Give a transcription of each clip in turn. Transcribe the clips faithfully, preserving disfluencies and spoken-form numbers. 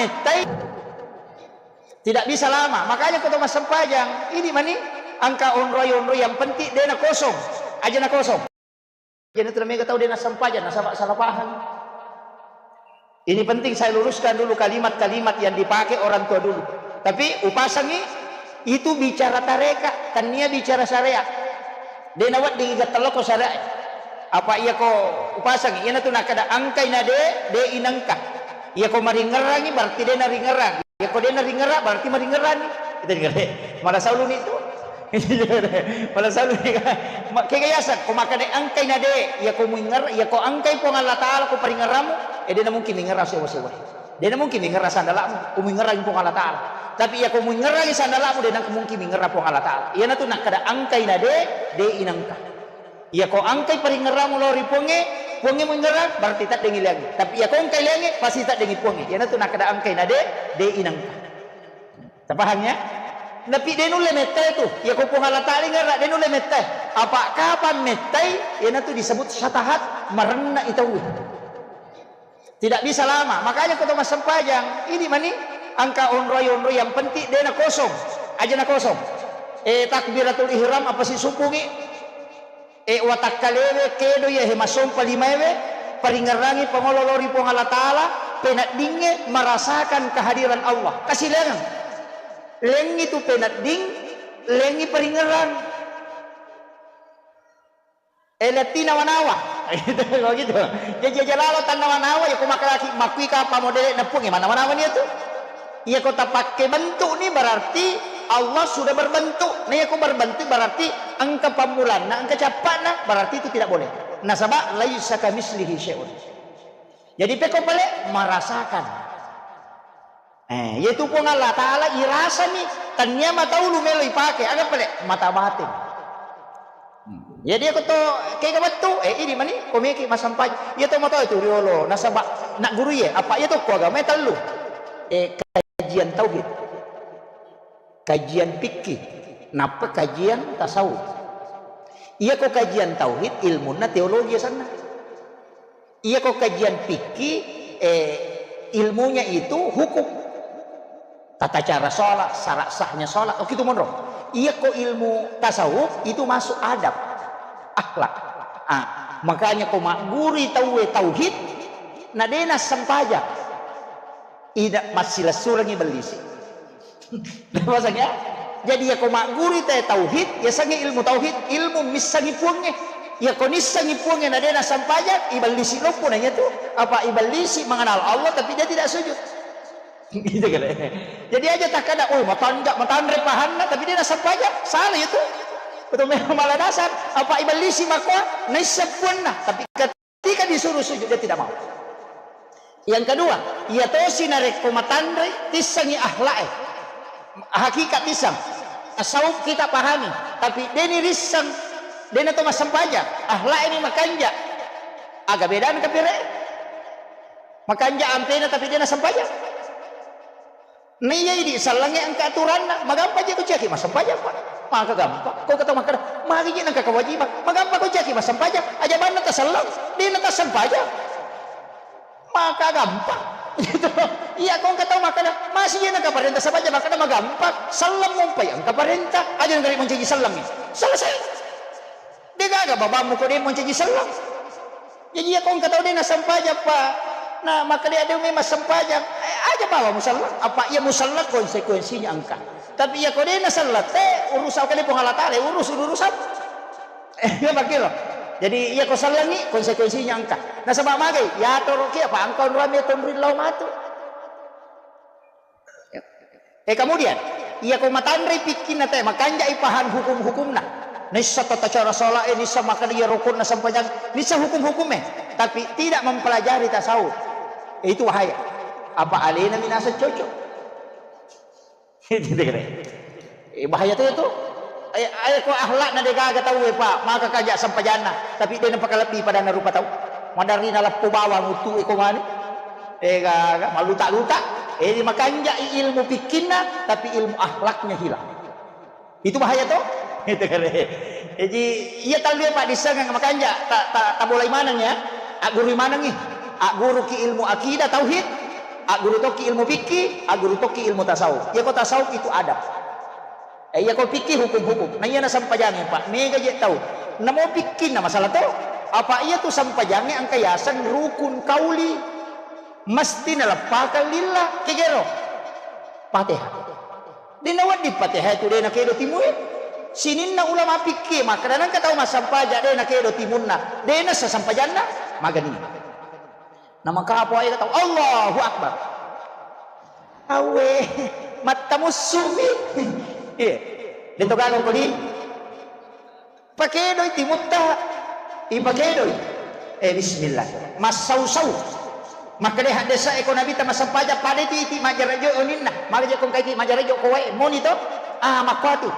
mettai, tidak bisa lama. Makanya ko to massempajang, ini mani engka onroi-onroi yang penting dena kosong. Aja na kosong. Jadi tu mega tau dena sempajang, nasaba salah paham. Ini penting saya luruskan dulu kalimat-kalimat yang dipakai orang tua dulu. Tapi upasangi itu bicara tareka, tania bicara syariat. Dena wedding iga teloko syariat. Apa iya ko upasangi, iyana tu nakada angkai na de, de inangka. Iya ko maringerrangi berarti dena ringerrang. Iya ko dena ringerrang berarti maringerrangi. Kita dengar. Malah saulu ni tu. Malah saulu ni. Ma-, kega yaseng, ko makkeda engkai na de, iya ko muinger-, iya ko engkai Puang Allah Taala ko paringerramu, eh, dena mungkin mingerra sewa-sewa. Dena mungkin mingerra sandalamu, ko muingerrangi Puang Allah Taala. Tapi iya ko muingerrangi sandalamu, dena mungkin mingerra Puang Allah Taala. Iyana tu nakkeda engkai na de, de inangka. Iya ko engkai paringerramu lao ri Puangnge, Puangnge muingerrang, berarti teddengi liangnge. Tapi iya ko engkai liangnge, pasti teddengi Puangnge. Iyana tu nakkeda engkai na de, de inangka. Tapahang ya? Tapi de nulle mettai tu. Iya ko Puang Allah Taala ingerra, de nulle mettai. Apa kapan mettai? Iyana tu disebut syatahat, marenna i tauwe. Tidak bisa lama. Makanya ko to massempajang, ini mani engka onroi-onroi yang penting dena kosong. Aja na kosong. Eh, takbiratul ihram apa sisumpungi? Eh, watakkalewe kedo iya he masompa limaewe, paringerrangi pangolo lao ri Puang Allah Taala, peneddingnge merasakan kehadiran Allah. Kasilengang. Lengngi tu penedding, lengngi paringerrang. Eh, letti nawa-nawa. Gitu, kalau gitu. Jadi aja lalo tannawa-nawa, ya, ko makkalaki, makkui kapang modele neppung, ya, manawa-nawa ni itu. Iya ko tapakke bentuk ni berarti Allah sudah berbentuk. Nah, iya ko berbentuk berarti engka pammulanna, engka cappa'na, berarti itu tidak boleh. Nasaba laisa kamislihi syai'un. Jadi pekko pale merasakan. Eh, yaitu Puang Allah Taala irasani, tania mata ulu melo ipake, aga pale mata batin. Hmm. Jadi aku to kega wettu, eh, ini mani, ko meki massempajang. Iya to matoa itu riolo, nasaba nak guru ye, apa iya to ko agama tellu. Eh, kajian tauhid, kajian fikih, nappa kajian tasawuf. Iya ko kajian tauhid, ilmunna teologi sanna. Iya ko kajian fikih, eh, ilmunya itu hukum. Tata cara sholat, syarat sahnya sholat, oh, gitu monro. Iya ko ilmu tasawuf itu masuk adab, akhlak. Ah, makanya ko maggurui tauwe tauhid, na dena sempajang. Ida massilessurengi bellisi. Paham ya? Jadi, iya ko maggurui te tauhid, yasengnge ilmu tauhid, ilmu missengi Puangnge. Iya ko nissengi Puangnge na dena sempajang, ibellisi loppo na iya tu. Apa ibellisi mengenal Allah tapi dia tidak sujud. Gitu kan. Jadi aja takkada, "Oh, matanja, matanre pahanna tapi dena sempajang." Salah itu. Betul memang malah dasar. Apa ibellisi makkoa naisseng Puanna, tapi Ketika disuruh sujud, dia tidak mau. Yang kedua, iya tosi narekko matanre, tissengi akhlak e. Hakikat tisseng. Tasawuf kita pahami, tapi deni risseng, dena to massempajang. Akhlak e ni makanja. Aga bedana kapire? Makanja ampena tapi dena sempajang. Naiya idi sellengnge engka aturanna, magampa je ko ciaki massempajang, Pak. Maka gampang. Ko kata makkeda, magi je nengka kewajiban. Magampa ko ciaki massempajang, aja banna taselleng, dena tassempajang. Maka gampang. Gitu. Iya, ko engka tau makkeda, masih je nengka parenta sempajang, makkeda magampang. Selleng mumpai engka parenta, aja nengka mancaji sellengngi. Selesai. De gaga babammu ko de mancaji selleng. Jaji iya ko engka tau de nassempajang, Pak. Na makkeda de memang sempajang. Eh, aja bawa muselleng. Apa iya muselleng konsekuensinya engka. Tapi iya ko de naselleng, te urusan kali Puang Allah Taala, urus urusan. Eh, iya makkiro. Jadi iya ko sellengi konsekuensinya engka. Nasaba magai, ya toro kia, Pak, engka onroang me tonri lao matu. Eh, kemudian, iya ko matanre pikkinna te, makanjai paham hukum-hukumna. Nissa tata cara salat e, nissa makkeda iya rukukna sempajang, nissa hukum-hukum e, tapi tidak mempelajari tasawuf. Eh, itu bahaya. Apa alena minasa cocok. Gitu kan. Eh, bahaya tu itu. Ay-, ay ko akhlakna de gaga tau e, Pak, maka kaja sempajanna, tapi de napakalebbi padanna rupa tau. Madarina leppo bawang utu e ko mani. Eh, gaga, maluta-luta. Eh, di makanjai ilmu fikkinna, tapi ilmu akhlaknya hilang. Itu bahaya to. Itu kan. Jadi, iya tallu e, Pak, dissengeng makanja, ta, ta, tabolai maneng ya. Aggurui manengi. Agguruki ilmu akidah, tauhid. Agguru tokki ilmu fikih, agguru tokki ilmu tasawuf. Iyako tasawuf itu adab. Eh, iyako fikih hukum-hukum. Nah, iya nasampajangnge, Pak. Mega je tau. Namo fikihna masalah to. Apa iya tu sampajangnge engka yaseng rukun kauli. Mesti naleppakang lillah. Kegero. Fatihah. De nawedding Fatihah tu de nakedo timue. Sininna ulama fikih makkeda nengka tau massampajang de nakedo timunna. De nassa sampajanna. Magani. Namakapa wae tau, Allahu Akbar. Awe, mattamussu'mi. Iya. Deto gaga kodi. Pakedoi timutta. Ipakedoi. Eh, bismillah. Massau-sau. Makkeda haddesa eko Nabi ta massampaja pada iti, iti majarajo oninna. Maka je kong kaiti majarajo ko wae. Moni to? Ah, makkuatu.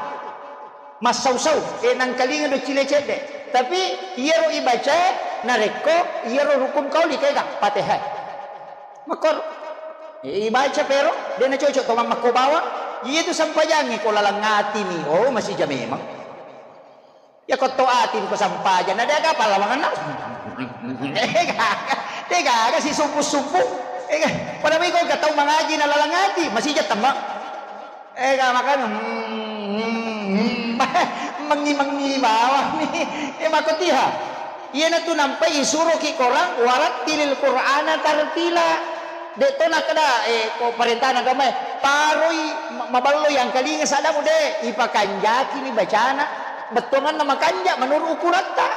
Massau-sau, eh, nangkalinga do cile cedde. Tapi iyaro ibaca narekko iyaro rukun kauli kega Fatihah. Makkor. Eh, ibaca pero, de nacocok to mammakko bawang. Iya tu sampajangnge ko laleng atimi. Oh, masija memang. Ya ko to ati ko sampaja, na de aga pallawanganna. De gaga, de gaga si sumpu-sumpu. Eh, pada miko ka tau mangaji na laleng ati, masija temma. Ega makana, hmm, hmm, mengi-mengi bawang ni. Eh, makotiha. Iyanatu nampai isuroki korang, "Warattilil Qur'ana tartila." De to nakkeda, eh, ko parentana agamae, paroi ma-, maballo yangkalinga saddamu de, ipakanjaki ni bacana. Bettuanganna makanja menurut ukuratta.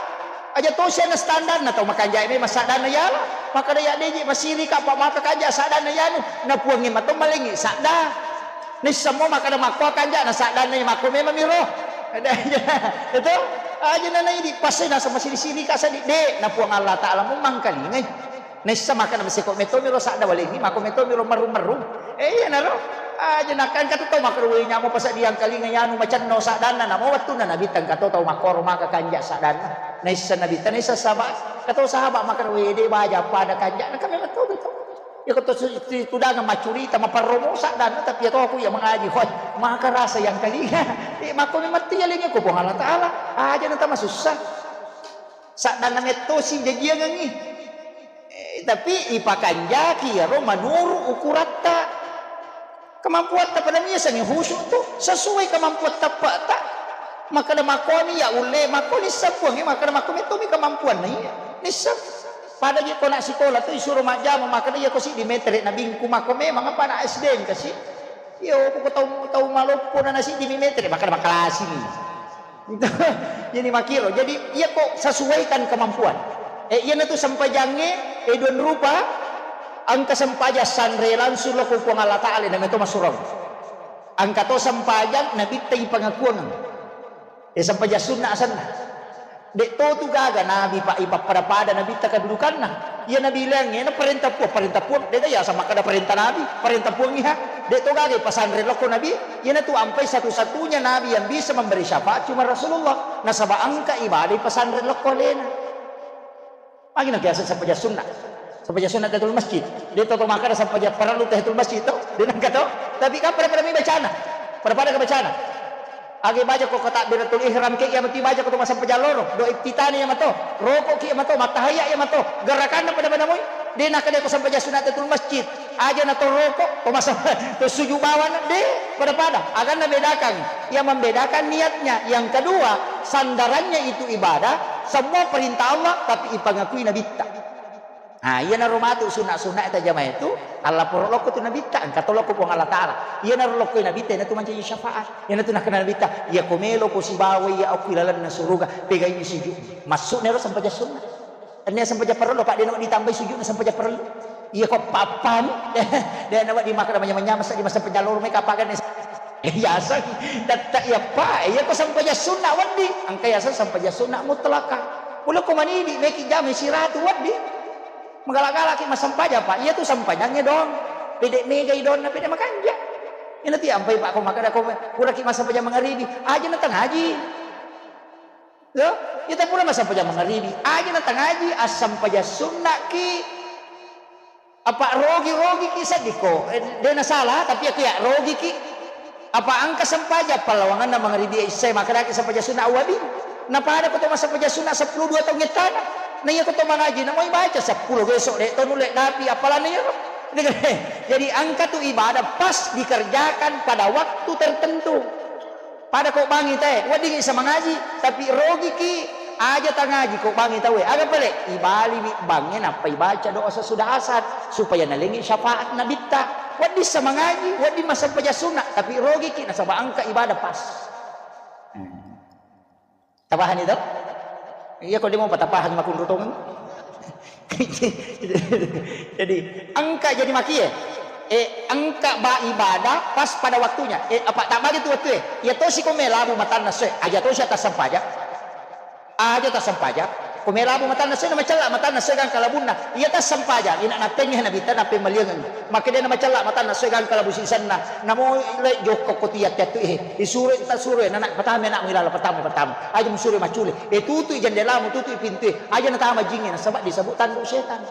Aja tosi ana standarna tau makanja memang saddanna yala. Makkeda ya deje masirika apa maka kanja saddanna yanu. Na puangnge mato malengi sadda. Naisseng mo makkeda makko kanja na saddanna makko memang miro. Itu aja na naidi pasai nasa masiri-siri ka sadi de na Puang Allah Taala mu mangkalingai. Naisseng makkeda masiko meto miro sadda walengi makko meto miro meru-meru. Eh, iyanaro. Aja nakkan katu tau makkeda wei nyamo pasadi angkalinga yanu macenno saddanna namo wettunna Nabi tengka to tau makkoro maka kanja saddanna. Naisseng Nabi ta naisseng sahabat. Kato sahabat makkeda wei de baja pada kanja na kami betul betul. Ya ko to su-, tu-, tudang maccurita, maparromo saddanna, tapi ya to aku ya mengaji, hoi, maka rasa yang kali. Eh, mako memang tiya lengi ko Puang Allah Taala. Aja na tama susah. Saddanna mettosi jajiangengi. Eh, tapi ipakanjaki yaro manuru ukuratta. Kemampuatta pada miasangi khusyuk tu sesuai kemampuan tappa'ta. Makkeda makkomi ya ulle, makko nisseng Puangnge, makkeda makko mettomi kemampuanna iya. Nisseng. Pada je ko nak sikola tu isuro majjama, makkeda iya ko siddi metere nabingku, makko memang apa anak S D engka si. Iyo, ko tau, tau maloppo na siddi mi metere, makkeda makalasi ni. Jadi makiro. Jadi iya ko sesuaikan kemampuan. Eh, iyanatu sempajangnge, eh, dua rupa, engka sempajang sanre langsung lo ko Puang Allah Taala, na meto masurau. Engka to sempajang nabitta ipangakuang. Eh, sempajang sunna asenna. Dek to tu gaga nabi pa ipappada-pada nabitta kedudukanna. Iya nabi leangnge na parenta Puang, parenta Puang. Dega iya sama kada parenta nabi, parenta Puang iha. Dek to gaga ipasanre lokko nabi. Iyanatu ampai satu-satunya nabi yang bisa memberi syafaat cuma Rasulullah. Nasaba engka ibadah ipasanre lokko alena. Magi na biasa sempajang sunna. Sempajang sunna tahiyatul masjid. De to, to makkada sempajang parellu tahiyatul masjid to. De nengka to. Tapi kan pada-pada mi bacana. Pada-pada ke bacana. Agi baca ko takbiratul ihram ke iya mati baca ko to massempajang loro. Do iftitani iya mato. Roko ki iya mato, mattahiyya iya mato. Gerakanna pada-pada moi. De nakkeda ko sempajang sunna tahiyatul masjid. Aja na to roko, to masa-, to suju bawana. De, pada-pada. Aganna bedakan. Yang membedakan niatnya. Yang kedua, sandarannya itu ibadah. Semua perintah Allah, tapi ipangakui nabitta. Nah, iyanaro matu sunna-sunna tajama itu, Allah poro lokko tu nabitta, engka to lokko Puang Allah Taala. Iyanaro lokko nabitta, iyanatu mancaji syafaat. Iyanatu nakkeda nabitta, iya ko melo ko sibawa iya okko ilalenna suruga, pegai sujud. Maksudnya ro sempajang sunna. Enna sempajang parellu, Pak, de nawedding ditambai sujudna sempajang parellu. Iya ko pappani, de nawedding makkeda manyameng-nyameng sa di massempajang loro meka paganna. Biasa, tetta iya, Pak, iya ko sempajang sunna wedding. Engka yaseng sempajang sunna mutlaka. Pole ko manidi meki jama siratu wedding. Magala-galaki massempajang, Pak. Iya tu sempajangnge dong. Pede megai donna, pede makanja. Ina ti ampai, Pak, ko makkeda ko puraki massempajang mangaribi. Aja na tangaji. Yo, ita pura massempajang mangaribi, aja na tangaji, assempajang sunnaki. Apa rogi-rogi ki seddiko? Eh, de na salah, tapi aku ya rogi ki. Apa engka sempajang pallawanganna mangaribi isya, makkedaki sempajang sunna awali. Na pada ko to massempajang sunna seppulo dua taung ettana. Na iya ko to mangaji, na moi baca seppulo besok de to nulle dapi apalana iya ro. Jadi engka tu ibadah pas dikerjakan pada waktu tertentu. Pada ko bangi te, wedding isa mangaji, tapi rogiki aja tangaji ko bangi tawe. Aga pale? Ibaliwi bangnge nappa ibaca doa sesudah asar supaya nalengi syafaat nabitta. Wedding sa mangaji, wedding massempajang sunna, tapi rogiki nasaba engka ibadah pas. Hmm. Tapahani to? Iya, ko demo patapahang makunru tongeng. Jadi, engka jadi makie. Eh, engka ba ibadah pas pada waktunya. Eh, apa tak bagi tu waktu eh? Iya tosi ko melabu matanna soe, aja tosi atas sempaja. Aja atas sempaja. Ko melabu matanna soe, na macella matanna soe gangka labunna. Iya tas sempaja, ina napengnge nabitta nape maliangeng. Makkeda na macella matanna soe gangka labu sisenna. Namo le jokko ko tiat tu eh. Isuro ta suro eh, nana patama anakmu ilala, patama, patama. Aja musuro maccule. Eh, tutui jendelamu, tutui pintue. Aja natama jingnge, nasaba disebut tanduk setan.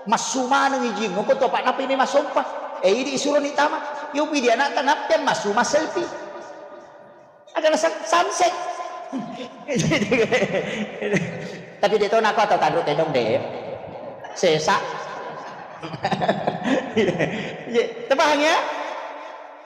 Massu manengi jing, ko topa nape memang sompa. Eh, idi isuro ni tama. Yo pidi anakta nappe massu maselfie. Ada na sun-, sunset. Tapi de to nako atau tanduk tedong de. Sesa. Iya, tapahang ya?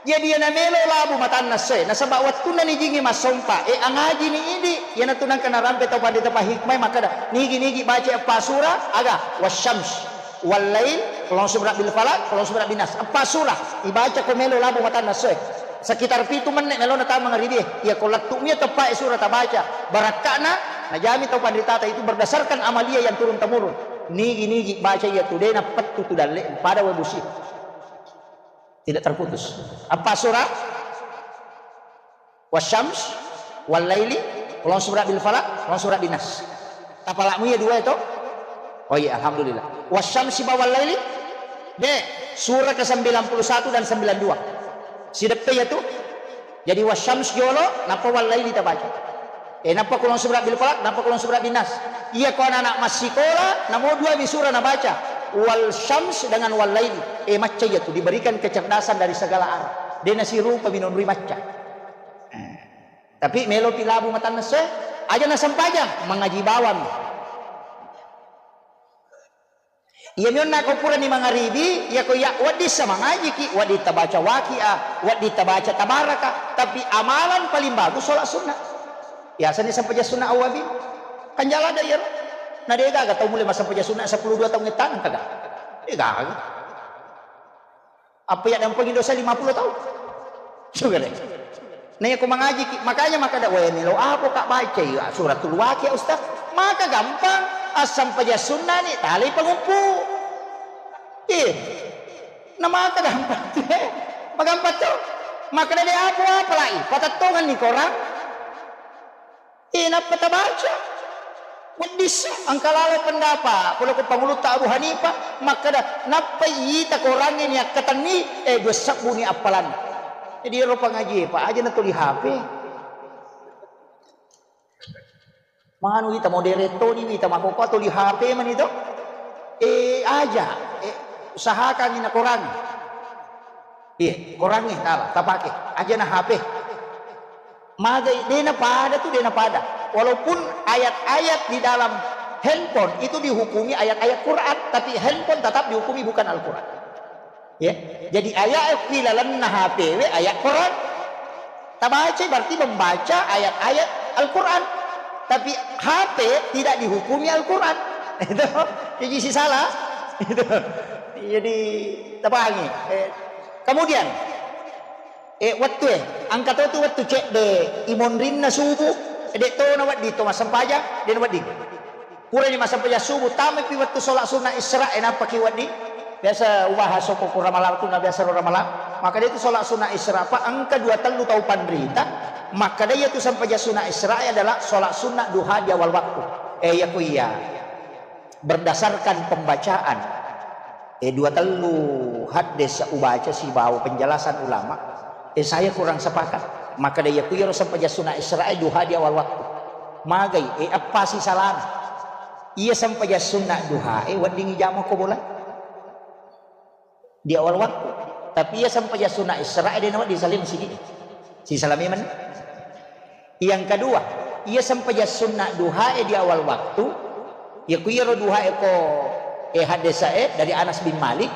Jadi iyana melo labu matanna soe, nasaba wettunna ni jingi massompa, e, angaji ni idi, iyana tu nangka narampe tau pandita pahikmai makkada, nigi-nigi baca eppa sura, aga, wasyams, wallail, qul a'udzu birabbil falaq, qul a'udzu birabbin nas. Eppa sura, ibaca ko melo labu matanna soe. Sekitar pitu menne melona tama mangaribie, iya ko lettu mia teppa e sura tabaca, barakkana, najami tau panditata itu berdasarkan amalia yang turun temurun. Nigi-nigi baca iya tu, de napettu tu dalle, pada wae busi. Tidak terputus. Apa surah? Wasyams, wal laili, qul a'udzu birabbil falaq, qul a'udzu birabbin nas. Tapalakmu iya dua itu? Oh iya, alhamdulillah. Wasyamsi ba wal laili? De, surah ke sembilan puluh satu dan sembilan dua. Sideppe ya tu? Jadi wasyams jolo, napa wal laili tabaca. Eh, napa qul a'udzu birabbil falaq, napa qul a'udzu birabbin nas. Iya ko anak-anak massikola, namo dua mi sura nabaca. Wal syams dengan wal laili. Eh, macca iya tu, diberikan kecerdasan dari segala arah. De nasirupa minonroi macca. Eh. Tapi melo pi labu matanna soe, aja nasempajang, mangaji bawang. Iya mionna ko purani mangaribi, iya ko iya wedding sa mangajiki, wedding tabaca Waqiah, wedding tabaca Tabaraka, tapi amalan paling bagus sholat sunnah. Biasanya sempajang sunnah awwabin. Kan jala ada iya. Na de gaga tau mulai massempajang sunnah sepuluh dua tahun ngettanang kaga. De gaga. Apa iya dampeng Indonesia lima puluh tahun? Sudah deh. Nah, iya ko mangaji ki, makanya maka ada, "Weh, melo apa kak baca?" Iya, suratul Waqiah, Ustaz. Maka gampang, assempajang sunnah ni, tali pengumpu. Iya. Nah, maka gampang. Magampang tu. Maka ada apa-apa lagi. Patettongan ni korang. Eh, nappa tabaca. Weddissa, engka lalo pendapat, pole ko pangulutta Abu Hanifah, makkeda, nappai ita korangnge ni akkatenni, eh, dua sebbu ni appalanna. Jadi, ero pangaji, Pak, aja natuli H P. Manu ita modere toni, ita makoko tuli H P mani to. Eh, aja, eh, usahakan ina korang. Iya, korangnge tala, tapake. Aja na H P. Magai, de napada tu, de napada. Walaupun ayat-ayat di dalam handphone itu dihukumi ayat-ayat Quran, tapi handphone tetap dihukumi bukan Al-Quran. Ya. Jadi ayat di lalenna H P we ayat Quran. Tabaca berarti membaca ayat-ayat Al-Quran. Tapi H P tidak dihukumi Al-Quran. Itu. Jadi si salah. Itu. Jadi tapahangi. Eh, kemudian Eh, wettu e, engka to tu wettu cedde imonrinna subuh, de to na wedding to massempajang, de na wedding. Purani massempajang subuh, tamai pi wettu sholat sunnah Isra, e, nappa ki wedding. Biasa ubahas okko ku Ramalang tu, na biasa ro Ramalang. Maka de tu sholat sunnah Isra, pa engka dua tellu tau panrita, makkeda iya tu sempajang sunnah Isra adalah sholat sunnah duha di awal waktu. Eh, iya ku iya. Berdasarkan pembacaan, eh, dua tellu haddes ubaca sibawa penjelasan ulama, eh, saya kurang sepakat. Makkeda iya ku iyaro sempajang sunat Isra'i duha di awal waktu. Magai, eh, eppa si salana. Iya sempajang sunat duha, eh, weddingi jama ko bola. Di awal waktu. Tapi iya sempajang sunat Isra'i de nawedding salai masigi. Si salai memang. Yang kedua, iya sempajang sunat duha e di awal waktu, iya ku iyaro duha e ko, eh, haddesae dari Anas bin Malik,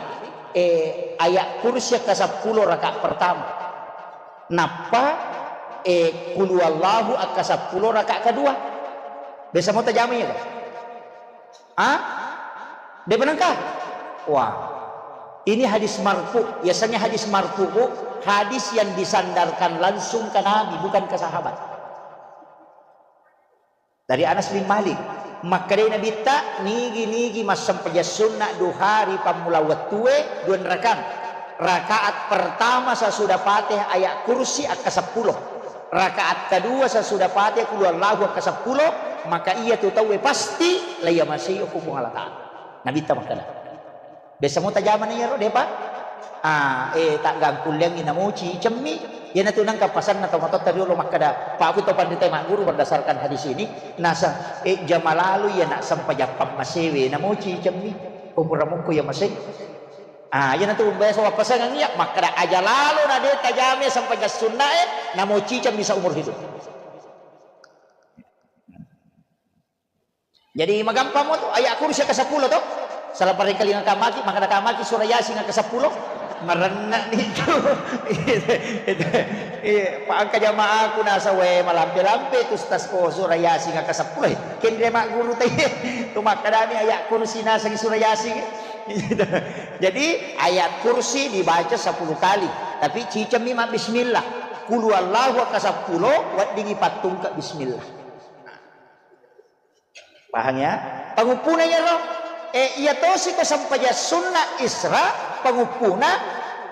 Eh, ayat kursi akka seppulo rakaat pertama. Nappa, eh, qul huwallahu akka seppulo rakaat kedua. Biasa mo tajama iya, kan? Ah? De' penengka? Wah. Ini hadis marfu. Biasanya hadis marfu, Bu, hadis yang disandarkan langsung ke Nabi, bukan ke sahabat. Dari Anas bin Malik, makkedai Nabitta, nigi-nigi massempajang sunna duha ri pammula wettue, dua rakang. Rakaat pertama sesudah Fatihah ayat kursi akka seppulo. Rakaat kedua sesudah Fatihah qul huwallahu akka seppulo, maka iya tu tauwe pasti laiyamasei okko Puang Allah Ta'ala. Nabitta makkeda. Biasa mo tajamana iyaro, de'pa? Ah, eh, taggangkulleangngi namoci cemmi. Iyanatu nengka pasanna tomatoatta riolo makkeda, Pak, aku to pandita magguru berdasarkan hadis ini, nasa, eh, jama lalu iya nak sempajang pammasewe namoci cemmi. Umur mukku ya masih. Ah, iyanatu biasa wappasangang iya, makkeda aja lalo na de' tajame sempajang sunna e, namoci cemmi seumur hidup. Jadi magampang mo tu, ayat kursi ke seppulo tu. Salah paring kali ngakamaki, maka nakamaki surah Yasin ke seppulo. Marenna ni tu. Itu, itu, iya, pa engka jamaahku nasa we malampe-lampe tu stas ko surah Yasin ke seppulo. Kendre mak guru tadi. Tu makadami ayat kursi nasa surah Yasin. Jadi ayat kursi dibaca sepuluh kali. Tapi cicemmi mak bismillah. Qul huwallahu ke seppulo, weddingi pattungka bismillah. Pahang ya? Panguppuna iyaro. Eh, iya tosi ko sempajang sunna Isra, panguppuna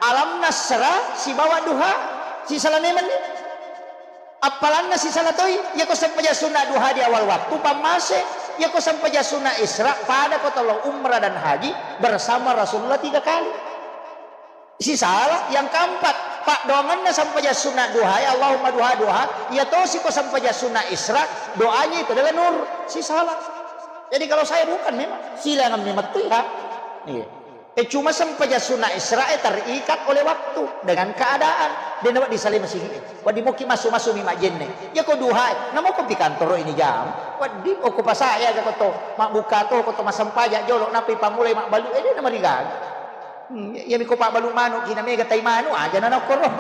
Alam Nasra sibawa Duha, sisala memang ni. Appalanna sisala toi, iya ko sempajang sunna Duha di awal waktu, pammase. Iya ko sempajang sunna Isra, pada ko tolo umrah dan haji bersama Rasulullah tiga kali. Sisala. Yang keempat, paddoangenna sempajang sunna duha, ya Allahumma duha, duha, iya tosi ko sempajang sunna Isra, doanya itu adalah nur. Sisala. Jadi kalau saya bukan memang, silangan memang tu ya. Iya. Eh, cuma sempajang sunna Isra, eh, terikat oleh waktu dengan keadaan. Dan dapat disalai masih. Waddi moki masu-masu mi majenne. Ya ko duha, namo ko pi kantoro ini jam. Waddi, oh, ko pasaya ga ko to, mabbuka to, ko to massempajang jolo, napi pamulai mabbalu, eh, dia nama rigaga. Hmm, iya, iya, miko pabbalu manu, kina mega tai manu, aja na nokkoro.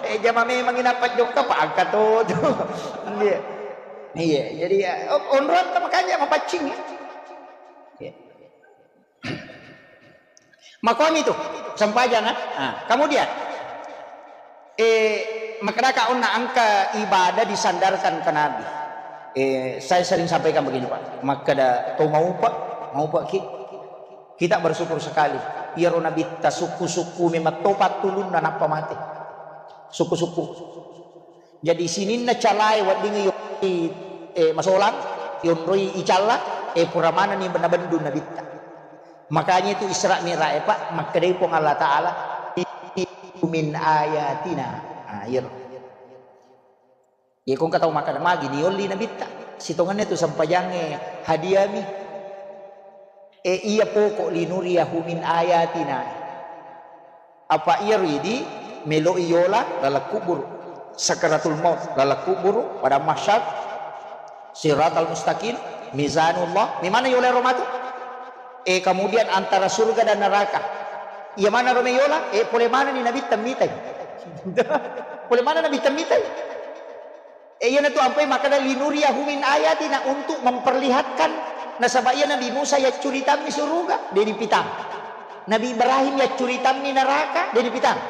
Eh, jama memang ina pajjokka, pa angka to, to. Iya. Iya, jadi, ya, o-, onroatta makanya mapaccing, ya. Iya. Makomi tu, sempajang, ah. Ah, kemudian, eh, makkedaka onna engka ibadah disandarkan ke Nabi. Eh, saya sering sampaikan begini, Pak. Makkeda to maupa, maupa ki. Kita bersyukur sekali. Iyaro Nabitta sukku-sukku memang to pattulunna nappa mate. Sukku-sukku. Jadi sininna calae weddingngi yonroi, eh, masolang, yonroi icalla, eh, pura manenni nabendu Nabitta. Makanya itu Isra Mi'raj, eh, Pak, makkedai Puang Allah Ta'ala, "Min ayatina." Ah, iyaro. Iya, ko engka tau makkeda, "Magi niolli Nabitta? Sitongenna tu sempajangnge hadiami." Eh, iya pokok, "Linuriyahu min ayatina." Apa iya ridi meloi yola laleng kuburu. Sakaratul maut laleng kuburu, pada mahsyar, siratal mustaqim, mizanullah. Memana yola ro matu? Eh, kemudian antara surga dan neraka. Iya mana ro meyola? Eh, pole mana ni Nabitta mitai? Pole mana Nabitta mitai? Eh, iyanatu ampai makkeda, "Linuriyahu min ayatina," untuk memperlihatkan. Nasaba iya Nabi Musa yaccuritammi suruga, de' nipitang. Nabi Ibrahim yaccuritammi neraka, de' nipitang.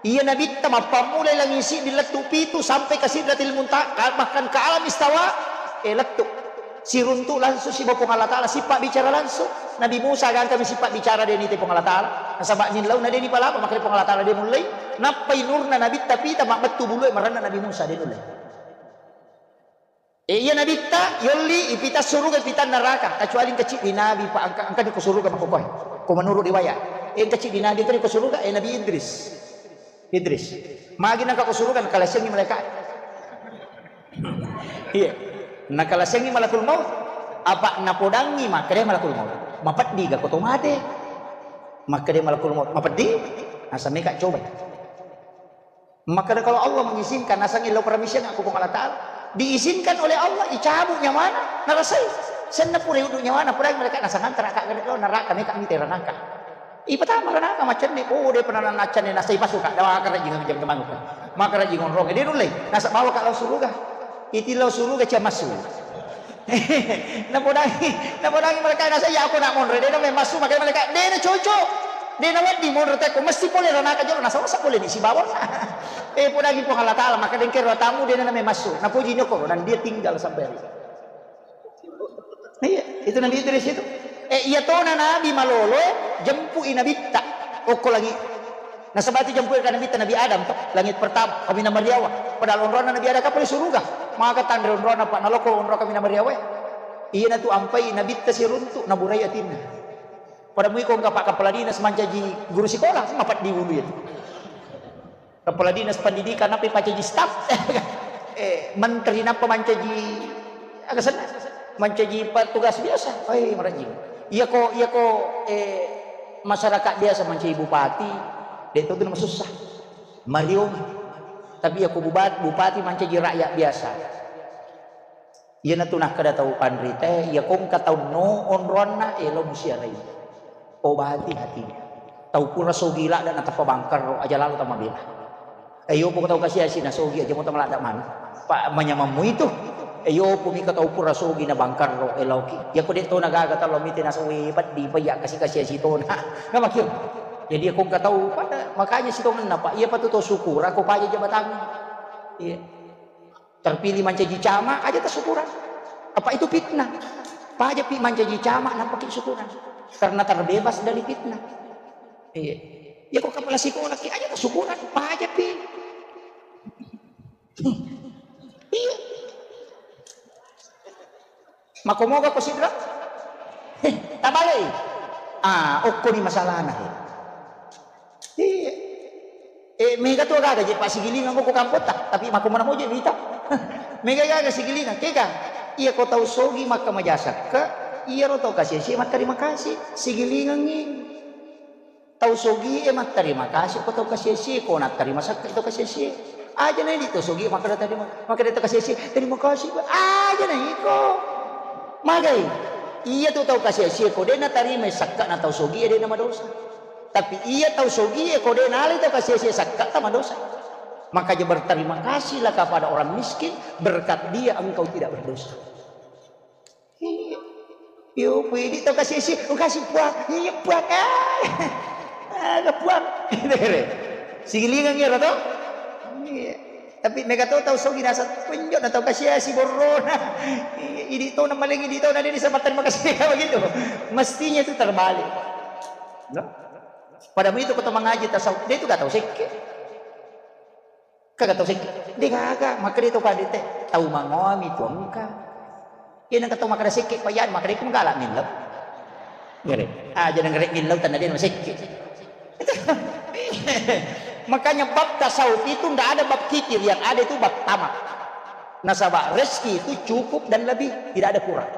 Iya Nabitta mappammulai langi siddi lettu pitu sampai ke Sidratil Muntaha, ka-, bahkan ke alam istawa, eh, lettu. Siruntu langsung siba Puang Allah Ta'ala, sipabbicara langsung. Nabi Musa gangkami sipabbicara de' nite Puang Allah Ta'ala. Nasaba nillau na de' nipalapa, makanya Puang Allah Ta'ala de' mullei. Nappai nurna Nabitta pita, mabbettu bulue marenna Nabi Musa de' nullei. Eh, iya Nabitta yolli ipita suruga, ipita neraka, kecuali engka ciddi Nabi, Pak, engka, engka di ko suruga makkukoe. Ko menurut riwayat. Eh, engka ciddi Nabi engka di ko suruga, eh, Nabi Idris. Idris. Magi nengka ko suruga, nakalasengi malaikat. Iya. Nakalasengi malakul maut. Apa napodangi makkeda malakul maut, "Mapeddi ga ko to mate?" Makkeda malakul maut, "Mapeddi?" Asa meka coba. Makkeda kalau Allah mengizinkan, nasangi lo permission aku Puang Allah Ta'ala. Diizinkan oleh Allah, icabut nyawana, narasai. Senna pura uduk nyawana, pura mereka nasanganta raka gede lo neraka, meka mite ranaka. Ipatama ranaka macenne, oh, de pernah nacenne, nasai pasu ka, dawa karaji ngam jam kemanu ka. Makaraji ngonrong, de nulle, nasa bawa ka lao suruga. Iti lao suruga cia masu. Napodangi, napodangi mereka nasa ya aku nak monre, de na masu, makanya mereka, de na cocok. De na wedding monre teko, mesti pole ranaka jolo, nasa wasa pole di sibawa. Eh, podangi Puang Allah Ta'ala, maka dengkero tamu, de na masu. Napuji nyokoro, dan dia tinggal sampai hari. Iya, itu Nabi Idris itu. Eh, iya tona Nabi malolo, eh, jempui Nabitta. Okko langi. Nasaba tu jempui ka Nabitta, Nabi Adam to, langit pertama, kami na mariawa. Padahal onrona Nabi Adam kapal suruga. Maka tanre onrona, Pak, naloko onro kami na mariawa, eh. Iya natu ampai Nabitta siruntu, naburai atinna. Pada mui ko engka Pak Kepala Dinas mancaji guru sekolah, mapat di ulu itu. Kepala Dinas Pendidikan, nappa pacaji staf. Eh, menteri nappa mancaji, aga senna? Mancaji petugas biasa. Oi, marajing. Iya ko, iya ko, eh, masyarakat biasa mancaji bupati, de to tu masussa. Mariona. Tapi iya ko bubat-, bupati mancaji rakyat biasa. Iyanatu nakkeda tau panritae, iya ko engka tau no onroanna, elo musiarai. Obati hatimu. Tau pura sogi ladda natappa bangkarro, aja lalo tamabela. Eh, yopo tau kasiasi na sogi, aja mo tau ladda manu. Pa manyamammu itu. Eh, yopo mika tau pura sogi na bangkarro, eloki. Iya ko de to na gaga tau lo mite na sogi, peddi, payya kasi-kasiasi tona. Nggak makir. Jadi iya ko engka tau pada, makanya sitongenna, Pak. Iya patu to syukur, aku paja jabatan. Iya. Terpilih mancaji camat, aja tasukurang. Apa itu fitnah? Paja pi mancaji camat, nappa ki syukurang. Karena terbebas dari fitnah. Iya. Ya kok kepala sekolah ki, aja tasukurang, paja pi. Iya. Mako moga ko sidra? Heh, tabalei. Ah, okko ni masalahna, he. Iya. Eh, mega tu gaga je, Pak, sigilingang ko kampotta, tapi mako mana moje mita. Mega gaga sigilingang, kega? Iya ko tau sogi maka majasakka, iya ro tau kasih-kasih, matterima kasih, sigilingangi. Tau sogi e matterima kasih ko tau kasih-kasih, ko natterima sakka tau kasih-kasih. Aja na ini tau sogi maka terima, maka tau kasih-kasih, terima kasih, Pak. Aja na iko. Magai. Iya tu tau kasih-kasih ko de natarima sakka na tau sogi e de na madosa. Tapi iya tau sogi e ko de nalai tau kasih-kasih sakka ta madosa. Makanya berterima kasihlah kepada orang miskin, berkat dia engkau tidak berdosa. Iya. Yo, pidi tau kasih-kasih, oh, kasih Puang. Iya, Puang. Ah. Ada Puang. Sigilingang iya to? Iya. Tapi mega to tau sogi nasa penjo na tau kasih-kasih borrona. Iya, idi to na maling, idi to na de disampaikan makasih begitu. Mestinya itu terbalik. No? Pada itu kau mengaji tasawuf, dia itu gak tahu sekke. Kaga tau sekke, de gaga, makkeda to pade te, tau mangoami tu engka. Iya nengka tau makkeda sekke, payyan makkeda ku menggala millau. Gere. Ah, jadi ngere millau tanda de sekke. Makanya bab tasawuf itu ndak ada bab kikir, yang ada itu bab tamak. Nasaba rezeki itu cukup dan lebih, tidak ada kurang.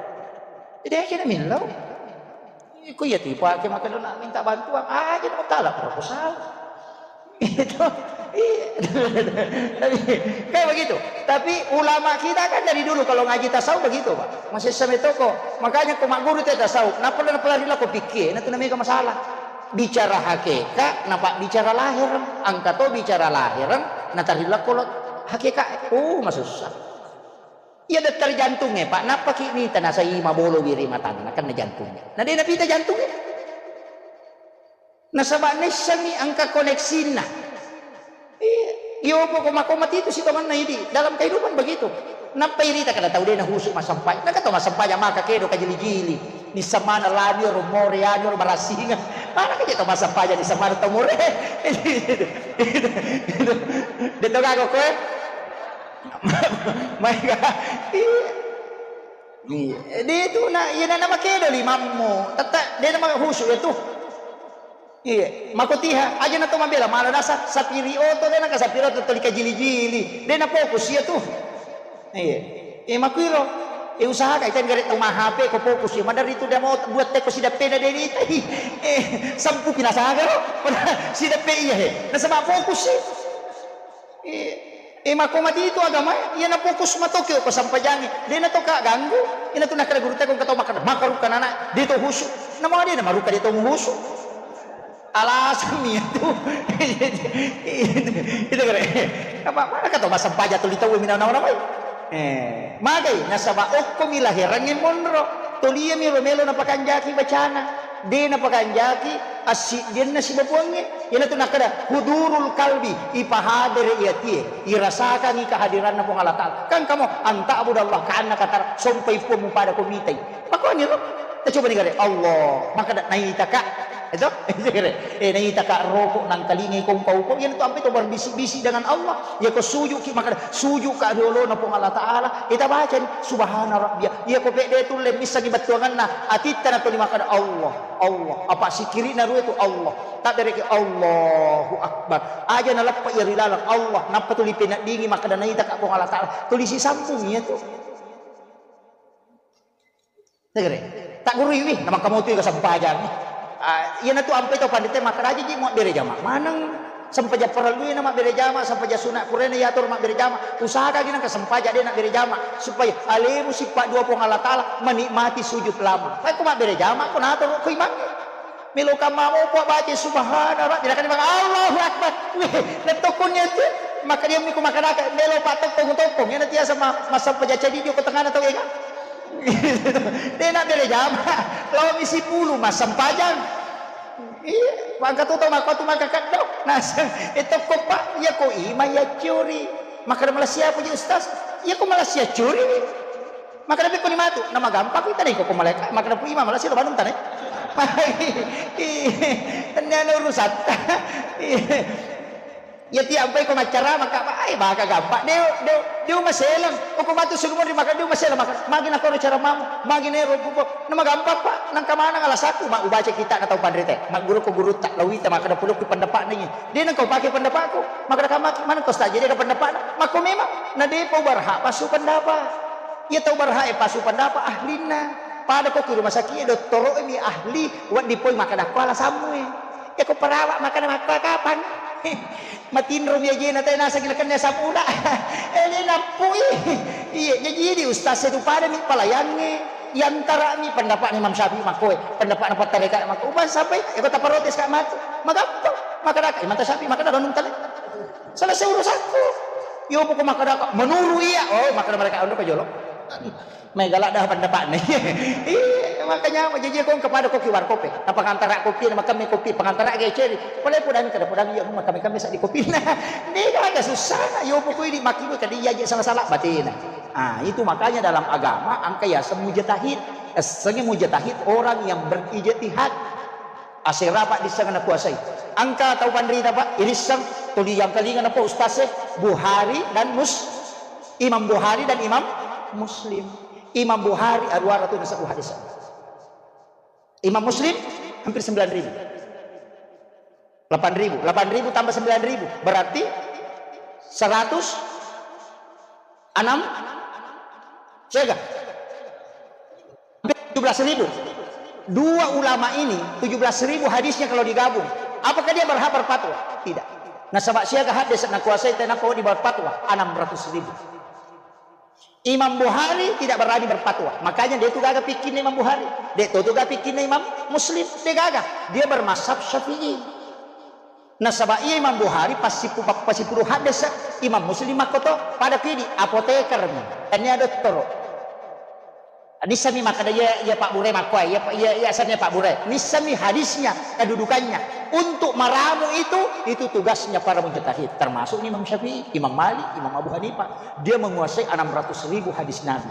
Jadi aja millau. Iko iya tu ipake makkeda na minta bantuan, aja na mentala proposal. Itu, iya. Tapi, kayak begitu. Tapi ulama kita kan dari dulu kalau ngaji tasawuf begitu, Pak. Masih sampai toko. Makanya ko magguru te tasawuf, napa na pelari lako pikir, na tu namanya masalah. Bicara hakikat, napa bicara lahir, angka to bicara lahir, na tari lako lo hakikat. Oh, masussa. Iya, dokter jantungnya, Pak, nappaki mita nasai mabolo wiri matanna, kan jantungnge. Na de napita jantungnge. Nasaba naissengi engka koneksinna. Iya, iya, pokok mako mati itu sitongenna idi. Dalam kehidupan begitu. Nappa irita kada tau de nahusu massempajang. Naka tau massempajang maka kedo kajili-jili. Nissamana lani ro more anu ro barasinga. Mana kaje tau massempajang nissamana tau more. De to gago koe. Maega. Iya. Iya. De tu na, iya na, na makedo limammu. Tetta de na mahusu ya tu. Iya, makotiha aja na to mabela mala nasa sapiri oto de na ka sapiri oto toli kajili-jili. De na fokus iya tu. Iya. Eh, makuiro. Eh, usahakan itu gare tau ma H P ko fokus iya. Madari tu de mau buat teko sidappena de ni tai. Eh, sampu pinasaga ro. Sidappe iya he. Nasaba fokus sih. Eh, eh, mako mati itu agama, iya na fokus matoki ko sampajangi. De na to ka ganggu. Ina tu nakada guru teko kata makan maka ruka nana. De to husu. Nama de na maruka de to husu. Alasanmi itu. Itu kare. Apa, mana kata massempajang tuli tau minang orang lain? Eh, magai nasaba okkomi laherangnge monro. Toliami ro melo napakanjaki bacana. De napakanjaki assiddianna sibabuangnge. Iyanatu nakkeda hudurul kalbi, ipahadere iatie, irasakangi kehadiranna Puang Allah Ta'ala. Kan kamu anta'budallaha ka'annaka tara, sompai Puang mupada ko mitai. Makkoni ro. Tacobani gare, Allah, makkeda naitaka. Itu, itu gare. Eh, naitaka roko nangkalingai kongkau ko. Iyanatu ampe to berbisik-bisik dengan Allah. Iya ko sujuki makkeda, sujuka riolona Puang Allah Ta'ala. Ita bacani, subhana rabbiyal. Iya ko pede tulle missangi bettuanganna, atitta natuli makkeda Allah, Allah. Apa sikirina rue tu Allah. Tabbereki Allahu Akbar. Aja naleppa iya ri laleng Allah. Nappa tuli peneddingi makkeda naitaka Puang Allah Ta'ala. Tuli sisambung iya tu. Tegere. Tagguruiwi, namakkamotui kasempajang. Ah, iyanatu ampai tau pandita makkeda aja ji mabbere jama. Maneng sempajang parellui na mabbere jama, sempajang sunat puraina yatur mabbere jama. Usahakagi nangka sempajang de nabbere jama supaya alemu sippa dua Puang Allah Ta'ala menikmati sujud lama. Tapi ko mabbere jama, ko nato ko imangnge. Melo kamma mopo baca subhana rabbi, nakani bang Allahu Akbar. Weh, lettokkunni aja. Maka dia miku makanaka, melo pak tokkong-tokkong. Yana tiasa ma, massempajang cadi dio ko tengana tau ega. De nabbere jama, laomi sipulu massempajang. Iya, mangka tu tau makko tu maka keddo. Naseng, eh, tokko pak, iya ko ima iya curi. Maka malah siapa ji ustaz? Iya ko malah sia curi. Maka tapi ko ni matu, nama gampang kita nih ko malaikat. Maka dapu ima malah sih lo banung tane. Iya, ini anu urusan. Iya. Ya tiap ampai ko maccarama ka, ai baka gampang. Deu, deu, deu maselang. Uku matu sulumo di maka deu maselang maka. Magi na kono caramamu, magi nero bubo. Nama gampang pak. Nangka maneng alasaku, ma ubaca kita na tau panrite. Ma guru ko gurutta lawita maka da pulukku pendapat ni. De nangka upake pendapatku. Maka da kamaki maneng ko staje de pendapatna. Mako memang na de pa ubarha pasu pendapat. Iya tau barha e pasu pendapat ahlinna. Pada ko ki rumah sakit dottoro mi ahli, waddi poi maka da ko alasammu e. Iya ko perawat makkeda makko kapang. Matinro mi ajena tae naseng nakenna sapula. Ele nappui. Iya, jaji di ustaz itu pada mi palayangnge. Iyantarami pendapatna Imam Syafi'i makkoe, pendapatna pattareka makko. Uban sampai, eko taparotes ka matu. Magampang. Makkedaka, Imam Syafi'i makkeda donung tale. Selesai urusanku. Yo poko makkedaka, menuru iya. Oh, makkeda mereka ando pajolo. Mai galak dah pendapatna. Iya, makanya apa jaji kong kepada kopi warkope. Apa pengantara kopi, nama kami kopi, pengantara geceri. Pale podami kada podami ya, makami kami sak di kopi. Nah, ini kan ada susah. Yo pokoknya di maki kada iya aja salah-salah batina. Ah, itu makanya dalam agama angka yaseng mujtahid. Essengnge mujtahid orang yang berijtihad. Asera paddisseng nakuasai. Angka tau panrita, Pak, irisseng tuli yang kalinga napa ustaz e, Bukhari dan Mus-, Imam Bukhari dan Imam Muslim. Imam Bukhari aruara tu nasabbu hadis. Imam Muslim hampir sembilan ribu. Delapan ribu. Delapan ribu tambah sembilan ribu berarti seratus enam, siaga? Hampir tujuh belas ribu. Dua ulama ini, tujuh belas ribu hadisnya kalau digabung. Apakah dia berhak berfatwa? Tidak. Nasaba siaga hadis nakuasai tenapa di berfatwa? Enam ratus ribu. Imam Bukhari tidak berani berfatwa. Makanya dia itu gaga pikirnya Imam Bukhari. Dia itu gaga pikirnya Imam Muslim. Dia gaga. Dia bermazhab Syafi'i. Nasaba iya Imam Bukhari passipu-, pa-, passipuru haddese, Imam Muslim makkoto, pada kidi apoteker mi, tania dottoro. Nissami makkeda iya, iya Pak Bure makkoe, iya, iya, iya sanna Pak Bure. Nissami hadisnya, kedudukannya. Untuk meramu itu, itu tugasnya para mujtahid, termasuk Imam Syafi'i, Imam Malik, Imam Abu Hanifah. Dia menguasai enam ratus ribu hadis Nabi.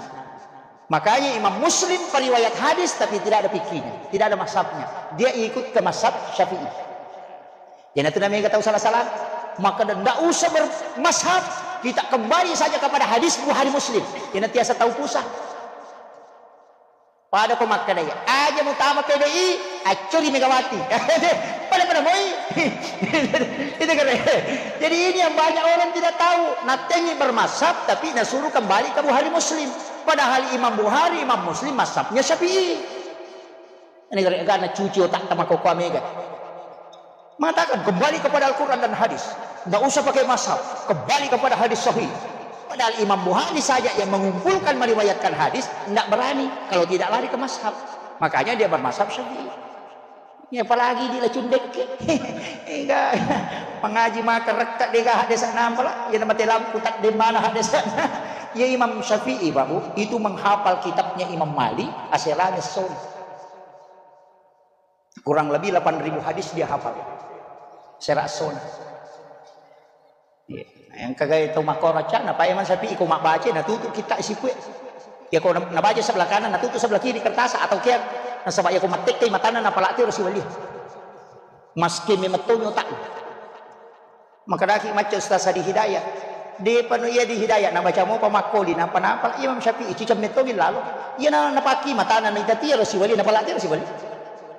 Makanya Imam Muslim periwayat hadis tapi tidak ada fikihnya, tidak ada mazhabnya. Dia ikut ke mazhab Syafi'i. Iyanatu namega tau sala-sala. Maka ndak usah bermazhab. Kita kembali saja kepada hadis Bukhari Muslim. Iyanatu tiasa tau pusat. Pada ko makkeda iya, aja mutama P D I, accuri Megawati. Pada-pada moi. Itu keren. Jadi ini yang banyak orang tidak tahu. Natengi bermazhab tapi nasuruh kembali ke Bukhari Muslim. Padahal Imam Bukhari, Imam Muslim mazhabnya Syafi'i. Ini gara-gara cuci otak sama koko Mega. Mengatakan kembali kepada Al-Quran dan hadis. Nggak usah pakai mazhab. Kembali kepada hadis sahih. Padahal Imam Bukhari saja yang mengumpulkan meriwayatkan hadis, nggak berani kalau tidak lari ke mazhab. Makanya dia bermazhab Syafi'i. Ya, apalagi di lacundekke. Enggak. Mengaji maka rekka dega hadesa nampala. Ya, nama telampu tak demana hadesa. Ya, Imam Syafi'i, Pak Bu, itu menghafal kitabnya Imam Malik, aserana sona. Kurang lebih delapan ribu hadis dia hafal. Sera sona. Iya. Yang kagaya tau makkoro cana, Pak Imam Syafi'i ko mabbaca, natutu kita isi kue. Ya, ko na-, nabaca sebelah kanan, natutu sebelah kiri kertas atau kian. Nasaba ya ko mattekkai matana napalati ro siwali. Maske memettomi otak. Makadaki macca Ustaz Hadi Hidayat. Depa no iya di Hidayat, nabaca mopa makkoli, napa-napa Imam Syafi'i, cicam mettomi lalo. Iya na, napaki matana naitatia ro siwali, napalati ro siwali.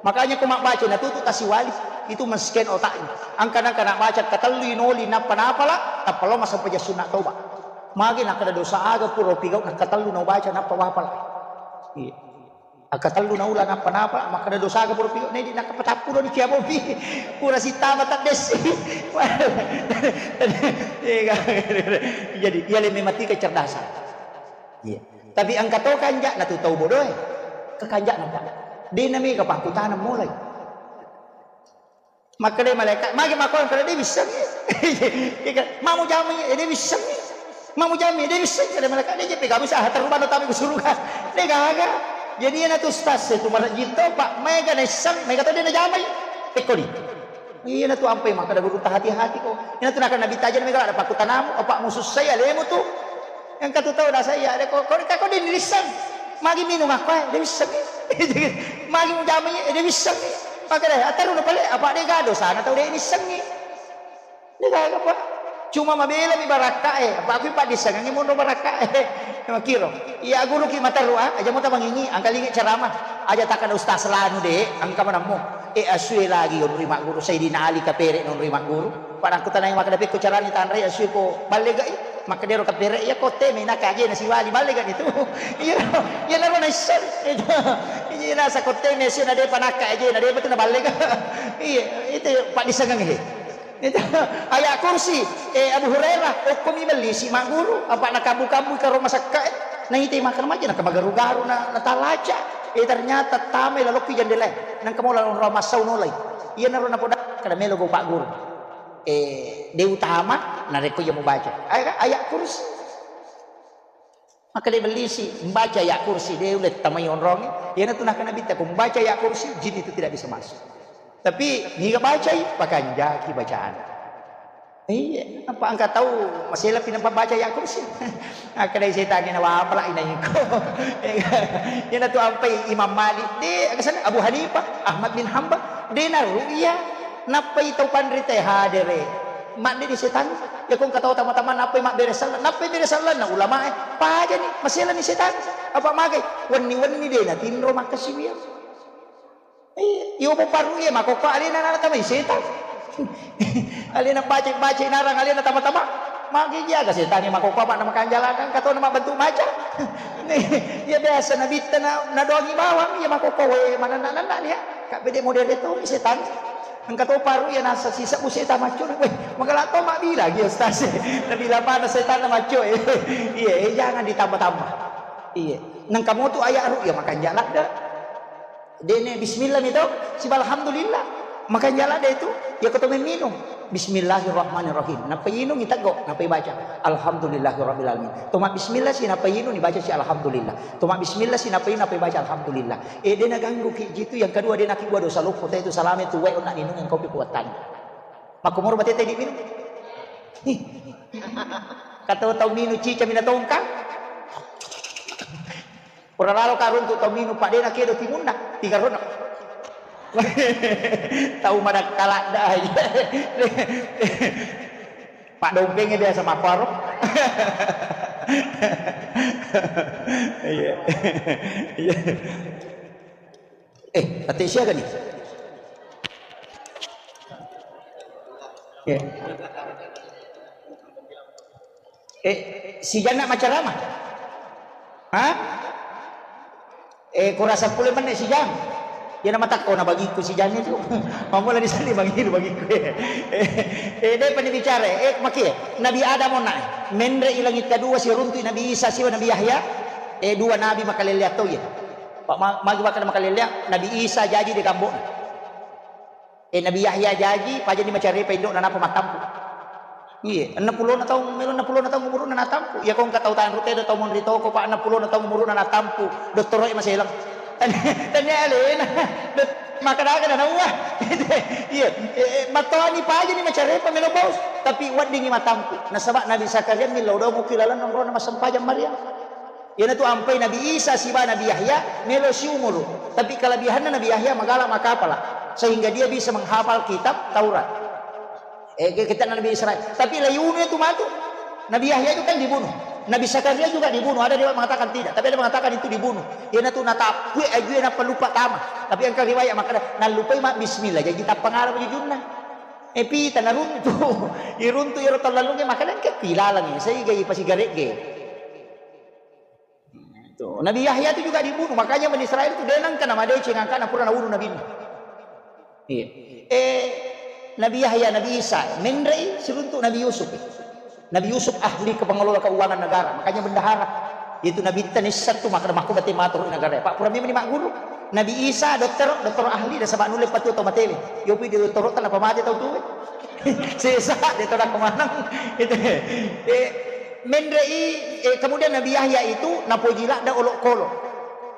Makanya ko mabbaca natutu tasiwali, itu mesken otaknya. Angka-angka nak baca katellu inoli nappa-napala, tappa lo masampaja sunna toba. Magi nakkeda dosa aga pura pigau nakkatellu nau baca nappa wapala. Iya. Akkatellu naula nappa-napala, makkeda dosa aga pura pigau, nedi nakkapatappu doni kiabomi. Pura sitama taddessi. Iya, kan? Jadi, iya le memati kecerdasan. Iya. Tapi engka to kanja' na tu tau bodoe. Kekanja'na, Pak. De' na mega pakkutanang mulai. Makkeda malaikat, magi makkua engka de' wissengngi. Iya, kan? Mamu jamai, eh, de' wissengngi. Mamu jamai, de' wissengngi. Keda malaikat, de' jeppe kamu sah terubah no tami ke surga. De' gaga. Jadi, iya na tu ustaz itu marajin to, Pak. Mega na isseng, mega to de' na jamai. Tekkoni. Iya na tu ampai makkeda guru ta hati-hati ko. Iya na tu nakkeda Nabi tajeng mega ada pakkutanamu, apa musuh saya lemu tu. Engka tu tau rasa iya, de' ko, ko, ko, ko de' nisseng. Magi minung aku, eh, de' wissengngi. Magi mujamai, eh, de' wissengngi. Maka de', aterru na pale, apa de' gaga dosana tau de' nissengngi. De' gaga, Pak. Cuma mabela mi barakka, eh. Apa aku pak dissengngi monro barakka, eh. Makiro. Iya guru ki materru, ah, aja mo tamangingi, angkalingi ceramah. Aja takkeda ustaz lanu de', engka manammu. Eh, asue lagi onri magguru, Sayyidina Ali kapere' nonri magguru. Pada kutanai makkeda pekko carani tanrai asue ko balle ga'i. Makkeda ro kapere' iya ko teme na kaje na siwali balle ga'i tu. Iya, iya naro na isseng. Iya nasa ko teme asue na de'pa nakka aje na de'pa tu na balle ga. Iya, itu pak dissengngi he. Itu ayat kursi, eh, Abu Hurairah, okko mi belli si magguru, apa na kabu-kabu karo masakka, eh. Na ite makan maja na kemagaru-garu na, na talaca. Eh, ternyata tamai lalokki jendela. Nang kemo lalong roma sau nolai. Iya naro na poda kada melo go pak guru. Eh, de' utama, narekko iya mubaca. Ayat, ayat kursi. Maka de' bellisi, membaca ayat kursi, de' ulle tamai onrongnge. Iya na tu nakkeda Nabitta, ko membaca ayat kursi, jin itu tidak bisa masuk. Tapi, niga bacai, pakanjaki bacaan. Iya, apa engka tau masela pi nappa baca ayat kursi. Akkeda setangnge na wapala inaiko. Iya na tu ampai Imam Malik, de', aga sana Abu Hanifah, Ahmad bin Hambal, de' na ru'ya. Nappai tau panrita hadere. Madde di setan. Ya ko engka tau tama-tama nappai mabbere sallang, nappai bere sallang na ulama e. Pajani, maselani setan. Apa magai? Wenni-wenni de' na tinro makkasiwiang. Eh, iyo mo paru iya makokko alena na tamai setan. Alena baca-baca narang alena tama-tama. Magi jaga setan iya makokko apa na makanjala kan kato na mabbentuk maca. Iya biasa nabitta na, na doangi bawang iya makokko we manenna-nenna nia. Kak bede model itu setan. Engka to paru iya nasa sisa bu setan macco. Weh, magala to mabbila gi ustaz. Nabila mana setan macco. Iya, eh, jangan ditambah-tambah. Iya. Nang kamu tu ayat ru'ya makanjala de'. De'ne bismillah mi tau, siba alhamdulillah. Makanja' ladde' tu, iya ko to memminung. Bismillahirrahmanirrahim. Nappa inung iteggo, nappa ibaca, Alhamdulillahirabbil alamin. To mabbismillah si, nappa inung ibaca si alhamdulillah. To mabbismillah si, nappa inung, nappa ibaca alhamdulillah. Eh, de' naganggu ki jitu, yang kedua de' nakibua dosa loppo, te tu salame tu wae onna ninung yang kopi kuattani. Makkomoro batete di minung. Ih. Kata tau minung cica mina tongkang. Pura lalo ka runtu tau minung, Pak, de' nakedo timunna, tiga rono. Tau madakkaladda. Pak Dompeng biasa mapparo. Iya. Iya. Eh, ate siaga nih? Iya. Eh, si Janna macarama? Hah? Eh, kurasa pule menne si Jang. Iya na matakko na bagiku si Jang itu. Mamula di sini bagiku, bagiku. Eh, eh, de' pani bicara. Eh, maki, Nabi Adam onna. Menre i langit kedua si runtu Nabi Isa siwa Nabi Yahya. Eh, dua nabi makalelea to iya. Pak ma-, magi bakal makalelea, Nabi Isa jaji de' gambo. Eh, Nabi Yahya jaji, pajani macarepa indo'na napa mattampu. Iya, enneng pulona taung, melo enneng pulona taung umuruna natampu. Iya, ko engka tau tanru tedo tau monri toko, Pak, enneng pulona taung umuruna natampu. Dottoro'e maselang. Tania, tania alena. Dot-, maka daga na nawa. Iya, eh, eh, mattoani pajani macarepa melo paus. Tapi weddingi matampu. Nasaba Nabi Zakaria millau dong uki laleng nonrona massempajang Maryam. Iyanatu ampai Nabi Isa siba Nabi Yahya melo siumuru. Tapi kelebihanna Nabi Yahya magala makapala sehingga dia bisa menghafal kitab Taurat. Eh, ke-, kitab Nabi Israel. Tapi layunu itu matu. Nabi Yahya itu kan dibunuh. Nabi Zakaria juga dibunuh. Ada riwayat mengatakan tidak, tapi ada mengatakan itu dibunuh. Iyanatu natapui ajue nappa lupa tama. Tapi engka riwayat makana nallupai ma bismillah. Jadi tappa ngala jujunna. Eh, pita naruntu. Iruntu iro tallalunge makana engka pilalangi. Sehingga ipasigaregge. Tuh, Nabi Yahya itu juga dibunuh, makanya Bani Israel itu de nengka namadeceng angkana pura nabunuh Nabi. Iya. Eh, Nabi Yahya, Nabi Isa, menrei siruntuk Nabi Yusuf. Nabi Yusuf ahli ke pengelola keuangan negara, makanya bendahara. Itu Nabi Tanissa tuh maka makku bate matur negara. Pak pura memang mak guru. Nabi Isa dokter, dokter ahli dan sebab nulis patu atau matewe. Yopi di dokter tanpa mati tau tuh. Sesa, dia tolak kemana? Itu. Eh, Menre'i, eh, kemudian Nabi Yahya itu napoji ladda olokolo.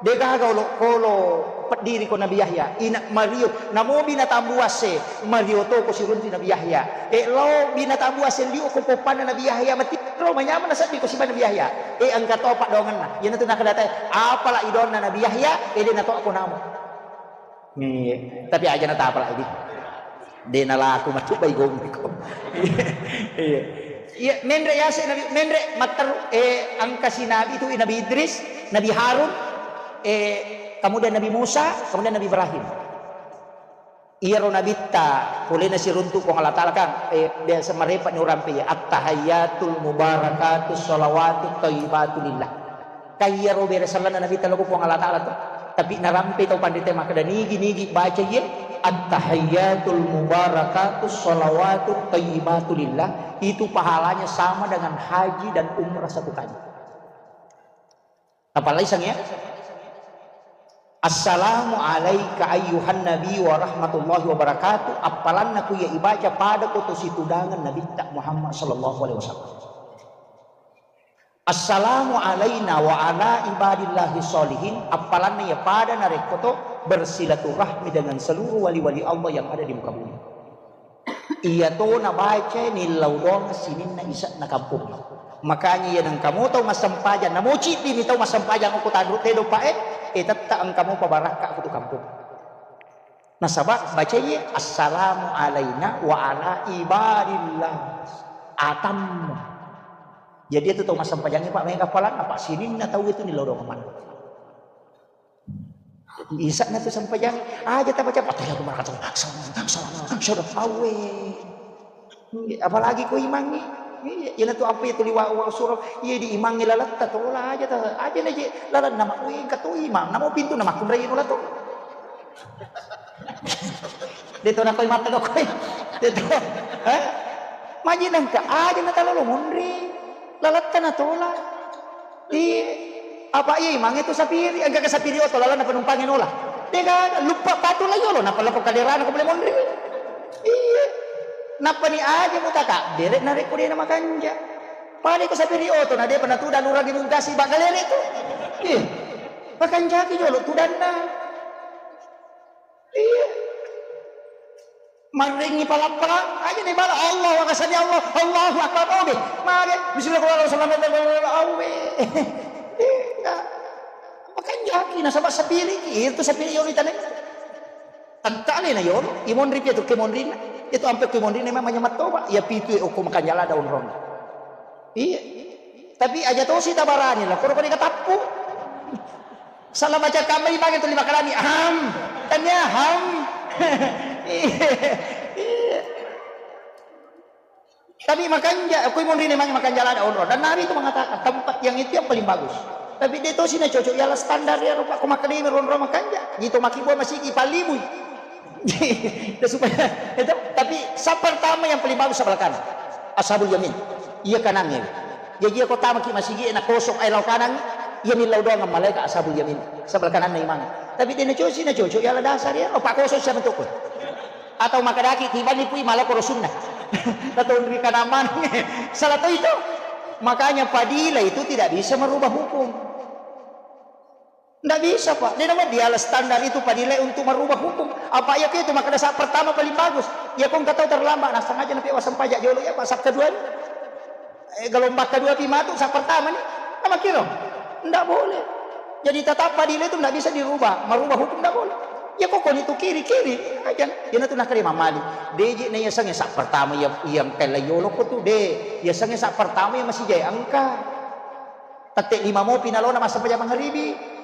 Degaga olokolo peddiri ko Nabi Yahya. Ina Mario, namo binatang buasse, Mario to ko sirunti Nabi Yahya. Eh, lo binatang buasse liu ko poppanna Nabi Yahya, matiro manyamana seddi ko siba Nabi Yahya. Eh, engka to paddoangenna. Iyanatu nakadatai, apala idonna Nabi Yahya, eh, de nato ko namo. Iya, tapi aja natapala idi. De nalaku matu bai gommi ko. Iya. Iya, menre yase Nabi, menre matteru, eh, angkasi Nabi itu Nabi Idris, Nabi Harun, eh, kemudian Nabi Musa, kemudian Nabi Ibrahim. Iyaro nabitta, polena siruntu Puang Allah Ta'ala kan, eh, biasa marepa ni urampe ya, at-tahayyatul mubarakatus shalawatut thayyibatu lillah. Kaiyaro bere sallanna Nabi talo ko Puang Allah Ta'ala to. Tapi narampe tau pandita makkeda nigi-nigi baca iye, "At-tahiyyatul mubarakatus shalawatut thayyibatu lillah," itu pahalanya sama dengan haji dan umrah satu kali. Apalagi sang ya? "Assalamu alaika ayyuhan nabi wa rahmatullahi wa barakatuh." Appalanna ku iya ibaca pada ko to situdangan Nabitta Muhammad sallallahu alaihi wasallam. "Assalamu alaina wa ala ibadillahi sholihin," appalanna iya pada narekko to bersilaturahmi dengan seluruh wali-wali Allah yang ada di muka bumi. Iya to nabaca nillau doang sininna ise'na kampung. Makanya iya nengka mo tau massempajang, namo ciddimi tau massempajang okko tanru tedo pa'e, eh, tetta engka mo pabarakka ko tu kampung. Nasaba bacai, "Assalamu alaina wa ala ibadillah." Atammu. Jadi itu tau massempajangnge, Pak, mega palanna, Pak, sininna tau itu nilodong maneng. Isa'na tu sempajang, aja tabaca, "Attahiyatu barakatuh, salam, salam, salam, awe." Iya, apalagi ko imangngi. Iya, iyana tu apa itu liwa wa suro, iya di imangngi lalatta tola aja ta, aja na je lalanna mak, wih, engka to imang, namo pintu na makkunrai nola to. De to nakoi mata koi. De to. Hah? Maji nangka aja na talalo munri. Lalatta na tola. Iya. Apa iya imangnge tu sapiri, engka ke sapiri oto lalanna penumpangnge nola. Dega lupa patu la yolo, nappa lako kaderana ko bole monri. Iya. Nappani aja mutaka, bere narekko dena makanja. Pada ko sapiri oto na depa natuda luragi mungkasi bagalere tu. Iya. Makanjaki jolo tudanna. Iya. Marrengi pala-pala, aja ni bala, Allahu Akbar, sami Allah, Allahu Akbar, obe. Mage, bismillahirrahmanirrahim, obe. Iya. Makanjaki nasaba sapiri, itu sapiri yolo itane. Tangkale na yolo, imonri pi tu kemonrina. Itu ampe kemonrina memang manyamatoba. Ya pitu okko makanjala daun rong. Iya. Tapi aja tosi tabarani lah, koro koni katappu. Salah baca kamma imangnge tu lima kalani, ham. Tania ham. Iya. Iya. Tapi makanja, aku imonrine mangi makanja lada onro. Dan Nabi itu mengatakan tempat yang itu yang paling bagus. Tapi dia tosi na cocok ialah standar ya rupa ko makkeda mi ronro makanja. Gitu maki buah masigi palibui. Dan supaya itu, tapi saf pertama yang paling bagus sebelah kanan. Ashabul yamin. Iya kanannya. Jadi iya ko tamaki masigi na kosong ai lau kanan, iya ni lau doang malaikat ashabul yamin. Sebelah kanan na imang. Tapi dia na cocok, na cocok ialah dasar ya. Oh, pak kosong siapa tu? Atau makkedaki tibanni pui malako rosunna. Tatonri kanamang. Salah to itu. Makanya padila itu tidak bisa merubah hukum. Ndak bisa, Pak. Dia nama diala standar itu padila untuk merubah hukum. Apa iya itu makkeda saat pertama paling bagus. Ya kong kata terlambat, nah sengaja napi wasempajak jolo ya, Pak, saat kedua ni. Eh, gelombang kedua pi matu, saat pertama ni. Nama kiro? Ndak boleh. Jadi tetap padila itu ndak bisa dirubah. Merubah hukum ndak boleh. Ya kok koni tu kiri, kiri. Aja. Iyana tu nakkeda Imam Malik. Deje na iya sange saat pertama iya, iya engka la yolo ko tu de. Iya sange saat pertama iya masih jaya engka. Tette lima mopi nalona massempajang mangaribi.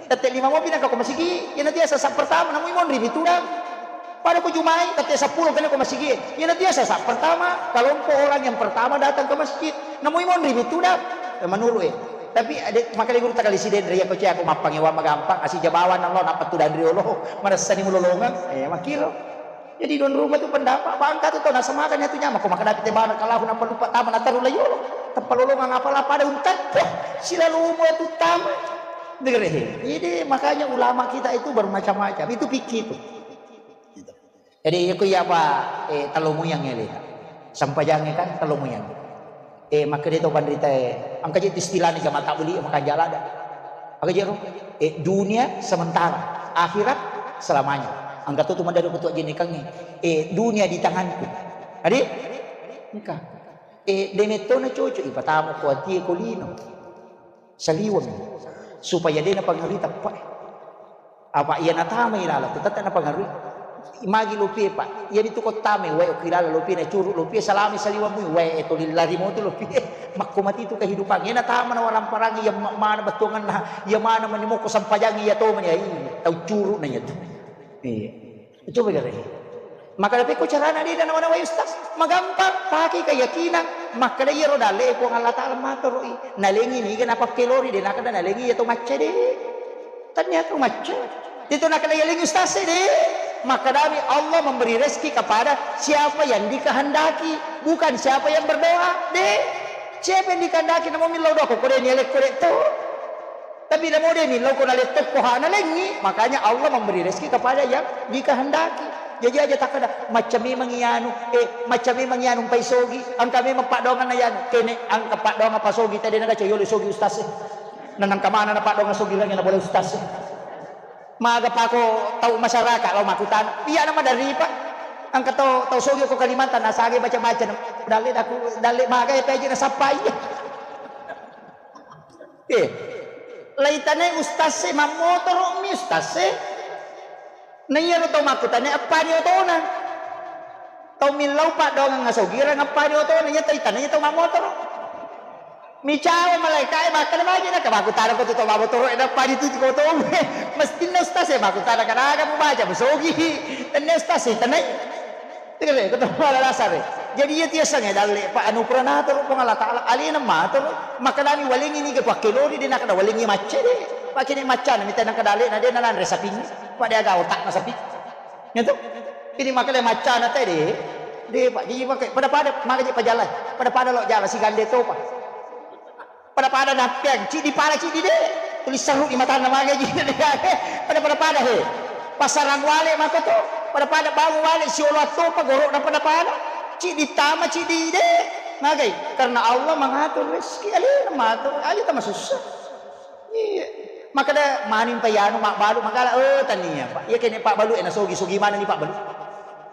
Tette lima mopi nangka ko masigi, iyana tiasa saat pertama namui monri mi tudang. Pada ko jumai, tette seppulo kena ko masigi. Iyana tiasa saat pertama, kelompok orang yang pertama datang ke masjid. Namui monri mi tudang. Eh, menurut eh. Tapi ada makanya guru takali siden ria ko cia ko mappangewa magampang, asi jabawan Allah napa tudang riolo. Marasani mulolongang. Eh, makiro. Jadi don rumah tu pendapat bangka tu tona semakan ya tu nyama ko makan api tebana kalau aku nampak lupa taman ataru layolo. Tepalolongang apalah pada untat. Silalu umur tu taman. Dengar eh. Jadi makanya ulama kita itu bermacam-macam. Itu fikih itu. Jadi aku ya apa eh talomoyang ya leta. Sampajange kan talomoyang. Eh, makkeda to panritae, engka je istilahna jama tabbeli makan jalada. Aga jero? Eh, dunia sementara, akhirat selamanya. Engka to tu madaro ketua jennikangnge. Eh, dunia di tanganku. Ade? Engka. Eh, demetto na cocok ipatamu ko atie ko lino. Saliweng. Supaya dena pangerita, Pak. Apa iya natamai laleng tu tette napangarui. Magi lopie, Pak. Iya ditu ko tamai wae okki laleng lopie na curu lopie salami saliweng mui wae to lillari motu lopie. Makko mati tu kehidupan. Iya natama na waramparang iya ma-, mana bettuanganna, iya mana mani moko sampajang iya to mani ai. Tau curu na iya tu. Iya. Coba gare. Maka tapi ko carana de nawa-nawai ustaz. Magampang, pakai keyakinan. Makkeda iyaro dalle Puang Allah Taala matoroi. Nalengi niga napakkelori de nakeda nalengi iya to macca de. Ternyata macca. Itu nakala yaling ustaz de. Makkedami Allah memberi rezeki kepada siapa yang dikehendaki, bukan siapa yang berdoa. De. Siapa yang dikehendaki namo millau doa ko de ni alek ko de to. Tapi namo de millau ko na letto ko hana lengi, makanya Allah memberi rezeki kepada yang dikehendaki. Jadi aja takkeda macca memang iyanu, eh macca memang iyanu pai sogi, engka memang paddoanganna iyanu. Kene engka paddoangan pasogi tadi naga cayolo sogi ustaz. Nanang kamana na paddoangan sogi lagi na boleh ustaz. Maga pako tau masyarakat lao makkutana. Iya na maderri, Pak. Engka tau, tau sogi ko Kalimantan, nasage baca-baca na. Dalle daku, dalle maga ya peje na sappai. Eh. Laitanai ustaz e, mammotoro mi ustaz e. Na iyaro tau makkutana eppani otona. Tau millau paddoangang asogirang eppani otona, iya tau itana iya tau mammotoro. Micawa malaikae makkeda maji na, kabaku taro ko tu to mabotoro e, nappa di tu ko to. Mestinna ustaz e makkutana kadaga mubaca musogi. Tenne ustaz e tanai. Tegere ko to mala dasar e. Jadi iya tiasang e dalle pa anu pura natoro Puang Allah Taala alena matoro makkedani walengi niga pakkelori de nakeda walengi macca de. Pakkene maccana mita nakeda alena de nananre sapingi. Pada aga otakna sapi. Nyetu? Ini makkeda maccana te de. De, Pak, jadi pakai pada-pada maka je pajalan. Pada-pada lo jalan si gande to, Pak. Pada-pada nappiang, cidi pala cidi de. Tulis seru di matana maka je. Pada-pada pada he. Pasarang wale maka to. Pada-pada bangun wale si olo atto pa gorok na pada-pada. Cidi tama cidi de. Magai karena Allah mengatur rezeki alena matur. Alena tama susah. Iya. Makkeda maning pa yanu mabbalu magala, oh tania, Pak. Iya kene pabbalu e na sogi-sogi mana ni pabbalu.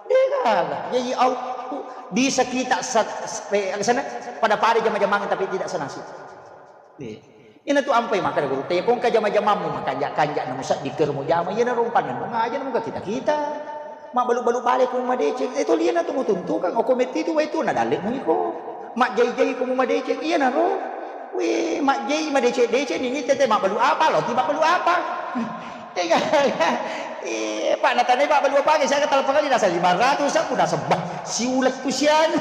Degala. Jadi Allah bisa kita sa-, sa-, eh, sana pada-pada jama-jamang tapi tidak senasib. Iya. Ina tu ampai makkeda guru te kongka jama-jamammu makanja-kanja na musaddi kermu jama iya na rompanna ngaja na muka kita-kita. Mabbalu-balu bale ku madeceng. Eh, to liana tu mutuntukan. Oko metti tu wai tu na dalle mu iko. Majjai-jai ku mu madeceng. Iya na ro. Wih, majjai madeceng-deceng ini tete mabbalu apa lo? Ti mabbalu apa? Tega. Eh, Pak, na tanai mabbalu apa? Saya kata lepas kali nasa lima ratus aku nasa bah. Si ulet tu sian.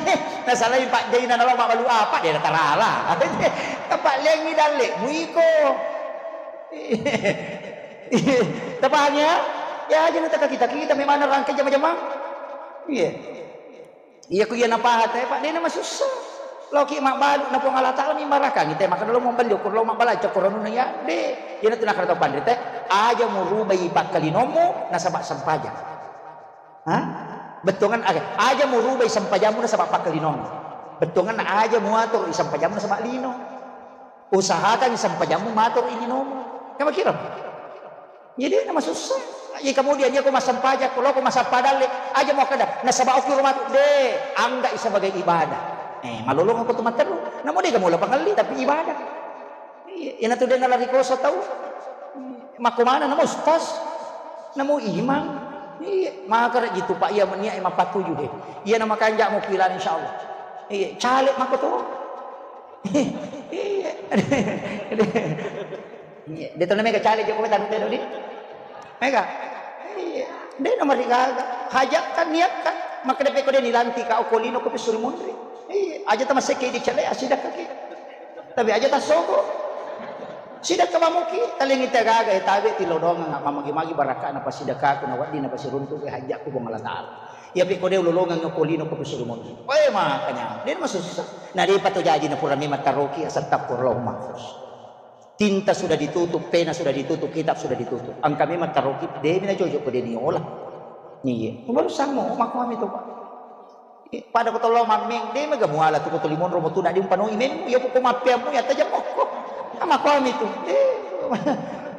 Nasa lain Pak Jai na lo mabbalu apa? Dia tarala. Pak lengi dalle mu iko. Tapahang ya? Ya aja na taka kita-kita memang rangkai jama-jama. Iya. Iya ku iya napaha te, Pak, dena masussa. Loki mabbalu na Puang Allah Taala mi marakangi te, maka lo mabbalu ko lo mabbalu cokkoronuna ya. De, iya na tu nakara tau panrita. Aja murubai pakkalinommu nasaba sempajang. Ha? Bettuangan, aga, aja murubai sempajammu nasaba pakkalinong. Bettuangan aja muatur i sempajammu nasaba lino. Usahakan sempajammu matur i linomu. Kan makiro? Jadi nama susah. Iya, kemudian iya ko massempajang, ko loko massappa dalle, aja mau kada nasaba okki rumah de, angga i sebagai ibadah. Eh, malolong aku tu matteru. Namu de kamu lapang ngelli tapi ibadah. Iya, iyana tu de nalari koso tau. Makko mana namo ustaz, namo imam. Iya, maka rek gitu Pak, iya menia mapatuju he. Iya nama kanjak mau pilan insyaallah. Iya, caleg mako to. Iya. Iya, de tona mega caleg Jokowi tanu telo di. Mega. Iya. De nama rigaga. Hajat kan niat kan. Maka de peko de nilanti ka okolino ko pisuri munri. Iya, aja tamasekke di cale asida kaki. Tapi aja tassoko. Sidekka mamuki, talengi tagaga, eh, tabe tilodongeng, mamagi-magi barakana pasidekkaku, na wedding na pasiruntu, eh, hajjakku Puang Allah Ta'ala. Iya, pekko de ulolongeng ko lino ko pisuru monri. Weh, makanya, de masussa. Na de pato jaji na pura memang taroki, asal takku Allahumma mahfuz. Tinta sudah ditutup, pena sudah ditutup, kitab sudah ditutup. Angka memang taroki, de mina jojo ko de niola. Niye. Baru samo, makmami to, Pak. Eh, pada ko tollo mammeng, de mega muala tu ko tuli monro mo tu, na di umpanoi memmu, iya ko mappeammu, iya tajang mokko. Ama ko ami tu. Eh,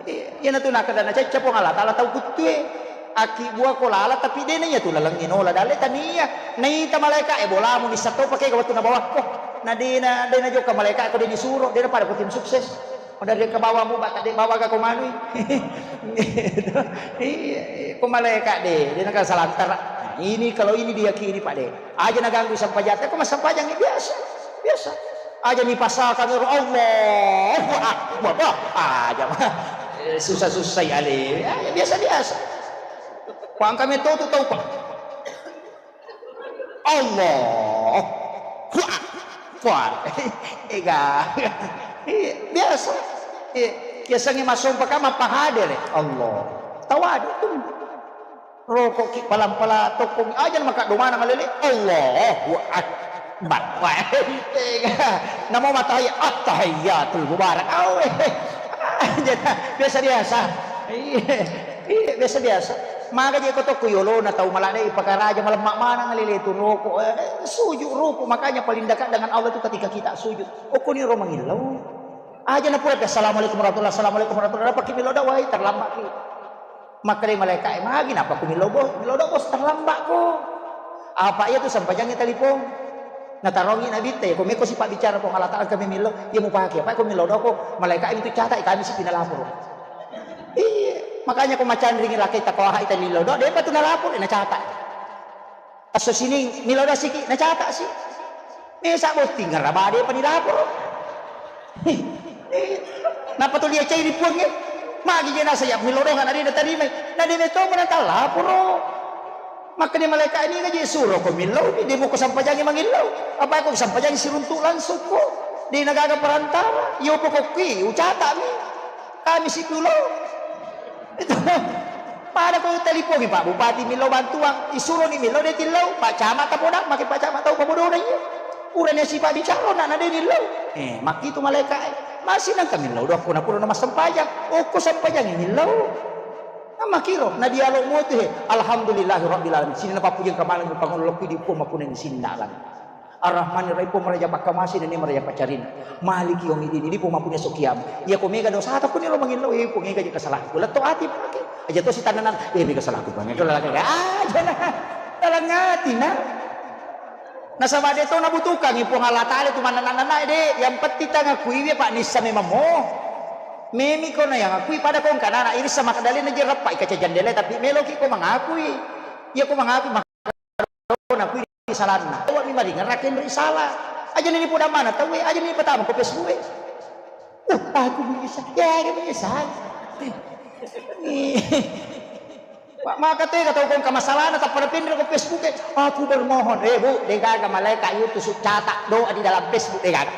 eh, iya na tu nakada na cacca Puang Allah Ta'ala tau kuttue. Aki bua ko lala, tapi de na iya tu laleng inola dalle tania. Naita malaika, eh, bolamu ni satto pake ga wettu na bawakko. Na de na, de na jokka malaika ko de ni suro, de na pada ko tim sukses. Pada de ka bawamu, bata de bawa ga ko manui. Iya, ko malaika de, de na ka salantara. Nah, ini kalau ini diyakini, Pak de. Aja naganggu sampajang, ko massampajang biasa, biasa. Aja ni pasal kamera, Allahu Akbar. Bah, aja mah. Eh, susah-susah ya, Le. Ya, ya, biasa-biasa. Pangkami to tu tau, Pak. Allahu Akbar. Ega. Iya, biasa. Iya, biasanya masuk pakai apa hadir. Allah. Tawadu tu. Rokok ki palang-palang tokong aja maka domana malele. Allahu Akbar. Wah, tega. Namo matahiyat, attahiyatul mubarak. Awe. Aja biasa-biasa. Iya. Iya, biasa-biasa. Maga je ko tokko yolona tau malade pakaraja malemma manang lele tu rokok. Eh, sujud rukuk, makanya paling dekat dengan Allah itu ketika kita sujud. Okko ni ro mangillau. Aja na pura assalamualaikum warahmatullahi, assalamualaikum warahmatullahi, apa ki melo dawai terlambat ki. Makkeda malaika e, "Magi napa ku millau bos? Millau do bos, terlambat ko." Apa iya tu sampajangngi telepon. Natarongi nabitta, "Ya ko meko sipa bicara Puang Allah Ta'ala kami millau, iya mupake apa ko millau do ko." Malaika itu catat, kami sipi nalapor. Iya, makanya ko macanringi lakai takoha ita millau do, depa tu nalapor, nacatat. Esso sining, millau dasiki, nacatasi. Mesa botting, ngarabade pa nilaporo. Napa tuli acai ri puangnge? Magi je nasa ya millau doang, na de natarimai. Na de metto mana talaporo. Makkeda malaika ni ngaji suro ko millau, de moko sampajangi mangillau. Apa ko sampajangi siruntu langsung ko. De nagaga perantara. Yo pokokki, ucatami. Kami sipulo. Itu. Pada ko telipongi Pak Bupati millau bantuan, isuroni millau de tillau, Pak Camat tapodang, make Pak Camat tau pabodona iya. Purani sipa bicara na na de nillau. Eh, makkitu malaika e. Masih nang kami millau doang kuna pura na massempajang. Okko sampajangi millau. Na makiro, na dialog mo tu he. Alhamdulillahirabbil alamin. Sini na papujeng kamaneng pangolokki di upo mapune sinna lang. Ar-Rahmanir Rahim, Puang maraja pakkamase, nennia maraja paccarina. Maliki yaumiddin, idi Puang mappunnai esso kiamat. Iya ko mega dosata, kuniro mangillau, eh, Puang, ega je kesalahanku. Letto ati pake. Aja to sitannanan, eh, mega salahku, Puang. Ega lala, aja na. Dalam hati na. Nasaba de to nabutuhkangi Puang Allah Ta'ala tu mananna-nanna de. Yang penting tangakui, Pak, nissa memang mo. Memi ko na yang akui pada ko engka nana irissa makadalena je rappa ikaca jandela, tapi meloki ko mangakui. Iya ko mangakui, Nakui salanna. Awak mi maringerra kenroi sala. Aja ni podang mana tau e, aja ni patama ko Facebook e. Uh, aku menyesal. Ya, dia menyesal. Pak, maka tega tau kong kamasalana, tappada penre ko Facebook e. Aku bermohon. Eh, Bu, degaga malaikat itu su-, catat doa di dalam Facebook, degaga.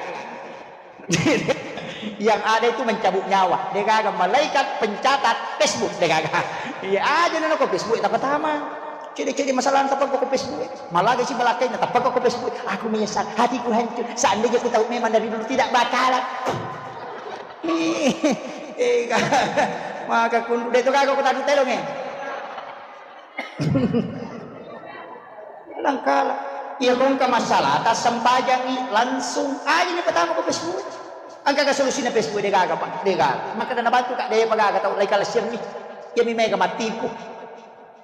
Yang ada itu mencabut nyawa. Degaga malaikat pencatat Facebook, degaga. Iya aja nana ko Facebook tapatama. Cede-cede masalah tappa ko Facebook. Malah si balakai na tappa ko Facebook. Aku menyesal, hatiku hancur. Seandainya ku tahu memang dari dulu tidak bakalan. Maka kundu de to gaga ko tadu telong e. Angkala. Iya, ko engka masalah, tassempajangi langsung aja ni pertama ko Facebook. Engka ka solusinya Facebook, de gaga, Pak, de gaga. Maka dana bantu, Kak, de pa gaga tau lai kalasiang ni. Iya mi mega matipu.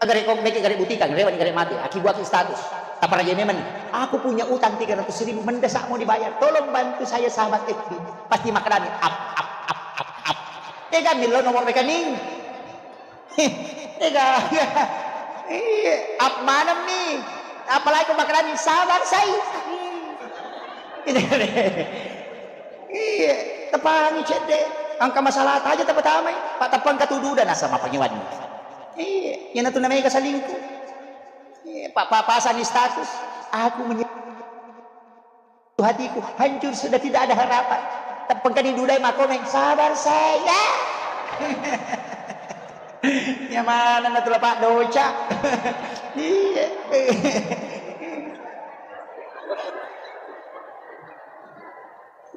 Agare ko meke gare butika, rewa ni gare mati. Aki buat status. Taparaja memang ni. Aku punya utang tiga ratus ribu, mendesak mau dibayar. Tolong bantu saya, sahabat F B. Pasti makadami up, up, up, up, up. De ga millau nomor rekening. Ega. Iya, ap maneng mi. Apalagi ko makkadani sabar sai. Iya, tepangi cedde. Engka masalah aja tapatamai. Pak tepang katudu dan asal mapangiwan. Iya, yana tu namanya selingkuh. Iya, Pak, Pak pasangi status. Aku menye- Hatiku hancur, sudah tidak ada harapan. Teppengkani dudai makkomeng, sabar saya. Ya mana na tula pak doca. Iya.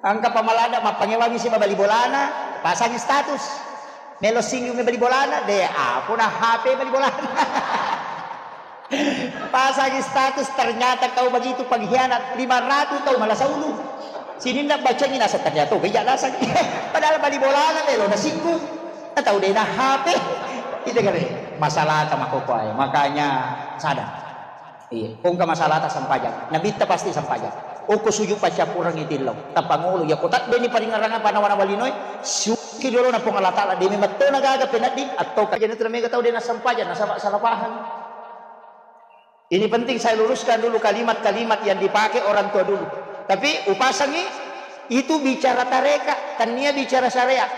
Engka pamalada mappangewangi si bali bolana, pasangi status. Melo singgung bali bolana, de apa na H P bali bolana. Pasangi status, ternyata kau begitu pengkhianat, lima ratus tau malasa ulu. Sininna bacangi nasa ternyata bejak nasa. Padahal bali bolana melo na singgung. Atau dena H P. Itu kare masalah sama kokoai. Makanya sadar. Iya, ko engka masalah ta sempajang. Nabitta pasti sempajang. Oko sujud paccappurengngi tillau. Tapangolo, iya ko tadde ni paringerrang apa nawa-nawa linoe, suki dolo na Puang Allah Taala, de memang to na gaga penedding atau kajana tu mega tau de na sempajang, nasaba salah paham. Ini penting saya luruskan dulu kalimat-kalimat yang dipakai orang tua dulu. Tapi upasangi itu bicara tareka, tania bicara syariat.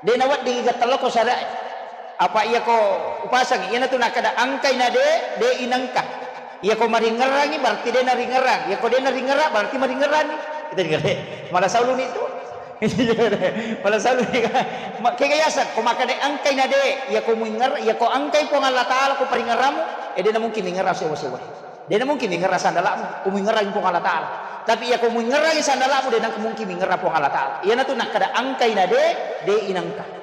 De nawedding iga telloko syariat. Apa iya ko upasangi, iyana tu nakada angkai na de, de inangka. Iya ko maringerrangi berarti de naringerrang. Iya ko de naringerrang berarti maringerrangi. Kita dengar. Malah saulu ni tu. Malah saulu ni. Ma-, kega yaseng, ko makkada engkai na de, iya ko muinger-, iya ko engkai Puang Allah Taala ko paringerramu, eh, de na mungkin mingerra sewa-sewa. De na mungkin mingerra sandalamu, ko muingerrangi Puang Allah Taala. Tapi iya ko muingerrangi sandalamu, de na mungkin mingerra Puang Allah Taala. Iyana tu nakkada engkai na de, de inangka.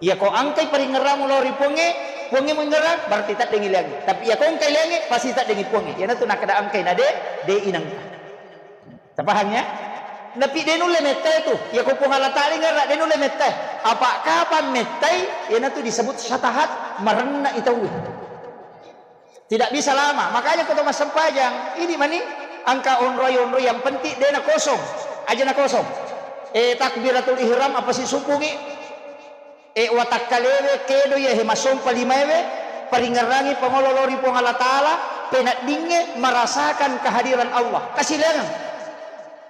Iya ko engkai paringerramu lao ri Puangnge, Puangnge muingerrang, berarti taddengi liangnge. Tapi iya ko engkai liangnge, pasti taddengi Puangnge. Iyana tu nakkada engkai na de, de inangka. Tapahang ya? Tapi de nulle mettai tu. Iya ko Puang Allah Taala ingerra, de nulle mettai. Apa kapan mettai? Iyana tu disebut syatahat, marenna i tauwe. Tidak bisa lama. Makanya ko to massempajang, ini mani engka onroi-onroi yang penting de na kosong. Aja na kosong. Eh, takbiratul ihram apa sisubungi? Eh, watakkalewe kedo iya he masompa limaewe, paringerrangi pangolo lao ri Puang Allah Taala, peneddingnge merasakan kehadiran Allah. Kasilengang.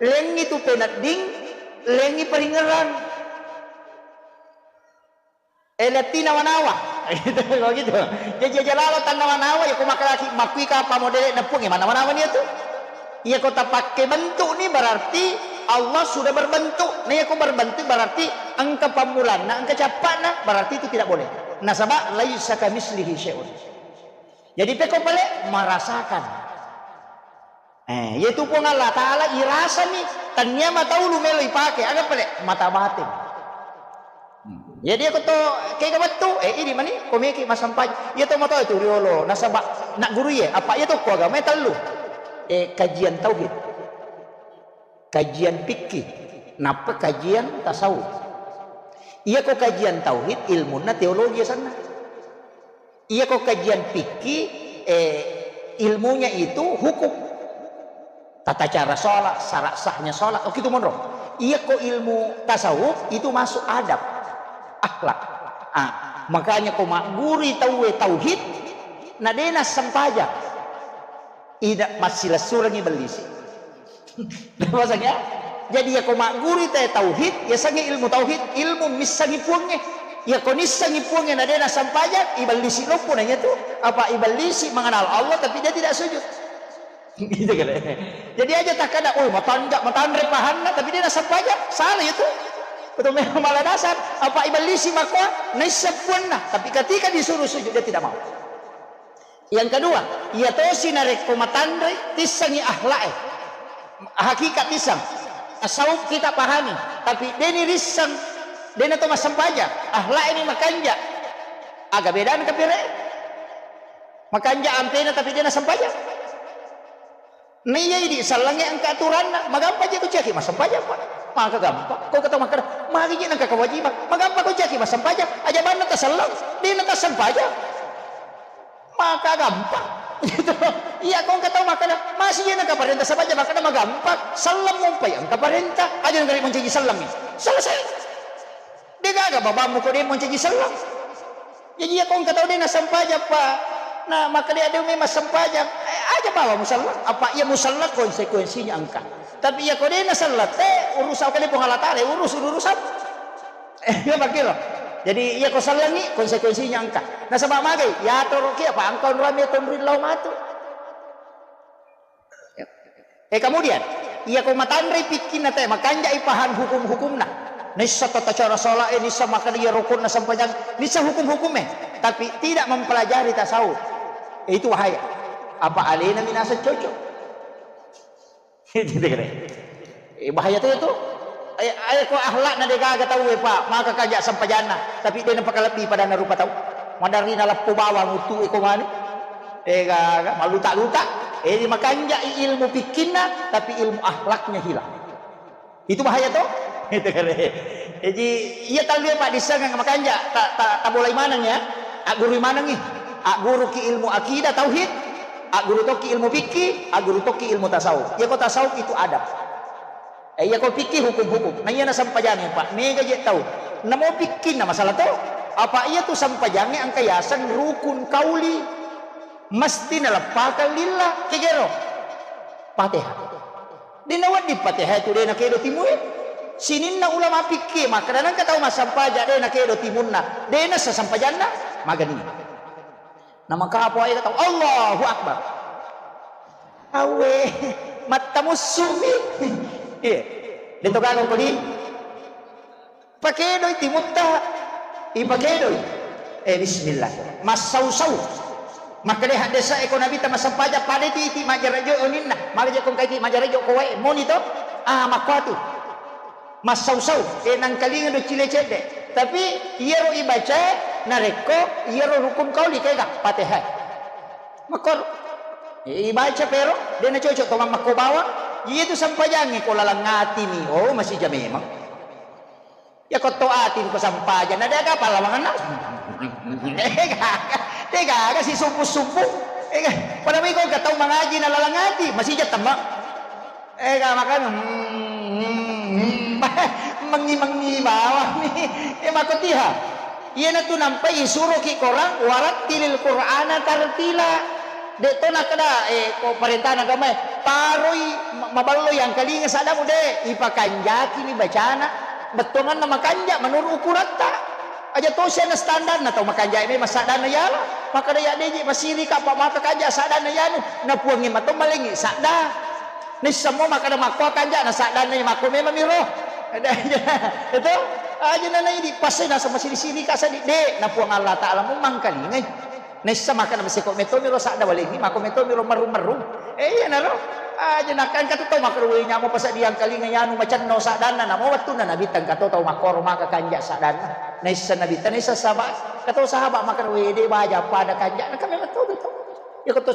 Lengngi tu penedding, lengngi paringerrang. Eh, letti nawa-nawa. Gitu, kalau gitu. Jadi aja lalo tannawa-nawa, ya, ko makalaki, makkui kapang modele nepung, ya, manawa-nawa ni itu. Iya ko tapakke bentuk ni berarti Allah sudah berbentuk. Nah, iya ko berbentuk berarti engka pammulanna, engka cappa'na, berarti itu tidak boleh. Nasaba laisa kamislihi syai'un. Jadi pekko pale merasakan. Eh, yaitu Puang Allah Taala irasani, tania mata ulu melo ipake, aga pale mata batin. Hmm. Jadi aku to kega wettu, eh, ini mani, komiki masampai. Iya to mata itu riolo, nasaba nak guru ye, apa iya to ko agama tellu. Eh, kajian tauhid. Kajian fikih, nappa kajian tasawuf. Iya ko kajian tauhid, ilmunna teologi asanna. Iya ko kajian fikih, eh, ilmunya itu hukum. Tata cara sholat, syarat sahnya sholat, oh, gitu monro. Iya ko ilmu tasawuf itu masuk adab, akhlak. Ah, makanya ko magguri tauwe tauhid, na dena sempajang. Ida massilessurengi bellisi. Bahasanya, jadi iya ko magguri te tauhid, ya sangi ilmu tauhid, ilmu missangi puangnge. Iya ko nissangi puangnge na dena sempajang, ibellisi loppo nanya tu. Apa ibellisi mengenal Allah tapi dia tidak sujud. Gitu kan. Jadi aja tak ada, oh, matanja, matanre pahanna, tapi dia nasempajang, salah itu. Betul memang malah dasar. Apa ibellisi makwa, naisseng puanna, tapi ketika disuruh sujud dia tidak mau. Yang kedua, iya tosi narekko matanre, tissengi akhlak e. Hakikat tisseng. Tasawuf kita pahami, tapi deni risseng, dena to massempajang, akhlak ini makanja. Aga bedana kapire? Makanja ampena tapi dena sempajang. Naiya idi sellengnge engka aturanna, magampa je ko ciaki massempajang, Pak. Maka gampang. Ko kata makkeda, magi je nengka kewajiban, magampa ko ciaki massempajang, aja banna taselleng, dena tassempajang. Maka gampang. Gitu. Iya, ko engka tau makkeda, masih je nengka parenta sempajang, makkeda magampang. Selleng mumpai engka parenta, aja nengka moncaji sellengngi. Selesai. Degaga babammu ko de moncaji selleng. Jaji iya ko engka tau de nassempajang, Pak. Na makkeda de memang sempajang. Eh, aja bawa musalla. Apa iya musalla konsekuensinya engka. Tapi iya ko de nasella te urusan kali Puang Allah Taala, urus urusan. Eh, iya makkiro. Jadi iya ko sellengngi konsekuensinya engka. Nasaba magai, ya toro ki apa engka onrami tonri lao matu. Eh, kemudian, iya ko matanrei pikkinna te, makanjai paham hukum-hukumna. Nissa tata cara salat, eh, nissa makkeda iya rukunna sempajang, nissa hukum-hukumnya, tapi tidak mempelajari tasawuf. Eh, itu bahaya. Apa alena minasa cocok? Itu kira. Eh, bahaya tu itu. Ayo, ayo ko akhlakna degaga tau, eh, Pak, maka kaja sempajanna, tapi dia napakalebbi pada narupa tau. Madarina leppo bawang utu iko mani. Eh, gaga, maluta-luta. Eh, di makanjai ilmu pikkinna, tapi ilmu akhlaknya hilang. Itu bahaya to? Itu kare. Jadi, iya tallu, Pak, dissengang makanja, ta, ta, tabolai maneng ya. Agguru manengi. Agguruki ilmu akidah, tauhid. Agguru tokki ilmu fikih, agguru tokki ilmu tasawuf. Iya ko tasawuf itu adab. Eh, iya ko fikih hukum-hukum. Nah, iya na sempajange, Pak. Mega je tau. Namo fikih na masalah to. Apa iya tu sempajange engka yaseng rukun kauli. Mesti naleppakang lillah. Kegero. Fatihah. Dena wedding Fatihah tu dena kedo timue. Sininna ulama fikih makkeda nengka tau massempaja dena kedo timunna. Dena sesempajanna magani. Namakapo aja tau, Allahu Akbar. Awe, mattamussumi. Iya. Dento gaga kodi. Pakedoi timutta. Ipakedoi. Eh, bismillah. Massau-sau. Makkeda haddesa eko Nabi ta massempajang pada iti, iti majarajo oninna. Maka je kong kaiti majarajo ko wae. Moni to? Ah, makkuatu. Massau-sau, eh, nangkalinga do cile cedde. Tapi iyaro ibaca narekko iyaro rukun kauli kega Fatihah. Makkor. Eh, ibaca pero de nacocok to mammakko bawang. Iya tu sempajangi ko lalang atimi. Oh, masija memang. Ya ko to atim ko sampajang na de aga pallawanganna. Eh, gaga. De gaga si subuh-subuh. Eh, pada miko tau mangaji na lalang ati, masija temma. Ega makanya, hmm, hmm, hmm, mengi-mengi bawang ni. Eh, makotiha. Iyanatu nampai isuroki korang, "Warattilil Qur'ana tartila." De to nakkeda, eh, ko parentana agamae, paroi ma-, maballo yangkalinga saddamu de, ipakanjaki ni bacana. Bettuanganna makanja menurut ukuratta. Aja tosi ana standarna tau makanja memang saddanna yala. Makkeda ya deji masirika apa maka kanja saddanna yanu. Na puangnge mato malengi sadda. Nissemmo makkeda makko kanja na saddanna makko memang miro. Itu aja na naidi pasena sama siri-siri ka sadi de na Puang Allah Taala mu mangkalingai. Nessa makkeda maseko meto miro sadda walengi makko meto miro merrung-merrung. Eh, iya naro. Aja nakkan katu tau makkeda we nyamo pasadiang kalinga yanu macenno saddanna namo wettunna Nabi tangka to tau makkoro maka kanja saddanna. Naissa Nabi tanissa sahabat. Kato sahabat makkeda we de baja pada kanja na kami betul betul. Ya ko to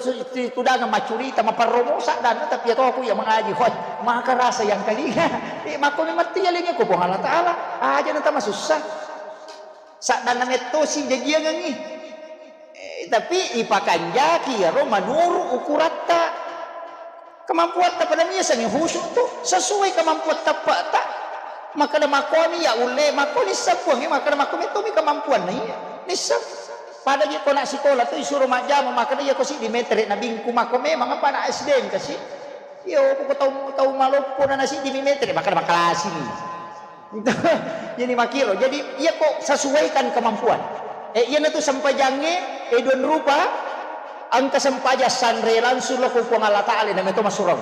tudanga macurita maparromo saddanna tapi ya to aku ya mengaji hoi maka rasa yang kalinga. Eh, makko memang tialingi ko Puang Allah Taala. Aja na tama susah. Saddanna mettosi jajiangengngi. Eh, tapi ipakanjaki iyaro manuru ukuratta. Kemampuatta pada miasangi khusyuk tu sesuai kemampuan tappa'ta. Makkeda makkomi ya ulle, makkoni sappuangnge, makkeda makko mettomi kemampuanna iya. Nissa. Pada je ko nak sikola tu isuro majjama, makkeda iya ko siddi metere na bingku makko memang apa anak S D kasi. Iya, ko tau, tau maloppo na siddi mi metere, makkeda makkalasini. Jadi makkiro. Jadi iya ko sesuaikan kemampuan. Eh, iyanatu sempajangnge, eh, dua rupa, engka sempajang sanre langsung lo ko Puang Allah Taala, na meto masurang.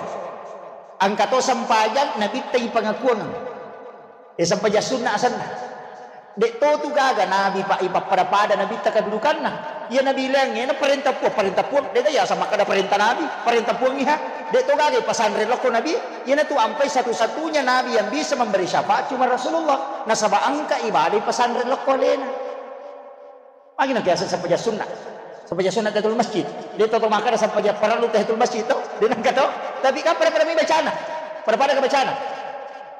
Engka to sempajang, nabitta ipangakuang. Eh, sempajang sunna asenna. Dek to tu gaga Nabi, Pak, ipappada-pada Nabitta kedudukanna. Iya Nabi leangnge na parenta Puang, parenta Puang. Dega iya sama kada parenta Nabi, parenta Puang iha. Dek to gaga ipasanre lokko Nabi. Iyanatu ampai satu-satunya Nabi yang bisa memberi syafaat cuma Rasulullah. Nasaba engka ibadah ipasanre lokko alena. Magi na biasa sempajang sunna. Sempajang sunna tahiyatul masjid. De' to, to makkeda sempajang parellu tahiyatul masjid to. De' nengka to. Tapi kan pada-pada mi bacana. Pada-pada ke bacana.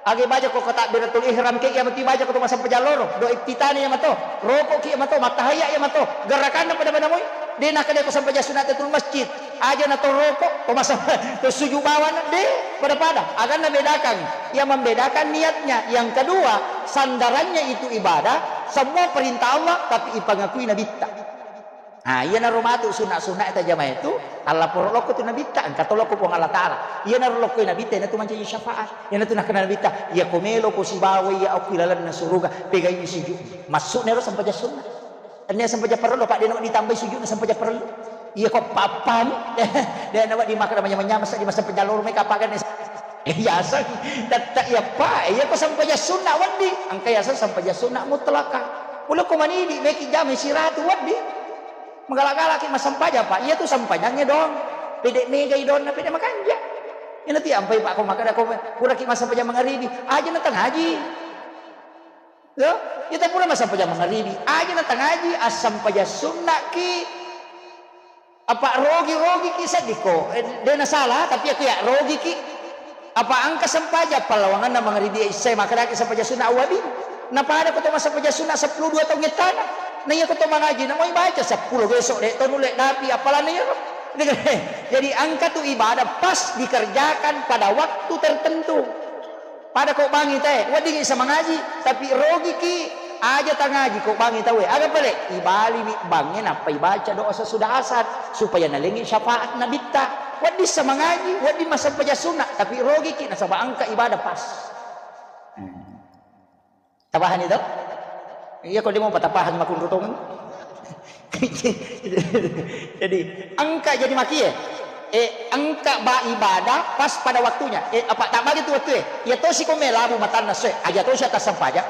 Aga baca ko takbiratul ihram ke, iya matu baca ko to massempajang loro. Doa iftitahna iya mato. Roko ki iya mato, mattahiyya iya mato. Gerakanna pada-pada moi. De' nakkeda ko sempajang sunna tahiyatul masjid. Aja na to roko, to masa-, to sujud bawana. De', pada-pada. Akan na bedakan. Yang membedakan niatnya. Yang kedua, sandarannya itu ibadah, semua perintah Allah, tapi ipangakui nabitta. Ah, iyanaro matu sunna-sunna tajamae tu, allaporo lokko tu nabitta, engka to lokko Puang Allah Taala. Iyanaro lokko nabitta, iyanatu mancaji syafaat. Iyanatu nakkeda nabitta, iya ko melo ko sibawa iya okko ilalenna suruga, pegai sujud. Maksudna ero sempajang sunna. Ennia sempajang parellu, Pak, de' nawedding ditambai sujudna sempajang parellu. Iya ko pappami, de' nawedding makkeda manyameng-nyameng seddi massempajang loro mai kapagenne. Iya, asal tette iya, Pak, iya ko sempajang sunna wedding. Engka yaseng sempajang sunna mutlaka. Pole ko manidi, meki jama siratu wedding. Magala-galaki massempajang, Pak. Iya tu sempajangnge doang. Pede' megai doanna, pede' makanja. Ina ti ampai, Pak, ko makkeda ko puraki massempajang mangaribi, aja na tangaji. Yo, ita pura massempajang mangaribi, aja na tangaji, assempajang sunnaki. Apa rogi-rogi ki seddi ko? Eh, de' na salah, tapi aku ya rogi ki. Apa engka sempajang pallawanganna mangaribi, isya, makkedaki sempajang sunna awwabin. Na pada ko to massempajang sunna seppulo dua taung ettana. Na iya ko to mangaji, na moi baca seppulo besok, de' to nulle napi appalanna iyaro. Jadi engka tu ibadah pas dikerjakan pada waktu tertentu. Pada ko bangi tae, weddingi sa mangaji, tapi rogiki, aja tangaji ko bangi taue. Aga pale? Ibaliwi bangnge nappa ibaca doa sesudah asar, supaya nalengi syafaat nabitta. Wedding sa mangaji, wedding massempajang sunna, tapi rogiki nasaba engka ibadah pas. Hmm. Tapahani to? Iya, ko demo patapahang makunrutong. Jadi, engka jadi makie. Eh, engka ba ibadah pas pada waktunya. Eh, apa tak bagi tu waktu eh? Iya tosi ko melabu matanna soe, aja tosi atas sempajang.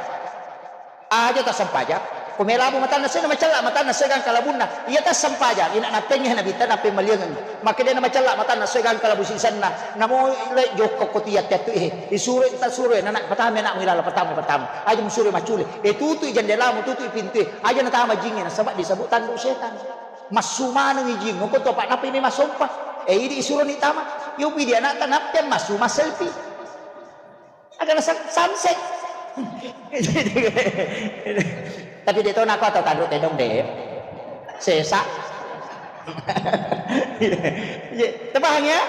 Aja atas sempajang. Ko melabu matanna soe, na macella matanna soe gangka labunna. Iya tas sempajang, ina nappengngi nabitta, nappeng maliangeng. Makkeda na macella matanna soe gangka labu sisenna. Namo le jokko ko tiya tiya tu eh. Isuro ta suro eh, nana patame anakmu ilala, patame, patame. Aja musuro maccule. Eh, tutui jendelamu, tutui pintue. Aja natama jingnge, nasaba disebut tandu setan. Massu manengi jing, ko to apa nappai massompa. Eh, idi isuroni tama. Yo pidi anakta nappeng massu masselfie. Agana san-, sunset. Tapi de' to nako atau tandu tedong de'. Sesa. Iya, tapahang ya?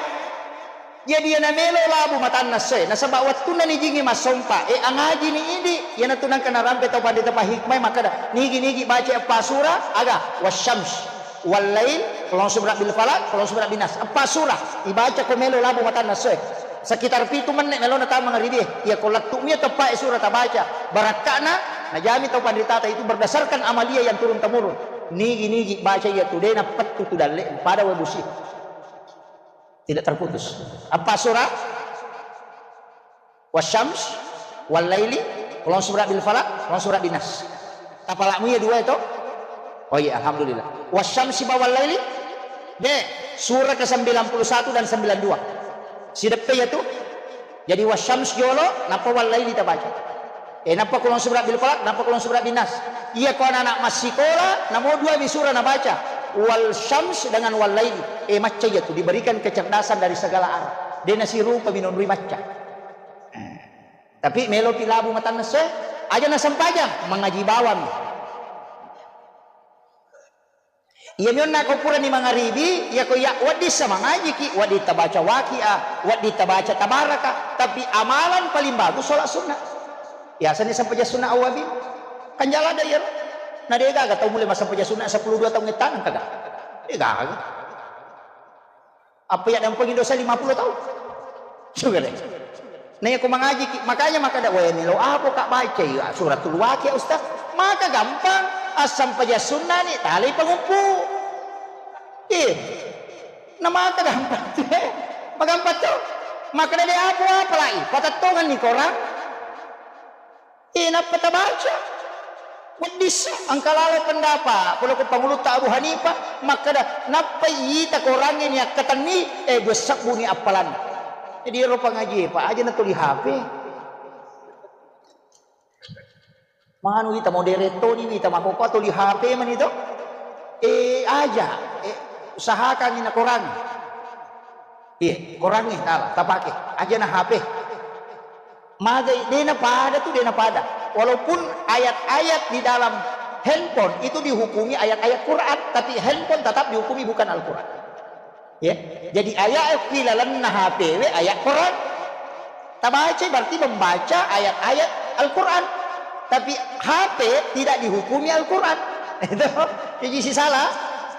Jadi iyana melo labu matanna soe, nasaba wettunna ni jingi massompa, eh, angajini idi, iyanatu nengka narampe tau panrita pahikmai makkeda, nigi-nigi baca eppa sura, aga, wasyams, wallail, qul a'udzu birabbil falaq, qul a'udzu birabbin nas. Eppa sura, ibaca ko melo labu matanna soe. Sekitar pitu menne' melona tama mangaribie, iya ko lettu'mi teppa e sura tabaca. Barakka'na, najami tau panritata itu berdasarkan amalia yang turun temurun. Nigi-nigi baca iya tu de' napettu tu dalle, pada wae busi. Tidak terputus. Apa surah? Wasyams, wallaili, qul a'udzu birabbil falaq, qul a'udzu birabbin nas. Tapalakmu iya dua itu? Oh iya, alhamdulillah. Wasyamsi ba wallaili? De, surah ke sembilan puluh satu dan sembilan dua. Sideppe iya tu? Jadi wasyams jolo, nappa wallaili tabaca. Eh, nappa qul a'udzu birabbil falaq, nappa qul a'udzu birabbin nas. Iya ko anak-anak massikola, namo dua mi surah nabaca. Wal syams dengan wal laili. Eh, macca iya tu diberikan kecerdasan dari segala arah. De nasirupa minonroi macca. Eh. Tapi melo pi labu matanna soe, aja nasempajang, mangaji bawang. Iya mi onna ko purani mangaribi, iya ko iya wedding sa mangajiki, wedding tabaca Waqiah, wedding tabaca Tabaraka, tapi amalan paling bagus sholat sunnah. Biasanya sampai jas sunnah awabi. Kan jala ada iya. Na de gaga tau mulai massempajang sunnah sepuluh dua taung ettana kaga. De gaga. Apa iya dampengin dosa lima puluh taung? Sudah deh. Nah, iya ko mangaji ki, makanya maka ada, "Weh, melo apa kak baca ya suratul Waqiah, Ustaz?" Maka gampang, assampajang sunnah ni, tali pangumpu. Eh, nah maka gampang. Magampang tu. Maka ada apa-apa lagi. Patattongan ni korang. Eh, nappa tabaca. Weddissa, engka lalo pendapat, pole ko pangulutta Abu Hanifah, makkeda, nappai ita korangnge ni akkatenni, eh, dua sebbu ni appalan. Jadi, ero pangaji, Pak, aja na tuli H P. Manu ita modere toni, ita makoko tuli H P mani to. Eh, aja, eh, usahakan ini korangi. Iya, korangi, tala, tapake. Aja na H P. Magai, dena pada tu, dena pada. Walaupun ayat-ayat di dalam handphone itu dihukumi ayat-ayat Quran, tapi handphone tetap dihukumi bukan Al-Quran. Ya, jadi ayat di lalenna H P we ayat Quran. Tabaca berarti membaca ayat-ayat Al-Quran. Tapi H P tidak dihukumi Al-Quran. Itu, jadi si salah.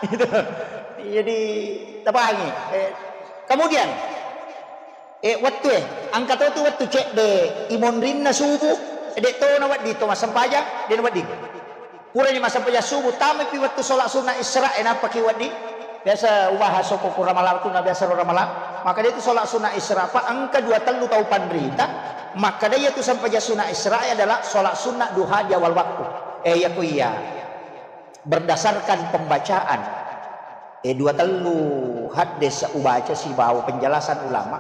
Itu. Jadi, tapahangi. Eh, kemudian, eh, wettu e, engka to tu wettu cedde imonrinna subuh, de to na wedding to massempajang, de na wedding. Purani massempajang subuh, tamaipi wettu sholat sunnah Isra, e, nappaki wedding. Biasa ubahas okko ku Ramalang tu, na biasa ro Ramalang. Maka de tu sholat sunnah Isra, pa engka dua tellu tau panrita, makkeda iya tu sempajang sunnah Isra adalah sholat sunnah duha di awal waktu. Eh, iya ku iya. Berdasarkan pembacaan, eh, dua tellu haddes ubaca sibawa penjelasan ulama,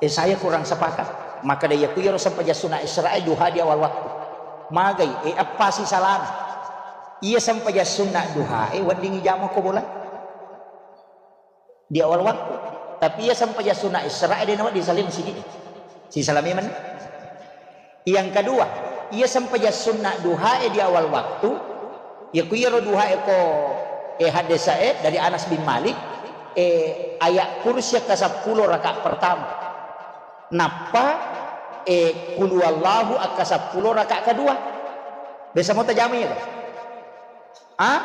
eh, saya kurang sepakat. Makkeda iya ku iyaro sempajang sunnah Isra, eh, duha di awal waktu. Magai, eh, eppa si salana. Iya sempajang sunnah duha, eh, weddingi jama ko bola di awal waktu. Tapi iya sempajang sunnah Isra, eh, de na wedding salai masigi. Si salai memang. Yang kedua, iya sempajang sunnah duha, eh, di awal waktu. Iya ku iyaro duha, eh, ko, eh, hadis, eh, dari Anas bin Malik, eh, ayat kursi akka seppulo rakaat pertama. Nappa, eh, qul huwallahu akka seppulo rakaat kedua. Biasa mo tajama iya, kan? Ah?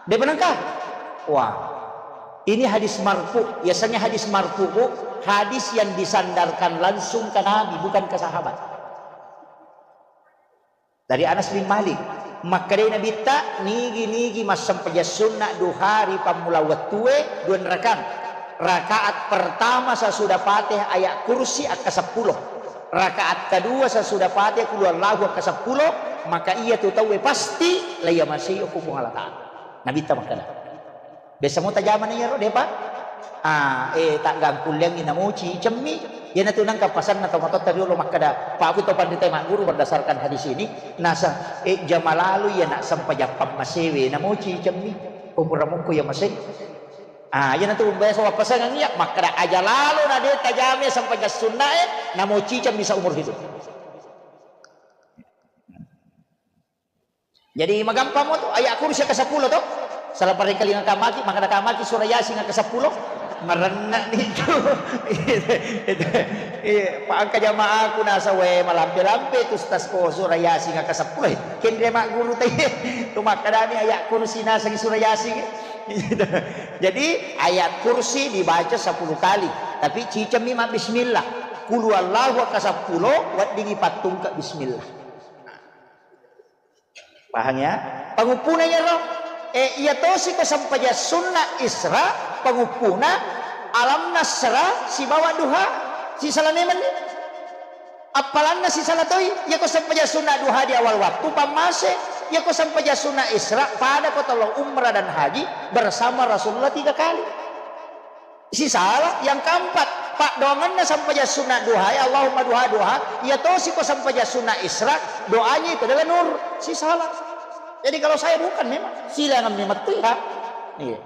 De benengka? Wah. Ini hadis marfu. Biasanya hadis marfu, Bu, hadis yang disandarkan langsung ke Nabi, bukan ke sahabat. Dari Anas bin Malik. Makkedai Nabitta, nigi-nigi massempajang sunna duha ri pammula wettue, dua rakang. Rakaat pertama sesudah Fatihah ayat kursi akka seppulo. Rakaat kedua sesudah Fatihah qul huwallahu akka seppulo, maka iya tu tauwe pasti laiyamasei okko Puang Allah Ta'ala. Nabitta makkeda. Biasa mo tajamana iyaro, depa? Ah, eh, taggangkulleangngi namoci cemmi. Iyanatu nengka pasanna tomatoatta riolo makkeda, paku to panrita magguru berdasarkan hadis ini, nasa, eh, jama lalo iya nak sempajang pammasewe namoci cemmi. Umur mukku iya masei. Ah, iyanatu biasa wappasangang iya, makkeda aja lalo na de tajame sempajang sunnae, namoci cemmi seumur hidup. Jadi magampang mo tu, ayat kursi ke sepuluh tu. Salah parengkalinga kamaki, makkeda kamaki surah Yasin ke sepuluh. Marenna ni tu. Iya, pa engka jamaaku nasa we malampe-lampe tu stas ko surah Yasin ke sepuluh. Kenre magguru tadi. Tu makkedani ayat kursi nasa surah Yasin. Jadi ayat kursi dibaca sepuluh kali, tapi cicemmi ma bismillah. Qul huwallahu ke sepuluh, weddingi pattungke bismillah. Paham ya? Panguppuna iyaro. Eh, iya tosi ko sempajang sunna Isra, panguppuna Alam Nasra sibawa duha, sisala memang ni. Appalanna sisala toi, iya ko sempajang sunna duha di awal waktu, pammase, iya ko sempajang sunna Isra, pada ko tolo umrah dan haji bersama Rasulullah tiga kali. Sisala. Yang keempat, paddoangenna sempajang sunna duha, ya Allahumma duha, duha, iya tosi ko sempajang sunna Isra, doanya itu adalah nur. Sisala. Jadi kalau saya bukan memang, silangan memang tu ya. Iya.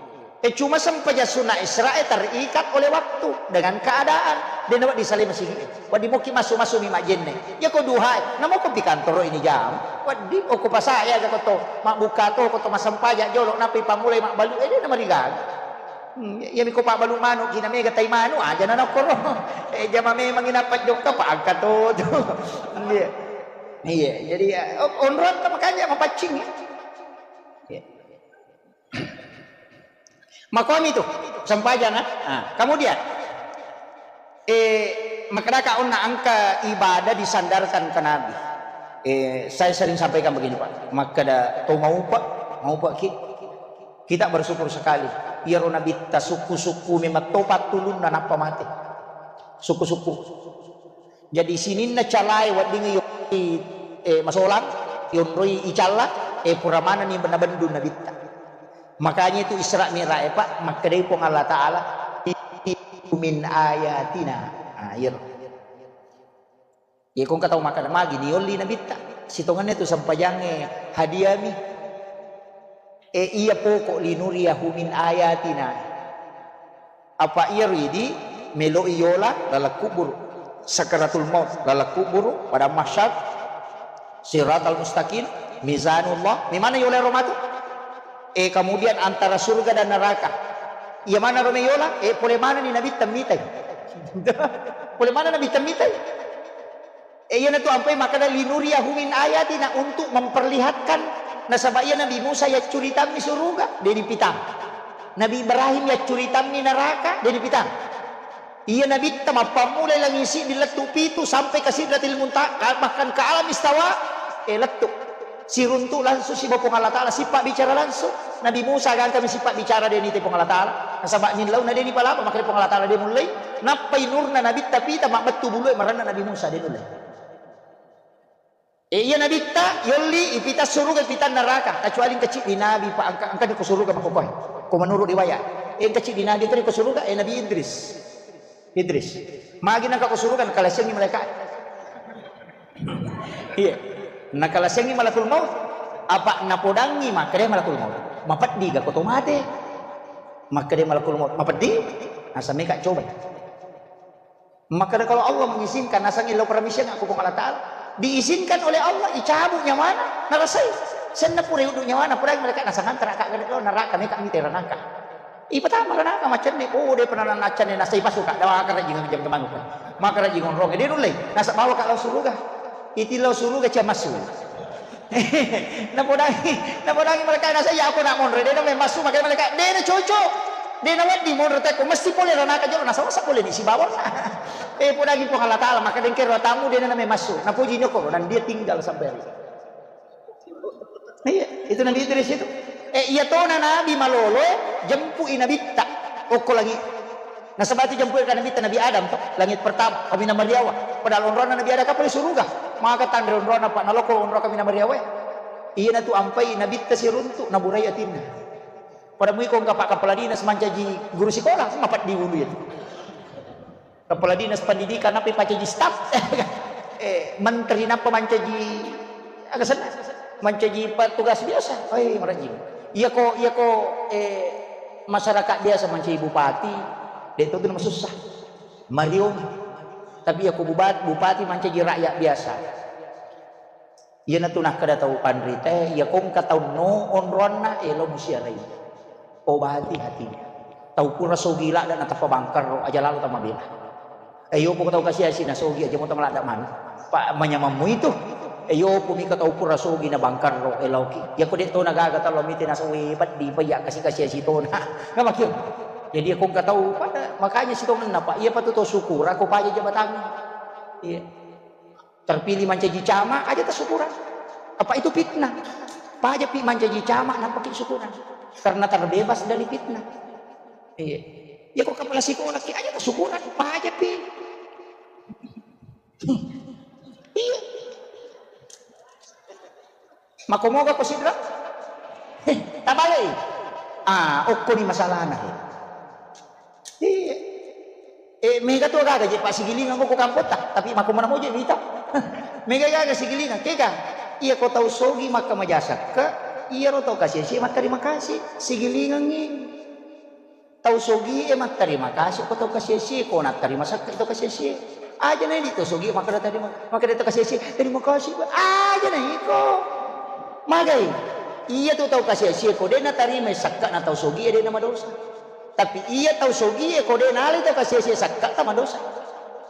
Eh, cuma sempajang sunna Isra, eh, terikat oleh waktu dengan keadaan. Dia dapat disalai masigi. Waddi moki masu-masu mi majenne. Ya ko duha, namo ko pi kantoro ini jam. Waddi, oh, ko pasaya aja ko to, mabbuka to, ko to masempajang jolo, napi pamulai mabbalu, eh, dia namarigaga. Hmm, iya, iya, mi ko pabbalu manu, kina mega tai manu, aja na nokkoro. Eh, jama memang ina pajokka, pa angka to, tu. Iya. Iya, jadi, ya, o-, onrong ta makanya mapaccing, ya. Iya. Makomi tu, sempajang, ah. Ah, kemudian, eh, makkedaka onna engka ibadah disandarkan ke Nabi. Eh, saya sering sampaikan begini, Pak. Makkeda to maupa, maupa ki. Kita bersyukur sekali. Iyaro Nabitta sukku-sukku memang topa tulunna nappa mate. Sukku-sukku. Jadi sininna calae weddingngi yonroi, eh, masolang, yonroi icalla, eh, pura manenni nabendu Nabitta. Makanya itu Isra Mi'raj, eh, Pak, makkedai Puang Allah Ta'ala, "Min ayatina." Ah, iya. Iya, ko engka tau makkeda magi niolli Nabitta. Sitongenna tu sempajangnge hadiami. E iya poko linuriyahu min ayatina. Apa iya ridi meloi yola laleng kuburu. Sakaratul maut laleng kuburu, padang mahsyar, siratal mustaqim, mizanullah. Memana yola ro matu? E, kemudian antara surga dan neraka. Iya mana ro me yola? E, pole mana ni Nabi temmitai? Pole mana Nabi temmitai? E, iyanatu ampai makkeda, "Linuriyahu min ayatina," untuk memperlihatkan. Nasaba iya Nabi Musa yaccuritammi suruga, de' nipitang. Nabi Ibrahim yaccuritammi neraka, de' nipitang. Iya Nabitta mappammulai langi siddi lettu pitu sampai ke Sidratil Muntaha, bahkan ke alam istawa, e, lettu. Siruntu langsung sibawa Puang Allah Ta'ala, sippa bicara langsung. Nabi Musa gangkami sippa bicara, de' nite Puang Allah Ta'ala. Nasaba nillauna de' nipalapa, makanya Puang Allah Ta'ala de' mullei. Nappai nurna Nabitta pita, mabbettu bulue marenna Nabi Musa, de' nullei. E, iya Nabitta yolli ipita suruga, ipita neraka, kecuali engka ciddi Nabi, pa engka, engka ni ko suruga makkukoe. Ko menurut riwayat. E, engka ciddi Nabi, engka ni ko suruga, e, Nabi Idris. Idris. Magi nengka ko suruga, nakalasengi malaikat. Iya. Nakalasengi malakul maut. Apa napodangi makkeda malakul maut, "Mapeddi ga ko to mate?" Makkeda malakul maut, "Mapeddi?" Asa meka coba. Makkeda, "Kalau Allah mengizinkan, nasang illau permission aku Puang Allah Ta'ala." Diizinkan oleh Allah, icabut nyawana, narasai. Senna pura uddu nyawana, pura malaikat nasang antara ka neraka, meka mite ranaka. Ipatama ranaka, macenne, oh, de' pernah nacenne, nasai pasu ka, dawa karaji ngejam kemanu ka. Maka raji ngonrong, de' nullei, nasaba bawa ka lao suruga. Iti lao suruga cia massu. Napodangi, napodangi malaikat, nasai iya ako nak monro, de' na memang massu, maka malaikat, de' na cocok. De' na wedding monro teko, mesti pole ranaka jolo, nasaba pole ni sibawa. E, podangi Puang Allah Ta'ala, maka dengke ro tamu, de' na memang massu. Napuji nyoko, dan dia tinggal sampai hari. Iya, itu Nabi Idris itu. E, iya tona Nabi maloloe, jempui Nabitta. Okko langi. Nasaba itu jempui ka Nabitta, Nabi Adam to, langit pertama, kaminang mariawa. Padahal onronna Nabi Adam kapale suruga. Maka tanre onronna, Pak, naloko onro kaminang mariawa. Iyanatu ampai Nabitta siruntu, naburai atinna. Pada mui ko engka Pak Kepala Dinas mancaji guru sekolah, mapeddi ulu itu. Kepala Dinas Pendidikan, nappa ipacaji staf. Eh, menteri nappa mancaji, aga senna? Mancaji petugas biasa. Oi, marajing. Iyako, iyako, eh, masyarakat biasa mancaji bupati, de' to tu masussa. Mariong. Tapi iyako bubat-, bupati mancaji rakyat biasa. Iyanatu nakkeda tau panritae, iyako engka tau no onronna, elo musiarai. Obati hatimu. Tau pura sogi ladde natappa bangkarro, aja lalo tamabela. E, yopo tau kasiasi nasogi, aja mo tau ladde manu. Pa manyamammu itu. E, yopo mika tau pura sogi na bangkarro, e, laoki. Iyako de' to nagaga tau lo mite nasogi, peddi pa iya kasi-kasiasi tona. Nggak makir. Jadi iyako engka tau pada, makanya sitongenna, Pak, iyapa tu to syukur, ako paja jabatangnge. Iya. Terpilih mancaji camat, aja tasyukurang. Apa itu fitnah? Pajapi mancaji camat, nampaki syukurang. Karena terbebas dari fitnah. Iya. Ya, kok kepala sekolah ki, aja tasyukurang, pajapi. Iya. Makomoga ko sidra? Heh, tabalei. Ah, okko ni masalahna. Iya. Eh, mega tu gaga je, Pak, sigilingang ko kampotta, tapi mako mana moje mita. Mega gaga sigilingang, kega? Iya ko tau sogi makka majasakka, iya ro tau kasih-kasih, makka terima kasih, sigilingangi. Tau sogi e makka terima kasih ko tau kasih-kasih, ko na terima sakka tau kasih-kasih. Aja na di tau sogi makka terima, makka tau kasih-kasih, terima kasih, Pak. Aja na iko. Magai. Iya tu tau kasih-kasih ko de na tarima sakka na tau sogi e de na madosa. Tapi iya tau sogie ko de nalai tau kasiesie sakkata madosa.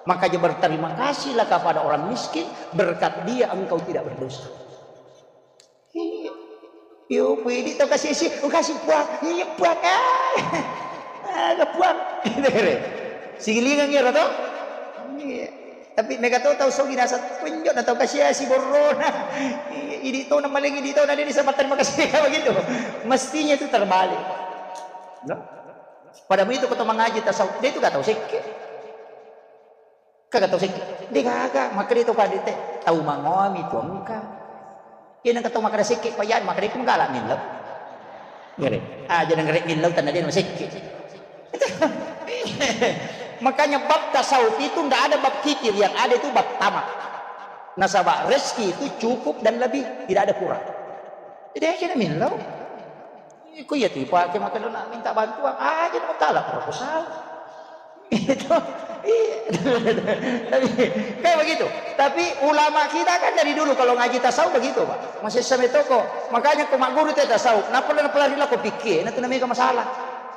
Makanya berterima kasihlah kepada orang miskin, berkat dia engkau tidak berdosa. Iya. Yo, pidi tau kasiesie, oh, kasih Puang, iya Puang, ah, ada Puang. Sigilingan iya to? Iya. Tapi mega to tau sogi nasa penjo na tau kasiesie borrona. Iya, idi to na maling idi to na dia bisa terima kasih begitu. Mestinya itu terbalik. No? Pada itu ko to mangaji tasawuf, de tu ga tau sekke. Kaga tau sekke. De gaga, maka de to kade te. Tau mangomi tu engka. Iya nang tau makkeda sekke, payan makkeda ku menggalak millau. Ngere. Ah, jadi ngere millau tanah dia nama sekke. Makanya bab tasawuf itu ndak ada bab kikir, yang ada itu bab tamak. Nasaba rezeki itu cukup dan lebih, tidak ada kurang. Jadi aja millau. Iko iya tu ipake maka dona minta bantuan, aja na tala proposal. Itu, iya. Tapi, kayak begitu. Tapi ulama kita kan dari dulu kalau ngaji tasawuf begitu, Pak. Masih sampai toko. Makanya ko magguru te tasawuf, napa napa lari lako pikir, na tu namanya masalah.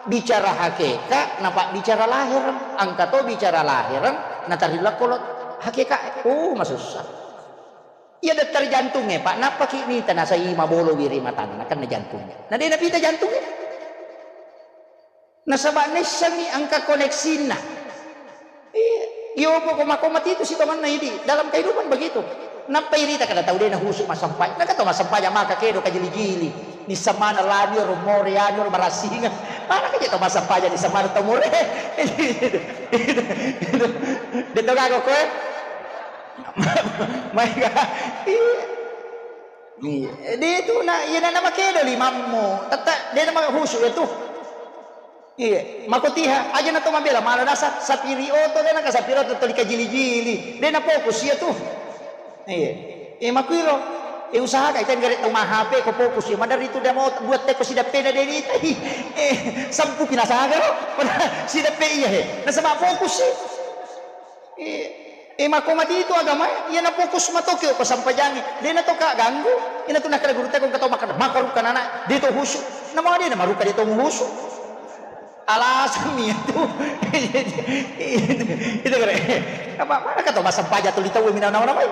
Bicara hakikat, napa bicara lahir, angka to bicara lahir, na tari lako lo hakikat. Uh, masussa. Iya, dokter jantungnya, Pak. Nappa ki mita nasa ima bolo wiri matanna, kan na jantungnya. Na de napita jantungnya. Nasaba naissengi angka koneksinna. Iya, iya, opo ko mako mati itu sitonganna idi. Dalam kehidupan begitu. Nappa irita kada tau de na husu masampai. Na kato masampai maka kedo kajili-jili. Ni samana lani ro more anu ro barasinga. Mana kaje to masampai ni samana to more. Itu, itu, itu. De to gago koe. Maega. Iya. Iya. De tu na, iya na, na makedo limammu. Tetta, de na mahusu ya tu. Iya. Makotiha, aja na to mabela mala nasa, sapiri oto, de na ka sapiri oto toli kajili-jili. De na fokus ya tu. Iya. Eh, makuiro. Eh, usaha kai kan gare tau ma H P ko fokus ya. Madari tu de mau buat teko sidappena de ni. Eh, sampu pinasaga lo. Sidappe iya he. Nasaba fokus sih. Eh, eh, mako mati itu agama, iya na fokus matoki ko sampajangi. De na to ka ganggu. Ina tu nakala guru teko kato makada, maka ruka nana, de to husu. Nama de na maruka de to husu. Alasan mi itu. Itu kare. Apa mana kato masampaja tu ditau mina nama nama.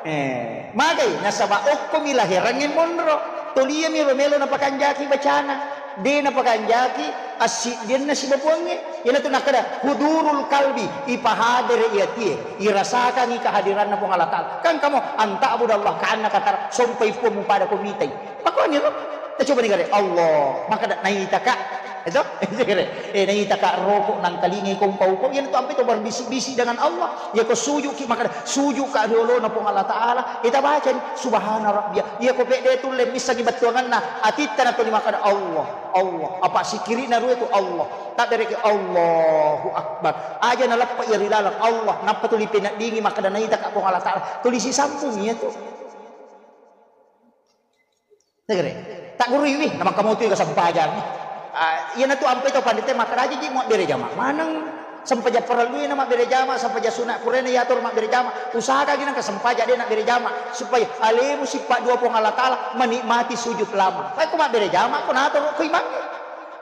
Eh, magai nasaba okko mi lahirangnge monro. Tolia mi ro melo napakanjaki bacana. De napakanjaki assiddianna sibabuangnge. Iyanatu nakkeda hudurul kalbi, ipahadere i atie, irasakangi kehadiranna Puang Allah Ta'ala. Kan kamu anta'budallaha ka'annaka tara, sompai Puang mupada ko mitai. Makuani ro? Tacoba ni gare, Allah, makkeda naitaka. Itu? Eh, naitaka roko nangkalingai ko upa-upa. Iyanatu ampe to berbisik-bisik dengan Allah. Ya ko sujuki makkeda sujuka riolona Puang Allah Ta'ala. Ita bacani subhana rabbiyal. Iya ko pedde tulle missangi bettuanganna atitta na tuli makkeda Allah. Allah. Apa sikirina rua tu Allah. Tabbereki Allahu Akbar. Aja naleppa iya ri laleng Allah. Nappa tuli peneddingi makkeda naitaka Puang Allah Ta'ala. Tuli sisampung iya tu. Tegere. Taggurui wi, na makkamotoi ka sempajang. Ah, iyanatu ampai tau pandita makkeda aja ji muabbere jama. Maneng sempajang parellui na mabbere jama, sempajang sunat purana yatur mabbere jama. Usahakangi nengka sempajang de nabbere jama supaya alemu sippa dua Puang Allah Ta'ala menikmati sujud lama. Pai ko mabbere jama ko nato ko imang.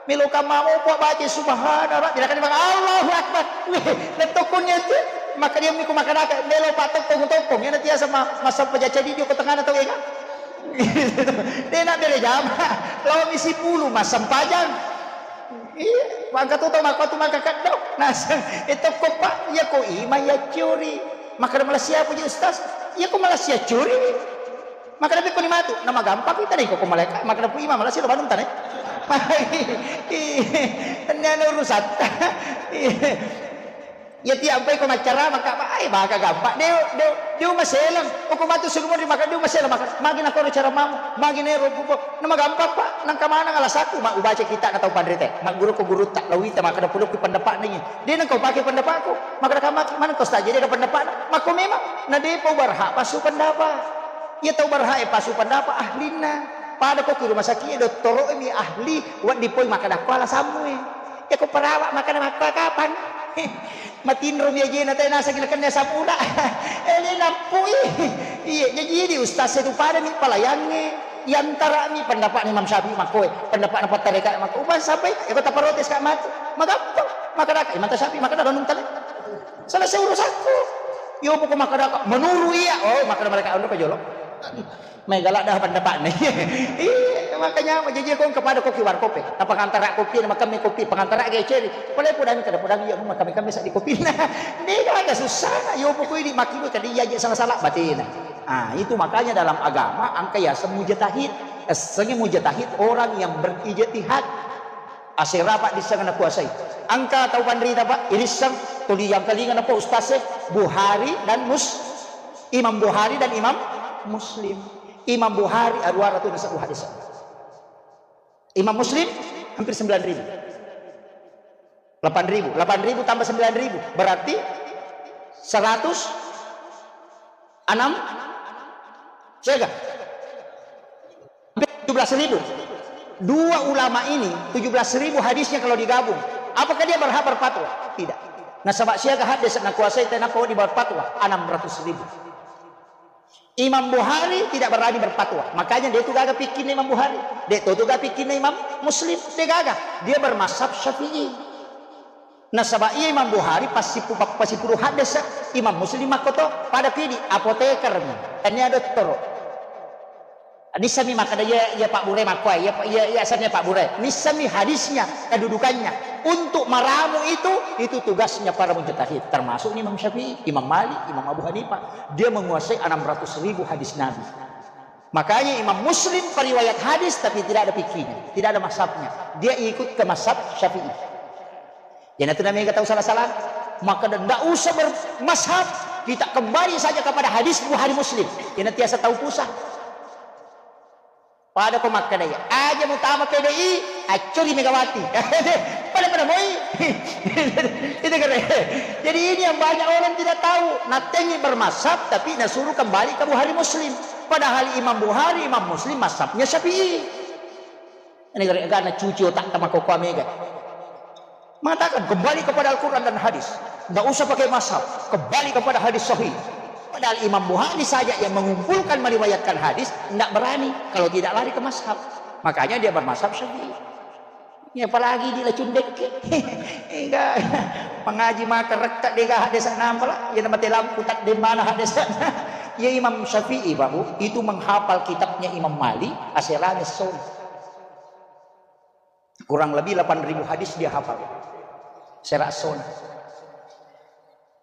Melo kamma mopo baca subhana rabbi, nakani bang Allahu Akbar. Weh, letokkonnya tu. Maka dia miko makanaka melo pak tokkong tokkong. Yana tiasa ma, masa pajaca di ko tengana tau ega. De nabbere jama. Lawa mi sipulu massempajang. Iya, mangka tu tau makko tu mangka keddo. Naseng, eh, tokko, Pak, iya ko ima iya curi. Makkeda malassia puji ustaz. Iya ko malassia curi. Makkeda pekko ni matu, na magampang kita ni ko malaika. Makkeda pu ima malassia lo banung tane. Iya, ini anu urusan. Iya. Iya tiampai ko maccarama ka, ai baka gampang. Deu, deu, deu maselang. Oko matu sugumuri maka deu maselang maka. Magi na kono cara mamu, magi nero pupo. Na magampang, Pak. Nangka maneng alasaku ma ubaca kita na tau panrite. Magguru ko gurutta, lawita maka da pulukku pendapatna iya. De nengka upake pendapatku. Maka da kama maneng ko staje de pendapatna. Mako memang na depa ubarha pasu pendapat. Iya tau barha e pasu pendapat ahlinna. Pada ko ki rumah sakit dottoro mi ahli, waddi poi maka da ko alasammu e. Iya ko perawat maka da makko kapang. Matinro mi ajena, tae naseng nakenna sapuda. Eh, de nappui. Iya, jaji di ustaz e tu pada mi palayangnge. Iyantarami pendapatna Imam Syafi'i makkoe, pendapatna pattareka makko. Upa sampai, eko taparotes ka matu. Magampang. Makkadaka Imam Syafi'i, makkada ranum tale. Selesai urusanku. Yo poko makkadaka menuru iya. Oh, makkada mereka anu ka jolo. Mai galak dah pendapatna. Iya, makanya jaji ko kepada kopi warkop e. Apa ngantara kopi, makan mi kopi, pengantara ge ceri. Pale podami kada podami ya, makan mi kami sak di kopi. Nah, de ada susah. Yo poko ini makin tadi iya aja salah-salah batena. Ah, itu makanya dalam agama angka yaseng mujtahid. Essengnge mujtahid orang yang berijtihad. Asera, Pak, disseng nakuasai. Angka tau panrita, Pak, irisseng tuli yang kalinga napa ustaz e, Bukhari dan Mus-, Imam Bukhari dan Imam Muslim. Imam Bukhari aruara tu nasabbu hadis. Imam Muslim hampir sembilan ribu. Delapan ribu. Delapan ribu tambah sembilan ribu berarti seratus enam, siaga? Hampir tujuh belas ribu. Dua ulama ini, tujuh belas ribu hadisnya kalau digabung. Apakah dia berhak berfatwa? Tidak. Nasaba siaga hadis nakuasai tenapa wedding berfatwa? Enam ratus ribu. Imam Bukhari tidak berani berfatwa. Makanya de' tu gaga fikihna Imam Bukhari. De' tu gaga fikihna Imam Muslim. De' gaga. Dia bermazhab Syafi'i. Nasaba iya Imam Bukhari passipu-, passipudu hadis, Imam Muslim makkoto, pada pidi apoteker mi. Tania dottoro. Nissami makkeda iya, iya Pak Bure makkoa, iya, iya, iya asanna Pak Bure. Nissami hadisnya, kedudukannya. Untuk meramu itu, itu tugasnya para mujtahid. Termasuk Imam Syafi'i, Imam Malik, Imam Abu Hanifah. Dia menguasai enam ratus ribu hadis Nabi. Makanya Imam Muslim periwayat hadis tapi tidak ada fikihnya, tidak ada mazhabnya. Dia ikut ke mazhab Syafi'i. Iyanatu namega tau sala-sala. Maka ndak usah bermazhab, kita kembali saja kepada hadis Bukhari Muslim. Iyanatu tiasa tau pusat. Pada ko makkedai, aja mutama P D I, accuri Megawati. Pada-pada moi. Itu keren. Jadi ini yang banyak orang tidak tahu. Natengi bermazhab, tapi nasuruh kembali ke Bukhari Muslim. Padahal Imam Bukhari, Imam Muslim, mazhabnya Syafi'i. Ini gara-gara cuci otak sama koko Mega. Mengatakan, kembali kepada Al-Quran dan hadis. Nggak usah pakai mazhab. Kembali kepada hadis sahih. Padahal Imam Bukhari saja yang mengumpulkan, meriwayatkan hadis, nggak berani kalau tidak lari ke mazhab. Makanya dia bermazhab Syafi'i. Ya, apalagi di lacundek. Enggak. Pengaji maka rekka dega hadis nampak lah. Ya, nama telam kutak di mana hadis. Ya, Imam Syafi'i, Pak Bu, itu menghafal kitabnya Imam Malik, aserana sona. Kurang lebih delapan ribu hadis dia hafal. Sera sona.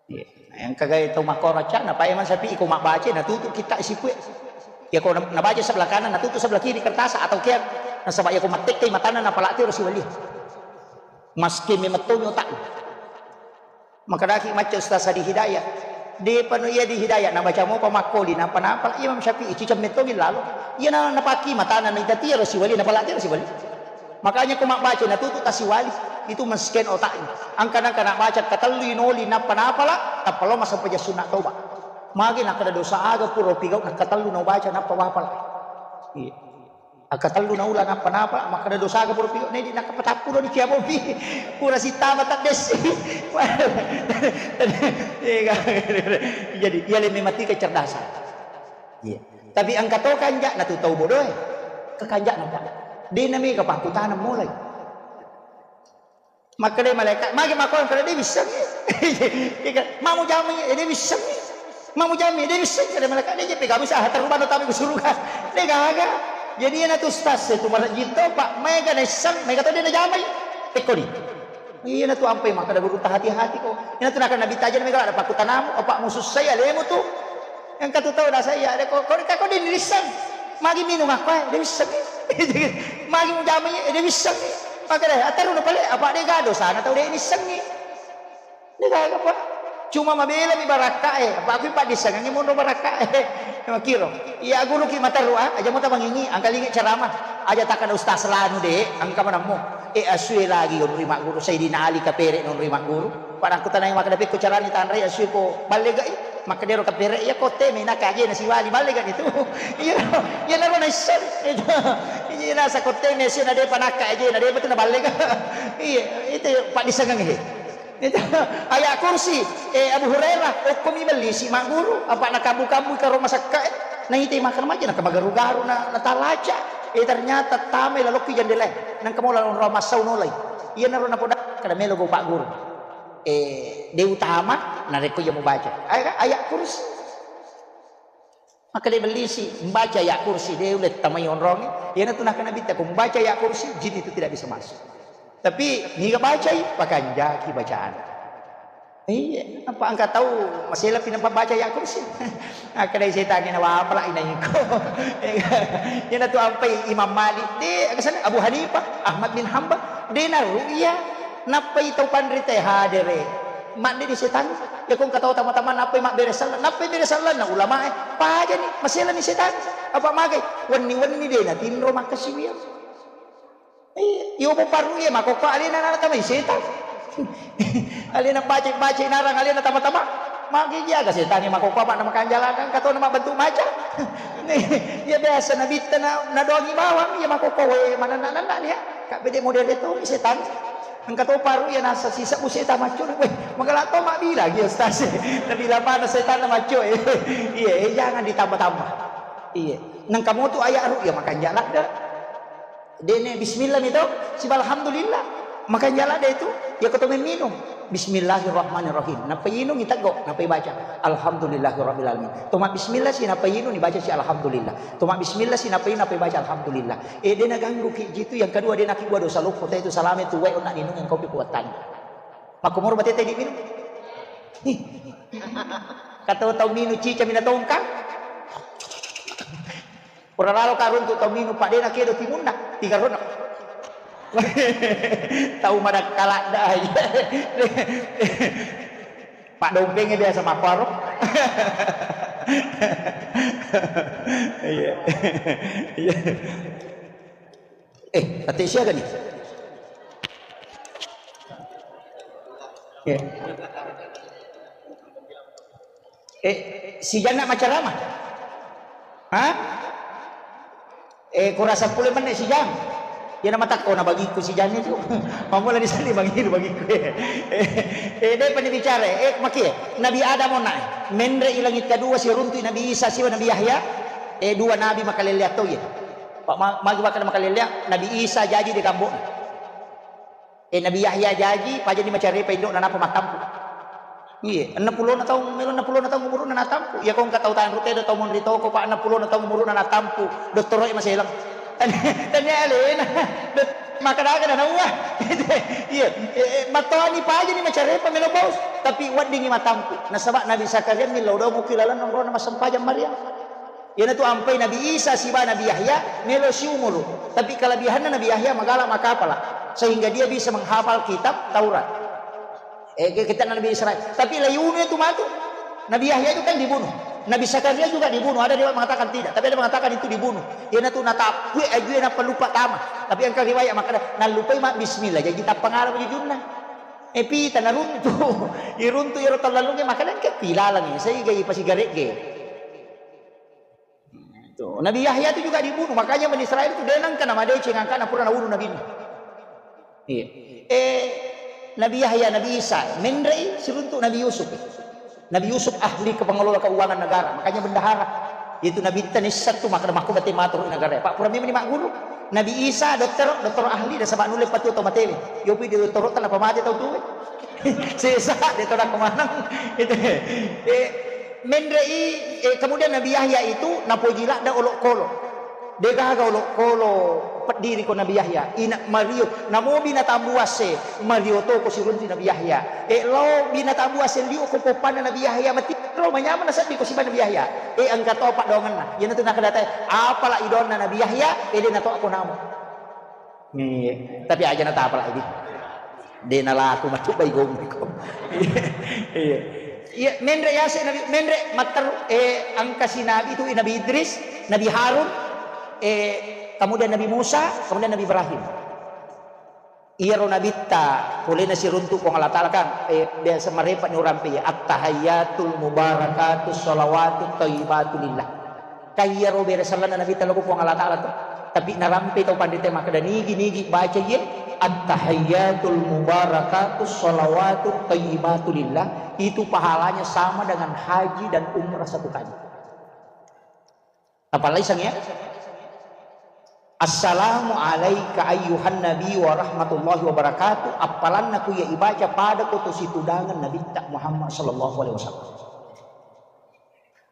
Iya. Yang kagai tau makkoro cana, Pak Imam Syafi'i ko mabbaca, natutu kita isipue. Ya ko na-, nabaca sebelah kanan, natutu sebelah kiri kertas atau kian. Nasaba ya ko mattekke matana napalati ro siwali. Maske memetto mi otak. Makkedaki macca Ustaz Adi Hidayat. Depa no iya di Hidayat, nabaca mopa makkoli, napa-napa Imam Syafi'i, ciceng mettogi lalo. Iya na, napaki matana, naitatia ro siwali, napalati ro siwali. Makanya ko mabbaca, natutu tasiwali, itu men-scan otaknya. Angka-angka nak baca, katellui noli, napa-napa lah, tappa lo masempajang sunna toba. Magi nakkeda dosa aga pura pigau, nakatellu na ubaca, nappa wapala. Iya. Akkatellu naula nappa-napa, makkeda dosaga pura piyo, nedi nakkapatappulo ni kiamopi. Pura sittama taddessi. Jadi, iya le memang ti kecerdasan. Iya. Tapi engka to kanja natu tau bodoe. Kekanja napa? De na mega pakkutaneng mulai. Makkeda malaika, magi makkua engka de wissengngi. Iya kan? Mamu jamai, eh, de wissengngi. Mamu jamai, de wissengngi. Kada malaika, de jeppe kamu sah terubah no tami ke surga. De gaga. Jadi iyana tu ustaz e tu marajin to, Pak, mega naisseng, mega to de najamai. Tekkoni. Iyana tu ampai makkeda guru tahati-hati ko. Iyana tu nakana Nabi taja mega ada pakkutanamu, apa musussai alemu tu. Engka tu tau nasa iya, de ko, ko, ko de nirisseng. Magi minung aku, eh, de wissengngi. Magi mujamai, eh, de wissengngi. Makkeda, aterru na pale, apa de ga dosana tau de nissengngi. De gaga, Pak. Cuma mabela mi barakka e, apa aku paddissengengngi monro barakka e. Makkiro. Iya guru ki materru, ah, aja mo tamangingi, angkalingi ceramah. Aja takkana ustaz lanu de, engka manammu. Eh, asue lagi onri magguru, Sayyidina Ali kapere nonri magguru. Pada aku tanai makkeda pekko carani tanrai asue ko ballegai. Makkedaro kapere iya ko teme nakka aje na siwali ballega nitu. Iya, iya naro naisseng. Iya nasa ko teme asue na depa nakka aje na depa tu na ballega. Iya, itu paddissengengngi. Itu ayat kursi, eh, Abu Hurairah, okkomi bellisi magguru, apa nakabu-kabu karo masakka, eh. Naite makkeda maja, nakamageru-garu, na, natalaca. Eh, ternyata tamai lalokki jendela. Nangka mola onrong massau nolai. Iyanaro napoda, kada melo go pagguru. Eh, de utama, narekko iya mubaca. Ayat, ayat kursi. Maka de bellisi, membaca ayat kursi, de ulle tamai onrongnge. Iyanatu nakkeda Nabitta, ko membaca ayat kursi, jin itu tidak bisa masuk. Tapi, niga bacai, pakanjaki bacaan. Iya, apa engka tau masela pi nampa baca ayat kursi. Akkeda setangnge na wapala inaiko. Iyanatu ampai Imam Malik, de, aga senna Abu Hanifah, Ahmad bin Hanbal, de na ru'ya. Nappai tau panrita hadere. Madde di setang. Ya ko engka tau tama-tama nappai mabbere sallang, nappai bere sallang na ulama e. Pajani, maselani setang. Apa magai? Wenni-wenni de na tinro makkasiwiang. Iya, iyo mo paru iya makokko alena na tamai setang. Alena baca-baca narang alena tama-tama. Magi jaga setangnge makkokkoe apa' na makanjala kan katona mabbentuk macan. Iya biasa nabitta na, nadoangi bawang, iya makkokkoe manenna-nenna nia. Ka' bede model itu setang. Engka to paru iya nasa sisebbu setang macco. Weh, magala to mabbilang iya ustaz. Nabilang mana setanna macco. Iya, eh, jangan ditambah-tambah. Iya. Nengka motu ayat ru'ya makanjala de'. De'ne bismillah mi to, siba alhamdulillah. Makanjala de' tu, iya ko to memminung. Bismillahirrahmanirrahim. Nappa inung iteggo, nappa ibaca alhamdulillahirabbil alamin. To mabbismillah si nappa inung ibaca si alhamdulillah. To mabbismillah si nappa inung nappa ibaca alhamdulillah. Eh, de' naganggu ki jitu, yang kedua de' nakibua dosa loppo, te tu salame tu wae onna ninung yang kopi kuatanna. Makkomoro batete diminung. Ih. Kata tau minung cica mina tongkang. Pura lalo ka runtu tau minung, pa' de' nakedo timunna, tiga rona. Tau madakkaladda. Paddompenge biasa mapparo. Iya. Iya. Eh, ate siaga nih? Iya. Eh, si Janna macarama? Hah? Eh, kurasa pule menne si Jang. Iya na matakko na bagiku si Jang itu. Mamula di sini bagiku, bagiku. Eh, eh, de' pani bicara. Eh, makie. Nabi Adam onna. Menre i langit kedua si runtu Nabi Isa siwa Nabi Yahya. Eh, dua nabi makalelleang to iya. Pa' ma-, magi makkeda makalelleang, Nabi Isa jaji de' kambo'na. Eh, Nabi Yahya jaji, pajani macarepa indo'na nappa mattampu. Iya, enneng pulona taung, melo enneng pulona taung umuruna natampu. Iya, ko engka tau tanru tedo tau monri toko, pa' enneng pulona taung umuruna natampu. Dottoro'e maselang. Tania alena. Dot-, makkeda-kada naua. Iya, eh, eh, mattoani pajani macarepa melo bos. Tapi weddingi mattampu. Nasaba Nabi Zakaria millau domo ki lalenna onrona massempajang Maryam. Iyanatu ampai Nabi Isa siba Nabi Yahya melo siumuru. Tapi kelebihanna Nabi Yahya magala makapala, sehingga dia bisa menghafal kitab Taurat. Eh, ke-, kitab Nabi Israel. Tapi layunu itu matu. Nabi Yahya itu kan dibunuh. Nabi Zakaria juga dibunuh. Ada riwayat mengatakan tidak, tapi ada mengatakan itu dibunuh. Iyanatu natappue ajue nappa lupa tama. Tapi engka riwayat makkeda nallupai ma bismillah. Jadi tappa ngarang jujunna. Eh, pita naruntu. Iruntu iyaro tallalunge makkeda engka pilalangi. Sai gai pasigaregge. Tuh, Nabi Yahya itu juga dibunuh, makanya Bani Israel itu de' nengka namadeceng angkana pura nabunuh Nabi. Iya. Eh, Nabi Yahya, Nabi Isa, menrei siruntuk Nabi Yusuf. Nabi Yusuf ahli pengelola keuangan negara, makanya bendahara. Itu Nabi Tanissa tu maka makku bete matur negara. Pak pura memang magguru. Nabi Isa dokter, dokter ahli dan sebab nulis patu atau matewe. Yopi di dokter tanpa mate tau tuwe. Sesa de' tau nakko maneng. Itu. Eh, menrei, eh, kemudian Nabi Yahya itu napoji ladda olokolo. De' gaga olokolo peddiri ko Nabi Yahya. Ina Mario, namo binatang buas e, Mario to ko siruntu Nabi Yahya. Eh, lao binatang buas e liu ko poppanna Nabi Yahya, mati ro manyameng nasedding ko siba Nabi Yahya. Eh, engka to paddoangenna. Iyanatu nakkeda tae, apala idoanna Nabi Yahya, eh, de' nato ko namo. Iya, tapi aja natapa lagi. De' nalaku matu bai gommi ko. Iya. Iya, menre yase Nabi, menre matteru, eh, engka si Nabi itu Nabi Idris, Nabi Harun, eh, kemudian Nabi Musa, kemudian Nabi Ibrahim. Iyaro nabitta, polena siruntu Puang Allah Ta'ala kan, eh, biasa marepa ni orang pe, at-tahayyatul mubarakatus shalawatut thayyibatu lillah. Kaiyaro bere sallanna Nabitta lao ko Puang Allah Ta'ala tu. Tapi narampe tau panrita makkeda nigi-nigi baca iye, at-tahayyatul mubarakatus shalawatut thayyibatu lillah, itu pahalanya sama dengan haji dan umrah satu kali. Apalagi sang ya? Assalamu alaika ayyuhan nabi wa rahmatullahi wa barakatuh. Appalanna ku iya ibaca pada ko to situdangan Nabitta Muhammad sallallahu alaihi wasallam.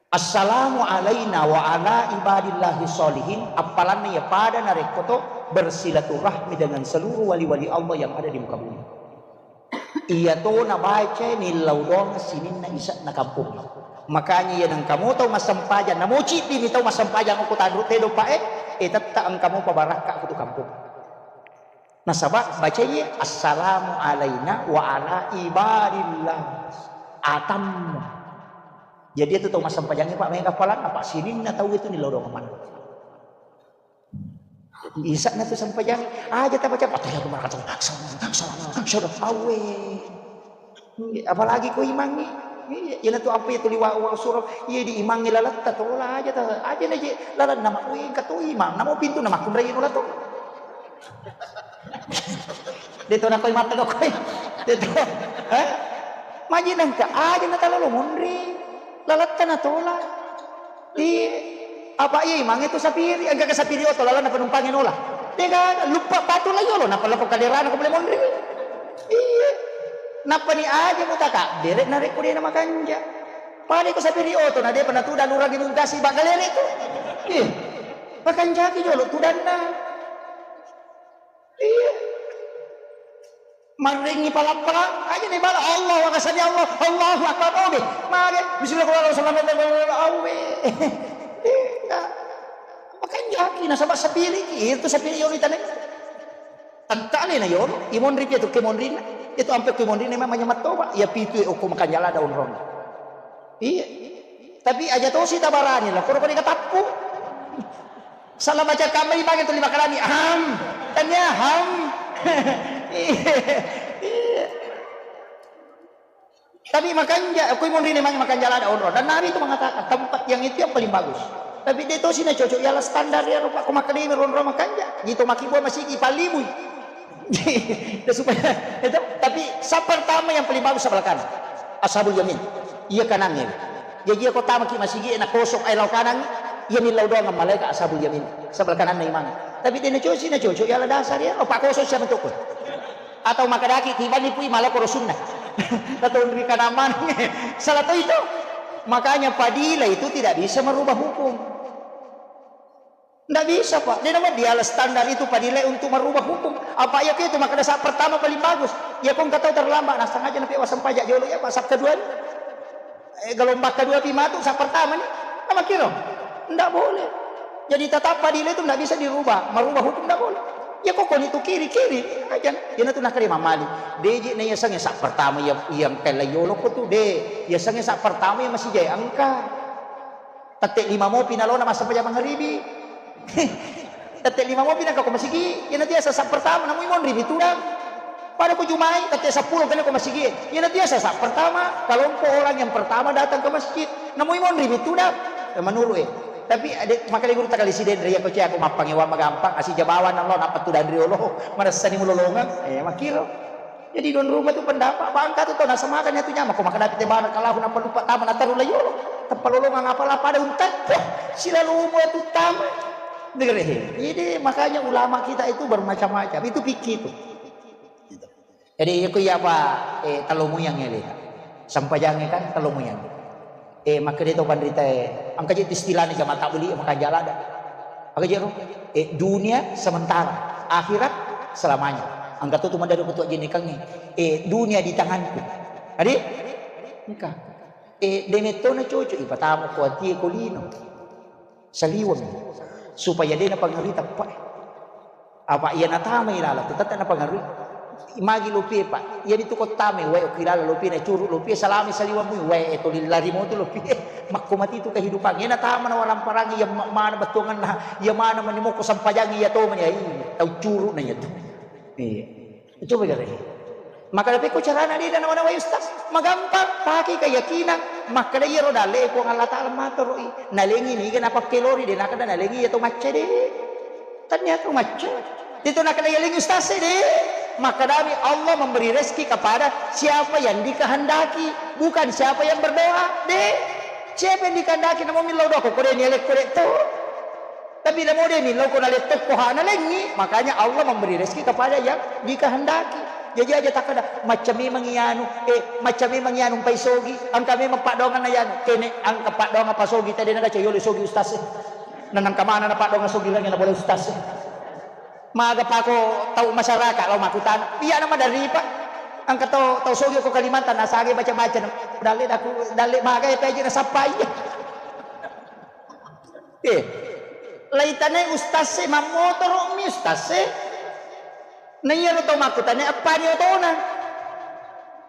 Assalamu alaina wa ala ibadillahi sholihin, appalanna iya pada narekko to bersilaturahmi dengan seluruh wali-wali Allah yang ada di muka bumi. Iya to nabaca nillau doang sininna ise'na kampung. Makanya iya nengka mo tau massempajang, namo ciddi mi tau massempajang okko tanru tedo pa e, eh, tetta engka mopa barakka ko tu kampung. Nasaba bacai, "Assalamu alaina wa ala ibadillah." Atammu. Jadi itu tau massempajangnge, Pak, maega appalanna, Pak, sininna tau itu nilodong maneng. Jadi isa'na tu sempajang, aja tabaca, "Atahiyatu barakatuh, salam, salam, salam, awe." Apalagi ko imangngi. Iya, iyana tu apa itu liwa wa suro, iya di imangnge lalatta tola aja ta, aja na je lalanna ma, wih, engka to imang, namo pintu na makkunrai nola to. De to nakoi mata koi. De to. Eh? Maji nengka aja na talalo monri. Lalatta na tola. Iya. Apa iya imangnge tu sapiri, engka ke sapiri oto lalanna penumpangnge nola. De gaga, luppa patu la yolo, nappa lako kaderana ko bole monri. Iya. Nappani aja mutakabbere narekko de na makanja. Pada ko sapiri oto na depa natuda nurang inung kasi bagalere tu. Iya. Makanjaki jolo tudanna. Iya. Marrengi pala-pala aja ni bala Allah wa kasani Allah, Allahu Akbar, oh deh. Mage, bismillahirrahmanirrahim, awe. Iya. Makanjaki nasaba sapiri itu sapiri yolo itane. Tangkale na yolo, imonri pi tu kemonrinna. Itu ampe kemonrinna memang manyamat toba. Iya pitu e okko makanja lada onrong. Iya. Tapi aja tosi tabarani lah, koro kode katappu. Salah baca kamari bagi tu lima kalani. Ham. Tania ham. Iya. Iya. Tapi makanja, koi monri memang makanja lada onrong. Dan Nabi itu mengatakan tempat yang itu yang paling bagus. Tapi de tosi na cocok ialah standar ya rupa ko makademi ronro makanja. Gitu makibua masigi palimui. Dan supaya itu, tapi saf pertama yang paling bagus sebelah kanan. Ashabul yamin. Iya kanannya. Jadi iya ko tamaki masigi na kosong ai lau kanan, iya millau doang malaikat ashabul yamin. Sebelah kananna imang. Tapi de na cocok na cocok ialah dasar ya. Oh, pak kosong siapa tuh? Atau makadaki tibani pui malako rosunna. Atau ri kanamana. Salah to itu. Makanya fadilah itu tidak bisa merubah hukum. Ndak bisa, Pak. Dia nama dialah standar itu fadilah untuk merubah hukum. Apa ya itu maka dasar pertama paling bagus. Ya kong kata terlambat, nah sengaja napi wasam pajak jolo ya, Pak, saf kedua. Eh, gelombang kedua pi matu, saf pertama nih. Nama kira? Ndak boleh. Jadi tetap fadilah itu ndak bisa dirubah, merubah hukum ndak boleh. Ya kok koni tu kiri, kiri aja. Iyana tu nakali mamali. Deje na yaseng saf pertama yang yang kella yolo ko tu de. Yaseng saf pertama yang masih jaya engka. Tette lima mopi nalona massempajang mangaribi. Tette lima mopi naka ko masigi, iyana tu yaseng saf pertama, namui monri mi tudang. Pada ko jumai, tette seppulo kena ko masigi. Iyana tu yaseng saf pertama, kelompok orang yang pertama datang ke masjid. Namui monri mi tudang. Eh, menurut eh. Tapi ade makale guru takali siden ria ko cia ko mappangewa magampang, asi jabawang Allah napa tudang riolo. Manessani mulolongang. Eh, makiro. Jadi don rumah tu pendapat bangka tu tau nasamakan ya tu nyama ko makadapi te bana kalahu napa lupa tama nataru la yolo. Teppa lolongang apa la pada untat. Silalu mo tu tama. Dengar eh. Jadi makanya ulama kita itu bermacam-macam. Itu fikih tu. Jadi iya ko iya apa, eh, talomoyang ya le. Sampajangnge kan talomoyang. Eh, makkeda to panritae, engka je istilahna jama tabbeli makanja lada. Aga je ro? Eh, dunia sementara, akhirat selamanya. Engka to tu maddaru ketua jenekangnge. Eh, dunia di tanganku. Adi? Engka. Eh, demetto na cocok ipatama ko atie ko lino. Saliweng. Supaya de napangarui teppa. Apa iya natamai laleng tu tette napangarui. Magi lopie, Pak. Iya ditu ko tamai wae okki laleng lopie nacuru lopie salami saliweng mui wae toli lari motu lopie. Makko mati tu kehidupan. Iya natama na waramparang iya ma-, mana bettuanganna, iya mana mani mokko sampajangi iya to mani ai. Tau curu na iya tu. Iya. Coba gare. Makkeda pekko carana de nawa-nawai ustaz. Magampang, pake keyakinan. Makkeda iyaro dalle Puang Allah Taala matoro'i. Nalengi niga napakkelori de nakeda nalengi iya to macca de. Tania to macca. Itu nakeda yalengi ustaz de. Makkedami Allah memberi rezeki kepada siapa yang dikehendaki, bukan siapa yang berdoa. De. Siapa yang dikehendaki namo millau doa ko de ni alekko de to. Tapi namo de ni lao ko naletto ko hana lengi, makanya Allah memberi rezeki kepada yang dikehendaki. Jadi aja takkeda macca memang iyanu, eh, macca memang iyanu pai sogi, engka memang paddoanganna iyanu. Kene engka paddoangan pasogi tadi nagaca yolo sogi ustaz e. Nanang kamana na paddoangan sogi lagi na boleh ustaz e. Maga pako tau masyarakat lao makkutana. Iya nama dari Pak. Engka tau tau sogi ko Kalimantan nasage baca-baca na. Dalle daku dalle maga ya peji na sappai. Eh, laitanai ustaz e, mammotoro mi ustaz e. Na iyaro tau makkutana appani otona.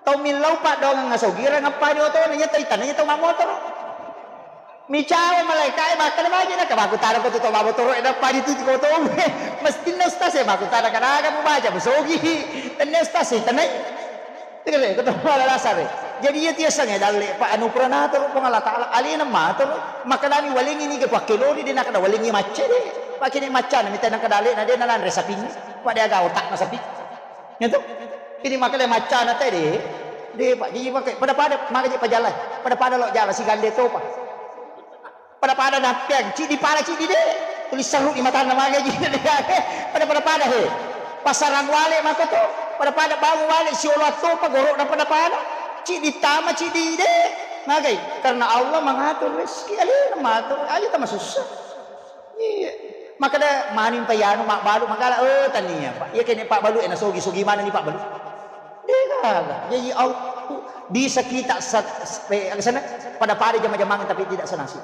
Tau millau paddoangeng asogirang appani otona, iya tau itanai tau mammotoro. Micawa malaika e makkeda maji na makkutana ko tu tau mammotoro e nappani tu ko to. Mestinna ustaz e makkutana kadaga mubaca musogi. Tennia ustaz e tanai. Tegere ko to mala dasar e. Jadi iya tiasangnge dalle, Pak, anu pura natoro Puang Allah Taala, alena matoro, makkedami walengngi niga pakkelori, de nakkeda walengngi macca de. Pakkene maccana mita nakkeda alena de nalanre sapingnge, Pak, de aga otakna sapi. Gitu. Ini makkeda maccana te de. De, Pak, jadi pakai pada-pada maka je pajalan. Pada-pada lo jalan si gande topa. Pada-pada nappeang, ciddi pada ciddi de. Tuli serru di matanna mage ji. Pada-pada pada he. Pasarang wale mako to. Pada-pada bangun wale siolo attopa goro'na pada-pada. Ciddi tama ciddi de. Magai? Karena Allah mengatur rezeki. Alena matur. Aja tama susah. Iya. Makkeda maning pa yanu mabbalu magala, oh tania, Pak. Iya kene pabbalu e nasogi-sogi manenni pabbalu. Degaga. Jadi au bisa kita sat-, spe-, sana pada-pada jama-jamang tapi tidak senasib.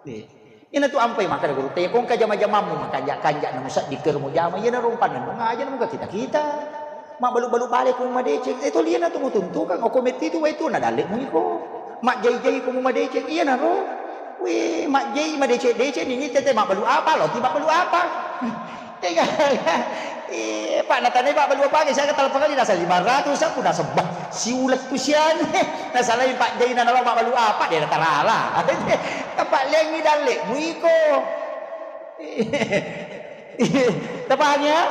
Iya. Ina tu ampai makkeda guru te kongka jama-jamammu makanja-kanja namu saddi kermu jama iya narumpanna ngaja namu kita-kita. Mabbalu-balu bale ku madeceng. Eh to liana tu mutuntukan oko metti tu waitu na dalle mu iko. Majjai-jai ku mu madeceng iya naro. Wih, majjai madeceng-deceng ini tete mabbalu apa lo ti mabbalu apa. Tega. Eh, Pak, natanai Pak balu apa ge? Saya kata lepang kali nasa lima ratus aku nasa bah siulet tu sian. Nasa lain Pak Jai na nalo Pak balu apa dia tarala. Apa lengi dalle muiko. Tapahang ya?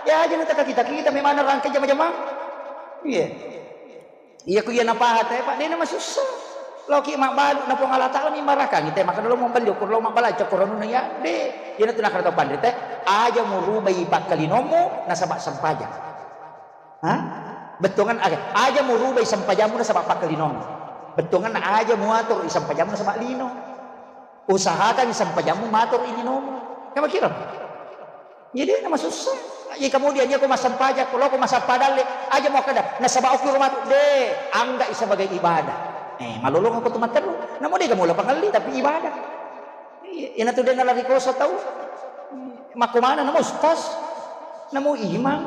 Ya aja nata kita kita memang rangkai jama-jama. Iya. Iya ku iya napaha te, Pak, dena masussa. Loki mabbalu na Puang Allah Taala mi marakangi te, maka dolo mabbalu ko lo mabbalanca Quranuna ya. De, iyana tu nakara tau panrita, aja murubai pakkalinomu nasaba sempajang. Ha? Bettuangan aga, aja murubai sempajammu nasaba pakkalinomu. Bettuangan aja muatur i sempajammu nasaba lino. Usahakan sempajammu matur i linomu. Kamu kira? Jadi nama susah. Jadi kemudian dia ko massempajang, ko loko massempajang le, aja mau kada nasaba okki rumah tu de, angga sebagai ibadah. Eh, malolong aku tu materu. Namu de kamu lapang kali tapi ibadah. Iya, ina tu de nalari kosa tau. Mako mana namu ustaz? Namu imam?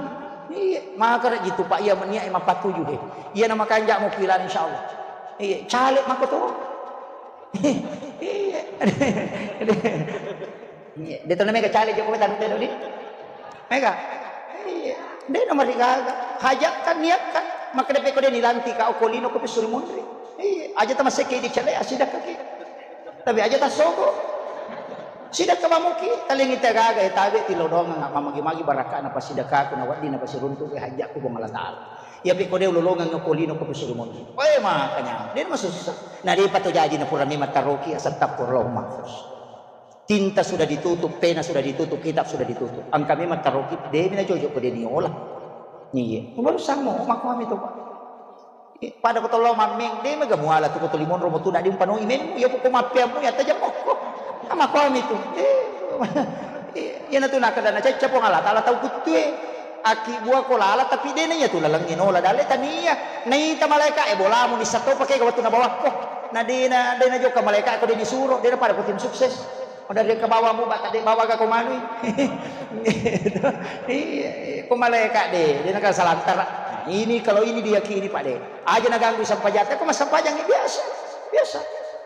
Iya, maka gitu Pak iya menia imam patuju de. Iya nama kanjak mau kilan insyaallah. Iya, caleg mako tu. Iya. Iya. De tona mega caleg Jokowi tanu tedo di. Mega. Iya. De nomor tiga. Hajat kan niat kan. Maka de peko de nilanti ka okolino ko pesuri munri. Iya. Aja tama seke di cale asida kaki. Tapi aja tasoko. Sida ka mamuki talingi tagaga ya tabe tilodongan mamagi-magi barakana pasida kaku na waddi na pasiruntu ke hajat ku Puang Allah Taala. Iya peko de ulolongang ko lino ko pesuri monri. Oe makanya, de masussa. Na de pato jaji na pura memang taroki asattappur Allahumma mahfuz. Tinta sudah ditutup, pena sudah ditutup, kitab sudah ditutup. Angka memang taroki de mina jojo ko de niola. Iya. Baru samo makuami to Pak. Pada ko tollo mammeng de mega muala tu ko toli monro mo tu na de umpanoi memmu iya ko mappeammu ya tajam mokko. Makuami tu. Eh. Iya na tu nakada na cacca Puang Allah Taala tau kuttue. Aki bua ko lala tapi dena iya tu laleng inola dalle tania. Naita malaika e bolamu nissa to pake ga wettu nabawakko. Na dena dena jokka malaika ko deni suro dena pada ko tim sukses. Pada de kabawamu bata de bawa ga ko manui. Iya, ko malaika de dena ka salantara. Nah, ini kalau ini diyakini Pak de. Aja naganggu sampajata ko massempajang biasa. Biasa.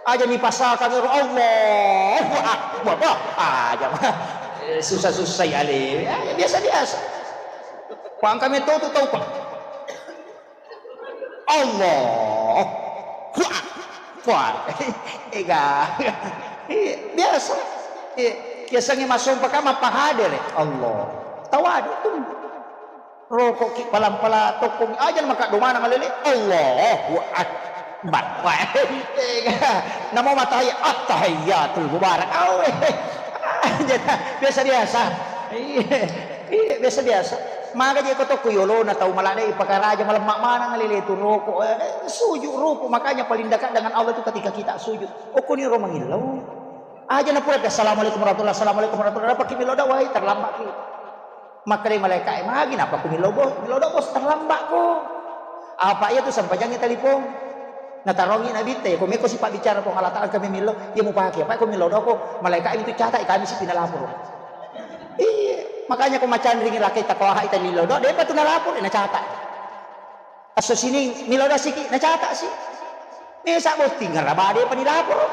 Aja ni pasaka ngero Allahu Akbar. Bah, aja mah. Eh, susah-susah ya le. Ya, ya, biasa-biasa. Pangka meto tu tau Pak. Allahu Akbar. Ega. Iya, biasa. Iya, biasanya masuk pakai apa hadir ya? Allah. Tawadu tu. Rokokki palang-palang tokkong aja maka domana malele Allahu Akbar. Namo matahi attahiyatul mubarak. Awe. Aja biasa-biasa. Iya. Iya, biasa-biasa. Maka je ko tokko yolona tau maladai pakaraja malemma manang lele tu rokok. Eh, sujud rukuk makanya paling dekat dengan Allah itu ketika kita sujud. Okoni ro mangillau. Aja na pura assalamualaikum warahmatullahi assalamualaikum warahmatullahi apa kimi loda wai terlambat ki. Makkedai malaika'e, "Magi nappa ku millau bos, millau do bos terlambat ko." Apa iya tu sempajangngi talipong. Natarongi nabitta, "Iya ko meko sipabbicara Puang Allah Taala kami millau, iya mupake apa ko millau do ko." Malaika'e itu catat kami sipi nalaporo. Iya, makanya ko macanringi lakai takoha ita millau do, depa tu nalaporo, nacatat. Esso sining, milodasiki, nacatasi. Mesa botting, ngarabade pa nilaporo.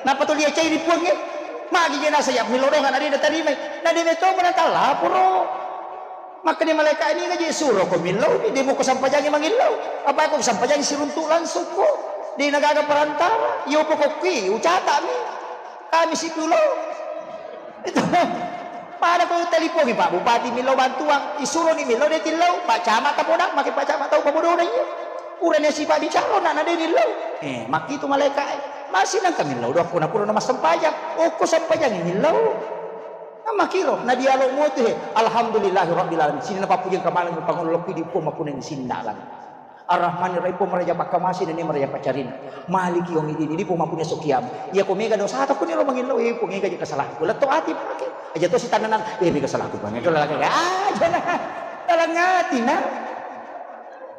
Napa tu lia cai ni puangnge? Magi je nasa ya milodongan ade na tarimai. Na de meto mana talaporo. Makkeda malaika, niga je suro ko millau mi, de muko sampajangi mangillau. Apa ko sampajangi siruntu langsung ko. De nagaga perantara. Yo pokokki ucata mi. Kami sipulo. Itu. Pada ko telipongi Pak Bupati millau bantuan, isuroni millau de tillau, Pak Camat tapodang, make Pak Camat tau pabodona iya. Urane sipa bicara na de millau. Eh, makkitu malaika e. Masih nang kami millau doa kuna pura na massempajang. Oh, ko sampajangi millau. Namakiro, na dialog mo tu he. Alhamdulillahi rabbil alamin. Sini na pappuji engka maneng pangolokki di uppo makuneng sindalan. Ar-Rahmanir Rahim, Puang maraja pakkamase, nene maraja paccarina. Maliki yaumiddin, idi Puang mampuni esso kiamat. Iya ko mega dosata, kuniro mangillau, eh, Puang, ega je kesalahanku. Letto ati pake. Aja to sitannanan, eh, mega salahku, Puang. Ega lalaka. Ah, jana. Dalam hati, nah.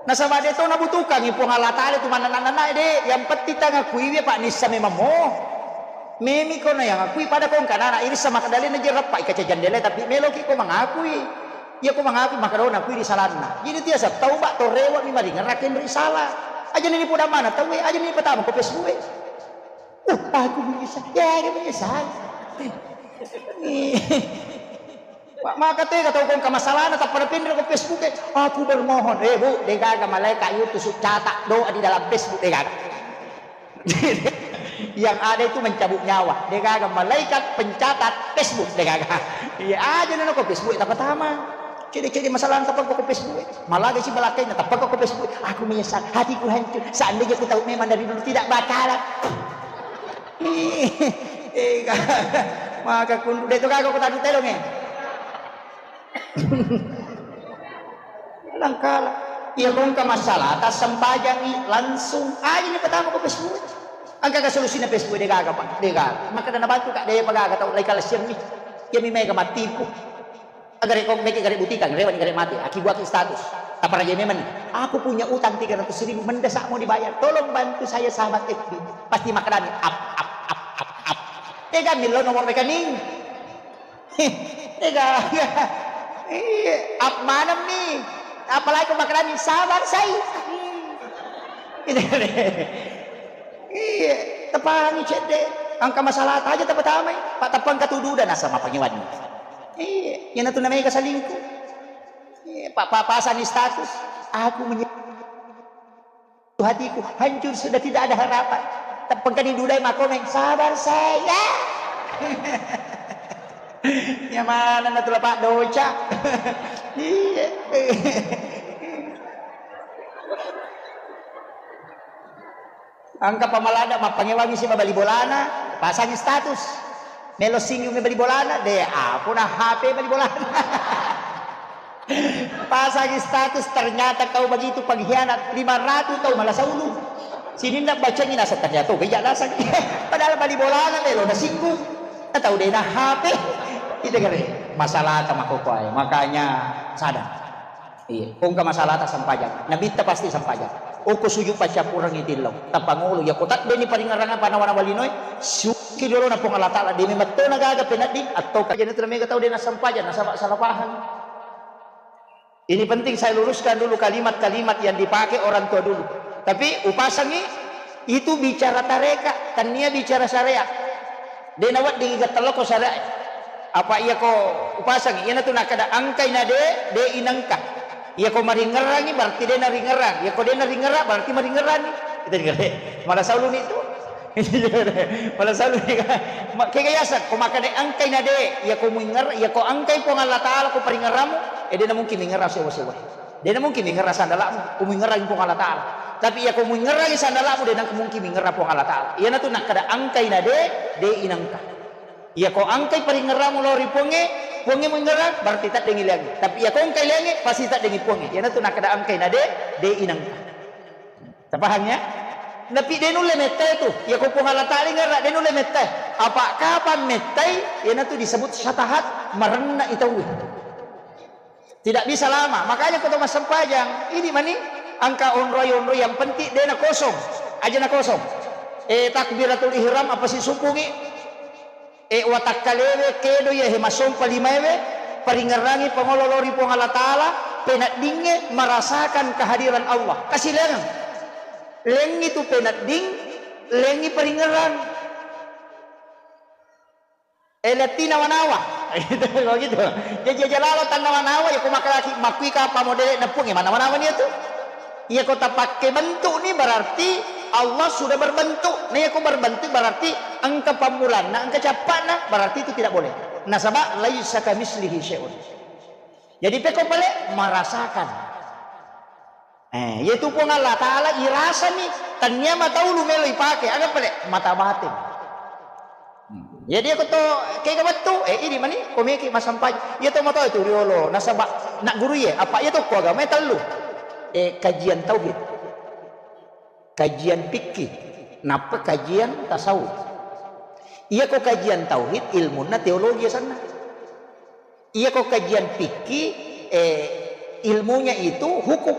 Nasaba de to nabutuhkangi Puang Allah Taala tu manana-nana de. Yang penting tangakui, Pak, nissa memang mo. Memi ko na yang akui pada ko engka nana irissa makadalena je rappa ikaca jandela, tapi meloki ko mangakui. Iya ko mangakui, makadona kui ri salanna. Jadi tiasa tauba to rewa mi maringerra kenri sala. Aja ni pudamana tauwe, aja ni patama ko Facebook e. Uh, aku menyesal. Ya, aku menyesal. Ma-, maka tega tau kongka masalahna tappa napinra ko Facebook e. Aku bermohon. Eh, Bu, degaga malaikat yutu succata doa di dalam Facebook, degaga. Yang ada itu mencabut nyawa. Degaga malaikat pencatat Facebook, degaga. Iya aja nana ko Facebook tapatama. Cede-cede masalah tappa ko Facebook. Malah si balakai na tappa ko Facebook. Aku menyesal, hatiku hancur. Seandainya ku tahu memang dari dulu tidak bakalan. Eh, maka kundu de to gaga ko tadu telong e. Langkala. Iya ko engka masalah, tassempajangi langsung aja ni patama ko Facebook. Engka ka solusina Facebook, degaga, Pak, degaga. Maka dana bantu ka, de pagaga tau lai kalasiang mi. Iya mi mega matipu. Agare ko mega gare butikang, rewa ni gare mati. Aki buaki status. Taparaja memang ni. Aku punya utang tiga ratus ribu, mendesak mau dibayar. Tolong bantu saya sahabat F B. Pasti makadani up, up, up, up, up. Tega millo nomor rekening. Ega, iya. Iya, ap maneng mi. Apalagi ko makananni sabar sai. Iya, tapangi cedde. Engka masalah aja tapatamai. Pak tapang katududa nasa mapangiwanni. Iya, yana tu namanya selingkuh. Iya, Pak, Pak pasang status. Aku menye- Hatiku hancur, sudah tidak ada harapan. Teppengkani dudai makomeng, sabar saya. Nyamana na tula pak doca. Iya. Engka pamalada mappangewangi si mabali bolana, pasangi status. Melo singgung mabali bolana, de apona H P bali bolana. Pasangi status, ternyata kau begitu pengkhianat, lima ratus tau malasa ulu. Sininna bacangi nasa ternyata gaya nasa. Padahal bali bolana melo nasinggung. Tau dena H P. Itu kare masalah tama kokoai. Makanya sadar. Iya, kongka masalah ta sempajang. Nabitta pasti sempajang. Oko sujud paccappurengngi tillau. Tapangolo, ya kota deni paringerang apa nawa-nawa linoe. Suki dulu na Puang Allah Taala, demi mettona gaga penedding atau kajana tu mega tau dena sempajang, nasaba salah paham. Ini penting saya luruskan dulu kalimat-kalimat yang dipakai orang tua dulu. Tapi upasangi itu bicara tareka, tania bicara syariat. De nawedding iga telloko syariat. Apa iya ko upasangi, iya natu nakada angkai na de, de inangka. Iya ko maringerangi berarti de naringerang. Iya ko de naringerang berarti maringerangi. Itu dikare. Malah sauluni itu. Malah sauluni. Ma-, kega yaseng, ko makada angkai na de, iya ko muinger-, iya ko angkai Puang Allah Taala ko paringeramu, eh, de na mungkin mingerang sewa-sewa. De na mungkin mingerang sandalamu, ko muingerangi Puang Allah Taala. Tapi iya ko muingerangi sandalamu, de na mungkin mingerang Puang Allah Taala. Iya natu nakada angkai na de, de inangka. Iya ko angkai paringeramu lao ri Puangnge, Puangnge muingerang, berarti taddengi liangnge. Tapi iya ko angkai liangnge, pasti taddengi Puangnge. Iya natu nakada angkai na de, de inangka. Tapahang ya? Tapi de nulle mettai tu. Iya ko Puang Allah Taala ingerang, de nulle mettai. Apa kapang mettai, iya natu disebut syatahat, marenna itauwe. Tidak bisa lama. Makanya ko to massempajang, ini mani angka onroi-onroi yang penting de na kosong. Aja na kosong. Eh, takbiratul ihram apa sisumpungi? Eh, watakkalewe kedo ya he masompa limaewe, paringerangi pangolo lao ri Puang Allah Taala, peneddingnge merasakan kehadiran Allah. Kasilengang. Lengi tu penedding, lengi paringerang. Eh, lettina wanawa. Gitu, begitu. Jadi aja lalo tannawa-nawa, ya, ko makkalaki, makkui kapa modele na Puang, ya, manawa-nawa ni itu. Iya, ko tapakke bentuk ni berarti Allah sudah berbentuk. Nah, iya, ko berbentuk berarti engka pammulanna, engka cappa'na, berarti itu tidak boleh. Nasaba laisa kamislihi syai'un. Jadi pekko pale merasakan. Eh, yaitu Puang Allah Ta'ala irasani, tania mata ulu melo ipake, aga pale mata batin. Hmm. Jadi aku to kega wettu, eh, ini mani, komeki masampai. Iya to mata itu riolo, nasaba nak guru iya, apa iya to ko agama tellu. Eh, kajian tauhid. Kajian fikih, nappa kajian tasawuf. Iya ko kajian tauhid, ilmunna teologi asanna. Iya ko kajian fikih, eh, ilmunya itu hukum.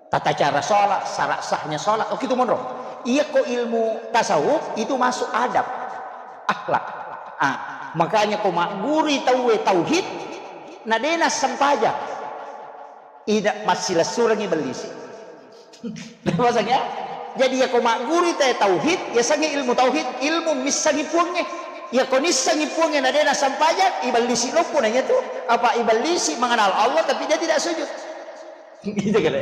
Tata cara sholat, syarat sahnya sholat, oh, gitu monro. Iya ko ilmu tasawuf itu masuk adab, akhlak. Ah, makanya ko magguri tauwe tauhid, na dena sempajang. Ida massilessurengi bellisi. Maksudnya, jadi iya ko magguri te tauhid, ya sangi ilmu tauhid, ilmu missangi Puangnge. Iya ko nissangi Puangnge na dena sempajang, ibellisi loppo nanya tu. Apa ibellisi mengenal Allah tapi dia tidak sujud. Gitu kan.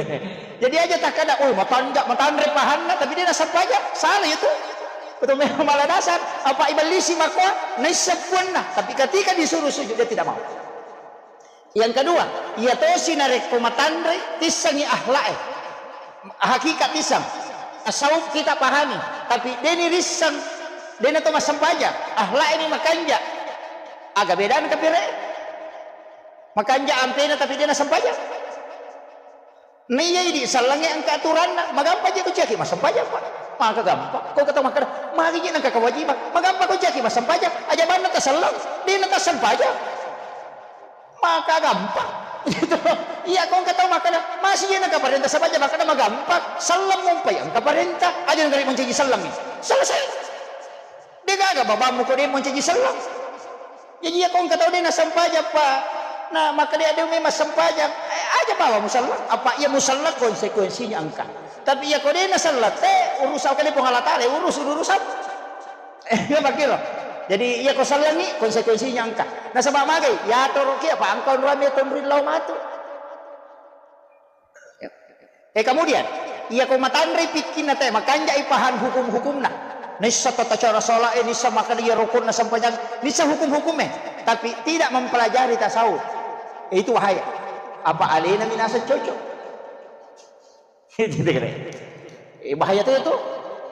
Jadi aja tak ada, oh, matanja, matanre pahanna, tapi dia nasempajang. Salah itu. Betul memang malah dasar. Apa ibellisi makoa, naissa Puanna. Tapi ketika disuruh sujud, dia tidak mau. Yang kedua, iya tosi narekko matanre, tissangi akhlak e. Hakikat tissang. Tasawuf kita pahami, tapi deni rissang, dena to massempajang. Akhlak ini makanja. Aga bedana kapire? Makanja ampena tapi dena sempajang. Naiya idi sellengnge engka aturanna, magampa je ko ciaki massempajang, Pak. Maka gampang. Ko kata makkeda, magi je nengka kewajiban. Magampa ko ciaki massempajang, aja banna taselleng, dena tassempajang. Maka gampang. Gitu. Iya, ko engka tau makkeda, masih je nengka parenta sempajang, makkeda magampang. Selleng mumpai engka parenta, aja nengka mancaji sellengngi. Selesai. De gaga babammu ko de mancaji selleng. Jaji iya ko engka tau de nasempajang, Pak. Na makkeda de memang sempajang. Eh, aja bawa muselleng. Apa iya muselleng konsekuensinya engka. Tapi iya ko de naselleng, te urusan kali Puang Allah Taala, urus urusan. Eh, iya makkiro. Jadi iya ko sellengi konsekuensinya engka. Nasaba magai, ya toro ki apa engka onrami tonri lao matu. Eh, kemudian, iya ko matanre pikkinna te, makanjai paham hukum-hukumna. Nissa tata cara sholat, eh, nissa makkeda iya rukunna sempajang, nissa hukum-hukum, eh, tapi tidak mempelajari tasawuf. Eh, itu bahaya. Apa alena minasa cocok? Itu kira. Eh, bahaya tu itu.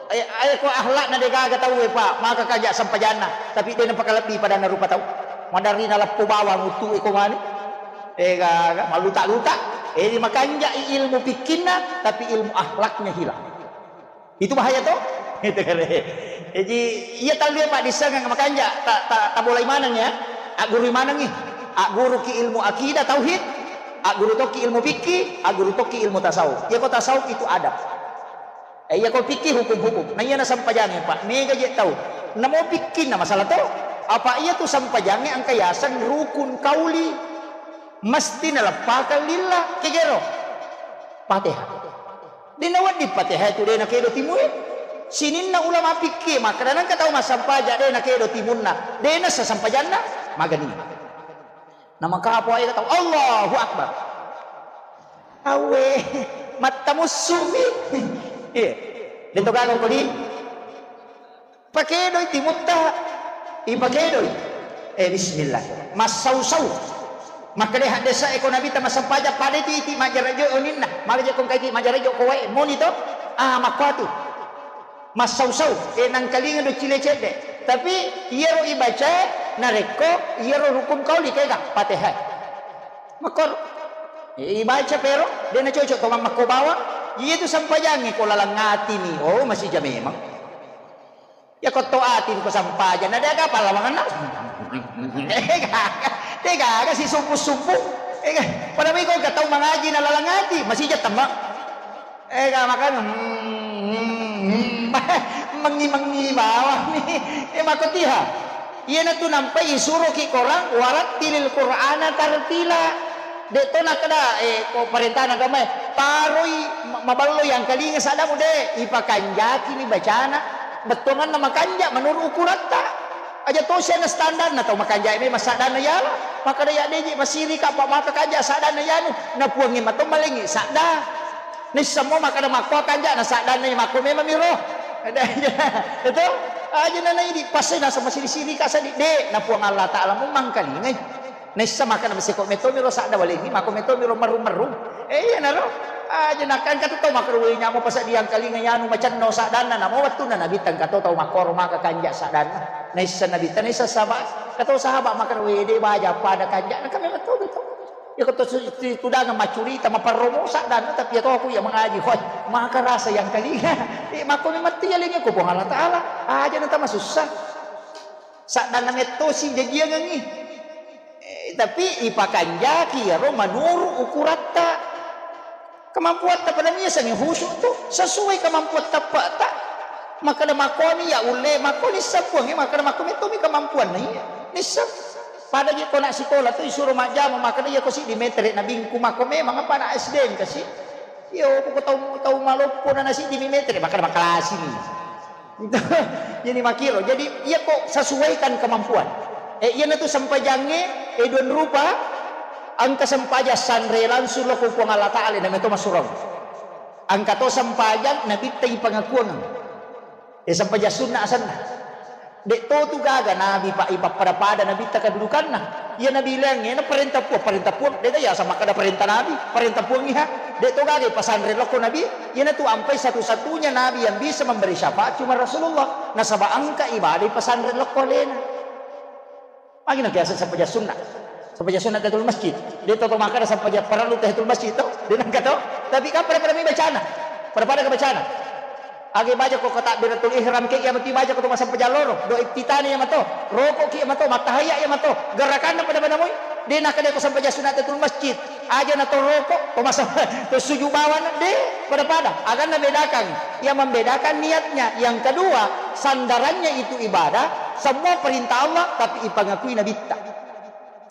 Eh, eh, ko akhlakna de gaga tau, eh, Pak, maka kaja sempajanna, tapi de napakalebbi padanna rupa tau. Madarina leppo bawang utu iko mani. Eh, gaga, maluta-luta. Eh, di makanjai ilmu fikkinna, tapi ilmu akhlaknya hilang. Itu bahaya to? Itu kere. Jadi, iya tallu, Pak, dissengang makanja, ta, ta, tabolai maneng ya. Agguru manengi. Agguru ki ilmu akidah, tauhid. Agguru toki ilmu fikih, agguru toki ilmu tasawuf. Iya ko tasawuf itu adab. Eh, iya ko fikih hukum-hukum. Nah, iya na sempajange, Pak. Mega je tau. Namo fikih na masalah to. Apa iya tu sempajange engka yaseng rukun kauli. Mesti naleppakang lillah, kegero. Fatihah. De nawedding Fatihah tu de nakedo timue. Sininna ulama fikih makkeda nengka tau massempaja de nakedo timunna, de nassa sempajanna, magani. Namakapo ae tau, Allahu Akbar. Awe, mattamussu'mi. Iya. De to gaga kodi. Pakedoi timutta, ipakedoi. Eh, bismillah. Massau-sau. Makkeda haddesa eko Nabi ta massempajang pada iti, iti majarajo oninna. Mala je kong kaiki majarajo ko wae moni to. Ah, makkuatu. Massau-sau. Eh, nangkalinga do cile cedde. Tapi iyaro ibaca narekko iyaro rukun kauli kega Fatihah. Makkor. Eh, ibaca pero, de nacocok to mammakko bawang. Iya tu sempajangi ko laleng atimi. Oh, masija memang. Ya ko to ati ko sampajang, na de aga pallawangenna. De gaga, de gaga si subuh-subuh. Ega, pada miko ka tau mangaji na laleng ati, masija temma. Ega makana, hmm, hmm, mengi-mengi bawang ni. Eh, makotiha. Iyanatu nampai isuroki korang, warattilil Qur'ana tartila. De to nakkeda, eh, ko parentana agamae, paroi ma-, maballoi angkalinga saddamu de, ipakanjakini bacana, bettuanganna makanja menurut ukuratta. Aja tosi ana standarna tau makanja memang saddanna yala. Makkeda ya deji masirika pa maka kanja saddanna yanu. Na puangnge mato malengi sadda. Nissamo makkeda makko kanja na saddanna makko memang miro. Itu aja na naidi pasai nasa masiri-sirika sadi de na Puang Allah Taala mu mangkalingai. Naissa makkeda maseko metomi ro sadda walengi, makko metomi ro merru-merru. Eh, iyanaro. Aja nakka engka tu tau makkeda, "Wei, nyamo pasadiang kalinga yanu macenno saddanna," namo wettunna Nabitta engka to tau makkoro maka kanja saddanna. Naissa Nabitta, naissa sahabat. Engka to sahabat makkeda, "Wei, de baja pada kanja." Engka memang to, to. Ya ko to su-, tu-, tudangeng maccurita, maperromo saddanna, tapi ya to aku ya mengaji. Hoi, maka rasa yang kalinga. Eh, makko memang tialinga ko Puang Allah Taala. Aja na tama susah. Saddanna mettosi jajiangengngi. Eh, tapi ipakanjaki iyaro manuru ukuratta. Kemampuatta pada miasangi khusyuk tu sesuai kemampuatta pa'ta. Makkeda makkomi ya ulle, makkoni sapuangngi, makkeda makko mettomi kemampuanna iya. Nissa. Pada je ko nak sikola tu isuro majjama, makkeda iya ko siddi metere nabingku, makko memang apa anak S D engka si. Iyo, ko tau, tau maloppo na siddi mi metere, makkeda makalasi ni. Jadi makkiro. Jadi iya ko sesuaikan kemampuan. Eh, iyanatu sempajangnge, eh, dua rupa, engka sempajang sanre langsung lao ko Puang Allah Taala, na meto masurang. Engka to sempajang nabitta ipangakuang. Eh, sempajang sunna asenna. Dek to tu gaga nabi pa ipappada-pada nabitta kedudukanna. Iya nabi leangnge na perintah puang, perintah puang. Dek ya sama kada perintah nabi, perintah puang iha. Dek to gaga ipasanre lao ko nabi. Iyanatu ampai satu-satunya nabi yang bisa memberi syafaat cuma Rasulullah. Nasaba engka ibadah ipasanre lao ko alena. Magi na biasa sempajang sunna. Sempajang sunna tahiyatul masjid. De to to makkeda sempajang parellu tahiyatul masjid to. De nengka to. Tapi kan pada-pada mi bacana. Pada-pada ke bacana. Agi baca ko takbiratul ihram ke iya mati baca ko to massempajang loro. Do iftitani iya mato. Roko ki iya mato. Mattahayya iya mato. Gerakanna pada-pada moi. De nakkeda ko sempajang sunna tahiyatul masjid. Aja na to roko, to masa, to suju bawana, de, pada-pada. Aganna bedakan. Yang membedakan niatnya. Yang kedua, sandarannya itu ibadah, semua perintah Allah, tapi ipangakui nabitta.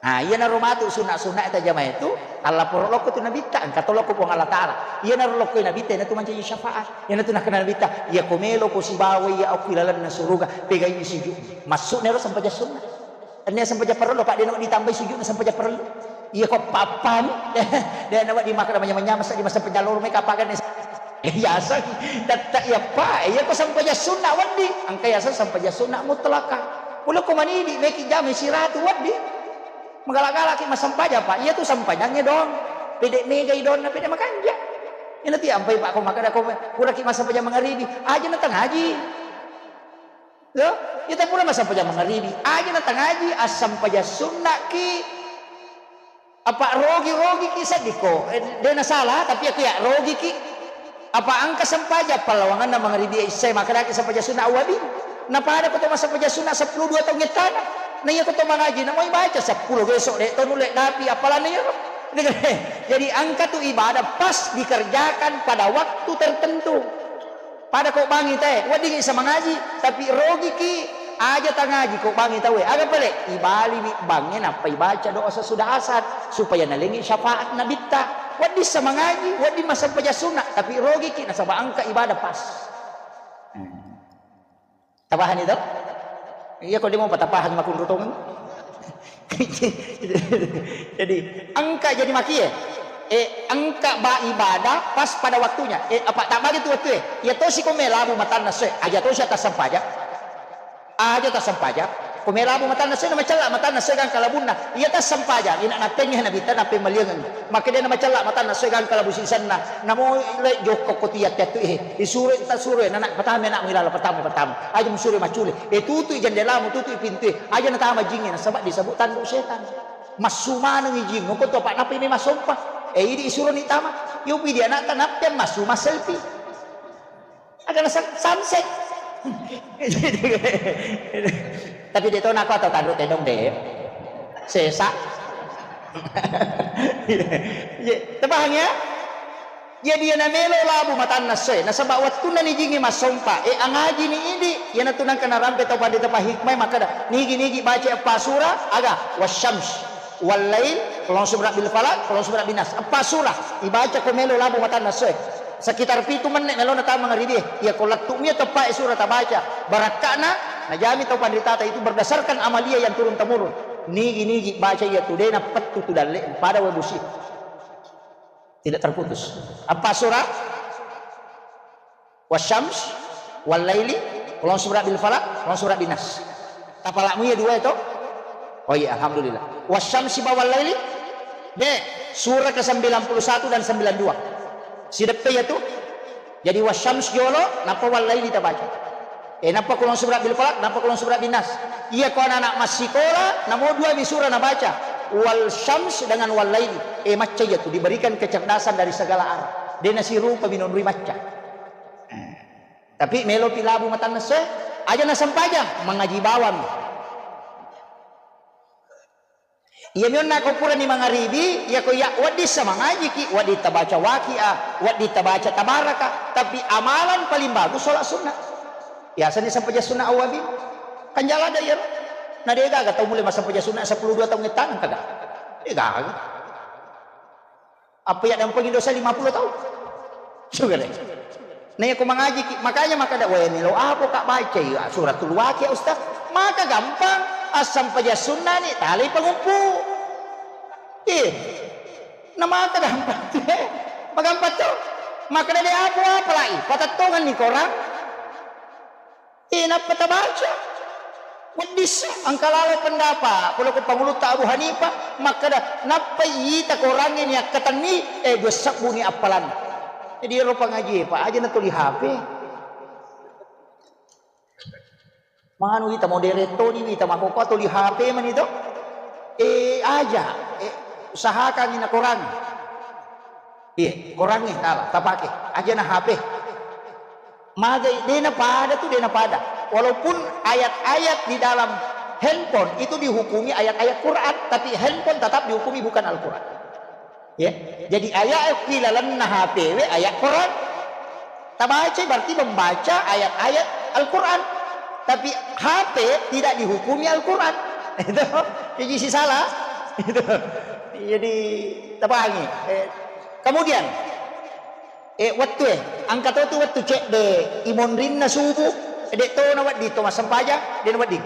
Nah, iyanaro matu sunna-sunna tajama itu, Allah poro lokko tu nabitta, engka to lokko Puang Allah Taala. Iyanaro lokko nabitta, iyanatu mancaji syafaat. Iyanatu nakkeda nabitta, iya ko melo ko sibawa iya okki lalenna suruga, pegai suju. Masuk nero sempajang sunna. Enne sempajang parellu, Pak, de nawedding ditambai sujudna sempajang parellu. Iya ko pappani. De nawedding makkeda manyameng-nyameng seddi massempajang loro mai kapaganna. Biasa. Tette iya, Pak, iya ko sempajang sunna wedding. Engka yaseng sempajang sunna mutlaka. Pole ko manidi meki jama siratu wedding. Magala-galaki massempajang, Pak. Iya tu sempajangnge dong. Pede megai donna, pede makanja. Ina ti ampai, Pak, ko makkeda ko puraki massempajang mangaribi. Aja na tangaji. Yo, ita pura massempajang mangaribi. Aja na tangaji, assampajang sunnaki. Apa rogi-rogi ki seddi ko. Eh, de na salah, tapi aku ya rogi ki. Apa engka sempajang pallawanganna mangaribi isya, makkedaki sempajang sunna awadi. Na pada ko to massempajang sunna seppulo dua taung ettana. Na iya ko to mangaji, na moi baca seppulo besok, de to nulle dapi, apalana iya ro. Jadi engka tu ibadah pas dikerjakan pada waktu tertentu. Pada ko bangi te, weddingngi sa mangaji, tapi rogiki, aja tangaji ko bangi tauwe. Aga pale? Ibaliwi bangnge nappa ibaca doa sesudah asar, supaya nalengi syafaat nabitta. Wedding sa mangaji, wedding massempajang sunna, tapi rogiki nasaba engka ibadah pas. Hmm. Tapahani to? Iya ko demo patapahang makunru tongeng. Jadi, engka jadi makie. Eh, engka ba ibadah pas pada waktunya. Eh, apa tak bagi tu waktu eh. Iya tosi ko melabu matanna soe. Aja tosi atas sempajang. Aja atas sempajang. Ko melabu matanna soe, na macella matanna soe gangka labunna. Iya atas sempajang. Ina natengnge nabitta nape maliangengngi. Makkeda na macella matanna soe gangka labu sisenna. Namo le jokko ko tiat tiat tu eh. Isuro ta suro eh. Nana pertama nak milala pertama pertama. Aja musuro macule. Eh, tutui jendelamu, tutui pintue. Aja natama jingnge, nasaba disebut tanduk setan. Massu manengngi jing, engka to, Pak, nappa mi massompa. Eh, idi isuroni tama. Yo pidi anakta nappa massu masselfie. Agana san-, sunset. Tapi de to nako atau tanduk tedong de. Sesa. Ye, tepahang ya? Jadi, iya namelo labu matanna essoe, nasaba wettunna nijingngi massompa, e, angajini idi, iyanatu nengka narampe tau pandita pahikmae makkeda, nigi-nigi baca eppa sura, aga, wasyams, wallail, qul a'udzu birabbil falaq, qul a'udzu birabbin nas, eppa sura, ibaca ko melo labu matanna essoe. Sekitar pitu menne melona tama mangaribie, iya ko lettu mia teppae sura tabaca, barakka'na, Najami tau panritata itu berdasarkan amalia yang turun temurun. Nigi-nigi baca iya tu, de' nappettu tu dalle', pada wae busi. Tidak terputus. Apa surah? Wasyams, wal laili, ulong surah bil falak, ulong surah bin nas. Tapalakmu iya dua itu? Oh iya, alhamdulillah. Wasyamsi ba wal laili? De', surah ke sembilan puluh satu dan sembilan dua. Sideppe iya tu? Jadi wasyams jolo, nappa wal laili tabaca. Eh, nappa kulong subra bil falak, nappa kulong subra bin nas. Iya ko anak-anak massikola, namo dua mi surah nabaca. Wal syams dengan wal laili. Eh, macca iya tu, diberikan kecerdasan dari segala arah. De' nasirupa minonroi macca. Eh. Tapi melo pi labu matanna se, aja nasempajang, mangaji bawang. Iya mi onna ko purani mangaribi, iya ko iya wedding sa mangajiki, wedding tabaca Waqiah, wedding tabaca Tabaraka, tapi amalan paling bagus sholat sunnah. Biasanya sempajang sunnah awwabin. Kan jala ada iya. Na de' gaga tau mulai massempajang sunnah sepuluh dua tahun ngettanang kada. De' gaga. Apa iya dampeng Indonesia lima puluh tahun? Sudah deh. Nah, iya ko mangajiki, makanya makkeda, "Weh, melo apa ka baca iya suratul Waqiah, Ustaz?" Maka gampang, assampajang sunnah ni, talai pangumpu. Eh, na maka gampang tu, eh. Magampang tu. Makkeda de' apa-apa lai, patettongan ni korang. Eh, nappa tabaca. Weddissa, engka lalo pendapat, pole ko pangulutta Abu Hanifah, makkeda, nappa ita korangnge ni akkatenni, eh, dua sebbu ni appalanna. Jadi, ero pangaji, Pak, aja na tuli H P. Manu ita modern toni, ita makkokkoe tuli H P mani to. Eh, aja, eh, usahakan ni na korang. Iya, korangnge tala tapake, aja na H P. Magai, de' napada tu, de' napada. Walaupun ayat-ayat di dalam handphone itu dihukumi ayat-ayat Quran, tapi handphone tetap dihukumi bukan Al-Quran. Ya, jadi ayat di lalenna H P we ayat Quran. Tabaca berarti membaca ayat-ayat Al-Quran. Tapi H P tidak dihukumi Al-Quran. Itu, jadi si salah. Itu. Jadi, tapahangi. Eh, kemudian, eh, wettu e, engka to tu wettu cedde imonrinna subuh, de' to nawedding to massempajang, de' nawedding.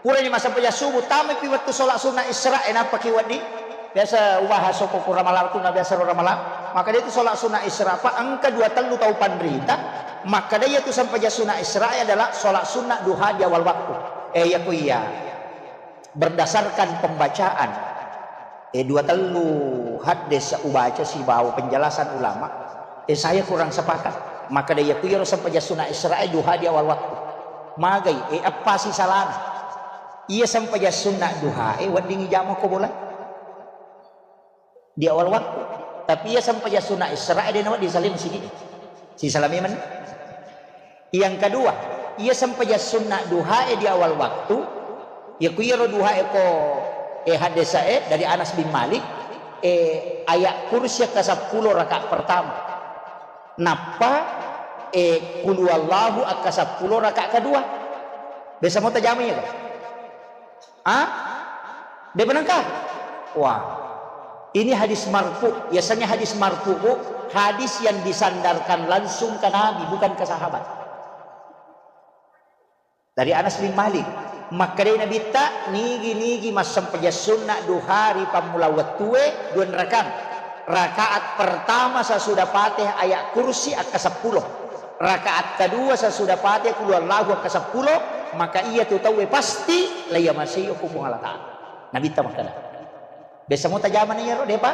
Purani massempajang subuh, tamai pi wettu sholat sunnah Isra, eh, nappa ki wedding. Biasa ubahas okko ku Ramalang tu, na biasa ro Ramalang. Maka de' tu sholat sunnah Isra, Pak, engka dua tellu tau panrita, makkeda iya tu sempajang sunnah Isra adalah sholat sunnah duha di awal waktu. Eh, iya ku iya. Berdasarkan pembacaan, eh, dua tellu haddes ubaca sibawa penjelasan ulama, eh, saya kurang sepakat. Makkeda iya ku iyaro sempajang sunnah Isra, eh, duha di awal waktu. Magai, eh, eppa si salana. Iya sempajang sunnah duha, eh, weddingi jama ko bola. Di awal waktu. Tapi iya sempajang sunnah Isra, eh, de' nawedding salai masigi. Si salai memang. Yang kedua, iya sempajang sunnah duha e di awal waktu, iya ku iyaro duha e ko, eh, haddesae dari Anas bin Malik, eh, ayat kursi akka seppulo rakaat pertama. Nappa, eh, qul huwallahu akka seppulo rakaat kedua. Biasa mau tajamai ya, Kak? Ah? De'pa nengka? Wah. Ini hadis marfu. Biasanya hadis marfu, Bu, hadis yang disandarkan langsung ke Nabi, bukan ke sahabat. Dari Anas bin Malik. Makkedai Nabitta, nigi-nigi massempajang sunna duha ri pammula wettue, dua rakang. Rakaat pertama sesudah Fatihah ayat kursi akka seppulo. Rakaat kedua sesudah Fatihah qul huwallahu akka seppulo, maka iya tu tauwe pasti laiyamasei okko Puang Allah Ta'ala. Nabitta makkeda. Biasa mo tajamani iyaro, de'pa?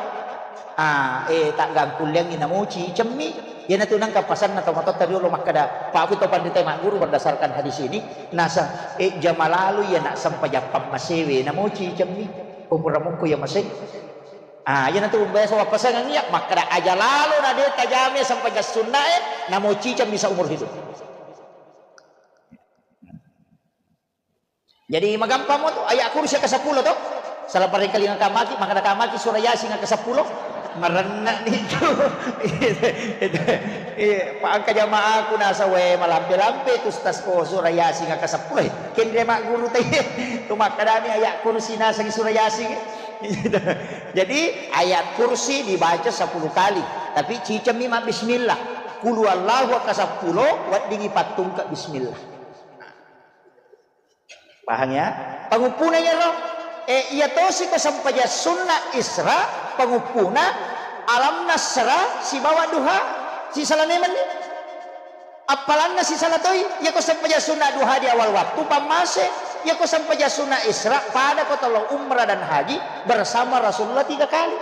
Ah, eh, taggangkulleangngi namoci cemmi. Iyanatu nengka pasanna tomatoatta riolo makkeda, Pak, aku to panrita magguru berdasarkan hadis ini, nasa, eh, jama lalo iya nak sempajang pammasewe namoci cemmi. Umur mukku iya masei. Ah, iyanatu biasa wappasangang iya, makkeda aja lalo na de' tajame sempajang sunnae, namoci cemmi seumur hidup. Jadi magampang mo tu, ayat kursi akka seppulo tu. Sala parengkalinga kamaki, makkeda kamaki surah Yasin akka seppulo. Marenna ni tu. Iya, pa engka jamaaku nasa we malampe-lampe tu ustaz ko surah Yasin akka seppulo. Kenre magguru teh. Tu makkedani ayat kursi nasengi surah Yasin. Jadi ayat kursi dibaca sepuluh kali, tapi cicemmi ma bismillah. Qul huwallahu akka seppulo, weddingi pattungke bismillah. Pahang ya? Panguppuna iyaro. Eh, iya tosi ko sempajang sunna Isra, panguppuna alam nasra sibawa duha, sisala nemenni. Appalanna sisala toi, iya ko sempajang sunna duha di awal waktu, pammase, iya ko sempajang sunna Isra, pada ko tolo umrah dan haji bersama Rasulullah tiga kali.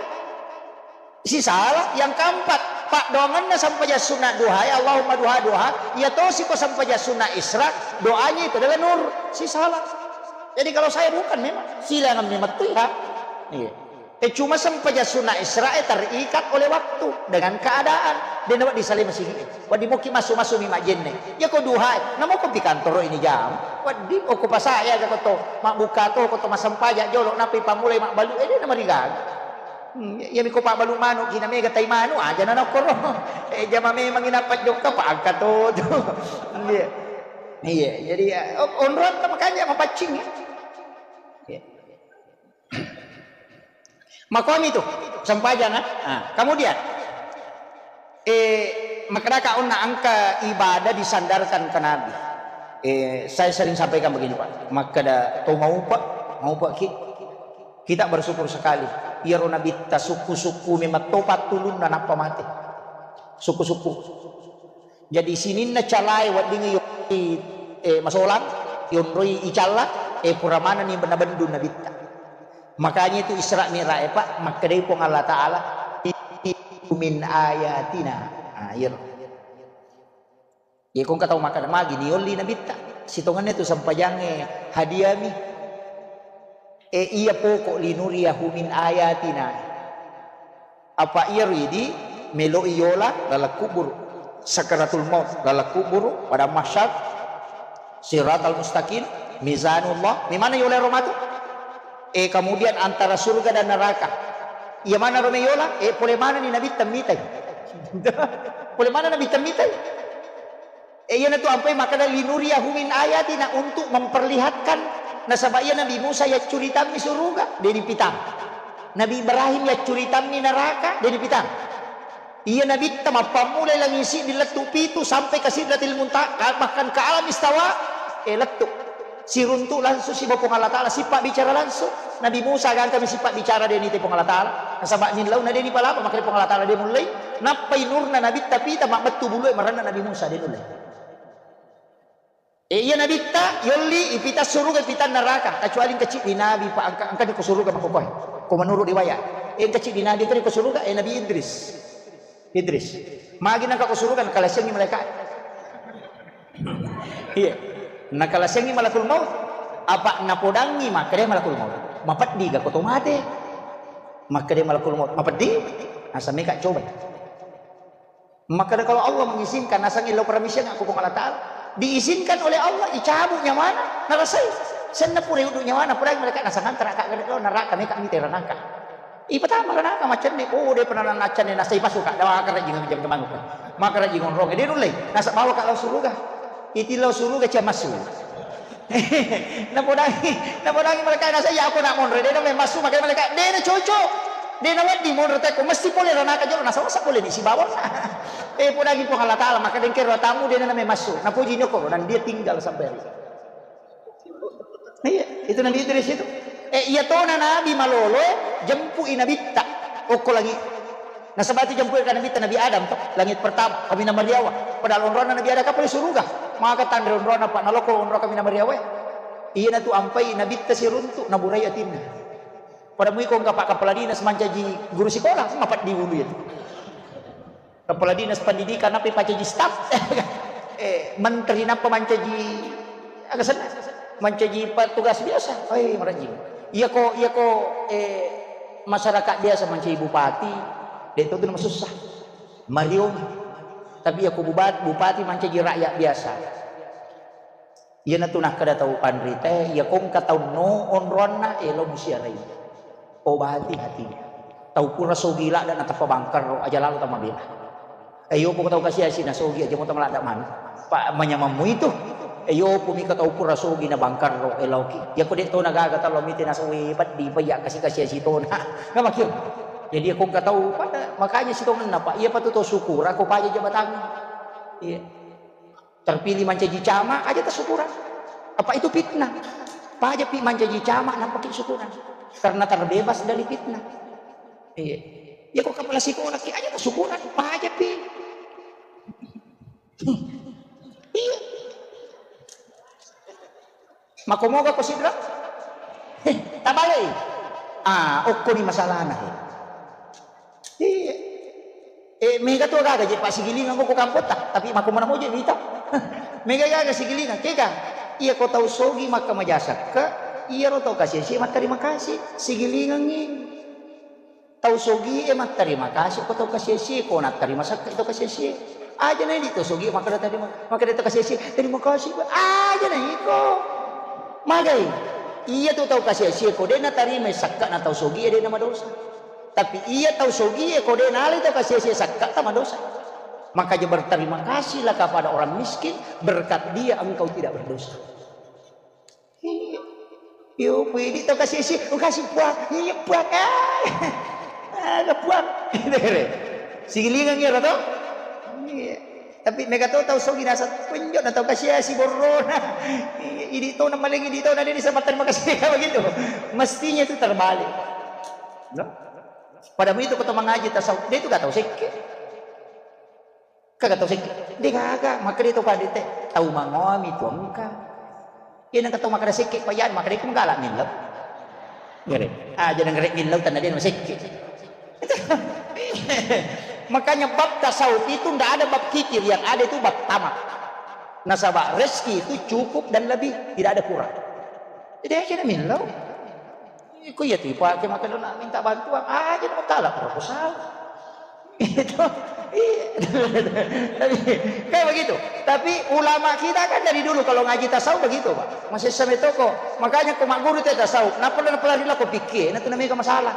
Sisala. Yang keempat, paddoangenna sempajang sunna duha, ya Allahumma duha, duha, iya tosi ko sempajang sunna Isra, doanya itu adalah nur. Sisala. Jadi kalau saya bukan memang, silangan memang tu ya. Iya. Eh, cuma sempajang sunna Isra, eh, terikat oleh waktu dengan keadaan. Dia dapat disalai masih ini. Wadi moki masu-masu mi majenne. Ya ko duha, namo ko di kantor ini jam. Wadi ko pasaya ga ko to, mabbuka to, ko to masempajang jolo, napi pamulai mabbalu, eh, dia nama rigaga. Hmm, iya, iya, miko pabbalu manu, kina mega tai manu, aja na nokkoro. Eh, jama memang ina pajjokka, pa angka to, to. Iya. Iya, jadi ya, o-, onrong ta makanya mapaccing ya. Iya. Makomi tu, sempajang, ah. Ah, kemudian, eh, makkedaka onna engka ibadah disandarkan ke Nabi. Eh, saya sering sampaikan begini, Pak. Makkeda to maupa, maupa ki. Kita bersyukur sekali. Iyaro nabitta sukku-sukku memang topa tulunna nappa mate. Sukku-sukku. Jadi sininna calae weddingngi yonroi, eh, masolang, yonroi icalla, eh, pura manenni nabendu nabitta. Makanya itu Isra Mi'raj, eh, Pak, makkedai Puang Allah Ta'ala, "Min ayatina." Ah, iyaro. Iya, ko engka tau makkeda, "Magi niolli nabitta?" Sitongenna tu sempajangnge hadiami. E, iya poko linuriyahu min ayatina. Apa iya ridi meloi yola laleng kuburu. Sakaratul maut laleng kuburu, padang mahsyar, siratal mustaqim, mizanullah. Memana yola ro matu? E, kemudian antara surga dan neraka. Iya mana ro meyola? E, pole mana ni nabitta mitai? Pole mana nabitta mitai? E, iyanatu ampai makkeda, "Linuriyahu min ayatina," untuk memperlihatkan. Nasaba iya Nabi Musa yaccuritammi suruga, de' nipitang. Nabi Ibrahim yaccuritammi neraka, de' nipitang. Iya Nabitta mappammulai langi siddi lettu pitu sampai ke Sidratil Muntaha, ka-, bahkan ke alam istawa, e, lettu. Siruntu langsung siba Puang Allah Ta'ala, sippa bicara langsung. Nabi Musa gangkami sippa bicara de' nite Puang Allah Ta'ala. Nasaba nillauna de' nipalapa, makanya Puang Allah Ta'ala de' mullei. Nappai nurna Nabitta pita mabbettu bulue marenna Nabi Musa de' nullei. E, iya Nabitta yolli ipita suruga, ipita neraka, kecuali engka ciddi Nabi, Pak, engka, engka ko suruga makkokoe. Ko menurut riwayat, e, engka ciddi Nabi engka ko suruga, e, Nabi Idris. Idris. Magi nangka ko suruga, nakalasengi malaikat. Iya. Nakalasengi malakul maut. Apa napodangi makkeda malakul maut, "Mapeddi ga ko to mate?" Makkeda malakul maut, "Mapeddi." Asa meka coba. Makkeda kalau Allah mengizinkan, nasangi lo permission aku Puang Allah Ta'ala. Diizinkan oleh Allah, icabut nyamana, narasai. Senna pura uddu nyamana, pura mereka nasang antara kak gede lo neraka, meka mite ranaka. Ipatama ranaka macenne, oh, de' pernah nacenne, nasai pasu kak, dawa kara jingang jam kemanu. Maka rajin onrong, de' nulle. Nasa bawa kak lao suruga. Iti lao suruga cia massu. Napodangi, napodangi malaikat, nasa iya aku nak monro, de' na memang massu, makanya malaikat, de' na cocok. De' na wedding monro teko, mesti pole ranaka jolo, nasa masa pole di sibawa. Eh, podangi Puang Allah Ta'ala, maka dengkero tamu, de' na memang massu. Napuji nyokoro, dan dia tinggal sampai hari. Iya, itu Nabi Idris itu. Eh, iya tona Nabi malolo, jempui Nabitta. Okko lagi. Nasaba tu jempui ka Nabitta, Nabi Adam to, langit pertama, kaminang mariawa. Padahal onronna Nabi Adam kapang suruga. Maka tanre onronna, Pak, naloko onro kaminang mariawa. Iya natu ampai Nabitta siruntu, naburai atinna. Pada muiko engka Pak Kepala Dinas mancaji guru sekolah, mapeddi ulu itu. Kepala Dinas Pendidikan, apa pacaji staf? Eh, menteri napa mancaji, aga senna? Mancaji petugas biasa. Oi, marajing. Iya ko, iya ko, eh, masyarakat biasa mancaji bupati, de' to tu nama susah. Mariong. Tapi iya ko bubat-, bupati mancaji rakyat biasa. Iyanatu nakkeda tau panritae, iya ko engka tau no onronna, elo musiarai. Obati hatinya. Tau pura sogi ladda natappa bangkarro, aja lalo tamabela. Eh, yopo tau kasiasi nasogi, aja mo tamaladda manu. Pa manyamammu itu. Eh, yopo mika tau pura sogi na bangkarro, eloki. Iya ko de' to nagaga talo mite nasogi, peddi, payya kasi-kasiasi tona. Nggak makir. Jadi iya ko engka tau pada, makanya sitongenna, Pak. Iya patu to syukur, ako paja jabatangnge. Iya. Terpilih mancaji camat, aja tasukura. Apa itu fitnah? Pajapi mancaji camat, nappaki sukunan. Karena terbebas dari fitnah. Iya. Ya, ko kepala sekolah ki aja sukunan, pajapi. Iya. Makomoga ko sidra? Heh, tabalei. Ah, okkoni masalahna, he. Iya. Eh, mega tu gaga je, Pak, sigilingang ko kampotta, tapi makko mana moje mita. Mega gaga sigilingang, kega? Iya, ko tau sogi makka majasakka, iya ro tau kasih-kasih, matterima kasih, sigilingangi. Tau sogi e matterima kasih ko tau kasih-kasih, ko natterima sakka tau kasih-kasih. Aja na idi tau sogi makkeda terima, makkeda tau kasih-kasih, terima kasih, Pak. Aja na iko. Magai. Iya tu tau kasih-kasih ko de natarima sakka na tau sogi e de na madosa. Tapi iya tau sogi e ko de nalai tau kasih-kasih sakka ta madosa. Makanya berterima kasihlah kepada orang miskin, berkat dia engkau tidak berdosa. Iya. Yo, pidi tau kasih-kasih, oh, kasih Puang. Iya, Puang. Ah. Ada Puang. Sigilingang iya to? Iya. Tapi mega to tau sogi nasa penjo na tau kasih-kasih borrona. Iya, idi to na maling idi to na dia disempatan makasih begitu. Mestinya itu terbalik. No? Pada itu kau mengaji tasawuf, dia itu gak tahu sekke. Kaga tau sekke? De gaga, makkeda to pandite, tau mangoami tu engka. Iya nengka tau makkeda sekke, payah makkeda iku menggalak millau. Ngere. Aja nengere millau tanda dia sekke. Makanya bab tasawuf itu ndak ada bab kikir, yang ada itu bab tamak. Nasaba rezeki itu cukup dan lebih, tidak ada kurang. Jadi aja millau. Iko iya tu ipake makkeda na minta bantuan, aja na tala proposal. Itu, iya. Tapi, kayak begitu. Tapi ulama kita kan dari dulu kalau ngaji tasawuf begitu, Pak. Masih sampai toko. Makanya ko magguru te tasawuf, napa na pelari lako pikir, na tu namanya masalah.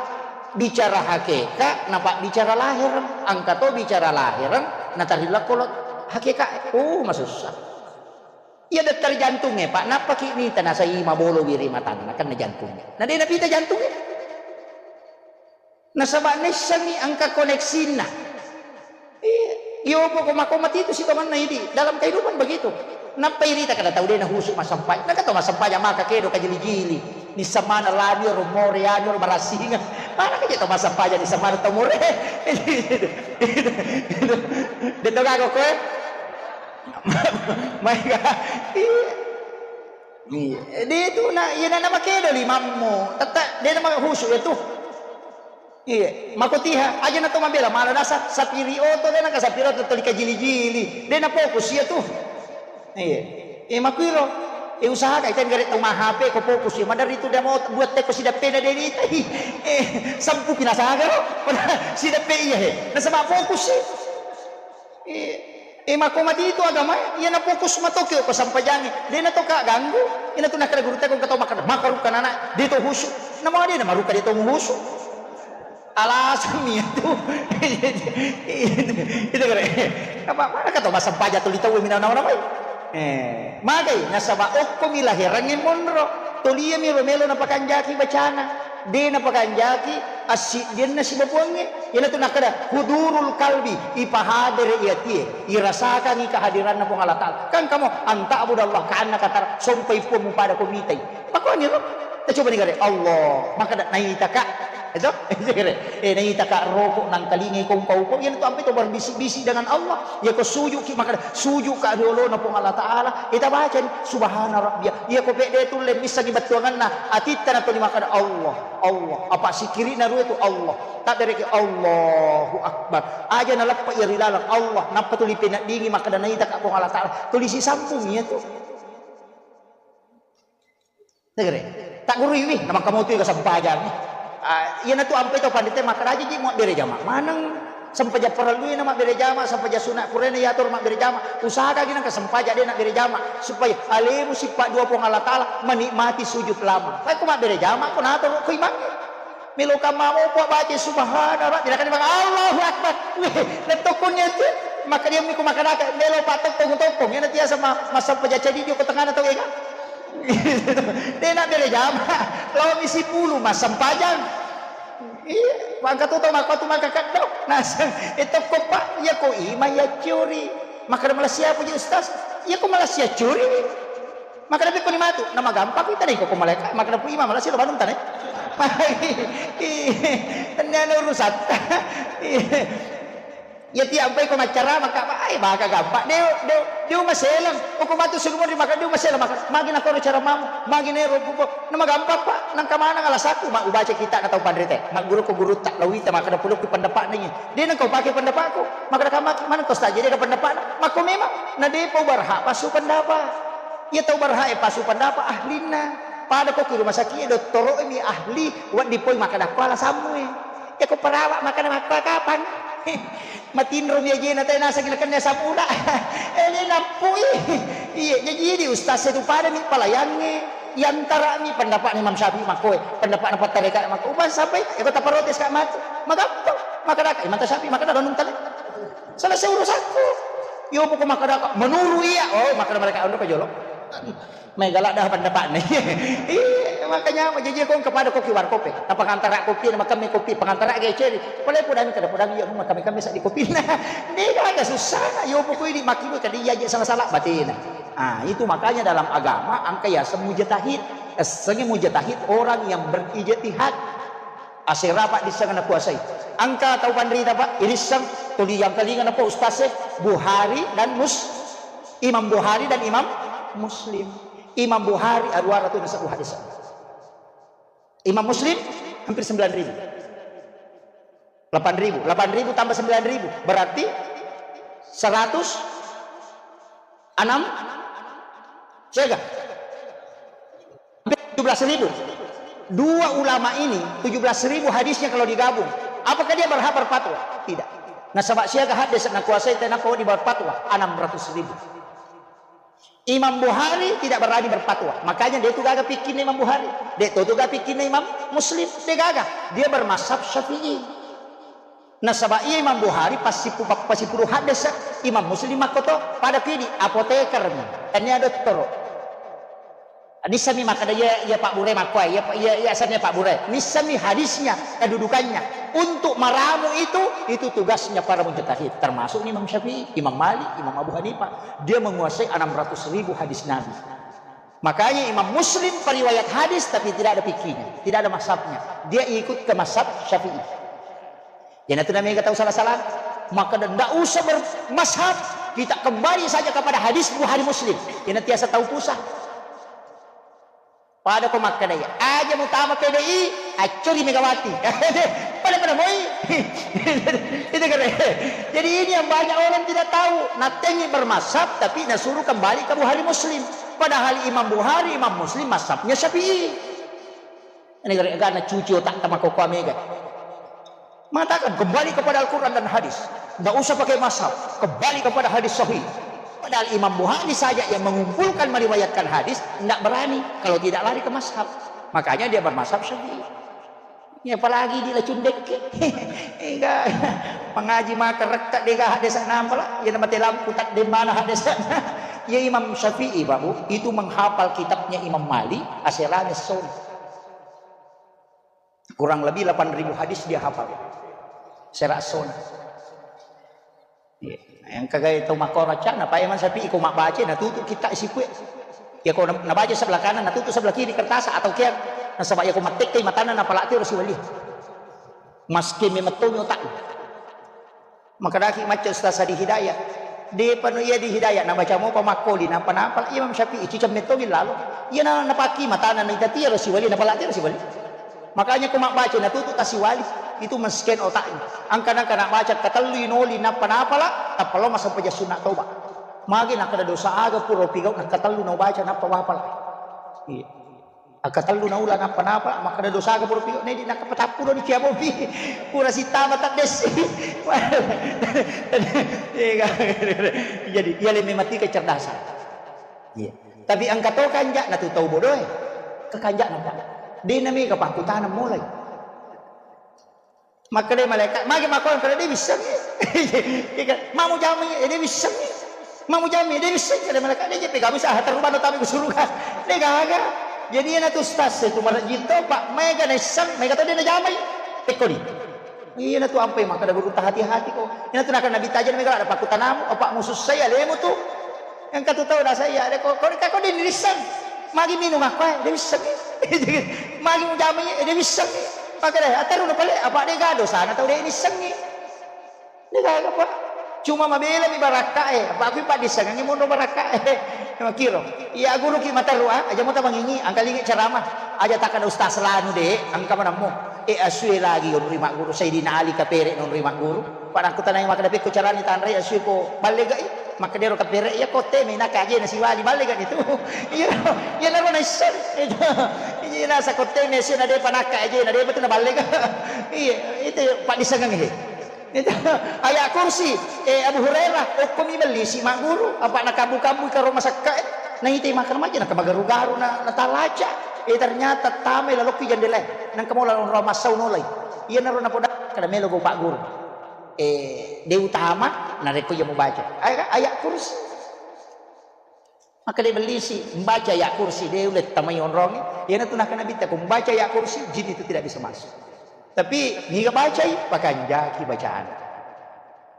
Bicara hakikat, napa bicara lahir, angka to bicara lahir, na tari lako lo hakikat. Oh, masussa. Iya, dokter jantungnya, Pak, nappaki mita nasai mabolo wiri matanna, kan na jantungnya. Na de napita jantungnya. Nasaba naissengi engka koneksinna. Iya, iya, pokok mako mati itu sitonganna idi. Dalam kehidupan begitu. Nappa irita kada tau de nahusu massempajang. Naka tau massempajang maka kedo kajili-jili. Nissamana lani ro more anu ro marasinga. Mana kaje tau massempajang nissamana tau more. De to gaga koe. Maega. Iya. Iya. De tu na, iya na, na makedo limammu. Tetta de na mahusu ya tu. Iya, makotiha aja na to mabela mala nasa sapiri oto de na ka sapiri oto toli kajili-jili. De na fokus iya tu. Iya. Eh, makuiro. Eh, usahakan, itu gare tau ma H P ko fokus iya. Madari tu de mau buat teko sidappena de ni tai. Eh, sampu pinasaga ro. Sidappe iya he. Nasaba fokus sih. Eh, eh, mako mati itu agama, iya na fokus matoki ko sampajangi. De na to ka ganggu. Ina tu nakada guru teko kato makada. Maka ruka nana, de to husu. Nama de na maruka de to husu. Alasanmi itu. Itu kare. Apa mana kata bahasa baja tuli tau mina nawa namai. Eh, magai nasaba okko mi lahirangnge monro. Toliami ro melo napakanjaki bacana. De napakanjaki assiddianna sibabuangnge. Iyanatu nakkeda hudurul kalbi, ipahadere iatie, irasakangi kehadiranna Puang Allah Taala. Kan kamu anta abudallah ka annaka tara, sompai Puang mupada ko mitai. Makkoni ro? Tacoba ni gare, Allah, makkeda naitaka. Eto? Eh, naitaka roko nangkalingai kongkau ko. Iyanatu ampe to berbisik-bisik dengan Allah. Iya ko sujuki makkeda sujuka ri olona Puang Allah Taala. Ita bacani subhana rabbia. Iya ko pede tulle missangi bettuanganna atitta natoni makkeda Allah, Allah. Apa sikirina rue tu Allah. Tabbereki Allahu Akbar. Aja naleppa iya ri laleng Allah. Nappa tuli peneddingi makkeda naitaka Puang Allah Taala. Tuli sisampung iya tu. Tegere. Tagguruiwi, na makkamotoi ga sempajang. Ah, iyanatu ampai to pandita makkaraja ji mabbere jama. Maneng sempajang parellui na mabbere jama, sempajang sunat purena yatur mabbere jama. Usahakan gina ka sempajang de na bere jama supaya alemu sippa dua Puang Allah Taala menikmati sujud lama. Tapi ko mabbere jama ko nato ko imang. Melo kamma mopo baca subhana rabbi, nakani bang Allahu Akbar. Wih, letokon ya tu. Maka dia miku makanaka melo pak tokong tokong. Yana tiasa ma, masa pejaca di ko tengana tau ega. De na bere jama, lao mi sipulu massempajang. Iya, mangka tu tau maka tu maka kaddo. Naseng, eh, tokko, Pak, iya ko ima iya curi. Maka malah siapa ji ustaz? Iya ko malah sia curi. Makkeda, "Pekkoni matu?" "Na magampang kita nih kok malaika." Makkeda, "Pu imam, lasi lo banung tane." Tenniana urusatta. Iya, tiap ampai ko maccarama, Kak, ai, baka gampang. Deu, deu, deu maseleng. Ko matu sumuri maka deu maseleng, maka magi nakoro cara mamu, magi nero bubo. Na magampang, Pak. Nangka maneng alasaku, ma ubaca kita na tau panrite. Magguru ko gurutta, lawita, makkeda pulukku pendapatna iya. De nengka upake pendapatku. Makkeda kamaki, maneng ko staje de pendapatna. Makko memang, na depa ubarha pasu pendapat. Iya tau barha e pasu pendapat ahlinna. Pada ko ki rumah sakit e, dottoro e mi ahli, wedding poi makkeda ko alasammu e. Iya ko perawat makkeda makko kapang. Matinro mi ajena, tae naseng nakenna asam urat. Eh, de nappui. Iya, jaji idi ustaz e tu pada mi palayangnge. Yantara mi pendapatna Imam Syafi'i makko e, pendapatna Pattareka makko. Uban sampai, iya ko taparotes ka matu. Magampang. Makkeda ka, Imam Syafi'i makkeda donung tale. Selesai urusanku. Yo poko makkeda ka, menuru iya. Oh, makkeda mereka anu ka jolo. Mai galak dah pendapatna. Iya, makanya jaji ko kepada kopi warkop e. Na pangantara kopi, na makan kopi, pangantara ge ceri. Pale podami kada podami ya, makan kami seddi kopi. Nah, de gaga susah. Yo poko ini makibu kada iya aja salah-salah batena. Ah, itu makanya dalam agama angka yaseng mujtahid. Essengnge mujtahid orang yang berijtihad. Asera, Pak, disseng nakuasai. Angka tau panrita, Pak, irisseng tuli yang kalinga napa ustaz e, Bukhari dan Mus-, Imam Bukhari dan Imam Muslim. Imam Bukhari aruara tu nasabbu hadis. Imam Muslim hampir sembilan ribu. Delapan ribu. Delapan ribu tambah sembilan ribu berarti seratus enam, siaga? Hampir tujuh belas ribu. Dua ulama ini, tujuh belas ribu hadisnya kalau digabung. Apakah dia berhak berfatwa? Tidak. Nasaba siaga hadis nakuasai tenapa di berfatwa? Enam ratus ribu. Imam Bukhari tidak berani berfatwa. Makanya de tu gaga pikirnya Imam Bukhari. De tu gaga pikirnya Imam Muslim. De gaga. Dia bermazhab Syafi'i. Nasaba iya Imam Bukhari pasipu-, pasipuru hadis, Imam Muslim makkoto, pada kidi apoteker mi, tania dottoro. Nissami makkeda iya, iya Pak Bure makko, iya, iya, iya asenna Pak Bure. Nissami hadisnya, kedudukannya. Untuk meramu itu, itu tugasnya para mujtahid, termasuk Imam Syafi'i, Imam Malik, Imam Abu Hanifah. Dia menguasai enam ratus ribu hadis Nabi. Makanya Imam Muslim periwayat hadis tapi tidak ada fikihnya, tidak ada mazhabnya. Dia ikut ke mazhab Syafi'i. Iyanatu namega tau sala-sala. Maka ndak usah bermazhab, kita kembali saja kepada hadis Bukhari Muslim. Iyana tiasa tau pusat. Pada ko makkeda iya, aja mutama P D I, accuri Megawati. Pada-pada moi. Itu keren. Jadi ini yang banyak orang tidak tahu. Natengi bermazhab tapi nasuruh kembali ke Bukhari Muslim. Padahal Imam Bukhari, Imam Muslim mazhabnya Syafi'i. Ini gara-gara cuci otak sama koko Mega. Mengatakan kembali kepada Al-Quran dan hadis. Nggak usah pakai mazhab. Kembali kepada hadis sahih. Padahal Imam Bukhari saja yang mengumpulkan meriwayatkan hadis, nggak berani kalau tidak lari ke mazhab. Makanya dia bermazhab Syafi'i. Ya, apalagi di lacundek. Enggak. Pengaji maka rekka dega hadis nampala. Ya nama telam kutak di mana hadis. Ya Imam Syafi'i, Pak Bu, itu menghafal kitabnya Imam Malik, aserane sona. Kurang lebih delapan ribu hadis dia hafal. Sera sona. Iya. Yang kagai tau makkoraca, na pae man sapi iko mabbaca, na tutu kita isi kue. Ya ko na, nabaca sebelah kanan, na tutu sebelah kiri kertas atau kian. Nasaba ya ko mattekke matana na palati ro siwali. Maske memettongi otak. Makadaki macca Ustaz Adi Hidayah. Depa no iya di Hidayah, nabaca mopa makkoli, napa napa Imam Syafi'i, cicam mettongi lalo. Iya na, napaki matana na itatia ro siwali, na palati ro siwali. Makanya ko mabbaca na tutu tasiwali, itu mesken otaknya. Angka nangka nak baca katellui noli nappa napala, tappa lo masempajang sunna toba. Magi nakkeda dosa aga pura pigau nakatellu na ubaca nappa wapala. Iya. Akkatellu na ula nappa napala, makkeda dosa aga pura pigau, nedi nakka patappu doni cia bobi. Pura sitama taddessi. Iya, jadi iya le memati kecerdasan. Iya. Tapi engka to kanja na tu tau bodoe. Kekanja na, Pak. De na mega pakutana mulai. Makkeda malaikat, magi makkua kada de wissengngi. Iya kan? Mamu jamai, eh, de wissengngi. Mamu jamai, de wissengngi kada malaikat. De jeppe gabu saha terubah no tabe ke surga. De gaga. Jadi ena tu stas itu marajito, Pak, mega nessang, mega to de na jamai. Tekkoni. Iya na tu ampai makkeda guru hati-hati ko. Ena tu nakana Nabi tajen mega ada pakutanamu, apa musuh saya lemu tu. Engka tu tau nasa iya, de ko, ko, ko de nisseng. Magi minung aku, eh, de wissengngi. Magi mujama iya, eh, de wissengngi. Maka de, ateruna pale, apa de gado sana tau de nissengngi. De gaga, Pak. Cuma mabela mi barakka, eh. Apa aku paddissengngi monro barakka, eh. Makiro. Iya guru ki materru, ah, aja mo tamangingi, angkalingi ceramah. Aja takkada ustaz lanu de, engka manammu. Eh, asue lagi onri magguru, Sayyidina Ali kapere nonri magguru. Pada aku tanai makkada pekko carani tanrai asue ko ballegai. Makkedero kapere iya kotte me naka aje na siwali balle kan itu. Iya, iya naro na isseng. Iya nasa kotte me sio na depa naka aje na depa tu na balle kan. Iya, itu paddissengngi he. Itu ayat kursi, eh, Abu Hurairah, okko mi belli si magguru, apa na kabu-kabu karo masakka, eh. Na ite makan maja na kemagaru-garu na, na talaca. Eh, ternyata tamai lalokki jendela. Nang kamola ro masau nolai. Iya naro na poda kada melo go pak guru. Eh, de utama narekko iya mubaca. Ayat, ayat kursi. Maka de bellisi, membaca ayat kursi, de ulle tamai onrongi. Iyanatu nakkeda Nabitta, ko membaca ayat kursi, jin itu tidak bisa masuk. Tapi niga bacai, pakanjaki bacaan.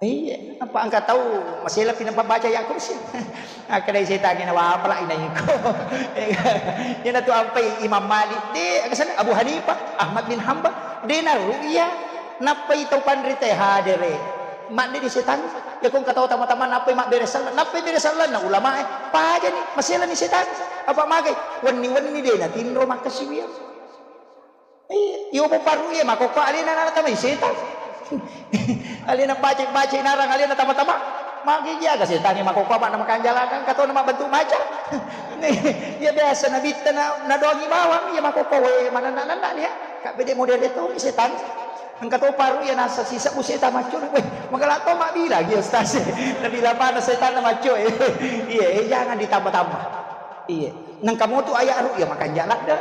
Iya, apa engka tau masela pi nappa baca ayat kursi? Akkeda setangnge na wapala inaiko. Iyanatu ampai Imam Malik, de, aga sana, Abu Hanifah, Ahmad bin Hambal, de na ru'ya. Nappai tau panrita hadere. Madde di setan. Ya ko engka tau tama-tama nappai mabbere sallang, nappai bere sallanna ulamae. Pajani, maselani setan. Apa magai? Wenni-wenni de natinro makkasiwiang. Iya, iyo mo paru iya makokko alena na tamai setan. Alena baca-baca narang alena tama-tama. Magi jaga setan iya makokko apa na makanjalakan katona mabbentuk macan. Iya biasa nabitta na, nadoangi bawang iya makokko we mananna-nanna nia. Kak bede model itu setan. Engka to paru iya nasa sisa bu setan macco. Weh, magala to mabila iya ustaz. Nabila mana setan macco. Iya, eh, jangan ditambah-tambah. Iya. Nang kamu tu ayat ru'ya makanjala de.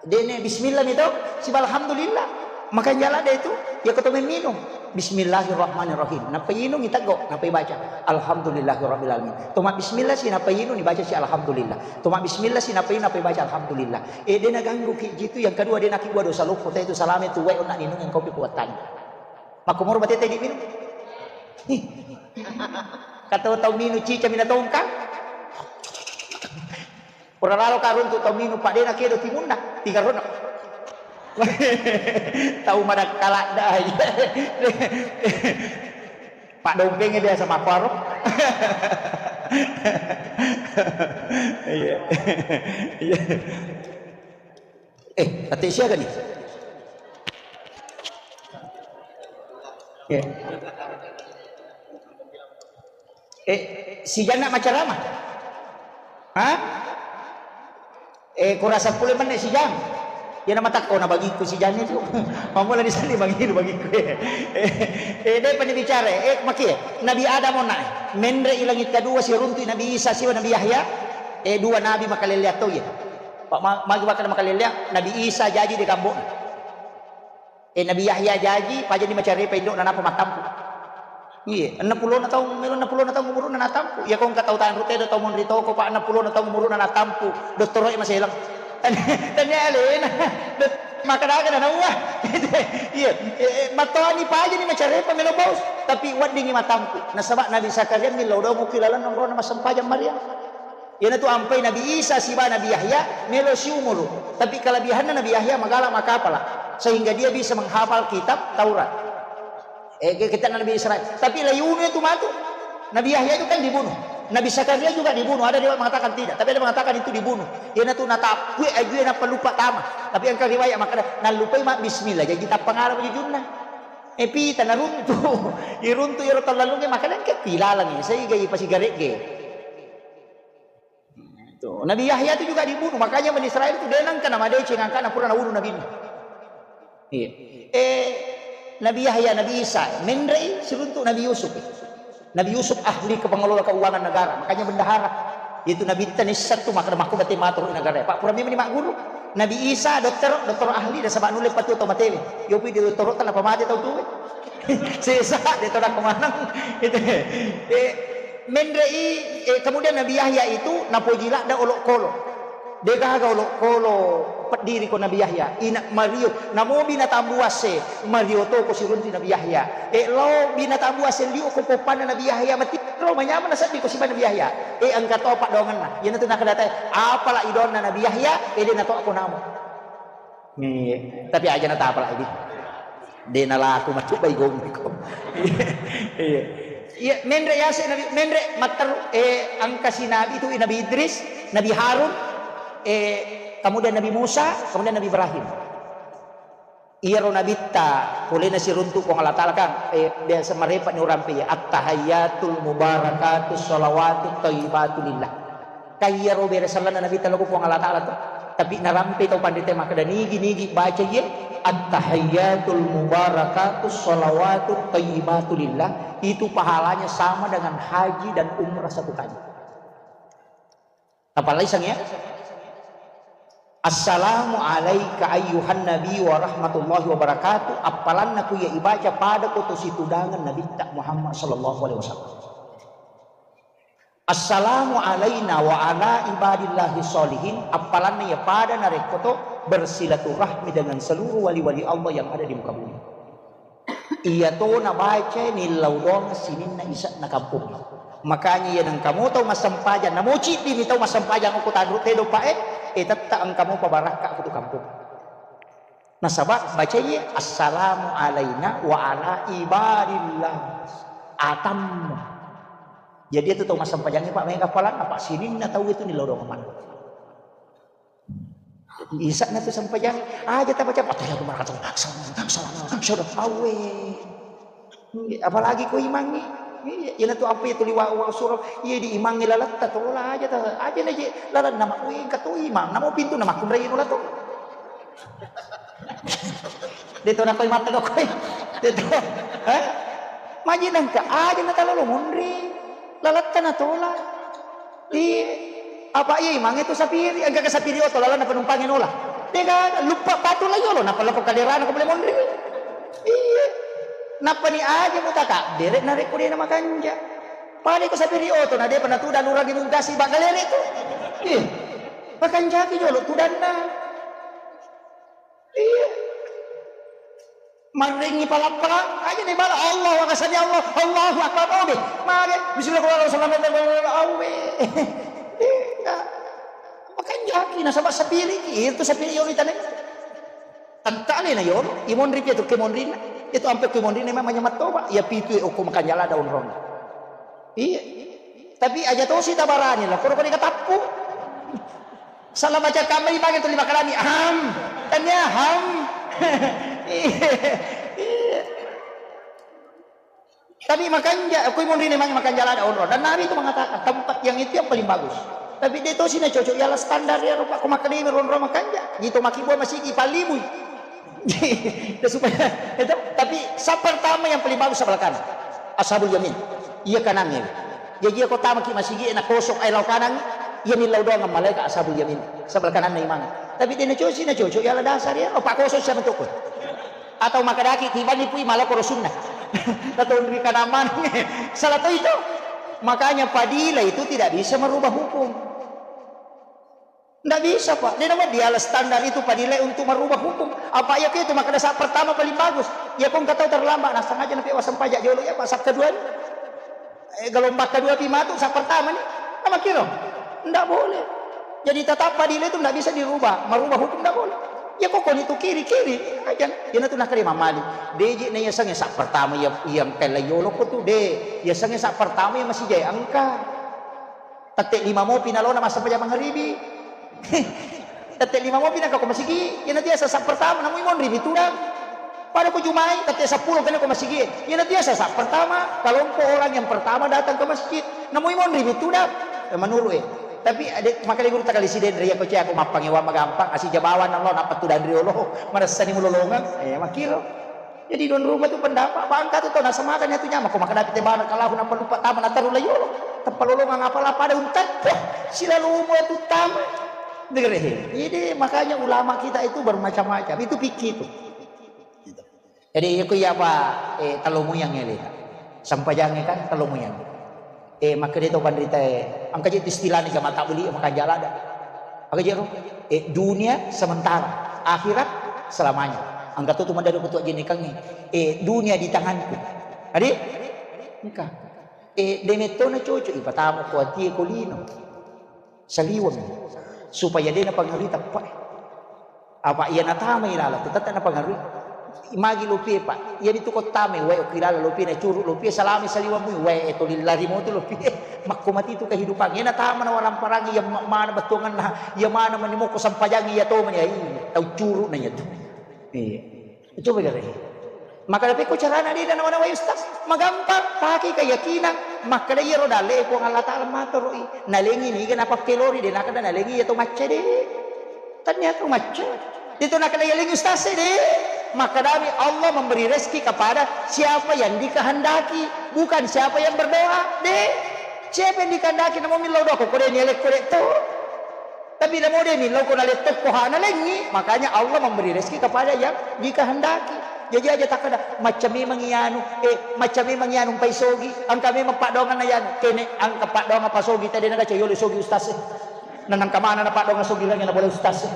Dene bismillah mi to, siba alhamdulillah. Makanya jala de tu, ya ko to minum. Bismillahirrahmanirrahim. Nappa inung iteggo, nappa ibaca alhamdulillahirabbil alamin. Toma bismillah si nappa inung ibaca si alhamdulillah. Toma bismillah si nappa inung nappa ibaca alhamdulillah. Eh, de naganggu ki jitu, yang kedua de nakibua dosa loppo te itu salame tu wae onna ninung yang kopi kuatani. Makko moro batete di minum. Ih. Kata tau minum cica mina tongkang. Pura lalo ka runtu tau minum, Pak, de nakedo timunna, tiga rono. Tau madakkaladda. Pak Dompenge biasa mapparo. Iya. Iya. Eh, ate siaga nih? Iya. Eh, sijanna macarama? Hah? Eh, kurasa pule menne sijang. Iya na matakko na bagiku sijang itu. Mamula di sana bagiku, bagiku. Eh, eh, de pani bicara. Eh, makie. Nabi Adam onna. Menre i langit kedua si runtu Nabi Isa siwa Nabi Yahya. Eh, dua nabi makalelea to iya. Pak ma-, magi makkeda makalelea, Nabi Isa jaji de gambokna. Eh, Nabi Yahya jaji, pajani macarepa indo'na nappa mattampu. Iya, enneng pulona taung, melo enneng pulona taung umuruna natampu. Iya, ko engka tau tanru tedo tau monri toko, Pak, enneng pulona taung umuruna natampu. Dottoro'e maselang. Tania alena. Dot-, makkeda aga na nauwa. Iya, eh, eh, mattoani pajani macarepa melo baus, tapi weddingi matampu. Nasaba Nabi Zakaria millau dong uki laleng nonrona massempajang Maryam. Iyanatu ampai Nabi Isa siba Nabi Yahya melo siumuru. Tapi kelebihanna Nabi Yahya magala makapala sehingga dia bisa menghafal kitab Taurat. Eh, ke-, kitab Nabi Israel. Tapi layunu itu matu. Nabi Yahya itu kan dibunuh. Nabi Zakaria juga dibunuh. Ada riwayat mengatakan tidak, tapi ada mengatakan itu dibunuh. Iyanatu natapui ajue nappa lupa tama. Tapi engka riwayat makkeda nallupai ma bismillah. Jadi tappa ngala jujunna. Eh, pita naruntu. Iruntu iro tallalunge makkeda engka pilalangi. Sehingga ipasigaregge. Tuh, Nabi Yahya itu juga dibunuh, makanya Bani Israel itu de nengka namadeceng angkana pura nabunuh Nabi. Iya. Eh, Nabi Yahya, Nabi Isa, menrei siruntuk Nabi Yusuf. Nabi Yusuf ahli ke pengelola keuangan negara, makanya bendahara. Itu Nabi Isa nissatu maka makku bate matur negara. Pak pura memang magguru. Nabi Isa dokter, dokter ahli dan sebab nulis patu atau matewe. Yopi di dokter tanpa mate tau tuwe. Sesa de tona kemanang. Itu. Eh, Menre'i, eh, kemudian Nabi Yahya itu napoji ladde olokolo. Degaga olokolo peddiri ko Nabi Yahya, ina mario, namo binatang buasse, mario to ko siruntu Nabi Yahya. E, lao binatang buasse liu ko poppanna Nabi Yahya, mati ro manyameng nasedding ko siba Nabi Yahya. E, engka to paddoangenna. Iyanatu nakadatai, apala idonna Nabi Yahya, e, de nato ko namo. Iya, tapi aja natapala idi. De nalaku macubbai gommi ko. Iya. Iya, menre yase Nabi, menre matteru, eh, engka si Nabi itu Nabi Idris, Nabi Harun, eh, kemudian Nabi Musa, kemudian Nabi Ibrahim. Iyaro nabitta polena siruntu Puang Allah Ta'ala kan, eh, biasa marepa ni orang pe, "At-tahayyatul mubarakatus shalawatut thayyibatu lillah." Kaiyaro bere sallanna Nabitta lao ko Puang Allah Ta'ala to. Tapi narampe tau panrita makkeda, "Nigi-nigi baca iye, at-tahayyatul mubarakatus shalawatut thayyibatu lillah, itu pahalanya sama dengan haji dan umrah satu kali." Apalagi sang ya? "Assalamu alaika ayyuhan nabi wa rahmatullahi wa barakatuh." Appalanna ku iya ibaca pada ko to situdangan Nabitta Muhammad sallallahu alaihi wasallam. "Assalamu alaina wa ala ibadillahi sholihin." Appalanna iya pada narekko to bersilaturahmi dengan seluruh wali-wali Allah yang ada di muka bumi. Iya to nabaca nillau doang sininna isa'na kampung. Makanya iya nengka mo tau massempajang, namo ciddimi tau massempajang okko tanru tedo pae, eh, tetta engka mo pabarakka ko tu kampung. Nasaba baca iye, "Assalamu alaina wa ala ibadillah." Atammu. Jadi itu tau massempajang, Pak, mega palang apa sininna tau itu ni lorong mana. Isa'na tu sempajang, aja tabaca, "Attahiyatu barakatuh, assalamualaikum, assalamualaikum." Awe. Apalagi ko imangngi. Iya, ina tu apa itu liwa wa surah. Iya di imangngi lalatta tola aja ta, aja na je lalanna ma, weh, engka to imang, namo pintu na makkunrai nola to. De to nakoi mata koi. De to. Eh? Maji nengka aja na talolo monri. Lalatta na tola. Iya. Apa iya imangnge tu sapiri, engka ke sapiri oto lalanna penumpangnge nola. Dega lupa batu la yolo, napa lako kaderana ko boleh monri. Iya. Napa ni aja mutaka, derek narekko dena makanja. Pada ko sapiri oto na depa natuda luragi mugasi bagalere tu. Iya. Makanjaki jolo tudanna. Iya. Marrengi pala-pala, aja ni bala Allah, wa kasani Allah, Allahu Akbar, obe. Mage, bismillahirrahmanirrahim, obe. Iya. Makanjaki nasaba sapiri, itu sapiri yolo itane. Tentale na yolo, imonri pi itu kemonrina. Itu ampe kemonrina memang manyamat toba. Ya pitu okko makanjala daun rong. Iya. Tapi aja tosi tabarani lah, koro kode katappu. Salah baca kamari bagi tu lima kalami. Aham. Tanya ham. Iya. Iya. Tapi makanja, aku imun rine mang makanja lada onro. Dan Nabi itu mengatakan tempat yang itu yang paling bagus. Tapi dia tosi na cocok ialah standar ya rupa ko makademi ronro makanja. Gitu maki buah masigi palibui. Dan supaya itu, tapi sab pertama yang paling bagus sebelah kanan. Ashabul yamin. Iya kanannya. Jadi iya ko tamaki masigi na kosong ai lau kanan, iya ni lau doang malaika ashabul yamin. Sebelah kanan na imang. Tapi dia na cocok, na cocok ialah dasar ya. Oh, pak kosong siapa tuh? Atau makadaki tibani pui malah koro sunnah. Atau di kanan mana? Salah to itu. Makanya padilah itu tidak bisa merubah hukum. Ndak bisa, Pak. Dia nama dialah standar itu padilai untuk merubah hukum. Apa iya itu makanya saat pertama paling bagus. Ya kok nggak tahu terlambat, nah sengaja napi wasem pajak jolo ya, Pak, saat kedua ni. Eh, gelombang kedua pi matu, saat pertama ni. Nama kira? Ndak boleh. Jadi tetap padilai itu ndak bisa dirubah. Merubah hukum ndak boleh. Ya kok kau itu kiri, kiri. Aja. Ya natu nakari mamali. Deji na ya sange saat pertama ya yang kala yolo ko tu de. Ya sange saat pertama ya masih jaya engka. Tette lima mopi nalona massempajang mangaribi. Tette lima mopi nangka ko masigi, iyana tiasa saat pertama, namui monri mi tudang. Pada ko jumai, tette seppulo kena ko masigi. Iyana tiasa saat pertama, kelompok orang yang pertama datang ke masjid. Namui monri mi tudang. Eh, menurut eh. Tapi ada makanya guru takali siden ria ko cek aku mappangewa magampang, asi jabawan Allah, napa tudang riolo. Marasani mulolongan. Eh, makiro. Jadi don rumah tu pendapat bangka tu tau nasemakan ya tu nyama ko makadapi te bana kalahu napa lupa tama nataru la yolo. Teppa lolongang apa la pada untat. Sila lomo tu tama. Dengar he. Jadi makanya ulama kita itu bermacam-macam. Itu fikih tu. Jadi aku iya apa eh talomoyang ya leka. Sampajange kan talomoyang. Eh makkeda to panrita eh engka je istilahna jama tak beli maka jala ada. Aga jero? Eh, dunia sementara, akhirat selamanya. Angka tu tu maddaru ketua jenekangngi. Eh, dunia di tanganku. Adi? Engka. Eh, demetto na cocok ipatamu ko atie ko lino. Saliweng. Supaya de napangerui teppe. Apa iya natamai laleng tu tette napangerui. Magi lopie, Pak. Iya itu ko tamai wae, okki laleng lopie, na curu lopie, salami saliweng mui wae, eh, toli lari motu lopie. Makko mati tu kehidupan. Iya natama na waramparangi, iya ma-, mana bettuanganna, iya mana mani moko sampajangi, iya to mani, ai, tau curu na iya tu. Iya. Coba gare. Maka tapi ko carana de nawana wae ustaz. Magampang, pakai keyakinan. Makkeda iyaro dalle Puang Allah Taala matoroi. Nalengi niga napakkelori de, nakeda nalengi iya to macca de. Ternyata macca. Itu nakeda yaling ustaz de. Makkedami Allah memberi rezeki kepada siapa yang dikehendaki, bukan siapa yang berdoa. De. Siapa yang dikehendaki namo millau doa ko de ni alekko de to. Tapi namo de millau ko naletto ko hana lengi, makanya Allah memberi rezeki kepada yang dikehendaki. Jadi aja takkeda macca memang ianu, eh, macca memang ianu pai sogi, engka memang paddoanganna ianu, kene engka paddoangan pasogi tadi naga cayolo sogi ustaz. Nanang kamana na paddoangan sogi lagi na boleh ustaz.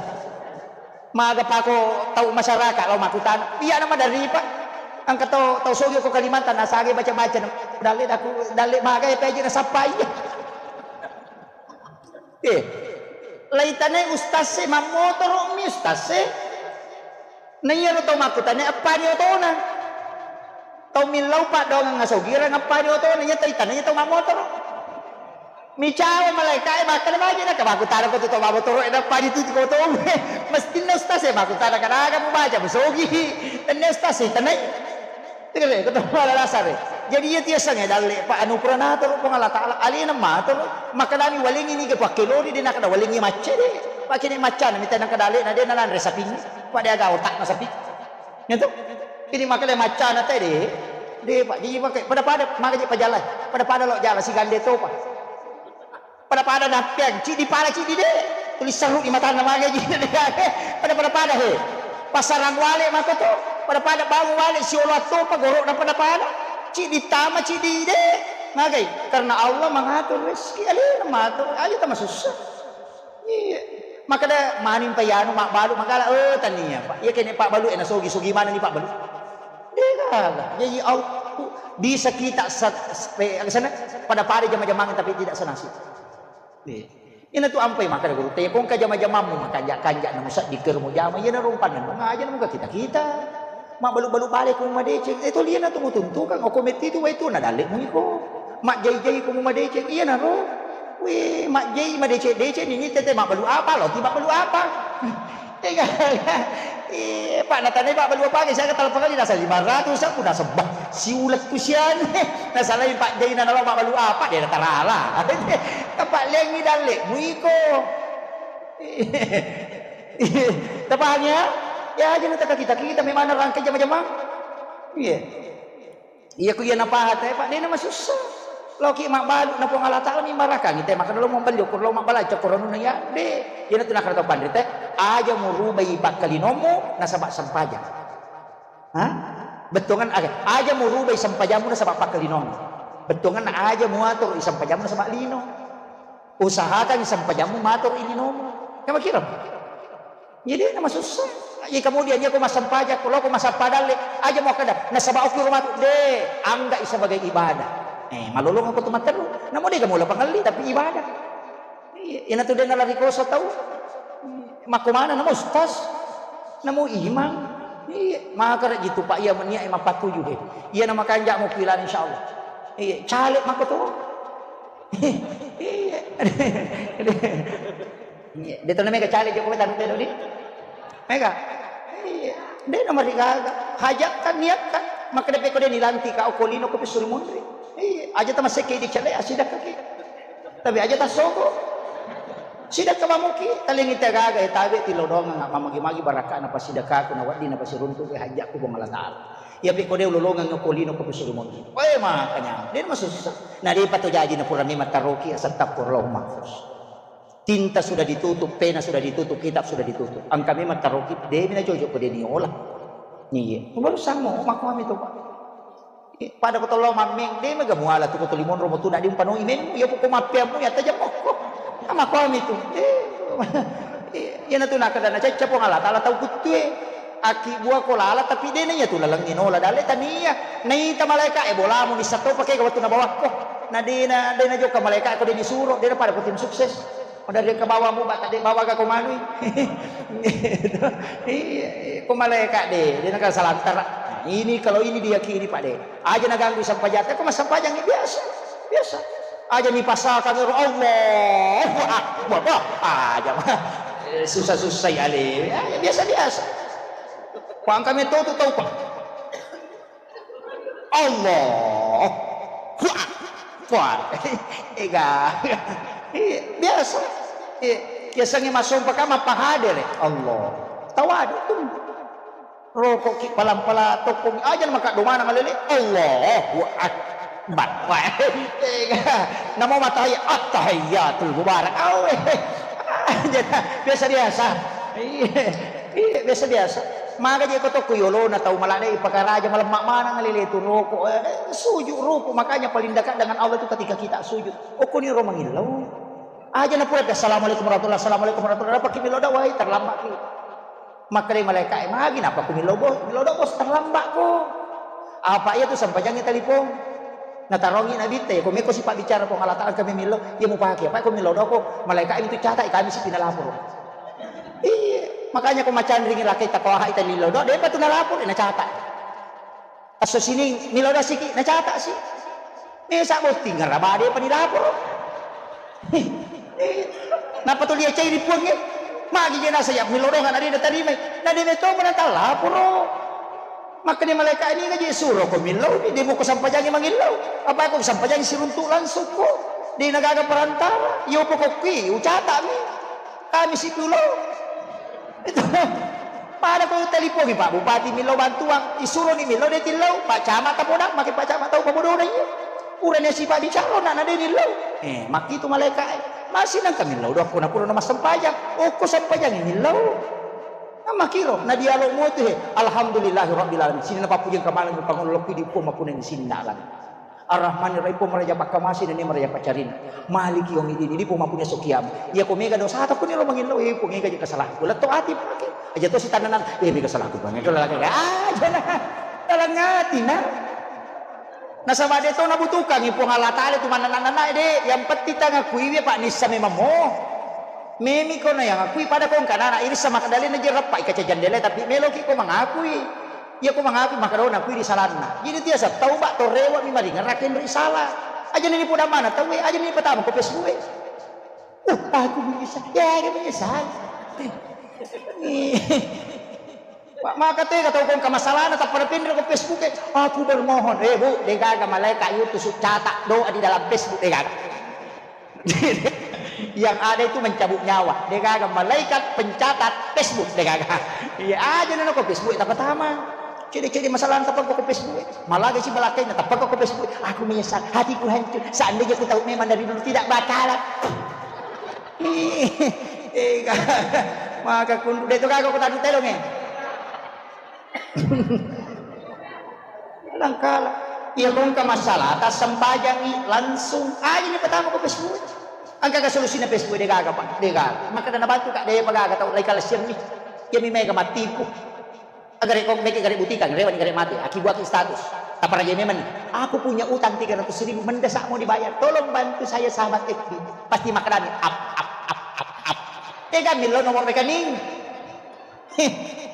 Maga pako tau masyarakat lao makkutana. Iya na maderri, Pak. Engka tau, tau sogi ko Kalimantan, nasage baca-baca na. Dalle daku, dalle maga ya peje na sappai. Eh. Laitanai ustaz e, mammotoro mi ustaz e. Na iyaro tau makkutana appani otona. Tau millau paddoangang asogirang appani otona, iya taitanai tau mammotoro. Micawa malaika e makkeda baja na, ka makkutana ko tu to mabotoro e, nappa ditutu ko to. Mestinna ustaz e makkutana, kanaga mubaca musogi. Tenne ustaz e tanai. Tegere ko to mala dasar e. Jadi iya tiasang e dalle, Pak, anu pura natoro Puang Allah Taala, alena matoro. Makkedami walengi niga pakkelori de, nakeda walengi macca de. Pakkene maccana mita nangka dalle na de nananre sapingi. Pak, de aga otakna sapi. Nyetu? Ini makanya macana teh de. De, Pak, jadi pakai pada-pada maka je pajalai. Pada-pada lo jalan si gande to, Pak. Pada-pada nappeng, cidi pala cidi de. Tulis seru di matana maka je. Pada-pada pada he. Pasarang wale maka to. Pada-pada bangun wale si olo to, Pak, gorok na pada-pada. Cidi tama cidi de. Magai karena Allah mengatur rezeki, alena matur, aja tama susah. Iya. Makkeda maning pa iyanu mabbalu magala, eh, tania, Pak. Iya kene pabbalu e nasogi-sogi manenni pabbalu. Degaga. Jadi au-, bisa kita sa-, spe-, sana pada-pada jama-jamang tapi tidak senasib. Iya. Ina tu ampai makkeda guru te, kongka jama-jamammu makanja-kanja na musaddi ker mujama, iya na rompanna ngaja na muka kita-kita. Mabbalu-balu bale ko madeceng, eh, toliana tu mutuntukang, oko metti tu wai tu na dalle mu iko. Majjai-jai ko madeceng, iya naro. Wih, majjai madeceng-deceng nini tete mabbalu apa, lo ti mabbalu apa? Tega. Eh, Pak, natanai mabbalu apa, saya kata apa kali nasa lima ratus aku nasabba. Siulet tu sian. Nasalai Pak Jai na nalo mabbalu apa, dia tarala. Pak Lengi dalle mu iko. Tapahang ya? Ya aja na taka kita-kita memang rangkai jama-jama. Iya. Iya ku iya napahang te, Pak, de na masussa. Loki mabbalu na Puang Allah Taala mi marakangi te, maka lo mabbalu ko lo mabbalu cokkoronuna ya. De. Iya na tu nakara tau panrita. Aja murubai pakkalinomu nasaba sempajang. Ha? Bettuangan aga? Aja murubai sempajammu nasaba pakkalinomu. Bettuangan aja muatur sempajammu nasaba lino. Usahakan sempajammu matur ilinomu. Kama kira? Jadi nama susah. Jadi kemudian dia ko massempajang, kalau ko massappa dalle, aja mau kada. Nasaba okki rumah tu, de, anggap sebagai ibadah. Eh, malolong aku tu materu. Namu de kamu lapang ngelli tapi ibadah. Iya, ina tu de nalari kosa tau. Makko mana namu ustaz? Namu imam? Iya, maka rek gitu Pak, iya menia imam patuju he. Iya nama kanjak mau pilan insyaallah. Iya, caleg mako tu. Iya. Iya. Dia tu namanya caleg Jokowi tanu telu ni. Mega. Iya. Dia nama digaga. Hajat kan niat kan. Maka dia peko dia nilantik kau kolino ko pisuri mundri. Iya. Aja tamaseke di caleg asida kaki. Tapi aja tasoko. Sida kamamuki talengi tagaga ya tabe tilodongang mamagi-magi barakana pasidakaku na waddi na pasiruntu ke hajatku Puang Allah Taala. Iya peko dia ulolongang ko lino ko pisuri mundri. Oe makanya. Dia masussa. Na depa to jaji na pura memang taroki astagfirullahul mahfuz. Tinta sudah ditutup, pena sudah ditutup, kitab sudah ditutup. Engka memang taroki, de mina cocok ko de niola. Iya. Baru samo makko ami to, Pak. Eh, pada ko tollo mammeng, de mega muala tu ko toli monro mo tu na di umpanoi memmu, iya ko mappeammu ya tajam mokko. Makko ami tu. Eh. Iyanatu nakkeda nacacca Puang Allah Taala tau kuttue. Akkibbua ko lala, tapi de' na iyatu lalengnge nola dalle tania. Naita malaeka e bolamu nissatto pake wettu nabawakko. Na de' na, de' na jokka malaeka ko de' nisuro, de' na pada ko tim sukses. Pada de' ka bawamu bata de' bawa ga ko manui. Iya, ko malaeka de', de' na ka salantara. Nah, ini kalau ini diyakini Pak de'. Aja naganggu sampajatta, ko massampajang biasa. Biasa. Aja ni pasakang ero Allahu Akbar. Wah, aja mah. Eh, susah-susah ya le. Ya, ya, biasa-biasa. Pangkami tau tu tau, Pak. Allahu Akbar. Ega. Iya, biasa. Iya, biasanya masuk pakai apa hadir ya? Allah. Tawadu tu. Rokokki pala-pala tokkomi, aja na makaddo maneng alele, Allahu Akbar. Wah, tega. Namo matahiyat, attahiyatul mubarak. Awe. Aja na, biasa-biasa. Iya. Iya, biasa-biasa. Maka je ko tokko yolona tau malade pakaraja malemma maneng alele tu rokok. Eh, sujud rukuk, makanya paling dekat dengan Allah itu ketika kita sujud. Okkoni ro mangillau. Aja na pura assalamualaikum warahmatullahi, assalamualaikum warahmatullahi, napakki millau doa, wai, terlambat ki. Makkedai malaeka e, "Magi napa ku millau bos, millau doa bos, terlambat ko." Apa iya tu sampajangi telepon. Natarongi nabitta, ya ko meko sipabbicara Puang Allah Taala kami millau, iya mupake apa ko millau doa ko, malaeka e itu catat kami sipi nalapor. Iya, makanya ko macanringi lakai takoha ita millau doa, depa tu nalapor, nacatat. Esso sining, millau doa siki, nacatat si. Mesa botting, ngarabade pa nilaporo. Napa tuli acai ri puang e? Magi je nasa ya millau doa na de natarimai. Na de meto mana talaporo. Makkani malaeka ini ngaji suro ko millau, de mo ko sampajangi mangillau. Apa ko sampajangi siruntuk langsung ko. De nagaga perantara. Yo pokokki, ucatat mi. Kami sipulo. Itu. Pada ko telipongi Pak Bupati millau bantuan, isuroni millau de tillau, Pak Camat tapodang, make Pak Camat tau pabodona iya. Purani sipa bicara na na de nillau. Eh, makkitu malaeka e. Masih nang kami millau doa ko na pura na massempajang. Oh, ko sempajang millau. Nah, makiro, na dialog mo tu he. Alhamdulillahirabbil alamin. Sini na papujeng kamaleng pangolokki di poma puneng sindalan. Ar-Rahmanir Rahim, Puang maraja pakkamase nennia maraja paccarina. Maliki yaumiddin, idi Puang mappunnai esso kiamat. Iya ko mega dosata, ko niro mangillau, eh, Puang, ega je kesalahanku. Letto ati pake. Aja to sitannanan, eh, mega salahku, Puang. Ega lagi, ah, jana. Dalam hati, nah. Nasaba de to nabutuhkangi Puang Allah Taala tu mannanna-nanna, de. Yang penting tangakui, Pak, nissa memang mo. Memi ko na yang akui pada ko engka nana irissa makdalena je rappa ikaca jandela, tapi meloki ko mangakui. Iya ko mangakui, maka dona kui ri salanna. Jadi tiasa tauba to rewa mi maringerraki enri sala. Aja ni poda mana tau e, aja ni patama ko Facebook e. Uh, aku menyesal. Ya, dia menyesal. Pak, maka tega tau ko engka masalana tappa napinreng ko Facebook e. Aku bermohon. Eh, Bu, de gaga malaeka YouTube catat doa di dalam Facebook, de gaga. Yang ada itu mencabut nyawa. De gaga malaikat pencatat Facebook, de gaga. Iya aja nana ko Facebook tapatama. Cede-cede masalah tappa ko Facebook. Malaga si balakai na tappa ko Facebook. Aku menyesal, hatiku hancur. Seandainya ku tahu memang dari dulu tidak bakalan. Ega. Maka kundu de to gaga ko tadu telong e. Langkala. Iya ko engka masalah, tassempajangi langsung. Aja ni patama ko Facebook. Engka ga solusina Facebook, de gaga, Pak. De gaga. Maka dana bantu ka de pa gaga tau lai kalasiang ni. Iya mi mega matipu. Agare ko mega gare butika, rewa ni gare mate. Aki buat status. Taparaja memang ni. Aku punya utang tiga ratus ribu, mendesak mau dibayar. Tolong bantu saya sahabat F B. Pasti makadani up, up, up, up, up. Tega millau nomor rekening.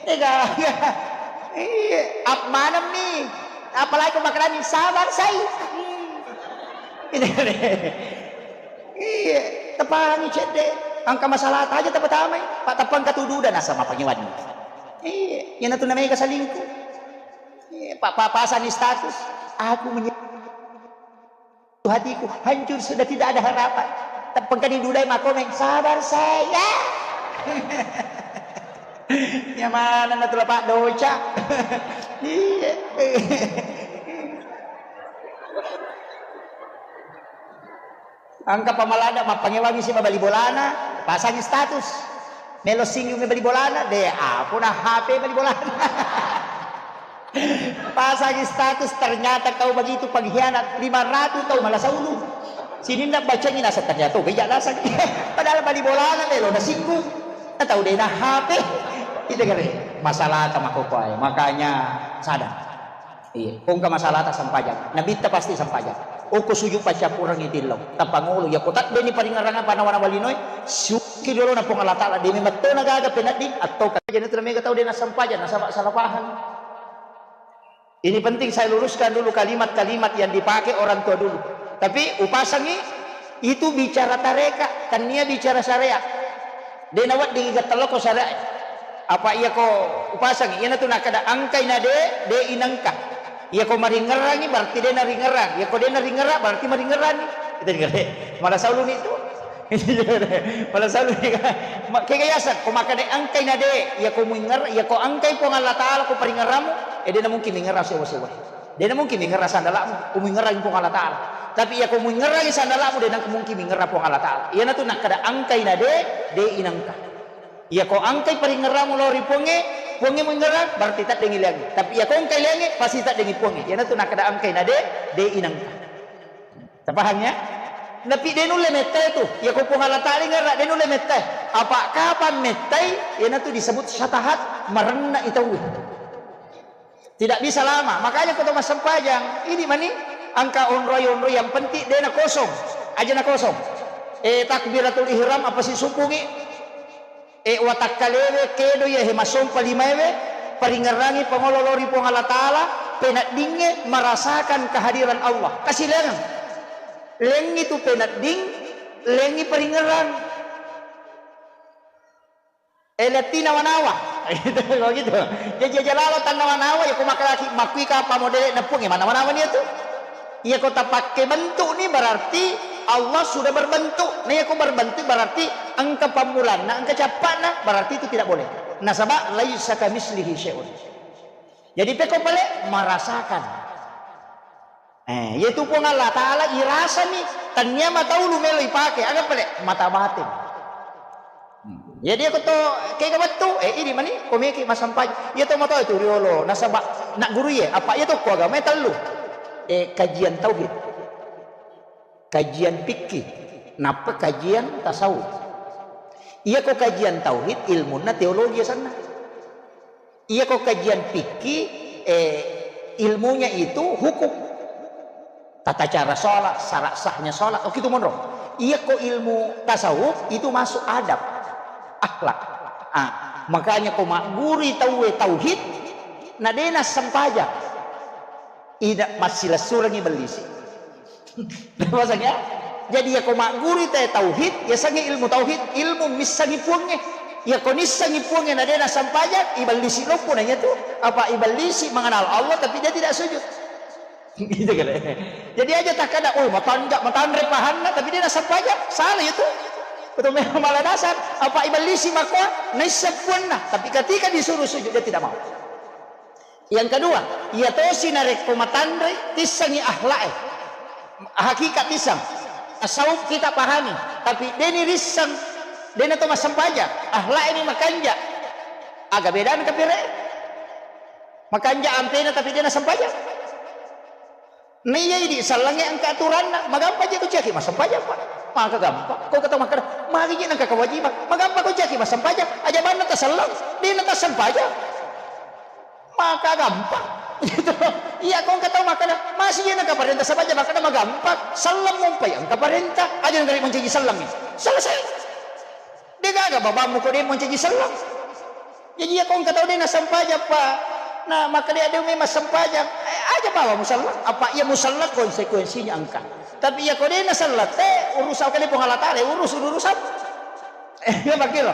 Ega, iya. Iya, ap maneng mi. Apalagi ko makananni sabar sai. Iya, tepangi cedde. Engka masalah aja tepatamai. Pak tepang katudu dan asal mapangiwan. Iya, yana tu namanya selingkuh. Iya, Pak, Pak pasang status. Aku menye- Hatiku hancur, sudah tidak ada harapan. Teppengkani dudai makomeng, sabar saya. Ya mana na tula pak doca. Iya. Engka pamalada mappangewangi si bali bolana, pasangi status. Melo singgungnya bali bolana, de apa na H P bali bolana. Pasangi status, ternyata kau begitu pengkhianat, lima ratus kau malah saulu. Sininna bacangi naseng tania to, beja naseng. Padahal bali bolana melo nasinggung. Tau dena H P. Itu kare. Masalah ta makokoe. Makanya sadar. Iya, ko engka masalata sempajang. Nabitta pasti sempajang. Okko sujud paccappurengngi tillau. Tappangolo, iya ko tadde ni paringerrang apa nawa-nawa linoe, suki dolo na Puang Allah Taala, de memetto na gaga penedding, atau ka-, jadi tu mega tau de na sempajang, nasaba salah paham. Ini penting saya luruskan dulu kalimat-kalimat yang dipakai orang tua dulu. Tapi upasangi itu bicara tareka, tania bicara syariat. De naweddingi gattalloko syariat. Apa iya ko upasangi, iyanatu nakkeda engkai na de, de inengka. Iya ko maringerrangi berarti de naringerrang. Iya ko de naringerrang berarti maringerrangi. Itu dengar. Malah sauluni itu. Malah sauluni. Ma-, kega yaseng, ko makkeda engkai na de, iya ko muinger-, iya ko engkai Puang Allah Taala ko paringerramu, eh de na mungkin mingerrang sewa-sewa. De na mungkin mingerrang sandalakmu, ko muingerrangi Puang Allah Taala. Tapi iya ko muingerrangi sandalakmu, de na mungkin mingerrang Puang Allah Taala. Iyanatu nakkeda engkai na de, de inengka. Iya ko engkai paringerramu lao ri Puangnge, Puangnge muingerrang, berarti taddengi liangnge. Tapi iya ko engkai liangnge, pasti taddengi Puangnge. Iyanatu nakkeda engkai na de, de inengka. Tapahang ya? Tapi de nulle mettai tu. Iya ko Puang Allah Taala ingerrang, de nulle mettai. Apa kapan mettai? Iyanatu disebut syatahat, marenna i tauwe. Tidak bisa lama. Makanya ko to massempajang, ini mani engka onroi-onroi yang penting de na kosong. Aja na kosong. Eh, takbiratul ihram apa sisubungi? Eh, watakkalewe, kedo iya he masompa limaewe, paringerrangi pangolo lao ri Puang Allah Taala, peneddingnge merasakan kehadiran Allah. Kasilengang. Lengngi tu penedding, lengngi paringerrang. Eh, lettina manawa. Gitu, kalau gitu. Jaji aja lalo tannawa-nawa, ya, ko makkalaki, makkui ka pamodele nepung, ya, manawa-nawa ni itu. Iya ko tapakke bentuk ni berarti Allah sudah berbentuk. Nah, iya ko berbentuk berarti engka pammulanna, engka cappa'na, berarti itu tidak boleh. Nasaba laisa kamislihi syai'un. Jadi pekko pale merasakan. Eh, yaitu Puang Allah Taala irasani, tania mata ulu melo ipake, aga pale mata batin. Hmm. Jadi aku to kega wettu, eh, ini mani, ko meki masampai. Iya to mata itu riolo, nasaba nak guru ye, apa iya to ko agama tellu. Eh, kajian tauhid. Kajian fikih, nappa kajian tasawuf. Iya ko kajian tauhid, ilmunna teologi asanna. Iya ko kajian fikih, eh, ilmunya itu hukum. Tata cara sholat, syarat sahnya sholat, oh, gitu monro. Iya ko ilmu tasawuf itu masuk adab, akhlak. Ah, makanya ko magguri tauwe tauhid, na dena sempajang. Ida massilessurengi bellisi. Paham ya? Jadi, iya ko magguri te tauhid, yasengnge ilmu tauhid, ilmu missengi Puangnge. Iya ko nissengi Puangnge na dena sempajang, ibellisi loppo na iya tu. Apa ibellisi mengenal Allah, tapi dia tidak sujud. Gitu kan? Jadi aja takkada, "Oh, matanja, matanre pahanna, tapi dia nasempajang." Salah itu. Betul memang malah dasar. Apa ibellisi makua, naisseng Puanna. Tapi ketika disuruh sujud, dia tidak mau. Yang kedua, iya tosi narekko matanre, tissengi akhlak e. Hakikat tisseng. Tasawuf kita pahami, tapi deni risseng, dena to massempajang, akhlak e ni makanja. Aga bedana kapire? Makanja ampena tapi dena sempajang. Naiya idi sellengnge engka aturanna, magampa je ko ciaki massempajang, Pak. Maka gampang. Ko kata makkada, magi je nengka kewajiban. Magampa ko ciaki massempajang, aja banna taselleng, dena tassempajang. Maka gampang. Gitu. Iya, ko engka tau makkada, masih iya nengka parenta sabaja makkada magampang. Selleng mumpai engka parenta, aja nengka mancaji selleng. Selesai. De gaga babammu ko de mancaji selleng. Jadi iya ko engka tau de nasempajang, Pak. Nah, makkada de memang sempajang. Eh, aja bawa muselleng. Apa iya muselleng konsekuensinya engka. Tapi iya ko de naselleng, te urusan kali Puang Allah Taala, urus urusan. Eh, iya, makkiro.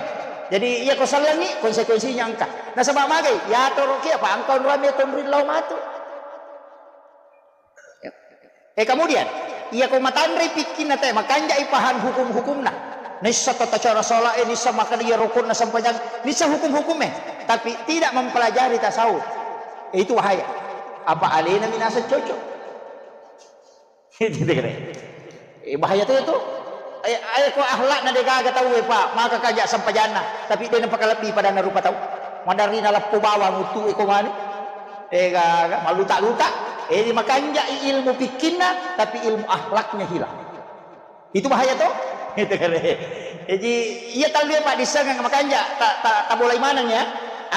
Jadi, iya ko sellengi, konsekuensinya engka. Nasaba magai, yatoroki apa engka onroang me tonroi lao matu. Eh, kemudian, iya ko matanre pikkinna te, makanjai paham hukum-hukumna. Nissa tata cara salat, eh, nissa makkada iya rukunna sempajang, nissa hukum-hukum, eh. Tapi tidak mempelajari tasawuf. Eh, itu bahaya. Apa alena minasa cocok. Gitu, gitu. Eh, bahaya tu, tu. Eh, eh, ko akhlakna de gaga tauwe, Pak, maka kaja sempajanna, tapi de napakalebbi padanna rupa tau. Maderri naleppo bawang utu e ko mani. Eh, gaga, maluta-luta. Eh, di makanjai ilmu fikkinna, tapi ilmu akhlaknya hilang. Itu bahaya to? Itu kare. Jadi, iya tallue paddissengeng makanja, ta, ta, tabolai maneng ya.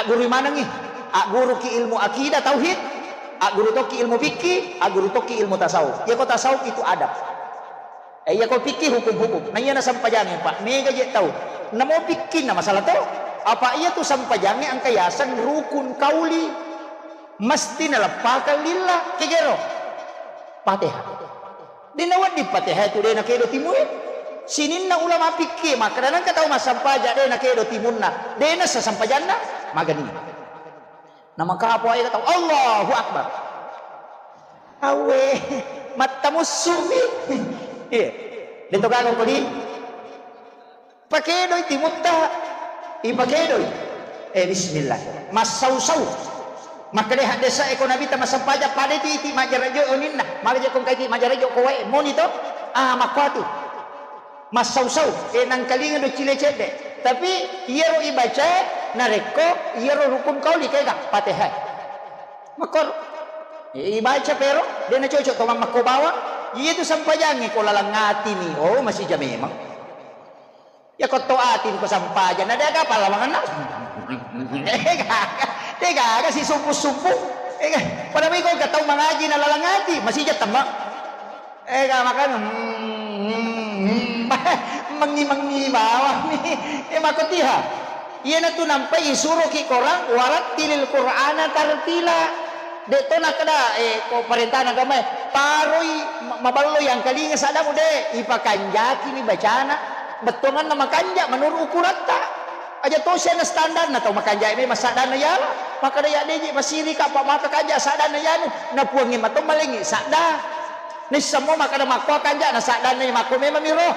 Aggurui manengi. Agguruki ilmu akidah tauhid, agguru tokki ilmu fikih, agguru tokki ilmu tasawuf. Iyako tasawuf itu adab. Eh, iyako fikih hukum-hukum. Nah, iya nasempajangnge, Pak. Mega je tau. Namo fikihna masalah to. Apa iya tu sempajangnge engka yaseng rukun kauli. Mesti naleppakang lillah. Kegero. Fatihah. De' nawedding Fatihah tu de' nakedo timue. Sininna ulama fikih makkeda nengka tau massempajang de' nakedo timunna, de' nassa sempajanna, magani. Namakapo ae tau, Allahu Akbar. Awe, mattamussu'mi. Iya. De' to gaga kodi. Pakedoi timutta, ipakedoi. Eh, bismillah. Massau-sau. Makkeda haddesa eko Nabitta massempajang pada iti, iti majarajo oninna. Mala je kongkai iti majarajo ko wae moni to. Ah, makkuatu. Massau-sau. Eh, nangkalinga do cile cedde. Tapi iyaro ibaca narekko iyaro rukun kauli kega Fatihah. Makkor. Eh, ibaca pero de' nacocok to mammakko bawang. Iya tu sempajangnge ko laleng atini. Oh, masija memang. Iyako to ati ko sampajang, na de' aga pallawangenna. De' gaga, de' gaga si sumpu-sumpu. Ega, pada miko ka tau mangaji na laleng ati, masija temmeng. Ega, makanya, hmm, mengi-mengi bawang ni. Eh, makotiha. Iyana tu nampai isuroki korang, warattilil Qur'ana tartila. De' to nakkeda, eh, ko parentana agamae, paroi ma-, maballo yangkalinga saddamu de', ipakanjakini bacana, bettuanganna makanja menurut ukuratta. Aja to siana standarna tau makanja memang saddanna yala, makkeda ya de' je masirika apa maka kanja saddanna yanu, na puangnge mato malengi sadda. Naissamo makkeda makko kanja na saddanna makko memang miro.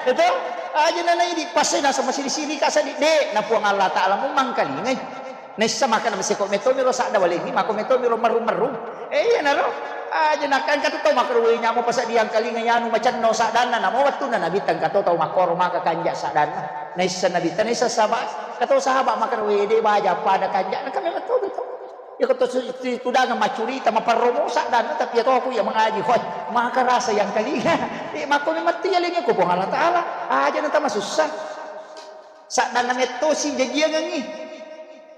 Itu aja na naidi pasai nasa masiri-sirika sadi de', na Puang Allah Ta'ala mu mangkalingai. Naissa makkeda masiko metto miro sadda walengngi, mako metto miro merrung-merrung. Eh, iyanaro. Aja nakka engka tu tau makkeda, "Wei, nyamo pasadiang kalinga yanu macenno saddanna." Namo wettunna Nabitta engka to tau makkoro maka kanja saddanna. Naissa Nabitta, naissa sahabat. Engka to sahabat makkeda, "Wei, de' baja pada kanja." Engka memang to, to. Iya ko to su-, tu-, tudangeng maccurita, maparromo saddanna, tapi iya to aku iya mangaji, hoi, maka rasa yang kalinga. Eh, mako memang tiya lengngi ko Puang Allah Ta'ala. Aja na tama sussa. Saddanna mettosi jajiangengngi.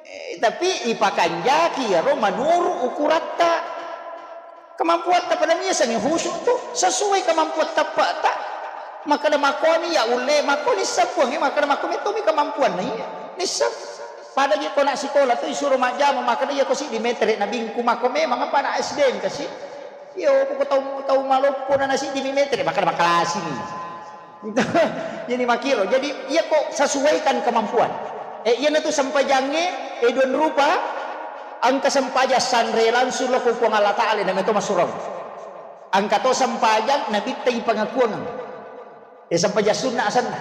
Eh, tapi ipakanjaki iyaro manuru ukuratta. Kemampuatta pada miasengngi khusyuk tu sesuai kemampuan tappa'ta. Makkeda makkoni ya ulle, makkoni sappuangngi, makkeda makko mettomi kemampuanna iya. Nissa pada je ko anak sikola tu isuro majjama, makkeda iya ko siddi metere na bingku, makko memang apa anak S D engka si. Iyo, ko tau, tau maloppo na, na siddi mi metere, makkeda makalasi ni. Jadi makkiro. Jadi, iya ko sesuaikan kemampuan. Eh, iyanatu sempajangnge, eh, dua rupa, engka sempajang sanre langsung lao ko Puang Allah Ta'ala, namato masurau. Engka to sempajang nabitta ipangakuang. Eh, sempajang sunna asenna.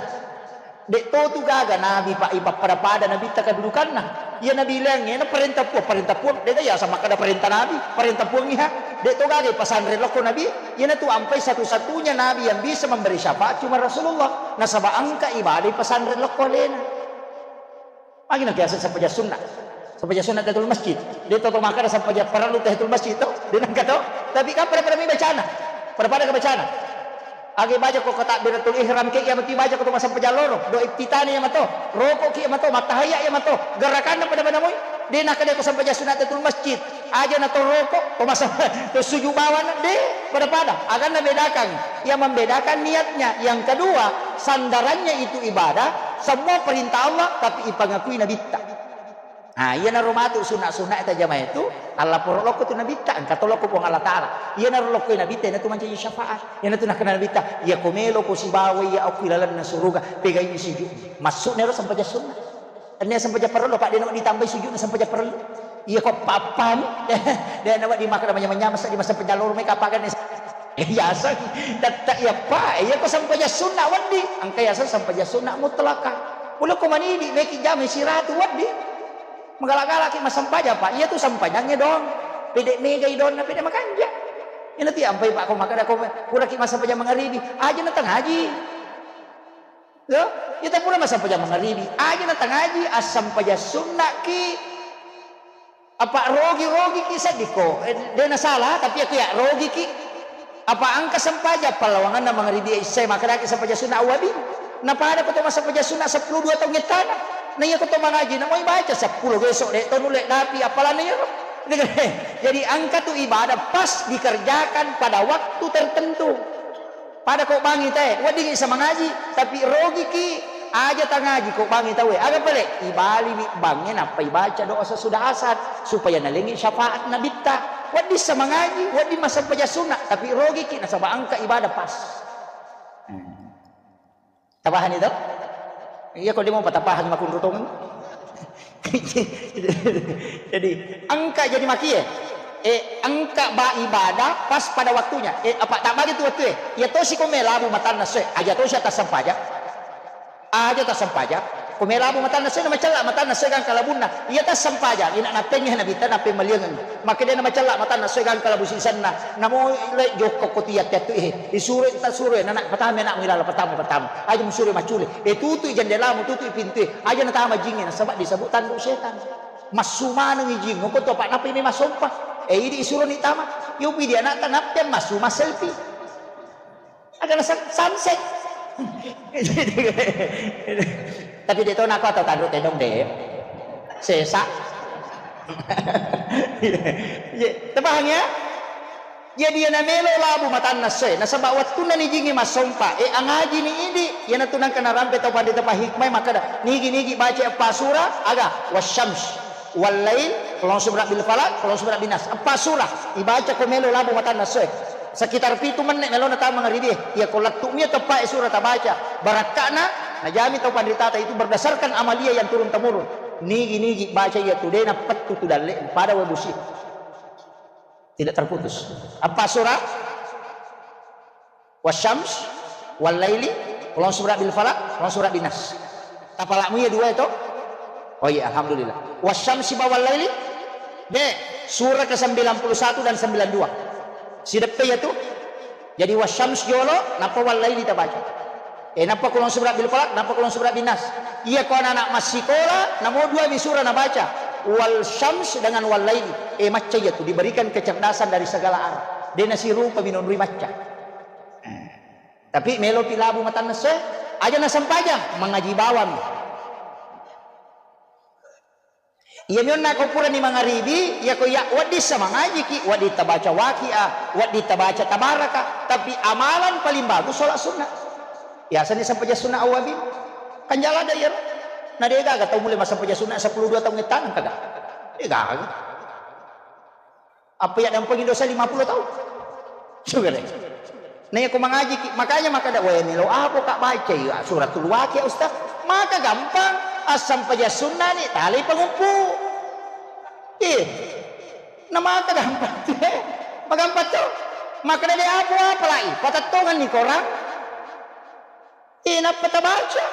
De' to tu gaga nabi pa ipappada-pada nabitta kedudukanna. Iya nabi leangnge na parenta Puang, parenta Puang. De' gaga yaseng makkeda parenta nabi, parenta Puang iha. De' to gaga ipasanre lao ko nabi. Iyanatu ampai satu-satunya nabi yang bisa memberi syafaat cuma Rasulullah. Nasaba engka ibadah ipasanre lao ko alena. Magi nakiaseng sempajang sunna. Sempajang sunna tahiyatul masjid. De' to, to makkeda sempajang parellu tahiyatul masjid to. De' nengka to. Tapi kan pada-pada mi bacana. Pada-pada ke bacana. Agi baca ko takbiratul ihram ke iya mati baca ko to massempajang loro. Do iftitani iya mato. Roko ki iya mato. Mattahiyya iya mato. Gerakanna pada-pada moi. De' nakkeda ko sempajang sunna tahiyatul masjid. Aja na to roko, to masa-, to sujud bawang, de', pada-pada. Aganna bedakan. Yang membedakan niatnya. Yang kedua, sandarannya itu ibadah, semua perintah Allah, tapi ipangakui nabitta. Nah, iyanaro matu sunna-sunna tajama itu, allaporo lao ko tu nabitta, engka to lao ko Puang Allah Ta'ala. Iyanaro lao ko nabitta, iyanatu mancaji syafaat. Iyanatu nakkeda nabitta, iya ko melo ko sibawa iya okko ilalenna suruga, pegai sujud. Maksudnya ro sempajang sunna. Ennia sempajang parellu, Pak, de' nawedding ditambai sujudna sempajang parellu. Iya ko pappani. De' nawedding makkeda manyameng-nyameng seddi massempajang loro meka paganna. Eh, yaseng. Tette' iya, Pak. Iya ko sempajang sunna wedding. Engka yaseng sempajang sunna mutlaka. Pole ko manidi meki jama siratu wedding. Magala-galaki massempajang, Pak. Iya tu sempajangnge doang. Pede' megai doanna, pede' makanja. Iyanatu ampai, Pak, ko makkeda ko puraki massempajang mangaribi. Aja na tangaji. Yo, ita pura massempajang mangaribi. Aja na tangaji, assempajang sunna ki. Apa rogi-rogi ki seddi ko. Eh, de' na salah, tapi aku ya rogi ki. Apa engka sempajang pallawangenna mangaribi isya, makkedaki sempajang sunna awwabin. Napada ko to massempajang sunna seppulo dua taung ettana. Na iya ko to mangaji, na moi baca seppulo besok, de to nulle dapi apalana iyaro. Jadi engka tu ibadah pas dikerjakan pada waktu tertentu. Pada ko bangi tae, weddingi sa mangaji, tapi rogiki aja tangaji ko bangi taue. Aga pale? Ibaliwi bangnge nappa ibaca doa sesudah asar supaya nalengi syafaat nabitta. Wedding sa mangaji, wedding massempajang sunna, tapi rogiki nasaba engka ibadah pas. Hmm. Tapahani to? Iya ko demo patapahang makunrutong. Jadi engka jadi makie. Eh, engka ba ibadah pas pada waktunya. Eh, apa tak bagi tu waktu eh? Ya tosi ko melabu matanna soe, aja tosi atas sempajang. Aja tassempajang. Ko melabu matanna soe, na macella matanna soe gangka labunna. Iya tassempajang, ina nappengngi nabitta nappemmaliangeng. Makkeda na macella matanna soe gangka labu sisenna. Namo le jokko ko tiya tettu eh. Isuro tasuro eh, nana patama anakmu ilala patama patama. Aja musuro maccule. Eh, tutui jendelamu, tutui pintue. Aja natama jingnge nasaba disebut tandu setan. Massu manengi jingngo ko topa nappi massompa. Eh, idi isuroni tama. Yopi di anakta nappe massu masselfie. Agana san-, sunset. Tapi de to nako atau tanru tedong de. Sesa. Iya, tapahang ya? Jadi yana melo labu matanna soe. Nasaba wattunna ni jingi massompa. Eh, angaji ni idi. Yana tu nangka narampe tau pandita pahikmai makkeda, nigi-nigi baca eppa sura, aga, wasyams. Wallail, qul a'udzu birabbil falaq, qul a'udzu birabbin nas. Eppa surah ibaca ko melo labu matanna soe. Sekitar pitu menne melona tama mangaribie. Iya ko lettu mia teppae surah tabaca. Barakka'na najami tau panritata itu berdasarkan amalia yang turun temurun. Nigi-nigi baca iya tu dena pettu tu dalle pada we busi. Tidak terputus. Eppa surah? Wasyams, wallaili, qul a'udzu birabbil falaq, qul a'udzu birabbin nas. Tapalakmu iya dua itu? Oh iya, alhamdulillah. Wasyamsi ba wallaili? De, surah ke sembilan puluh satu dan sembilan dua. Sideppe iya tu? Jadi wasyams jolo, nappa wallaili tabaca. Eh, nappa qul a'udzu birabbil falaq, nappa qul a'udzu birabbin nas. Iya ko anak-anak massikola, namo dua mi surah nabaca. Wal syams dengan wallaili. Eh, macca iya tu diberikan kecerdasan dari segala arah. De nasirupa minonroi macca. Eh. Tapi melopi labu matanna soe, aja nasempajang, mangaji bawang. Iya mionna ko purani mangaribi, iya ko iya wedding sa mangajiki, wedding tabaca Waqiah, wedding tabaca Tabaraka, tapi amalan paling bagus sholat sunnah. Biasanya sempajang sunnah awwabin. Kan jala ada iya. Na de gaga tau mulai massempajang sunnah sepuluh dua taung ettana kaga. De gaga. Apa iya dampeng Indonesia lima puluh tahun? Sudah deh. Nah, aku mengaji ki, makanya maka ada, "Wah, melo apa kak baca ya suratul Waqiah, Ustaz?" Maka gampang, asam paja sunnah nih, tali pengumpu. Ih, nah maka gampang tuh, eh. Maka gampang tuh. Maka dari apa apa lagi? Patattongan nih korang. Eh, nappa tabaca.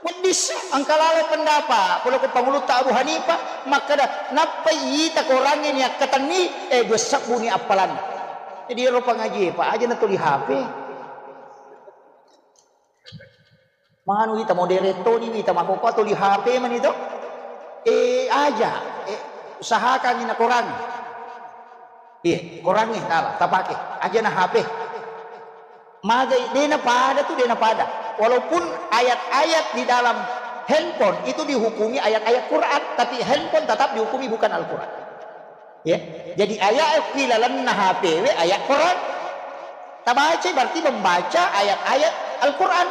Weddissa, engka lalo pendapat, pole ko pangulutta Abu Hanifah, makkeda, nappa ita korangnge ni akkatenni, eh, dua sebbu ni appalanna. Jadi, ero pangaji, Pak, aja na tuli H P. Manu ita modere toni, ita makoko tuli H P mani to. Eh, aja, eh, usahakan ni na korang. Iya, korangnge tala tapake, aja na H P. Magai, dena pada tu, dena pada. Walaupun ayat-ayat di dalam handphone itu dihukumi ayat-ayat Quran, tapi handphone tetap dihukumi bukan Al-Quran. Ya, jadi ayat di dalam H P we ayat Quran. Tabaca berarti membaca ayat-ayat Al-Quran.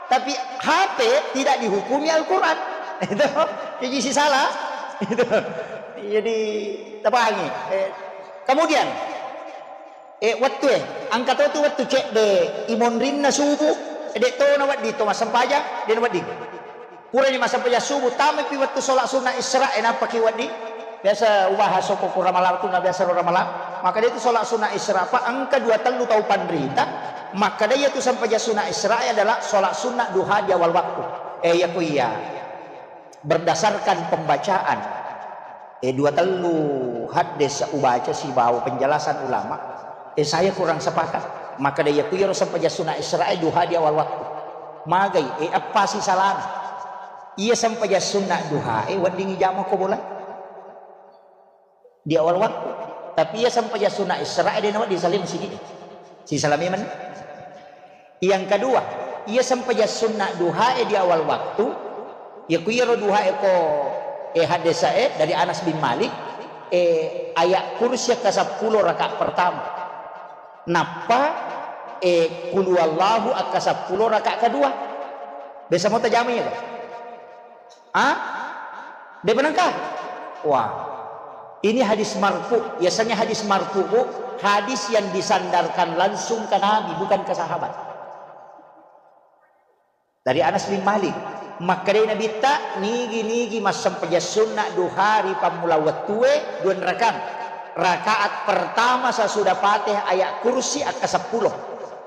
Tapi H P tidak dihukumi Al-Quran. Itu, jadi si salah. Itu. Jadi, tapahangi. Eh, kemudian, eh, wettu, eh, engka to tu wettu cedde imonrinna subuh, eh, de to na wedding to massempajang, de na wedding. Purani massempajang subuh, tamaipi wettu sholat sunnah Isra, eh, nappaki wedding. Biasa ubahas okko ku Ramalang tu, na biasa ro Ramalang. Maka dia tu sholat sunnah Isra, Pak, engka dua tellu tau panrita, maka dia tu sempajang sunnah Isra adalah sholat sunnah duha di awal waktu. Eh, iya ku iya. Berdasarkan pembacaan, eh, dua tellu haddes ubaca sibawa penjelasan ulama, eh, saya kurang sepakat. Maka dia ku iyaro sempajang sunnah Isra, eh, duha di awal waktu. Magai, eh, apa si salana? Iya sempajang sunnah duha, eh, weddingi jama ko bola di awal waktu. Tapi iya sempajang sunnah Isra, eh, de na wedding salai masigi. Sisala memang. Yang kedua, iya sempajang sunna duhae di awal waktu, iya ku iyaro duhae ko, eh, haddesae dari Anas bin Malik, eh, ayat kursi akka seppulo rakaat pertama. Nappa, eh, qul huwallahu akka seppulo rakaat kedua. Biasa mau tajama iya, Kak? Ah? Depa nengka? Wah. Ini hadis marfu. Biasanya hadis marfu, Bu, hadis yang disandarkan langsung ke Nabi, bukan ke sahabat. Dari Anas bin Malik. Makkedai Nabitta, nigi-nigi massempajang sunna duha ri pammula wettue, dua rakang. Rakaat pertama sesudah Fatihah ayat kursi akka seppulo.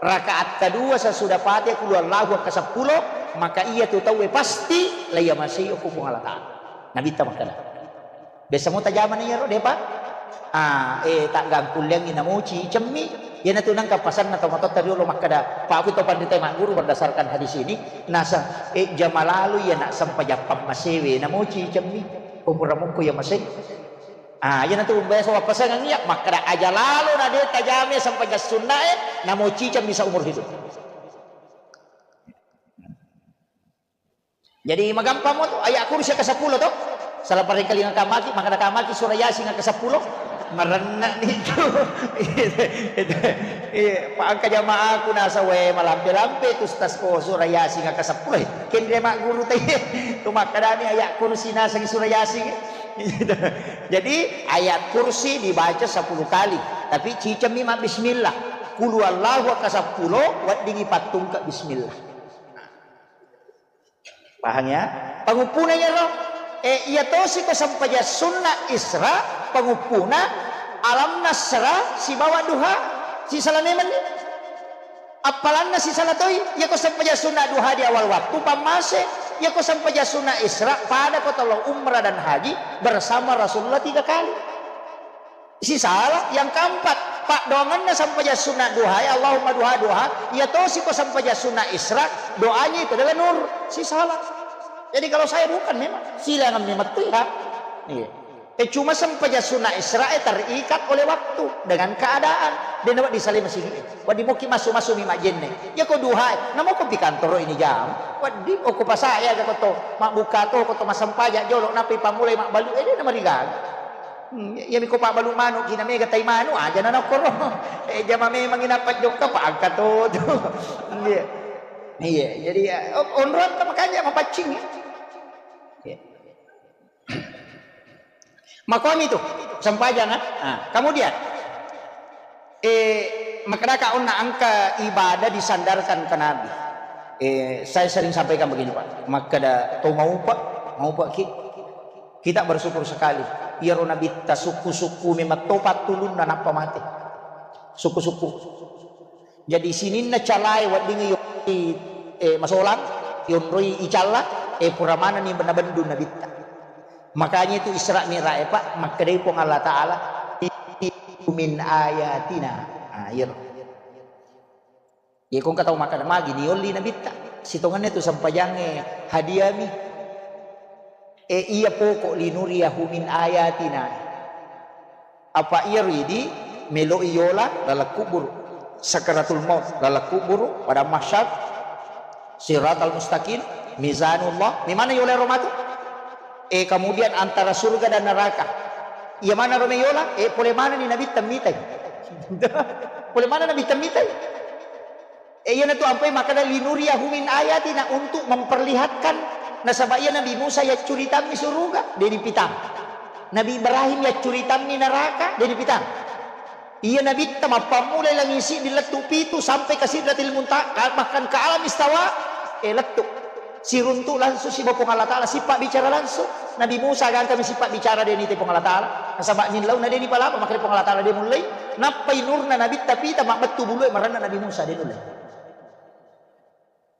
Rakaat kedua sesudah Fatihah qul huwallahu akka seppulo, maka iya tu tauwe pasti laiyamasei okko Puang Allah Ta'ala. Nabitta makkeda. Biasa mo tajamana iyaro, depa? Ah, eh, taggangkulleangngi namoci cemmi. Iyanatu nengka pasanna tomatoatta riolo makkeda, paku to panrita magguru berdasarkan hadis ini, nasa, eh, jama lalo iya nak sempajang pammasewe namoci cemmi. Ko pura mukko iya masei. Ah, iyanatu biasa wappasengang iya, makkeda aja lalo na de tajame sempajang sunnae, namociceng bisa umur hidup. Jadi magampang mo tu, ayat kursi ke sepuluh tu. Salah paling kali ngakamaki, maka nakamaki surah Yasin ke sepuluh. Merenak ni tu. Iya, pak angka jamaah aku nasa we malampe-lampe tu stas ko surah Yasin ke sepuluh. Kendre mak guru tadi. Tu makadani ayat kursi nasa surah Yasin. Jadi, ayat kursi dibaca sepuluh kali, tapi cicemmi ma bismillah. Qul huwallahu ka sepuluh, weddingi pattungke bismillah. Paham ya? Panguppuna iyaro, eh, iya tosi ko sempajang sunna Isra, panguppuna Alam Nasra sibawa Duha, sisala memenni. Appalanna sisala toi, iyako sempajang sunna duha di awal waktu, pammase, iyako sempajang sunna Isra, pada ko tolo umrah dan haji bersama Rasulullah tiga kali. Sisala, yang keempat, paddoangenna sempajang sunna duha, ya Allahumma duha, duha, iya tosi ko sempajang sunna Isra, doanya itu adalah nur. Sisala. Jadi kalau saya bukan memang, silangan memang tu ya. Iya. Eh, cuma sempajang sunna Isra'e terikat oleh waktu dengan keadaan. Dena wedding salai masigi'e. Wedding mokki massu-massu mi majjenne. Iya ko duhae, namoko pi kantoro ini jam. Wedding oko pasaya ga koto, mabbuka to koto massempajang jolo, nappi pammulai mabbalu, eh, dena marigaga. Hmm, iya mi ko pabbalu manu, kina mega tai manu, aja na nokkoro. Eh, jama memang ina pajjokka, pa angka to tu. Iya. Iya, jadi ya, o-, onroang ta makanja mapaccing ya. Iya. Makomi tu, sempajang, ah. Ah, kemudian, eh, makkedaka onna engka ibadah disandarkan ke Nabi. Eh, saya sering sampaikan begini, Pak. Makkeda to maupa, maupa ki. Kita bersyukur sekali. Iyaro Nabitta sukku-sukku memang to pattulunna nappa mate. Sukku-sukku. Jadi sininna calae weddingngi yonroi, eh, masolang, yonroi icalla, eh, pura manenni nabendu Nabitta. Makanya itu Isra Mi'raj, eh, Pak, makkedai Puang Allah Ta'ala, "Min ayatina." Ah, iyaro. Iya, ko engka tau makkeda, "Magi niolli Nabitta?" Sitongenna tu sempajangnge hadiami. Eh, iya poko linuriyahu min ayatina. Apa iyaro idi meloi yola laleng kuburu. Sakaratul maut laleng kuburu, padang mahsyar, siratal mustaqim, mizanullah. Memana yola ro matu? Eh, kemudian antara surga dan neraka. Iya mana ro meyola? Eh, pole mana ni Nabitta mitai? Pole mana Nabitta mitai? Eh, iyanatu ampai makkeda, "Linuriyahu min ayatina," untuk memperlihatkan. Nasaba iya Nabi Musa yaccuritammi suruga, de' nipitang. Nabi Ibrahim yaccuritammi neraka, de' nipitang. Iya Nabitta mappammulai langi siddi lettu pitu sampai ke Sidratil Muntaha, bahkan ke alam istawa, eh, lettu. Siruntu langsung siba Puang Allah Ta'ala, sipabbicara langsung. Nabi Musa gangkami sipabbicara de' nite Puang Allah Ta'ala. Nasaba nillau na de' nipalaba, makanya Puang Allah Ta'ala de' mullei. Nappai nurna Nabitta pita, mabbettu bulue marenna Nabi Musa de' nullei.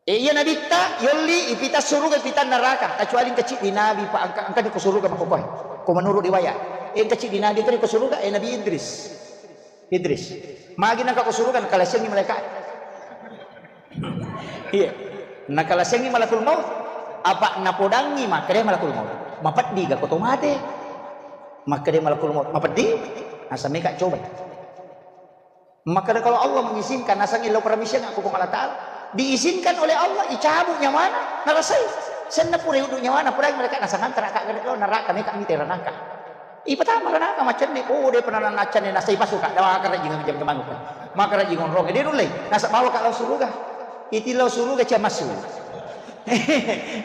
E, iya Nabitta yolli ipita suruga, ipita neraka, kecuali engka ciddi Nabi, Pak, engka, engka ni ko suruga makkukoe. Ko menurut riwayat, e, engka ciddi Nabi engka ni ko suruga, e, Nabi Idris. Idris. Magi nengka ko suruga, nakalasengi malaika. Iya. Nakalasengi malakul maut. Apa napodangi makkeda malakul maut, "Mapeddi ga ko to mate?" Makkeda malakul maut, "Mapeddi." Asa meka coba. Makkeda, kalau Allah mengizinkan, nasengngi lao permission aku, Puang Allah Ta'ala. Diizinkan oleh Allah, icabut nyawana, narasai. Senna pura uddu nyawana, pura mereka nasang antara kak gede lo neraka, meka mite ranaka. Ipatama ranaka, macenni, oh, de pernah nacenni, nasai pasu kak, dawa kara jingang jam kemanu. Maka rajin onrong, de nulle, nasa bawa kak lao suruga. Iti lao suruga cia massu.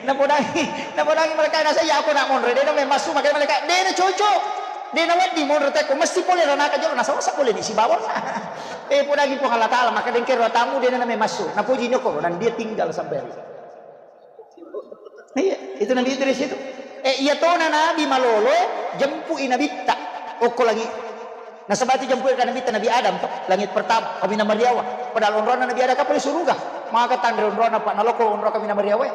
Napodangi, napodangi malaikat, nasa iya, aku nak monre, de na memang massu, maka malaikat, de na cocok. De na wedding monre teko, mesti pole ranaka jolo, nasa masa pole di sibawa. Eh, podangi Puang Allah Ta'ala, maka dengkero tamu, de na memang massu. Napoji nyoko, dan dia tinggal sampai hari. Iya, itu Nabi Idris itu. Eh, iya tona Nabi malolo, jempui Nabitta, okko langi. Nasaba itu jempui ka Nabitta, Nabi Adam to, langit pertama, kaminang mariawa. Padahal onronna Nabi Adam kan pole suruga. Maka tanre onronna, Pak, naloko onro kaminang mariawa.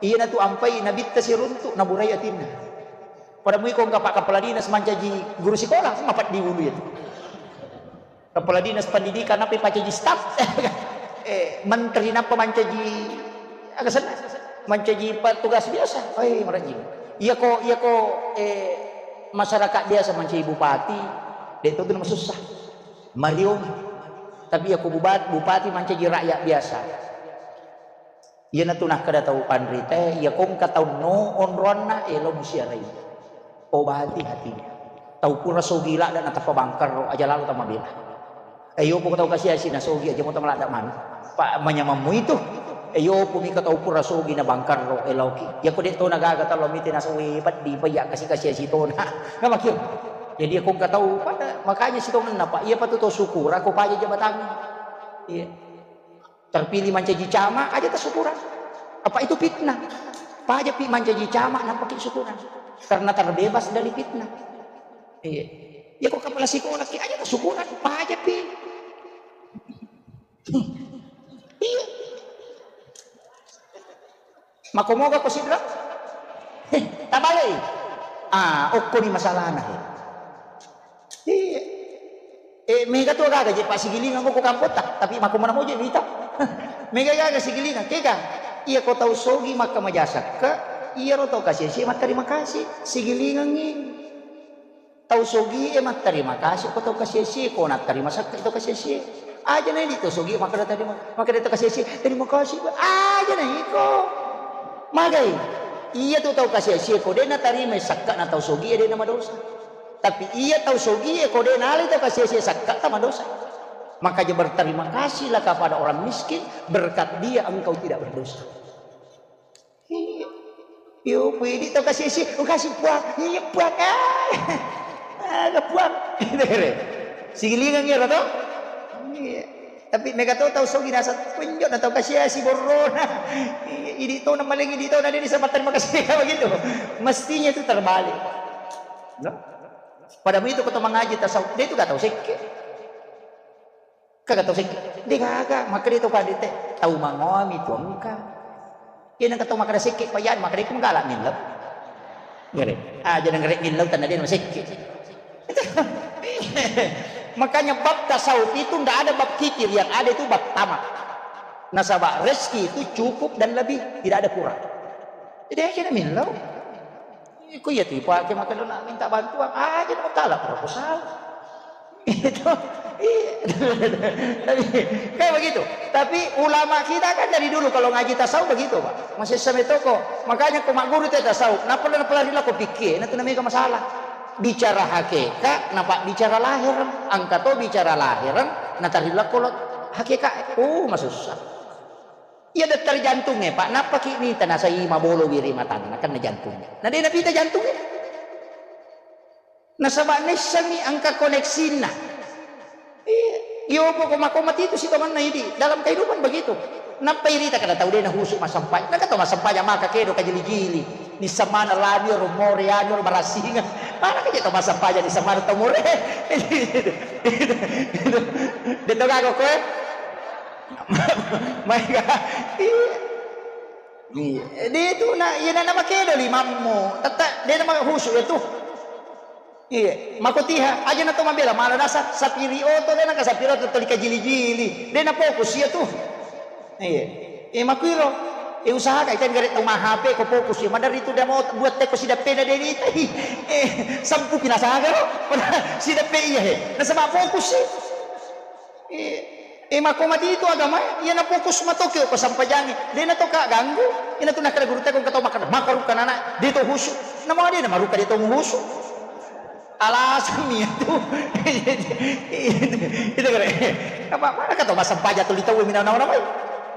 Iya natu ampai Nabitta siruntu, naburai atinna. Pada mui ko engka Pak Kepala Dinas mancaji guru sekolah, mapat di ulu itu. Kepala Dinas Pendidikan, apa pacaji staf? Eh, menteri napa mancaji, aga senna? Mancaji petugas biasa. Oi, marajing. Iya ko, iya ko, eh, masyarakat biasa mancaji bupati, de to tu masussa. Mariong. Tapi iya ko bubat-, bupati mancaji rakyat biasa. Iyanatu nakkeda tau panritae, iya ko engka tau no onroanna, elo musiarai. Obati hati. Tau pura sogi ladda natappa bangkarro, aja lalo tamabela. Eyo poko tau kasiasi na sogi aja motong ladda manu. Pa manyamammu itu. Eyo pumi ka tau pura sogi na bangkarro, eloki. Iya ko de to na gaga talo mite na sogi peddi payya kasi-kasiasi tona. Namakio. Jadi iya ko engka tau pada makanya sitongenna, Pak. Iya patu to syukur, aku paja jabatangnge. Iya. Terpilih mancaji camat, aja tasukurang. Apa itu fitnah? Paja pi mancaji camat, nampa ki syukurang. Karena terbebas dari fitnah. Iya. Ya kok kepala sekolah ki aja tasukurang, paja pi. Iya. Mako moga ko sidra? Heh, tabalei. Ah, okko ni masalahna. Iya. Eh, mega tu gaga je, Pak, sigilingang ko kampotta, tapi mako mana moje wita. Mega gaga sigilingang, kega. Iya ko tau sogi maka majasakka, iya ro tau kasih-kasih, terima kasih. Sigilingangi. Tau sogie mattarima kasi ko tau kasiasie, ko nattarima sakka tau kasiasie. Aja na idi tau sogie makkeda tarima, makkeda tau kasiasie, "Terima kasih, Pak." Aja na iko. Magai? Iya tu tau kasiasie ko de natarima sakka na tau sogie de namadosa. Tapi iya tau sogie ko de nalai tau kasiasie sakka ta madosa. Makanya berterima kasihlah kepada orang miskin, berkat dia engkau tidak berdosa. Iya. Yo, pui di tau kasiasie, oh, kasih Puang. Iya, Puang. Ah. Aga Puang. Sigilingang iyaro to? Iya. Tapi mega to tau sogi nasa penjo na tau kasiasi borrona. Iya, idi to na maling, idi to na deni sama terima kasih begitu. Mestinya itu terbalik. No? Pada itu kau mengaji tasawuf, dia itu gak tahu sekke. Kaga tau sekke, de gaga, makkeda to pade te, tau mangoami tu engka. Iya nengka tau makkeda sekke, payani makkeda ku menggala millau. Ngere. Ah, jadi ngere millau tanah dia sekke. Makanya bab tasawuf itu ndak ada bab kikir, yang ada itu bab tamak. Nasaba rezeki itu cukup dan lebih, tidak ada kurang. Jadi aja millau. Iko iya tu ipake makkeda nak minta bantuan, aja nak tala proposal. Itu. Iya. Tapi kayak begitu. Tapi ulama kita kan dari dulu kalau ngaji tasawuf begitu, Pak. Masih sampai toko. Makanya ko magguru te tasawuf, napa napa lari lako pikir, na tu namanya masalah. Bicara hakikat, napa bicara lahir, angka to bicara lahir, na tari lako lo hakikat. Oh, masussa. Iya, dokter jantungnya, Pak. Nappa ki mita nasai mabolo wiri matanna, kan jantung. Na de napita jantungnya. Nasaba naissengi angka koneksinna. Iya, iyo poko mako mati itu sitonganna idi. Dalam kehidupan begitu. Nappa irita kada tau de nahusu masampai. Naka tau masampai maka kedo kajili-jili. Ni samana lami ro more anu ro marasinga. Mana kaje tau masampai ni samana tau more. Dendo gago koe. Maega. Iya. Iya. De tu na, iya na, na makedo limammu. Tetta de na mahusu ya tu. Iya. Makotiha, aja na to mabela, mala dasar sapiri oto de na ka sapiri oto to dikajili-jili. De na fokus ya tu. Iya. Eh, makuiro. Eh, usaha kai kan gare tau ma H P ko fokus ya. Madari tu de mau buat teko sidappena de ni. Eh, sampu pinasaga ro. Sidappe iya he. Nasaba fokus sih. Eh, eh, mako mati itu agama, iya na fokus matoki ko sampajangi. De na to ka ganggu, ina tu nakkeda gurutta ko engka tau makkeda, "Maka rukka nana, de to husu." Nama de na maruka de to husu. Alasan ni itu. Itu kare. Apa, mana kata masa paja tuli tau minang nama-nama?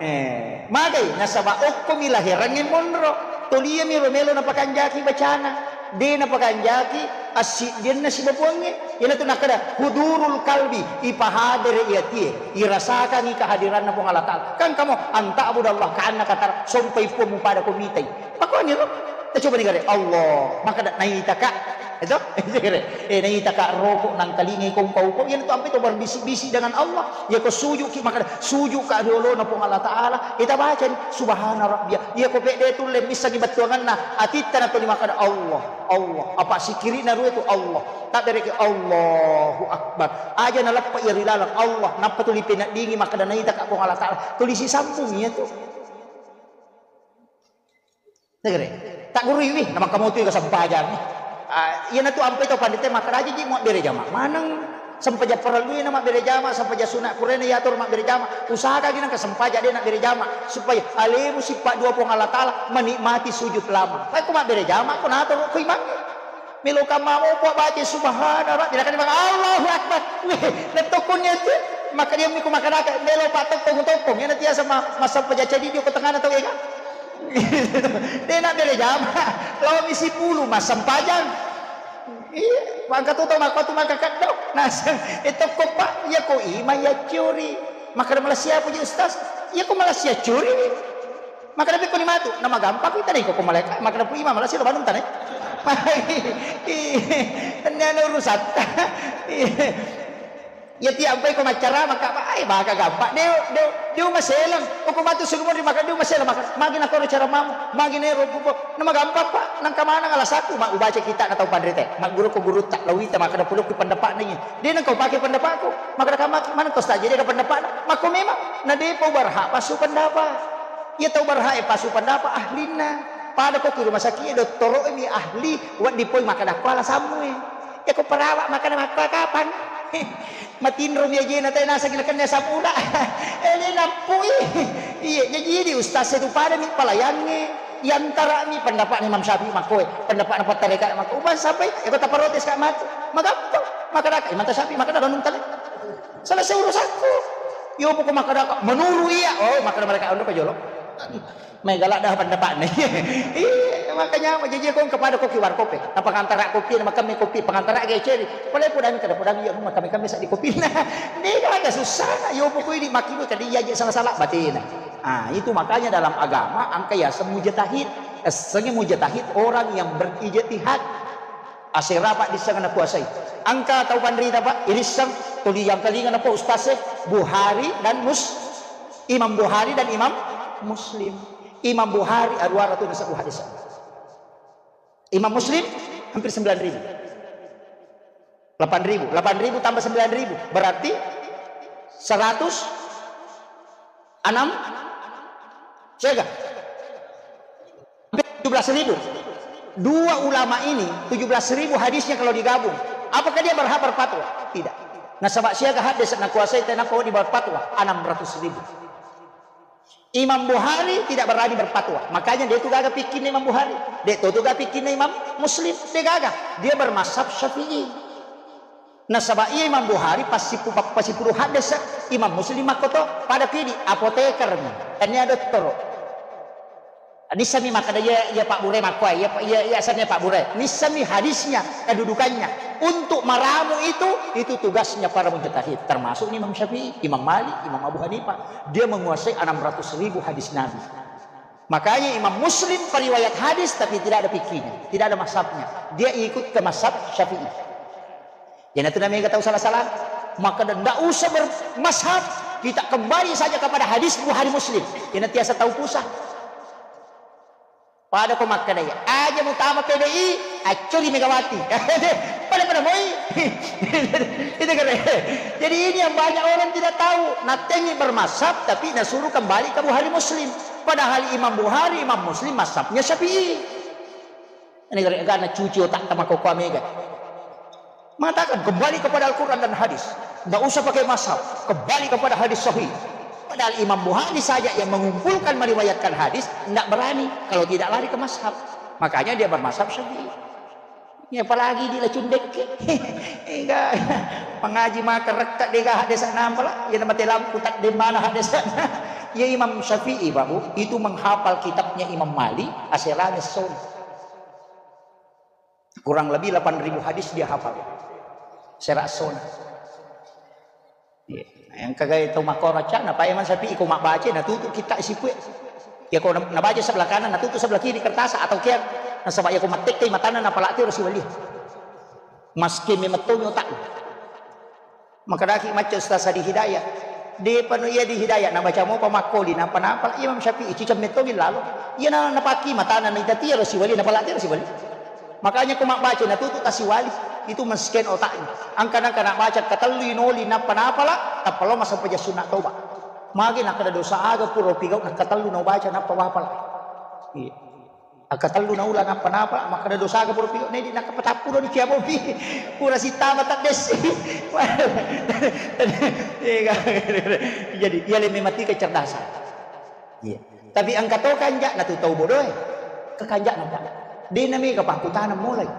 Eh, magai nasaba okko mi laherangnge monro. Tuli mi ro melo napakanjaki bacana. De napakanjaki assiddianna sibabuangnge. Iyanatu nakkeda hudurul kalbi, ipahadere i atie, irasakangi kehadiranna Puang Allah Ta'ala. Kan kamu anta'budallah ka'annaka tara, sompai Puang mupada ko mitai. Makkoni ro? Tacoba ni gare, Allah, makkeda naitaka. Itu? Eh, naitaka roko nangkalingai kongkau ko. Iyanatu ampe to berbisik-bisik dengan Allah. Ya ko sujuki, makkeda sujuka riolona Puang Allah Ta'ala. Ita bacani, subhana rabbiyah. Iya ko pedde tulle missengi bettuanganna, atitta na tuli makkeda Allah, Allah. Apa sikirina rue tu Allah. Tabbereki Allahu Akbar. Aja naleppa iya ri laleng Allah, nappa tuli peneddingi makkeda naitaka Puang Allah Ta'ala. Tuli sisambung iya tu. Negere. Tak gurui wi, nama kamu tu ka sempajang. Ah, iya na tu ampe to pandite makkeda aja ji mau bere jama. Maneng Sempajang parellui na mabbere jama, sempajang sunat puraina yatur mabbere jama. Usahakagi nengka sempajang de nabbere jama, supaya alemu sippa dua Puang Allah Ta'ala, menikmati sujud lama. Tapi ko mabbere jama, ko natoro ko imangnge. Melo kamma mopo baca subhana rabbi, nakani maka Allahu Akbar. Weh, lettokko niat. Maka dia miko makanaka, melo pa tokkong-tokkong. Yana tiasa ma-, massempajang cadi dio ko tengana tau ega. De nabbere jama, lao mi sipulu massempajang. Iya, mangka tu tau makkuatu mangka keddo. Naseng, eh, tokko, Pak, iya ko ima iya curi. Makkeda, "Malassia puji Ustaz." Iya ko malassia curi. Makkeda, "Pekko ni matu." Nama gampang kita nih kok malaikat. Makkeda, "Pu ima malassia lo banung tane." Iya, ini anu urusan. Iya. Iya, tiap ampai ko maccarama, Kak, Pak, ai, baka gampang. Deo, deo, deo maselang. Uku matu sugumuri maka deo maselang, maka magi nakoro cara mamu, magi nero pupo. Nama gampang, Pak. Nangka maneng alasaku, ma ubaca kita na tau panrite. Magguru ko gurutta, lawita, maka da pulukku pendapatna iya. De nengka upake pendapatku. Maka da kama, mana kau saja dia pendapatna. Mako memang, na depa ubarha pasu pendapat. Iya tau barha e pasu pendapat ahlinna. Pada ko ki rumah sakit, dottoro mi ahli, waddi poi maka da kuala samue. Iya ko perawat makkeda, "Makko kapang?" Matinromi ajena, tae nasengi nakenna asam urat. Ele nappui. Iya, jaji idi ustaz e tu padami palayangnge. Iyantarami pendapatna Imam Syafi'i makkoe, pendapatna Pattareka makko. Uban sampai, eko taparotes ka matu. Magampang. Makkedaka Imam Syafi'i, makkeda, "Renung tale." Selesai urusanku. Yo poko makkedaka, "Menurut iya." Oh, makkeda mereka, "Anu pajolo." Mai galak dah pendapatna. Iya, makanya jaji ko kepada kopi warkop e. Apa pengantara kopi, nama kami kopi pengantara ge ceri. Pole podami kada podami ya rumah kami kami sak di kopi. Nah, ini agak susah. Yo pokoknya di makibu tadi ya je salah-salah batina. Ah, itu makanya dalam agama angka ya semujatahid. Essengi mujatahid orang yang berijtihad. Asera, Pak, disseng nakuasai. Engka tau panrita, Pak, irisseng tuli yang kelinga napa ustaz e, Bukhari dan Mus-, Imam Bukhari dan Imam Muslim. Imam Bukhari aruara tu nasabbu hadis. Imam Muslim hampir sembilan ribu. Delapan ribu. Delapan ribu tambah sembilan ribu berarti seratus enam, siaga? Hampir tujuh belas ribu. Dua ulama ini, tujuh belas ribu hadisnya kalau digabung, apakah dia berhak berfatwa? Tidak. Nasaba siaga hadis nakuasai tenapa di berfatwa? Enam ratus ribu. Imam Bukhari tidak berani berfatwa. Makanya dia itu gaga pikirnya Imam Bukhari. Dia itu gaga pikirnya Imam Muslim. Dia gaga. Dia bermazhab Syafi'i. Nasaba iya Imam Bukhari passipu-, pappasipuru haddese, Imam Muslim makkoto, pada kidi apoteker mi, tania dottoro. Nissami makkeda iya, iya Pak Bure makkoe, iya, iya, iya asenna Pak Bure. Nissami hadisnya, kedudukannya. Untuk meramu itu, itu tugasnya para mujtahid, termasuk Imam Syafi'i, Imam Malik, Imam Abu Hanifah. Dia menguasai enam ratus ribu hadis Nabi. Makanya Imam Muslim periwayat hadis tapi tidak ada fikihnya, tidak ada mazhabnya. Dia ikut ke mazhab Syafi'i. Jadi itu namanya tau salah-salah. Maka ndak usah bermazhab, kita kembali saja kepada hadis Bukhari Muslim. Jadi tiasa tau pusat. Pada ko makkeda ya, aja mutama P D I, accuri Megawati. Pada-pada moi. Itu keren. Jadi ini yang banyak orang tidak tahu. Natengi bermazhab tapi nasuruh kembali ke Bukhari Muslim. Padahal Imam Bukhari, Imam Muslim mazhabnya Syafi'i. Ini gara-gara cuci otak sama koko Mega. Mengatakan, kembali kepada Al-Quran dan hadis. Nggak usah pakai mazhab. Kembali kepada hadis sahih. Padahal Imam Bukhari saja yang mengumpulkan, meriwayatkan hadis, nggak berani kalau tidak lari ke mazhab. Makanya dia bermazhab Syafi'i. Ya, apalagi di lacundekke. Enggak. Pengaji maka rekka dega hadis nampala. Ya, nama telam kutak di mana hadis. Ya, Imam Syafi'i, Bapak, itu menghafal kitabnya Imam Malik, aserane son. Kurang lebih delapan ribu hadis dia hafal. Sera sona. Iya. Yang kagai tau makkoro cana, Pak Imam Syafi'i ko mabbaca, natutu kita sipue. Ya ko na-, nabaca sebelah kanan, natutu sebelah kiri kertas atau kian. Nasaba ya ko mattekkai matana napalati ro siwali. Maske memettomi otak. Makkedaki macca Ustaz Adi Hidayah, depa no iya di Hidayah, nabaca mopa makkoli, nappa napala Imam Syafi'i, ciceng mettogi lalo. Iya na, napaki matana naita tiaro siwali, napalati ro siwali. Makanya ko mabbaca natutu tasiwali, itu mesken otaknya. Angka nangka nabaca katellu inoli, nappa napala, tappa lo masempajang sunna toba. Magi nakkeda dosa aga pura pigau nakkatellu naubaca, nappa wapala. Iya. Akkatellu naula nappa napa, makkeda dosaga pura pigo, nedi nakkapatappu doni kiabopi. Pura sittama taddessi. Iya, kan? Jadi, iya le memati kecerdasan. Iya. Tapi engka to kanja'na tu tau bodoe. Kekanja'na, Pak. Dena mega pakkutaneng mulai.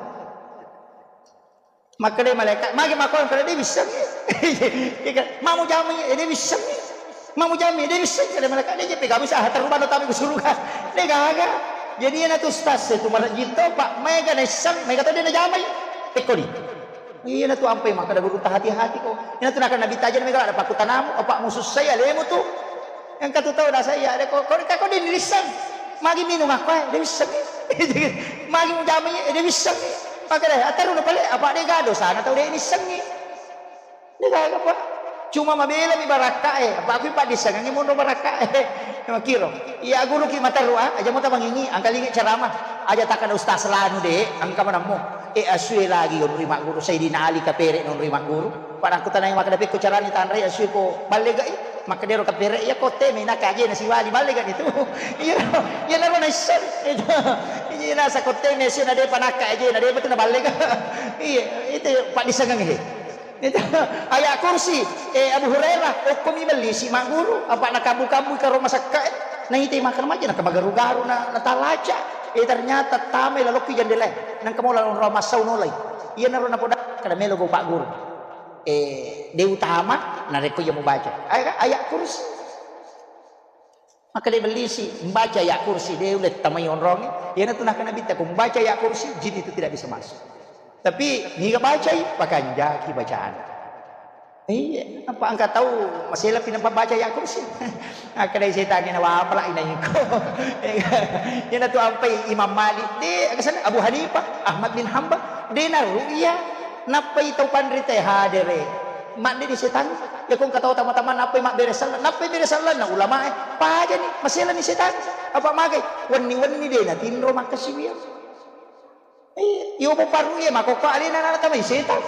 Makkeda malaikat, magi makkeda, de wissengngi. Iya kan? Mamu jamai, eh, de wissengngi. Mamu jamai, de wissengngi. Keda malaikat, de jeppe kami sah terubah tami ke surga. De gaga. Jadi iyana tu stas tu marajito, Pak, mega naisseng, mega to de najamai. Tekkoni. Iyana tu ampai makkeda guru, hati-hati ko. Iyana tu nakana Nabi tajeng mega ada pakkutanamu, apa musuh saya lemu tu. Engka tu tau nasa iya, de ko, ko, ko de nirisseng. Magi minung aku, eh, de wissengngi. Magi mujamai, eh, de wissengngi. Makkeda, aterru na pale, apa de ga dosana tau de nissengngi. De gaga, Pak. Cuma mabela mi barakka, eh, apa aku paddissengengngi monro barakka, eh. Makiro. Iya guru ki materru, ah, aja mo tamangingi, angkalingi ceramah. Aja takkada Ustaz Lanu de, engka manammu. Eh, asue lagi onri magguru, Sayyidina Ali kapere nonri magguru. Pada aku tanai makkeda pekko carani tanrai asue ko ballegai. Makkedaro kapere, iya kotte mena kaje na siwali balle gak itu. Iya, iya naro naisseng. Itu. Iya nasa kotte mesi na depa nakka aje na depa tu na balle gak. Iya, itu paddisengeng he. Itu ayat kursi, eh, Abu Hurairah, okko mi belli si magguru, apa na kabu-kabu karo masakka, eh. Na ite makan maja na kemagaru-garu na, na talaca. Eh, ternyata tame lalokki jendela. Nang kamu lalu roh masau nolai. Iya naro na poda kada melo go pak guru. Eh, de utama narekko iya mubaca. Ayat, ayat kursi. Maka de bellisi, membaca ayat kursi, de ulle tamai onrongi. Iyana tu nakana bitta, ko membaca ayat kursi, jin itu tidak bisa masuk. Tapi, niga bacai, pakanjaki bacaan. Iya, apa engka tau masela pi nampa baca ayat kursi. Akkadai setangnge na wapala inaiko. Iyana tu ampai Imam Malik, de, aga senna Abu Hanifah, Ahmad bin Hambal, de na ru'ya. Nappai tau panrita hadere. Madde di setan. Ya ko engka tau tama-tama nappai mabbere sallang, nappai bere sallang na ulama e. Pajani, maselani setan. Apa magai? Wenni-wenni de na tinro makkasiwiang. Iya, iyo mo paru iya makokko alena na tamai setan.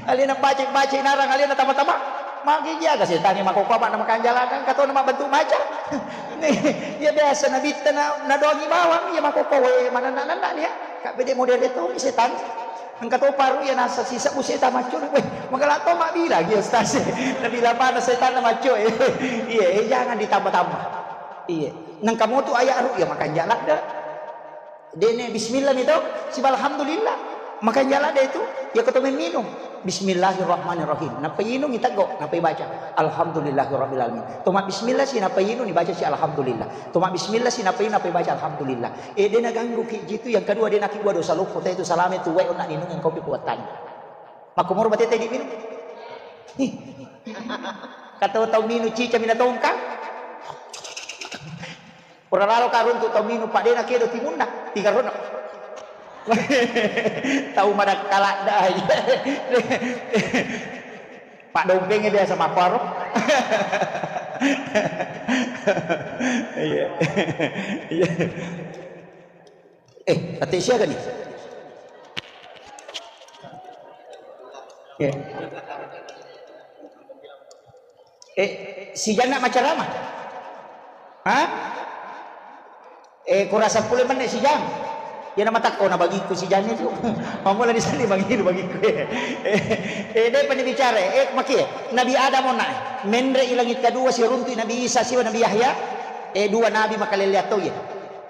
Alena baca-baca narang alena tama-tama. Magi jaga setan makokko apa nama kanjalakan katona mabbentuk macan. Iya biasa nabitta na, na doangi bawang iya makokko we mananna-nanna nia. Kak bede model itu setan. Engka to paru iya nasa sisa busi eta macco, weh, magala to mabbilang iya ustaz. Nabbilang mana setan na macco, eh. Iya, eh, jangan ditambah-tambah. Iya. Nengka motu ayat ru iya makanja ladde. Dene bismillah mi to, siba alhamdulillah. Makanja ladde itu, iya ko to memminum. Bismillahirrahmanirrahim. Nappa inung iteggo, nappa ibaca alhamdulillahirabbil alamin. To mabbismillah si nappa inung ibaca si alhamdulillah. To mabbismillah si nappa inung nappa ibaca alhamdulillah. Eh, de naganggu ki jitu, yang kedua de nakibua dosa loppo, te itu salame tu wae onna ninung yang kopi kuatan. Makkumuru batete di minum. Ih. Kata tau minum cica mina tongkang. Pura lalo karuntu tau minum pak de nakedo timunna. Tiga rono. Tau madakka ladda. Pak dompengnya biasa mapparo. Iya. Iya. Eh, ate siaga nih? Iya. Eh, si Janna macarama? Hah? Eh, kurasa pule menit si Jang. Iya namatakko na bagiku sijanni tu. Mamula di sini bagiku, bagiku. Eh, eh, deh pani bicara. Eh, makie. Nabi Adam onna. Menre i langit kedua si runtu Nabi Isa siwa Nabi Yahya. Eh, dua nabi makalelea to iya.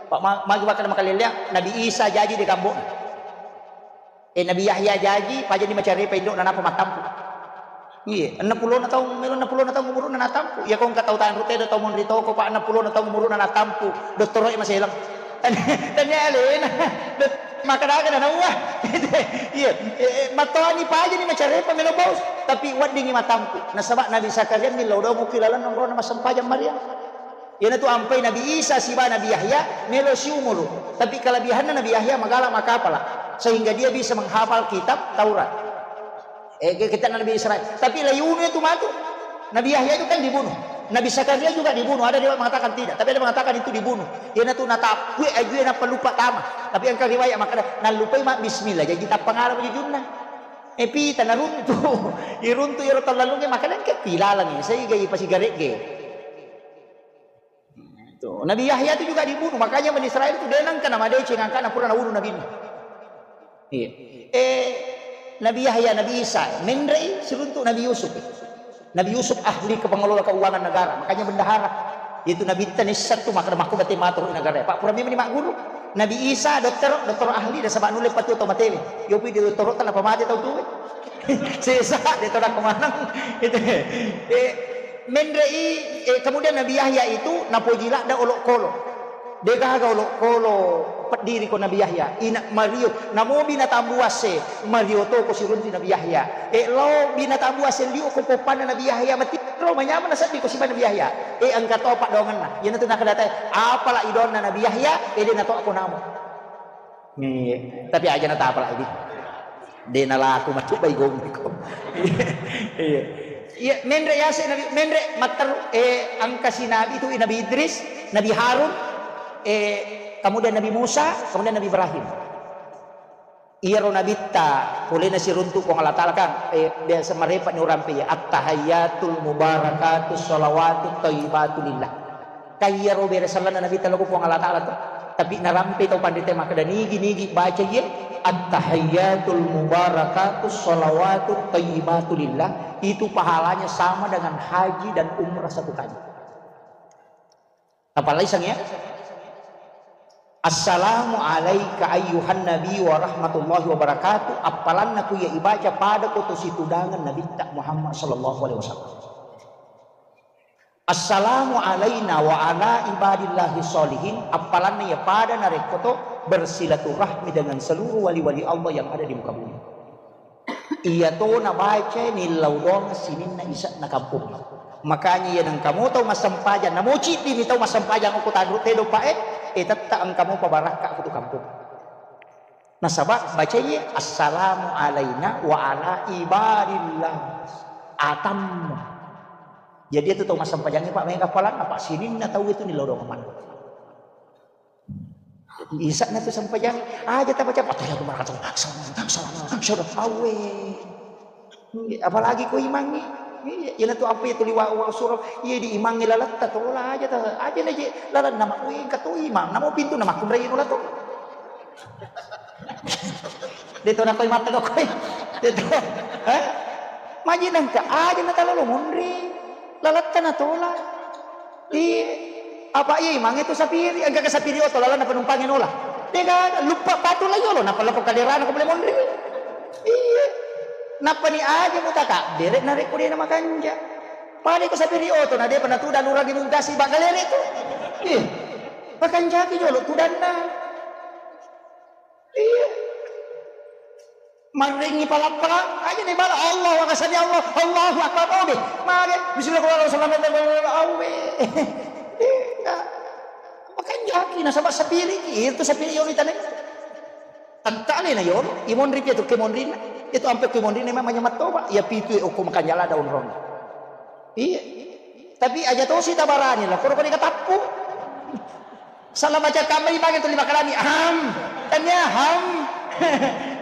Pak ma-, magi bakal makalelea Nabi Isa jaji de gambo. Eh, Nabi Yahya jaji, paja ni macarepa indokna napa matampu. Iya, enneng pulona taung, melo enneng pulona taung umuruna natampu. Iya, ko engka tau tanru tedo tau monri toko, Pak, enneng pulona taung umuruna natampu. Dottoro e maselang. Tania alena. Dot-, maka daga na nawa. Iya, eh, eh, matoani paja ni macarepa melo baus, tapi weddingi matampu. Nasaba Nabi Zakaria millau do muki lalang nonrona massempajang Maria. Iyanatu ampai Nabi Isa siba Nabi Yahya melo siumuru. Tapi kelebihanna Nabi Yahya magala makapala sehingga dia bisa menghafal kitab Taurat. Eh, ke-, kitab Nabi Israel. Tapi layunu itu matu. Nabi Yahya itu kan dibunuh. Nabi Zakaria juga dibunuh. Ada dia mengatakan tidak, tapi ada mengatakan itu dibunuh. Iyanatu natappue ajue nappa lupa tama. Tapi engka riwayat makkeda nallupai ma bismillah. Jadi tappa ngala jujunna. Eh, pita naruntu. Iruntu iro tallalunge makkeda engka pilalangi. Saiga ipasigaregge. Tuh, Nabi Yahya itu juga dibunuh, makanya Bani Israel itu denang kena madeceng angkana pura nabunuh Nabi. Iya. Eh, Nabi Yahya, Nabi Isa, menrei siruntuk Nabi Yusuf. Nabi Yusuf ahli ke pengelola keuangan negara, makanya bendahara. Itu Nabi Tanissa tuh maka makku bate matur negara. Pak pura memang magguru. Nabi Isa dokter, dokter ahli dan sama nulle patu tau matewe. Yopi di dokter tanpa mate tau tuwe. Sesa, de tona ko maneng. Itu. Eh, menrei, eh, kemudian Nabi Yahya itu napoji ladda olokolo. Degaga olokolo peddiri ko Nabi Yahya. Ina Mario, namo binatang buas e, Mario to ko sirunti Nabi Yahya. Eh, lo binatang buas e liu ko popana Nabi Yahya, mati ro manyamana seddi ko siba Nabi Yahya. Eh, engka to paddoangenna. Iyanatu nakadatai, apala idonna Nabi Yahya, eh, de nato ko namo. Iya, tapi aja natapala idi. De nalaku matu bai gommi ko. Iya. Iya, menre yase Nabi, menre matteru, eh, angkasi Nabi itu Nabi Idris, Nabi Harun, eh, kemudian Nabi Musa, kemudian Nabi Ibrahim. Iyaro nabitta polena siruntu Puang Allah Ta'ala kan, eh, biasa marepa ni urampe ya, at-tahayyatul mubarakatus shalawatut thayyibatu lillah. Kaiyaro bere sallanna Nabitta lao ko Puang Allah Ta'ala to. Tapi narampe tau panrita makkeda nigi-nigi baca iye, at-tahayyatul mubarakatus shalawatut thayyibatu lillah, itu pahalanya sama dengan haji dan umrah satu kali. Apalagi sang ya? Assalamu alaika ayyuhan nabi wa rahmatullahi wa barakatuh. Appalanna ku iya ibaca pada ko to situdangan Nabitta Muhammad sallallahu alaihi wasallam. Assalamu alaina wa ala ibadillahi sholihin, appalanna iya pada narekko to bersilaturahmi dengan seluruh wali-wali Allah yang ada di muka bumi. Iya to nabaca nillau doang sininna isa'na kampung. Makanya iya nengka mo tau massempajang, namo ciddi ni tau massempajang okko tanru tedo pa e, eh, tetta engka mo pabarakka ko tu kampung. Nasaba bacai assalamu alaina wa ala ibadillah atammu. Jadi itu tau massempajang Pak mega palang apa sininna tau itu ni lodong mana. Isa'na tu sempajang aja tabaca atau ya maraka salam salam salam awe. Apalagi ko imangi. Iya, ina tu apa itu liwa wa surah. Iya di imangi lalatta tola aja ta aja na je lalan nama wih katu imang nama pintu nama kumrai nula tu. De to nakoi mata kau koi. De to. Eh? Maji nangka aja na talalo monri. Lalatta na tola. Iya. Apa iya imange tu sapiri? Engka ke sapiri oto lalanna penumpange nola. De gaga lupa patu la yolo napa lako kaderana ko bole monri. Iya. Nappa ni aja mutaka dere narekko de na makanja. Pada ko sapiri oto na de pernah tuda lura di mutasi bagalere tu. Iya. Pakanjaki jolo tudanna. Iya. Marrengi pala-pala aja ni bala Allah wa kasani Allah Allahu akbar obe mage bismillahirrahmanirrahim awe. Iya. Makanjaki nasaba sapiri itu sapiri yoni tane. Tentale na yolo imonri pitu kemonrina itu ampe kemonrina memang manyamat toba ya pitu okko makanjala daun ron. Iya. Tapi aja tosi tabarani lah koro koni katappu. Salah baca kamari bagi tu lima kalami ham. Tanya ham.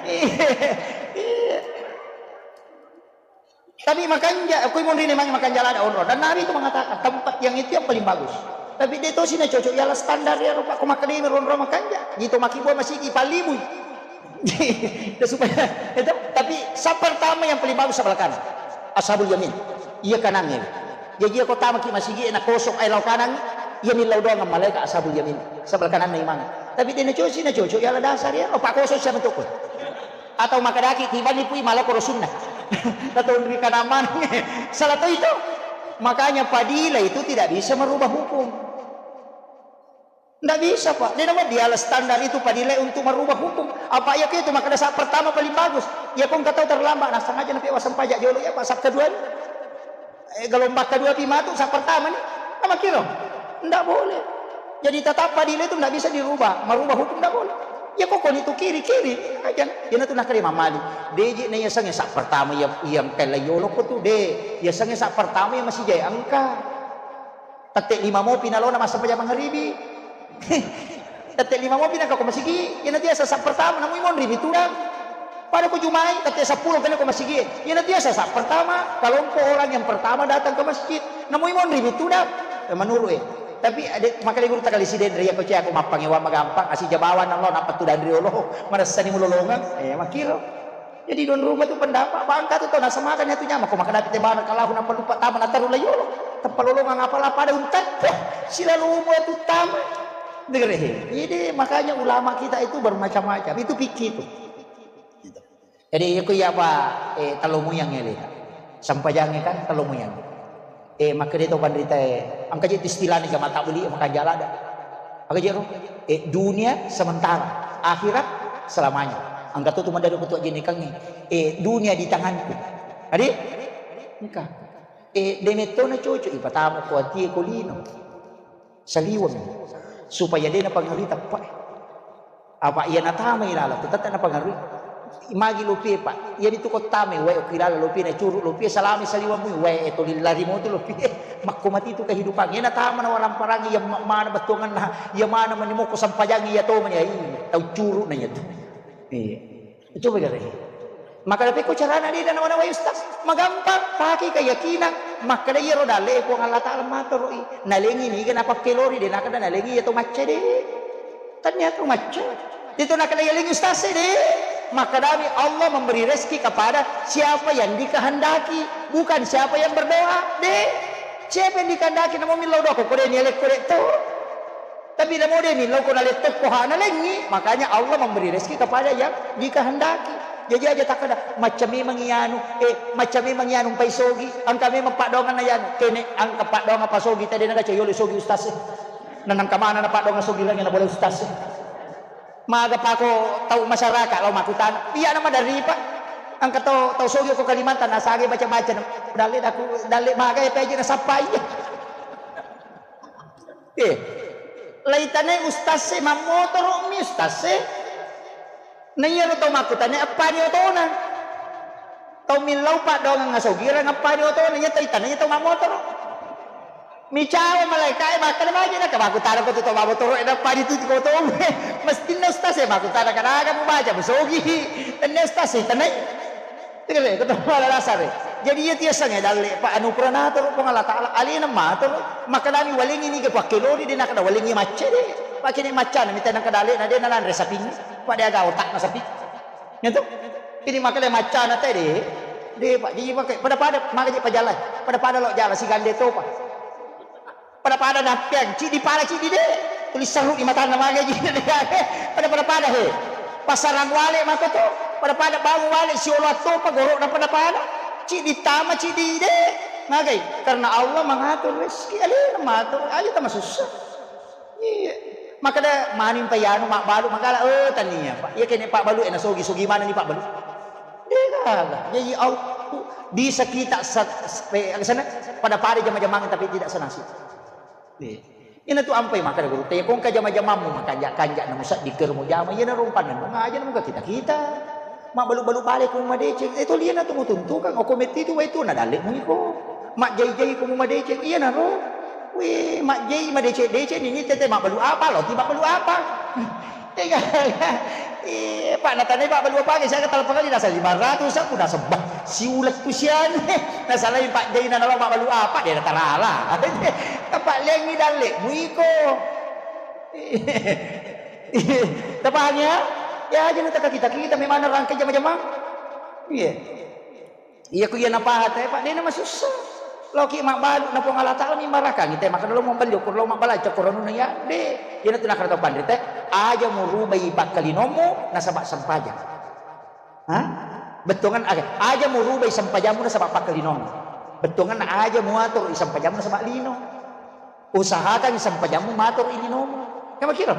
Iya. Iya. Tapi makanja aku imun rini magi makanja lada onro dan Nabi itu mengatakan tempat yang itu yang paling bagus. Tapi de' tosi na cocok yala standar ya rupa ko makkedai ronro makanja. Gitu makibua masigi palibui. Dan supaya itu, tapi saf pertama yang paling bagus sebelah kanan. Ashabul yamin. Iya kanannya. Jadi iya ko tamaki masigi na kosong ai lao kanan. Iya millau doang malaikat ashabul yamin. Sebelah kanan na imang. Tapi de' na cocok na cocok yala dasar ya. Oh, pak kosong siapa tuh? Atau makkedaki tibani pui malokoro sunnah. Atau ri kanamang. Salah to itu. Makanya fadilah itu tidak bisa merubah hukum. Ndak bisa, Pak. Dia nama diala standar itu fadilah untuk merubah hukum. Apa iya itu makkeda saf pertama paling bagus. Iya ko engka tau terlambat, nah sengaja napi waseng pajak jolo iya, Pak, saf kedua. Eh, gelombang kedua pi matu, saf pertama ni. Nama kiro? Ndak boleh. Jadi tetap fadilah itu ndak bisa dirubah. Merubah hukum ndak boleh. Ya kok koni tu kiri, kiri aja. Iyana tu nakkeda Imam Malik. De' je na yasengnge saf pertama iya, iya engka lai yolo ko tu de'. Yasengnge saf pertama iya masih jai engka. Tette lima mopi nalona massempajang mangaribi. Tette lima mopi naka ko masigi. Iyana tu yaseng saf pertama, namu imonri mi tudang. Pada ko jumai, tette seppulo kena ko masigi. Iyana tu yaseng saf pertama, kelompok orang yang pertama datang ke masjid. Namu imonri mi tudang. Eh, menurut eh. Tapi ade, makanya guru takali siden, iya ko cia ko mappangewa magampang, asi jabawan Allah, napa tudang riolo, maressani mulolongang. Eh, makiro. Jadi don rumah tu pendapat, bangka tu tau nasemakan ya tu nyama, ko makkeda te bana kalahu napa lupa tama nataru la yolo. Teppa lolongang apa la pada untat. Silalu umur tu tama. Dengar eh. Jadi makanya ulama kita itu bermacam-macam. Itu fikih itu. Jadi, iya ko iya apa, eh, talo muyang ya, Leta. Sampajangnge kan talo muyang. Eh, makkeda to panrita, eh, engka je istilahna jama tabligh, makanja lada. Aga je ro? Eh, dunia sementara, akhirat selamanya. Engka to tu madari ko tu ajinikangngi. Eh, dunia di tanganku. Adi? Engka. Eh, de' metto na cocok, ipatamu ko atie ko lino. Saliweng. Supaya de' napangerui teppa. Apa iya natamai laleng tu tette napangerui. Magi lopie, Pak. Iya ditu ko tamai wae okko ilala lopie, nacuru lopie, salami saliweng mui wae, eh, toli lari motu lopie. Makko mati tu kehidupan. Iya natama na waramparangi, iya ma-, mana bettuangenna, iya mana mani mokko sampajangi, iya tomani, ai, tau curu na iya tu. Iya. Coba gare. Maka tapi ko carana de' nawa-nawai ustaz, magampang, pake keyakinan, makkeda iyaro dalle Puang Allah Taala matoro'i, nalengi niga napakkelori, de' nakkeda nalengi iya to macca de'. Tania to macca. Itu nakkeda yalengi ustaz de'. Makkedami Allah memberi rezeki kepada siapa yang dikehendaki, bukan siapa yang berdoa. De'. Siapa yang dikehendaki namo millau doa ko de' nialekko de' to. Tapi namo de' millau ko nalettokko hana lengi, makanya Allah memberi rezeki kepada yang dikehendaki. Jadi aja takkeda, macca memang iyanu, eh, macca memang iyanu mpai sogi, engka memang paddoanganna iyanu, kene engka paddoangan pasogi, tadi naga cayolo sogi ustaz, eh. Nanang kamana na paddoangan sogi lagi na boleh ustaz, eh. Maga pako tau masyarakat lao makkutana, iya nama dari Pak, engka tau, tau sogi ko Kalimantan, nasaga baca-baca, dalle daku, dalle maga ya peje na sappai. Eh, laitanai ustaz e, mammotoro mi ustaz e. Na iyaro tau makkutana eppani otona. Tau millau paddoangeng asogirang eppani otona, iya taitanai tau mammotoro. Micawa malaika e makkeda maja na makkutana ko tu tau mammotoro e, eppani tu ko to. Mestinna ustaz e makkutana kadaga mubaca musogi. Tennia ustaz e tanai. Tege, ko to mala dasar e. Jadi iya tiasangnge dalle, Pak, anu pura natoro Puang Allah Taala, alena matoro, makkedami walengi niga pakkelori, de nakkeda walengi macca de. Pakene maccana mita nangka dalle na de nananre sapingnge. Pada aga otakna sapi. Nyetu? Ini makkeda maccana te de. De, Pak, jadi pakai pada-pada maka je pajalan. Pada-pada lo jalan sigande topa. Pada-pada nappeang, ciddi pala ciddi de. Tuli serru di matanna mage ji. Pada-pada pada he. Pasarang wale mako to. Pada-pada bangun wale siolo attopa goro'na pada-pada. Ciddi tama ciddi de. Magai? Karena Allah mengatur rezeki. Alena matur, aja tama susah. Iya. Makkeda maning payanu mabbalu magala, oh tania, Pak. Iya kene pabbalu e nasogi, sogi mana ni pabbalu. Degaga. Jadi au bisa kita sa-, sa-, pe-, sana pada-pada jama-jamang tapi tidak senasib. Iya. Ina tu ampai makkeda guru te, ko engka jama-jamammu makanja-kanja na musaddi ker mujama, iya na rompanna ngaja na muka kita-kita. Mabbalu-balu bale ko madeceng, eh toliana tu mutuntukang, oko metti tu waitu na dalle mu iko. Majjai-jai ko mu madeceng, iya na ro. Weh, majjai madeceng-deceng ni, ni tete mabbalu apa, lo ti mabbalu apa. Iya, Pak, natanai Pak balu apa, saya kata apa kali nasa lima ratus, aku nasa bah, siulat ku sian, nasa lain Pak Dei na nawa Pak balu apa, dia tarala. Pak Lengi dalle, muiko. Tapaham ya? Ya, jadi tak kita, kita memang rangkai jama-jama. Iya. Iya ku iya napaha te, Pak, de' namasussa. Loki mabbalu na Puang Allah Taala mi marakangi te, maka lo mabbalu ko lo mabbalu cokkoronuna ya, de'. Iyana tu nakara tau panrita, aja murubai pakkalinomu nasaba sempajang. Ha? Bettuangan, aga, aja murubai sempajammu nasaba pakkalinomu. Bettuangan aja muatur sempajammu nasaba lino. Usahakan sempajammu matur linomu. Kamu kira?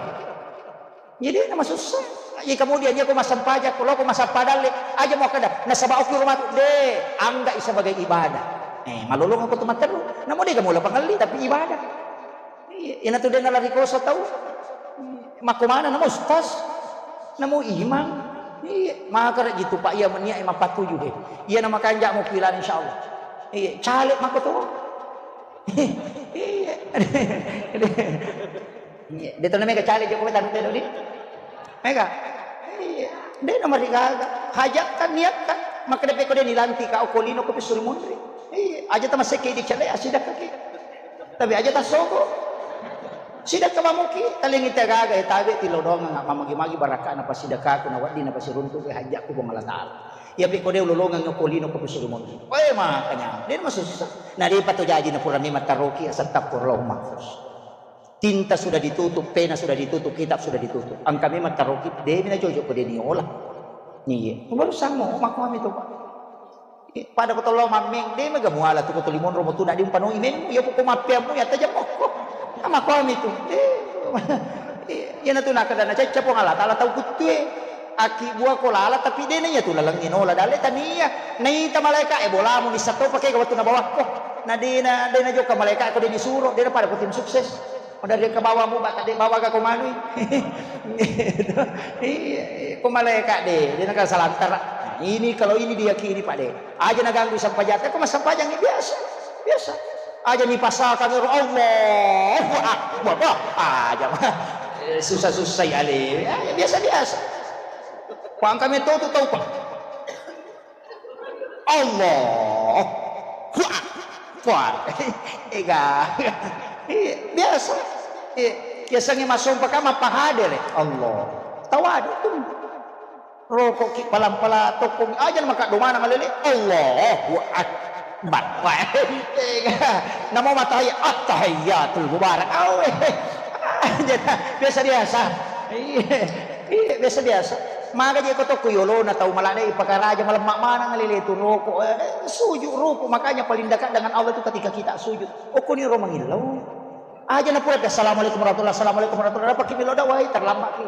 Jadi nama susah. Iya, kemudian iya ko massempajang, ko loko massappa dalle, aja mau kada nasaba okki rumah tu de, angga sebagai ibadah. Eh, malolong aku tu matteru. Namu de kamu lapang ngelli tapi ibadah. Iya, ina tu de nalari koso tau. Mako mana namu ustaz? Namu imam. Iya, maka rek gitu Pak, iya menia imam patuju de. Iya nama kanjak mau pilan insyaallah. Iya, caleg mako tu. Iya. Iya. De' tona mega caleg Jokowi tante doli. Mega. Iya. De' nomor gaga. Hajat kan niat kan. Maka de' peko de' nilanti ka okolino ko pisuri munri. Iya. Aja tamaseke di cale asida kaki. Tapi aja tasoko. Sida ke mamuki talingi te gaga ya tabe tilodongang mamagi-magi barakana pasidakaku na waddi na pasiruntu ke hajatku Puang Allah Taala. Iya peko de' ulolongang okolino ko pisuri munri. Oe makanya. De' masussa. Na de' pato jaji na pura memang taroki astagfirullahul mahfuz. Tinta sudah ditutup, pena sudah ditutup, kitab sudah ditutup. Engka memang taroki, de' mina jojo ko de' niola. Iya. Baru samo, mako ami tu, Pak. Eh, pada ko tollo mammeng, de' mega muala tu ko toli monro mo tu, na di umpanoi memmu, iya ko mappeammu, ya tajam mokko. Mako ami tu. Eh, iya na tu nakada na cecca Puang Allah Taala tau kuttue. Aki bua ko lala, tapi de' na iya tu laleng inola dalle tania. Naita malaika, eh, bolamu nissa to pake ko wettu na bawakko. Na de' na, de' na jokka malaika ko de' nisuro, de' na pada ko tim sukses. Pada dia ke bawah mu, bak, de' bawa ga ko manui. Iya, ko malaika de', de' na ka salantara. Nah, ini kalau ini diyakini Pak de'. Aja na ganggu sampajang, ko massempajang biasa, biasa. Aja ni pasal kami Allahu Akbar. Bah, aja mah. Eh, susah-susah ya le. Ya, ya, biasa-biasa. Kuang kami tu tu tau Pak. Allahu Akbar. Ega. Iya, biasa. Iya, biasanya masuk pakai apa hadir ya? Allah. Tawadu tu. Rokok ki palang-palang tokong aja maka domana malele. Allahu Akbar. Wah. Ega. Namo matahiyat, attahiyatul mubarak. Awe. Aja biasa-biasa. Iya. Iya, biasa-biasa. Maga je ko tokko yolona tau maladai pakaraja malemma maneng lele tu rokok, eh, sujud rukuk. Makanya paling dekat dengan Allah itu ketika kita sujud. Okoni ro mangillau. Aja na pura assalamualaikum warahmatullahi, assalamualaikum warahmatullahi, apa ki milo dawai terlambat ki.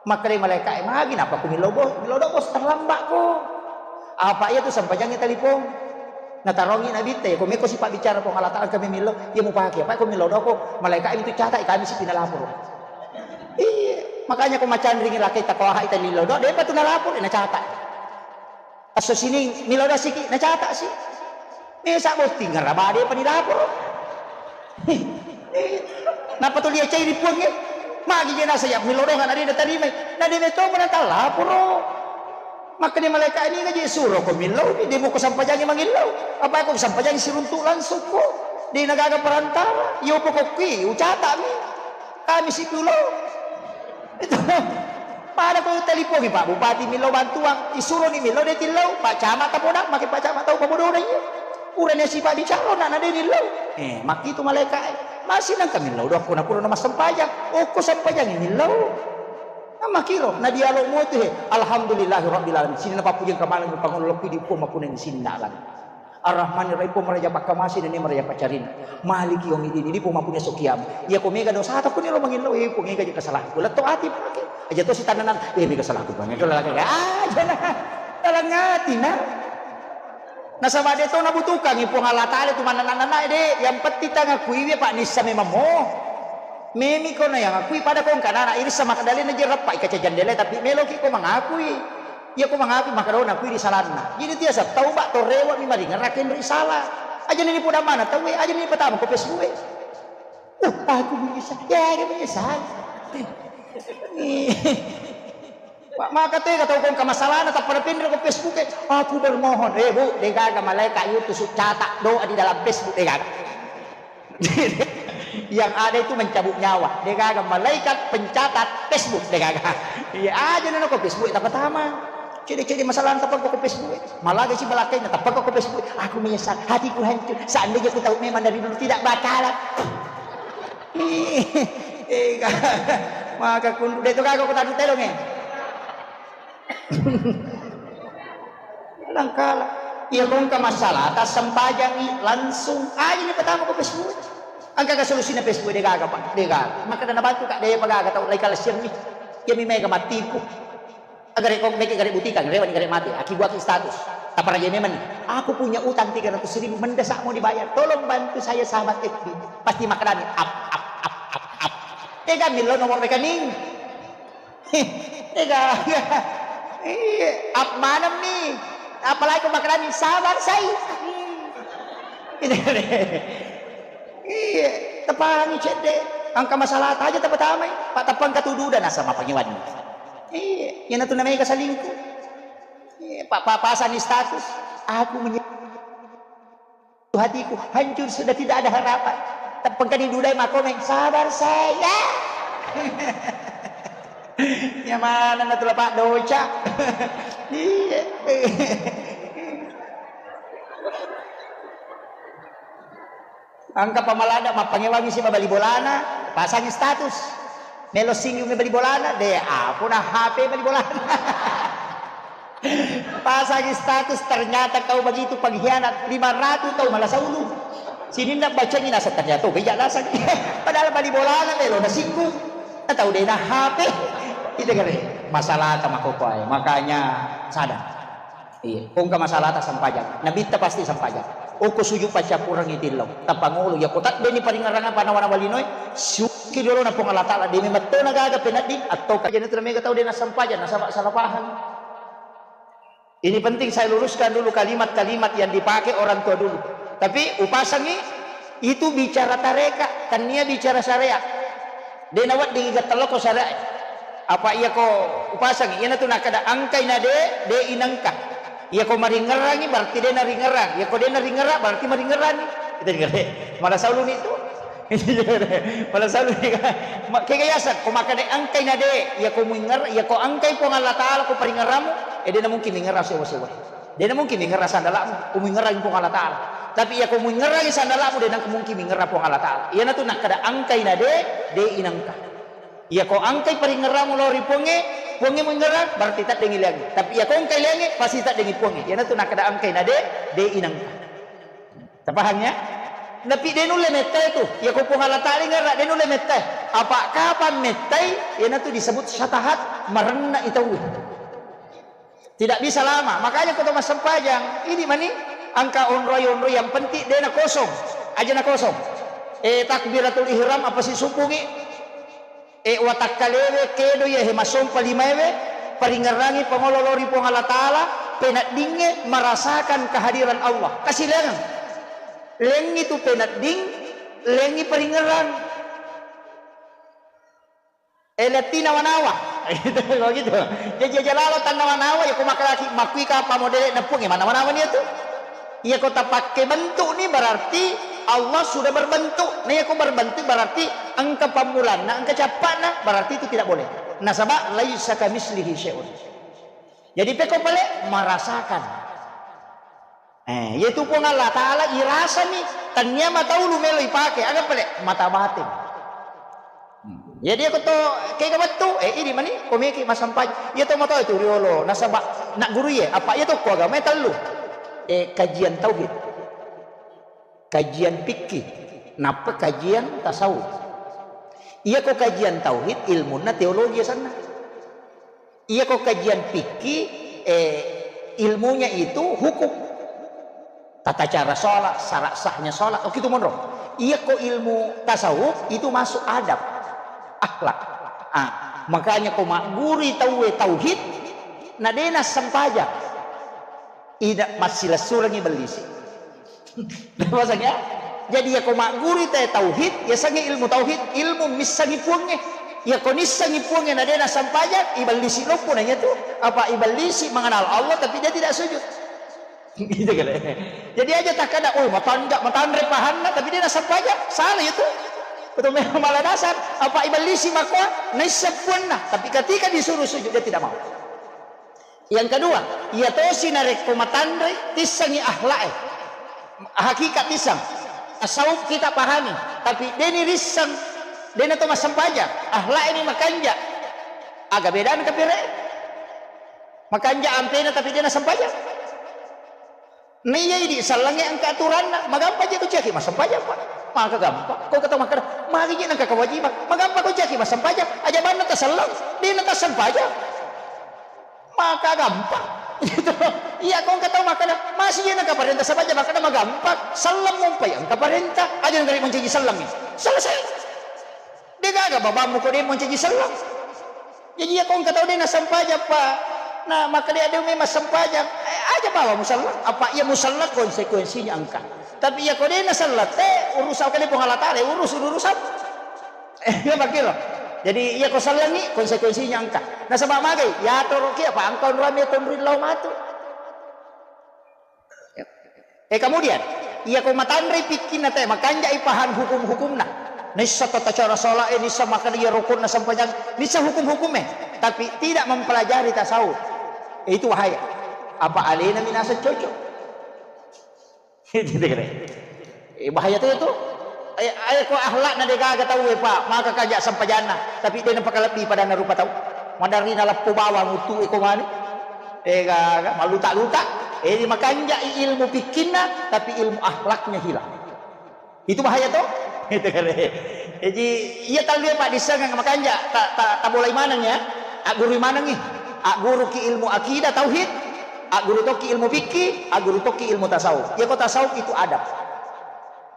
Maka dai malaikat, eh, magi napa ku milo bos, milo do bos terlambat ko. Apa iya tu sampajangi telepon. Natarongi Nabitta, iya, ko meko sipa bicara Puang Allah Taala kami milo, iya mupake. Apa ko milo doko, malaikat itu catat, kami sipi nalapor. Iya, makanya ko macanringi lakai takoha ita milo do, depa tu nalapor, eh, nacatat. Asso sining milo do siki, nacatat si. Mesa bos tinggal raba depa nilapor. Napa tu lia cairi Puang, eh? Magi je nasa ya milo do, nggak ada tarimai. Nah, dia metong mana talapor. Makkeda malaikat, "Ini ngaji suro ko millau, de muko sampajangi mangillau. Apa ko sampajangi siruntuk langsung ko. De nagaga perantara. Iyo pokokki, ucatami. Kami sipulo." Itu. Pada ko telipongi Pak Bupati millau bantuan, isuroni millau de tillau, Pak Camat tapodang, maki Pak Camat tau pabodona iya. Urane sipa bicara, nak nade millau. Eh, makkitu malaikat, eh. Masih nang kami millau, doa ko napura na massempajang. Oh, ko sampajangi millau. Namakiro, na dialog mo tu he. Alhamdulillahi rabbil alamin. Sini na papujeng kamaneng pangolokki di Puang mapuneng sindalan. Arrahmanirrahim, Puang maraja pakkamase, nene maraja pacarina. Maliki yaumiddin, di Puang mapuneng sokiam. Iya ko mega dosa ta kuni lo mangillo, eh, Puang ega je kesalahanku. Letto ati pake. Aja to si tananan, eh, mega salahku Puang. Ega lagi. Ah, jana. Dalam hati na. Nasaba de to nabutuhkangi Puang Allah Taala tu manana-nana de. Yang penting tangakui we Pak nissa memang mo. Memi ko na yang akui pada ko engka nana irisa makadalena je rappa ikaca jandela tapi meloki ko mangakui. Iya ko mangakui makadona kui di salanna. Jadi tiasa tauba to rewa mi maringerake ri sala. Aja ni poda mana tau we, aja ni patama ko Facebook we. Uh, aku menyesal. Ya, dia menyesal. Pak, maka tega tau kongka masalahna, tappa napinreng ko Facebook e, "Aku bermohon." Eh, Bu, degaga malaikat yutusu catat doa di dalam Facebook, degaga. Yang ada itu mencabut nyawa, degaga malaikat pencatat Facebook, degaga. Iya aja nana ko Facebook e, tapatama. Cede-cede masalah tappa ko Facebook e. Malaga si balakkainna tappa ko Facebook e. "Aku menyesal, hatiku hancur. Seandainya ku tahu memang dari dulu tidak bakalan." Eh, maka kundu de to gaga ko tadu telong e. Nangkala. Iya kongka masalah, tassempajangi langsung aja ni pertama ko Facebook. Engka ka solusina Facebook, de gaga, Pak, de gaga. Maka dana bantu ka, de pa gaga tau lai kalasiang ni. Iya mi mega matipu. Agare ko mega gare butikang, rewa ni gare mati. Aki buaki status. Taparaja memang ni. "Aku punya utang tiga ratus ribu, mendesak mau dibayar. Tolong bantu saya sahabat F B." Pasti makadani, "Ap, ap, ap, ap, ap." Tega millo nomor rekening. Tega. Iya, ap maneng mi. Apalagi ko makadani, "Sabar, sai." Iya, tapahangi cedde. Engka masalah aja tapatamai. Pak, tappa engka tududa nasaba pangewanni. Iya, iyanatu namega salingku. Iya, Pak, pa-, pasani status. "Aku menye-, hatiku hancur, sudah tidak ada harapan." Tappa engkani dudai makomeng, "Sabar, saya." Ya mana na tula Pak doca. Iya. Engka pamalada mappangewangi si bali bolana, pasangi status. Melo singgung bali bolana, de apuna H P bali bolana. Pasangi status, ternyata kau begitu pengkhianat, lima ratus tau malasa ulu. Sininna bacangi nasa ternyata beja nasa. Padahal bali bolana melo nasinggung. Atau de na H P. Itu kare masalah ta makokoe. Makanya sadar. Iya, kongka masalahta sempajang. Nabitta pasti sempajang. Okko sujud paccappurengngi tillau. Tappangolo, iya ko taddeni paringerrang apa nawa-nawa linoe, suki dolo na Puang Allah Taala, demi mettona gaga penedding, atau kaja itu mega tau dena sempajang, nasaba salah paham. Ini penting saya luruskan dulu kalimat-kalimat yang dipakai orang tua dulu. Tapi upasangi itu bicara tareka, tania bicara syariat. De naweddingi gattalloko syariat. Apa iyako upasangi, iyanatu nakkeda engkai na de, de inengka. Iyako maringerrangi berarti de naringerrang. Iyako de naringerrang berarti maringerrangi. Itu dengerre. Malah sauluni itu. Malah sauluni. Ma-, kega yaseng, ko makkeda engkai na de, iyako muinger-, iyako engkai Puang Allah Taala ko paringerramu, eh, de na mungkin mingerrang sewa-sewa. De na mungkin mingerrang sandalamu, ko muingerrangi Puang Allah Taala. Tapi iyako muingerrangi sandalamu, de na mungkin mingerrang Puang Allah Taala. Iyanatu nakkeda engkai na de, de inengka. Iyako engkai paringerramu lao ri Puangnge, Puangnge muingerrang, berarti teddengi liangnge. Tapi iyako engkai liangnge, pasti teddengi Puangnge. Iyanatu nakkeda engkai na de, de inengka. Tapahang ya? Tapi de nulle mettai tu. Iyako Puang Allah Taala ingerrang, de nulle mettai. Apa kapang mettai, iyanatu disebut syatahat, marenna i tauwe. Tidak bisa lama. Makanya ko to massempajang, ini mani engka onroi-onroi yang penting de na kosong. Aja na kosong. Eh, takbiratul ihram apa sisubungi? Eh, watakkalewe kedo iya he masompa limaewe, paringerrangi pangolo lao ri Puang Allah Taala, peneddingnge merasakan kehadiran Allah. Kasilengang. Lengngi tu penedding, lengngi paringerrang. Eh, lettina nawa-nawa. Gitu, kalau gitu. Jadi aja lalo tannawa-nawa, ya, ko makkadaki, makkui kapang modele na Puang, ya, manawa-nawa ni itu. Iya, ko tapakke bentuk ni berarti Allah sudah berbentuk. Nah, iya, ko berbentuk berarti engka pammulanna, engka cappana, berarti itu tidak boleh. Nasaba laisa kamislihi syai'un. Jadi pekko pale merasakan. Eh, yaitu Puang Allah Taala irasani, tania mata ulu melo ipake, aga pale mata batin. Hmm. Jadi aku to kega wettu, eh, ini mani, komeki masampai. Iya to mata itu riolo, nasaba nak guru ye, apa iya to ko agama tellu. Eh, kajian tauhid. Kajian fikih, nappa kajian tasawuf. Iya ko kajian tauhid, ilmunna teologi asanna. Iya ko kajian fikih, eh, ilmunya itu hukum. Tata cara sholat, syarat sahnya sholat, oh, gitu monro. Iya ko ilmu tasawuf, itu masuk adab, akhlak. Ah, makanya ko magguri tauwe tauhid, na dena sempajang. Ida massilessurengi bellisi. Bahasanya, jadi ya ko magguri te tauhid, ya sangi ilmu tauhid, ilmu missangi puangnge. Iya ko nissengngi Puangnge na de' nassempajang, ibellisi loppo na iya tu. Apa ibellisi mengenal Allah tapi dia tidak sujud. Gitu kan. Jadi aja takkada, "Oh, matanja-, matanre pahanna tapi de' nassempajang." Salah itu. Betul memang malah dasar. Apa ibellisi makkoa naisseng Puanna, tapi ketika disuruh sujud dia tidak mau. Yang kedua, iya tosi narekko matanre, tissengngi akhlak e. Hakikat tisseng. Tasawuf kita pahami, tapi de' ni risseng, de' na to massempajang, akhlak e ni makanja. Aga bedana kapire? Makanja ampena tapi de' nassempajang. Na iya idi sellengnge engka aturanna, magampang je ko ciaki massempajang, Pak. Maka gampang. Ko kata makkada, magi je nengka kewajiban, magampang ko ciaki massempajang, aja banna taselleng, de' na tassempajang. Maka gampang. Gitu. Iya, ko engka tau makkada, masih je nengka parenta sempajang, makkada magampang. Selleng mumpai engka parenta, aja nengka mancaji sellengngi. Selesai. De' gaga babammu ko de' mancaji selleng. Jadi iya ko engka tau de' nassempajang, Pak. Na makkada de' memang sempajang. Eh, aja bawa muselleng. Apa iya muselleng konsekuensinya engka. Tapi iya ko de' naselleng, te urusan kali Puang Allah Taala, urus urusan. Eh, iya makkiro. Jadi iya ko sellengngi konsekuensinya engka. Nasaba magai, yatoroki apa engka onrame tonroi lao matu. Eh, kemudian, iya ko matanrei pikkinna te, makanjai paham hukum-hukumna. Nissa tata cara salat e, nissa makkada iya rukunna sempajang, nissa hukum-hukum e, tapi tidak mempelajari tasawuf. Eh, itu bahaya. Apa alena minasa cocok? Gitu kan. Eh, bahaya tu itu. Ayo, ayo ko akhlakna de' gaga tau e, Pak, maka kaja sempajanna, tapi de' napakalebbi padanna rupa tau. Madarina lappo bawang utu e ko mani. Eh, gaga, maluta-luta. Eh, di makanjai ilmu pikkinna, tapi ilmu akhlaknya hilang. Itu bahaya to? Itu kan. Jadi, iya tallu e, Pak, dissengang makanja, ta, ta, tabolai maneng ya. Agguru manengi. Agguruki ilmu akidah, tauhid. Agguru tokki ilmu fikih, agguru tokki ilmu tasawuf. Iya ko tasawuf itu adab.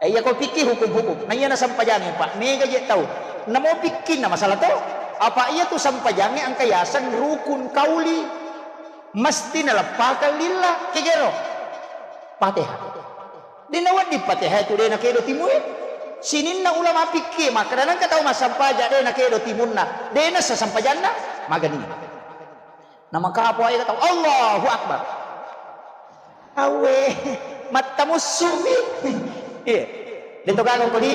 Eh, iya ko fikih hukum-hukum. Na iya na sempajangnge, Pak. Mega je tau. Namo fikihna masalah to. Apa iya tu sempajangnge engka yaseng rukun kauli. Mesti naleppakang lillah. Kegero. Fatihah. De' nawedding Fatihah tu de' nakedo timu e. Sininna ulama fikih makkada nengka tau massempajang de' nakedo timunna. De' nassa sempajanna. Magani. Namakapo aja tau, "Allahu Akbar." Awe, mattamussu'mi. Iya. De' to gaga ko di.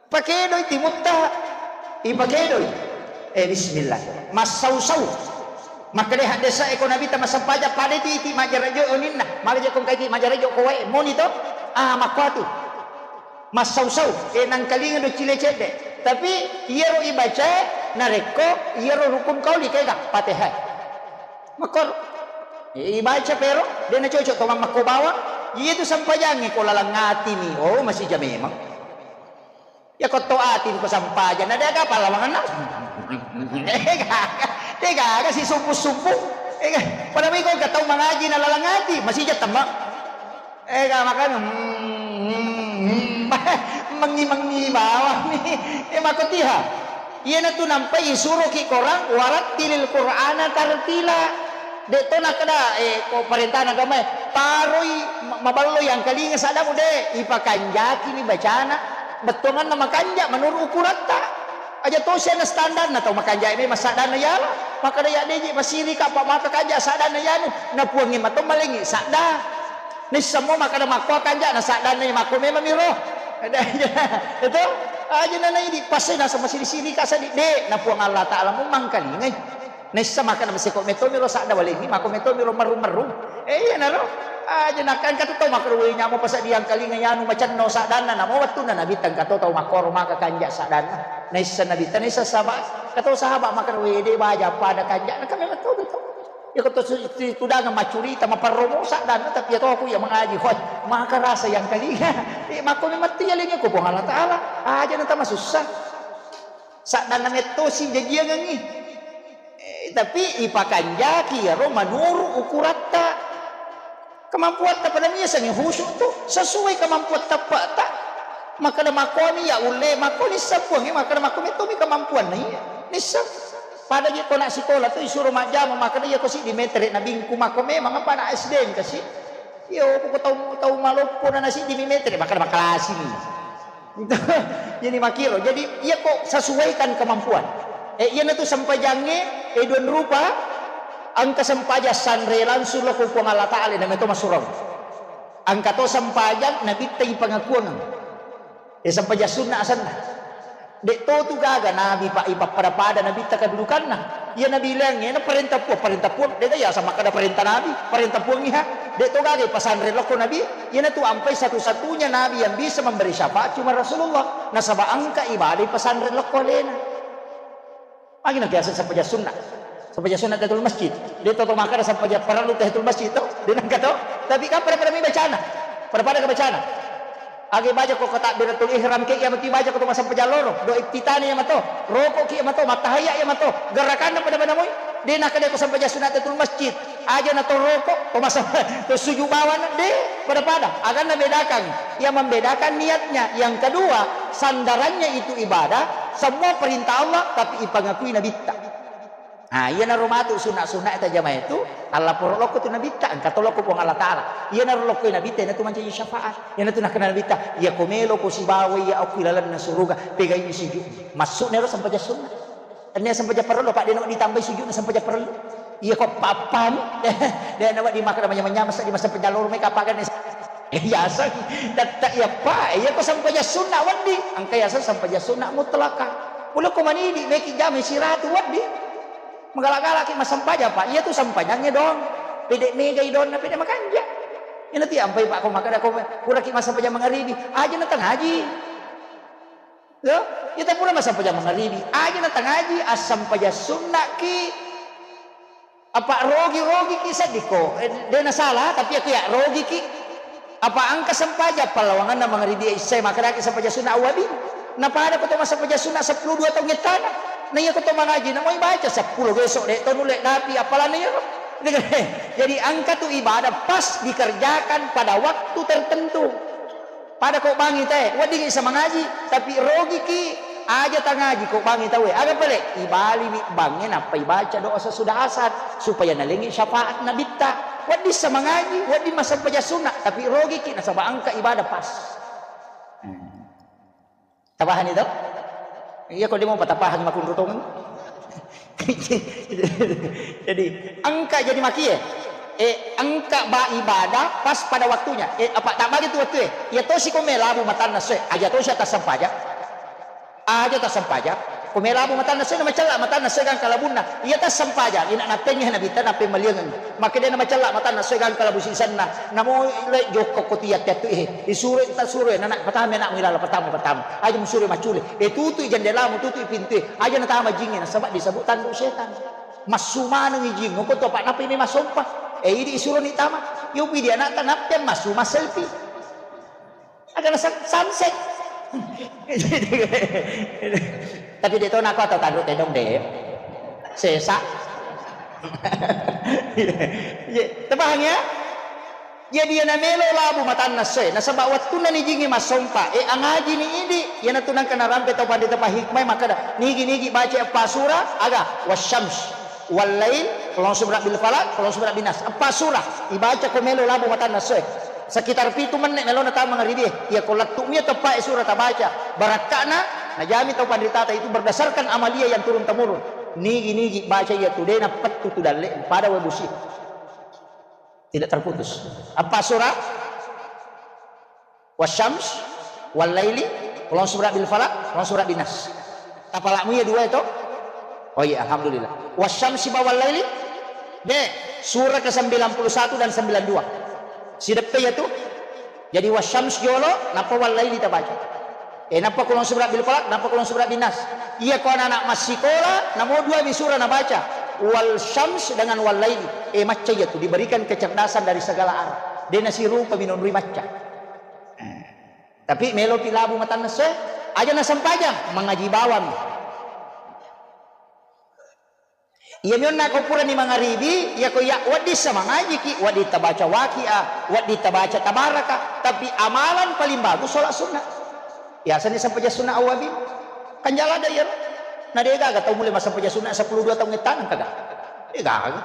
Pakedoi timutta. Ipakedoi. Eh, bismillah. Massau-sau. Makkeda haddesa e ko Nabitta massempajang pada itu iti majarajo oninna. Maka je ko engka iti majarajo ko wae moni to. Ah, makkuatu. Massau-sau, eh, nangkalinga doccile cedde. Tapi iyaro ibaca narekko iyaro rukun kauli kega Fatihah. Makkoro. Eh, ibaca pero de' nacocok to mammakko bawang. Iya tu sempajangnge ko lalang atimi. Oh, masija memang. Ya ko to ati ko sempajang, na de' gaga pala mangenna. Eh, gaga. De' gaga si subuh-subuh. Eh, gaga. Pada miko engka tau mangaji na lalang ati, masija temma. Eh, ga makana, hmm, hmm, hmm. Mengi-mengi bawang ni. Eh, makkotiha. Iyanatu nampai isuroki korang, "Warattilil Qur'ana tartila." De' to nakkeda, eh, ko parentana agama e, paroi ma-, maballoi angkalinga saddamu, de', ipakanjakini bacana. Bettuanganna makanja menurut ukuratta. Aja tosi ana standarna tau makanja memang saddanna yala. Makkeda ya de' je masirika, apa maka kanja saddanna yanu. Na Puangnge mato malengi sadda. Nissemmo makkeda makko kanja na saddanna makko memang miro. Itu aja nana idi pasai nasa masiri-sirika sadi de', na Puang Allah Taala mu mangkalingai. Nessa makkeda maseko metto miro sadda walengi, makko metto miro merru-merru. Eh, iyanaro. Aja nakkan katu tau makkeda, "Wei, nyamo pasadiang kalinga yanu macenno saddanna," namo wettunna Nabitta engka to tau makkoro maka kanja saddanna. Naissa Nabitta, naissa sahabat. Kato sahabat makkeda, "Wei, de' baja pada kanja." Nakka memang to, to. Ya ko to su-, tu-, tudangeng maccurita, maperromo saddanna, tapi ya to aku ya mengaji, hoi, maka rasa yang kalinga. Eh, makko memang tiya lengi ko Puang Allah Taala. Aja na tama susah. Saddanna mettosi jajiangengngi. Eh, tapi ipakanjaki iyaro manuru ukuratta. Kemampuatta pada miasengngi khusyuk tu sesuai kemampuan teppe'ta. Makkeda makkoni ya ulle, makkoni seppuangnge, makkeda makko mettomi kemampuanna iya. Nisseng. Pada je ko nak sikola tu isuro majjama, makkeda iya ko siddi metere na bingku, makko memang apa anak S D engka si. Iyo, ko tau, tau maloppo na siddi mi metere, makkeda makkalasimi. Jadi makkiro. Jadi, iya ko sesuaikan kemampuan. Eh, iyanatu sempajangnge, eh, dua rupa, engka sempajang sanre langsung lao ko Puang Allah Ta'ala, namato massurang. Engka to sempajang nabitta ipangakuang. Eh, sempajang sunna asenna. Dek to tu gaga nabi, Pak, ipappada-pada nabitta kedudukanna. Iya nabi laingnge, na parenta Puang, parenta Puang. Dek ya sama kada parenta nabi, parenta Puang iha. Dek to gaga ipasanre lokko nabi. Iyanatu ampai satu-satunya nabi yang bisa memberi syafaat cuma Rasulullah. Nasaba engka ibadah ipasanre lokko alena. Magi na biasa sempajang sunna. Sempajang sunna tahiyatul masjid. Dek to, to makkada sempajang parellu tahiyatul masjid to. Dek nengka to. Tapi kan pada-pada mi bacana. Pada-pada ke bacana. Age baca ko takbiratul ihram ke, iya matu baca ko to massempajang loro. Do iftitani iya mato. Roko ki iya mato. Mattahiyya iya mato. Gerakanna pada-pada moi. Dek nakkada ko sempajang sunna tahiyatul masjid. Aja na to roko, to masa-, to sujud bawana, de, pada-pada. Akan na bedakan. Yang membedakan niatnya. Yang kedua, sandarannya itu ibadah, semua perintah Allah, tapi ipangakui nabitta. Nah, iya naro matu sunna-sunna tajama itu, Allah poro lokko tu nabitta, engka to lokko Puang Allah Ta'ala. Iya naro lokko nabitta, iyanatu mancaji syafaat. Iyanatu nakkada nabitta, iya ko melo ko sibawa iya okko ilalenna suruga, pegai sujud. Masuk nero sempajang sunna. Tennia sempajang parellu, Pak, de' nawedding tambai sujudna sempajang parellu. Iya ko pappami. De' nawedding makkeda manyameng-nyameng seddi massempajang loro mai kapagenne. Biasa. Tette iya, Pak. Iya ko sempajang sunna wedding. Engka yaseng sempajang sunna mutlaka. Pole ko manidi, meki jama siratu wedding. Magala-galaki massempajang, Pak. Iya tu sempajangnge doang. Pede megai doanna, pede makanja. Ina ti ampai, Pak, ko makkeda ko puraki massempajang mangaribi. Aja na tangaji. Yo, ita pura massempajang mangaribi. Aja na tangaji, assempajang sunnaki. Apa rogi-rogi ki seddi ko. Eh, de' na salah, tapi aku ya rogi ki. Apa engka sempajang pallawanganna mangaribi isya, makkedaki sempajang sunna awwabin. Na pada ko to massempajang sunna seppulo dua taung ettana. Na iya ko to mangaji, na moi baca seppulo besok, de' to nulle dapi apalana iyaro. Jadi engka tu ibadah pas dikerjakan pada waktu tertentu. Pada ko bangngi tae, weddingngi sa mangaji, tapi rogiki aja tangaji ko bangngi taue. Aga pale? Ibaliwi bangnge nappa ibaca doa sesudah asar supaya nalengngi syafaat nabitta. Wedding sa mangaji, wedding massempajang sunna, tapi rogiki nasaba engka ibadah pas. Hmm. Tapahani to? Iya ko de' mo patapahang makunru tongeng. Jadi, engka jadi makie. Eh, engka ba ibadah pas pada waktunya. Eh, apa tak bagi tu waktu eh? Iya tosi ko melabu matanna soe. Aja tosi atas sempajang. Aja atas sempajang. Ko melabu matanna soe, na macella matanna soe gangka labunna. Iya atas sempajang. Ina nappengngi nabitta nappemmaliangeng. Makkedai na macella matanna soe gangka labu sisenna. Namo le jokko ko tiya tettu eh. Isuro ta suro eh, nana patama anakmu ilala patama patama. Aja musuro maccule. Eh, tutui jendelamu, tutui pintue. Aja natama jingnge, nasaba disebut tandu setan. Massu manengngi jing, ko to, Pak, nappa ini massompa. Eh, idi isuroni tama. Yo pidi anakta nappa massu masselfie. Agana san-, sunset. Tapi de' to nako atau tandu tedong de'. Sesa. Iya, tepahang ya? Jadi, iya namelo labu matanna essoe, nasaba wettunna nijingngi massompa, e, angajini idi, iyanatu nengka narampe tau panrita pahikmai makkeda, nigi-nigi baca eppa sura, aga, wasyams, wallail, qul a'udzu birabbil falaq, qul a'udzu birabbin nas. Eppa sura, ibaca ko melo labu matanna essoe. Sekitar pitu menne melona tama mangaribie. Iya ko lettu mia teppa e sura tabaca. Barakka'na, najami tau panritata itu berdasarkan amalia yang turun temurun. Nigi-nigi baca iya tu dena pettu tu dalle, pada we busi. Tidak terputus. Apa surah? Wasyams, wallaili, qul a'udzu birabbil falaq, qul a'udzu birabbin nas. Tapalakmu iya dua itu? Oh iya, alhamdulillah. Wasyamsi ba wallaili? De, surah ke sembilan puluh satu dan sembilan dua. Sideppe iya tu? Jadi wasyams jolo, nappa wallaili tabaca. Eh, nappa qul a'udzu birabbil falaq, nappa qul a'udzu birabbin nas. Iya ko anak-anak massikola, namo dua mi surah nabaca. Wal syams dengan wal laili. Eh, macca iya tu diberikan kecerdasan dari segala arah. De nasirupa minonroi macca. Eh. Tapi melopi labu matanna essoe, aja nasempajang, mangaji bawang. Iyami onna ko purani mangaribi, iya ko iya wedding sa mangajiki, wedding tabaca waqiah, wedding tabaca tabaraka, tapi amalan paling bagus sholat sunnah. Biasanya sempajang sunnah awwabin. Kan jala ada iya. Na de gaga tau mulai massempajang sunnah sepuluh dua taung ettana kaga. De gaga.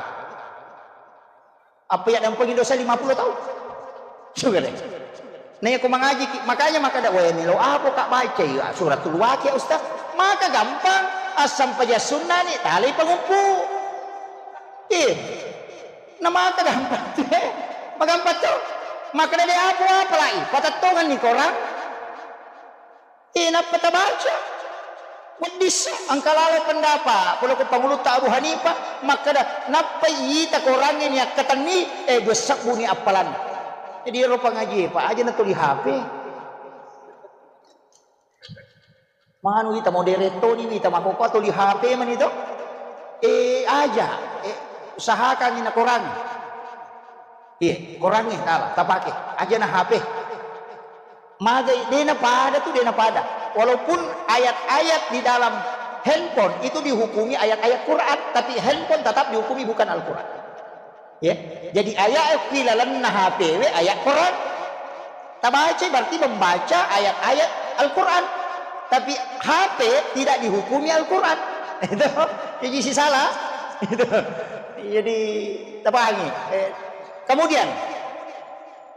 Apa iya dampengi dosa lima puluh taung? Sudah deh. Nah, iya ko mangajiki, makanya makkeda, "Weh, melo apo ka bacai, ah, suratul Waqiah, Ustaz?" Maka gampang, assampajang sunnani, talai panguppu. Iya. Nah, maka gampang. Magampang to. Makkeda de apo apalai, patettonganni korang. Eh, nappa tabaca. Weddissa, engka lalo pendapat, pole ko pangulutta Abu Hanifah, makkeda, nappa ita korangnge ni akkatenni, eh, dua sebbu ni appalanna. Jadi, ero pangaji, Pak, aja na tuli H P. Manu ita modere toni, ita makkokkoe tuli H P mani to. Eh, aja, eh, usahakan ni na korang. Iya, korangnge tala tapake, aja na H P. Magai, dena pada tu, dena pada. Walaupun ayat-ayat di dalam handphone itu dihukumi ayat-ayat Quran, tapi handphone tetap dihukumi bukan Al-Quran. Ya, jadi ayat di lalenna H P we ayat Quran. Tabaca berarti membaca ayat-ayat Al-Quran. Tapi H P tidak dihukumi Al-Quran. Itu, jadi si salah. Itu. Jadi, tapahangi. Eh, kemudian,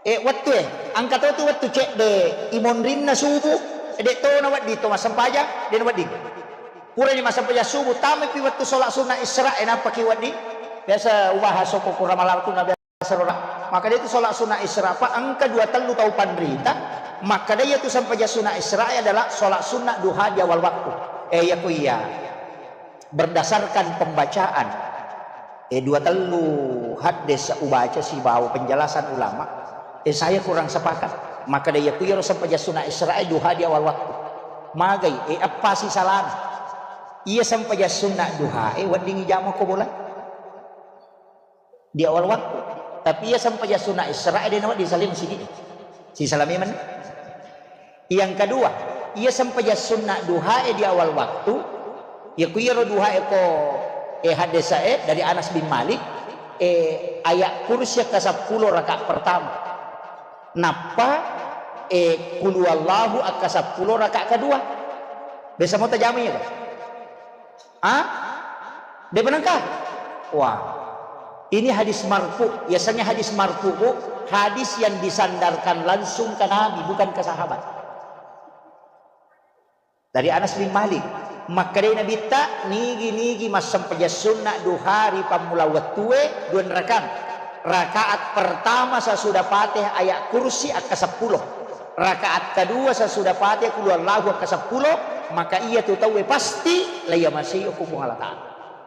eh, wettu e, engka to tu wettu cedde imonrinna subuh, de to na wedding to massempajang, de na wedding. Purani massempajang subuh, tamaipi wettu sholat sunnah Isra, eh, nappaki wedding. Biasa ubahas okko kura malarku na biasa rora. Maka de tu sholat sunnah Isra, Pak, engka dua tellu tau panrita, makkeda iya tu sempajang sunnah Isra adalah sholat sunnah duha di awal waktu. Eh, iya ku iya. Berdasarkan pembacaan, eh, dua tellu haddes ubaca sibawa penjelasan ulama, eh, saya kurang sepakat. Makkeda iya ku iyaro sempajang sunnah Isra, eh, duha di awal waktu. Magai, eh, eppa si salana. Iya sempajang sunnah duha, eh, weddingi jama ko bola di awal waktu. Tapi iya sempajang sunnah Isra, eh, de na wedding salai masigi. Si salai memang. Yang kedua, iya sempajang sunnah duha e di awal waktu, iya ku iyaro duha e ko, eh, haddesae dari Anas bin Malik, eh, ayat kursi akka seppulo rakaat pertama. Nappa, eh, kulu Allahu akka seppulo rakaat kedua. Biasa mo tajama iya, Pak? Ah? De benengka? Wah. Ini hadis marfu. Biasanya hadis marfu, Bu, hadis yang disandarkan langsung ke Nabi, bukan ke sahabat. Dari Anas bin Malik, makkedai Nabitta, nigi-nigi massempajang sunna duha ri pammula wettue, dua rakang. Rakaat pertama sesudah Fatihah ayat kursi akka seppulo. Rakaat kedua sesudah Fatihah kulu Allahu akka seppulo, maka iya tu tauwe pasti laiyamasei okko Puang Allah Ta'ala.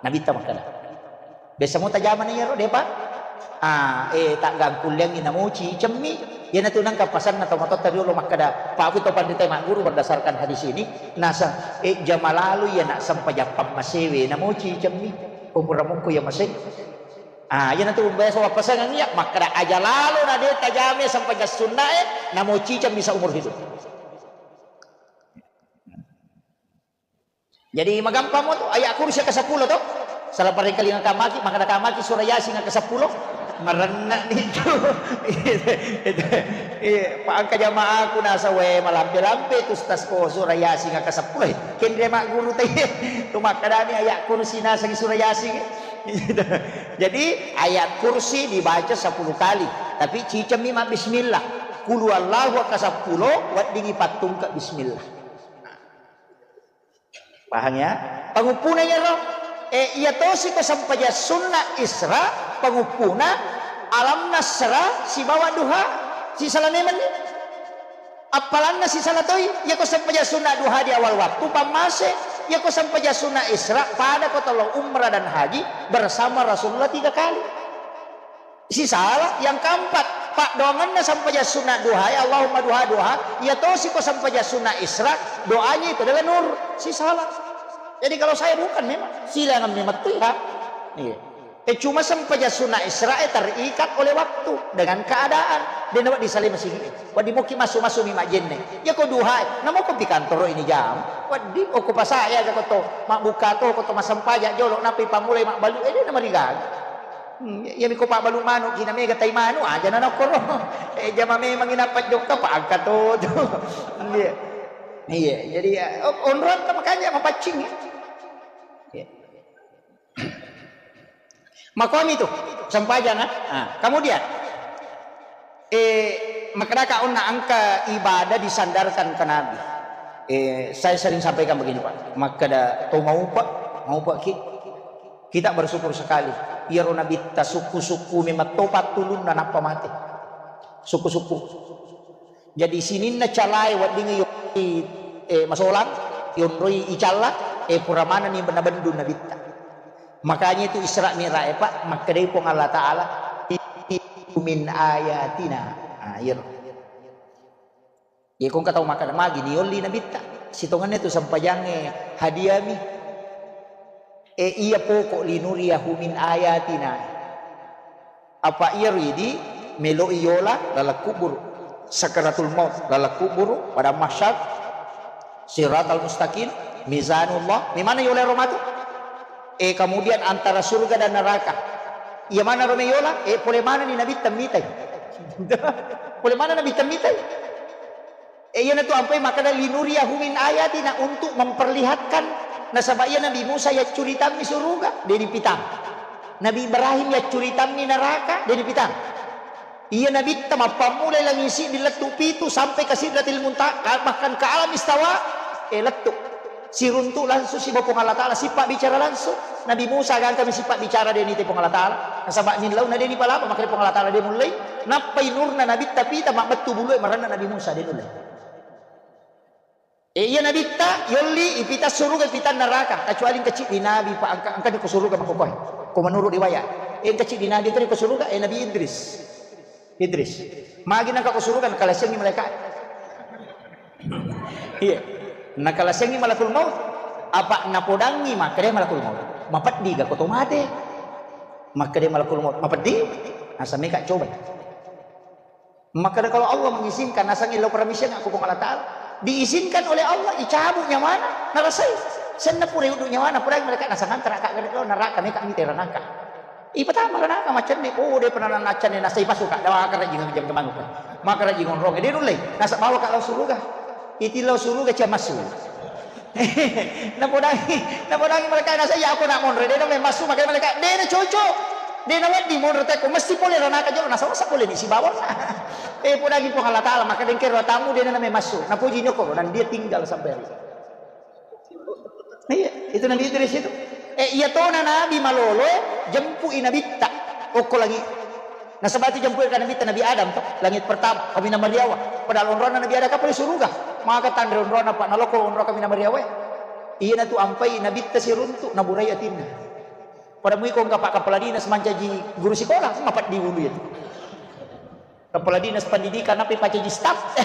Nabitta makkeda. Biasa mo tajamana iyaro, depa? Ah, eh, taggangkulleangngi namoci cemmi. Iyanatu nengka pasanna tomatoatta riolo makkeda, Pak, aku to panrita magguru berdasarkan hadis ini, naseng, eh, jama lalo iya nak sempajang pammasewe, namoci cemmi. Umur mukko iya masei. Ah, iyanatu biasa wappasangang iya, makkeda aja lalo na de tajame sempajang sunnae, namoci cemmi seumur hidup. Jadi magampang mo tu, ayat kursi ke seppulo tu. Salah paring kali ngakamaki, maka nakamaki surah Yasin ke seppulo. Marenna ni tu. Itu, itu, iya, pa engka jamaaku nasa we malampe-lampe tu ustaz ko surah Yasin ke seppulo. Kenre mak guru tadi. Tu makkedani ayat kursi nasa surah Yasin. Jadi ayat kursi dibaca sepuluh kali, tapi cicemmi mak bismillah. Kulu Allahu ke seppulo, weddingi pattungke bismillah. Paham ya? Panguppuna iyaro. Eh, iya tosi ko sempajang sunna Isra, panguppuna Alam Nasra sibawa Duha, sisala memang ni. Appalanna sisala toi, iya ko sempajang sunna Duha di awal waktu, pammase, iya ko sempajang sunna Isra, pada ko tolo umrah dan haji bersama Rasulullah tiga kali. Sisala. Yang keempat, paddoangenna sempajang sunna duha, ya Allahumma duha, duha, iya tosi ko sempajang sunna Isra, doanya itu adalah nur. Sisala. Jadi kalau saya bukan memang, silangan memang tu ya. Iya. Eh, cuma sempajang sunna Isra, eh, terikat oleh waktu dengan keadaan. Dan awak disalai masigi. Wadi moki masuk-masuk mi majenne. Ya ko duha, namo ko pi kantoro ini jam. Wadi, oh, ko pasaya ga ko to, mabbuka to, ko to masempajang jolo, napi pamulai mabbalu, eh, dia nama rigaga. Hmm, iya, iya, miko pabbalu manu, gina mega tai manu, aja na nokkoro. Eh, jama memang ina pajjokka, pa angka to, to. Iya. Iya, jadi, ya, o-, onroang ka makanya mapaccing, ya. Iya. Makomi tu, sempajang, ah. Ah, kemudian, eh, Makkedaka onna engka ibadah disandarkan ke Nabi. Eh, saya sering sampaikan begini, Pak. Makkeda to maupa, maupa ki. Kita bersyukur sekali. Iyaro Nabitta sukku-sukku memang to pattulunna nappa mate. Sukku-sukku. Jadi sininna calae weddingngi yo-, eh, masolang, yonroi icalla, eh, pura manenni nabendu Nabitta. Makanya itu Isra Mi'raj, eh, Pak, makkedai Puang Allah Ta'ala, "Min ayatina." Ah, iyaro. Iya, ko engka tau makkeda, "Magi niolli Nabitta?" Sitongenna tu sempajangnge hadiami. E, iya poko linuriyahu min ayatina. Apa iya ridi meloi yola laleng kuburu. Sakaratul maut laleng kuburu, pada mahsyar, siratal mustaqim, mizanullah. Memana yola ro matu? E, kemudian antara surga dan neraka. Iya mana ro meyola? E, pole mana ni Nabitta mitai? Pole mana Nabitta mitai? E, iyanatu ampai makkeda, "Linuriyahu min ayatina," untuk memperlihatkan. Nasaba iya Nabi Musa yaccuritammi suruga, de nipitang. Nabi Ibrahim yaccuritammi neraka, de nipitang. Iya Nabitta mappammulai langi siddi lettu pitu sampai ke Sidratil Muntaha, bahkan ke alam istawa, e, lettu. Siruntu langsung siba Puang Allah Ta'ala, sipabbicara langsung. Nabi Musa gangkami sipabbicara, de nite Puang Allah Ta'ala. Nasaba nillauna de nipalapa, makanya Puang Allah Ta'ala de mullei. Nappai nurna Nabitta pita mabbettu bulue maranna Nabi Musa, de nullei. E, iya Nabitta yolli ipita suruga, ipita neraka, kecuali engka ciddi Nabi, Pak, engka, engka di ko suruga makkukoe. Ko menurut riwayat, e, engka ciddi Nabi engka di ko suruga, e, Nabi Idris. Idris. Magi nangka ko suruga, nakalasengi malaikat. Iya. Nakalasengi malakul maut. Apa napodangi makkeda malakul maut, "Mapeddi ga ko to mate?" Makkeda malakul maut, "Mapeddi?" Nasameka coba. Makkeda, kalau Allah mengizinkan, nasangi lo permission aku Puang Allah Ta'ala. Diizinkan oleh Allah, icabut nyawana, narasai. Senna pura uddu nyawana, pura mereka nasang antara kak gede lo neraka, meka mite ranaka. Ipatama ranaka, macenni, oh, de pernah nacenni, nasai pasu kak, dawa kara jingon jam kemanu kak. Maka rajin onrong, de nulle, nasa bawa kak lao suruga. Iti lao suruga cia massu. Napodangi, napodangi mereka, nasa iya aku nak monre, de na massu, maka mereka, de na cocok. De na wedding monro tekko, mesti pole ranaka jolo, nasa masa pole di sibawa. Eh, podangi Puang Allah Ta'ala, maka dengke ro tamu, de na me massu. Napuji nyoko, dan dia tinggal sampai hari. Iya, itu Nabi Idris itu. Eh, iya tona Nabi malolo, jempui Nabitta. Okko lagi. Nasaba tu jempui ka Nabitta, Nabi Adam to, langit pertama, kami na mariawa. Padahal onrona Nabi Adam kapal suruga. Maka tanre onrona, Pak, naloko onro kami na mariawa. Iya na tu ampai Nabitta siruntu, naburai atinna. Pada mui ko engka Pak Kepala Dinas mancaji guru sekolah, mapat di ulu itu. Kepala Dinas Pendidikan, nappa mancaji staf.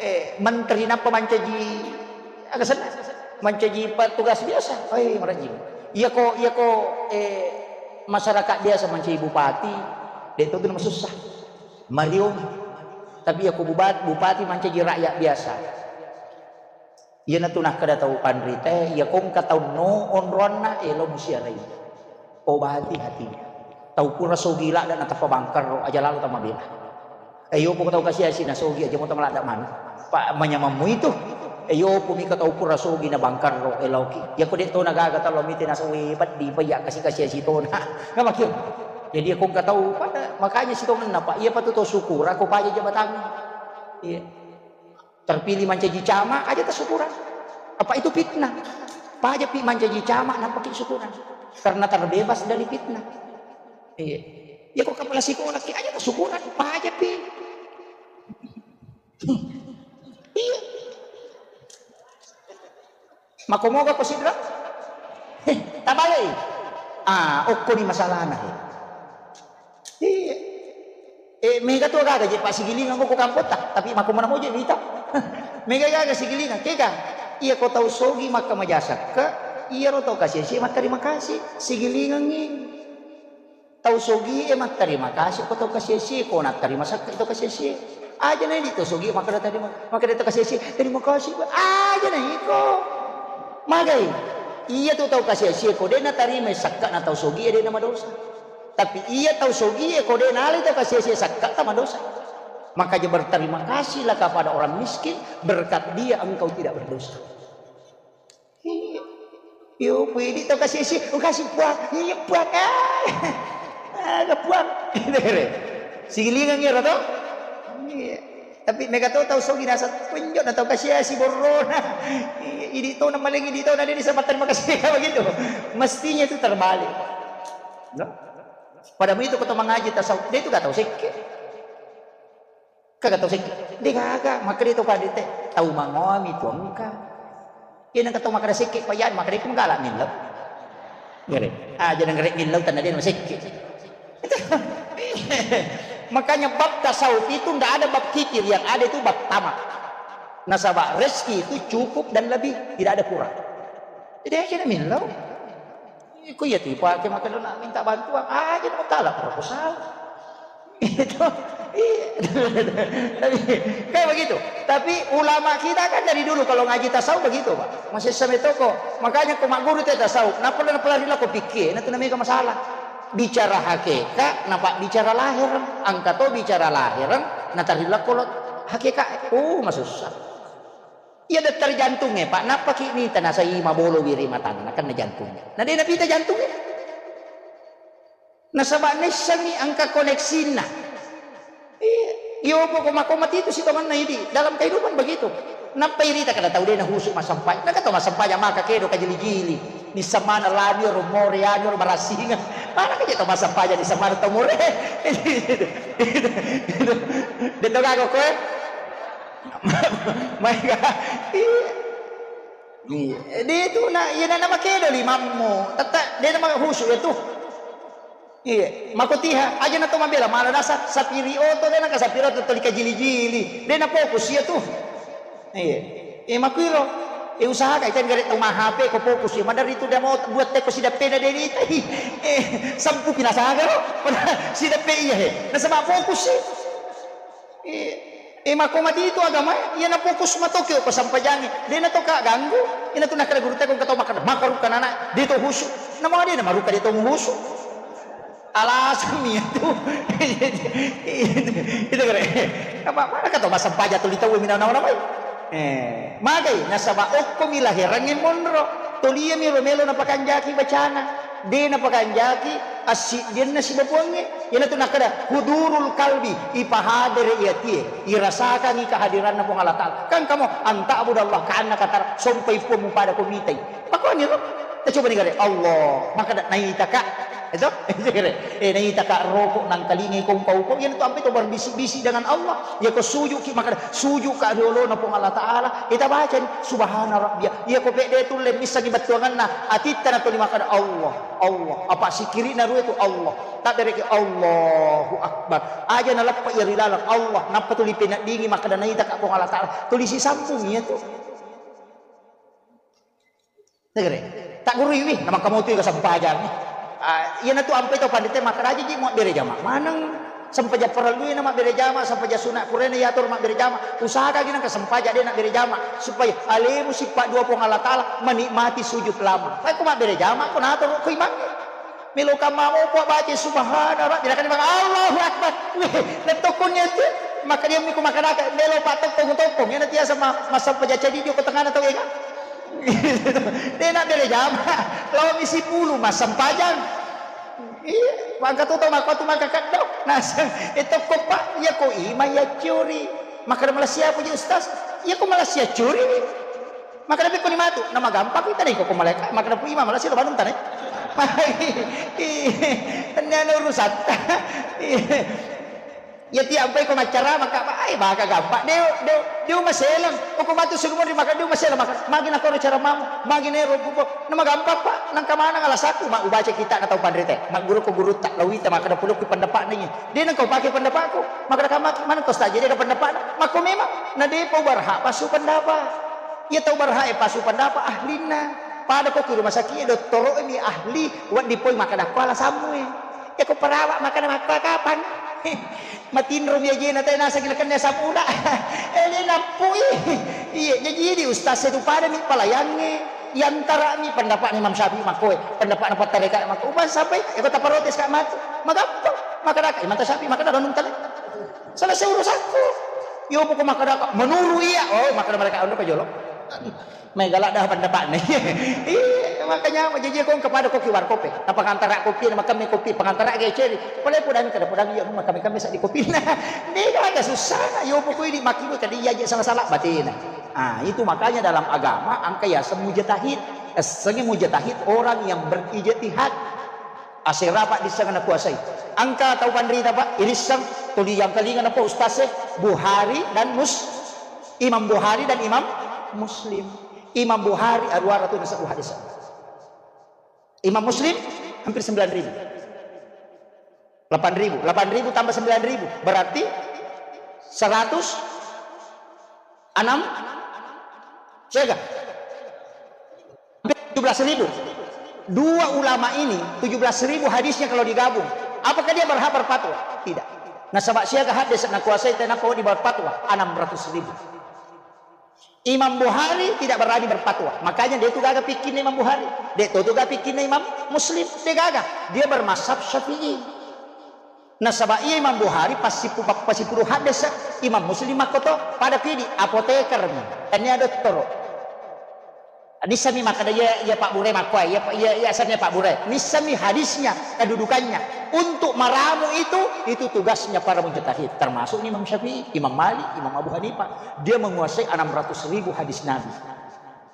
Eh, menteri nappa mancaji, aga senna? Mancaji petugas biasa. Oi, marajing. Iya ko, iya ko, eh, masyarakat biasa mancaji bupati, de to tu masussa. Marioni. Tapi iya ko bubat-, bupati mancaji rakyat biasa. Iyanatu nakkeda tau panritae, iya ko engka tau no onroanna, elo musiarai. Obati hati. Tau pura sogi ladda natappa bangkarro, aja lalo tau mabela. Eh, iyo poko tau kasiasi na sogi, aja mo tau ladda manu. Pa manyamammu itu. Eh, iyo pumi ka tau pura sogi na bangkarro, eloki. Iya ko de to na gaga tau lo mite na sogi, peddi, payya kasi-kasiasi tona. Nggak makin. Jadi iya ko engka tau pada, makanya sitongenna, Pak. Iya patu to syukur, aku paja jabatangnge. Iya. Terpilih mancaji camat, aja tassyukurang. Apa itu fitnah? Pajapi mancaji camat, nampaki syukurang. Karena terbebas dari fitnah. Iya. Ya, kok kepala sekolah ki, aja tassyukurang, pajapi. Iya. Makomoga ko sidra? Heh, tabalei. Ah, okkoni masalahna, he. Iya. Eh, mega tu gaga je, Pak, sigilingang ko kampotta, tapi makko mana moje wita. Mega gaga sigilingang, kega. Iya, ko tau sogi makka majasakka, iya ro tau kasih-kasih, matterima kasih, sigilingangi. Tau sogi e matterima kasih ko tau kasih-kasih, ko natterima sakka tau kasih-kasih. Aja na di tau sogi makka terima, makka tau kasih-kasih, terima kasih, Pak. Aja na iko. Magai. Iya tu tau kasih-kasih ko de natarima sakka na tau sogi e de na madosa. Tapi iya tau sogi e ko de nalai tau kasih-kasih sakka ta madosa. Makanya berterima kasihlah kepada orang miskin, berkat dia engkau tidak berdosa. Iya. Yo, pui di tau kasih-kasih, oh, kasih Puang. Iya, Puang. Ah. Ada Puang. Sigilingang iya to? Iya. Tapi mega to tau sogi nasa penjo na tau kasiasi borrona. Iya, idi to na maling idi to na deni sempatan makasih begitu. Mestinya itu terbalik. No? Pada itu kau mengaji tasawuf, dia itu gak tahu sekke. Kagak tau sekke. De gaga, makkeda to kade te, tau mangoami tu engka. Iya nengka tau makkeda sekke, pa iya makkeda ku menggalak millau. Gere. Ah, jadi ngere millau tanda dia sekke. Makanya bab tasawuf itu ndak ada bab kikir, yang ada itu bab tamak. Nasaba rezeki itu cukup dan lebih, tidak ada kurang. Jadi aja millau. Iko iya tu ipake makkeda nak minta bantuan, aja nak tala proposal. Itu, iya. Tapi, kayak begitu. Tapi ulama kita kan dari dulu kalau ngaji tasawuf begitu, Pak. Masih sampai toko. Makanya ko magguru te tasawuf, napa napa lari lako pikir, na tu namanya masalah. Bicara hakikat, napa bicara lahir, angka to bicara lahir, na tari lako lo hakikat. Oh, masusah. Iya, dokter jantungnya, Pak, nappaki nita nasai mabolo wiri matanna, kan jantungnge. Na de napita jantungnge. Nasaba naissengi engka koneksinna. Iya, iya, pokok mako mati itu sitonganna idi. Dalam kehidupan begitu. Nappa irita kada tau de nahusu masampai. Naka tau masampai maka kedo kajili-jili. Di semana lani ro more anu ro barasinga. Mana kaje tau masampai di semana tau more. Betul kau koe? Maega. Iya. Iya. Dia tu nak, iya nak nama kedo limammu. Tata dia nama khusyuk ya tu. Iya. Mako tiha, aja na to mabela mala nasa sapiri oto, dia nak sapiri oto toli kajili-jili. Dia nak fokus ya tu. Iya. Eh, makuiro. Eh, usaha kai kan gare tau ma H P ko fokus ya. Madar itu dia mau buat teko sidape na dia ni. Eh, sampu pinasaga lo. Sidape iya he. Nasaba fokus sih. Eh, eh, mako mati itu agama, iya na fokus matoki ko sampajangi. De na to ka ganggu. Ina tu nakada guru teko kata makan, maka ruka nana, de to husu. Nama de na maruka de to husu. Alasan mi itu. Itu kare. Apa mana kata masampaja tu litau mina nama nama. Eh, magai nasaba okko mi laherangnge monro. Tolia mi ro melo napakanjaki bacana. De napakanjaki assiddianna sibabuangnge. Iyanatu nakkeda hudurul kalbi, ipahadere i atie, irasakangi kehadiranna Puang Allah Ta'ala. Kan kamu anta'budallaha ka'annaka tara, sompai Puang mupada ko mitai. Makuani ro, tacoba ni gare, Allah, makkeda naitaka. Itu, itu gare. Eh, naitaka roko nangkalingai kongkau ko, iyanatu ampe to berbisik-bisik dengan Allah. Iya ko sujuki makkeda, sujuka riolona Puang Allah Ta'ala. Ita bacani, subhana rabbia. Iya ko pedde tulle missangi bettuanganna, atitta natuli makkeda, Allah. Allah. Apa sikirina rua tu Allah. Tabbereki Allahu Akbar. Aja naleppa iya ri laleng Allah. Nappa tuli peneddingi makkeda naitaka Puang Allah Ta'ala. Tuli sisampung iya tu. Negere. Tak gurui wi, namakkamotui ka sampajang. Ah, iya natu ampe to pandite makkeda aja ji muabbere jama. Maneng. Sempajang parellui na mabbere jama, sempajang sunat purena yatur mabbere jama. Usahakagi nengka sempajang de nabbere jama supaya alemu sippa dua Puang Allah Ta'ala menikmati sujud lama. Tapi ko mabbere jama ko natur ko imangnge. Melo kamma mopo baca subhana rabbi, nakani maka Allahu Akbar. Weh, nettokkonnya itu. Maka dia miku makanaka melo pak tokkong tokkong. Yana tiasa ma, masempajang cadi dio ko tengana tau ega. De nabbere jama. Lawan misi pulu masempajang. Iya, mangka tu tau makko tu mangka keddo. Naseng, eh, tokko, Pak, iya ko ima iya curi. Maka malah siapa ji Ustaz? Iya ko malah sia curi. Maka tapi ko ni matu, nama gampang kita nih kok malaikat. Maka pu ima malah sih lo banun tane. Iya, ini anu urusan. Iya. Ya tiap bae ko maccarama ka, ai baka gampang. Deu, deu, deu maselang. Ko matu sulumo ri maka deu maselang maka. Magi na koro cara mamu, magi nero bubo. Na magampang, Pak. Nangka maneng alasaku, ma ubaca kita na tau panrite. Magguru ko gurutta, lawita maka da pulokku pendapatna iya. De nengka upake pendapatku. Maka da kamaki, maneng ko staje de pendapatna. Mako memang na de pa ubarha pasu pendapat. Iya tau barha e pasu pendapat ahlinna. Pada ko ki rumah sakit dottoro mi ahli, waddi poi maka da ko alasammu e. Iya ko perawat maka da makko kapan. Matinro mi ajena, tae naseng nakenna asam urat. Eh, de nappui. Iya, jaji idi ustaz e tu pada mi palayangnge. Iyantarami pendapatna Imam Syafi'i makkoe, pendapatna pattareka makko. Upa sampai, eko taparotes ka matu. Magampang. Maka daka, Imam Syafi'i maka da renung tale. Selesai urusanku. Yo poko maka daka, menuru iya. Oh, maka mereka anu pajolo. Mai galak dah pendapatna. Iya. Makanya, jaji ko engka pada koki warkope. Apa ngantara kopi, na makemme kopi, pangantara ge ceri. Pole podang kada podang iya, makemme-kemme sa di kopi. Nah, de gaga susah, yo pokoknya di maki kada iya aja salah-salah batena. Ah, itu makanya dalam agama engka yaseng mujtahid. Essengnge mujtahid orang yang berijtihad. Asera pa disseng nakuasai. Engka tau panrita, Pak, irisseng tuli yang kelinga napa ustaz e, Bukhari dan Mus-, Imam Bukhari dan Imam Muslim. Imam Bukhari aruara tu nasebbu hadis. Imam Muslim hampir sembilan ribu. Delapan ribu. Delapan ribu tambah sembilan ribu berarti seratus enam, siaga? Hampir tujuh belas ribu. Dua ulama ini, tujuh belas ribu hadisnya kalau digabung. Apakah dia berhak berfatwa? Tidak. Nasaba siaga hadis nakuasai tenapa di berfatwa? Enam ratus ribu. Imam Bukhari tidak berani berfatwa. Makanya dia itu gaga fikihnya Imam Bukhari. Dia itu gaga fikihnya Imam Muslim. Dia gaga. Dia bermazhab Syafi'i. Nasaba iya Imam Bukhari pasipu-, pasipuru hadis, Imam Muslim makkoto, pada kidi apoteker mi, tania dottoro. Nissami makkeda iya, iya Pak Bure makkoe, iya, iya, iya sanna Pak Bure. Nissami hadisnya, kedudukannya. Untuk meramu itu, itu tugasnya para mujtahid, termasuk Imam Syafi'i, Imam Malik, Imam Abu Hanifah. Dia menguasai enam ratus ribu hadis Nabi.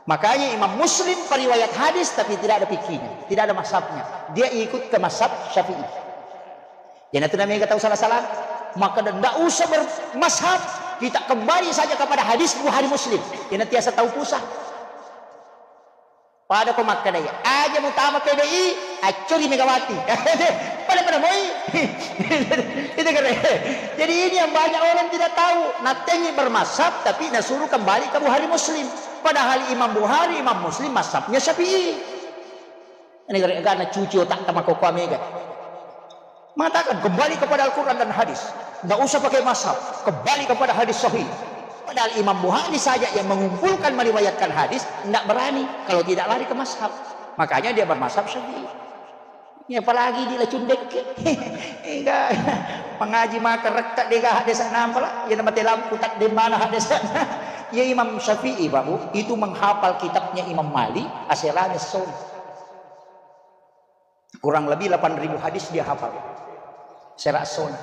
Makanya Imam Muslim periwayat hadis tapi tidak ada fikihnya, tidak ada mazhabnya. Dia ikut ke mazhab Syafi'i. Jadi itu namanya tau salah-salah. Maka ndak usah bermazhab, kita kembali saja kepada hadis Bukhari Muslim. Jadi tiasa tau pusat. Pada ko makkeda iya, aja mutama P D I, accuri Megawati. Pada-pada moi. Itu keren. Jadi ini yang banyak orang tidak tahu. Natengi bermazhab tapi nasuruh kembali ke Bukhari Muslim. Padahal Imam Bukhari, Imam Muslim mazhabnya Syafi'i. Ini gara-gara cuci otak sama koko Mega. Mengatakan kembali kepada Al-Quran dan hadis. Nggak usah pakai mazhab. Kembali kepada hadis sahih. Padahal Imam Bukhari saja yang mengumpulkan meriwayatkan hadis, nggak berani kalau tidak lari ke mazhab. Makanya dia bermazhab Syafi'i. Ya, apalagi di Lacundek. Enggak. Pengaji maka rekka dega hadis nampala. Ya nama telam kutak di mana hadis. Ya Imam Syafi'i, Pak Bu, itu menghafal kitabnya Imam Malik, aserane sona. Kurang lebih delapan ribu hadis dia hafal. Sera sona.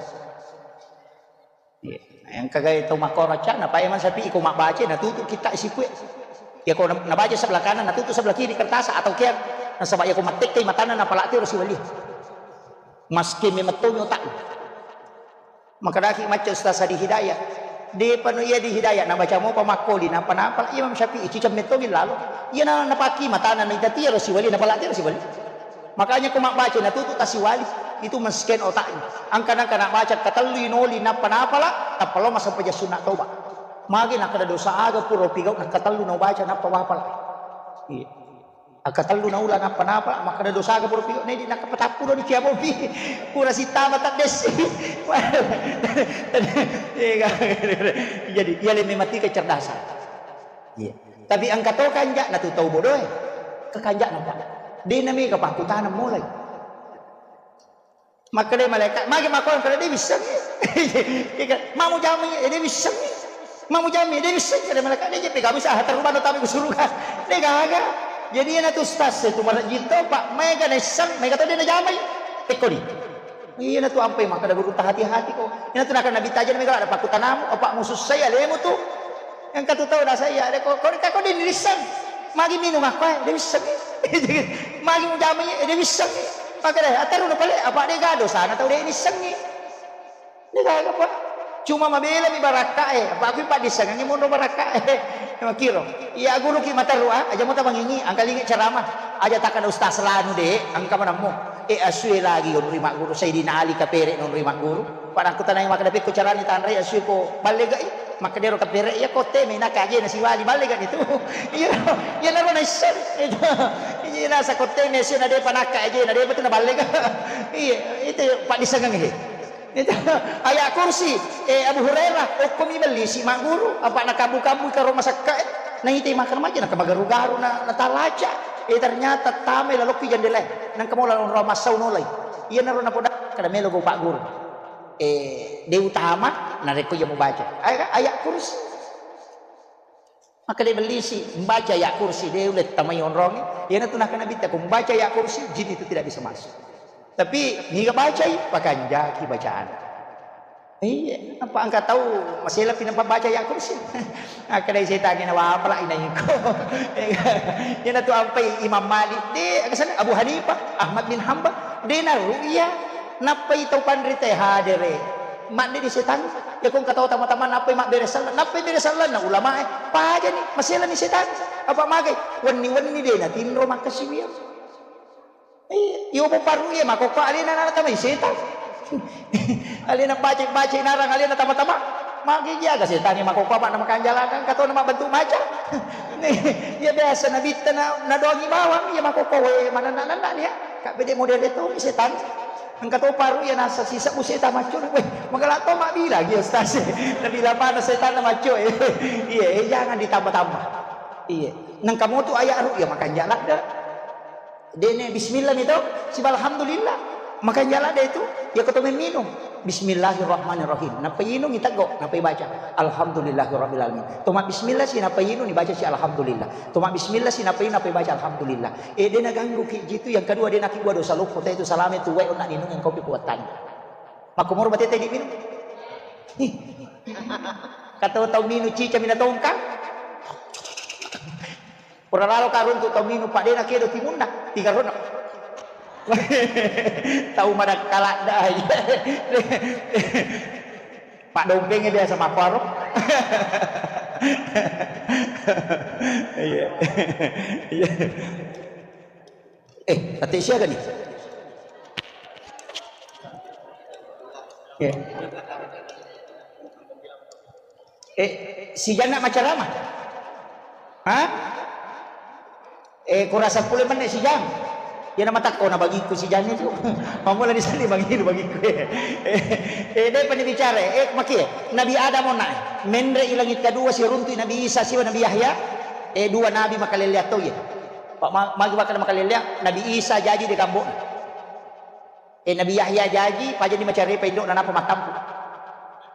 Iya. Yang kagaya tau makkoro cana, Pak Imam Syafi'i ko mabbaca, natutu kita isi kue. Ya ko nabaca sebelah kanan, natutu sebelah kiri kertas atau kian. Nasaba ya ko mattekkai matana napalati ro siwali. Maske memetto otak. Makadaki macca Ustaz Adi Hidayah. Depa no iya di Hidayah, nabaca mopa makkoli, napa napa Imam Syafi'i, cicam metto lalo. Iya na napaki matana na itatia ro siwali, napalati ro siwali. Makanya ko mabbaca natutu tasiwali, itu men-scan otaknya. Angka-angka nak baca katellu inoli nappa napala, tappa lo masampajang sunna toba. Magi nakkeda dosa aga pura pigau nakkatellu na ubaca nappa wapala. Iya. Akkatellu naula nappa napala, makkeda dosa aga pura pigau nedi nakkapatappu doni kia bobi. Pura sittama taddessi. Iya, jadi iya le memati kecerdasan. Iya. Tapi engka to kanja'na tu tau bodoe. Kekanja'na, Pak. De' na mega pakkutanang mulai. Makkeda malaikat, magi makkua kada de' wissengngi. Iya kan? Mamu jamai, eh, de' wissengngi. Mamu jamai, de' wissengngi kada malaikat. De' jeppe kamu sah terubah no tabe ke surga. De' gaga. Jadi iyana tu ustaz itu marajin to, Pak. Mega naisseng, mega to de' najamai. Tekkoni. Iyana tu ampai makkeda guru, hati-hati ko. Iyana tu nakana Nabi tajeng mega ada pakkutanamu, apa musuh saya lemu tu. Engka tu tau nasa iya, de' ko, ko, ko de' nisseng. Magi minung aku, eh, de' wisseng. Magi mujamai, eh, de' wisseng. Makkeda, aterru na pale, apa de' gaga dosana tau de' nissengngi. De' gaga apa. Cuma mabela mi barakka, eh, apa aku paddissengengngi monro barakka, eh. Makkiro. Iya guru ki materru, ah, aja mo tamangingi, angkalingi ceramah. Aja takkana ustaz lanu de', engka manammu. Eh, asue lagi onri magguru, Sayyidina Ali kapere' nonri magguru. Pada aku tanai makkeda pekko carani tanrai asue ko ballegai. Makkedaro kapere' iya ko teme na kaje na siwali balle gani tu. Iya, iya naro naisseng. Itu. Iya nasa ko teme asue na depa nakka aje na depa tu na balle ga. Iya, itu paddisengeng he. Itu ayat kursi, eh, Abu Hurairah, okko mi belli si magguru, apa na kabu-kabu karo masakka, eh. Na ite makan maja na kamagaru-garu na, na talaca. Eh, ternyata tame lalokki jendela. Nang kamola ro massau nolai. Iya naro na poda kada melo go pagguru. Eh, de' utama narekko iya mubaca. Ay-, ayat kursi. Maka de bellisi, membaca ayat kursi, de ulle tamai onrongi. Iyanatu nakkeda Nabitta, ko membaca ayat kursi, jin itu tidak bisa masuk. Tapi niga bacai, pakanjaki bacaan. Iya, apa engka tau masela pi nappa baca ayat kursi? Akkeda setangnge, na wapala inaiko. Iyanatu ampai Imam Malik, de, Abu Hanifah, Ahmad bin Hambal, de na ru'ya. Nappai tau panrita hadere. Madde di setang, ya ko engka tau tama-tama nappai mabbere sallang, nappai bere sallang na ulamae. Pajani, maselani setang. Apa magai? Wenni-wenni de na tinro makkasiwiang. Iya, iyo mo paru iya makokko alena na tamai setang. Alena baca-baca narang alena tama-tama. Magi jaga setangnge makokko apa na makanjalakan katona mabbentuk macan. Iya biasa Nabitta na, na doangi bawang, iya makokko we manenna-nenna nia. Kak bede model itu setang. Engka to paru iya nasa sisebbu setang maccu. Weh, magala to mabbilang iya ustaz. Nabbilang mana setanna maccu. Iya, eh, jangan ditambah-tambah. Iya. Nengka motu ayat ru'ya makanja ladde. Dene bismillah mi to, siba alhamdulillah. Makanja ladde itu, ya ko to memminum. Bismillahirrahmanirrahim. Nappa inung iteggo, nappa ibaca alhamdulillahirabbil alamin. To mabbismillah si nappa inung ibaca si alhamdulillah. To mabbismillah si nappa inung nappa ibaca alhamdulillah. Eh, de naganggu ki jitu, yang kedua de nakibua dosa loppo te itu salame tu wae onna ninung yang kopi kuattani. Makkomoro batete diminum. Ih. Kata tau minum cica mina tongkang. Pura lalo ka runtu tau minum, Pak, de nakedo timunna, tiga rona. Tau madakkaladda. Pak Dongkeng biasa mapparo. Iya. Iya. Eh, ate siaga nih? Iya. Eh, si Janna macarama? Hah? Eh, kurasa pule menne si Jang. Iya na matakko na bagiku si Jang itu. Mamula di sini bagiku, bagiku. Eh, eh, deh, pani bicara. Eh, maki, Nabi Adam onna. Menre i langit kedua si runtu Nabi Isa siwa Nabi Yahya. Eh, dua nabi makalelea to iya. Pak ma-, magi bakal makalelea, Nabi Isa jaji de kambo. Eh, Nabi Yahya jaji, pajani macarepa indokna nappa mattampu.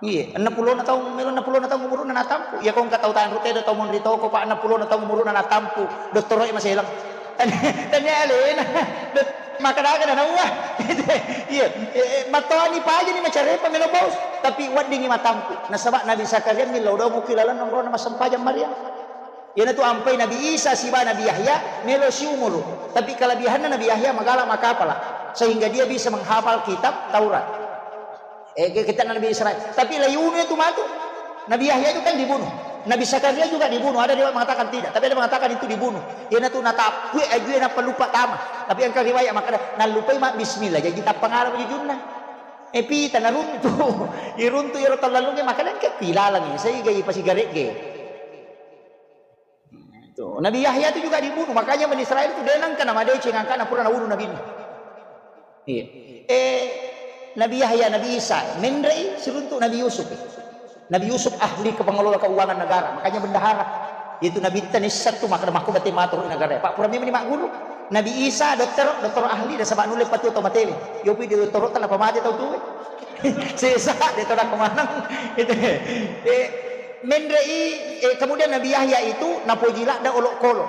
Iya, enneng pulona taung, melo enneng pulona taung umuruna natampu. Iya, ko engka tau tanru tedo, tau monri toko, Pak, enneng pulona taung umuruna natampu. Dottoro e maselang. Tania, tania alena. Dot-, maka daga na naua. Iya, eh, eh, mattoani pajani macarepa melo paus. Tapi weddingi matampu. Nasaba Nabi Zakaria millau dong muki laleng nonrona massempajang Maryam. Iyanatu ampai Nabi Isa siba Nabi Yahya melo siumuru. Tapi kelebihanna Nabi Yahya magala makapala sehingga dia bisa menghafal kitab Taurat. Eh, ke-, kitab Nabi Israel. Tapi layunu itu matu. Nabi Yahya itu kan dibunuh. Nabi Zakaria juga dibunuh. Ada riwayat mengatakan tidak, tapi ada mengatakan itu dibunuh. Iyanatu natappue ajue nappa lupa tama. Tapi engka riwayat makkeda nallupai ma bismillah. Jadi tappa ngarang jujunna. Eh, pita naruntu. Iruntu iro tallalunge makkeda engka pilalangi. Sehingga ipasigaregge. Tuh, Nabi Yahya itu juga dibunuh, makanya Bani Israel itu de nengka namadeceng angkana pura nabunuh Nabi. Iya. Eh, Nabi Yahya, Nabi Isa, menrei siruntuk Nabi Yusuf. Nabi Yusuf ahli ke pengelola keuangan negara, makanya bendahara. Itu Nabi tenissatu maka makku bate matur negara. Pak pura memang magguru. Nabi Isa dokter, dokter ahli dan sebab nulle patu tau matewe. Yopi di dokter tanpa mate tau tuwe. Sesa, de tau manang. Itu. Eh, Menre'i, eh, kemudian Nabi Yahya itu napoji ladda olokolo.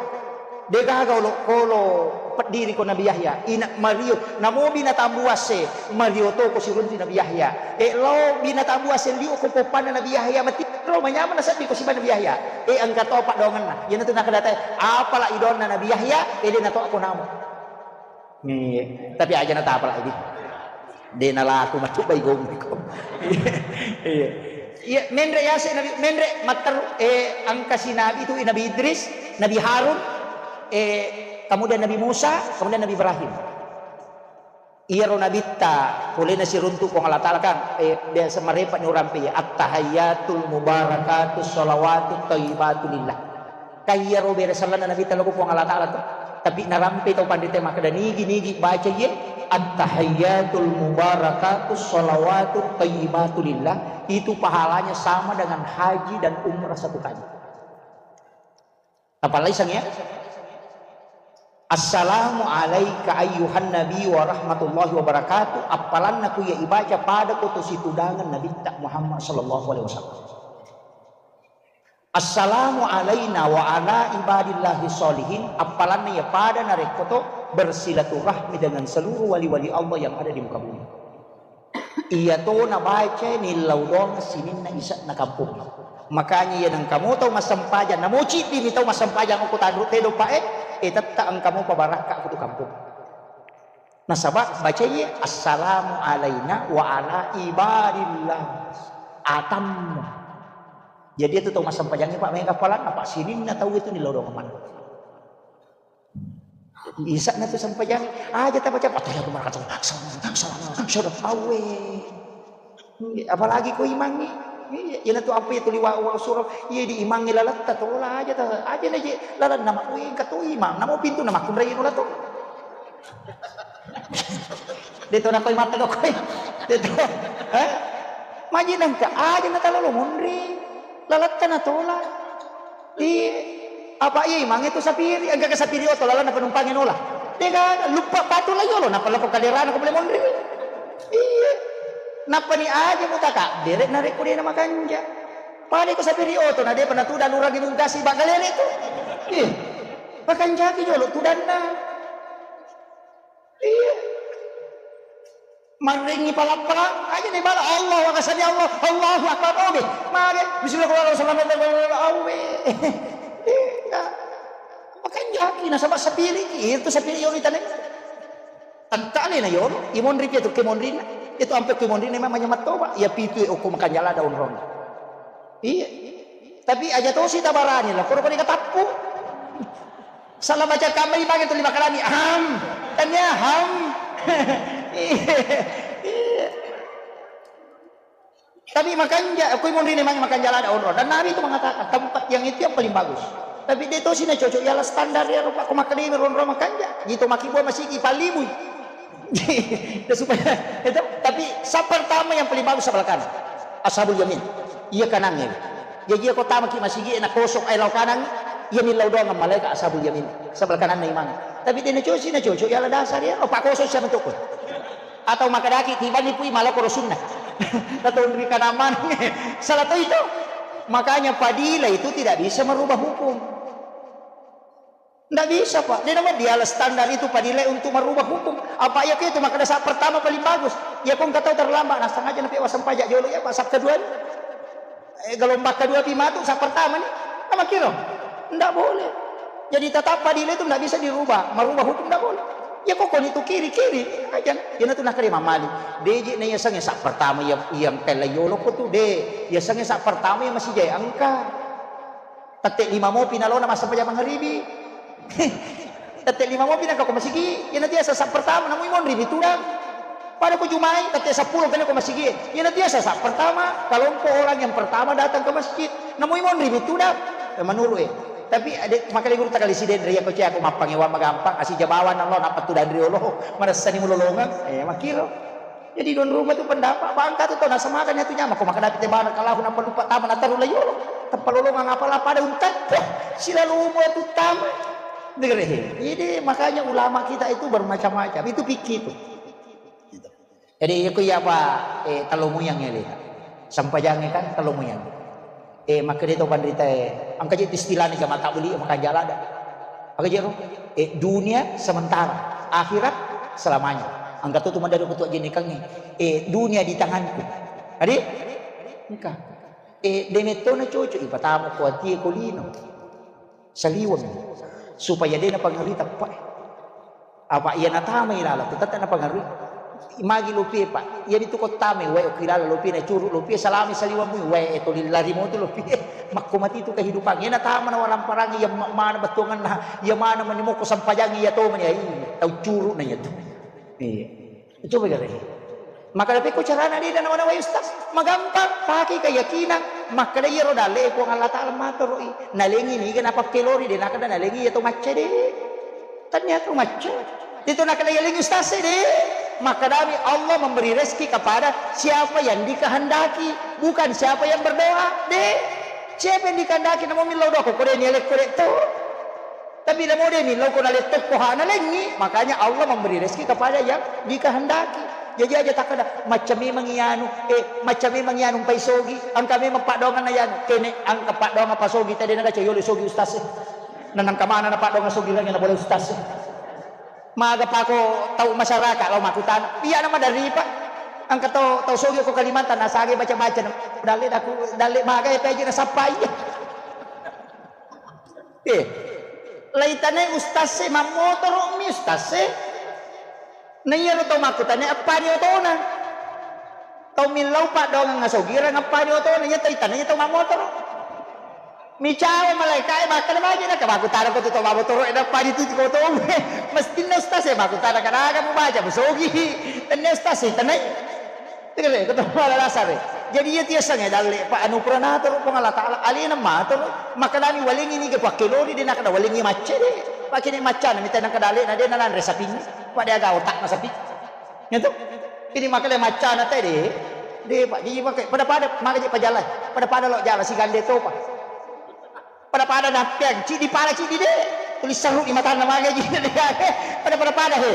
Degaga olokolo peddiri ko Nabi Yahya. Ina Mario, namobi natambuasse, Mario to ko sirunti Nabi Yahya. Eh, lo bina tambuasse liu ko poppanna Nabi Yahya, matiro manyamana seddi ko siba Nabi Yahya. Eh, engka to paddoangenna. Iyanatu nakadatai, apala idonna Nabi Yahya, eh, de nato ko namo. Iya, tapi aja natapala idi. De nalaku matu bai gommi ko. Iya. Iya, menre yase Nabi, menre matteru, eh, engka si Nabi itu Nabi Idris, Nabi Harun, eh, kemudian Nabi Musa, kemudian Nabi Ibrahim. Iyaro nabitta polena siruntu Puang Allah Ta'ala kan, eh, biasa marepa ni urampe ya, at-tahayyatul mubarakatus shalawatut thayyibatu lillah. Kaiyaro bere sallanna Nabitta lao ko Puang Allah Ta'ala tu. Tapi narampe tau panrita makkeda nigi-nigi baca iye, at-tahayyatul mubarakatus shalawatut thayyibatu lillah, itu pahalanya sama dengan haji dan umrah satu kali. Tapalai sang ya. Assalamu alaika ayyuhan nabi wa rahmatullahi wa barakatuh. Appalanna ku iya ibaca pada ko to situdangan Nabitta Muhammad sallallahu alaihi wasallam. Assalamu alaina wa ala ibadillahi sholihin, appalanna iya pada narekko to bersilaturahmi dengan seluruh wali-wali Allah yang ada di muka bumi. Iya to nabaca nillau doang sininna isa'na kampung. Makanya iya nengka mo tau massempajang, namo ciddimi tau massempajang okko tanru tedong pa e, e tetta engka mopa barakka ko tu kampung. Nasaba bacai assalamu alaina wa ala ibadillah. Atammu. Jadi itu tau massempajang pak mega palang apa sininna tau itu nillau doang mana. Isa'na tu sempajang, aja tabaca, "Atahiyatu barakatuh, salam, salam, salam, awe." Apalagi ko imangngi. Iya, iyana tu apa itu liwa wa surah, iya di imangngi lalatta tola aja ta, aja na je lalanna mak, weh, engka to imang, namo pintu na makkunrai nola to. De to nakoi mata kau koi. De to. Eh? Maji nangka aja na talalo monri. Lalatta na tola. Iya. Apa iya imangnge tu sapiri, engka ke sapiri oto lalanna penumpang nola. Dega lupa batu la yolo, napa lako kaderana ko boleh monri. Iya. Napa ni aja mutaka, bere narekko dena makanja. Pada ko sapiri oto na depa natuda lurang di bungkasi bagalere tu. Iya. Makanjaki jolo tudanna. Iya. Marrengi palappala, aja ni bala, Allahu Akbar, sami Allah, Allahu Akbar, oke. Mage, bismillahirrahmanirrahim, awe. Iya. Makanjaki nasaba sapiri, itu sapiri yolo itane. Tangkale na yolo, imonri pi itu kemonrina. Itu ampe kemonrina memang manyamatoba. Ya pitu okko makanja lada onrong. Iya. Tapi aja tosi tabarani lah, koro kori katappu. Salah baca kamma imangnge tu lima kalami, ham. Tania ham. Iya. Iya. Tapi makanja, aku imonrina imangnge makanja lada onrong. Dan Nabi itu mengatakan tempat yang itu yang paling bagus. Tapi de tosi na cocok ialah standar ya rupa ko makkalimi ronro makanja. Gitu makibua masigi palibui. Dan supaya itu, tapi saf pertama yang paling bagus sebelah kanan. Ashabul yamin. Iya kanangnge. Jadi iya ko tamaki masigi na kosong ai lao kanang, iya ni lao doang malaikat ashabul yamin. Sebelah kananna imang. Tapi de na cocok, na cocok ialah dasar ya, oh, pak kosong siapa tuh? Atau makadaki tibani pui malako rosunna. Atau ri kanang maneng. Salah to itu. Makanya padilah itu tidak bisa merubah hukum. Ndak bisa, Pak. Dia nama dia standar itu padilai untuk merubah hukum. Apa iya itu maka dasar pertama paling bagus. Ya kong kata terlambat, nah sengaja napi wasem pajak jolo ya, Pak, saf kedua ni. Eh, gelombang kedua pi matu, saf pertama ni. Nama kira? Ndak boleh. Jadi tetap padilai itu ndak bisa dirubah. Merubah hukum ndak boleh. Ya kok kau itu kiri, kiri aja. Ya natu nakari mamali. Deji na ya sange saf pertama ya yang kala yolo ko tu de. Ya sange saf pertama ya masih jaya engka. Tette lima mopi nalona massempajang mangaribi. Tette lima mopi nangka ko masigi, iyana tiasa saf pertama, namu imonri mi tudang. Pada ko jumai, tette seppulo kene ko masigi, iyana tiasa saf pertama, kelompok orang yang pertama datang ke masjid, namu imonri mi tudang. Eh, menurut eh. Tapi ade makale guru takali sidenre ya ko cia ko mappangewa magampang, asi jabawan Allah napa tudang riolo, marasani mulolongang, eh, makiro. Jadi don rumah tu pendapat, bangka tu tau nasamakan ya tu nyama, ko makadapi te barakallahu napa lupa tama nataru la yolo. Tepalolongang apa la pada untat. Silalu umur tu tama. Dengar eh. Jadi makanya ulama kita itu bermacam-macam. Itu fikih itu. Gitu. Jadi aku ya apa eh talomu yang ele. Sampajangnya kan talomu yang. Eh, makkeda to panritae, engka je istilahna jamaah tabligh, makanja lada. Aga je ro? Eh, dunia sementara, akhirat selamanya. Engka to tu maddaru ketua jennikangnge. Eh, dunia di tanganku. Adi? Engka. Eh, demetto na cocok ipatama ko atie ko lino. Saliweng. Supaya de napangerita, Pak. Apa iya natamai laleng, tetap napangarui. Magi lopie, Pak. Iya itu ko tamai wae, okilala lopie, na curu lopie, salami saliwang mui wae, eh, toli lari motu lopie. Makko mati itu kehidupan. Iya natama na waramparang, iya ma-, mana bettuanganna, iya mana mani moko sampajang, iya to mani, iya, tau curu na iya tu. Iya. Coba gare. Maka tapi ko carana de nawa-nawai ustaz, magampang, pakai keyakinan. Maka iya ro dalle Puang Allah Taala matoroi. Nalengi niga napakkelori de, nakada nalengi iya to macca de. Ternyata macca. Itu nakada yaling ustaz de. Makadami Allah memberi rezeki kepada siapa yang dikehendaki, bukan siapa yang berdoa. De, siapa yang dikehendaki namo millau doa ko de ni alek ko de to. Tapi namo de millau ko na letto ko hana lengi, makanya Allah memberi rezeki kepada yang dikehendaki. Jaji aja takkeda, "Macca memang iyanu, eh, macca memang iyanu mpai sogi, engka memang paddoanganna iyanu." Kene engka paddoangan pa sogi, tede nagaca yolo sogi ustaz e. Nanangka mana na paddoangan sogi lagi na bola ustaz e. Maga pako tau masyarakat lao makkutana. Iya na maderri, Pak. Engka tau, tau sogi ko Kalimantan, nasagai baca-baca na. Dalle daku, dalle maga e peji na sappa iya. Eh, laitanai ustaz e, mammotoro mi ustaz e. Na iyaro tau makkutana appani otona. Tau millau paddoangang asogirang appani otona, iya tau itanai tau mammotoro. Micawa malaika e makkeda maji na kabaku taro ko tu tau mammotoro e nappani tu ko tau. Mestinna ustaz e makkutana kadaga mubaca musogi. Tennia ustaz e tanai. Tegere, ko to mala lasare. Jadi iya tiasangnge dalle, Pak, anu pura natoro Puang Allah Taala, alena matoro, makkedani walengngi niga pakkelori, de nakeda walengngi macca de. Pakkene maccana mita nakeda alena de nananre sapinna. Pak, de aga otakna sapi. Gitu. Ini makkeda maccana te de. De, Pak, jadi pakai pada-pada, maka je pajalai. Pada-pada lo jala sigande topa. Pada-pada nappeang, ciddi pala ciddi de. Tuli serru di matanna magai ji. Pada-pada pada he.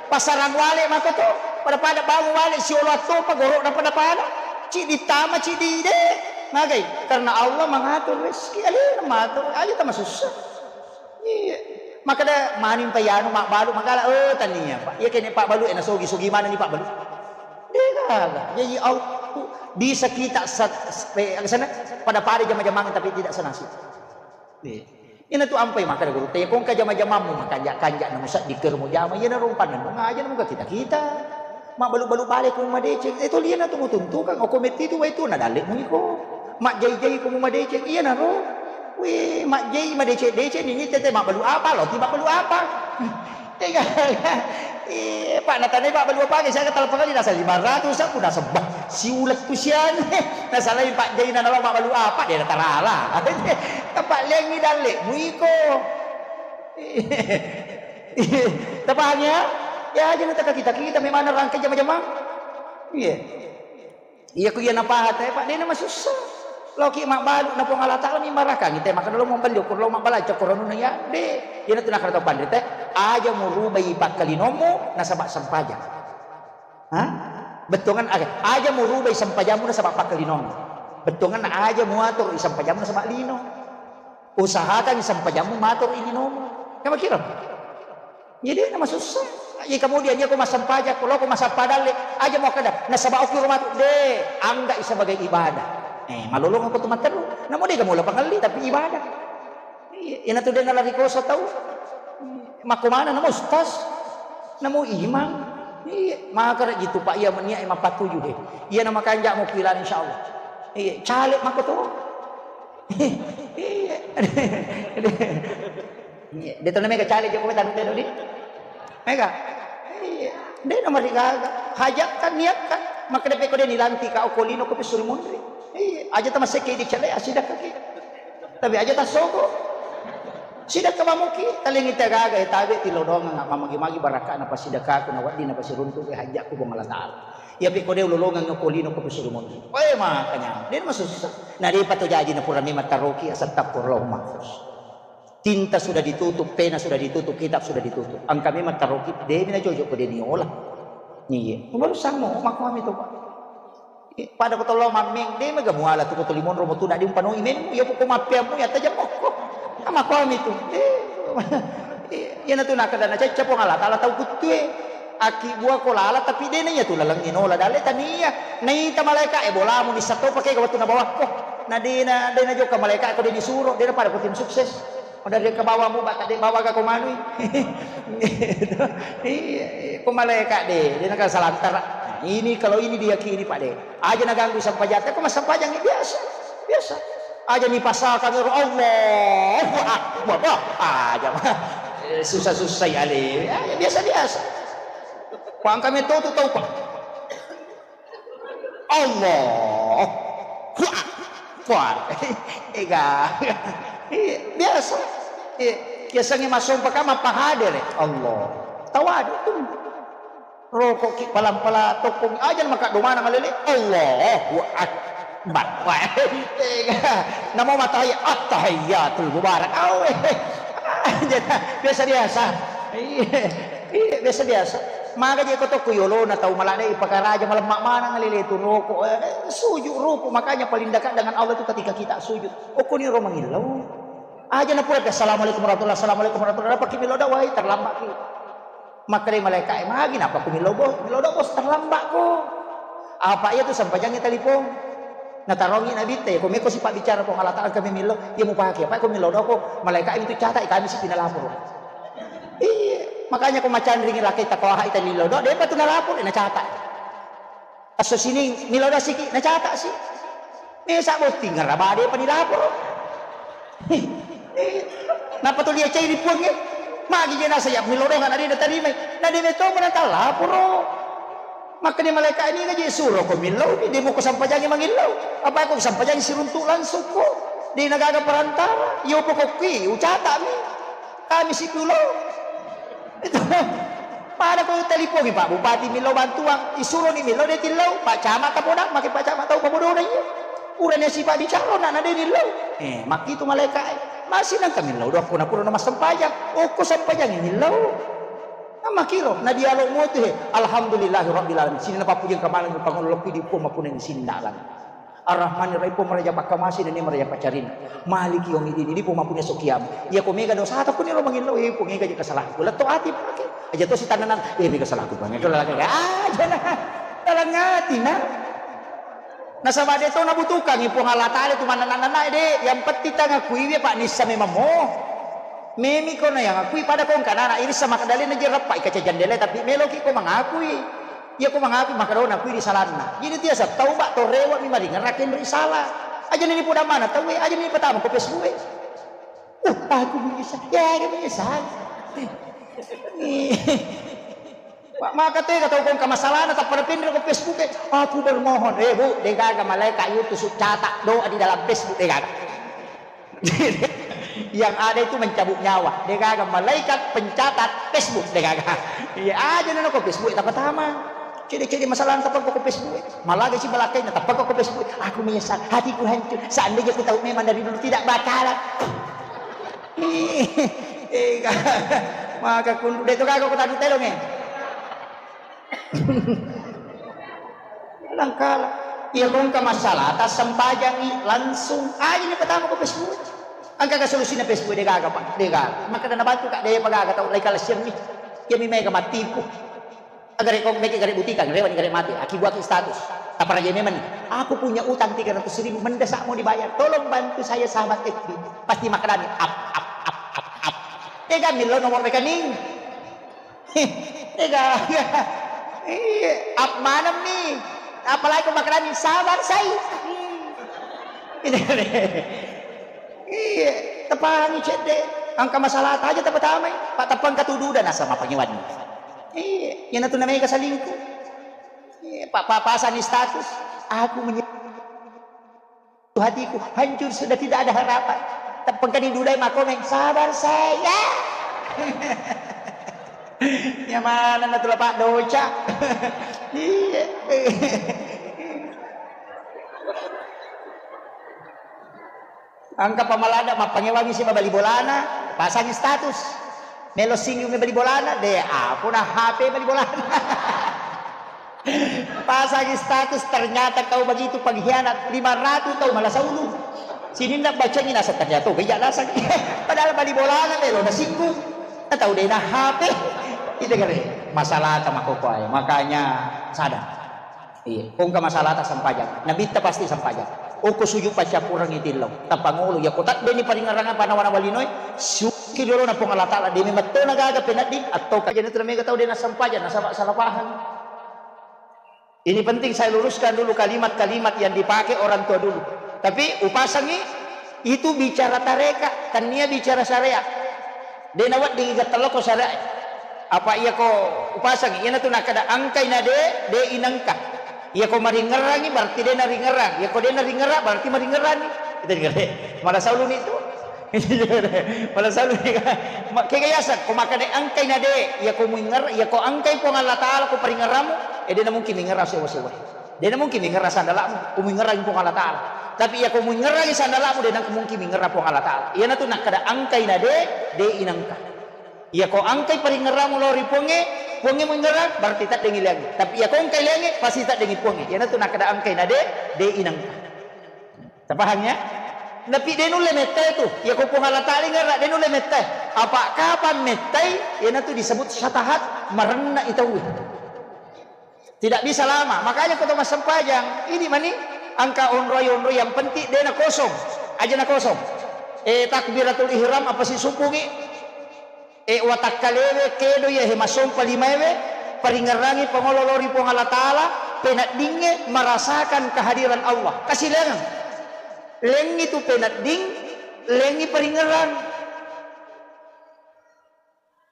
Pasarang wale mako to. Pada-pada bangun wale siolo attopa goro'na pada-pada. Ciddi tama ciddi de. Magai, karena Allah mengatur rezeki, alena matur, aja tama susah. Iya. Makkeda mani mpa iyanu mabbalu magala, oh tania, Pak. Iya kene pabbalu e na sogi-sogi mana ni pabbalu. Degaga. Jadi au bisa kita sa-, sa-, eh, sana pada-pada jama-jamang tapi tidak senasib. Iya. Ina tu ampai makkeda guru te, ko engka jama-jamammu makanja-kanja na musaddi ker mujama, iya na rompanna ngaja na muka kita-kita. Mabbalu-balu bale ko madeceng, eh toliana tu mutuntukang, oko metti tu wai tu na dalle mu iko. Majjai-jai ko mu madeceng, iya na ro. Wih, majjai madeceng-deceng ini tete mabbalu apa, lo ti mabbalu apa. Tega. Eh, Pak, natanai Pak balu apa? Saya kata lepas kali nasa lima ratus aku nasabba. Siulet tu sian. Nasalai Pak Jaina nalo Pak balu apa? Dia tarala. Pak lengi dalle muiko. Tapahangi ya? Ya aja nata kita kita memang rangkai jama-jama. Iya. Iya ku iya napaha te, Pak, dena masussa. Loki mabbalu na Puang Allah Taala mi marakangi te, maka lo mabbalu ko lo mabbalu cokoro nuna ya, de. Iya natu nakara tau panre te, aja murubai pakkalinomu nasaba sempajang. Ha? Bettuangan aja, aja murubai sempajammu nasaba pakkalinomu. Bettuangan aja muatur sempajammu nasaba lino. Usahakan sempajammu matur ilinomu. Kamu kira? Jadi nama susah. Jadi kemudian dia ko massempajang, ko loko massappa dalle, aja mau kada nasaba okki rumah tu de, anggap sebagai ibadah. Eh, malolong aku tu matteru. Namu de kamu lapang ngalli tapi ibadah. Iya, ina tu de nalari kosa tau. Mako mana namu ustaz? Namu imam. Iya, maka gitu Pak iya menia mapatuju de. Iya nama kanjak mau pilan insyaallah. Iya, caleg mako tu. Iya. Iya, de tona mega caleg Jokowi tanu teno di. Mega. Iya. De nomor gaga. Hajatkan, niatkan. Maka de peko de nilanti ka okko lino ko pesuri munri. Iya, aja tamaseke di cale asida kaki. Tapi aja tasoko. Sida ka mamuki, talingi te gaga e tabe tilodongang mamagi-magi barakana pasidakaku na wedding na pasiruntu ke hajatku Puang Allah Taala. Iya peko de ulolongang okko lino ko pesuri munri. Oe makanya, de masussa. Na depa to jaji na pura memang taroki asattappur Allahul Mahfuz. Tinta sudah ditutup, pena sudah ditutup, kitab sudah ditutup. Engka memang taroki, de mina jojo ko de niola. Iya. Baru samo makkuami to, Pak. Iya, pada ko tollo mammeng, de mega muala tu ko toli monro mo tu dadi umpanoi memmu, iya poko mappeammu ya tajam mokko. Makkuami tu. Eh. Iya na tu nakada na cacca Puang Allah Taala tau kuttue. Aki bua ko lala tapi de na iya tu laleng inola dalle tania. Naita malaika e bolamu ni satto pake ko wettu na bawakko. Na de na de na jokka malaika ko de ni suro de na pada ko tim sukses. Pada de ka bawamu baka de bawa ga ko manui. Iya, ko malaika de de na ka salantara. Nah, ini kalau ini diyakini Pak de. Aja na ganggu sampajata ko massempajang biasa. Biasa. Aja ni pasal kami Allahu Akbar. Bah, aja mah. Eh, susah-susah ya le. Ya, ya, biasa-biasa. Kuang kami tau tu tau Pak. Allahu Akbar. Ega. Iya, biasa. Iya, biasanya masuk pakai apa hadir ya? Allah. Tawadu tu. Rokok ki palang-palang tokong aja maka domana malele. Allahu Akbar. Wah, tega. Namo matahai attahiyatul mubarak. Awe. Aja biasa-biasa. Iya. Iya, biasa-biasa. Maga je ko tokko yolona tau maladde ipakaraja malemma maneng lele tu roko. Eh, sujud ruku, makanya paling dekat dengan Allah itu ketika kita sujud. Okko ni ro mangillau. Aja na pura assalamualaikum warahmatullahi, assalamualaikum warahmatullahi, napaki millau doa, wai terlambat ki. Makkeda malaika e, magi napa ku millau bos, millau doa bos terlambat ko. Apa iya tu sempajangi telepon. Natarongi nabitta, ya ko meko sipa bicara Puang Allah Taala kami millau, ya mupake apa ko millau doa ko malaika e itu catat kami si pinalapor. Iya, makanya ko macanringi lakkai takoha ita millau doa, depa tu nalapor, na catat. Esso sining millau doa siki, na catat si. Mesa botting ngaraba depa nilapor. Napa tu lia cairi puang e? Magi je nasa ya millau doa na de natarimai. Na de meto mana talaporo. Makkeda malaika ini ngaji suro ko millau, de mo ko sampajangi mangillau. Apa ko sampajangi siruntuk langsung ko. De nagaga perantara. Yo pokokki ucata mi. Kami sipulo. Itu. Pada ko telipongi Pak Bupati millau bantuan, isuroni millau de tillau, Pak Camat tapodang, maki Pak Camat tau pabodona iya. Urane sipa bicara na na de nillau. Eh, makkitu malaika e. Masih nang kami millau doa kuna pura na massempajang. Okko sempajangi millau. Namakiro na dialog motu he. Alhamdulillahi rabbil alamin. Sini na papujeng kamaneng pangolokki di uppo mapuneng sindalan. Ar-Rahmanir Rahim, Puang maraja pakkamase nennia maraja paccarina. Maliki yaumiddin, idi Puang mapunia esso kiamat. Iya ko mega dosata kuniro mangillau, eh, Puang ega je kesalahanku. Letto ati pake. Aja to sitannanan, eh, mega salahku Puang. Itu lagi. Ah, jana. Dalam hati na. Nasaba de to nabutuhkangi Puang Allah Taala tu mananna-nanna de. Yang penting tangakuiwi Pak nissa memang mo. Memi ko na yang akui pada kong kanana irissa makadalena je rappa ikaca jandela tapi meloki ko mangakui. Iya ko mangakui makadona kui di salanna. Jadi tiasa tauba to rewa mi maringerra kenri sala. Aja ni poda mana tau e, aja ni patama ko Facebook e. Uh, aku menyesal. Ya, dia menyesal. Pak maka tega tau kong kamasalana tappa napinri ko Facebook e. Aku bermohon. Eh, Bu, degaga malaikat itu su catat doa di dalam Facebook degaga. Yang ada itu mencabut nyawa. Degaga malaikat pencatat Facebook degaga. Iya aja nana ko Facebook tapatama. Cede-cede masalah tappa ko Facebook. Malaga si balakai na tappa ko Facebook. Aku menyesal, hatiku hancur. Seandainya ku tahu memang dari dulu tidak bakalan. Eh, maka kundu de to gaga ko tadu telong e. Langkala. Iya ko engka masalah, tassempajangi langsung. Aja ni pertama ko Facebook. Engka ka solusina Facebook degaga, Pak. Degaga. Maka dana bantu ka de pagaga tau lai kala siang ni. Iya mi mega matipu. Agare ko mega gare butika, gare wani gare mati. Aki buaki status. Taparaja memang ni. Aku punya utang tiga ratus ribu mendesak mau dibayar. Tolong bantu saya sahabat F B. Pasti makadami up, up, up, up, up. Dega millo nomor rekening. Ega, iya, ap maneng mi. Apalagi ko makkadani sabar sai. Iya, tepangi cedde. Engka masalah aja tepatamai. Pak teppa engka tududa nasaba mappangewanni. Iya, iyana tu namega salingku. Iya, pak pa- pasani status. Aku menye- Hatiku hancur, sudah tidak ada harapan. Teppengkani dudai makomeng, sabar saya. Ya mana na tula pak doca. Iya. Engka pamalada mappangewangi si mabali bolana, pasangi status. Melo singgung mabali bolana, de apa na H P bali bolana. Pasangi status, ternyata kau begitu pengkhianat, lima ratus tau malasa ulu. Sininna bacangi nasa ternyata oh, beja nasa. Padahal bali bolana melo na singgung. Na tau dena H P. Itu kare masalah ta makokoe. Makanya sadar. Iya, kongka masalah ta sempajang. Nabitta pasti sempajang. Oko sujud paccappurengngi tillau. Tappa ngolo, iya ko taddeni paringerrang apa nawa-nawa linoe, suki dolo na Puang Allah Taala, demi mettona gaga penedding, atau kajana tu mega tau dena sempajang, nasaba salah paham. Ini penting saya luruskan dulu kalimat-kalimat yang dipakai orang tua dulu. Tapi upasangi itu bicara tareka, tania bicara syariat. Dena wedding iga teloko syariat. Apa iya ko upasangi, iyana tu nakkeda angkai na de, de inangka. Iya ko maringerrangi berarti de naringerrang. Iya ko de naringerrang berarti maringerrangi. Itu dengar. Malah sauluni itu. Malah sauluni. Kega yaseng ko makkeda angkai na de, iya ko muinger, iya ko angkai Puang Allah Taala ko paringerramu, eh de na mungkin mingerra sewa-sewa. De na mungkin mingerra sandalamu, ko muingerrangi Puang Allah Taala. Tapi iya ko muingerrangi sandalamu, de na mungkin mingerra Puang Allah Taala. Iyana tu nakkeda angkai na de, de inangka. Iya ko angkai paringerramu lao ri Puangnge, Puangnge mengerang, berarti taddengi liangnge. Tapi iya ko engka liangnge, pasti taddengi Puangnge. Iyanatu nakkeda engkai na de, de inangka. Tapahang ya? Tapi de nulle mettai tu. Iya ko Puang Allah Ta'ala ngerang, de nulle mettai. Apa kapang mettai, iyanatu disebut syatahat, marenna i tauwe. Tidak bisa lama. Makanya ko to massempajang, ini mani engka onroi-onroi yang penting de na kosong. Aja na kosong. Eh, takbiratul ihram apa sisubungi? E, watakkalewe kedo iya he masompa limaewe, paringerrangi pangolo lao ri Puang Allah Ta'ala, peneddingnge merasakan kehadiran Allah. Kasilengang. Lengngi tu penedding, lengngi paringerrang.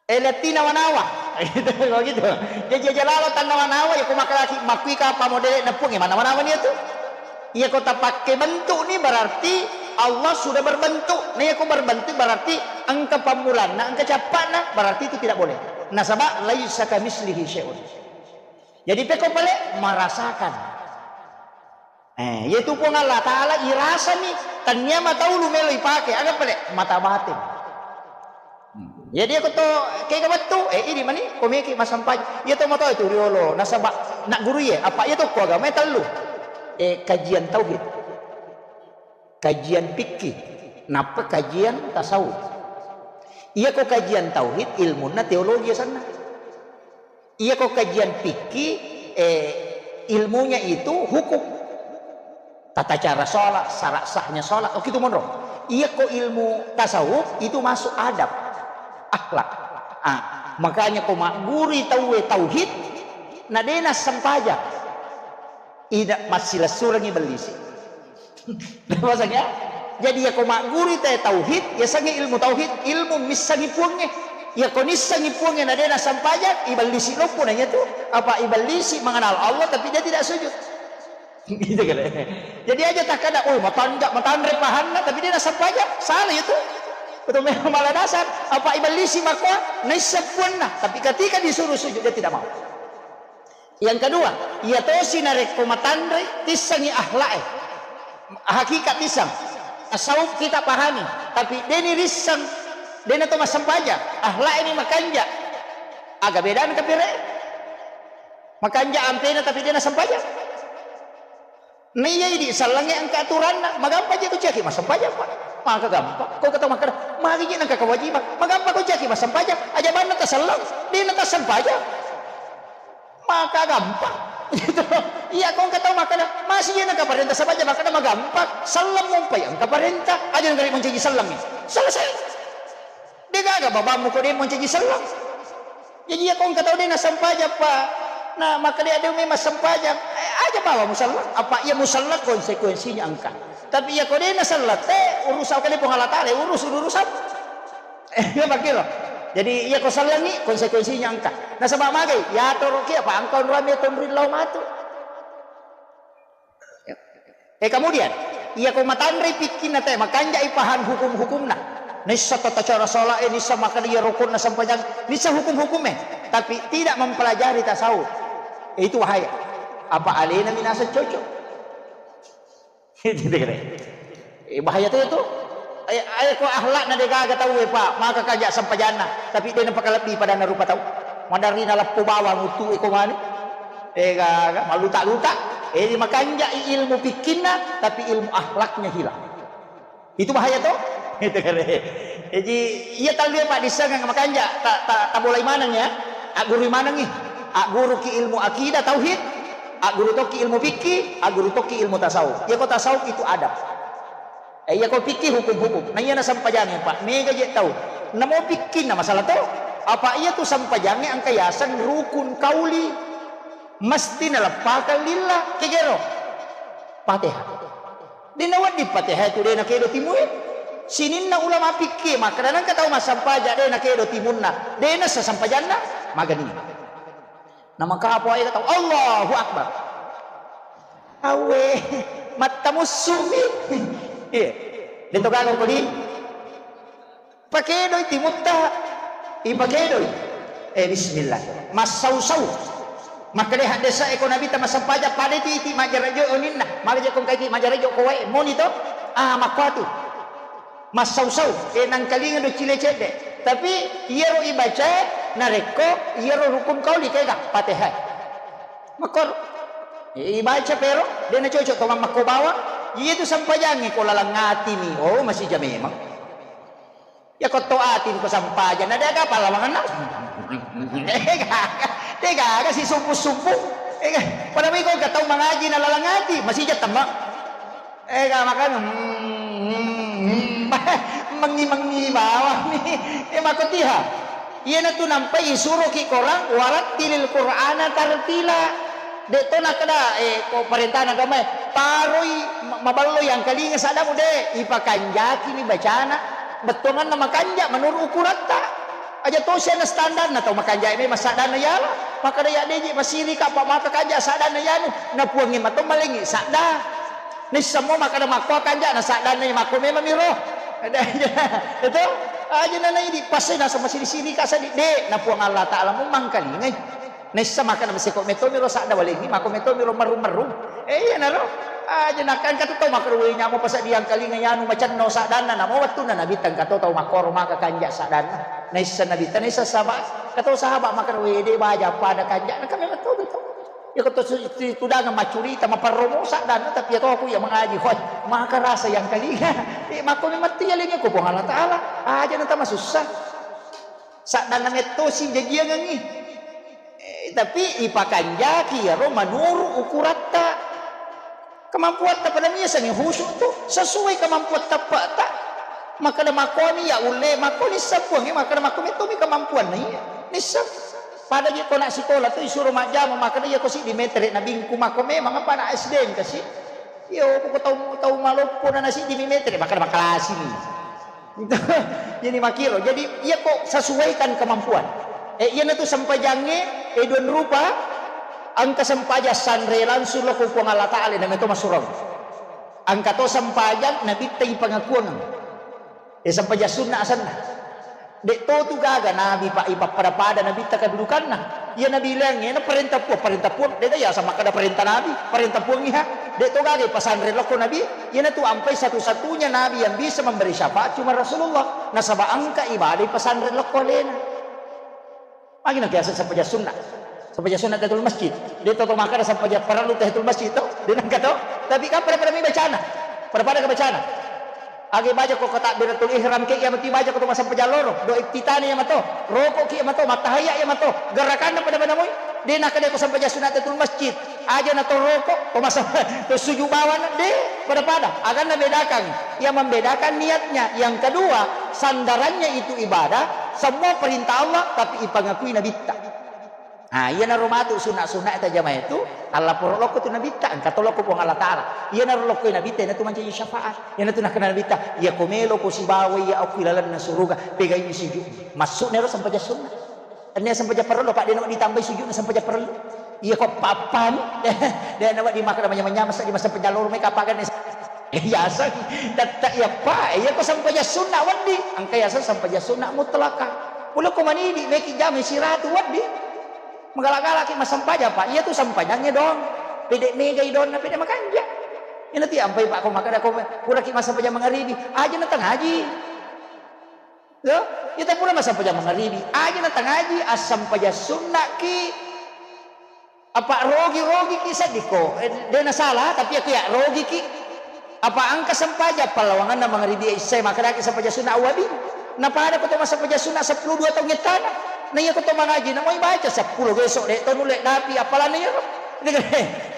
E, lettina nawa-nawa. Gitu, begitu. Jadi aja lalo tannawa-nawa, ya, ko makkalaki, makkui kapang modele na Puang, e, manawa-nawa ni itu. Iya ko tapakke bentuk ni berarti Allah sudah berbentuk. Nah, iya ko berbentuk berarti engka pammulanna, engka cappa'na, berarti itu tidak boleh. Nasaba laisa kamislihi syai'un. Jadi pekko pale merasakan. Eh, yaitu Puang Allah Ta'ala irasani, tania mata ulu melo ipake, aga pale mata batin. Hmm. Jadi iya ko to kega wettu, eh, idi mani, ko meki massempajang. Iya to matoa itu riolo, nasaba nak guru iya, apa iya to ko agama tellu. Eh, kajian tauhid, kajian fikih, nappa kajian tasawuf. Iya ko kajian tauhid, ilmunna teologi asenna. Iya ko kajian fikih, eh, ilmunya itu hukum. Tata cara sholat, syarat sahnya sholat, oh, gitu monro. Iya ko ilmu tasawuf itu masuk adab, akhlak. Ah, makanya ko maggurui tauwe tauhid, na de nassempajang. Ida massilessurengngi bellisi. Pasang ya? Jadi iya ko maggurui te tauhid, yasengnge ilmu tauhid, ilmu missengngi Puangnge. Iya ko nissengngi Puangnge na de nassempajang, ibellisi loppo na iya tu. Apa ibellisi mengenal Allah tapi dia tidak sujud. Gitu kan? Jadi aja takkada, "Oh, matanja-, matanre pahanna, tapi de nassempajang." Salah itu. Betul memang malah dasar. Apa ibellisi makua, naisseng Puanna. Tapi ketika disuruh sujud, dia tidak mau. Yang kedua, iya tosi narekko matanre, tissengngi akhlak e. Hakikat tisseng. Tasawuf kita pahami, tapi de ni risseng, de na to massempajang. Akhlak e ni makanja. Aga bedana kapire? Makanja ampena tapi de nassempajang. Na iya idi sellengnge engka aturanna, magampa je ko ciaki massempajang, Pak. Maka gampang. Ko kata makkada, magi je nengka kewajiban. Magampa ko ciaki massempajang, aja banna taselleng, de na tassempajang. Maka gampang. Gitu. Iya ko engka tau makkada, masi je nengka parenta sempajang, makkada magampang. Selleng mumpai engka parenta, aja nengka ri mancaji sellengnge. Selesai. De gaga babammu ko de mancaji selleng. Jaji iya ko engka tau de nassempajang, Pak. Na makkeda de memang sempajang, eh, aja bawa muselleng. Apa iya muselleng konsekuensinya engka. Tapi iya ko de naselleng te, urusan kali Puang Allah Taala, urus urusan. Eh, iya makkiro. Jadi iya ko sellengi konsekuensinya engka. Nasaba magai, yatoroki apa engka onroang metonri lao matu. Eh, kemudian, iya ko matanrei pikkinna te, makanjai paham hukum-hukumna. Nissa tata cara salat e, nissa makkeda iya rukunna sempajang, nissa hukum-hukum e. Tapi tidak mempelajari tasawuf. Eh, itu bahaya. Apa alena minasa cocok? Itu kira. Eh, bahaya tu, itu. Eh, eh, ko akhlakna de gaga tau e, Pak, maka kaja sempajanna, tapi de napakalebbi padanna rupa tau. Maderri naleppo bawang utu e ko mani. Eh, gaga, maluta-luta. Eh, makanjai ilmu pikkinna, tapi ilmu akhlaknya hilang. Itu bahaya to? Itu kare. Jadi, iya tallu e, Pak, dissengeng makanja, ta, ta, tabolai maneng ya. Aggurui manengi. Agguruki ilmu akidah, tauhid. Agguru tokki ilmu fikih, agguru tokki ilmu tasawuf. Iya ko tasawuf itu adab. Eh, iya ko fikih hukum-hukum. Nah, iya nasempajangi, Pak. Mega je tau. Namo fikihna masalah to. Apa iya tu sempajangi engka yaseng rukun kauli. Mesti naleppakang lillah. Kegero. Fatihah. De nawedding Fatihah tu de nakedo timue. Sininna ulama fikih makkeda nengka tau massempajang de nakedo timunna. De nassa sempajanna. Magani. Namakapo aja tau, Allahu Akbar. Awe, mattamussu'mi. Iya. De to gaga ko di. Pakedoi timutta. Ipakedoi. Eh, bismillah. Massau-sau. Makkeda haddesa e ko Nabitta massempajang pada itu iti majjara jo oninna. Maga je ko engka iti majjara jo ko wae. Moni to? Ah, makkuatu. Massau-sau, eh, nangkalinga do cile cedde. Tapi iyaro ibaca, Narekko iyaro rukun qauli kega, Fatihah. Makkoro. Ibaca pero, de' nacocok to mammakko bawang. Iya tu sempajangnge ko laleng atimi. Oh, masija memang. Iya ko to ati ko sempajang, na de' aga pallawangenna. De'gaga, de'gaga si subuh-subuh. Ega, pada miko ka tau mangaji na laleng ati, masija temma. Ega, makanya, hmm, hmm, mengi-mengi bawang ni. Eh, makotiha. Iyanatu nampai isuroki korang, "Warattilil Qur'ana tartila." De' to nakkeda, eh, ko parentana agamae, "Paroi ma-, maballo yangkalinga saddamu," de', ipakanjakini bacana. Bettuanganna makanja menurut ukuratta. Aja tosi ana standarna tau makanja memang saddanna iyala. Makkeda, "Ya, de' je masirika, apa maka kanja saddanna iyanu." Na puangnge mato malengi sadda. Naisseng mo makkeda makko kanja'na saddanna iya makko memang miro. Itu aja nana idi pasai naseng masiri-siri ka sadi de' na Puang Allah Ta'ala mu mangkalingai. Naisseng makkeda masiko meto miro sadda walengi makko meto miro merru-merru. Eh, iya naro. Aja nakkan katu tau makkeda wei nyamo pasadiang kalinga yanu macenno saddanna namo wettunna Nabi tengka to tau makkoro maka kanja saddanna. Naisseng Nabi ta naisseng sahabat. Kato sahabat makkeda wei de' baja pada kanja na kami betul betul. Iya ko to su-, tu-, tudangeng maccurita, maperromo saddanna, tapi iya to aku iya mangaji, hoi, maka rasa yangkalinga. Eh, makko memang tiya lengi ko Puang Allah Ta'ala. Aja na tama sussa. Saddanna mettosi jajiangengi. Eh, tapi ipakanjaki iyaro manuru ukuratta. Kemampuatta pada miasangi khusyuk tu sesuai kemampuan tappa'ta. Makkeda makkomi ya ulle, makko nisseng puangnge, makkeda makko mettomi kemampuanna iya. Nisseng. Pada je ko nak sikola tu isuro majjama, makkeda iya ko siddi metere nabingku, makko memang apa anak S D engka si. Iyo, ko tau, tau maloppo na siddi mi metere, makkeda makkalasi mi. Jadi makiro. Jadi iya ko sesuaikan kemampuan. Eh, iya natu sempajangnge, eh, dua rupa, engka sempajang sanre langsung lo ko Puang Allah Ta'ala, na meto masurau. Engka to sempajang nabitta ipangakuang. Eh, sempajang sunna asenna. De' to tu gaga nabi pa ipappada-pada nabitta kedudukanna. Iya nabi leangnge na parenta Puang, parenta Puang. De' gaga sama kada parenta nabi, parenta Puang iha. De' to gaga ipasanre lokko nabi. Iya natu ampai satu-satunya nabi yang bisa memberi syafaat cuma Rasulullah. Nasaba engka ibadah ipasanre lokko alena. Magi na kiaseng sempajang sunna. Sempajang sunna tahiyatul masjid. De' to, to makkeda sempajang parellu tahiyatul masjid to. De' nengka to. Tapi kan pada-pada mi bacana. Pada-pada ke bacana. Agi baca ko takbiratul ihram ke iya mati baca ko to massempajang loro. Do iftitani iya mato. Roko ki iya mato. Mattahiyya iya mato. Gerakanna pada-pada moi. De' nakkeda ko sempajang sunna tahiyatul masjid. Aja na to roko, to masa-, to sujud bawang de', pada-pada. Akan na bedakan. Yang membedakan niatnya. Yang kedua, sandarannya itu ibadah, semua perintah Allah, tapi ipangakui nabitta. Ah, iyanaro matu sunna-sunna tajamae tu, allaporo lokko tu nabitta, engka to lokko Puang Allah Ta'ala. Iyanaro lokko nabitta, iyanatu mancaji syafaat. Iyanatu nakkeda nabitta, iya ko melo ko sibawa iya okki lalenna suruga, pegai sujud. Masuk nero sempajang sunna. Ennia sempajang parellu, Pak, de' nawedding ditambai sujudna sempajang parellu. Iya ko pappani, de' nawedding makkeda manyameng-nyameng seddi massempajang loro mai kapagenne. Yaseng, tette iya, Pak, iya ko sempajang sunna wedding. Engka yaseng sempajang sunna mutlaka. Pole ko manidi, meki jamai siratu wedding. Magala-galaki massempajang, Pak. Iya tu sempajangnge doang. Pede megai doanna, pede makanja. Ina ti ampai, Pak, ko makkeda ko puraki massempajang mangaribi. Aja na tangaji. Yo, ita pura massempajang mangaribi, aja na tangaji, assempajang sunnaki. Apa rogi-rogi ki seddi ko, eh, de' na salah, tapi aku ya rogi ki. Apa engka sempajang pallawanganna mangaribi isya makkedaki sempajang sunna awwabi. Na pada ko to massempajang sunna seppulo dua taung ettana. Na iya ko to mangaji, na moi baca seppulo geso, de' to nulle dapi appalanna iyaro.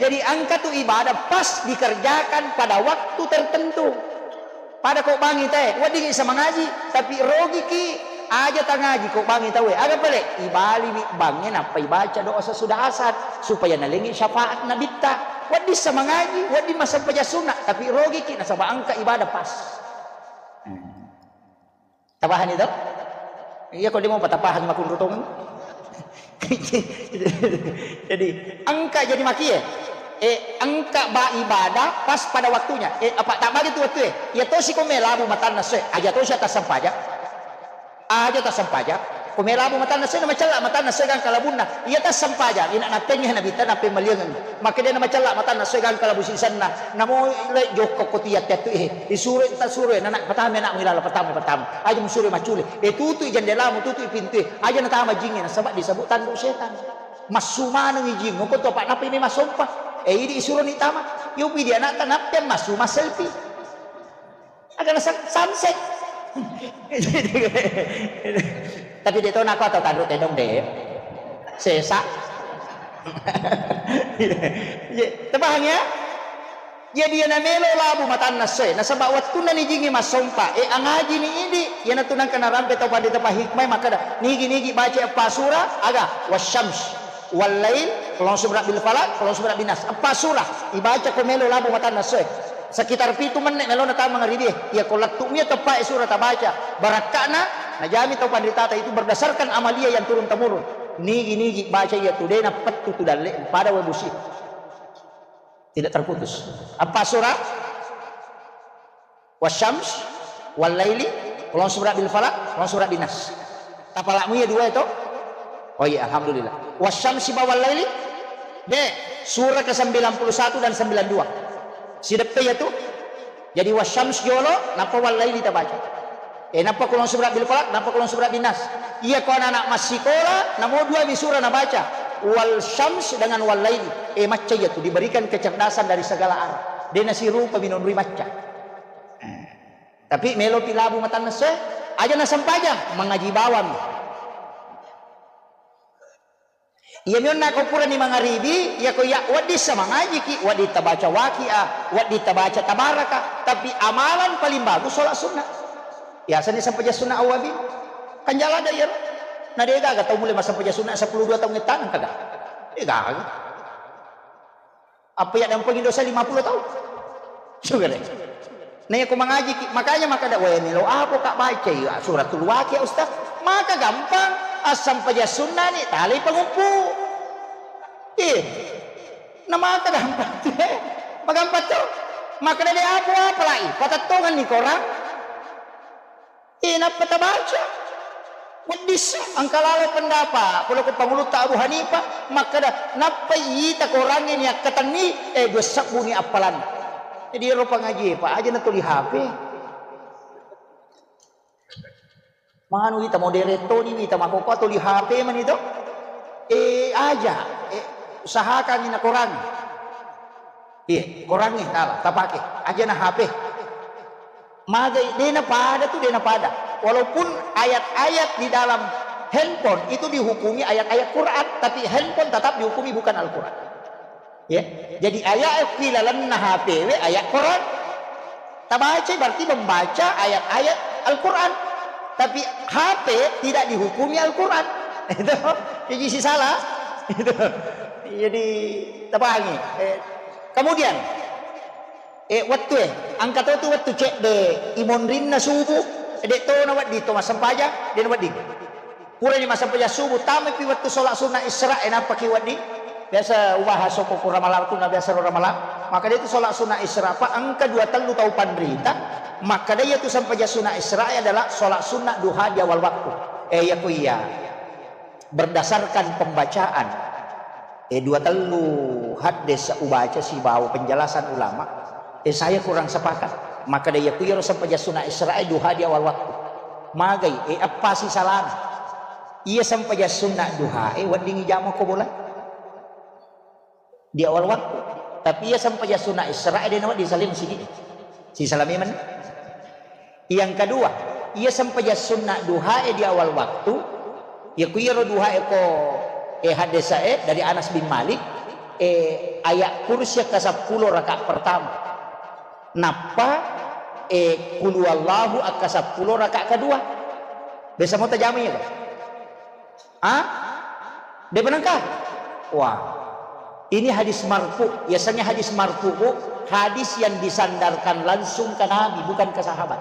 Jadi engka tu ibadah pas dikerjakan pada waktu tertentu. Pada ko bangi tae, weddingi sa mangaji, tapi rogiki, aja tangaji ko bangi taue. Aga pale? Ibaliwi bangnge nappa ibaca doa sesudah asar, supaya nalengi syafaat nabitta. Wedding sa mangaji, wedding massempajang sunna, tapi rogiki nasaba engka ibadah pas. Hmm. Tapahani to? Iya ko demo patapahang makunru tongeng. Jadi, engka jadi makie. Eh, engka ba ibadah pas pada waktunya. Eh, apa tak bagi tu waktu eh. Ya tosi ko melabu matanna soe. Aja tosi atas sempaja. Aja atas sempaja. Ko melabu matanna, sena macella matanna, sega kalabunna. Iya tassempajang, ina nappengngi Nabitta, nappemmaliangeng. Makkeda na macella matanna, sega kalabu sisenna. Namo le jokko ko tiya tettu, eh, isuro, tasuro, eh, nana, patama anakmu ilala, patama, patama. Aja musuro maccule. Eh, tutui jendelamu, tutui pintue. Aja natama jingnge, nasaba disebut tanduk setan. Massu maneng ijing, ko to, Pak, nappa ini massompa. Eh, idi isuro ni tama. Yo pidi anakta, nappe massu masselfie. Agana sa-, sunset. Tapi de to nako atau tanduk tedong de. Sesa. Iya, tepahang ya? Jadi iyana melo labu matanna essoe, nasaba wettunna nijingi massompa, e, angaji ni idi, iyanatu nangka narampe tau panrita pahikmai makkeda, nigi-nigi baca eppa sura, aga, wasyams, wallail, qul a'udzu birabbil falaq, qul a'udzu birabbin nas. Eppa sura, ibaca ko melo labu matanna essoe. Sekitar pitu menne melona tama mangaribie, iya ko lettu mia teppa e sura tabaca, barakkana, najami tau panritata itu berdasarkan amalia yang turun temurun. Nigi-nigi baca iya tu, de napettu tu dalle, pada we busi. Tidak terputus. Eppa sura? Wasyams, wallaili, qul a'udzu birabbil falaq, qul a'udzu birabbin nas. Tapalakmu iya dua itu? Oh iya, alhamdulillah. Wasyamsi ba wallaili? De, surah ke sembilan puluh satu dan sembilan dua. Sideppe iya tu? Jadi wasyams jolo, nappa wallaili tabaca. Eh, nappa qul a'udzu birabbil falaq, nappa qul a'udzu birabbin nas. Iya ko anak-anak massikola, namo dua mi sura nabaca. Wal syams dengan wal laili. Eh, macca iya tu, diberikan kecerdasan dari segala arah. De nasirupa minonroi macca. Eh. Tapi melo pi labu matanna essoe, aja nasempajang, mangaji bawang. Iyami onna ko purani mangaribi, iya ko iya wedding sa mangajiki, wedding tabaca Waqiah, wedding tabaca Tabaraka, tapi amalan paling bagus sholat sunnah. Biasanya sempajang sunnah awwabin. Kan jala ada iya. Na de gaga tau mulai massempajang sunnah sepuluh dua tahun ngettanang kaga. De gaga. Apa iya dampeng Indonesia lima puluh tahun? Sudah deh. Nah, iya ko mangaji ki, makanya maka ada, "Wah, melo apa kak baca ya suratul Waqiah, Ustaz?" Maka gampang, assampajang sunnah ni, tali pangumpu. Eh, nah maka gampang. Magampang tuh. Maka ada apa-apa lagi, patattongan ni korang. Eh, nappa tabaca. Wedding sa, engka laleng pendapat, pole ko pangulutta Abu Hanifah, makkeda, nappa ita korangnge ni akkatenni, eh, dua sebbu ni appalan. Jadi, ero pangaji, Pak, aja na tuli H P. Manu ita modere toni, ita makoko tuli H P mani to. Eh, aja, eh, usahakan ni na korang. Iya, korangnge tala, tapake. Aja na H P. Magai, dena pada tu, dena pada. Walaupun ayat-ayat di dalam handphone itu dihukumi ayat-ayat Quran, tapi handphone tetap dihukumi bukan Al-Quran. Ya. Jadi ayat ki lalenna H P we ayat Quran. Tabaca berarti membaca ayat-ayat Al-Quran. Tapi H P tidak dihukumi Al-Quran. Itu, jadi si salah. Itu. Jadi, tapahangi. Eh, kemudian, eh, wettu e, engka to tu wettu cedde, imonrinna subuh, de to na wedding to massempajang, de na wedding. Purani massempajang subuh, tamaipi wettu sholat sunnah Isra, eh, nappaki wedding. Biasa ubahas okko ku Ramalang tu, na biasa ro Ramalang. Maka de tu sholat sunnah Isra, pa engka dua tellu tau panrita, makkeda iya tu sempajang sunnah Isra adalah sholat sunnah duha di awal waktu. Eh, iya ku iya. Berdasarkan pembacaan, eh, dua tellu haddes ubaca sibawa penjelasan ulama, eh, saya kurang sepakat. Makkeda iya ku iyaro sempajang sunnah Isra, eh, duha di awal waktu. Magai, eh, eppa si salana. Iya sempajang sunnah duha, eh, wedding ijama ko bola. Di awal waktu. Tapi iya sempajang sunnah Isra, eh, de na wedding saling sigi. Si salami men. Yang kedua, iya sempajang sunnah duha e di awal waktu, iya ku iyaro duha e ko, eh, haddesae dari Anas bin Malik, eh, ayat kursi akka seppulo rakaat pertama. Nappa, eh, qul huwallahu akka seppulo rakaat kedua. Biasa mau tajama iya, Pak? Ah? Depa nengka? Wah. Ini hadis marfu. Biasanya hadis marfu, Bu, hadis yang disandarkan langsung ke Nabi, bukan ke sahabat.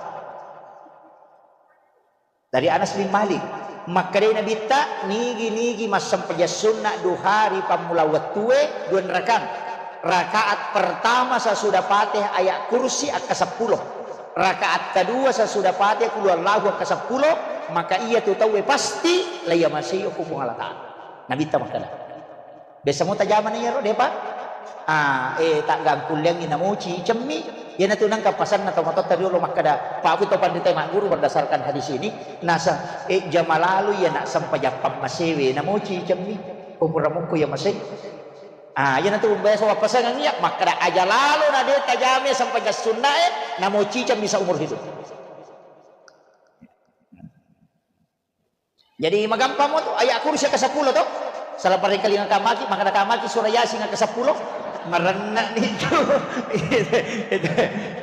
Dari Anas bin Malik. Makkedai Nabitta, nigi-nigi massempajang sunna duha ri pammula wettue, dua rakang. Rakaat pertama sesudah Fatihah ayat kursi akka seppulo. Rakaat kedua sesudah Fatihah qul huwallahu akka seppulo. maka iyatu tauwe pasti laiyamasei okko Puang Allah Ta'ala. Nabitta makkeda. Biasa mo tajamana iyaro, depa? Ah, eh, taggangkulleangngi namoci cemmi. Iyanatu nengka pasanna tomatoatta riolo makkeda, paku to panrita magguru berdasarkan hadis ini, nasa, eh, jama lalo iyana sempajang pammasewe namoci cemmi. Ko pura mukko iya masei. Ah, iyanatu biasa wappasengang iya, makkeda aja lalo na de tajame sempajang sunnae, namoci cemmi seumur hidup. Jadi magampang mo tu, ayat kursi ke sepuluh tu. Salah paring kali ngakamaki, maka nakamaki surah Yasin ke sepuluh. Marenna ni tu.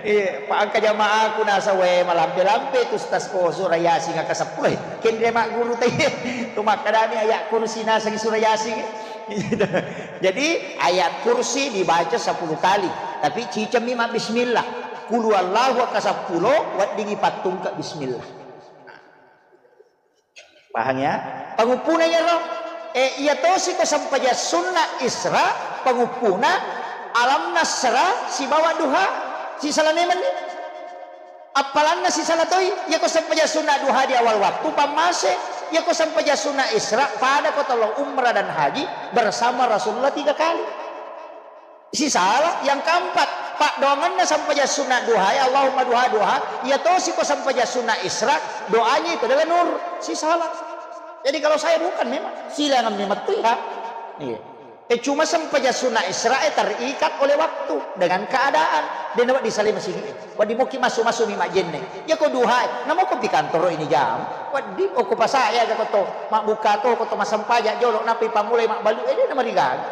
Iya, pa engka jamaaku nasa we malampe-lampe tu stas ko surah Yasin ke sepuluh. Kendre mak guru tadi. Tu makkadami ayat kursi nasa surah Yasin. Jadi ayat kursi dibaca sepuluh kali, tapi cicemmi mak bismillah. Kulu Allahu ke sepuluh, weddingi pattungka bismillah. Pahang ya? Panguppuna iyaro. Eh, iya tosi ko sempajang sunna Isra, panguppuna Alam Nasra sibawa Duha, sisala memenni. Appalanna sisala toi, iya ko sempajang sunna Duha di awal waktu, pammase, iya ko sempajang sunna Isra, pada ko tolo umrah dan haji bersama Rasulullah tiga kali. Sisala. Yang keempat, paddoangenna sempajang sunna duha, ya Allahumma duha, duha, iya tosi ko sempajang sunna Isra, doanya itu adalah nur. Sisala. Jadi kalau saya bukan memang, silangan memang tu ya. Iya. Eh, cuma sempajang sunna Isra, eh, terikat oleh waktu dengan keadaan. Dia nampak di salima sini. Wadi moki masuk-masuk mi majenne. Ya ko duha, namo ko pikantoro ini jam. Wadi, oh, ko pasaya ga ko to, mabbuka to, ko to masempajang jolo, napi pamulai mabbalu, eh, dia namarigaga.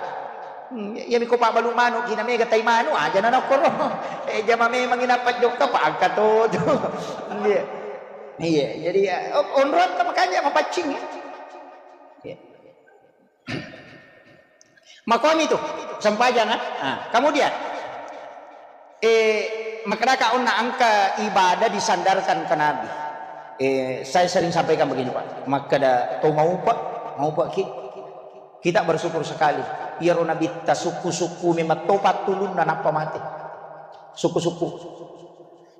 Hmm, iya, iya, miko pabbalu manu, kina mega tai manu, aja nana koro. Eh, jama memang ina pajokka pa angka to tu. Iya. Iya, jadi ya, o-, onrong ka makanya mapaccing ya. Iya. Makomi tu, sempajang, ah. Ah, kemudian, eh, makkedaka onna engka ibadah disandarkan ke Nabi. Eh, saya sering sampaikan begini, Pak. Makkeda to maupa, maupa ki. Kita bersyukur sekali. Iyaro Nabitta sukku-sukku memang to pattulunna nappa mate. Sukku-sukku.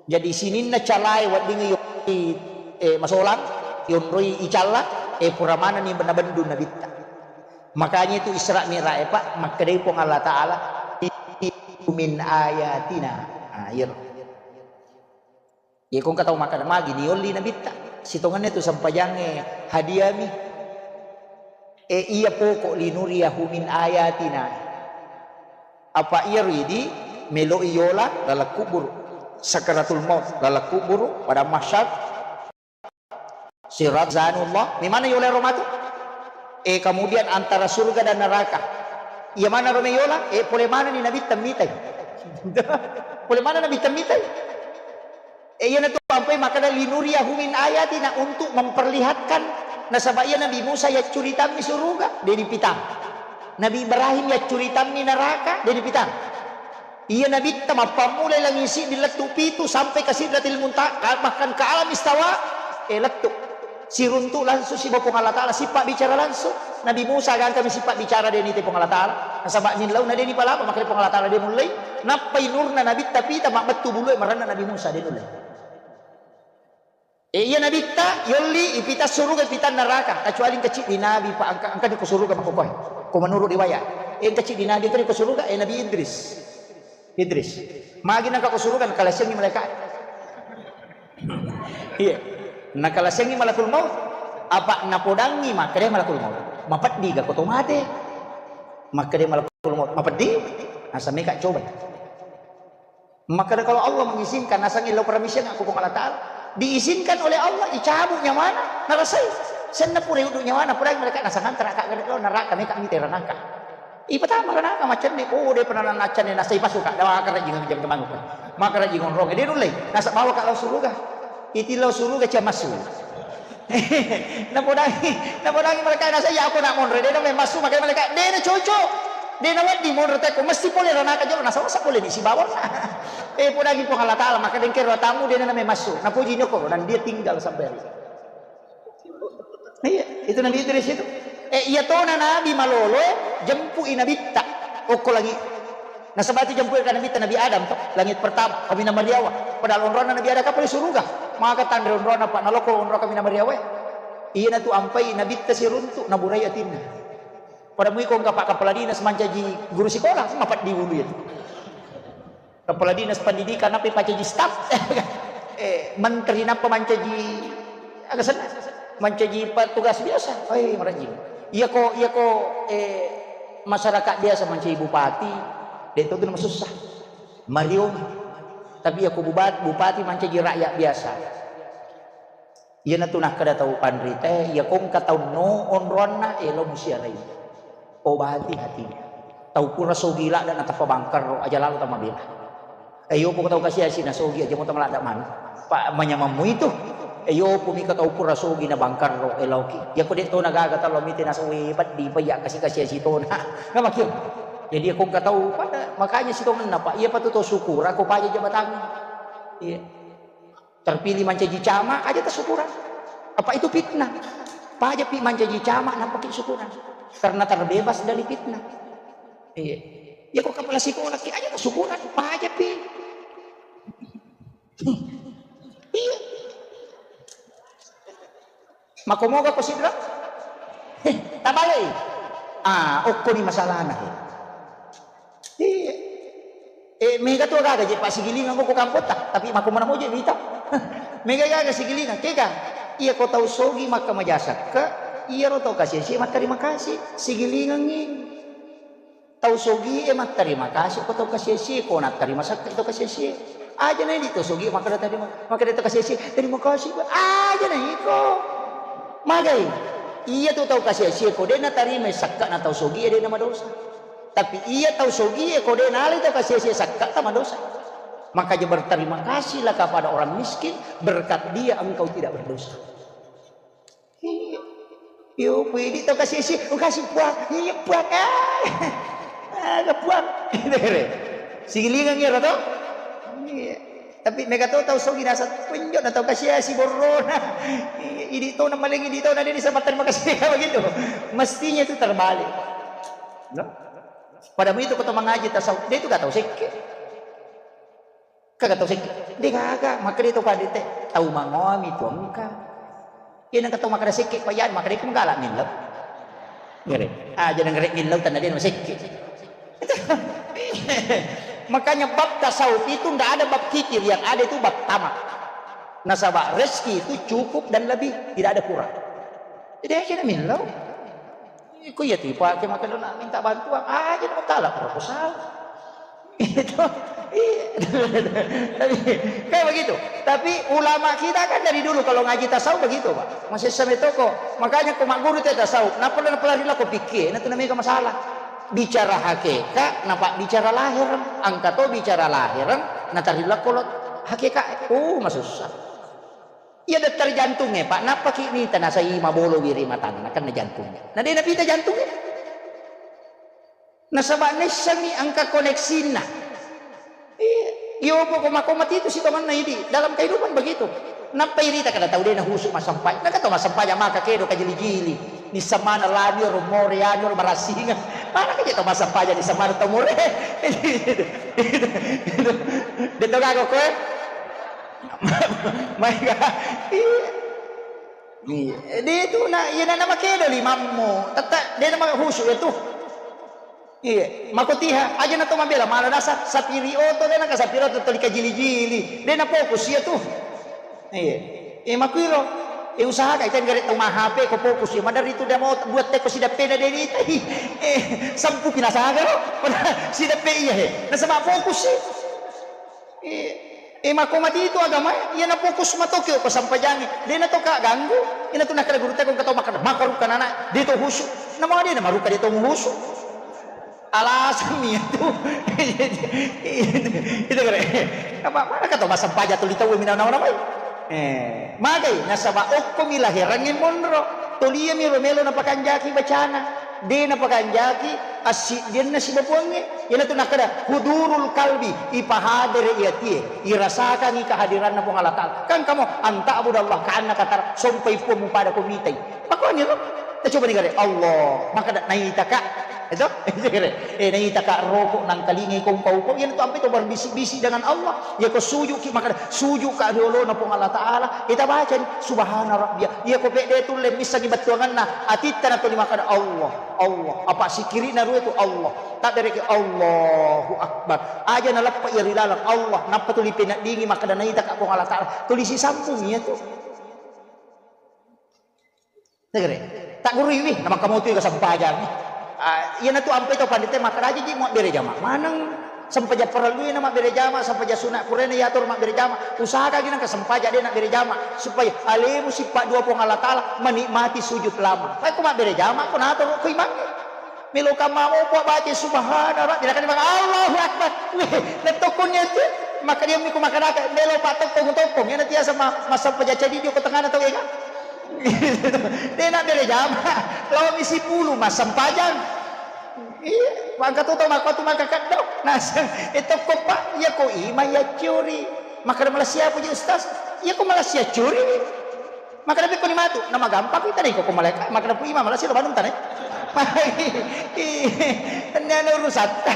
Jadi sininna calae weddingngi yonroi, eh, masolang, yonroi icalla, eh, pura manenni nabendung Nabitta. Makanya itu Isra Mi'raj, eh, Pak, makkedai Puang Allah Ta'ala, "Min ayatina." Ah, iyaro. Iya, ko engka tau makkeda, "Magi niolli Nabitta?" Sitongenna tu sempajangnge hadiami. E, iya poko linuriyahu min ayatina. Apa iyaro idi meloi yola laleng kuburu. Sakaratul maut laleng kuburu, padang mahsyar. Sirat zanullah. Memana yola ro matu? E, kemudian antara surga dan neraka. Iya mana ro meyola? E, pole mana ni Nabitta mitai? Pole mana Nabitta mitai? E, iyanatu ampai makkeda, "Linuriyahu min ayatina," untuk memperlihatkan. Nasaba iya Nabi Musa yaccuritammi suruga, de nipitang. Nabi Ibrahim yaccuritammi neraka, de nipitang. Iya Nabitta mappammulai langi siddi lettu pitu sampai ke Sidratil Muntaha, bahkan ke alam istawa, e, lettu. Siruntu langsung sibawa Puang Allah Ta'ala, sipabbicara langsung. Nabi Musa gangkami sipabbicara, de nite Puang Allah Ta'ala. Nasaba nillauna de nipalaba, makanya Puang Allah Ta'ala de mullei. Nappai nurna Nabitta pita mabbettu bulue marenna Nabi Musa, de nullei. E, iya Nabitta yolli ipita suruga, ipita neraka, kecuali engka ciddi Nabi, Pak, engka, engka ko suruga makkokoe. Ko menurut riwayat, e, engka ciddi Nabi tadi ko suruga, e, Nabi Idris. Idris. Magi naka ko suruga, nakalasengi malaikat. Iya. Nakalasengi malakul maut. Apa napodangi makkeda malakul maut, "Mapeddi ga ko to mate?" Makkeda malakul maut, "Mapeddi." Asa meka coba. Makkeda kalau Allah mengizinkan, nasangi lo permission aku Puang Allah Ta'ala. Diizinkan oleh Allah, dicabut nyawana, narasai. Senna pura uddu nyawana, pura mereka nasang antara kak gede lo neraka, meka mite ranaka. Ipatama ranaka macenne, oh, de pernah naccanne, nasai pasuka, dawa kara jingon jam kemang. Maka rajin onrong, de nulle. Nasa bawa kak lo suruga. Iti lo suruga cia masuk. Napodangi, napodangi malaikat, nasa iya, "Apa nak monro?" De na memang su, makanya malaikat, "De na cocok. De na wedding monro teko, mesti pole ranaka jolo, nasa masa pole di sibawa." Eh, podangi Puang Allah Ta'ala, maka dengke ro tamu, de na memang su. Napuji nyoko, dan dia tinggal sampai hari. Iya, itu Nabi Idris itu. Eh, iya tona Nabi malolo, jempui Nabitta. Okko lagi. Nasaba tu jempui ka Nabitta Nabi Adam to, langit pertama, kami na mariawa. Padahal onrona Nabi Adam kapal suruga. Maka tanre onrona, Pak, naloko onro kami na mariawa. Iyanatu ampai nabitta siruntu, naburai atinna. Pada mui ko engka pak kepala dinas mancaji guru sikola, mapeddi ulu itu. Kepala dinas pendidikan apa pacaji staf? Eh, menteri napa mancaji aga senna? Mancaji petugas biasa. Oi, marajing. Iya ko, iya ko, eh, masyarakat biasa mancaji bupati, de' to tu masussa. Mariong. Tapi iya ko bubat-, bupati mancaji rakyat biasa. Iyanatu nakkeda tau panritae, iya ko engka tau no onroanna, elo musiarai. Obati hatimu. Tau pura sogi ladda natappa bangkarro, aja lalo tamabela. E, iyo poko tau kasiasi nasogi, aja motong ladda manu. Pa manyamammu itu. E, iyo pumi ka tau pura sogi na bangkarro, eloki. Iya ko de' to nagaga talo mite nasogi, peddi payya kasi-kasiasi tona. Namakio. Jadi iya ko engka tau pada, makanya sitongenna, Pak. Iya patu to syukur, ako paja jabatangnge. Iya. Terpilih mancaji camat, aja tasukurang. Apa itu fitnah? Paja pi mancaji camat, nampaki syukurang. Karena terbebas dari fitnah. Iya. Ya kok kepala sekolah ki aja tasukurang, paja pi. Iya. Mako moga ko sidra? Heh, tabalei. Ah, okko ni masalahna, he. Iya. Eh, mega tu gaga je pak sigilingang ko kampotta, tapi mako mana moje wita. Mega gaga sigilingang, kega. Iya ko tau sogi maka majasakka, iya ro tau kasih-kasih, terima kasih. Sigilingangi. Tau sogie mattarima kasi ko tau kasiasie, ko nattarima sakka tau kasiasie. Aja na idi tau sogie makkeda tarima, makkeda tau kasiasie, "Terima kasih, Pak." Aja na iko. Magai? Iya tu tau kasiasie ko de natarima sakka na tau sogie de na madosa. Tapi iya tau sogie ko de nalai tau kasiasie sakka ta madosa. Makanya berterima kasihlah kepada orang miskin, berkat dia engkau tidak berdosa. Iya. Yo, pui di tau kasiasi, oh, kasih puang. Iya, puang. Ah. Ada puang. Sigilingang iya to? Iya. Tapi mega to tau sogi nasa penjo na tau kasiasi borrona. Iya, idi to na maling idi to na dia sama terima kasih begitu. Mestinya itu terbalik. No? Pada begitu kau mengaji tasawuf, dia itu gak tahu sekke. Kaga tau sekke? De gaga, makkeda to kade te, tau mangoami tu engka. Iya nengka tau makkeda sekke, payani makkeda ku menggalak millau. Ngere. Ah, jadi ngere millau tanda dia sekke. Makanya bab tasawuf itu ndak ada bab kikir, yang ada itu bab tamak. Nasaba rezeki itu cukup dan lebih, tidak ada kurang. Jadi aja millau. Iko iya tu ipake makkeda na minta bantuan, aja na mentala proposal. Itu, iya. Tapi, kayak begitu. Tapi ulama kita kan dari dulu kalau ngaji tasawuf begitu, Pak. Masih sampai toko. Makanya ko magguru te tasawuf, napa napa lari lako pikir, na tu namanya masalah. Bicara hakikat, napa bicara lahir, angka to bicara lahir, na tari lako lo hakikat. Oh, masussa. Iya dokter jantungnge, Pak, nappaki mita nasai mabolo wiri matanna, kan jantungnge. Na de napita jantungnge. Nasaba naissengngi engka koneksinna. Iya, iyo poko mako mati itu sitongenna idi. Dalam kehidupan begitu. Nappa irita kada tau de nahusu massempajang. Naka tau massempajang maka kedo kajili-jili. Nissamana lani ro more anu ro marasinga. Mana kaje tau massempajang nissamana tau more. De to gaga koe. Maega. Iya. Iya. De tu na, iya na, na makedo limammu. Tetta de na mahusu ya tu. Iya, makotiha aja na to mabela mala dasar sapiri oto de na ka sapiri oto toli kajili-jili. De na fokus ya tu. Iya. Eh, makuiro. Eh, usaha ka ikan gare tau mahape ko fokus ya. Madari tu de mau buat teko sidape na de ni. Eh, sampu pinasaga ro. Sidape iya he. Nasaba fokus sih. Eh, eh, mako mati itu agama, iya na fokus matoki ko sampajangi. De na to ka ganggu. Ina tu nakala guru teko kato makan. Maka ruka nana, de to husu. Nama de na maruka de to husu. Alasan ni itu. Itu kare. Apa mana kato masampaja tu litau mina nama nama. Eh, magai nasaba okko mi lahirangnge monro. Toliami ro melo napakanjaki bacana. De napakanjaki assiddianna sibabuangnge. Iyanatu nakkeda hudurul kalbi, ipahadere i atie, irasakangi kehadiranna Puang Allah Ta'ala. Kan kamu anta'budallaha ka'annaka tara, sompai Puang mupada ko mitai. Makuani ro? Tacoba ni gare, Allah, makkeda naitaka. Itu? Eh, naitaka roko nangkalingai kongkau-kau, iyanatu ampai to berbisik-bisik dengan Allah. Iya ko sujuki, maka sujuka riolona Puang Allah Ta'ala. Ita bacani, "Subhana Rabbiyah." Iya ko pedde tulle missengi bettuanganna, atitta natuli makkada, "Allah, Allah." Apa sikirina rua tu, "Allah." Tabbereki, "Allahu Akbar." Aja naleppa iya ri laleng Allah, nappa tuli peneddingi makkada naitaka Puang Allah Ta'ala. Tuli sisambung iya tu. Negere, tagguruiwi, namakkamotoi kasempajang. Ah, iyanatu ampai tau pandita makkada, "Aja ji muabbere jama maneng, sempajang parellui na mabbere jama, sempajang sunat puraina yatoro mabbere jama, usahakagi nengka sempajang de nabbere jama, supaya alemu sippa dua Puang Allah Ta'ala, menikmati sujud lama." Pai ko mabbere jama ko natoro ko imangnge. Melo kamma mopo baca subhana rabbi, nakani maka Allahu Akbar. Weh, lettokko niat tu. Maka dia miku makanaka, melo pa tokkong-tokkong. Iyana tiasa ma-, massempajang cadi joko tengana tau ega. De nabbere jama. Lao mi sipulu massempajang. Iya, mangka tu tau makko tu maka keddo. Naseng, e tokko pa, iya ko ima iya curi. Maka malah siapa ji ustaz? Iya ko malah sia curi. Makkeda, "Pekkoni matu?" "Namagampang ita deh, ko malaeka." Makkeda, "Pu imam, lasi lo banung tane." Tenniana urusatta.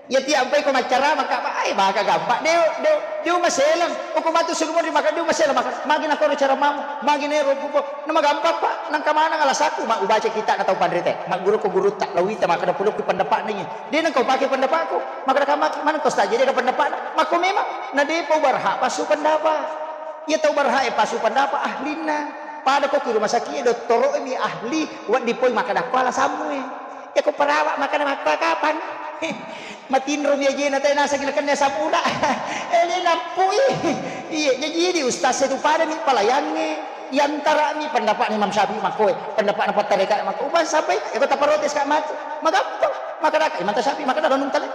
Iya, tiampai ko maccara, maka, "Ai, baka gampang." Deo, deo, deo maselang. Ko matu sulumo di maka deo maselang, maka, "Magi nakoro cara mamu, magi nero buko." "Namagampang, Pak. Nangka maneng alasaku, ma ubaca kita na tau panrite. Magguru ko gurutta, lawita, makkeda, "Pulokku pendapatna iya." "De nengka upake pendapatku." Makkeda, "Kamaki, maneng ko staje de pendapatna." Makko memang, na depa ubarha pasu pendapat. Iya tau berhak e pasu pendapat ahlinna. Pada ko ki rumah sakit e, dottoro mi ahli, wedding poi makkeda ko alasammu e. Iya ko perawat makkeda makko kapang. Matinro mi ajena, tena sagi nakenna asam urat. Ele nappui. Iya, jaji idi ustaz e tu pada mi palayangnge. Iyantarami pendapatna Imam Syafi'i makko e, pendapatna Pattareka makko. Uban sampai, iya ko taparotes ka matu. Magampang. Makkeda ka Imam Syafi'i, makkeda donung tale.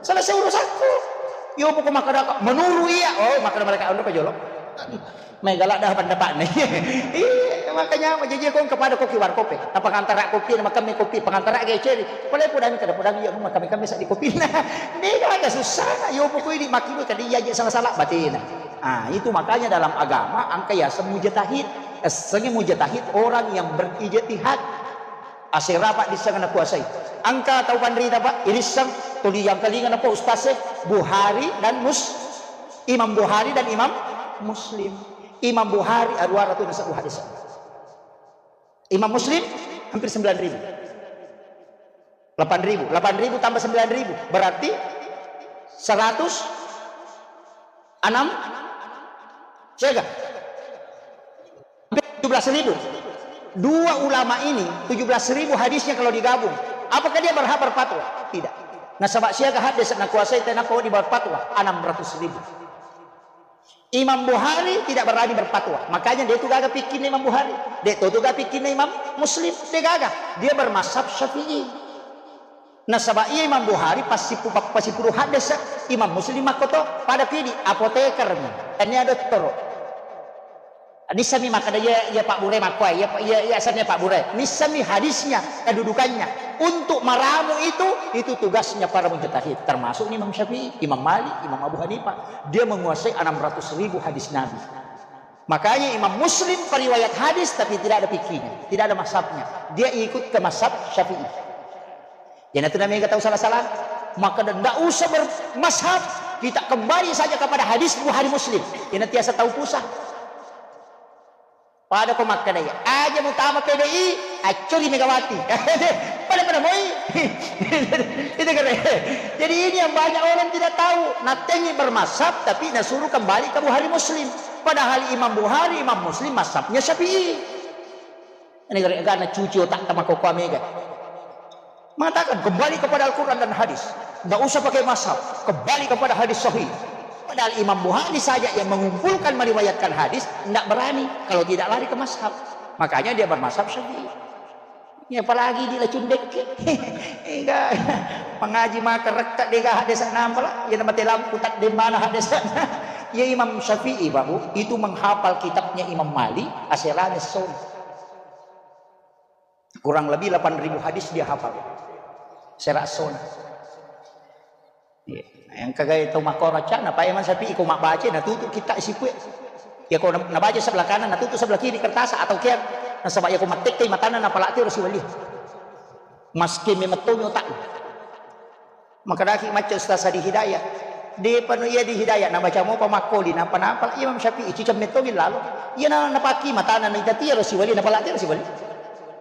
Selesai urusanku. Yo poko makkeda ka, menuru iya. Oh, makkeda mereka, "Anu pa jolo." Mai galak dah pendapatna. Iya, makanya jaji ko kepada kopi warkop e. Apa pangantara kopi, na makkami kopi, pangantara ge ceri. Pole podami kada podami, iya, makkami-kami sa di kopi. Nah, mega ada susah. Yo poko ini makin kada iya aja salah-salah batina. Ah, itu makanya dalam agama engka yaseng mujtahid. Essengnge mujtahid orang yang berijtihad. Asera, Pak, disseng nakuasai. Engka tau panrita, Pak, irisseng tuli yangkalinga napa ustaz e, Bukhari dan Mus-, Imam Bukhari dan Imam Muslim. Imam Bukhari aruara tu nasabbu hadis. Imam Muslim hampir sembilan ribu. Delapan ribu. Delapan ribu tambah sembilan ribu berarti seratus enam, siaga? Hampir tujuh belas ribu. Dua ulama ini, tujuh belas ribu hadisnya kalau digabung. Apakah dia berhak berfatwa? Tidak. Nasaba siaga hadis nakuasai tenapa wedding berfatwa? Enam ratus ribu. Imam Bukhari tidak berani berfatwa. Makanya de tu gaga pikirna Imam Bukhari. De tu gaga pikirna Imam Muslim. De gaga. Dia bermazhab Syafi'i. Nasaba iya Imam Bukhari passipu-, pa-, passipuru hadis, Imam Muslim makkoto, pada pidi apoteker mi, tania dottoro. Nissami makkeda iya, iya Pak Bure makkoe, iya, iya, iya sanna Pak Bure. Nissami hadisnya, kedudukannya. Untuk meramu itu, itu tugasnya para mujtahid, termasuk Imam Syafi'i, Imam Malik, Imam Abu Hanifah. Dia menguasai enam ratus ribu hadis Nabi. Makanya Imam Muslim periwayat hadis tapi tidak ada fikihnya, tidak ada mazhabnya. Dia ikut ke mazhab Syafi'i. Iyanatu namega tau sala-sala. Maka ndak usah bermazhab, kita kembali saja kepada hadis Bukhari Muslim. Iyana tiasa tau pusat. Pada ko makkeda iya, aja mutama P D I, accuri Megawati. Pada-pada moi. Itu keren. Jadi ini yang banyak orang tidak tahu. Natengi bermazhab tapi nasuruh kembali ke Bukhari Muslim. Padahal Imam Bukhari, Imam Muslim mazhabnya Syafi'i. Ini gara-gara cuci otak sama koko Mega. Mengatakan kembali kepada Al-Quran dan hadis. Nggak usah pakai mazhab, kembali kepada hadis sahih. Padahal Imam Bukhari saja yang mengumpulkan meriwayatkan hadis, nggak berani kalau tidak lari ke mazhab. Makanya dia bermazhab Syafi'i. Ya, apalagi di lacundek. Enggak. Mengaji maka rekka dega hadis nampak lah. Ya nama telam kutak di mana hadis. Ya Imam Syafi'i, Pak Bu, itu menghafal kitabnya Imam Malik, aserane son. Kurang lebih delapan ribu hadis dia hafal. Sera sona. Iya. Nah, yang kagaya tau makkoro cana, Pak Imam Syafi'i ko mabbaca, natutu kita isi kue. Ya ko na-, nabaca sebelah kanan, natutu sebelah kiri kertas atau kian. Nasaba ya ko mattekke matana napalati harus wali. Maske memettomi otakna. Makkedaki macca Ustaz Adi Hidayat, depa no iya di Hidayat nabaca mopa makkoli, nappa napala Imam Syafi'i, ciceng mettogi lalo. Iya na napaki matana naita tiaro siwali, napala tiaro siwali.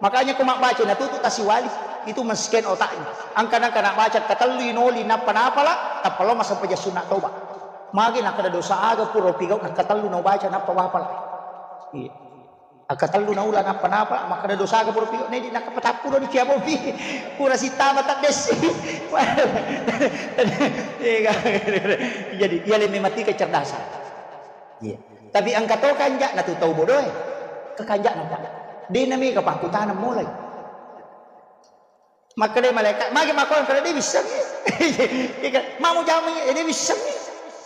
Makanya ko mabbaca natutu tasiwali, itu mesken otaknya. Angka nangka nabaca katellu inoli nappa napala, tappa lo massempajang sunna toba. Magi nakkeda dosa aga pura pigau nakkatellu nabaca nappa wapala. Iya. Akkatellu naula nappa napa makkeda dosaga pura piyo, nedi nakkapatappu doni kiabomi. Pura sittama taddessi. Jadi, iya le memati kecerdasan. Iya. Tapi engka to kanja'na tu tau bodoe. Kekanja'na, Pak. De' na mega pakkutaneng mulai. Makkedai malaika, "Magi makkua?" Kada de' wissengngi. Ika, "Mamu jamai?" Eh, de' wissengngi.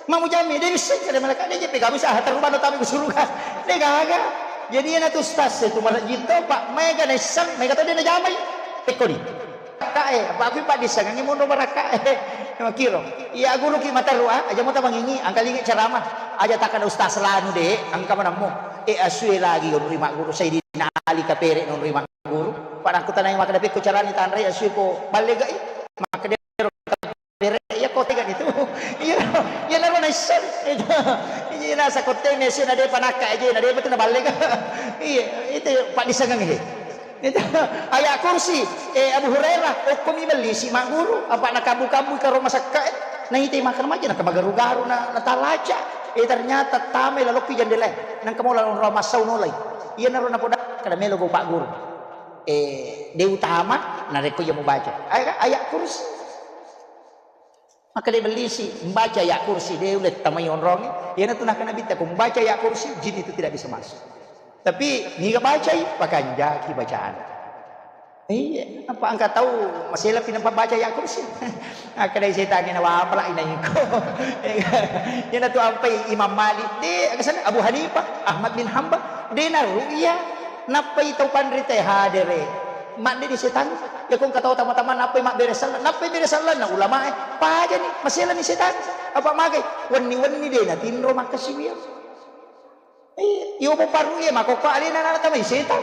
"Mamu jamai?" De' wisseng. Kada malaika, "De' jeppe kamu sah terubah tami ke surga." De' gaga. Jadi iyana tu ustaz e tu marajito, Pak, mega naisseng, mega to de' najamai. Tekkoni. Rakka e, apa aku Pak dissengngi monro barakka e. Makiro. Iya guru ki matarua, aja mo tamangingi, angkalingi ceramah. Aja takkada ustaz lanu de', engka manammu. Eh, asue lagi onri magguru, Sayyidina Ali kapere nonri magguru. Guru, pada aku tanai makkeda pekko carani tanrai asu ko ballegai. Makkeda ero kapere iya ko tega itu. Iya, iya naro naisseng. Itu. Iya nasa kotte mesu na depa nakka aja na depa tu na ballega. Iya, itu Pak dissengngi. Itu ayat kursi, eh, Abu Hurairah, okko mi bellisi magguru, apa na kabu-kabu karo masakka, eh. Na ite makan maja na kemagaru-garu na, na talaca. Eh, ternyata tame lalokki jendela. Nang kamu lalu rama sau nolai. Iya naro napoda kada melo go Pak Guru. Eh, de' utama narekko iya mubaca. Ayat, ayat kursi. Makkeda bellisi, mbaca ayat kursi, de' ulle tamai onrongi. Iyana tu nakkeda Nabitta, ko mbaca ayat kursi, jin itu tidak bisa masuk. Tapi niga bacai, pakanjaki bacaan. Iya, apa engka tau masela pi nampa baca ayat kursi. Akkeda setangnge na wapala inaiko. Iyana tu ampai Imam Malik, de', aga senna Abu Hanifah, Ahmad bin Hambal, de' na ru'ya. Nappai tau panrita hadere. Madde di setang. Ya ko engka tau tama-tama nappai mabbere sallang, nappai bere sallang na ulama e. Pajani, maselani setang. Apa magai? Wenni-wenni de' na tinro makkasiwiang. Iya, iyo mo paru iya makokko alena na tamai setang.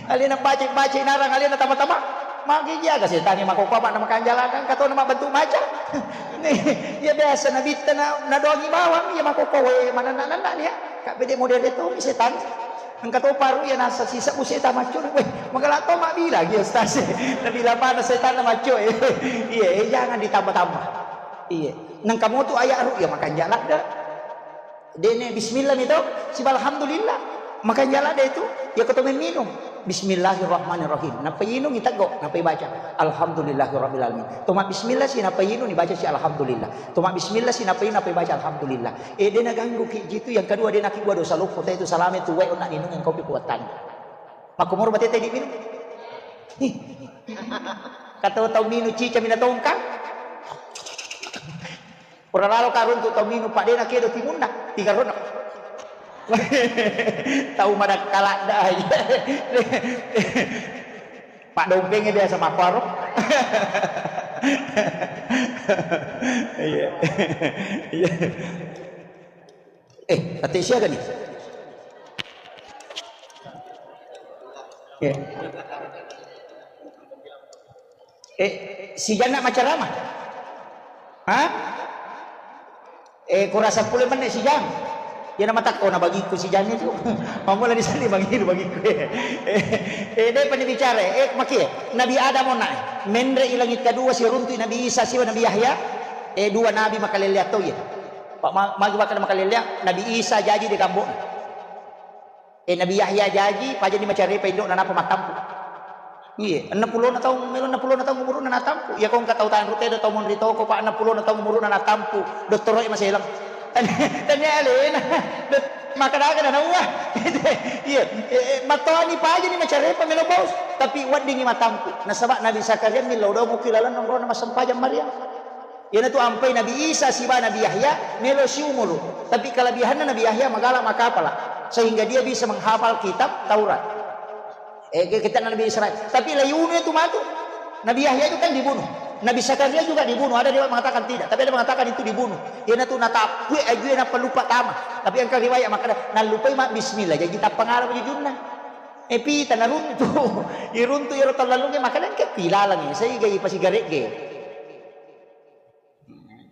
Alena baca-baca narang alena tama-tama. Magi jaga setangnge makokko apa na makanjalakan kato na mabbentuk maca. Iya biasa nabitta na, na doangi bawang iya makokko we mananna-nanna dia. Kak bede model itu ni setan. Engka to paru iya nasa sisa useta maccu. Weh, magala to mabila gi ustaz. Nabila mana setan maccu. Iya, eh, jangan ditambah-tambah. Iya. Nang kamu tu ayat ru'ya makanjala de'. De'ne bismillah mi to, siba alhamdulillah. Makanja ladde tu, iya ko to memminung. Bismillahirrahmanirrahim. Nappa inung iteggo, nappa ibaca alhamdulillahirabbil alamin. To mabbismillah si nappa inung ibaca si alhamdulillah. To mabbismillah si nappa inung nappa ibaca alhamdulillah. Eh, de' naganggu ki jitu, yang kedua de' nakibua dosa loppo, te tu salame tu wae onna ninung yang kopi kuatanna. Makkomoro batete di minung. Ih. Kata tau minung cica mina tongkang. Pura lalo ka runtu tau minung, Pak, de' nakedo timunna, tiga rono. Tau madakkaladda. Pak Dompeng biasa mapparo. Iya. Iya. Eh, ate siaga nih? Iya. Eh, si Janna macarama? Hah? Eh, kurasa pule menne si Jang. Iya na matakko na bagiku si Jang itu. Mamula di sini bagiku, bagiku. Eh, eh, de' pani bicara. Eh, makie. Nabi Adam onna. Menre i langit kedua si runtu Nabi Isa siwa Nabi Yahya. Eh, dua nabi makalelea to iya. Pak ma-, magi makkeda makalelea, Nabi Isa jaji de' kambo. Eh, Nabi Yahya jaji, pajani macarepa indo'na nappa mattampu. Iye, enneng pulona taung, melo enneng pulona taung umuruna natampu. Iya ko engka tau tanru tedo tau monri toko, Pak, enneng pulona taung umuruna natampu. Dottoro'e maselang. Tania, tania alena. Dot-, makkeda aga na nauwa. Iya, eh, eh, mattoani pajani macarepa melo paus. Tapi weddingi matampu. Nasaba Nabi Zakaria millau dau muki laleng nonrona massempajang Maryam. Iyanatu ampai Nabi Isa siba Nabi Yahya melo siumuru. Tapi kelebihanna Nabi Yahya magala makapala, sehingga dia bisa menghafal kitab Taurat. Eh, ke-, kitab Nabi Israel. Tapi layunu itu matu. Nabi Yahya itu kan dibunuh. Nabi Zakaria juga dibunuh. Ada riwayat mengatakan tidak, tapi ada mengatakan itu dibunuh. Iyanatu natapui ajue nappa lupa tama. Tapi engka riwayat makkeda nallupai ma bismillah. Jadi tappa ngala jujunna. Eh, pita naruntu. Iruntu iyaro tallalungnge, maka engka pilalangngi, saiga ipasigaregge.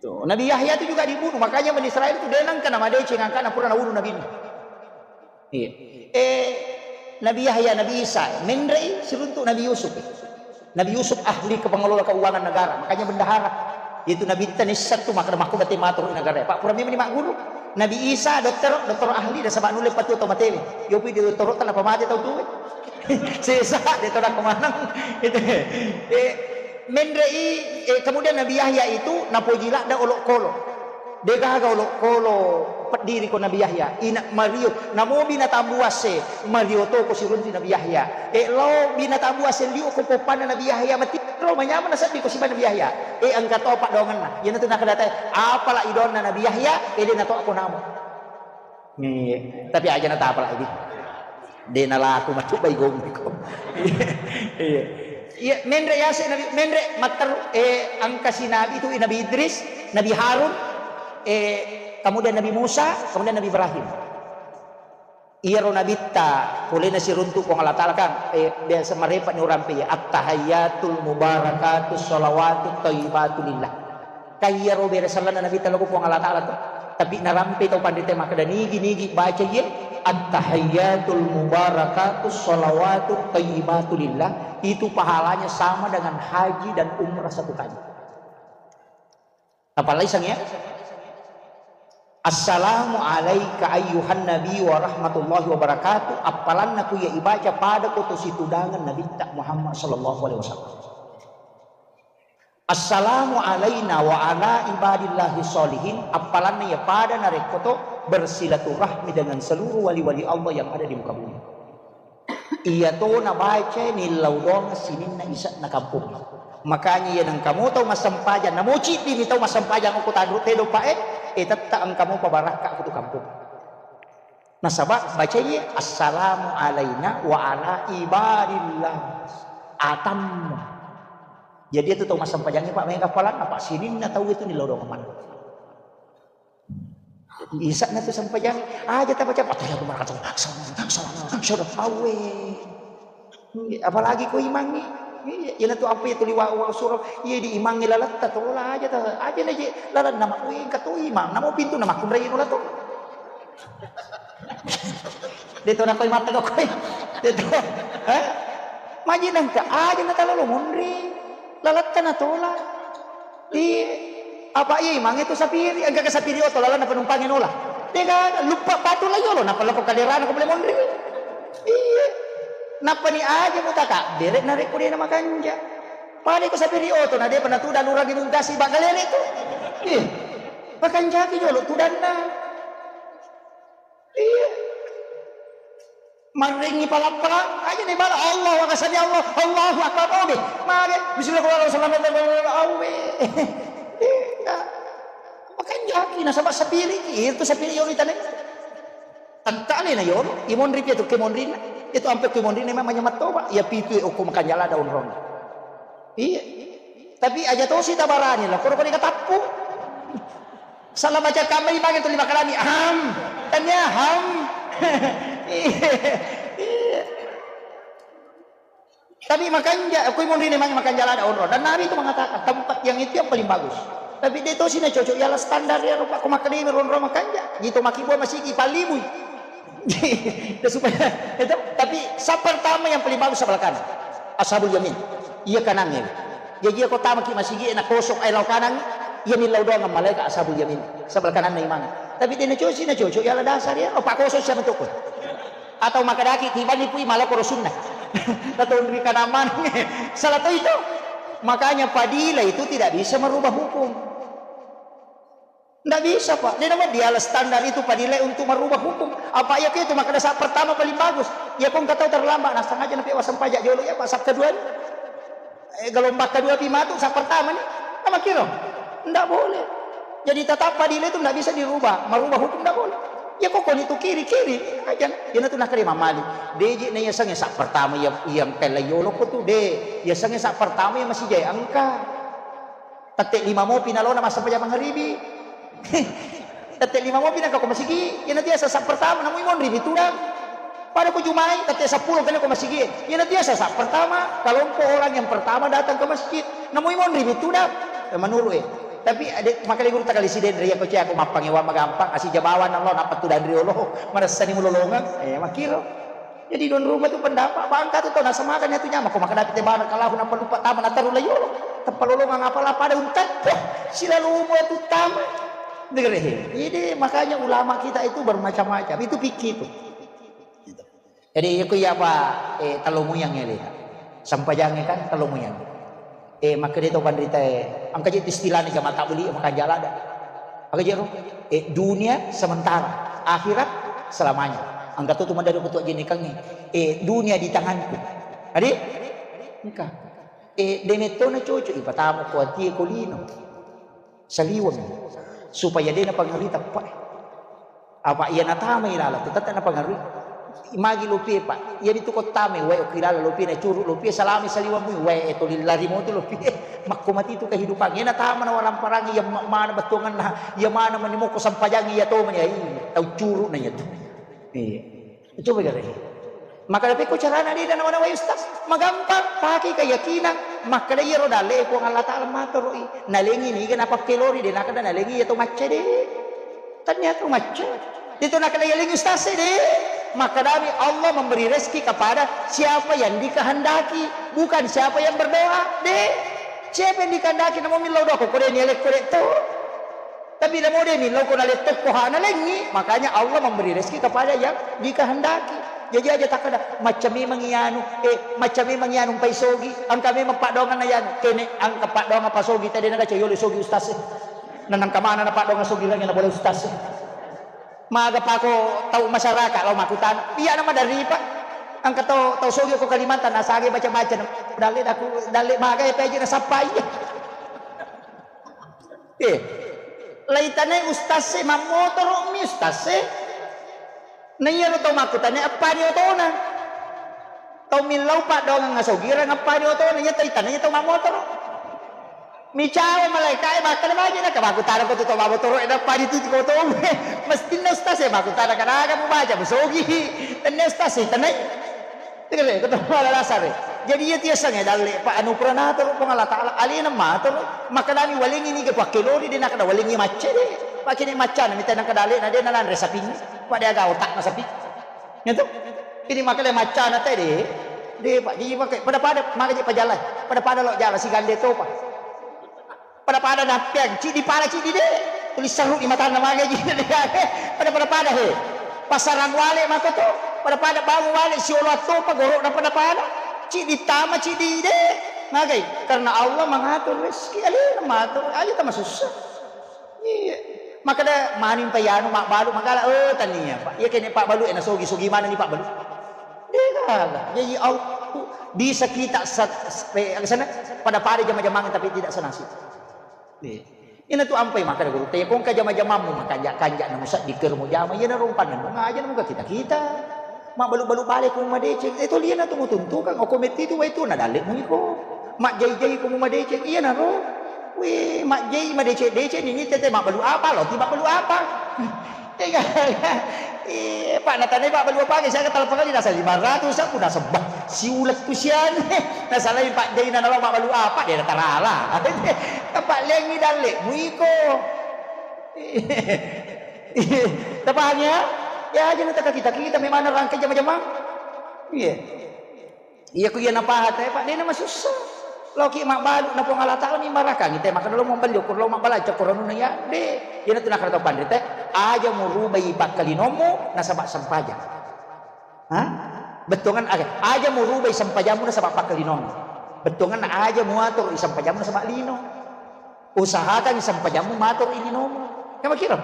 Tuh, Nabi Yahya itu juga dibunuh, makanya Bani Israel itu de nengka namadeceng angkana pura nabunuh Nabi. Iya. Eh, Nabi Yahya, Nabi Isa, menrei siruntu Nabi Yusuf. Nabi Yusuf ahli ke pengelola keuangan negara, makanya bendahara. Itu Nabi Isa nisseng tu maka makko bate matur negara. Pak pura memang magguru. Nabi Isa dokter, dokter ahli dan sebab nulle patu tau matewe. Yopi di dokter tanpa mate tau tuwe. Sesa de tau ko maneng. Itu. Eh, menrei, eh, kemudian Nabi Yahya itu napoji ladda olokolo. Degaga olokolo peddiri ko Nabi Yahya, ina Mario, namo binatang buasse, Mario to ko siruntu Nabi Yahya. E lao binatang buasse liu ko poppanna Nabi Yahya, matiro manyameng nasedding ko siba Nabi Yahya. E engka to paddoangenna. Iyanatu nakadatai, apala idonna Nabi Yahya, e de nato ko namo. Iya, tapi aja natapala idi. De nalaku matu bai gommi ko. Iya. Iya, menre yase Nabi, menre matteru, eh, engka si Nabi itu Nabi Idris, Nabi Harun, eh, kemudian Nabi Musa, kemudian Nabi Ibrahim. Iyaro nabitta polena siruntu Puang Allah Ta'ala kan, eh, biasa marepa ni orang pe, "At-tahayyatul mubarakatus shalawatut thayyibatu lillah." Kaiyaro bere sallanna Nabitta lao ko Puang Allah Ta'ala to. Tapi narampe tau panrita makkeda, "Nigi-nigi baca iye, at-tahayyatul mubarakatus shalawatut thayyibatu lillah," itu pahalanya sama dengan haji dan umrah satu kali. Apalagi sang ya? "Assalamu alaika ayyuhan nabi wa rahmatullahi wa barakatuh." Appalanna ku iya ibaca pada ko to situdangan Nabitta Muhammad sallallahu alaihi wasallam. "Assalamu alaina wa ala ibadillahi sholihin," appalanna iya pada narekko to bersilaturahmi dengan seluruh wali-wali Allah yang ada di muka bumi. Iya to nabaca nillau doang sininna isa'na kampung. Makanya iya nengkamu tau massempajang, namo ciddimi tau massempajang okko tadru tedo pa e, e tetta engkamu pabarakka ko tu kampung. Nasaba bacai, "Assalamu alaina wa ala ibadillah." Atammu. Jadi itu tau massempajang, Pak, mega palang apa sininna tau itu ni lodong mana. Isa'na tu sempajang, aja tabaca, "Atahiyatu barakatuh, salam, salam, salam, awe." Apalagi ko imangngi. Iya, iyana tu apa itu liwa wa surah. Iya di imangngi lalatta tola aja ta, aja na je lalanna mak, weh, engka to imang, namo pintu na makkunrai nola to. De to nakoi mata kau koi. De to. Eh? Maji nangka aja na talalo monri. Lalatta na tola. Iya. Apa iya imangnge tu sapiri, engka ke sapiri oto lalanna penumpangnge nola. De gaga, luppa patu la yolo, napa lako kaderana ko bole monri. Iya. Nappa ni aja mutaka, bere narekko de na makanja. Pada ko sapiri oto na depa natuda lurang di Bungkasi bagalere tu. Iya. Makanjaki jolo tudanna. Iya. Marrengi pala-pala, aja ni bala, Allahu Akbar, sami Allah, Allahu Akbar, oke. Mage, bismillahirrahmanirrahim, awe. Iya. Makanjaki nasaba sapiri, itu sapiri yolo itane. Tangkale na yolo, imonri pi tu kemonrinna. Itu ampe kemonrinna memang manyamat toba. Iya pitu okko makanjala daun rong. Iya. Tapi aja tosi tabarani lah, koro kori katappu. Salah baca kamma imang itu lima kalami. Ham. Tanya ham. Iya. Tapi makanja, aku imonri memang makanja lada onro. Dan Nabi itu mengatakan tempat yang itu yang paling bagus. Tapi dia tosi na cocok ialah standar ya rupa aku makan ini ronro makanja. Gitu maki buah masigi palibui. Dan supaya itu, tapi saf pertama yang paling bagus sebelah kanan. Ashabul yamin. Iya kanannya. Jadi iya kota maki masigi na kosong ai lau kanan. Iya ni lau doang malaikat ashabul yamin. Sebelah kanan na imang. Tapi dia na cocok, na cocok ialah dasar ya. Oh, pak kosong siapa tuh? Atau makadaki tibani pui malakoro sunnah. Atau ri kanamang. Salah to itu. Makanya padilah itu tidak bisa merubah hukum. Ndak bisa, Pak. Dia nama dialah standar itu padilah untuk merubah hukum. Apa iya itu maka dasar pertama paling bagus. Ya kong kata terlambat, nah sengaja napi wasang pajak jolo ya, Pak, saf kedua. Eh, gelombang kedua pi matu, saf pertama ni. Nama kira? Ndak boleh. Jadi tetap padilah itu ndak bisa dirubah, merubah hukum ndak boleh. Ya kok kau itu kiri, kiri aja. Dia tu nak terima mali. Deji na iya sange saf pertama ya, yang kala yolo ko tu de. Ya sange saf pertama ya masih jaya engka. Tette lima mopi nalona massempajang mangaribi. Tette lima mopi nangka ko masigi, ya nanti asa saf pertama namu imon ribi tudang. Pada ko Jumai, tette seppulo kene ko masigi. Iyana biasa sa pertama, kelompok orang yang pertama datang ke masjid. Namoi monri bituna, eh, menurut eh. Tapi ada makanya guru takali siden ria ko cia ko mappangewa magampang, asi jabawan Allah, napa tu danri olo, marasani mulolongang, eh, makiro. Jadi don rumah tu pendapat, bangka tu tau nasamakan ya tu nyama, ko makadapi te bana kalahu napa lupa tama nataru layolo. Tepalolongang apalah pada untat, silalu umur tu tama. Dengar eh. Jadi makanya ulama kita itu bermacam-macam. Itu fikih itu. Jadi, iya ko iya apa, eh, talo muyang ya, Leta. Sampajangnge kan talo muyang. Eh, makkeda to panrita, eh, engka je istilahna jamaah tabligh, makanja lada. Aga je ro? Eh, dunia sementara, akhirat selamanya. Engka to tu madari ko tu ajinikangnge. Eh, dunia di tanganku. Adi? Engka. Eh, demetto na cocok, ipatamu ko atie ko lino. Saliweng. Supaya de napangerri teppa. Apa iya natamai laleng tu tette napangerri. Magi lopie, Pak. Iya ditu ko tamai wae okki laleng lopie na curu lopie salami saliweng mui wae e toli lari motu lopie. Makko mati tu kehidupan. Iya natama na waramparangi iya ma-, mana bettuangenna, iya mana mani mokko sampajangi iya to mani. Ai, tau curu na iya tu. Iya. Coba gare. Maka tapi ko carana de nawa-nawai ustaz. Magampang, pakai keyakinan. Makkeda iyaro dalle Puang Allah Taala matoroi. Nalengi niga napakkelori de nakeda nalengi iya to macca de. Ternyata macca. Itu nakeda yaling ustaz de. Makkedami Allah memberi rezeki kepada siapa yang dikehendaki, bukan siapa yang berdoa. De. Siapa yang dikehendaki namo millau doa ko de ni alekko de to. Tapi namo de ni lao ko naletto ko hana lengi, makanya Allah memberi rezeki kepada yang dikehendaki. Jadi aja takkeda macca memang ianu, eh, macca memang ianu pai sogi, engka memang paddoanganna ianu, kene engka paddoangan pasogi tadi naga cayole sogi ustaz. Nanang kamana na paddoangan sogi lagi na boleh ustaz. Maga pako tau masyarakat lao makutana, iya nama dari Pak. Engka tau, tau sogi ko Kalimantan, nasage baca-baca, dalle daku, dalle maga ya peje nasappai. Eh, laitanai ustaz e, mammotoro mi ustaz e. Na iyaro tau makkutana eppani otona. Tau millau paddoangeng asogirang eppani otona, iya taitanai tau mammotoro. Micawa malaika e makkeda maji na makkutana ko tu tau mammotoro e eppani tu ko tau. Mestinna ustaz e makkutana kadaga mubaca musogi. Tenne ustaz e tanai. Tegere, ko to mala dasare. Jadi iya tiasangnge dalle, Pak, anu pura natoro Puang Allah Taala, alena matoro, makkedami walengi niga pakkelori de nakeda walengi macca de. Pakkene maccana mita nakeda alena de nalanre sapingnge. Pak de aga otakna sapi. Gitu. Ini makkeda maccana te de. De, Pak, jadi pakai pada-pada maka je pajalai. Pada-pada lo jala sigande topa. Pada-pada nappeang, ciddi pala ciddi de. Tuli serru di matanna mage ji. Pada-pada pada he. Pasarang wale mako to. Pada-pada bangun wale siolo attopa goro'na pada-pada. Ciddi tama ciddi de. Magai? Karena Allah mengatur rezeki. Alena mengatur. Aja tama susah. Iya. Makkeda maning payanu mabbalu magala, oh tania, Pak. Iya kene pabbalu e nasogi-sogi maneng ni pabbalu. Degaga. Jadi Allah bisa kita sat-, spe-, sana pada-pada jama-jamang tapi tidak senasib. Iya. Ina tu ampai makkeda guru te, ko engka jama-jamammu makanja-kanja na musaddi ker mujama, iya na rompanna ngaja na muka kita-kita. Mabbalu-balu bale ko madeceng, eh, toliana tu mutuntukang, oko metti tu wai tu na dalle mu iko. Majjai-jai ko mu madeceng, iya na ro. Wih, majjai madeceng-deceng ini tete mabbalu apa lo, ti mabbalu apa? Tega. Eh, Pak, natanai Pak balu apa? Saya kata apa kali nasa lima ratus, aku nasa bah, siulet tu sian. Nasalai Pak Jai na nalo Pak balu apa? Dia tarala. Pak lengi dalle, muiko. Tapahang ya? Ya, aja na taka kita, kita memang rangkai jama-jama. Iya. Iya ku iya napaha te, Pak, de na masussa. Loki mabbalu na Puang Allah Taala mi marakangi te, maka lo mabbalu, kur lo mabbalu, cokor anu na ya, de. Iya na tu nakara tau panrita, aja murubai pakkalinomu nasaba sempajang. Ha? Bettuangan aga, aja murubai sempajammu nasaba pakkalinomu. Bettuangan aja muatur i sempajammu nasaba lino. Usahakan sempajammu matur i linomu. Kamu kira?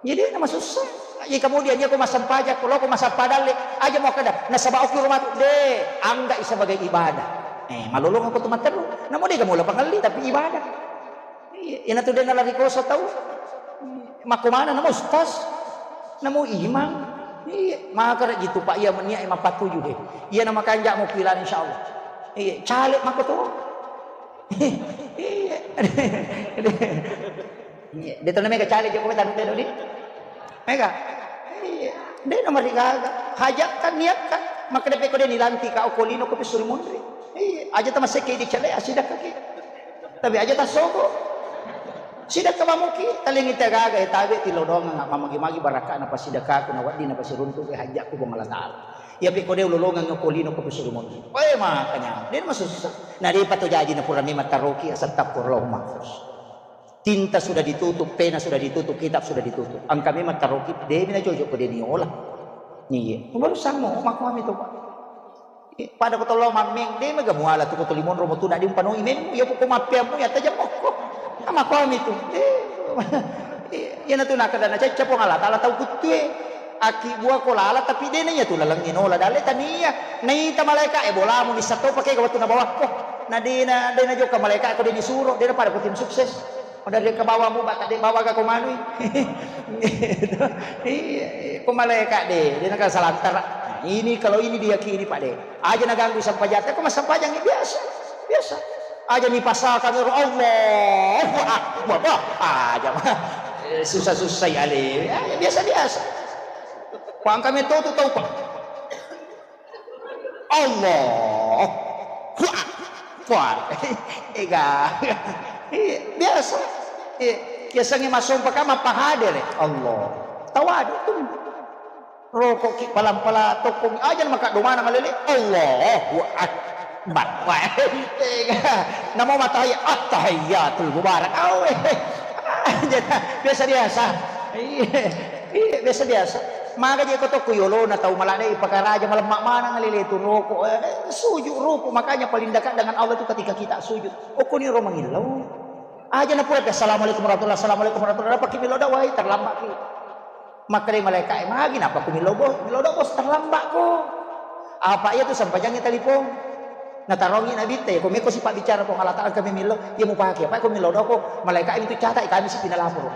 Jadi nama susah. Iya kemudian iya ko massempajang, ko loko massappa dalle, aja mau kada nasaba okki rumah tu de, angga sebagai ibadah. Eh, malolong aku tu matteru. Namu de kamu lapang ngelli tapi ibadah. Iya, ina tu de nalari kosa tau. Makko mana namu ustaz? Namu imam? Iya, maka gitu Pak iya menia imam patuju de. Iya nama kanjak mau pilan insyaallah. Iya, caleg mako tu. Iya. Iya. De tona mega caleg Jokowi tanu teno di. Mega. Iya. De nomor tiga. Hajakka, niakka, makkeda pekko de nilantika okko lino ko pessuri monri. Iya, aja tamasekke di cele, asidakka ki. Tapi aja tasogo. Sidakka mamuki, talengi tagaga, eh, tabe tilodongang, mamagi-magi barakana pasidakaku, na wedding na pasiruntu, eh, hajakku Puang Allah Taala. Iya pekko de ulolongang okko lino ko pessuri monri. Oe, makanya, de masussa. Na de pato jaji na pura memang taroki, astagfirullahul mahfuz. Tinta sudah ditutup, pena sudah ditutup, kitab sudah ditutup. Engka memang taroki, de'mi najojo ko de niola. Iya. Baru samo, makuami to, Pak. Eh, pada ko tollo mammeng, de mega muala tu ko toli monro mo tu, na de umpanoi memmu, iya ko mappeammu, iya tajammu ko. Makuami tu. Eh, iya, iya na tu nakada na cacca Puang Allah Taala tau kuttue. Aki bua ko lala, tapi de na iya tu laleng nola dalle tania. Naita malaika e bolamu nissa to pake ga wettu nabawakko. Na de na, de na jokka malaika ko de nisuro, de na pada ko tim sukses. Pada de ka bawamu, baka de bawa ga ko manui. Iya, iya. Ko malaika de, de na ka salantara. Nah, ini kalau ini diyakini, Pak de. Aja naganggu sampajang, ko massampajang biasa, biasa. Aja nipasakang ero Allahu Akbar. Wah, aja mah. Eh, susah-susah ya le. Ya, ya, biasa-biasa. Ko engka metto tu tau, Pak. Allahu Akbar. Ega. Iya, biasa. Iya, biasanya masompa ka mappahadere. Allah. Tawadu tu. Rokoki palang-palang tokkong. Aja maka domana malele. Allahu Akbar. Wah. Ega. Namo matahiyat, at-tahiyyatul mubarak. Awe. Aja. Biasa-biasa. Iya. Iya, biasa-biasa. Maga je ko tokko yolona tau maladde ipakaraja, malemma maneng lele tu roko. Eh, sujud ruku, makanya paling dekat dengan Allah tu ketika kita sujud. Okko ni ro mangillau. Aja na pura, "Assalamualaikum warahmatullahi, assalamualaikum warahmatullahi." Apa ki melo da wai, terlambat ki. Makkeda malaika e, "Magi napa ku melo bos, melo da bos terlambat ko." Apa iya tu sampajangi telepon. Natarongi Nabitta, iya ko meko sipa bicara Puang Allah Taala kami melo, iya mupake. Apa ko melo da ko, malaika itu catat kami sipi nalapor.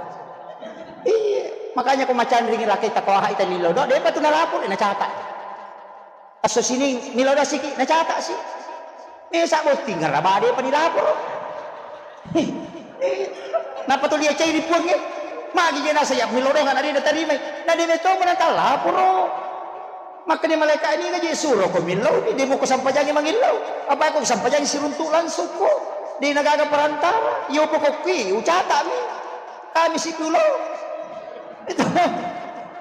Iya, makanya ko macanringi lakkaita ko aha ita lilo do, depa tu nalapor, nacata. Asso sining, milo do siki, nacata si. Mesa botting ngaraba depa nilapor. Napa tu lia cai di puang e? Magi je nasa ya milo do, na de natarimai. Na de meto mana talapor. Makkeda malaika, "Ini gaji suro ko millau, de muko sampajangi mangillau. Apa ko sampajangi siruntu langsung ko. De nagaga perantara. Yo pokok kui, ucata mi. Kami sipulo." Itu.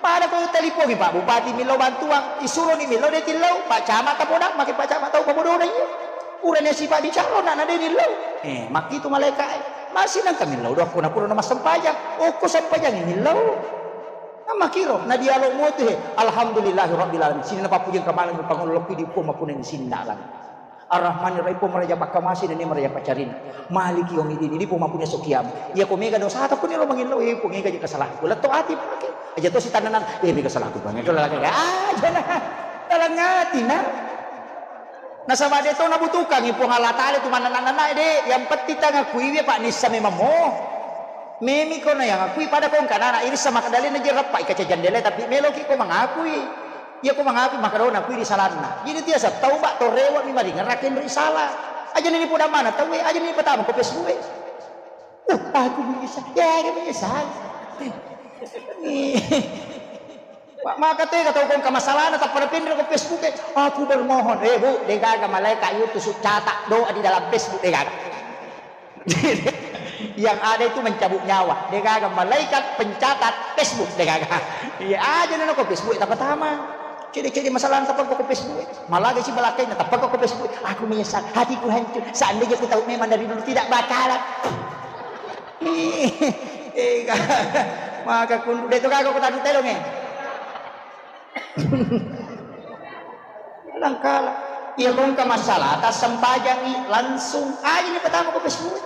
Pada ko telipongi Pak Bupati millau bantuan, isuro ni millau de tillau, Pak Camat tapodang, makin Pak Camat tau pabodona iya. Urane sipa bicara, na de nillau. Eh, makkitu malaika e. Masih nang kami millau, doa ko na pura na massempajang. Oh, ko sampajangi millau. Makkiro, na dialog mo tu he, "Alhamdulillahi Rabbil Alamin." Sini na pappuji engka maneng pangolo lokki di Puang mappunnai sindalan. Ar-Rahmanir Rahim, Puang maraja pakkamase, nennia maraja paccarina. Maliki yaumiddin, di Puang mappunnai esso kiamat. Iya ko mega dosata, ko niro mangillau, eh, Puang, ega je kesalahanku. Letto ati pake. Aja to sitannanan, eh, mega salahku, Puang. Itu laleng, ah, jana. Laleng ati, na. Nasaba de to nabutuhkangi Puang Allah Taala tu mannanna-nanna de, yang penting tangakui we, Pak, nissa memang mo. Memi ko na yang akui pada ko engka nana irissa makdalena je rappa ikaca jandela, tapi meloki ko mangakui. Iya ko mangakui, maka dona akui di salanna. Jadi tiasa tauba to rewa mi maringerra kenro isala. Aja ni podang mana tau e, aja ni patama ko Facebook e. Uh, aku menyesal. Ya, aku menyesal. Wa-, maka tega tau ko engka masalahna, tappa napinreng ko Facebook e, "Aku bermohon." Eh, Bu, degaga malaika yutusu catat doa di dalam Facebook, degaga. Yang ada itu mencabut nyawa, degaga malaikat pencatat Facebook, degaga. Iya, aja nana ko Facebook e tapatama. Cede-cede masalah tappa ko Facebook e. Malah gaji balakai na tappa ko Facebook e. "Aku menyesal, hatiku hancur. Seandainya ku tahu memang dari dulu tidak bakalan." Eh, maka kundu de to gaga ko tadu telong e. Langkala. Iya ko engka masalah, tassempajangi langsung aja ni patama ko Facebook.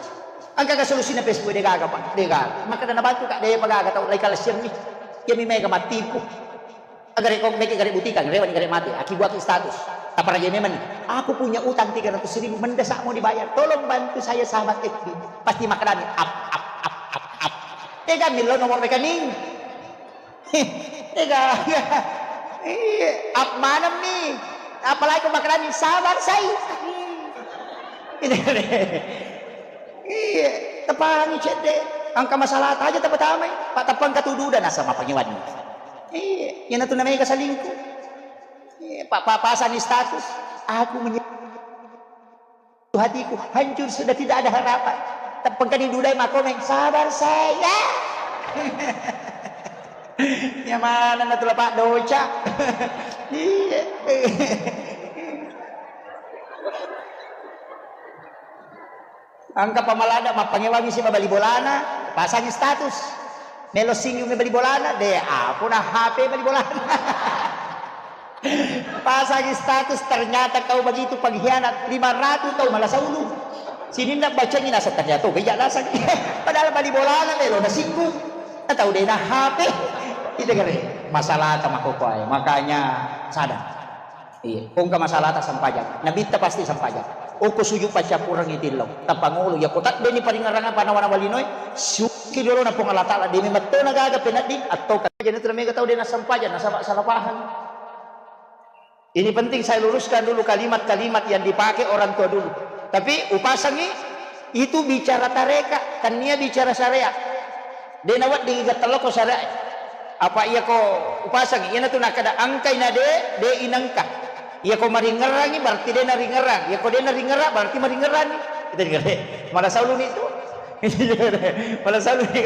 Engka ka solusina Facebook, degaga, Pak, degaga. Maka dana bantu ka, de pagaga tau lai kalasiang ni. Iya mi mega matipu. Agare ko mega gare butika, rewa ni gare mate, akibuaki status. Taparaja memang ni. "Aku punya utang tiga ratus ribu, mendesak mau dibayar. Tolong bantu saya sahabat F B." Pasti makadami, "Ap, ap, ap, ap, ap." Tega millau nomor rekening. Tega. Iya, ap maneng mi. Apalagi ko makadami, "Sabar, sai." Iya, tapangi cedde. Engka masalah aja tapatamai. Pak tappa engka tududa nasama pangiwanni. Iya, iyana tu namega salingku. Eh, pa-, pa-, pasang status, "Aku menye-, hatiku hancur, sudah tidak ada harapan." Teppengkani dudai makomeng, "Sabar saya." Ya mana na tula pak doca. Iya. Engka pamalada mappangewangi si mabali bolana, pasangi status. Melo singgung mabali bolana, de apa na H P bali bolana. Pasangi status, ternyata kau begitu pengkhianat, lima ratus tau malasa ulu. Sininna bacangi nasa ternyata beja nasang. Padahal bali bolana melo na singgung. Atau de na H P. Itu kare masalah ta makokoe. Makanya sadar. Iya, ko engka masalata sempajang. Nabitta pasti sempajang. Okko sujud paccappurengngi tillau. Tapangolo, iya ko tadde ni paringerrangan panawa-nawa linoe, suki dolo na Puang Allah Taala, demi mettona gaga penedding, atau ka-, jadi tu mega tau de na sempajang, nasaba salah paham. Ini penting saya luruskan dulu kalimat-kalimat yang dipakai orang tua dulu. Tapi upasangi itu bicara tareka, tania bicara syariat. De naweddingi gattalloko syariat. Apa iya ko upasangi, iyanatu nakkeda engkai na de, de inengka. Iya ko maringerrangi berarti de naringerrang. Iya ko de naringerrang berarti maringerrangi. Itu dengar. Malah sauluni itu. Malah sauluni.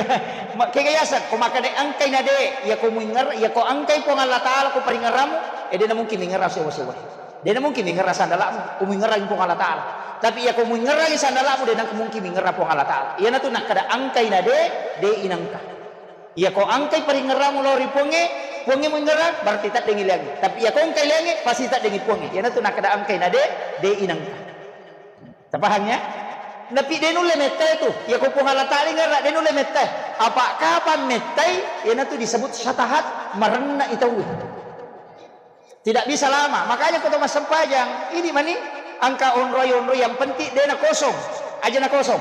Ma-, kega yaseng, ko makkeda engkai na de, iya ko muinger-, iya ko engkai Puang Allah Taala ko paringerramu, eh de na mungkin mingerrang sewa-sewa. De na mungkin mingerrang sandala'mu, ko muingerrangi Puang Allah Taala. Tapi iya ko muingerrangi sandala'mu, de na mungkin mingerrang Puang Allah Taala. Iyanatu nakkeda engkai na de, de inengka. Iya ko engkai paringerramu lao ri Puangnge, Puangnge muingerrang, berarti taddengi liangnge. Tapi iya ko engkai liangnge, pasti taddengi Puangnge. Iyanatu nakkeda engkai na de, de inengka. Tapahang ya? Tapi de nulle mettai tu. Iya ko Puang Allah Taala ingerrang, de nulle mettai. Apa kapang mettai, iyanatu disebut syatahat, marenna i tauwe. Tidak bisa lama. Makanya ko to massempajang, ini mani engka onroi-onroi yang penting de na kosong. Aja na kosong.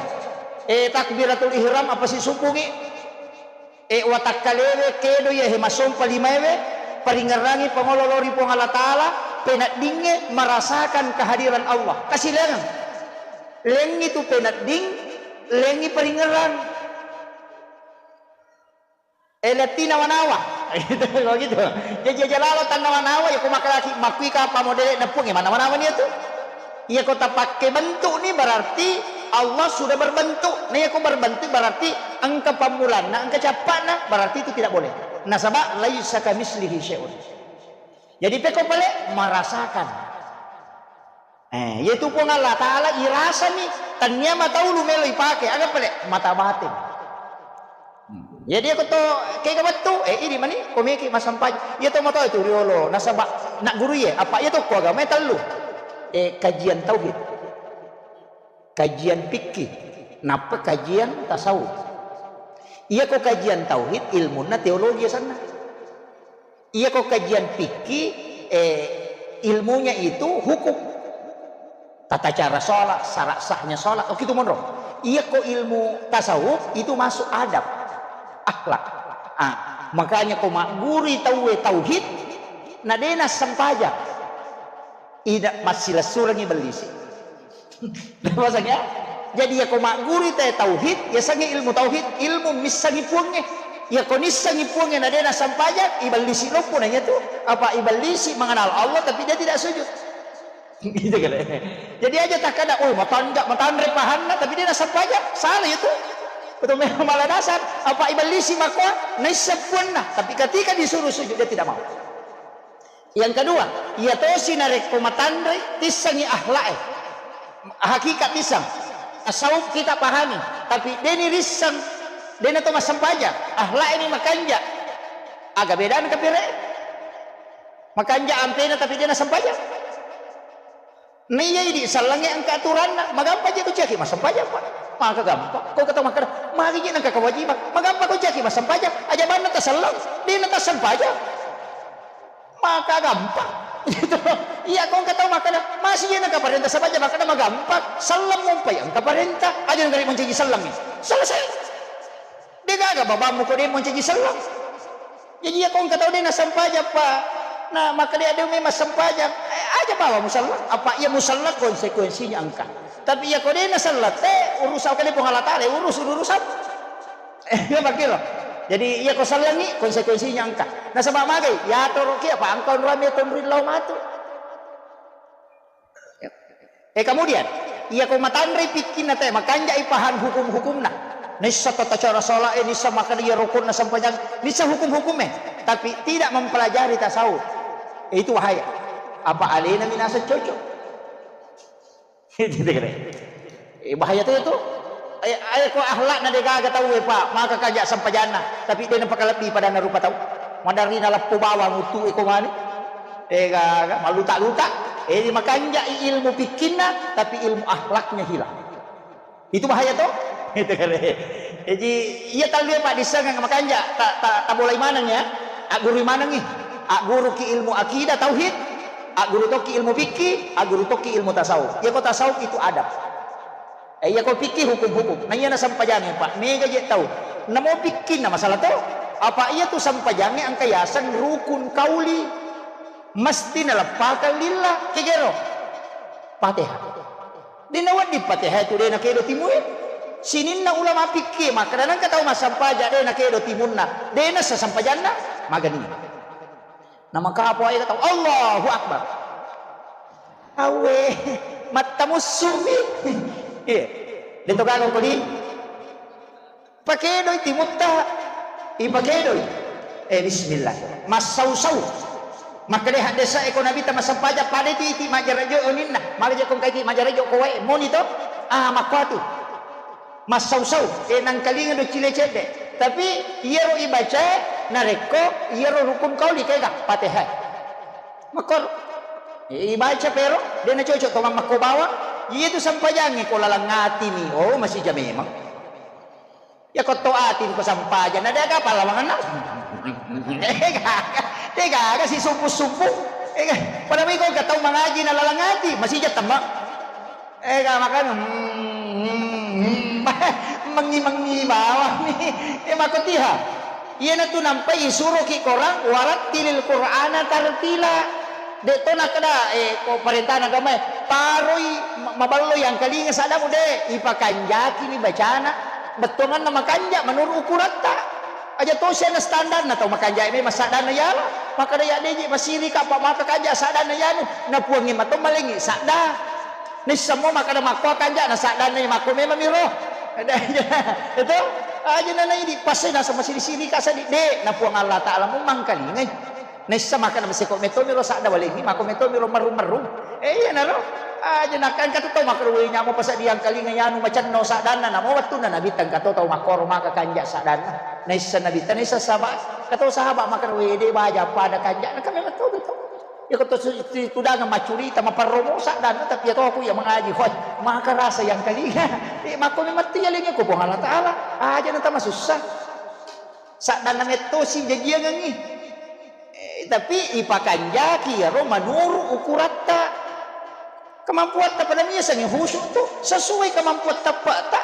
Eh, takbiratul ihram apa sisubungi? Eh, watakkalewe kedo iya he masompa limaewe, paringerrangi pangolo lao ri Puang Allah Taala, peneddingnge merasakan kehadiran Allah. Kasilengang. Lengngi tu penedding, lengngi paringerrang. Eh, lettina nawa-nawa. Gitu, kalau gitu. Jadi aja lalo tannawa-nawa, ya, ko makalaki makkui kapang modele na Puang, ya, manawa-nawa ni itu. Iya ko tapakke bentuk ni berarti Allah sudah berbentuk. Nah, iya ko berbentuk berarti engka pammulanna, engka cappa'na, berarti itu tidak boleh. Nasaba laisa kamislihi syai'un. Jadi pekko pale merasakan. Eh, yaitu Puang Allah Taala irasani, tania mata ulu melo ipake, aga pale mata batin. Hmm. Jadi aku to kega wettu, eh, ini mani, ko meki massempajang. Iya to matoa itu riolo, nasaba nak guru iya, apa iya to ko agama tellu. Eh, kajian tauhid. Kajian fikih, nappa kajian tasawuf. Iya ko kajian tauhid, ilmunna teologi asanna. Iya ko kajian fikih, eh, ilmunya itu hukum. Tata cara sholat, syarat sahnya sholat, oh, gitu monro. Iya ko ilmu tasawuf itu masuk adab, akhlak. Ah, makanya ko maggurui tauwe tauhid, na de nassempajang. Ida massilessurengi bellisi. Bahasanya, jadi iya ko maggurui te tauhid, yasengnge ilmu tauhid, ilmu missengi Puangnge. Iya ko nissengi Puangnge na de nassempajang, ibellisi loppo na iya tu. Apa ibellisi mengenal Allah tapi dia tidak sujud. Gitu kan. Jadi aja takkada, "Oh, matanja, matanre pahanna tapi de nassempajang." Salah itu. Betul memang malah dasar. Apa ibellisi makua naisseng Puanna, tapi ketika disuruh sujud dia tidak mau. Yang kedua, iya tosi narekko matanre, tissengi akhlak e. Hakikat tisseng. Tasawuf kita pahami, tapi deni risseng, dena to massempajang. Akhlak e ni makanja. Aga bedana kapire? Makanja ampena tapi dena sempajang. Naiya idi sellengnge engka aturanna, magampa je ko ciaki massempajang, Pak. Maka gampang. Ko kata makkada, magi je nengka kewajiban. Magampa ko ciaki massempajang. Aja banna taselleng, dena tassempajang. Maka gampang. Gitu. Iya, ko engka tau makkada, masih je nengka parenta sempajang, makkada magampang. Selleng mumpai engka parenta. Aja nengka moncaji sellengngi. Selesai. Degaga babammu ko de moncaji selleng. Jadi iya ko engka tau de nassempajang, Pak. Na makkeda de memang sempajang. Eh, aja bawa musalla. Apa iya musalla konsekuensinya engka. Tapi iya ko de nasella te urusan kali Puang Allah Taala, urus urusan. Eh, iya makkiro. Jadi, iya ko sellengi, konsekuensinya engka. Nasaba magai, yatoro ki apa engka onrang meto onrang lao matu. Eh, kemudian, iya ko matanre pikkinna te, makanjai paham hukum-hukumna. Nissa tata cara salat, eh, nissa makkeda iya rukunna sempajang, nissa hukum-hukumnya, tapi tidak mempelajari tasawuf. Eh, itu bahaya. Apa alena minasa cocok? Eh, bahaya tu itu. Ayo, ayo ko akhlakna de gaga tau, eh, Pak, maka kanja sempajanna, tapi de napakalebbi padanna rupa tau. Madarina leppo bawang utu eko mani. Eh, gaga, maluta-luta. Eh, makanjai ilmu pikkinna, tapi ilmu akhlaknya hilang. Itu bahaya to? Itu kare. Jadi, iya tallu, Pak, dissengeng makanja, ta, ta, tabolai maneng ya. Agguru manengi. Agguruki ilmu akidah, tauhid, agguru tokki ilmu fikih, agguru tokki ilmu tasawuf. Iya ko tasawuf itu adab. Eh, iya ko fikih hukum-hukum. Nah, iya na sempajange, Pak. Mega je tau. Namo fikih na masalah to. Apa iya tu sempajange engka yaseng rukun kauli. Mesti naleppakang lillah. Kegero. Fatihah. De nawedding Fatihah tu de nakedo timue. Sininna ulama fikih makkeda nengka tau massampaja de nakedo timunna. De nassa sempajanna. Magani. Namakapo aja tau, Allahu Akbar. Awe, mattamussu'mi. Iya. De to gaga kodi. Pakedoi timutta. Ipakedoi. Eh, bismillah. Massau-sau. Makkeda haddesa eko Nabitta massampaja pada itu iti majarajo oninna. Maga je kong kaiti majarajo ko wae moni to. Ah, makkuatu. Massau-sau, eh, nangkalinga do cile cedde. Tapi iyaro ibaca narekko iyaro rukun kauli kega Fatihah. Makkor. Eh, ibaca pero de nacocok to mammakko bawang. Iya tu sempajangi ko lalang atimi. Oh, masija memang. Ya ko to atim ko sampaja na de aga pallawanganna. Eh, gaga. De gaga si subuh-subuh. Eh, pada miko ga tau mangaji na lalang ati, masija tembak. Eh, ga makan, hmm, hmm, hmm. Mengi-mengi bawang ni. Eh, makotiha. Iyanatu nampai isuroki korang, "Warattilil Qur'ana tartila." De to nakkeda, eh, ko parentana agamae, paroi ma-, maballo yangkalinga saddamu de, ipakanjaki ni bacana. Bettuanganna makanja menurut ukuratta. Aja tosi ana standarna tau makanjai memang saddanna yala. Makkeda ya deji masirika apa maka kanja saddanna yanu. Na puangnge mato malengi sadda. Nissamo makkeda makko kanja na saddanna makko memang miro. Itu aja na naidi pasai nasa masiri-sirika sadi de na Puang Allah Taala mu mangkalingai. Naissa makkeda maseko metto miro sadda walengi, makko metto miro merrung-merrung. Eh, iyanaro. Aja nakka engka tu tau makkeda, "Wei, nyamo pasadiang kalinga yanu macenno saddanna." Namo wettunna Nabitta engka to tau makkoro maka kanja saddanna. Naissa Nabitta, naissa sahabat. Engka to sahabat makkeda, "Wei, de baja pada kanja." Nakka memang to tu. Iya ko to su-, tu-, tudangeng maccurita, maparromo saddanna, tapi iya to aku iya mangaji. Hoi, maka rasa yang kalinga. Eh, makko memang tiya lengi ko Puang Allah Taala. Aja na tama susah. Saddanna mettosi jajiangengngi. Eh, tapi ipakanjaki iyaro manuru ukuratta. Kemampuatta pada miasengngi khusyuk tu sesuai kemampuan tappa'ta.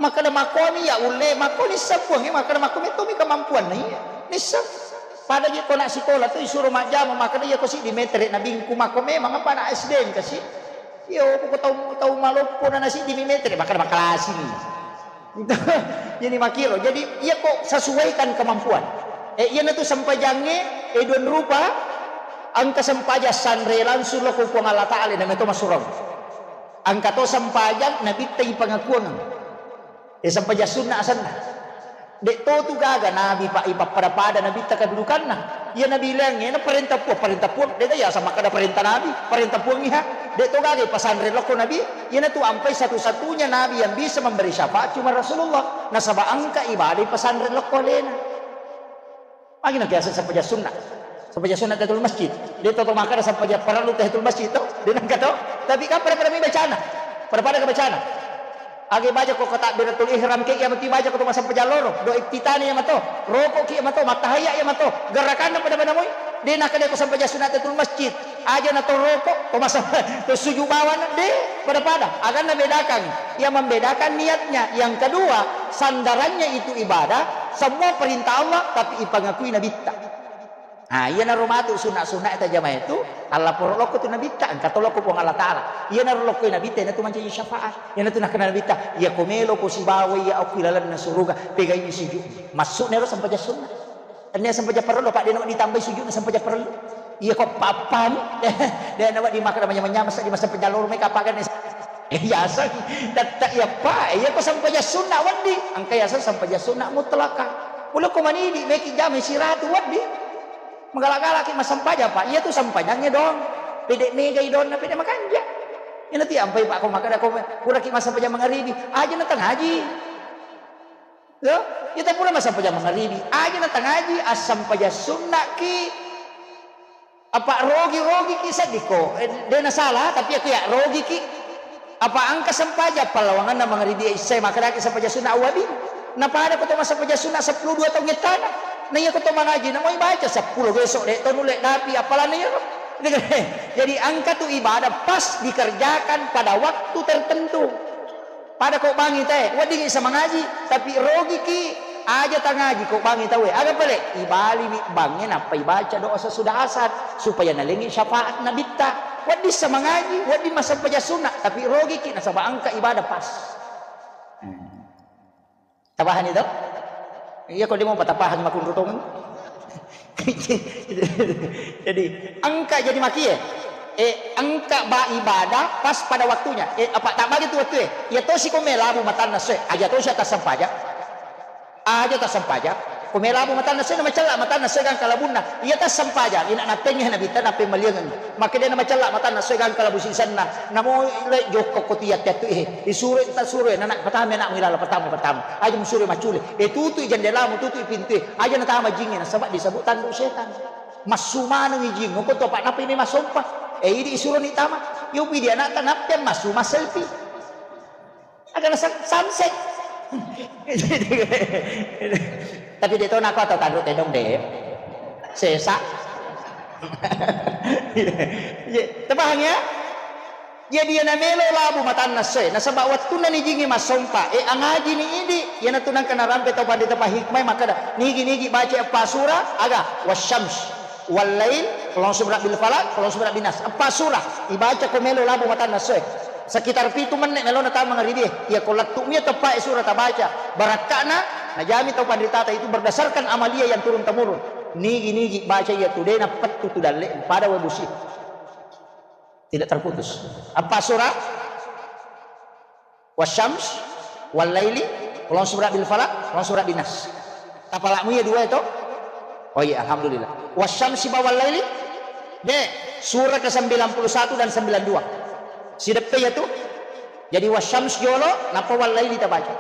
Makkeda makkomi ya ulle, makkoni sappuangnge, makkeda makko mettomi kemampuanna iya. Nissa. Pada je ko nak sikola tu isuro majjama, makkeda iya ko siddi metere nabingku, makko memang apa anak S D engka si. Iya, ko tau, tau maloppo na, na siddi mi metere, makkeda makkalasi ni. Jadi makkiro. Jadi, iya ko sesuaikan kemampuan. Eh, iyanatu sempajangnge, eh, dua rupa, engka sempajang sanre langsung lao ko Puang Allah Taala, na meto masurau. Engka to sempajang nabitta ipangakuang. Eh, sempajang sunna asenna. De to tu gaga nabi pa ipappada-pada nabitta kedudukanna. Iya nabi laingnge na parenta Puang, parenta Puang. De gaga sama kada parenta nabi, parenta Puang iha. De to gaga ipasanre lao ko nabi. Iyanatu ampai satu-satunya nabi yang bisa memberi syafaat cuma Rasulullah. Nasaba engka ibadah ipasanre lao ko alena. Magi na kiaseng sempajang sunna. Sempajang sunna tahiyatul masjid. De to to makkeda sempajang parellu tahiyatul masjid to. De nengka to. Tapi kan pada-pada mi bacana. Pada-pada ka bacana. Age baja ko takbiratul ihram ke iya mati baja ko to massempajang loro. Do iftitani iya mato. Roko ki iya mato, mattahayya iya mato. Gerakanna pada-pada moi. De nakkeda ko sempajang sunna tahiyatul masjid. Aja na to roko, to masa-, to suju bawana, de, pada-pada. Aganna bedakan. Yang membedakan niatnya. Yang kedua, sandarannya itu ibadah, semua perintah Allah, tapi ipangakui nabitta. Nah, iyanaro matu sunna-sunna tajama itu, allaporo lokko tu nabitta, engka to lokko Puang Allah Taala. Iyanaro lokko nabitta, iyanatu mancaji syafaat. Iyanatu nakkeda nabitta, iya ko melo ko sibawa iya okko ilalenna suruga, pegai sujud. Maksudna ero sempajang sunna. Enna sempajang parellu, apa de' nawedding ditambai sujudna sempajang parellu. Iya ko pappani, de' nawedding makkeda manyameng-nyameng seddi massempajang loro meka apa ganne. Yaseng tette iya pa, iya ko sempajang sunna wedding. Engka yaseng sempajang sunna mutlaka. Pole ko manidi meki jama siratu wedding. Magala-galaki massempajang, Pak. Iya tu sempajangnge dong. Pede megai donna, pede makanja. Ina ti ampai, Pak, ko makkeda ko puraki massempajang mangaribi, aja natangaji. Yo, ita pura massempajang mangaribi, aja natangaji, assempajang sunnaki. Apa rogi-rogi ki seddi ko? Eh, de' nasalah, tapi aku ya rogi ki. Apa engka sempajang pallawanganna mangaribi isya, makkedaki sempajang sunna awwabin. Napada ko to massempajang sunna seppulo dua taung ettana. Na iya ko to mangaji, na moi baca seppulo geso, de' to nulle dapi appalanna iyaro. Jadi engka tu ibadah pas dikerjakan pada waktu tertentu. Pada ko bangi tae, wedding isa mangaji, tapi rogi ki, aja tangaji ko bangi taue. Aga pale, ibaliwi bangnge nappa ibaca doa sesudah asar supaya nalengi syafaat nabitta. Wedding sa mangaji, wedding massempajang sunna, tapi rogi ki nasaba engka ibadah pas. Hmm. Tapahani to? Iya ko demo patapahang makunrutong. Jadi engka jadi makie. Eh, engka ba ibadah pas pada waktunya. Eh, apa tak bagi tu waktu eh. Iya tosi ko melabu matanna soe, aja tosi atas sempajang. Aja tassempajang. Ko melabu matanna soe, na macella matanna soe gangka labunna. Iya tassempajang, ina nappengngi nabitta, nappeng maliangeng. Makkeda na macella matanna soe gangka labu sisenna. Namo le jokko ko tiya tiattu eh. Isuro ta suro eh, nana patama anakmu ilala, patama, patama. Aja musuro maccule. Eh, tutui jendelamu, tutui pintue. Aja natama jingnge, nasaba disebut tandu setan. Massu manengi jing, ko to apa nappa ini masompa. Eh, idi isuro ni tama. Yo pidi anakta nappeng massu masselfie. Agana san-, sunset. Tapi de' to nako atau tanduk tedong de'. Sesa. Iya, tepahang ya? Jadi iya namelo labu matanna soe, nasaba wattunna ni jingi massompa, eh, angaji ni idi, iyanatu nangka narampe tau pandita pahikmai makkeda, nigi-nigi baca eppa sura, aga, wasyams. Wallail, qul a'udzu birabbil falaq, qul a'udzu birabbin nas. Eppa sura, ibaca ko melo labu matanna soe. Sekitar pitu menne' melona tama mangaribie. Iya ko lettu'mi teppae sura tabaca. Barakka'na, najami tau panritata itu berdasarkan amalia yang turun temurun. Nigi-nigi baca iya tu de' napettu tu dalle, pada wae busi. Tidak terputus. Eppa sura? Wasyams, wallaili, qul a'udzu birabbil falaq, qul a'udzu birabbin nas. Tapalakmu iya dua itu? Oh iya, alhamdulillah. Wasyamsi ba wallaili? De, surah ke sembilan puluh satu dan sembilan dua. Sideppe iya tu? Jadi wasyams jolo, nappa wallaili tabaca.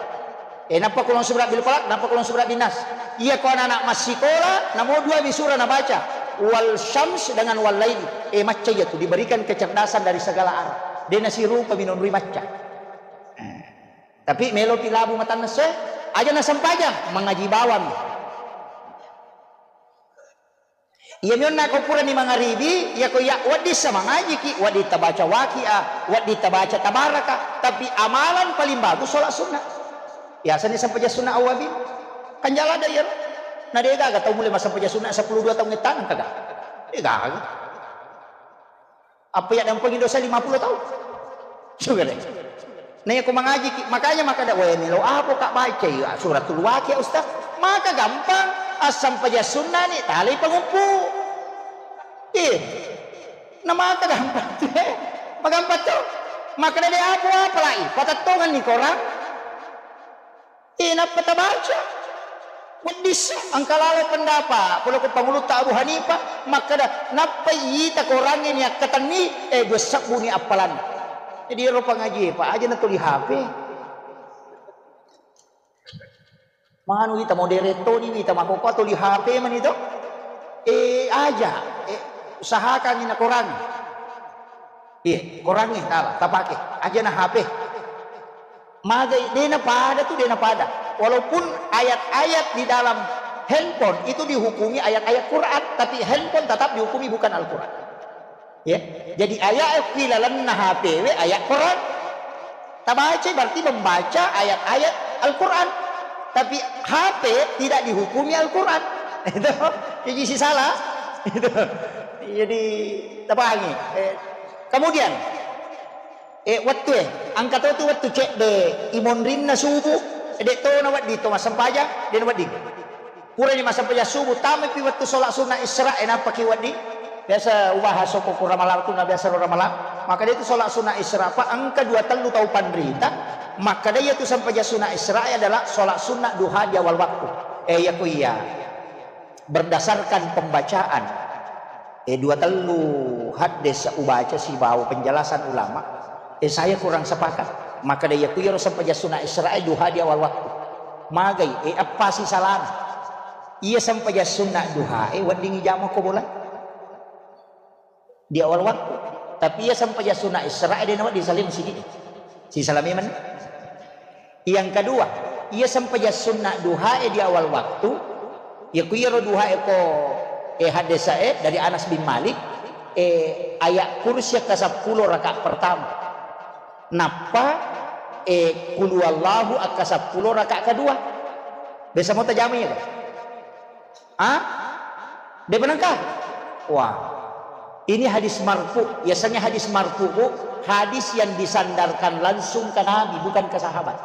Eh, nappa qul a'udzu birabbil falaq, nappa qul a'udzu birabbin nas. Iya ko anak-anak massikola, namo dua mi surah nabaca. Wal syams dengan wallaili. Eh, macca iya tu, diberikan kecerdasan dari segala arah. De nasirupa minonroi macca. Eh. Tapi melopi labu matanna soe, aja nasempajang, mangaji bawang. Iya mionna ko purani mangaribi, iya ko iya wedding sa mangajiki, wedding tabaca Waqiah, wedding tabaca Tabaraka, tapi amalan paling bagus sholat sunnah. Biasanya sempajang sunnah awwabin. Kan jala ada iya. Na de gaga tau mulai massempajang sunnah sepuluh dua taung ettana kaga. De gaga. Apa iya dampengin dosa lima puluh taung? Sudah deh. Nah, iya ko mangaji ki, makanya maka ada, "Weh, melo apa kak baca ya suratul Waqiah, Ustaz?" Maka gampang, assempajang sunnah ni, tali pengumpu. Iya. Nah, maka gampang. Magampang tu. Maka ada apa-apa lagi. Patettongan ni korang. Eh, nappa tabaca. Weddissa, engka laleng pendapat, pole ko pangulutta Abu Hanifah, makkeda, nappa ita korangnge ni akkatenni, eh, dua sebbu ni appalan. Jadi, ero pangaji, Pak, aja na tuli H P. Manu ita modere toni, ita makoko tuli H P mani to. Eh, aja, eh, usahakan ni na korang. Iya, korangnge tala tapake. Aja na H P. Magai, de napada tu, de napada. Walaupun ayat-ayat di dalam handphone itu dihukumi ayat-ayat Quran, tapi handphone tetap dihukumi bukan Al-Quran. Ya. Jadi ayat di lalenna H P we ayat Quran. Tabaca berarti membaca ayat-ayat Al-Quran. Tapi H P tidak dihukumi Al-Quran. Itu. Jadi si salah. Jadi, tapahangi. Eh, kemudian, eh, wettue, engka to tu wettu cedde imonrinna subuh, de' to nawedding to massempajang, de' nawedding. Purani massempajang subuh, tamaipi wettu sholat sunnah Isra, eh, nappaki wedding. Biasa ubahas okko ku Ramalang tu, na biasa ro Ramalang. Maka de' tu sholat sunnah Isra, Pak, engka dua tellu tau panrita, makkeda iya tu sempajang sunnah Isra adalah sholat sunnah duha di awal waktu. Eh, iya ku iya. Berdasarkan pembacaan, eh, dua tellu haddes ubaca sibawa penjelasan ulama, eh, saya kurang sepakat. Makkeda iya ku iyaro sempajang sunnah Isra, eh, duha di awal waktu. Magai, eh, eppa sisalana. Iya sempajang sunnah duha, eh, weddingi jama ko bola di awal waktu. Tapi iya sempajang sunnah Isra, eh, de' nawedding salai masigi. Sisalai memang. Yang kedua, iya sempajang sunnah duha, eh, di awal waktu. Iya ku iyaro duha, eh, ko, eh, hadis, eh, dari Anas bin Malik, eh, ayat kursi akka seppulo rakaat pertama. Nappa, eh, qul huwallahu akka seppulo rakaat kedua. Biasa mo tajama iya, kan? Ah? De' benengka? Wah. Ini hadis marfu. Biasanya hadis marfu, Bu, hadis yang disandarkan langsung ke Nabi, bukan ke sahabat.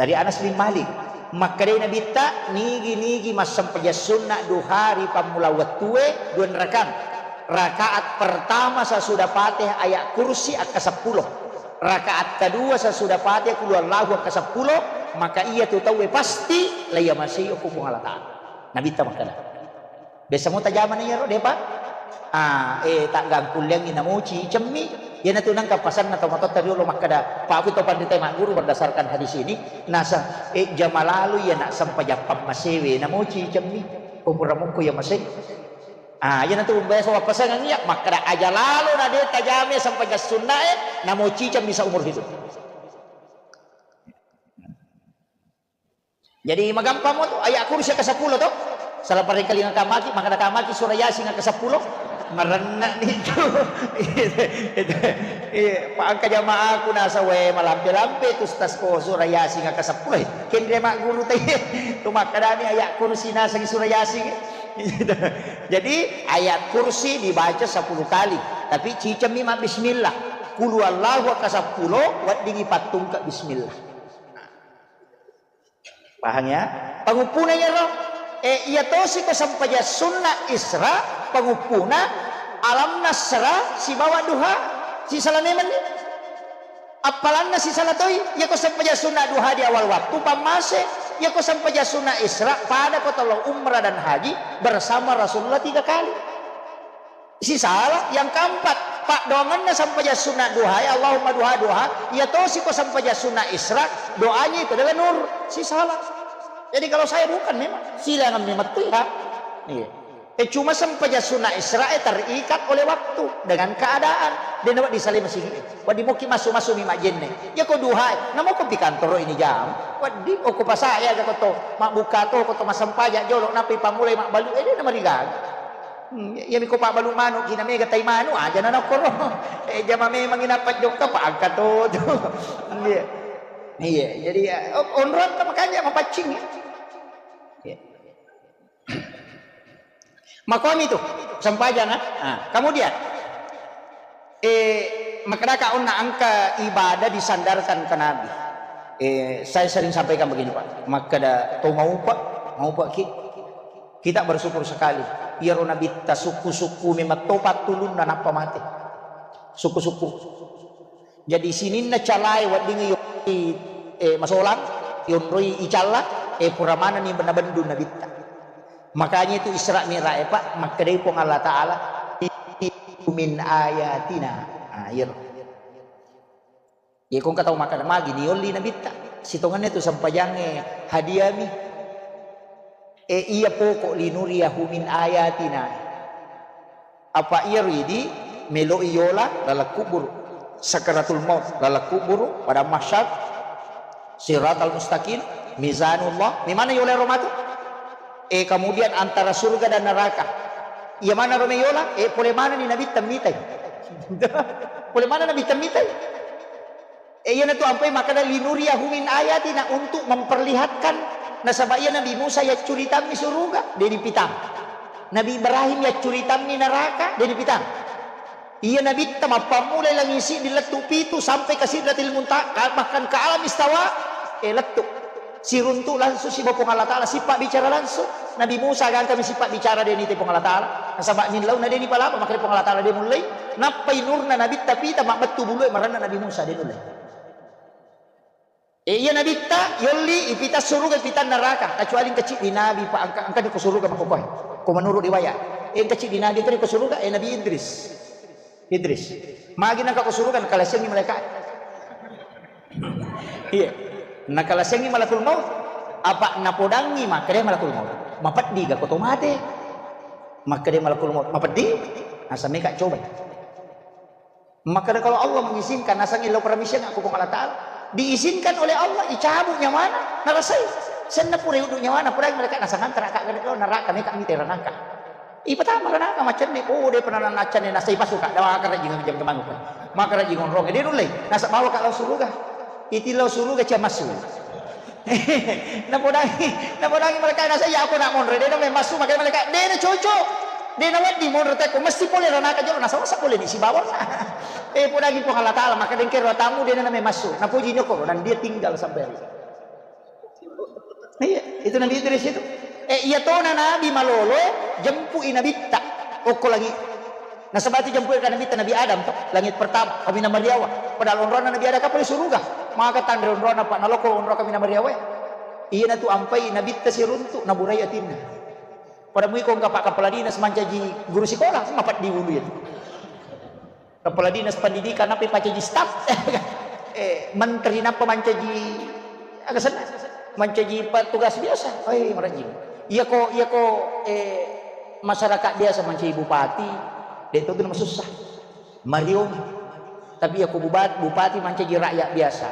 Dari Anas bin Malik. Makkedai Nabitta, nigi-nigi massempajang sunna duha ri pammula wettue, dua rakang. Rakaat pertama sesudah Fatihah ayat kursi akka seppulo. Rakaat kedua sesudah Fatihah qul huwallahu akka seppulo, maka iya tu tauwe pasti laiyamasei okko Puang Allah Ta'ala. Nabitta makkeda. Biasa mo tajamana iyaro, de' pa? Ah, eh, taggangkulleangngi namoci cemmi. Iyanatu nengka pasanna tomatoatta riolo makkeda, Pak, aku to panrita magguru berdasarkan hadis ini. Nasa, eh, jama lalo iya nak sempajang pammasewe, namoci cemmi. Ko pura mukko iya masei. Ah, iyanatu biasa wappasangang iya, makkeda aja lalo na de' tajame sempajang sunnae, namoci cemmi seumur hidup. Jadi magampang mo tu, ayat kursi akka seppulo to. Salah parengkalinga kamaki, makkeda kamaki surah Yasin akka seppulo. Marenna ni tu. Iya, pa engka jamaaku nasa we malampe-lampe tu ustaz ko surah Yasin akka seppulo. Kenre magguru te. Tu makkedani ayat kursi nasengi surah Yasin. Jadi ayat kursi dibaca sepuluh kali, tapi cicemmi ma bismillah. Qul huwallahu akka seppulo, weddingi pattungke bismillah. Pahang ya? Panguppuna iyaro. Eh, iya tosi ko sempajang sunna Isra, panguppuna Alam Nasra sibawa duha, sisala memang ni. Appalanna sisala toi, iya ko sempajang sunna duha di awal waktu, pammase, iya ko sempajang sunna Isra, pada ko tolo umrah dan haji bersama Rasulullah tiga kali. Sisala. Yang keempat, paddoangenna sempajang sunna duha, ya Allahumma duha, duha, iya tosi ko sempajang sunna Isra, doanya itu adalah nur. Sisala. Jadi kalau saya bukan memang, silangan memang tu ya. Iya. Eh, cuma sempajang sunna Isra, eh, terikat oleh waktu dengan keadaan. De' nawedding salai masigi. Wedding mokki massu-massu mi majjenne. Ya ko duha, namo ko pi kantoro ini jam. Wedding, oh, ko pasai aja ko to, mabbukka to, ko to massempajang jolo, nappi pammulai mabbalu, eh, de' namarigaga. Hmm, iya mi ko pabbalu manu, kina mega tai manu, aja na nokkoro. Eh, jama memang ina pajjokka pa angka to tu. Iya. Iya, jadi ya, o-, onrong makanya mapaccing ya. Iya. Makomi tu, sempajang, ah. Ah, kemudian, eh, makkedaka onna engka ibadah disandarkan ke Nabi. Eh, saya sering sampaikan begini, Pak. Makkeda to maupa, maupa ki. Kita bersyukur sekali. Iyaro Nabitta sukku-sukku memang to pattulunna nappa mate. Sukku-sukku. Jadi sininna calae weddingngi yonroi, eh, masolang, yonroi icalla, eh, pura manenni nabendung Nabitta. Makanya itu Isra Mi'raj, Pak, makkedai Puang Allah Ta'ala, "Min ayatina." Ah, iyaro. Iya, ko engka tau makkeda, "Magi niolli Nabitta?" Sitongenna tu sempajangnge hadiami. Eh, iya pokok linuriyahu min ayatina. Apa iyaro idi meloi yola laleng kuburu. Sakaratul maut laleng kuburu, padang mahsyar, siratal mustaqim, mizanullah. Memana yola ro matu? Eh, kemudian antara surga dan neraka. Iya mana ro meyola? Eh, pole mana ni Nabitta mitai? Pole mana Nabitta mitai? Eh, iyanatu ampai makkeda linuriyahu min ayatina, untuk memperlihatkan Nasaba iya Nabi Musa yaccuritammi suruga, de' nipitang. Nabi Ibrahim yaccuritammi naraka, de' nipitang. Iya Nabitta mappammulai langi siddi lettu pitu sampai ke Sidratil Muntaha, bahkan ke alam istawa, eh, lettu. Siruntu langsung sibawa Puang Allah Ta'ala, sippa bicara langsung. Nabi Musa gangkami sippa bicara de' nite Puang Allah Ta'ala. Nasaba nillauna de' nipalapa, makanya Puang Allah Ta'ala de' mullei. Nappai nurna Nabitta pita, mabbettu bulue marenna Nabi Musa de' nullei. E, iya Nabitta yolli ipita suruga, ipita neraka, kecuali engka ciddi nabi, Pak, engka, engka ko suruga makkukkue. Ko menurut riwayat, e, engka ciddi nabi engka ko suruga, e, Nabi Idris. Idris. Magi nengka ko suruga, nakalasengi malaikat. Iya. Nakalasengi malakul maut. Apa napodangi makkeda malakul maut, "Mapeddi ga ko to mate?" Makkeda malakul maut, "Mapeddi?" Nasami ka coba. Makkeda, kalau Allah mengizinkan, nasengngi lao permission aku Puang Allah Ta'ala. Diizinkan oleh Allah, dicabut nyawana, narasai. Senna pura uddu nyawana, pura mereka nasang antara kak gare lo neraka, meka mite ranaka. Ipatama ranaka, macenne, oh, de' pernah nacenne, nasai pasu kak, dawa kara jingang jam kemanu kak. Makara jingang rong, de' nullei, nasa bawa kak lao suruga. Iti lao suruga cia masu. Napodangi, napodangi malaikat, "Nasa iya aku nak monre, de' na memmassu." Makkeda malaikat, "De' na cocok, de' na wedding monre tekko, mesti pole ranaka jolo, nasa wasa pole ni sibawa." Eh, podangi Puang Allah Ta'ala, maka dengke ro tamu de' na memmassu. Napuji nyoko, dan dia tinggal sampai hari. Iya, itu Nabi Idris itu. Eh, iya tona Nabi malolo, jempui Nabitta. Okko lagi. Nasaba tu jempui ka Nabitta Nabi Adam to, langit pertama, kami na mariawa. Padahal onrona Nabi Adam kapal suruga. Maka tanre onrona, Pak, naloko onro kami na mariawa. Iya natu ampai Nabitta siruntu, naburai atinna. Pada mui ko engka Pak Kepala Dinas mancaji guru sekolah, mapeddi ulu itu. Kepala Dinas Pendidikan, apa pacaji staf? Eh, menteri napa mancaji, aga senna? Mancaji petugas biasa. Oi, marajing. Iya ko, iya ko, eh, masyarakat biasa mancaji bupati, de' to tu masussa. Mariong. Tapi iya ko bubat-, bupati mancaji rakyat biasa.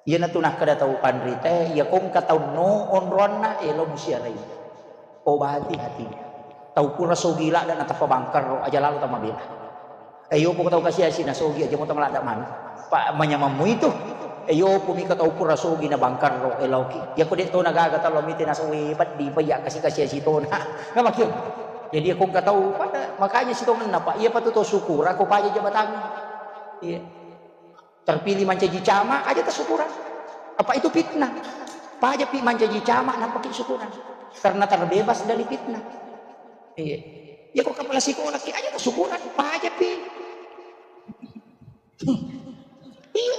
Iyanatu nakkeda tau panritae, iya ko engka tau no onroanna, elo musiarai. Obati hatimu. Tau pura sogi ladda natappa bangkarro, aja lalo tamabela. Eh, yopo tau kasiasi nasogi, aja mo tamaladda manu. Pa manyamammu itu. Eh, yopo mika tau pura sogi na bangkarro, eloki. Iya ko de' to nagaga talo mite nasogi, peddi pa iya kasi-kasiasi tona. Namakkiro. Jadi iya ko engka tau pada, makanya sitongenna, Pak, iya patu to syukur, ako paja jabatangnge. Iya. Terpilih mancaji camat, aja tasukurang. Apa itu fitnah? Pajapi mancaji camat, nampaki syukurang. Karena terbebas dari fitnah. Iya. Ya, ko kepala sekolah ki, aja tasukurang, pajapi. Iya.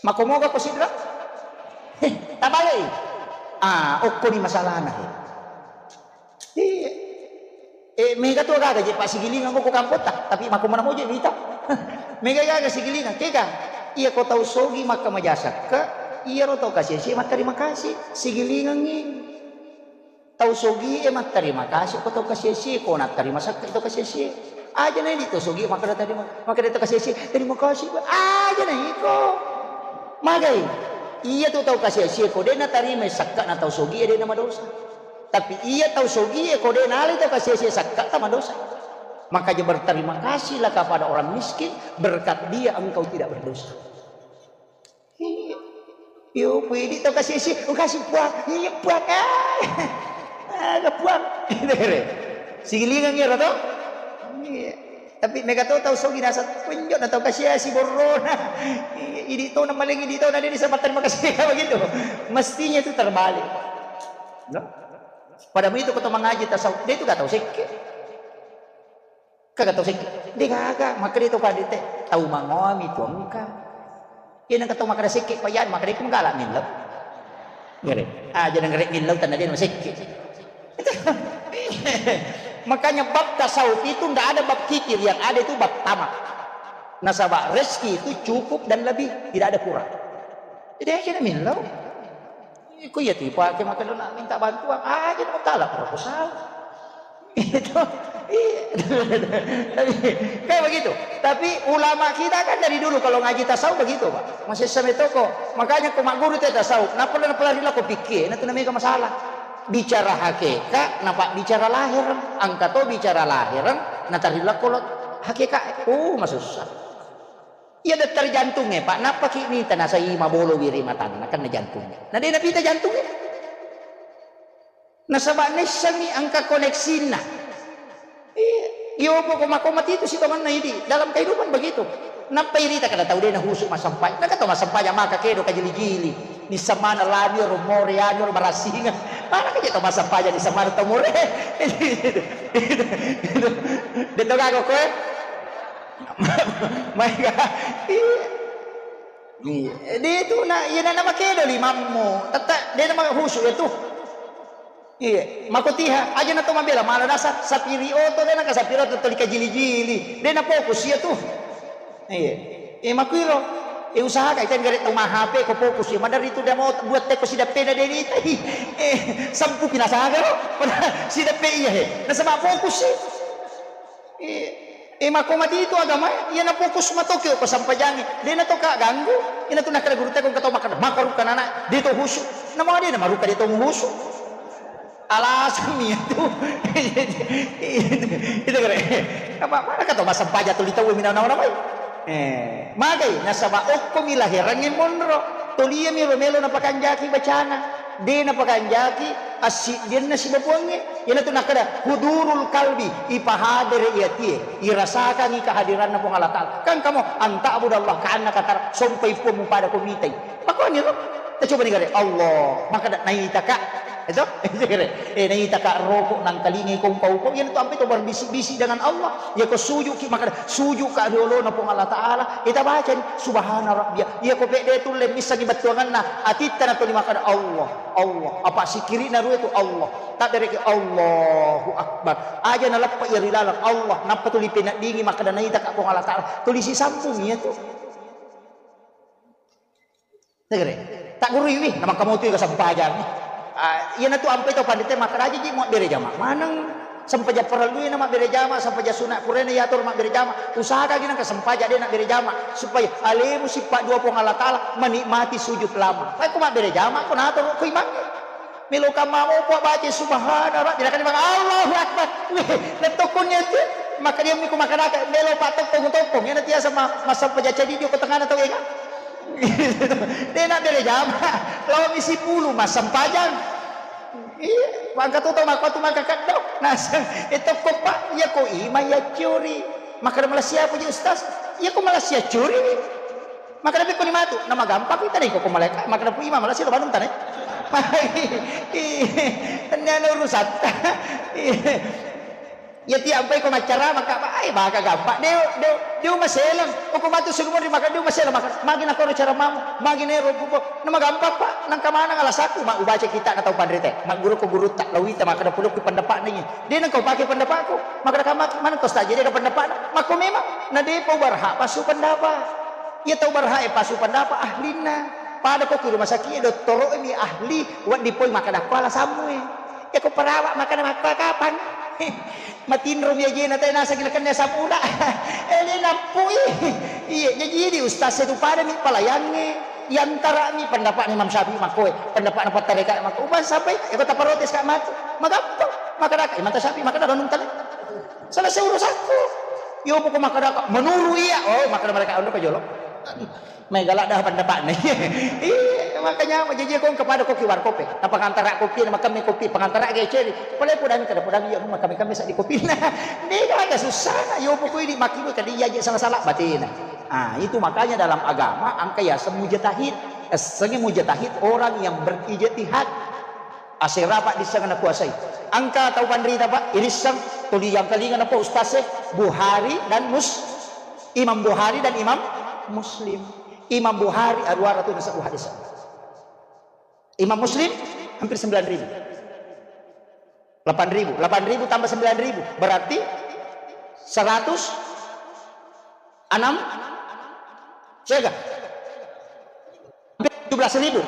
Makomoga ko sidra? Heh, tabalei. Ah, okko ni masalahna, he. Iya. Eh, mega tu gaga je, Pak, sigilingang ko kampotta, tapi mako mana moje wita. Mega gaga sigilingang, kega? Iya ko tau sogi makka majasakka, iya ro tau kasih-kasih, makka terima kasih, sigilingangi. Tau sogie mattarima kasi ko tau kasiasie, ko nattarima sakka tau kasiasie. Aja na idi tau sogie makkeda tarima, makkeda tau kasiasie, "Terima kasih, Pak." Aja na iko. Magai? Iya tu tau kasiasie ko de natarima sakka na tau sogie de na madosa. Tapi iya tau sogie ko de nalai tau kasiasie sakka ta madosa. Makanya berterima kasihlah kepada orang miskin, berkat dia engkau tidak berdosa. Iya. Yo, pui idi tau kasiasie, oh, kasih Puang. Iya, Puang. Ah. Aga Puang. Sigilingang iyaro to? Iya. Tapi mega to tau sogi nasa penjo na tau kasiasi borrona. Iya, idi to na maling idi to na dia disebut terima kasih begitu. Mestinya itu terbalik. No? Pada itu kau mengaji tasawuf, dia itu gak tahu sekke. Kaga tau sekke, de gaga, makkeda tau kadete, tau mangoami tu engka. Iya nengka tau makkeda sekke, pa iya makkeda ku menggalak millau. Ngere. Ah, jadi ngere millau tanna dia sekke. Makanya bab tasawuf itu ndak ada bab kikir, yang ada itu bab tamak. Nasaba rezeki itu cukup dan lebih, tidak ada kurang. Jadi aja na millau. Iko iya tu ipake makkeda na minta bantuan, aja na tala proposal. Itu, iya. Tapi, kayak begitu. Tapi ulama kita kan dari dulu kalau ngaji tasawuf begitu, Pak. Masih sampai toko. Makanya ko magguru te tasawuf, napala napala rila ko pikir, na tu namanya masalah. Bicara hakikat, napa bicara lahir, angka to bicara lahir, na tarila kolot hakikat. Oh, masussa. Iya dokter jantungnge, Pak, nappaki mita nasai mabolowi ri matanna, kenna jantungnge. Na de napita jantungnge. Nasaba naissengngi engka koneksinna. Iya, iya, opo ko mako mati itu sitongenna idi. Dalam kehidupan begitu. Nappa irita kada tau de nahusu massempajang. Naga tau massempajang maka kedo kajili-jili. Nissamana lami ro more anu ro barasinga. Mana kaje tau massempajang nissamana tau more. Itu, itu, itu. De to gaga koe. Maega. Iya. Iya. De tu na, iya na, na makedo limammu. Tetta de na mahusu ya tu. Iya, makotiha, aja na to mabela, mala dasa, sapiri oto, de na ka sapiri oto, toli kajili-jili. De na fokus iya tu. Iya. Eh, makuiro. Eh, usahakan, ikan gare tau ma H P ko fokus iya. Madari tu de mau buat teko sidappena de ni. Eh, sampu pinasaga lo. Pada sidappe iya he. Nasaba fokus sih. Eh, eh, mako mati itu agama, iya na fokus matoki ko sampajangi. De na to ka ganggu. Ina tu nakala guru teko kata makan, maka ruka nana, de to husu. Nama de na maruka de to husu. Alasan mi itu. Itu kare. Apa mana kata massempajang tuli tau minang nama namai? Eh, magai nasaba okko mi lahirangnge monro. Toliya mi ro melo napakanjaki bacana. De napakanjaki assiddianna sibabuangnge. Iyanatu nakkeda hudurul kalbi, ipahadere i atie, irasakangi kehadiranna Puang Allah Ta'ala. Kan kamu anta'budallaha ka'annaka tara, sompai puang mupada ko mitai. Makkoni ro? Tacoba ni gare, Allah, makkeda naitaka. Itu? Eh, naitaka roko nangkalingai ko upa-upa. Iyanatu ampe to berbisik-bisik dengan Allah. Iya ko sujuki makkeda sujuka ri olona Puang Allah Ta'ala. Ita bacani subhana rabbiyal. Iya ko pedde tulle missengi bettuanganna. Atitta na tuli makkeda Allah, Allah. Apa sikirina rue tu Allah. Tabbereki Allahu Akbar. Aja naleppa iya ri laleng Allah. Nappa tuli peneddingi makkeda naitaka Puang Allah Ta'ala. Tuli sisampung iya tu. Tegere. Taggurui wi, namakkamotui ga sempajang. Ah, iyanatu ampai tau pandita makkeda aja ji muabbere jama. Maneng sempajang parellui na mabbere jama, sempajang sunat purena yatur mabbere jama. Usahakan gina ka sempajang de na bere jama supaya alemu sippa dua Puang Allah Ta'ala menikmati sujud lama. Tapi ko mabbere jama ko natur ko imangnge. Melo kamma mopo baca subhana rabbi, nakani maka Allahu Akbar. Weh, letokon ya tu. Maka dia miku makanaka melo pak tokong tokong. Yana tiasa ma, masa pejaca di ko tengana tau ega. De na bere jama. Lawa misi pulu massempajang. Iya, maka tu tau maka tu maka kaddo. Nasang itu ko pak, ya ko ima ya curi. Maka malah siapa ji ustaz? Ya ko malah sia curi. Makkeda, "Pekkoni matu?" Namagampang kita nih, koko malaika. Makkeda, "Pu imam, malah siro banung tane." Ini anu urusan. Ya tiap ampai ko maccara, maka, "Ai, baka gampang." Deo, deo, deo maselang. Koko matu sugumur di makan, deo maselang. Maka, magi nakoro cara mamu, magi nero buko. Namagampang, Pak. Nangka manang alasaku, ma ubaca kita na tau panrite. Ma guru ko guru tak lawita, makkeda pulokku pendapat nih. Dia nangkau pakai pendapatku. Makkeda kama, mana kau saja dia pendapat. Mako memang, na depa ubarha pasu pendapat. Iya tau berhak e pasu pendapat ahlinna. Pada ko ki rumah sakit e dottoro mi ahli, wedding poi makkeda ko alasammu e. Iya ko perawat makkeda makko kapang. Matinro mi ajena tena sagila kenna sapula. Ele nappui. Iya, jadi di ustaz itu pada mi pelayangnge. Yantara mi pendapat Imam Syafi'i makko e, pendapat na pattareka makko. Uban sampai, iya ko taparotes ka matu. Magampang. Makkeda ka Imam Syafi'i makkeda donung tale. Selesai urusanku. Yo poko makkeda ka menurut iya. Oh, makkeda mereka anu ka jolo. Mai galak dah pendapatna. Iya, makanya jaji ko kepada kopi warkop e. Apa pengantara kopi, makan mi kopi, pengantara ge ceri. Pale podami kada podami ya rumah kami kami sak di kopi. Nah, de ada susah. Yo poko ini makin kali iya aja salah-salah batena. Ah, itu makanya dalam agama angka ya semujatahid. Sengi mujatahid orang yang berijtihad. Asera, Pak, disseng nakuasai. Engka tau panrita, Pak, irisseng tuli yang kalinga napa ustaz e, Bukhari dan Mus-, Imam Bukhari dan Imam Muslim. Imam Bukhari aruara tu nasabbu hadis. Imam Muslim hampir sembilan ribu. Delapan ribu. Delapan ribu tambah sembilan ribu berarti seratus enam, siaga? Hampir tujuh belas ribu.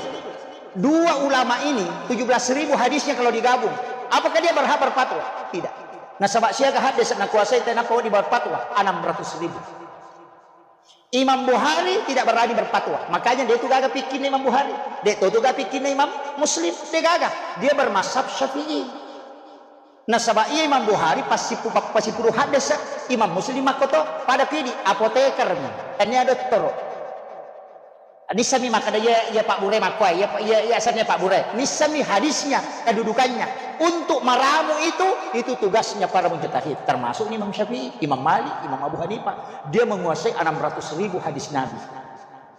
Dua ulama ini, tujuh belas ribu hadisnya kalau digabung. Apakah dia berhak berfatwa? Tidak. Nasaba siaga hadis nakuasai tenapa di berfatwa? Enam ratus ribu. Imam Bukhari tidak berani berfatwa. Makanya dia itu gaga pikirnya Imam Bukhari. Dia itu gaga pikirnya Imam Muslim. Dia gaga. Dia bermazhab Syafi'i. Nasaba iya Imam Bukhari passipu-, passipuru haddese, Imam Muslim makkoto, pada pidi apoteker mi. Tania dottoro. Nissami makkeda, iya, iya Pak Bure makkoe, iya, iya, iya asenna Pak Bure. Nissami hadisnya, kedudukannya. Untuk meramu itu, itu tugasnya para mujtahid. Termasuk Imam Syafi'i, Imam Malik, Imam Abu Hanifah. Dia menguasai enam ratus ribu hadis Nabi.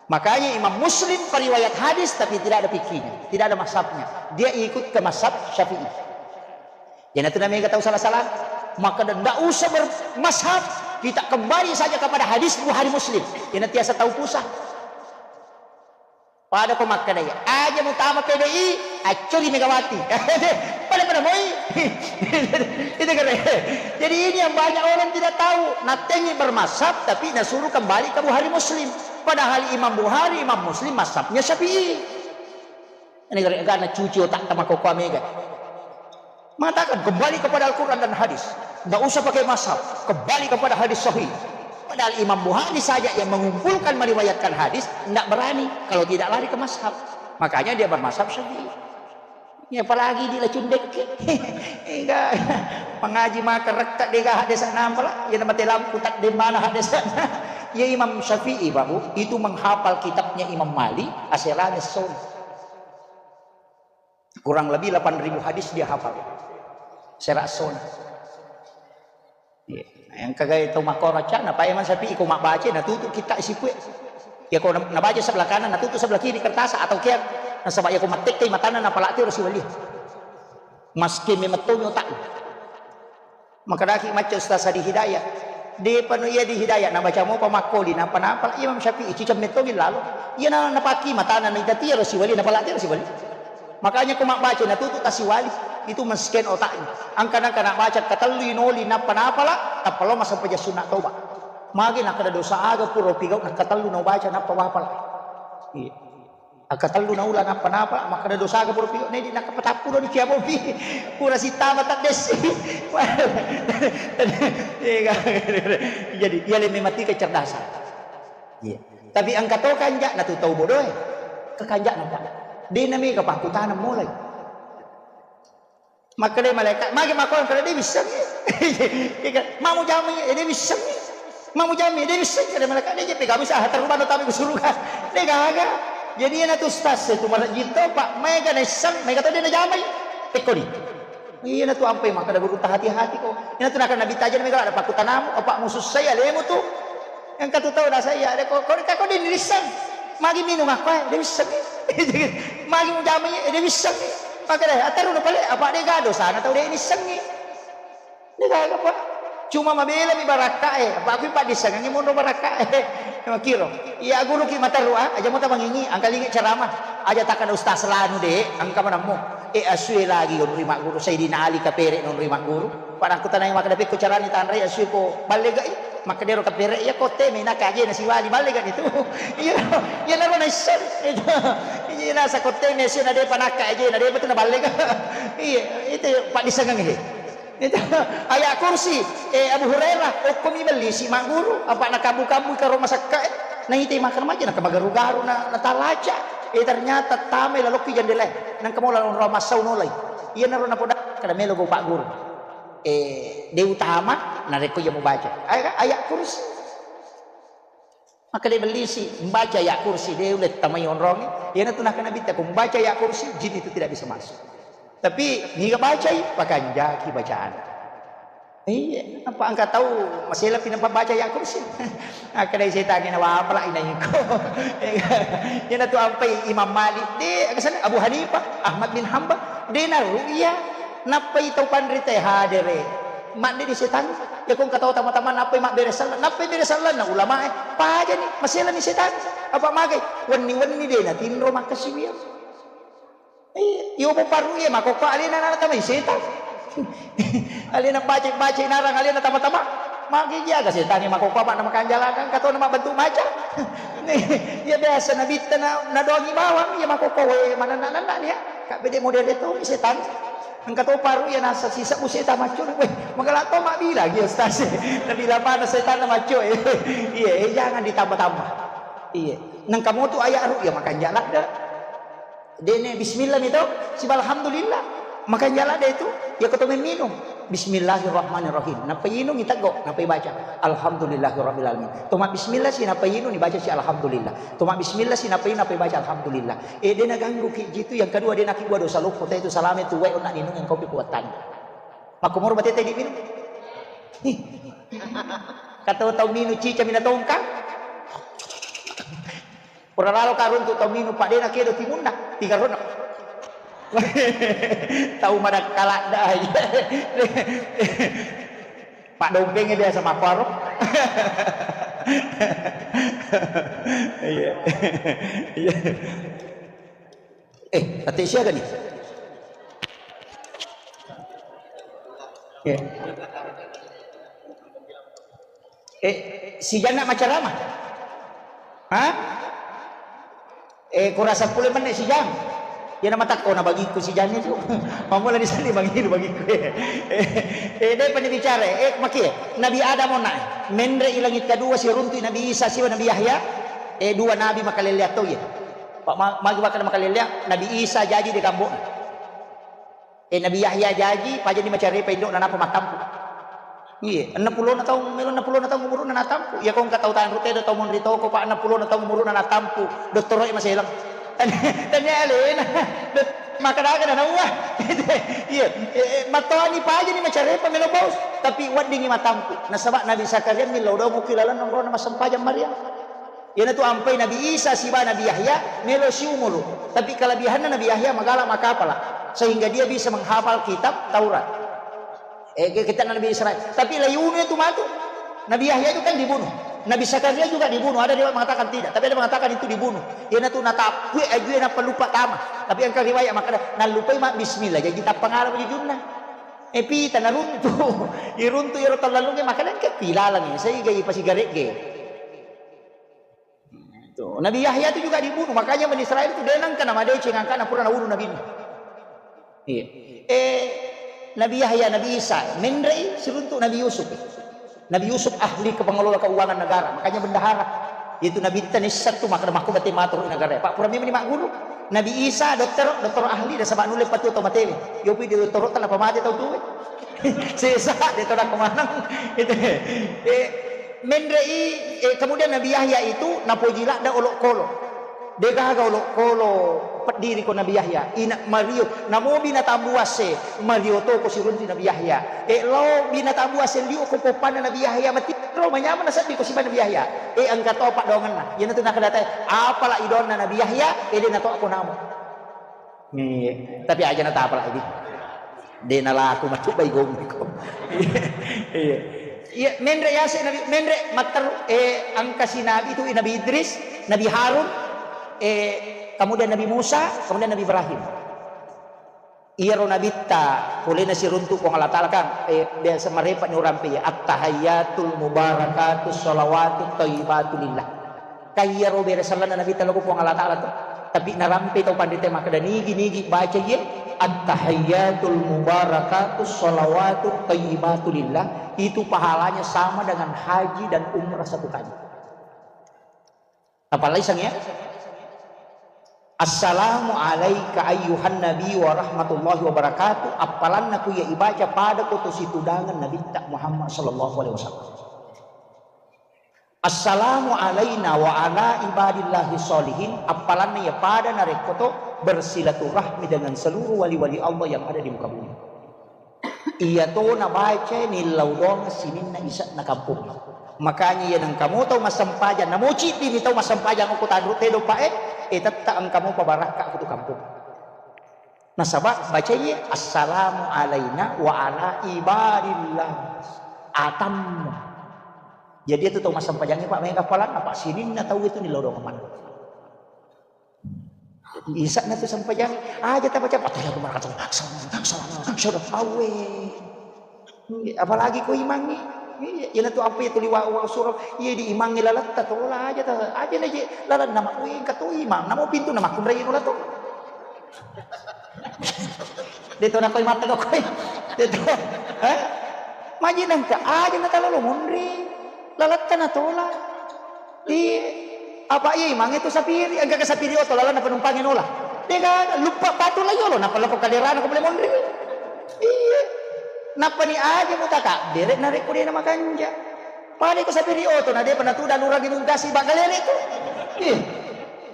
Makanya Imam Muslim periwayat hadis, tapi tidak ada fikihnya, tidak ada mazhabnya. Dia ikut ke mazhab Syafi'i. Iyanatu namega tau sala-sala. Maka ndak usah bermazhab, kita kembali saja kepada hadis Bukhari Muslim. Iyanatu tiasa tau pusat. Pada ko makkedai, aja mutama P D I, accuri Megawati. Pada-pada moi. Itu keren. Jadi ini yang banyak orang tidak tahu. Natengi bermazhab, tapi nasuruh kembali ke Bukhari Muslim. Padahal Imam Bukhari, Imam Muslim, mazhabnya Syafi'i. Ini gara-gara cuci otak sama koko Mega. Mengatakan, kembali kepada Al-Quran dan hadis. Nggak usah pakai mazhab. Kembali kepada hadis sahih. Padahal Imam Bukhari saja yang mengumpulkan, meriwayatkan hadis, nggak berani kalau tidak lari ke mazhab. Makanya dia bermazhab Syafi'i. Ya, apalagi di Lacundek. Enggak. Pengaji maka rekka dega hadis nampak lah. Ya, nama telam kutak di mana hadis. Ya, Imam Syafi'i, Pak Bu, itu menghafal kitabnya Imam Malik, aserane song. Kurang lebih delapan ribu hadis dia hafal. Serak sona. Iya. Yang kagai tau makkoro cana, Pak Imam Syafi'i ko mabbaca, natutu kita isi kue. Ya ko na-, nabaca sebelah kanan, natutu sebelah kiri kertas atau kian. Nasaba ya ko mattekkai matana napalati ro siwali. Maske memettomi otak. Makkedaki macca Ustaz Adi Hidayat. Depa no iya di Hidayat, nabaca mopa makkoli, napa-napa Imam Syafi'i, ciceng mettogi lalo. Iya na, napaki matana, na itatia ro siwali, napalati ro siwali. Makanya ko mabbaca, natutu tasiwali, itu men-scan otaknya. Angka-angka nak baca, katellui noli, napa-napa la, tappa lo masempajang sunna toba. Magi nakkeda dosa aga pura pigau, nakkatellu na ubaca, nappa wapala. Iya. Akkatellu naula nappa-napa, makkeda dosaga pura piyo, nedi nakkapatappulo ni kiamopi. Pura sittama taddessi. Jadi, iya le memang ti kecerdasan. Iya. Tapi engka to kanja' na tu tau bodoe. Kekanja' napa? De' na mega pakkutaneng mulai. Makkeda malaika', magi makkeda, de' wissengngi. Iya kan? Mamu jamai, eh, de' wissengngi. Mamu jamai, de' wissengngi, keda malaika', de' jeppe kami sah terubah no tami ke surga. De' gaga. Jadi iyana tu ustaz e tu marejjitto, Pak, mega naisseng, mega to de' najamai. Tekkoni. Iyana tu ampai makkeda guru, tahati-hati ko. Iyana tu nakkeda Nabi, taja mega ada pakkutanamu, apa musussai alemu tu. Engka tu tau nasai, ya, de' ko, ko, ko de' nirisseng. Magi minung akkoe, de' wissengngi. Magi mujamai, eh, de' wissengngi. Makkeda, aterru na pale, apa de' gaga dosana tau de' nissengngi. De' gaga, Pak. Cuma mabelami barakka'e, apa aku paddissengengngi monro barakka'e. Makkiro, iya guruki materru, ah, aja mo tamangingi, angkalingi ceramah. Aja takkeda ustaz lanu de', engka manammu. Eh, asue lagi onri magguru, Sayyidina Ali kapere' nonri magguru. Pada aku tanai makkeda pekko carani tanrai asue ko ballegai. Makkeda ero kapere' iya kotte mena kaje na siwali ballega nitu. Iya, iya naro naisseng. Iya nasa kotte mese na depa nakka aje na depa tu na ballega. Iya, itu paddissengengngi. Itu ayat kursi, eh, Abu Hurairah, okkomi bellisi magguru, apa nakabu-kabu karo masakka, eh. Na ite makkeda maja, na kemagaru-garu, na, na talaca. Eh, ternyata tamai lalokki jendela, nang kemola onro massau nolai. Iya naro napoda, kada melo go Pak Guru. Eh, de' utama, narekko iya mubaca. Ayat, ayat kursi. Makkeda bellisi, mbaca ayat kursi, de' ulle tamai onrongnge. Iyanatu nakkeda Nabitta, ko mbaca ayat kursi, jin itu tidak bisa masuk. Tapi niga bacai, pakanjaki bacaan. Iya, apa engka tau maselapi nampa baca ayat kursi? Akkeda setangnge, nawapala inaiko. Iyanatu ampai Imam Malik, de', kesana Abu Hanifah, Ahmad bin Hambal, de' naru'ya. Nappai tau panrita hadere. Madde di setan. Ya ko engka tau tama-tama nappai mabbere sallang, nappai bere sallang na ulamae. Pajani, maselani setan. Apa magai? Wenni-wenni de' natinro makkasiwiang. Iya, iyo mo paru iya makokko alena na tamai setan. Alena baca-baca narang alena tama-tama. Magi jaga setan iya makokko apa nama kanjalakan katona mabbentuk macan. Iya biasa nabitta na, nadoangi bawang iya makokko we mananna-nanna nia. Kak bede model itu setan. Engka to paru iya nasa sisa bu setan macul. Weh, magala to mabila iya ustaz. Nabila mana setan macul. Iya, eh, jangan ditambah-tambah. Iya. Nengka motu ayat ru'ya makanja ladde. Dene bismillah mi to, siba alhamdulillah. Makanya ladde itu, ya ko to memminung. Bismillahirrahmanirrahim. Nappa inung iteggo, nappa ibaca, "Alhamdulillahirabbil alamin." To mabbismillah si, nappa inung ibaca si, "Alhamdulillah." To mabbismillah si, nappa inung, nappa ibaca, "Alhamdulillah." Eh, de naganggu ki jitu, yang kedua de nakibua dosa loppo, te itu salame tu wae onna ninung yang kopi kuattani. Makkomoro batete diminung. Ih. Kata tau minung cica mina tongkang. Pura lalo ka runtu tau minung, Pak, de nakedo timunna, tiga rona. Tau madakkaladda. Pak, dompengnya biasa mapparo. Iya. Iya. Eh, ate siaga nih? Iya. Eh, sijanna macarama? Hah? Eh, kurasa pule menne sijang. Iya na matakko na bagiku sijang itu. Mamula di sini bagi bagiku. Eh, eh, dai pani bicara. Eh, makie. Nabi Adam ona. Menre i langit kedua si runtu Nabi Isa siwa Nabi Yahya. Eh, dua nabi makalelleang to iya. Pak ma-, magi bakal makalelleang Nabi Isa jaji de kambo. Eh, Nabi Yahya jaji, pajani macarepa indo'na, nappa mattampu. Iya, enneng pulona taung, melo enneng pulona taung umuru'na natampu. Iya, ko engka tau tanru tedo, tau monri toko, Pak, enneng pulona taung umuru'na natampu. Dottoro'e maselang. Tania, tania alena. Dot-, makkeda-kada naua. Iya, eh, eh, mattoani pajani macarepa melo bos. Tapi weddingi matampu. Nasaba Nabi Zakaria millau domo ki lalenna onrona massempajang Maria. Iyanatu ampai Nabi Isa siba Nabi Yahya melo siumuru. Tapi kelebihanna Nabi Yahya magala makapala, sehingga dia bisa menghafal kitab Taurat. Eh, ke-, kitab Nabi Israel. Tapi layunu itu matu. Nabi Yahya itu kan dibunuh. Nabi Zakaria juga dibunuh. Ada riwayat mengatakan tidak, tapi ada mengatakan itu dibunuh. Iyanatu natappue ajue nappa lupa tama. Tapi engka riwayat makkeda nallupai ma bismillah. Jadi tappa ngala jujunna. Eh, pita naruntu. Iruntu iyaro tallalunge makkeda engka pilalang. Saya gai pasigaregge. Tuh, Nabi Yahya itu juga dibunuh, makanya Bani Israel itu denang kana madeceng angkana pura naunu Nabi. Iya. Eh, Nabi Yahya, Nabi Isa, menrei siruntuk Nabi Yusuf. Nabi Yusuf ahli kepengelola keuangan negara, makanya bendahara. Itu Nabi Tanissa tu maka makku bate matur negara. Pak pura memang magguru. Nabi Isa dokter, dokter ahli dan sebab nulis patu atau matewe. Yopi di dokter apa mate tau tuwe. Sesa, de to nakko maneng. Itu. Eh, menrei, eh, kemudian Nabi Yahya itu napoji ladda olokolo. De gaga olokolo peddiri ko Nabi Yahya. Ina mario, namo binatang buas e, mario to ko siruntu Nabi Yahya. Eh, lao binatang buas e liu ko poppanna Nabi Yahya mati. Ro manyameng naseddi ko siba Nabi Yahya. Eh, engka to paddoangenna. Iyanatu nakadatai, apala idonna Nabi Yahya, eh, de nato ko namo. Iya, tapi aja natapa lagi. De nalaku matu bai gommi ko. Iya. Iya, menre yase Nabi, menre matteru, eh, engka si Nabi itu Nabi Idris, Nabi Harun, eh, kemudian Nabi Musa, kemudian Nabi Ibrahim. Iyaro nabitta polena siruntu Puang Allah Taala kan, eh, biasa marepa ni orang pe, "At-tahayyatul mubarakatus shalawatut thayyibatu lillah." Kaiyaro bere sallanna Nabitta lao ko Puang Allah Taala to. Tapi narampe tau panrita makkeda, "Nigi-nigi baca iye, at-tahayyatul mubarakatus shalawatut thayyibatu lillah, itu pahalanya sama dengan haji dan umrah satu kali." Apalagi sang ya? "Assalamu alaika ayyuhan nabi wa rahmatullahi wa barakatuh." Appalanna ku iya ibaca pada ko to situdangan Nabitta Muhammad sallallahu alaihi wasallam. "Assalamu alaina wa ala ibadillahi sholihin," appalanna iya pada narekko to bersilaturahmi dengan seluruh wali-wali Allah yang ada di muka bumi. Iya to nabaca nillau doang sininna ise'na kampung. Makanya iya nengka mo tau massempajang, namo ciddimi tau massempajang okko tanru tedo pa e, eh, tetta engka mopa barakka ko tu kampung. Nasaba bacai, "Assalamu alaina wa ala ibadillah." Atammu. Jadi itu tau massempajangnge, Pak, maega palang, apa sininna tau itu ni lodong mana. Isa'na tu sempajang, aja tabaca, "Attahiyatu barakatuh, assalamu, assalamu, assalamu, awe." Apalagi ko imangnge. Iya, iyana tu apa itu liwa wa surah. Iya di imangnge lalatta tola aja ta, aja na je lalanna ma, weh, engka to imang, namo pintu na makkunrai nola to. De to nakoi mata koi. De to. Eh? Maji nengka aja na talalo munri. Lalatta na tola. Iya. Apa iya imang itu sapiri, engka ke sapiri oto lalanna penumpangnge nola. Degaga, luppa batu la yolo, nappa lako kaderana ko bole monri. Iya. Nappani aja mutakabbere narekko dena makanja. Pada ko sapiri oto na depa natuda lurangi nugasi bagalere tu. Iya.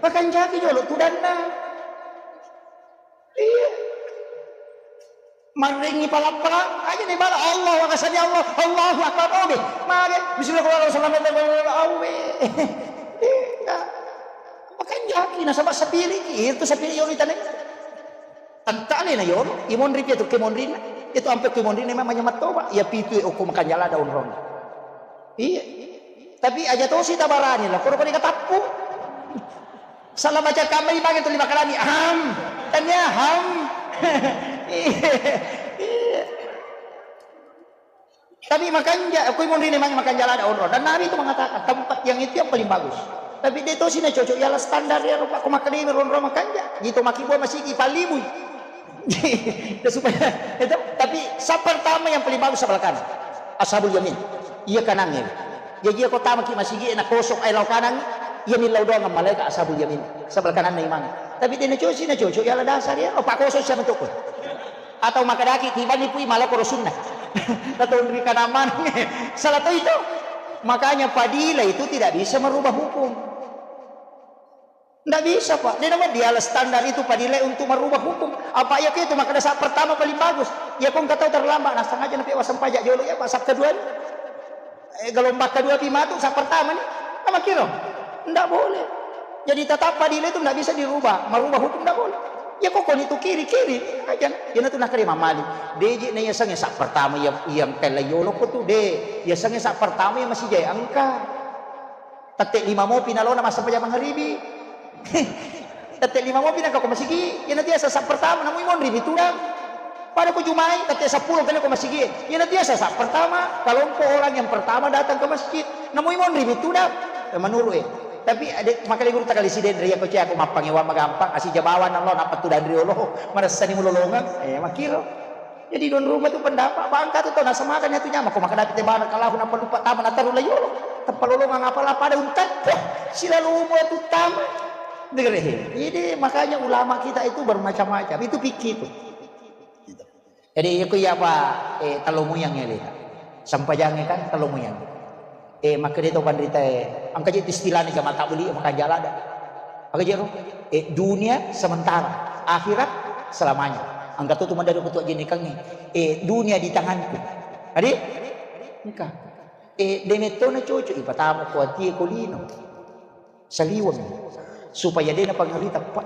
Pakanjaki jolo tudanna. Iya. Marrengi pala-pala, aja ni bala Allah, wakasani Allah, Allahu Akbar, oh deh, mage, bismillahirrahmanirrahim, awe. Iya. Makanjaki nasaba sapiriki, itu sapiri yolo itane. Tentale na yolo, imonri pi tu kemonrina. Itu ampe kemonrina memang manyamat toba. Ya pitu okko makanja lada onrong. Iya. Tapi aja tosi tabarani lah, koro koni katappu. Salah baca kamma ibagai tu lima kalami. Ham. Tania ham. Iya. Iya. Tapi makanja, aku imun rini magi makanja lada onro. Dan Nabi itu mengatakan tempat yang itu yang paling bagus. Tapi dia tosi na cocok ialah standar ya rupa ko makadimi ronro makanja. Gitu maki buah masigi palibui. Dan supaya itu, tapi saf pertama yang paling bagus sebelah kanan. Ashabul yamin. Iya kanannya. Jadi iya ko tamaki masigi na kosong ai lau kanan, iya millau doang malaikat ashabul yamin. Sebelah kanan na imang. Tapi dia na cocok, na cocok ialah dasar ya. Oh, pak kosong siapa tuh? Atau makadaki tibani pui malah koro sunna. Atau ri kanamang. Salah tu itu. Makanya fadilah itu tidak bisa merubah hukum. Ndak bisa, Pak. Dia nama dia standar itu fadilah untuk merubah hukum. Apa ya itu maka dasar pertama paling bagus. Ya kong kata terlambat, nah sengaja napi wasam pajak jolo ya, Pak. Saf kedua ni. Eh, gelombang kedua pi matu, saf pertama ni. Nama kiro? Ndak boleh. Jadi tetap fadilah itu ndak bisa dirubah. Merubah hukum ndak boleh. Ya kok koni tu kiri, kiri aja. Ina tu nakari mamali. Deje na yasang ya saf pertama ya yang kella yolo ko tu de. Yasang ya saf pertama ya masih jaya engka. Tette lima mopi nalona massempajang mangaribi. Tette lima mopi nangka ko masigi, ina tiasa saf pertama namu imonri mi tudang. Pada ko jumai tette seppulo kena ko masigi. Ina tiasa saf pertama, kelompok orang yang pertama datang ke masjid. Namu imonri mi tudang. Eh, menurut eh. Tapi ada makali guru takali siden ria ko cia ko mappangewa magampang asi jabawan Allah napa tudang riolo. Marasani mulolongan. Eh, makiro. Jadi don rumah tu pendapat bangka tu tau nasamakan ya tu nyama ko maka dapet bana kalahu napa lupa tama nataru la yolo. Teppa lolongang apa la pada untat. Silalu umur tu tama. Dengar he. Jadi makanya ulama kita itu bermacam-macam. Itu fikih tu. Jadi aku ya apa eh talomu yang ya lihat. Sampajangnya kan talomu yang. Eh, makkeda to panritae, engka je istilahna jama tabbeli, makanja lada. Aga je ro? Eh, dunia sementara, akhirat selamanya. Engka to tu maddaru ketua jenikangnge. Eh, dunia di tanganku. Adi? Engka. Eh, demetto na cocok ipatamu ko atie ko lino. Saliweng. Supaya de napangerui teppa.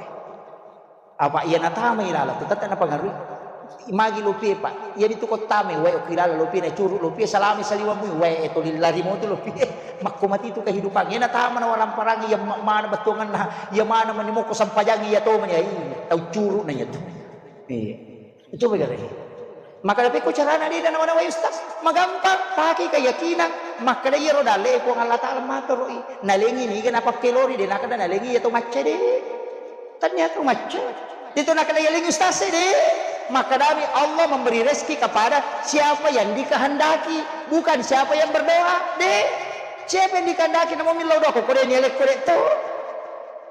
Apa iya natamai laleng tu tette napangerui. Magi lopie, Pak. Iya ditu ko tamai wae okki laleng lopie nacuru lopie salami saliweng mui wae e toli lari motu lopie. Makko mati tu kehidupan. Iya natama na waramparang iya ma-, mana bettuanganna. Iya mana mani mokko sampajangi iya tomani ai. Tau curu na iya tu. Iya. Coba gare. Maka dapekko carana de nawa-nawai ustaz. Magampang, pakai keyakinan. Makkeda iyaro dalle Puang Allah Taala matoroi. Nalengi niga napakkelori de nakeda nalengi iya to macca de. Ternyata macca. Itu nakala yaling ustaz de. Makkedami Allah memberi rezeki kepada siapa yang dikehendaki, bukan siapa yang berdoa. De. Siapa yang dikehendaki namo millau doa ko de ni alekko de to.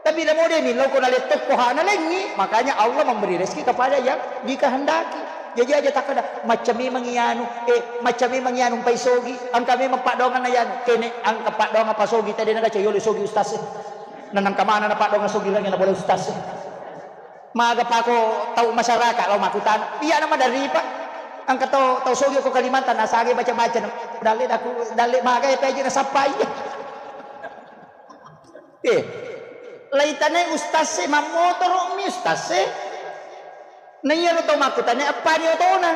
Tapi namo de millau ko naletto ko hana lengi. Makanya Allah memberi rezeki kepada yang dikehendaki. Jadi aja takkeda macca memang iyanu, eh macca memang iyanu pai sogi, engka memang paddoanganna iyanu. Kene engka paddoangan pasogi tadi nagaca yolo sogi ustaz. Nanangka mana na paddoangan sogi lagi na boleh ustaz. Maga pako tau masyarakat lao makkutana. Iya nama dari Pak. Engka tau tau sogi ko Kalimantan nasage baca-baca na. Dalle daku dalle maga ya peje na sappai. Eh. Laitanai ustaz e mammotoro mi ustaz e. Na iyaro tau makkutana appani otona.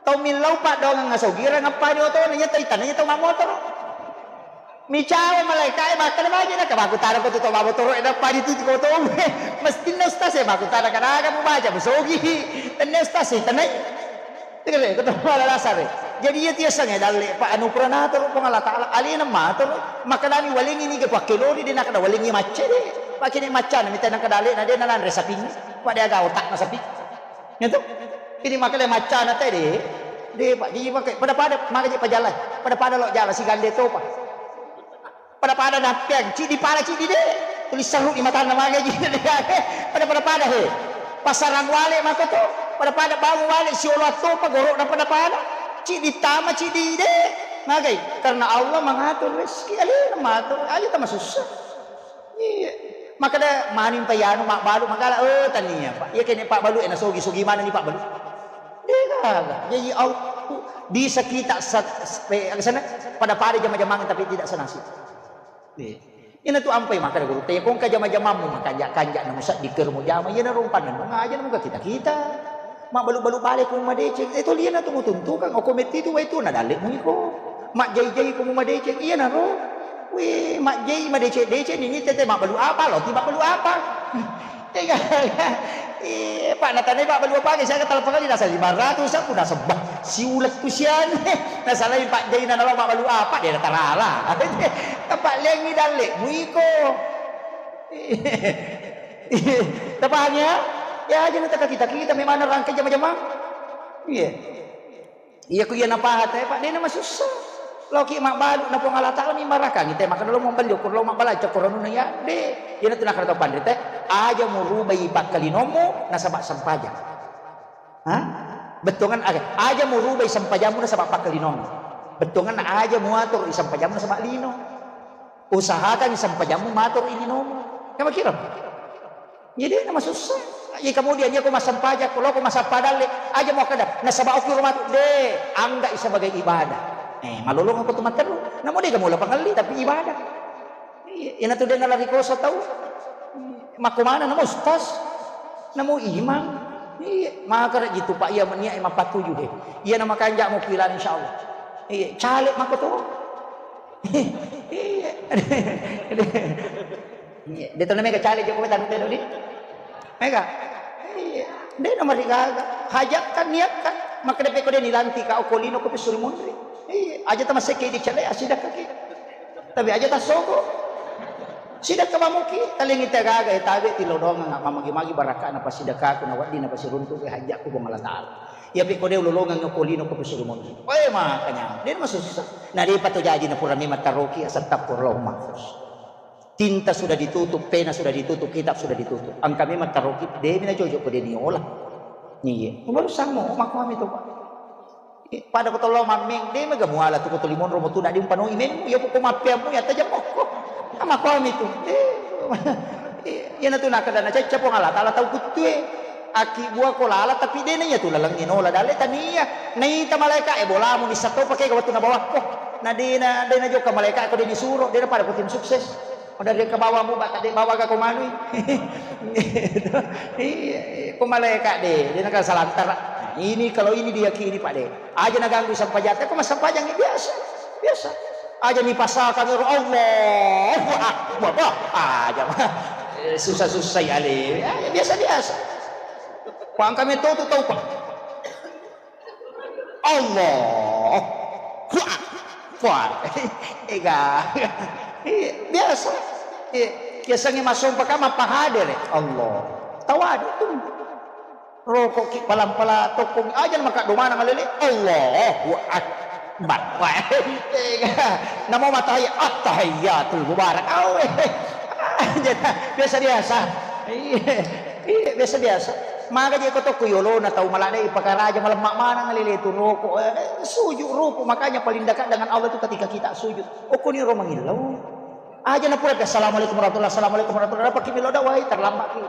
Tau millau paddoangang asogirang appani otona iya tau itanai tau mammotoro. Micawa malaikae makkeda baji na kabaku taro ko tu to mabotoro e nappa di tu ko to. Mestinna ustaz e maku tara kadaga mu baca musogi. Tenne ustaz e tenai. Tegere ko to mala dasar e. Jadi iya tiasange dalle pa anu pura natoro Puang Allah Taala alena matoro. Makkedami walengi niga pakkelori de nakeda walengi macca de. Pakene maccana mitana kadalle na de na nanre sapingi. Pada aga otak na sapi. Gitu. Ini makanya maccana te de. De pak jadi pakai pada-pada maka je pajalan. Pada-pada lo jalan si gande topa. Pada-pada nappiang, cidi pala cidi de. Tuli serru di matanna, magai ji. Pada-pada pada he. Pasarang wale mako to. Pada-pada bangun wale, siolo attopa, goro'na pada-pada. Ciddi tama, ciddi de. Magai, karena Allah mengatur rezeki, alena mato, aja tama susah. Iya. Makkeda maning pa iyanu mabbalu magala, oh, tania, Pak. Iya kene pabbalu e nasogi-sogi maneng ni pabbalu. Degaga. Jadi au bisa kita sat-, spe-, aga sana, pada-pada jama-jamang tapi tidak senasib. Iya. Ina tu ampai makkeda guru te, kongka jama-jamammu makanja-kanja namu saddi kermu jama, iya narumpanna ngaja namu kita-kita. Mabbalu-balu bale ku madeceng. Eh, to liana tu mutuntukang, oko metti tu wai tu na dalle mu iko. Majjai-jai ku mu madeceng, iya naro. Wih, majjai madeceng-deceng ni tete mabbalu apa, lo ti mabbalu apa? Tega. Eh, Pak, natanai mabbalu apa? Saya kata apa kali nasa lima ratus aku nasa bah, siulet tu sian. Nasalai Pak Jai na nalo mabbalu apa? Dia tarala. Tempat lengi dalle mu iko. Tapahang ya? Ya aja na kita-kita memang rangkai jama-jama. Iya. Iya ku iya napaha te, Pak, dena masussa. Loki mabbalu na Puang Allah Taala mi marakangi te, maka lo mabbalu ko lo mabbalu cokkoronuna ya. De, iyana tu nakara tau panrita, aja murubai pakkalinommu nasaba sempajang. Ha? Bettuangan aga, aja murubai sempajammu nasaba pakkalinomu. Bettuangan aja muatur i sempajammu nasaba lino. Usahakan sempajammu matur i linomu. Kama kira? Jadi nama susah. Jadi kemudian dia ko massempajang, kalau ko massempajang le, aja mau kada nasaba okki rumah tu de, anggap sebagai ibadah. Eh, malolong aku tu materu. Namu de kamu lapang kali tapi ibadah. Iya, ina tu de nalari kosa tau. Mako mana namu ustaz? Namu imam? Iya, maka gitu Pak, iya menia imam patuju de. Iya nama kanjak mau kilan insyaallah. Iya, caleg mako tu. Iya. Iya, de tona mega caleg joko tanu tedo di. Mega. Iya. De nomor gaga. Hajat kan niat kan. Maka de peko de nilanti ka okolino ko pesuri munri. Iya, aja tamaseke di cale asida kaki. Tapi aja tasoko. Sidakka mamuki, talingi tagaga, eh, tabe tilodongang, mamagi-magi barakana pasidakaku, na wedding na pasiruntu ke hajatku Puang Allah Taala. Iya piko de ulolongang ko lino ko pesuri munri. Oe makanya, de masussa. Na de pato jaji na pura memang taroki asattappo Allahumma mahfuz. Tinta sudah ditutup, pena sudah ditutup, kitab sudah ditutup. Angka memang taroki, de mina cocok ko de niola. Iya. Baru samo, makuami to, Pak. Eh, pada ko tollo mammeng, de mega muala tu ko tuli monro mo tu, na de umpanoi memmu, iya ko mappeammu, iya tajang mokko. Ama ko ami tu. Eh, iya na tu nakada na cacca Puang Allah Taala tau kuttue. Aki bua ko lala, tapi de na iya tu laleng inola dalle tania. Naita malaika e bolamu ni satto pake ga wettu na bawakko. Na de na, de na jokka malaika ko de ni suro, de na pada ko tim sukses. Pada de ka bawamu, bata de bawa ga ko manui. Iya, iya. Ko malaika de, de na ka salantara. Nah, ini kalau ini diyakini Pak de. Aja naganggu sampajatta, ko massampajang biasa, biasa. Aja ni pasaka ngero Allahu Akbar. Wah, aja mah. Eh, susah-susah ya le. Ya, ya, biasa-biasa. Ko angka metto tu tau, Pak. Allahu Akbar. Ega. Iya, biasa. Iya, biasanya masompa ka mappahadere. Allah. Tawadu tu. Rokok ki palang-palang tokong aja maka domana malele. Allahu Akbar. Wah, ega. Namo matahai attahiyatul mubarak. Awe. Aja biasa-biasa. Iya. Iya, biasa-biasa. Maga je ko tokko yolona tau maladde pakaraja malemma maneng lele tu rokok. Eh, sujud rukuk, makanya paling dekat dengan Allah itu ketika kita sujud. Okko ni ro mangillau. Aja na pura assalamualaikum warahmatullahi, assalamualaikum warahmatullahi, apa ki melo dawai terlambat ki.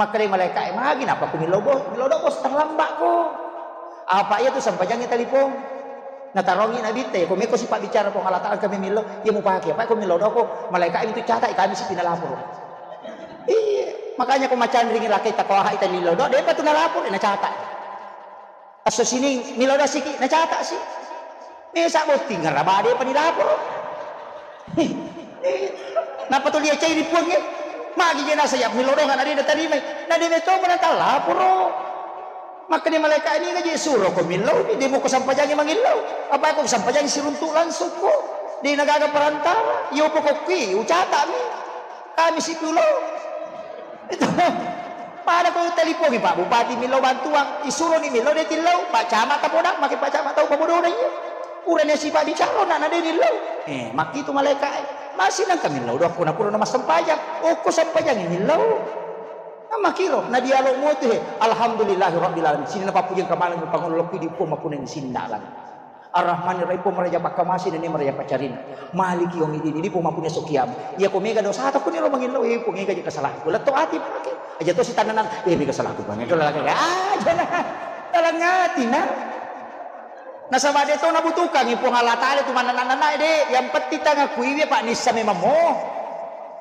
Makkedai malaikat, eh, magi napa ku melo bos, melo dawai bos terlambat ko. Apa iya tu sampajangi telepon. Natarongi Nabitta, ko meko sipa bicara Puang Allah Taala kami melo, iya mupake, apa ko melo doko, malaikat itu catat kami sipi nalapor. Iya, makanya ko macanringi lakai takoha ita melo do, depa tu nalapor, nacatat. Asso sining melo do siki, nacatat si. Mesa botting ngaraba depa nilapor. Napa tu lia cai di Puang ya? Magi je nasa ya melo do ngana de tarimai. Na de meto mana talapor. Makkeda malaikat, ini ngaji suro ko millau, ini demo ko sampajangi mangillau. Apa ko sampajangi siruntuk langsung ko. Di negaga perantara, yo pokok kui, ucata mi. Kami sipulo. Itu. Pada ko telipongi Pak Bupati millau bantuan, isuro ni millau de tillau, Pak Camat tapoda, makin Pak Camat tau pabodona iya. Urane sipa bicara na na de millau. Eh, makkitu malaikat. Masi nang kami lau doa kuna pura na massempajang. Okko sempajang ini lau. Nama kiro na dialog mo tu he. Alhamdulillahi rabbil alamin. Sini na papujeng kamanang pangolokki di upo makuneng sindalan. Ar-Rahmanir Rahim, Puang maraja pakkamasi nenni maraja paccarina. Maliki yaumiddin, idi Puang mappune so kiamat. Iya ko mega dosata kuni ro mangillau, eh, Puang ega je kesalahanku. Letto ati pake. Aja to sitannanan, eh, mega salahku Puang. Itu lalaki. Ah, jana. Dalam hati na. Nasaba de to nabutuhkangi Puang Allah Taala tu mananana de. Yang penting tangakui we Pak nissa memang mo.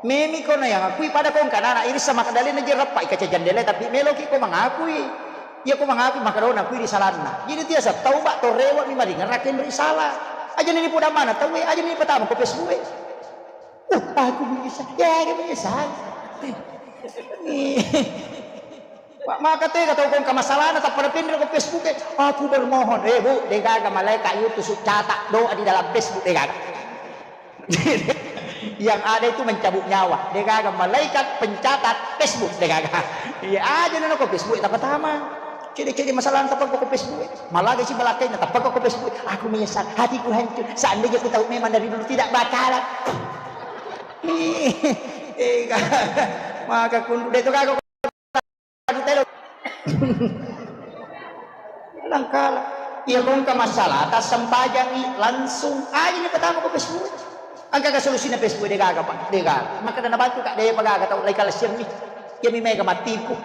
Memi ko na yang akui pada kong kanana irissa makadalena je rappa ikaca jandela tapi meloki ko mangakui. Iya ko mangakui makadona kui ri salanna. Jadi tiasa tauba to rewa mi maringerra kenri sala. Aja ni poda mana tau e, aja ni patama ko Facebook e. Uh, aku menyesal. Ya, aku menyesal. Pak maka tega tau kong kamasalana tappa pinreng ko Facebook e. Aku bermohon. Eh, Bu, degaga malaikat yutu su catat doa di dalam Facebook degaga. Yang ada itu mencabut nyawa. Degaga malaikat pencatat Facebook degaga. Iya aja nana ko Facebook tapatama. Cede-cede masalah tappa ko Facebook. Malaga si balakai na tappa ko Facebook. Aku menyesal, hatiku hancur. Seandainya ku tahu memang dari dulu tidak bakalan. Eh, maka kundu de to gaga Anu telo. Langkala. Iya kongka masalah, tassempajangi langsung aja ni pertama ko Facebook. Angka ka solusina Facebook de gaga, Pak. De gaga. Maka dana bantu Kak de pa gaga tau lai kala sirni. Iya mi mega matipu.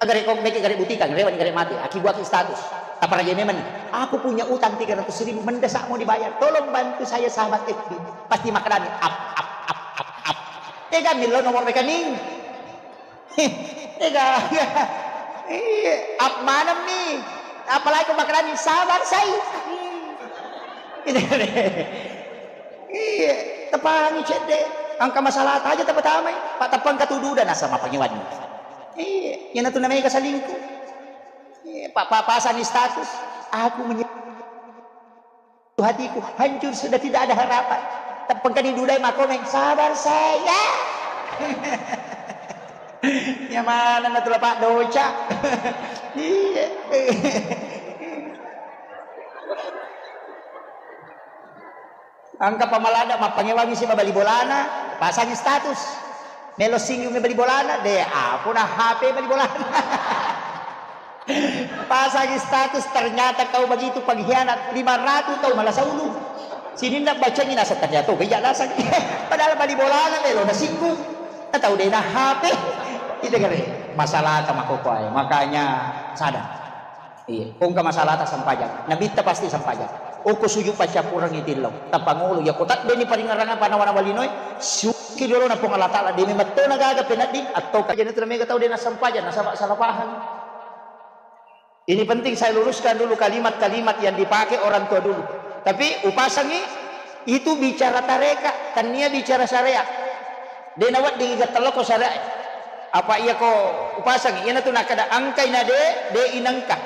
Agare kong meke gare butika, rewa ni gare mati. Aki buat status. Apa raja memang ni. Aku punya utang tiga ratus ribu mendesak mau dibayar. Tolong bantu saya sahabat F B. Pasti makadani up up up up up. Tega milo nomor rekening. Ega, iya. Iya, ap maneng mi. Apalagi ko makananni sabar sai. Iya, tepangi cedde. Angka masalah aja tepatamai. Pak tepang katudu dan asal mapangi wani. Iya, yana tu namanya selingkuh. Iya, pak pak pasang status. Aku menye- Hatiku hancur, sudah tidak ada harapan. Teppengkani dudai makomeng, sabar saya. Nyamana na tula pak doca. Iya. Angka pamalada mappangewangi si bali bolana, pasangi status. Melo singgungnya bali bolana, de apa na H P bali bolana. Pasangi status, ternyata kau begitu pengkhianat, lima ratus tau malasa ulu. Sininna bacangi nasa ternyata bejak nasa. Padahal bali bolana melo na singgung. Na tau dena H P. Itu kare masalah ta makokoai. Makanya sadar. Iya, kongka masalah ta sempajang. Nabitta pasti sempajang. Oko suju paccappurengngi tillau. Tapangolo ya kota deni paringerang panawana balinoe. Suki dolo na Puang Allah Taala demi mettona gaga penedding atau kajana tu mega tau dena sempajang nasaba salah paham. Ini penting saya luruskan dulu kalimat-kalimat yang dipakai orang tua dulu. Tapi upasangi itu bicara tareka, tania bicara syariat. De nawedding igattello ko syariat. Apa iya ko upasangi, iya natu nakkeda angkai na de, de inengka.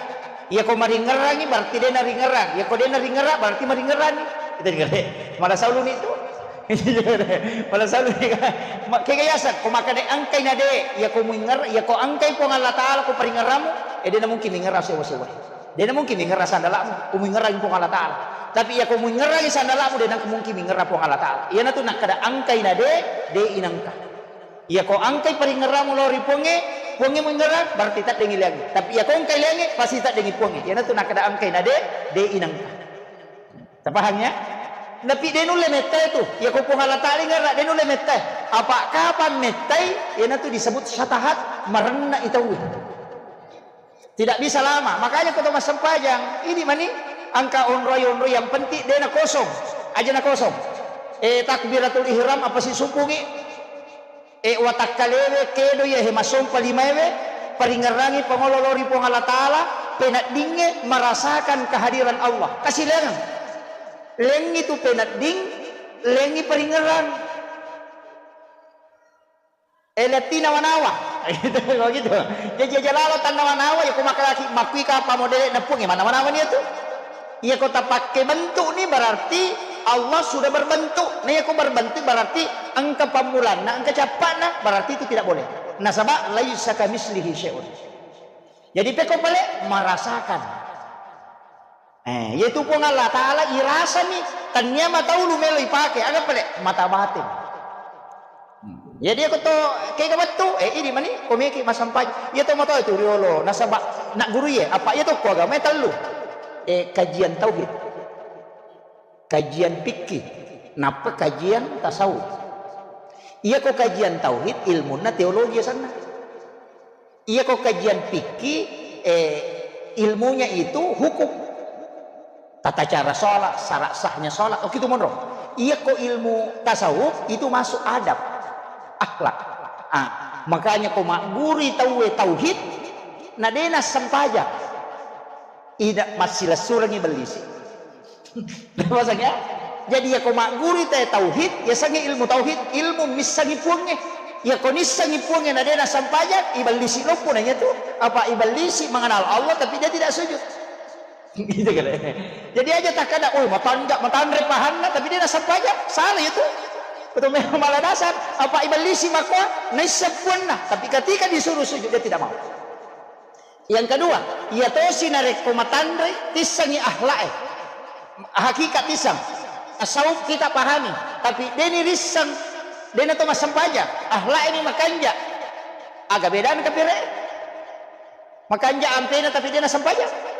Iya ko maringerrangi berarti de naringerrang. Iya ko de naringerrang berarti maringerrangi. Kita dengar de. Malah sauluni itu. Malah sauluni. Kega yaseng ko makkeda angkai na de, iya ko muinger, iya ko angkai Puang Allah Taala ko paringerramu, eh de na mungkin mingerra sewa-sewa. De na mungkin mingerra sandala'mu, ko muingerrangi Puang Allah Taala. Tapi iya ko muingerrangi sandala'mu, de na mungkin mingerra Puang Allah Taala. Iya natu nakkeda angkai na de, de inengka. Iya ko angkai paringerramu lao ri Puangnge, Puangnge muingerrang, berarti taddengi liangnge. Tapi iya ko angkai liangnge, pasti taddengi Puangnge. Iya natu nakkeda angkai na de, de inengka. Tapahang ya? Tapi de nulle metta itu. Iya ko Puang Allah Taala ingerra, de nulle metta. Apa kapan mettai? Iya natu disebut syatahat, marenna itauwe. Tidak bisa lama. Makanya ko to massempajang, ini mani angka onroi-onroi yang penting de na kosong. Aja na kosong. Eh, takbiratul ihram apa si supungi? Eh, watakkalewe kedo ya he masompa limaewe, paringerrangi pangolo lao ri Puang Allah Taala, peneddingnge merasakan kehadiran Allah. Kasilengang. Lengi tu penedding, lengi paringerrang. Eh, lettina nawa-nawa. Gitu, kalau gitu. Jadi aja lalo tannawa-nawa, ya, ko makalaki, makkui kapa modele nepung, ya, manawa-nawa nia tu. Iya ko tapakke bentuk ni berarti Allah sudah berbentuk. Nah, iya ko berbentuk berarti engka pammulanna, engka cappa'na, berarti itu tidak boleh. Nasaba laisa kamislihi syai'un. Jadi pekko pale merasakan. Eh, yaitu Puang Allah Ta'ala irasani, tannia mataulu melo ipake, aga pale mata batin. Jadi, iyako to kega wettu, eh, idi mani, ko meki masampajang. Iya to matoa tu riolo, nasaba nak guru iye, apa iya to ko agama tellu. Eh, kajian tauhid. Kajian fikih, nappa kajian tasawuf. Iyako kajian tauhid, ilmunna teologi asenna. Iyako kajian fikih, eh, ilmunya itu hukum. Tata cara sholat, syarat sahnya sholat, oh, gitu monro. Iyako ilmu tasawuf itu masuk adab, akhlak. Ah, makanya ko maggurui tauwe tauhid, na dena sempajang. Ida massilessurengi bellisi. Paham ya? Jadi, iyako magguru te tauhid, yasengnge ilmu tauhid, ilmu missengi Puangnge. Iyako nissengi Puangnge na dena sempajang, ibellisi loppo na iyatu. Apa ibellisi mengenal Allah tapi dia tidak sujud. Gitu kan. Jadi aja takkada, "Oh, matanja-, matanre pahanna tapi dia nasempajang." Salah itu. Betul memang malah dasar. Apa ibellisi makkoa, naisseng Puanna, tapi ketika disuruh sujud dia tidak mau. Yang kedua, iya tosi narekko matanre, tissengi akhlak e. Hakikat tisseng. Tasawuf kita pahami, tapi deni risseng, dena to massempajang. Akhlak e ni makanja. Aga bedana kapire? Makanja ampena tapi dena sempajang.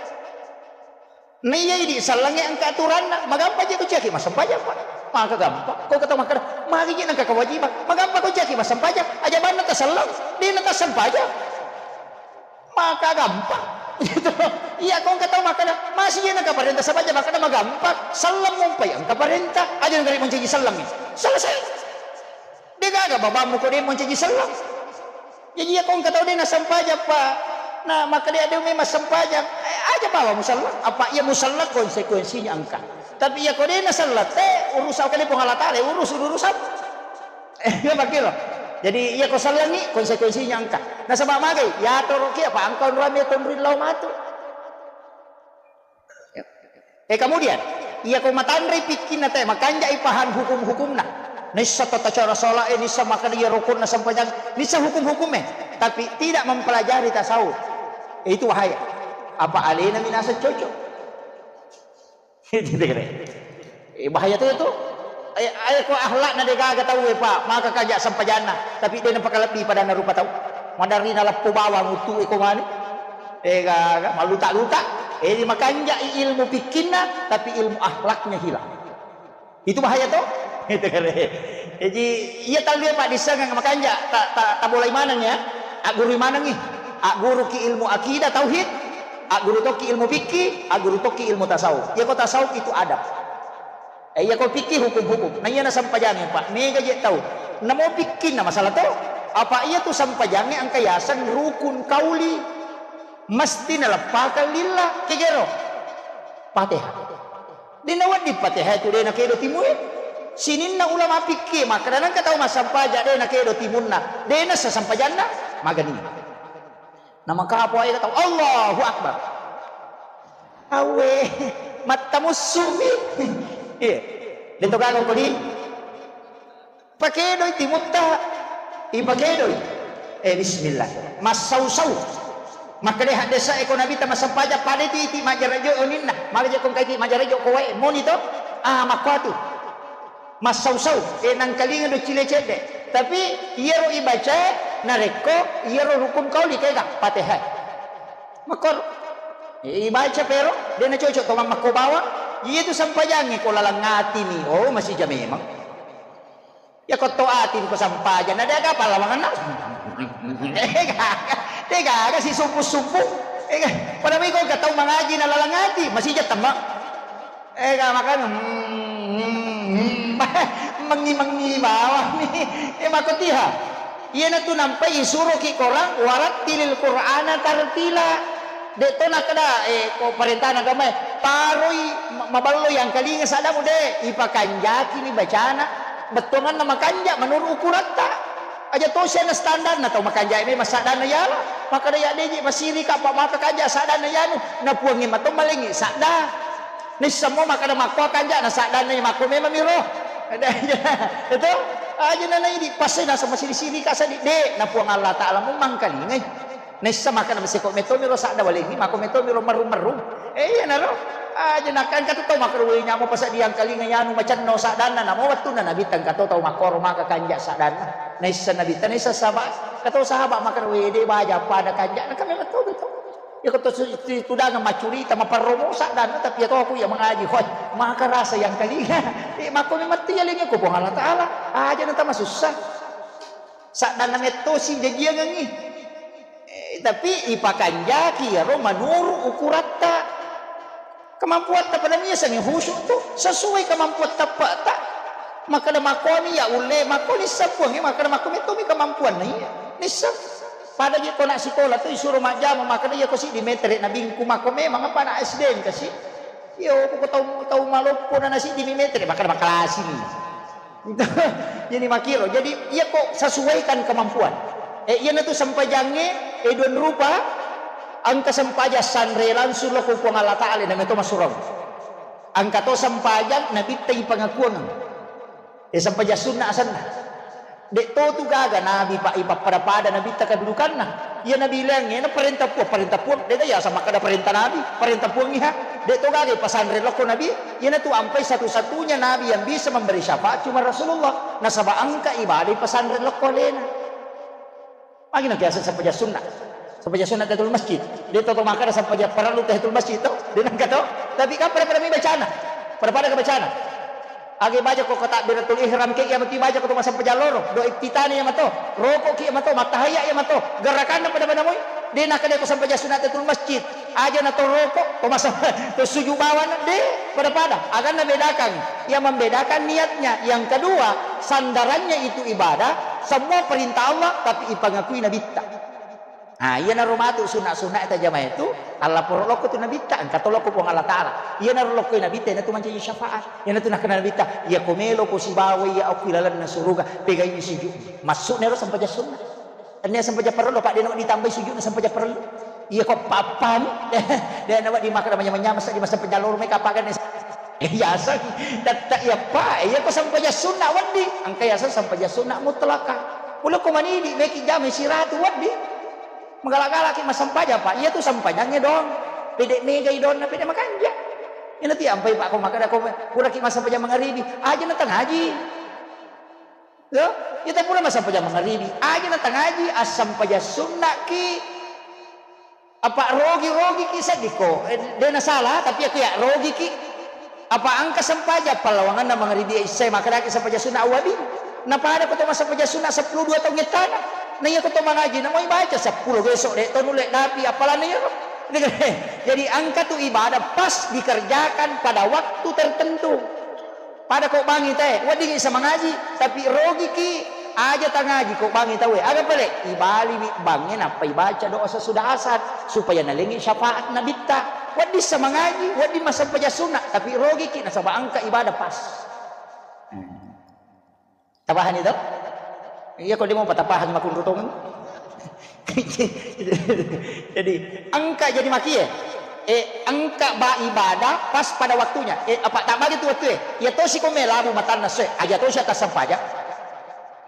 Naiya idi sellengnge engka aturanna, magampa je ko ciaki massempajang, Pak. Maka gampang. Ko kata makkada, magi je nengka kewajiban. Magampa ko ciaki massempajang, aja banna taselleng, dena tassempajang. Maka gampang. Gitu. Iya, ko engka tau makkada, masih iya nengka parenta sempajang, makkada magampang. Selleng mumpai engka parenta, aja nengka mancaji sellengngi. Selesai. Degaga babammu ko de mancaji selleng. Jadi iya ko engka tau de nasempajang, Pak. Na makkada de memang sempajang. Eh, aja bawa muselleng. Apa iya muselleng konsekuensinya engka. Tapi iya ko de naselleng, te urusan kali Puang Allah Ta'ala, urus urusan. Eh, iya makkiro. Jadi iya ko sellengi konsekuensinya engka. Nasaba magai, ya toro kia, Pak, engka onrami tonri lao matu. Eh, kemudian, iya ko matanrei pikkinna te, makanjai paham hukum-hukumna. Nissa tata cara sholat, eh, nissa makkada iya rukun na sempajang, nissa hukum-hukum, eh. Tapi tidak mempelajari tasawuf. Eh, itu bahaya. Apa alena minasa cocok? Gitu kan. Eh, bahaya tu, tu. Ay-, ay, ko akhlakna degaga tau, eh, Pak. Maka kaja sempajanna. Tapi de napakalebbi padanna rupa tau. Madarina leppo bawang utu, eh, ko manu. Eh, gaga, maluta-luta. Eh, di makanjai ilmu fikkinna, tapi ilmu akhlaknya hilang. Itu bahaya to? Itu kan. Jadi, iya tallu, Pak, dissengang makanja, ta, ta, tabolai maneng ya. Aggurui manengi. Agguruki ilmu akidah, tauhid. Agguru tokki ilmu fikih, agguru tokki ilmu tasawuf. Iya ko tasawuf itu adab. Eh, iya ko fikih hukum-hukum. Nah, iya na sempajangnge, Pak. Mega je tau. Namo fikkinna masalah to. Apa iya tu sempajangnge engka yaseng rukun kauli. Mesti naleppakang lillah. Kegero. Fatihah. De nawedding Fatihah tu de nakedo timue. Sininna ulama fikih makkada nengka tau massempajang de nakedo timunna. De nassa sempajanna. Magani. Namakapo ae tau, Allahu Akbar. Awe, mattamussu'mi. Iya. De to gaga ko di. Pakedoi timutta. Ipakedoi. Eh, bismillah. Massau-sau. Makkeda haddesa eko Nabitta massempajang pada iti, iti majjarajo oninna. Mala je ko engka iti majjarajo ko wae. Moni to? Ah, makkuatu. Massau-sau, eh, nangkalinga doccile cedde. Tapi iyaro ibacae narekko iyaro rukun kauli kega, Fatihah. Makkoro. Eh, ibaca pero, de nacocok to mammakko bawang. Iya tu sempajangnge ko laleng atini. Oh, masija memang. Ya ko to atini ko sempajang, na de aga pallawangenna. Eh, gaga. De gaga si subuh-subuh. Eh, pada miko ke tau mangaji na laleng ati, masija temma. Ega makana, hmm, hmm, hmm. Mengi-mengi bawang ni. Eh, makotiha. Iyanatu nampai isuroki korang, "Warattilil Qur'ana tartila." De to nakkeda, eh, ko parentana agamae, paroi ma-, maballo yangkalinga saddamu de, ipakanjaki ni bacana. Bettuanganna makanja menurut ukuratta. Aja tosi ana standarna tau makanja memang saddanna yala. Makkeda ya deji masirika apa maka kanja saddanna yanu. Na puangnge mato malengi sadda. Nissemmo makkeda makko kanja na saddanna makko memang miro. Itu aja nana idi pasena sama siri-siri ka sadi de na Puang Allah Taala mu mangkalingai. Nissa makkeda masiko meto miro sadda walengi makko meto miro meru-meru. Eh, iya naro. Aja nakangka tu tau makruwe nyamo pasadiang kalinga yanu macenno saddanna, namo wettunna Nabitta engka to tau makkoro maka kanja saddanna. Naisseng Nabitta, naisseng sahabat, engka to sahabat makruwe de baja pada kanja, na ka memang to betul. Iya ko to su-, tu-, tudangeng maccurita, maperromo saddanna, tapi iya to aku iya mangaji, hoi, maka rasa yang kalinga. Eh, makko memang tiya lengnge ko Puang Allah Ta'ala. Aja na tama sussa. Saddanna mettosi jajiangengngi. Eh, tapi ipakanjaki iyaro manuru ukuratta. Kemampuatta pada miasangi khusyuk tu sesuai kemampuan tappa'ta. Makkeda makkomi ya ulle, makko nisseng Puangnge, makkeda makko mettomi kemampuanna iya. Nisseng. Pada je ko nak sikola tu isuro majjama, makkeda iya ko siddi metere nabingku, makko memang apa anak S D engka si. Iyo, ko tau, tau maloppo na siddi mi metere, makkeda makalasi mi. Jadi makiro. Jadi iya ko sesuaikan kemampuan. Eh, iyanatu sempajangnge, eh, dua rupa, engka sempajang sanre langsung lo ko Puang Allah Ta'ala, na meto masurang. Engka to sempajang Nabitta ipangakuang. Eh, sempajang sunna asenna. Dek to tu gaga Nabi, Pak, ipappada-pada Nabitta kedudukanna. Iya Nabi ileangnge, na parenta Puang, parenta Puang. Dek gaga iya sama kada parenta Nabi, parenta Puang iha. Dek to gaga ipasanre lokko Nabi. Iyanatu ampai satu-satunya Nabi yang bisa memberi syafaat cuma Rasulullah. Nasaba engka ibadah ipasanre lokko alena. Magi na biasa sempajang sunna. Sempajang sunna tahiyatul masjid. Dek to, to makkada sempajang parellu tahiyatul masjid to. Dek nengka to. Tapi kan pada-pada mi bacana. Pada-pada ke bacana. Age baca ko takbiratul ihram ke iya mati baca ko to massempajang loro. Do iftitani iya mato. Roko ki iya mato. Mattahiyat iya mato. Gerakanna pada-pada moi. Dek nakkeda ko sempajang sunna tahiyatul masjid. Aja na to roko, to masa-, to sujud bawang, de, pada-pada. Akan na bedakan. Yang membedakan niatnya. Yang kedua, sandarannya itu ibadah, semua perintah Allah, tapi ipangakui Nabitta. Ah, iya naro matu sunna-sunna tajama itu, Allah poro lokko tu Nabitta, engka to lokko Puang Allah Ta'ala. Iya naro lokko Nabitta, iyanatu mancaji syafaat. Iyanatu nakkeda Nabitta, iya ko melo ko sibawa iya okko ilalenna suruga, pegai sujud. Maksudnya ro sempajang sunna. Tennia sempajang parellu, Pak, de nawedding tambai sujudna sempajang parellu. Iya ko pappani. De nawedding makkeda manyameng-nyameng seddi massempajang loro meka paganna. Iya sang. Tetta iya, Pak, iya ko sempajang sunna wedding. Engka yaseng sempajang sunna mutlaka. Pole ko manidi meki jama siratu wedding. Magala-galaki massempajang, Pak. Iya tu sempajangnge doang. Pede megai doanna, pede makanja. Ina ti ampai, Pak, ko makkeda ko puraki massempajang mangaribi. Aja na tangaji. Yo, ita pura massempajang mangaribi. Aja na tangaji, assempajang sunna ki. Apa rogi-rogi ki seddi ko. Eh, de na salah, tapi aku ya rogi ki. Apa engka sempajang pallawanganna mangaribi isya, makkedaki sempajang sunna awali. Na pada ko to massempajang sunna seppulo dua taung ettana. Na iya ko to mangaji, na moi baca seppulo besok, de to nulle dapi apalana iya. Jadi engka tu ibadah pas dikerjakan pada waktu tertentu. Pada ko bangi tae, wedding isa mangaji, tapi rogi ki, aja tangaji ko bangi taue. Aga pale, ibaliwi bangnge nappa ibaca doa sesudah asar, supaya nalengi syafaat Nabitta. Wedding sa mangaji, wedding massempajang sunna, tapi rogi ki nasaba engka ibadah pas. Hmm. Tapahani to? Iya ko demo patapahani makunru tongeng. Jadi, engka jadi makie. Eh, engka ba ibadah pas pada waktunya. Eh, apa tak bagi tu waktu eh? Iya tosi ko melabu matanna soe. Aja tosi atas sempaja.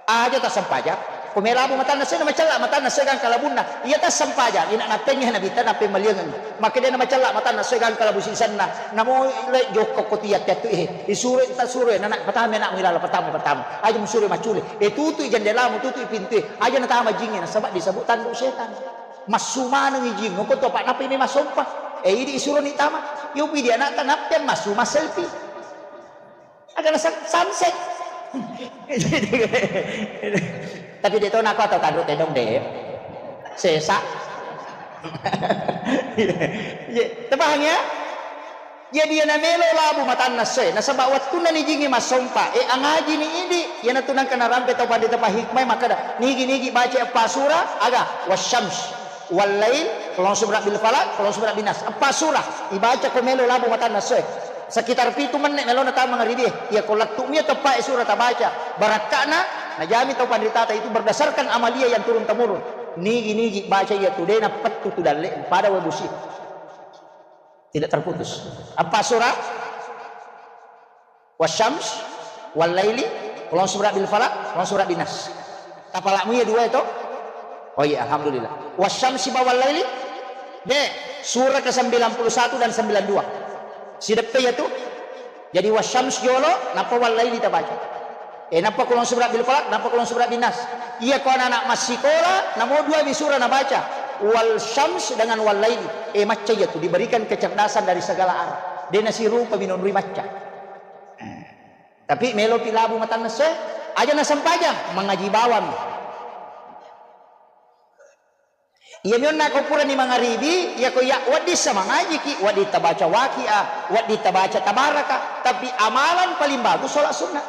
Aja atas sempaja. Ko melabu matanna soe, na macella matanna soe gangka labunna. Iya atas sempaja. Ina napengngi Nabitta, napeng maliangeng. Makkeda na macella matanna soe gangka labu sisenna. Namo le jokko ko tiat-tiat tu eh. Isuro ta suro eh. Nana pertama nak milala pertama pertama. Aja musuro macule. Eh, tutui jendelamu, tutui pintue. Aja natama jingnge, nasaba disebut tanduk setan. Massu manengi jing, ko tu apa napai memang sompa. Eh, idi isuroni tama. Yo pidi anakta nappe massu maselfie. Agana san-, sunset. Tapi de to nako atau tanduk tedong de. Sesa. Iya, tepahang ya? Jadi, iya namelo labu matanna soe, nasaba wettunna nijingi massompa, e, angajini idi, iyanatu nangka narampe tau pandita pahikmai makkeda, nigi-nigi baca eppa sura, aga, wasyams, wallail, qul a'udzu birabbil falaq, qul a'udzu birabbin nas. Eppa sura, ibaca ko melo labu matanna soe. Sekitar pitu menne melona tama mangaribie, iya ko lettu mia teppa e sura tabaca, barakkana, najami tau panritata itu berdasarkan amalia yang turun temurun. Nigi-nigi baca iya tu dena pettu tu dalle, pada we busi. Tidak terputus. Apa surah? Wasyams, wallaili, qul a'udzu birabbil falaq, qul a'udzu birabbin nas. Tapalakmu iya dua itu? Oh iya, alhamdulillah. Wasyamsi ba wallaili? De, surah ke sembilan puluh satu dan sembilan dua. Sideppe iyatu. Jadi wasyams jolo, nappa wallaili tabaca. Eh, nappa kulon subra bil falaq, nappa kulon subra bin nas. Iya ko anak-anak massikola, namo dua mi sura nabaca. Wal syams dengan wallaili. Eh, macca iyatu, diberikan kecerdasan dari segala arah. De nasirupa minunrui macca. Eh. Tapi melopi labu matanna se, aja nasempajang, mangaji bawang. Iya mionna ko purani mangaribi, iya ko iya wedding sa mangajiki, wedding tabaca Waqiah, wedding tabaca Tabaraka, tapi amalan paling bagus sholat sunnah.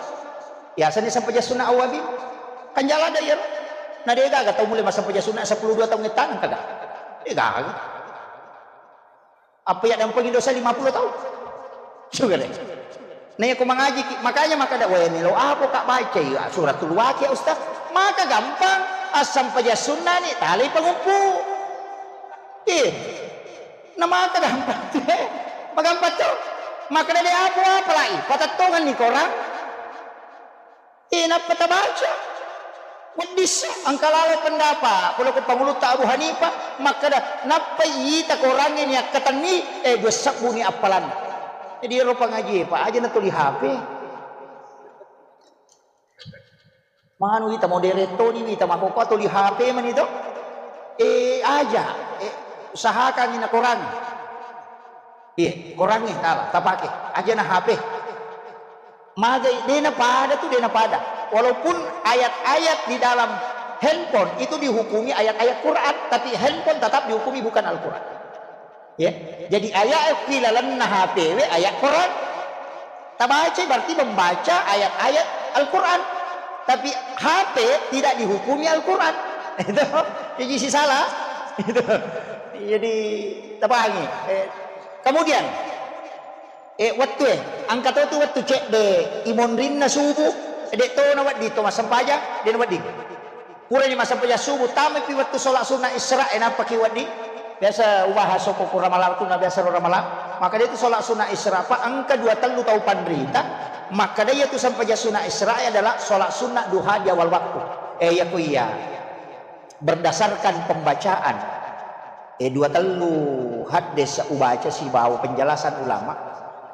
Biasanya sempajang sunnah awwabin. Kan jala ada iya. Na de gaga tau mulai massempajang sunnah sepuluh dua tahun tanang kagak. De gaga. Apa iya dampengi dosa lima puluh tahun? Sudah deh. Nah, iya ko mangajiki, makanya makkeda, "Weh, melo apa ka baca iya suratul Waqiah, Ustaz?" Maka gampang, assempajang sunnah ni, talai panguppu. Iya. Nah, maka gampang. Magampang to. Makkeda de apa-apa lai, patettongan ni korang. Eh, nappa tabaca. Wedding sa, engka lalo pendapat, pole ko pangulutta Abu Hanifah, makkeda, nappa ita korangnge ni akkatenni, eh, dua sebbu ni appalanna. Jadi, ero pangaji, Pak, aja na tuli H P. Manu ita modere toni, ita makoko tuli H P mani to. Eh, aja, eh, usahakan ni na korangnge. Iya, korangnge tala, tapake. Aja na H P. Magai, de napada tu, de napada. Walaupun ayat-ayat di dalam handphone itu dihukumi ayat-ayat Quran, tapi handphone tetap dihukumi bukan Al-Quran. Ya, jadi ayat di lalenna H P we ayat Quran. Tabaca berarti membaca ayat-ayat Al-Quran. Tapi H P tidak dihukumi Al-Quran. Itu, jadi si salah. Itu. Jadi, tapahangi. Eh, kemudian, eh, wettu e, engka to tu wettu cedde imonrinna subuh, de to na wedding to massempajang, de na wedding. Purani massempajang subuh, tamaipi wettu sholat sunnah Isra, eh, nappaki wedding. Biasa ubahas okko ku Ramalang tu, na biasa ro Ramalang. Maka dia tu sholat sunnah Isra, Pak, engka dua tellu tau panrita, makkeda iya tu sempajang sunnah Isra adalah sholat sunnah duha di awal waktu. Eh, iya ku iya. Berdasarkan pembacaan, eh, dua tellu haddes ubaca sibawa penjelasan ulama,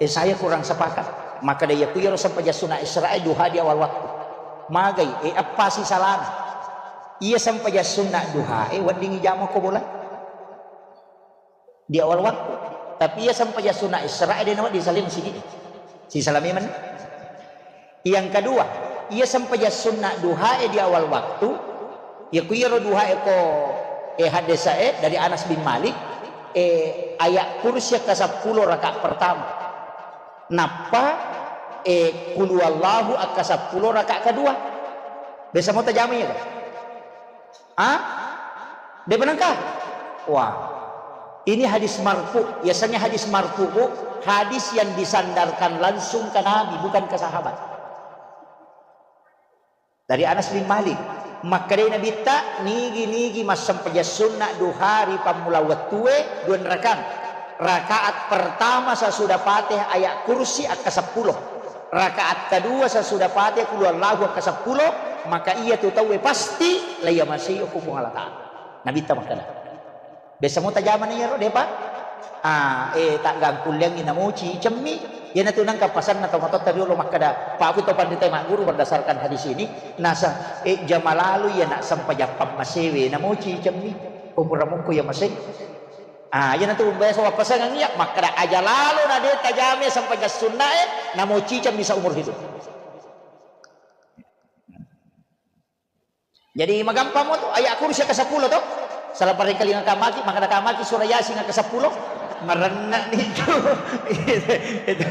eh, saya kurang sepakat. Makkeda iya ku iyaro sempajang sunnah Isra e duha di awal waktu. Magai, eh, eppa si salana. Iya sempajang sunnah duha e wedding ijama ko bola. Di awal waktu. Tapi iya sempajang sunnah Isra, de nawedding salai masigi. Sisala memang. Yang kedua, iya sempajang sunnah duha e di awal waktu, iya ku iyaro duha e ko, eh, haddesae dari Anas bin Malik, eh, ayat kursi akka seppulo rakaat pertama. Nappa, eh, kulu Allahu akka seppulo rakaat kedua. Biasa mau tajama iya, kan? Ah? De benengka? Wah. Ini hadis marfu. Biasanya hadis marfu, Bu, hadis yang disandarkan langsung ke Nabi, bukan ke sahabat. Dari Anas bin Malik. Makkedai Nabitta, nigi-nigi massempajang sunna duha ri pammula wettue, dua rakang. Rakaat pertama sesudah Fatihah ayat kursi akka seppulo. Rakaat kedua sesudah Fatihah kulu Allahu akka seppulo, maka iya tu tauwe pasti laiyamasei okko Puang Allah Ta'ala. Nabitta makkeda. Biasa mo tajamana iyaro, depa? Ah, eh, taggangkulleangngi namoci cemmi. Iyanatu nengka pasanna tomatoatta riolo makkeda, Pak, aku to pandita magguru berdasarkan hadis ini, nasa, eh, jama lalu iya nak sempajang pammasewe, namoci cemmi. Umur mukku iya masei. Ah, iyanatu biasa wappasangang iya, makkeda aja lalo na de tajame sempajang sunnae, namoci cemmi seumur hidup. Jadi magampang mo tu, ayat kursi ke sepuluh tu. Salah paring kali ngakamaki, maka nakamaki surah Yasin ke sepuluh. Merenna ni tu. Itu, itu.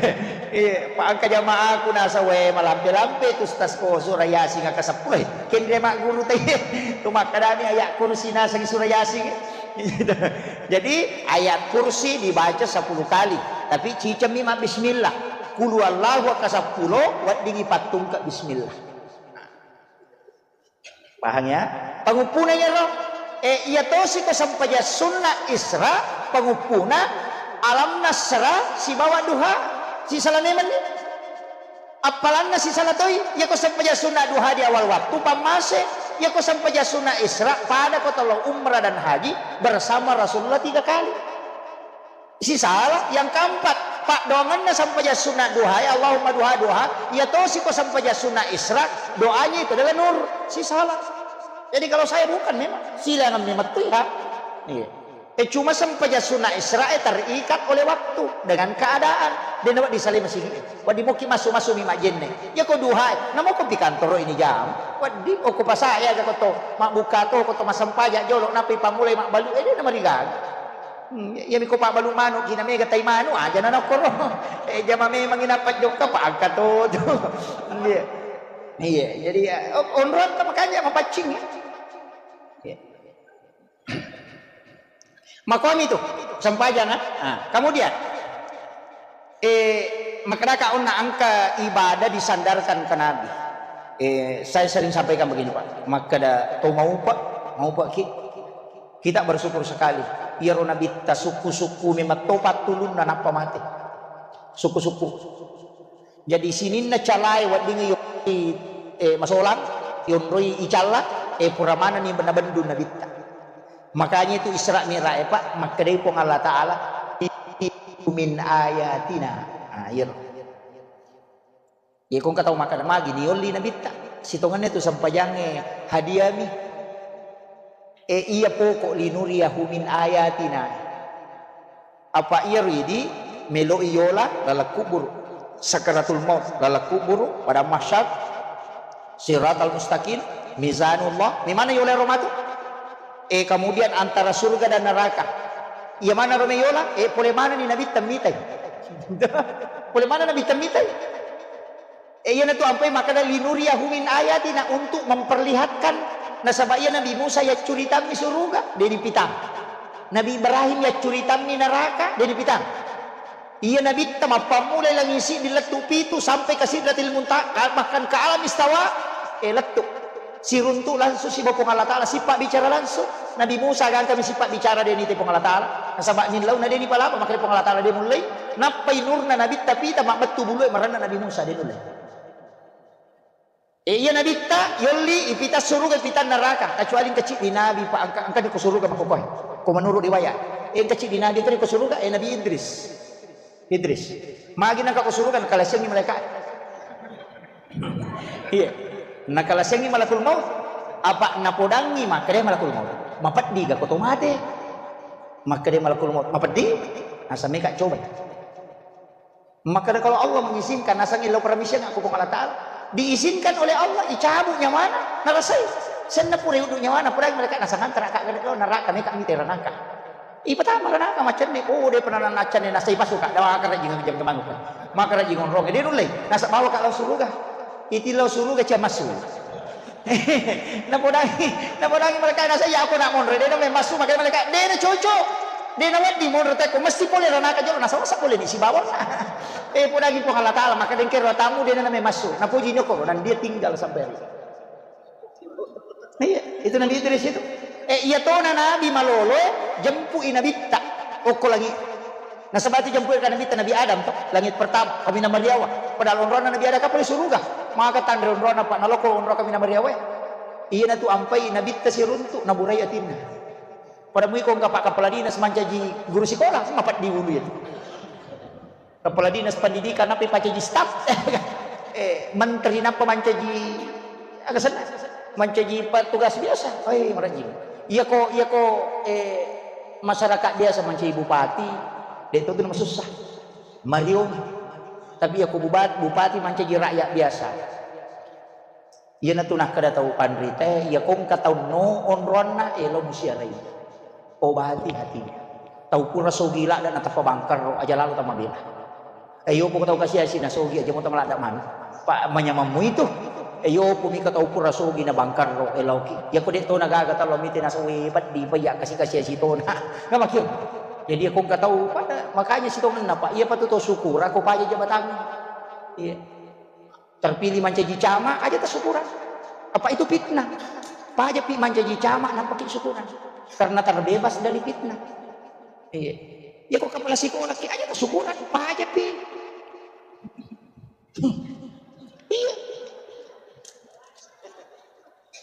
Iya, pa engka jamaaku nasa we malampe-lampe tu stas ko surah Yasin ke sepuluh. Kendre mak guru tadi. Tu makadani ayat kursi nasa surah Yasin. Jadi ayat kursi dibaca sepuluh kali. Tapi cicemmi ma bismillah. Kulu Allahu ke sepuluh, weddingi pattungka bismillah. Pahang ya? Panguppuna iyaro. Eh, iya tosi ko sempajang sunna Isra, panguppuna Alam Nasra sibawa Duha, sisala memang ni. Appalanna sisala toi, iya ko sempajang sunna Duha di awal waktu, pammase, iya ko sempajang sunna Isra, pada ko tolong umrah dan haji bersama Rasulullah tiga kali. Sisala yang keempat, Paddoangenna sempajang sunna duha, ya Allahumma duha, duha, iya tosi ko sempajang sunna Isra, doanya itu adalah nur. Si salah. Jadi kalau saya bukan memang, silangan memang tu ya. Iya. Eh, cuma sempajang sunna Isra, eh, terikat oleh waktu dengan keadaan. Dan awak disalai masigi. Wadi moki masu-masu mi majenne. Ya ko duha, namo ko pi kantoro ini jam. Wadi, oh, ko pasaya ga ko to, mabbuka to, ko to masempajang jolo, napi pamulai mabbalu, eh, dia nama rigaga. Hmm, iya, iya, miko pabbalu manu, kina mega tai manu, aja na nokkoro. Eh, jama memang ina pajokka, pa angka to, to. Iya. Iya, jadi, ya, o-, onrong ta makanya mapaccing, ya. Iya. Makomi tu, sempajang, ah. Ah, kemudian, eh, makkedaka onna engka ibadah disandarkan ke Nabi. Eh, saya sering sampaikan begini, Pak. Makkeda to maupa, maupa ki. Kita bersyukur sekali. Iyaro nabitta sukku-sukku memang to pattulunna nappa mate. Sukku-sukku. Jadi sininna calae weddingngi yonroi, eh, masolang, yonroi icalla, eh, pura manenni nabendu nabitta. Makanya itu Isra Mi'raj, eh, Pak, makkedai Puang Allah Ta'ala, "Min ayatina." Ah, iyaro. Iya, ko engka tau makkeda, "Magi niolli nabitta? Sitongenna tu sempajangnge hadiami." Eh, iya pokok, "Linuriyahu min ayatina." Apa iya ridi meloi yola laleng kuburu. Sakaratul maut laleng kuburu, pada mahsyar, siratal mustaqim, mizanullah. Memana yola ero matu? Eh, kemudian antara surga dan neraka. Iya mana ro meyola? Eh, pole mana ni nabitta mitai? Pole mana nabitta mitai? Eh, iyanatu ampai makkeda, "Linuriyahu min ayatina", untuk memperlihatkan. Nasaba iya Nabi Musa yaccuritammi suruga, de' dipitang. Nabi Ibrahim yaccuritammi neraka, de' dipitang. Iya nabitta mappammulai langi siddi lettu pitu sampai ke Sidratil Muntaha, bahkan ke alam istawa, eh, lettu. Siruntu langsung sibawa Puang Allah Ta'ala, sipabbicara langsung. Nabi Musa gangkami sipabbicara, de' nite Puang Allah Ta'ala. Nasaba nillauna de' nipalapa, makanya Puang Allah Ta'ala de' mullei. Nappai nurna nabitta pita mabbettu bulue marenna Nabi Musa, de' nullei. Eh, iya nabitta yolli ipita suruga, ipita neraka, kecuali engka ciddi nabi, Pak, engka, engka di ko suruga makkokoe. Ko menurut riwayat. Eh, engka ciddi nabi engka di ko suruga, eh, Nabi Idris. Idris. Magi nengka ko suruga, nakalasengi malaikat. Iya. Nakalasengi malakul maut. Apa napodangi makkeda malakul maut, "Mapeddi ga ko to mate?" Makkeda malakul maut, "Mapeddi?" Nasameka coba. Makkeda kalau Allah mengizinkan, nasengi lao permission aku Puang Allah Ta'ala. Diizinkan oleh Allah, icabut nyawana, narasai. Senna pura uddu nyawana, pura mereka nasanganta raka, neraka, meka mite ranaka. Ipatama ranaka, macenni, oh, de' pernah naccanne, nasai pasuka, dawa karaji ngejam kemanu. Maka raji ngonrong, de' nulle, nasa bawa ka lao suruga. Iti lao suruga cia massu. Napodangi, napodangi mereka, nasa iya aku nak monre, de' na massu, maka mereka, de' na cocok. De' na wedding monro teko, mesti pole ranaka jolo, nasa wasa pole di sibawa. Eh, podangi Puang Allah Ta'ala, maka dengke ro tamu, de' na massu. Napuji nyoko, dan dia tinggal sampai hari. Iya, itu Nabi Idris itu. Eh, iya tona Nabi malolo, jempui Nabitta. Okko lagi. Nasaba tu jempui ka Nabitta Nabi Adam to, langit pertama, kaminang mariawa. Padahal onronna Nabi Adam kapali suruga. Maka tanre onronna, Pak, naloko onro kaminang mariawa. Iya natu ampai Nabitta siruntu, naburai atinna. Pada muiko engka Pak Kepala Dinas mancaji guru sekolah, mapeddi ulu ya. Kepala Dinas Pendidikan, nappa mancaji staf. Eh, menteri, nappa mancaji, aga senna? Mancaji petugas biasa. Oi, marajing. Iya ko, iya ko, eh, masyarakat biasa mancaji bupati, de' to tu masussa. Mariong. Tapi iya ko bubat-, bupati mancaji rakyat biasa. Iyanatu nakkeda tau panrita, iya ko engka tau no onroanna, elo musiarai. Obati hati. Tau pura sogi ladda natappa bangkarro, aja lalo tamabela. Eh, iyo poko tau kasiasi nasogi, aja mo tau ladda manu. Pa manyamammu itu. Eh, iyo po mika tau pura sogi na bangkarro, eloki. Iya ko de' to nagaga talo mite nasogi, peddi payya kasi-kasiasi tona. Namakio. Jadi iya ko engka tau pada, makanya sitongenna, Pak. Iya patu to syukur, ako paja jabatangnge. Iya. Terpilih mancaji camat, aja tassyukurang. Apa itu fitnah? Pajapi mancaji camat, nampaki syukurang. Karena terbebas dari fitnah. Iya. Ya, kok kepala sekolah ki, aja tassyukurang. Pajapi. Iya.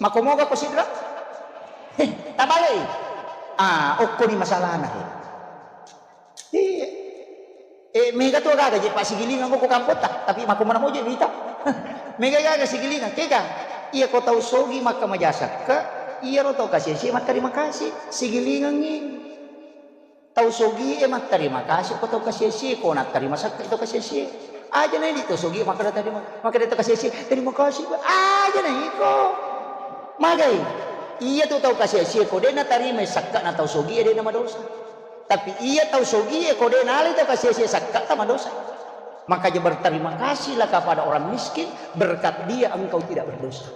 Makomoga ko sidra? Heh, tabalei. Ah, okkoni masalahna. Iya. Eh, mega tu gaga je, Pak, sigilingang ko kampotta, tapi makko mana moje mita. Mega gaga sigilingang, kega? Iya ko tau sogi makka majasakka, iya ro tau kasi-asi matterima kasih, sigilingangngi. Tau sogi e matterima kasih ko tau kasi-asi, ko natterima sakka tau kasi-asi. Aja na idi tau sogi makkeda terima, makkeda tau kasi-asi, "Terima kasih, Pak." Aja na iko. Magai? Iya tu tau kasi-asi ko de natarima sakka na tau sogi e de na madosa. Tapi iya tau sogi e ko de nalai tau kasi-asi sakka ta madosa. Makanya berterima kasihlah kepada orang miskin, berkat dia engkau tidak berdosa.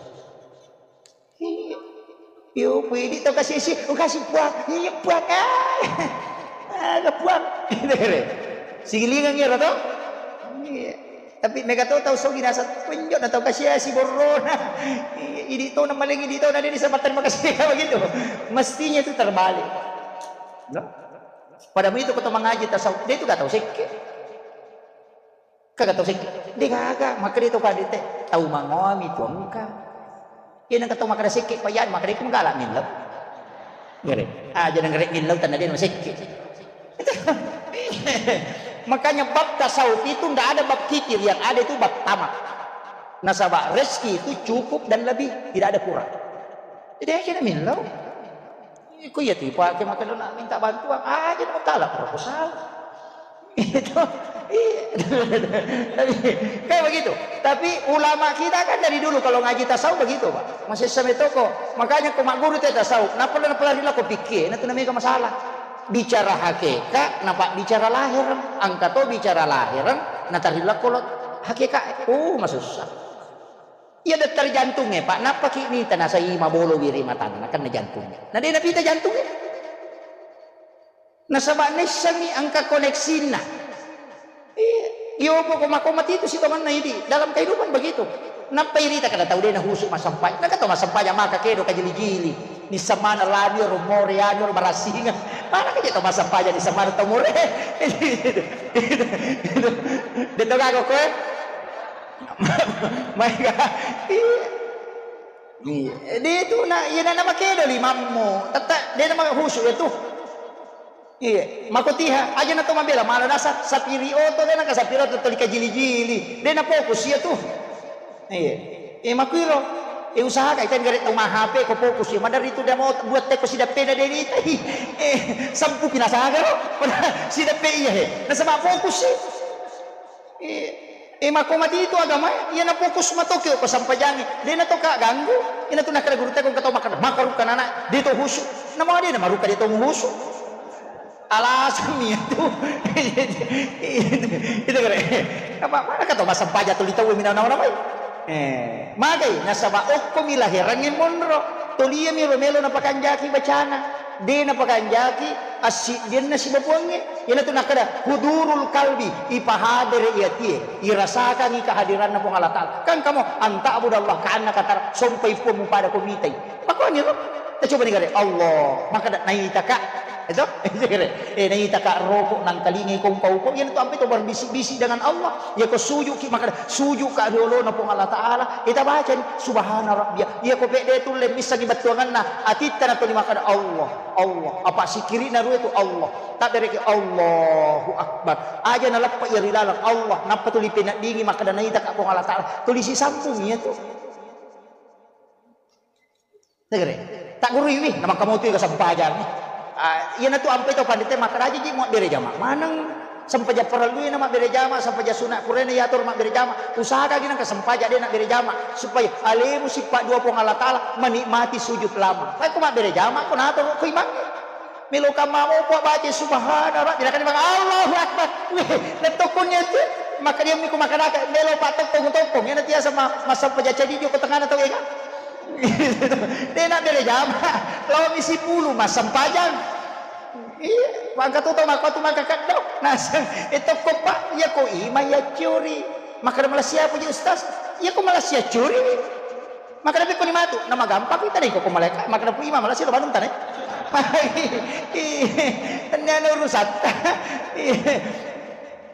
Iya. Yo, pui di tau kasi-asi, oh, kasih puang, iya puang, ah, ada puang. Sigilingang ero to? Iya. Tapi mega to tau sogi nasa penjot na tau kasi-asi borrona. Iya, idi to na maling, idi to na dia disempatan makasih begitu. Mestinya itu terbalik. No? Pada itu kau mengaji tasawuf, dia itu gak tahu sekke. Kaga tau sekke. De gaga, makkeda to kade te, tau mangoami tu engka. Iya nengka tau makkeda sekke, pa iya makkeda iku menggalak millau. Ngere. Ah, jadi ngere millau tanda dia sekke. Makanya bab tasawuf itu ndak ada bab kikir, yang ada itu bab tamak. Nasaba rezeki itu cukup dan lebih, tidak ada kurang. Jadi aja millau. Iko iya tu ipake makkeda na minta bantuan, aja na tala proposal. Itu, iya. Tapi, kayak begitu. Tapi ulama kita kan dari dulu kalau ngaji tasawuf begitu, Pak. Masih sampai toko. Makanya ko magguru te tasawuf, napa na pelari lako pikir, na tu namanya masalah. Bicara hakikat, napa bicara lahir, angka to bicara lahir, na tari lako lo hakikat. Oh, masussa. Iya dattari jantungnge, Pak, nappaki mita nasai mabolo wiri matanna, kan jantungnge. Na de napita jantungnge. Nasaba naissengngi engka koneksinna. Iya, iya, pokok mako mati itu sitonganna idi. Dalam kehidupan begitu. Nappa irita kada tau de nahusu massempajang. Naka tau massempajang maka kedo kajili-jili. Nissamana lani ro more anu ro barasinga. Mana kaje tau massempajang nissamana tau more. De to gago koe. Maega. Iya. Iya. De tu na, iya na, na makedo limammu. Tetta de na mahusu ya tu. Iya. Makotiha aja na to mabela mala nasa sapiri oto de na ka sapiri oto toli kajili-jili. De na fokus ya tu. Iya. Eh, makuiro. Eh, usaha kai kan gare tau ma H P ko fokus ya. Madari tu de mau buat teko sidappena de ni tai. Eh, sampu pinasaga ro. Sidappe iya he. Nasaba fokus sih. Eh, eh, mako mati itu agama, iya na fokus matoki ko sampajangi. De na to ka ganggu, ina tu nakada guru teko kata makan, maka ruka nana, de to husu. Nama de na maruka de to husu. Alasan mi itu. Itu kare. Apa mana kata masampaja tu litau mina nawa namai. Eh, magai nasaba okko mi lahirangnge monro. Toliya mi ro melo napakanjaki bacana. De napakanjaki assiddianna sibabuangnge. Iyanatu nakkeda, hudurul kalbi, ipahadere i atie, irasakangi kehadiranna Puang Allah Ta'ala. Kan kamu, anta'budallaha ka'annaka tara, sompai Puang mupada ko mitai. Makuani ro, tacoba ni gare, Allah, makkeda naitaka. Itu? Eh, naitaka roko nangkalingai ko upa-upa, iyanatu ampe to berbisik-bisik dengan Allah. Iya ko sujuki, makkeda sujuka ri olona Puang Allah Ta'ala. Ita bacani, subhana rabbiyal. Iya ko pedde tulle missangi bettuanganna, atitta natuli makkeda Allah. Allah. Apa sikkiri'na rua tu Allah. Tabbereki Allahu Akbar. Aja naleppa iya ri laleng Allah. Nappa tuli peneddingi makkeda naitaka Puang Allah Ta'ala. Tuli sisampung iya tu. Negere. Tak gurui wi, namakkamotui ka sempajang. Ah, iyanatu ampe to pandita makkeda aja ji muabbere jama. Maneng sempajang parellui na mabbere jama, sempajang sunat purena yatur mabbere jama. Usahakan gina ka sempajang de na bere jama supaya alemu sippa dua Puang Allah Ta'ala menikmati sujud lama. Tapi ko mabbere jama ko nato ko imangnge. Melo kamma mopo baca subhana rabbi, nakani maka Allahu Akbar. Weh, letokkonnya itu. Maka dia miku makanaka melo pak tokkong tokkong. Yana tiasa ma-, masa pejaca di joko tengah atau ega. Dia nak bere jama. Lawan misi pulu masam pajang. Iya, maka tu tau maka tu maka kaddo. Nasang, eh, tokko pak, iya ko ima iya curi. Maka malah siapa ji ustaz? Iya ko malah sia curi. Maka lebih ko ni matu, nama gampang kita nih kok malaikat. Maka pu ima malah sia lo banun tane. Ini anu urusan. Iya.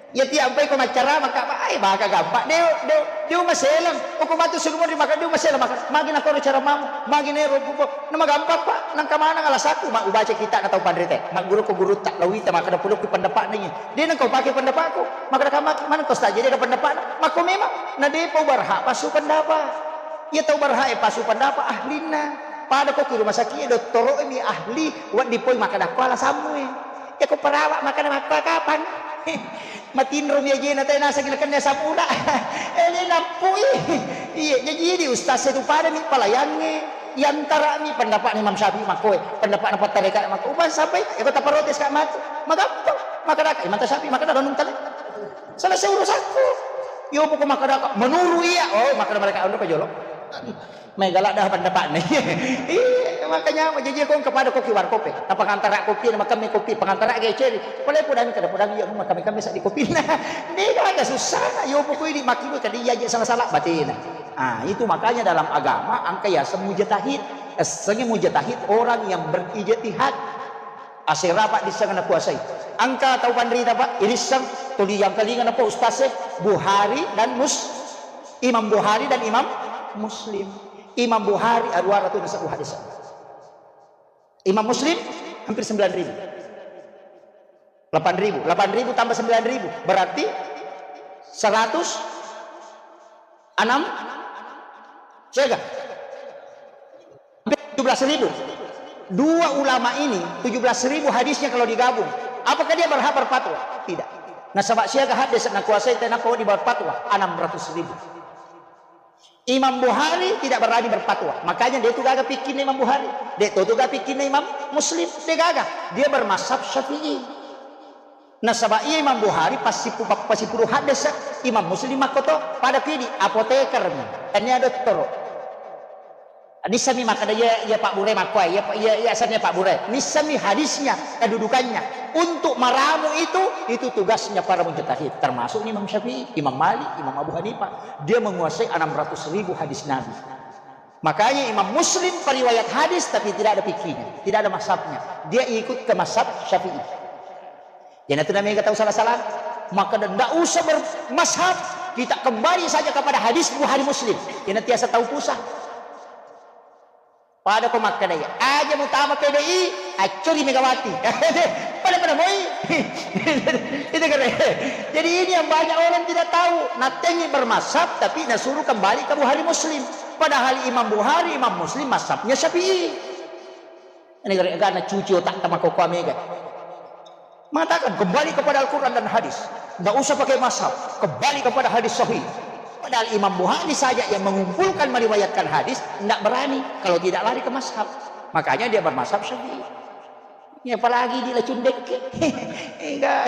Iya tiampai ko maccarama ka, ai baka gampang. Deo, deo, deo maselang. Oko matu sulumo ri maka deo maselang maka. Magi nakoro caramamu, magi nero bubo. Na magampang pa, nangka maneng alasaku, ma ubaca kita na tau panrite. Magguru ko gurutta, lawita maka dapulukku pendapatna iya. De nengka upake pendapatku. Maka kama maneng ko staje de pendapatna. Mako memang na de pa ubarha pasu pendapat. Iya tau barha e pasu pendapat ahlinna. Pada ko ki rumah sakit dottoro mi ahli, waddi poi maka dakko alasammu e. Iya ko perawat maka na makko kapang. Matinro mi ajena, tae naseng nakenna asam urat. Eh, de nappui. Iya, jaji idi ustaz e tu pada mi palayangnge. Iyantarami pendapatna Imam Syafi'i makkoe, pendapatna pattareka'e makko. Upan sampai, eko taparotes ka matu. Magampang. Maka daka, Imam Syafi'i maka daka nunung tale. Selesai urusanku. Yo poko maka daka, menuru iya. Oh, maka mereka anu kajolo. Mai galak dah pendapatna. Iya, makanya jaji ko kepada kopi warkope. Apa pengantara kopi, nama kami kopi, pengantara geceri. Boleh pudami kada pudami, iya, maka kami kami sak di kopi. Nah, ini kan ada susah. Yo poko ini makin kadi iya aja salah-salah batina. Ah, itu makanya dalam agama engka yaseng mujtahid. Essengnge mujtahid orang yang berijtihad. Asera, Pak, disseng nakuasai. Engka tau panrita, Pak, irisseng tuli yang kelinga napa ustaz e, Bukhari dan Mus-, Imam Bukhari dan Imam Muslim. Imam Bukhari aruara tu nasabbu hadis. Imam Muslim hampir sembilan ribu. Delapan ribu, delapan ribu tambah sembilan ribu, berarti seratus enam, siaga? Hampir tujuh belas ribu. Dua ulama ini, tujuh belas ribu hadisnya kalau digabung. Apakah dia berhak berfatwa? Tidak. Nasaba siaga hadis nakuasai tenapa di berfatwa? Enam ratus ribu. Imam Bukhari tidak berani berfatwa. Makanya dia itu gaga pikirnya Imam Bukhari. Dia itu gaga pikirnya Imam Muslim. Dia gaga. Dia bermazhab Syafi'i. Nasaba iya Imam Bukhari pasipu-, pasipuru hadis, Imam Muslim makkoto, pada kidi apoteker mi. Tania dottoro. Nissami makkeda iya, iya Pak Bure makkoe, iya, iya, iya sanna Pak Bure. Nissami hadisnya, kedudukannya. Untuk meramu itu, itu tugasnya para mujtahid. Termasuk Imam Syafi'i, Imam Malik, Imam Abu Hanifah. Dia menguasai enam ratus ribu hadis Nabi. Makanya Imam Muslim periwayat hadis tapi tidak ada fikihnya, tidak ada mazhabnya. Dia ikut ke mazhab Syafi'i. Jadi itu namanya tau salah-salah. Maka ndak usah bermazhab, kita kembali saja kepada hadis Bukhari Muslim. Jadi tiasa tau pusat. Pada ko makkeda iya, aja mutama P D I, accuri Megawati. Pada-pada moi. Itu keren. Jadi ini yang banyak orang tidak tahu. Natengi bermazhab tapi nasuruh kembali ke Bukhari Muslim. Padahal Imam Bukhari, Imam Muslim mazhabnya Syafi'i. Ini gara-gara cuci otak sama koko Mega. Mengatakan kembali kepada Al-Quran dan hadis. Nggak usah pakai mazhab. Kembali kepada hadis sahih. Padahal Imam Bukhari saja yang mengumpulkan meriwayatkan hadis, nggak berani kalau tidak lari ke mazhab. Makanya dia bermazhab Syafi'i. Ya, apalagi di lacun dekke. Enggak.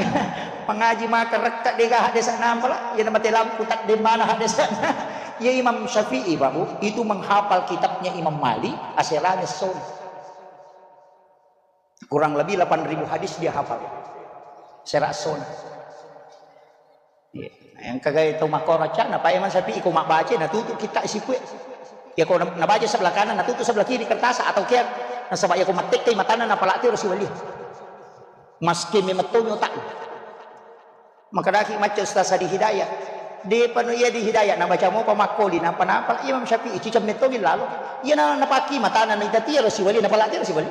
Pengaji maka rekka dega hadis sana ampala. Ya nama telam kutak di mana hadis sana. Ya Imam Syafi'i, Pak Bu, itu menghafal kitabnya Imam Malik, aserane son. Kurang lebih delapan ribu hadis dia hafal. Sera sona. Iya. Nah, yang kagai tau makkoro cana, Pak Imam Syafi'i ko mabbaca, natutu kita isi kue. Ya ko na-, nabaca sebelah kanan, natutu sebelah kiri kertas atau kian. Nasaba ya ko mattekkai matana napalati harus wali. Maske memettomi otak. Makadaki macca Ustaz Sadi Hidayat. Depa no iya di Hidayat, nabaca mopa makkoli, napa napa Imam Syafi'i, cicam mettogi lalo. Iya na napaki matana naita tiaro siwali, napalati tiaro siwali.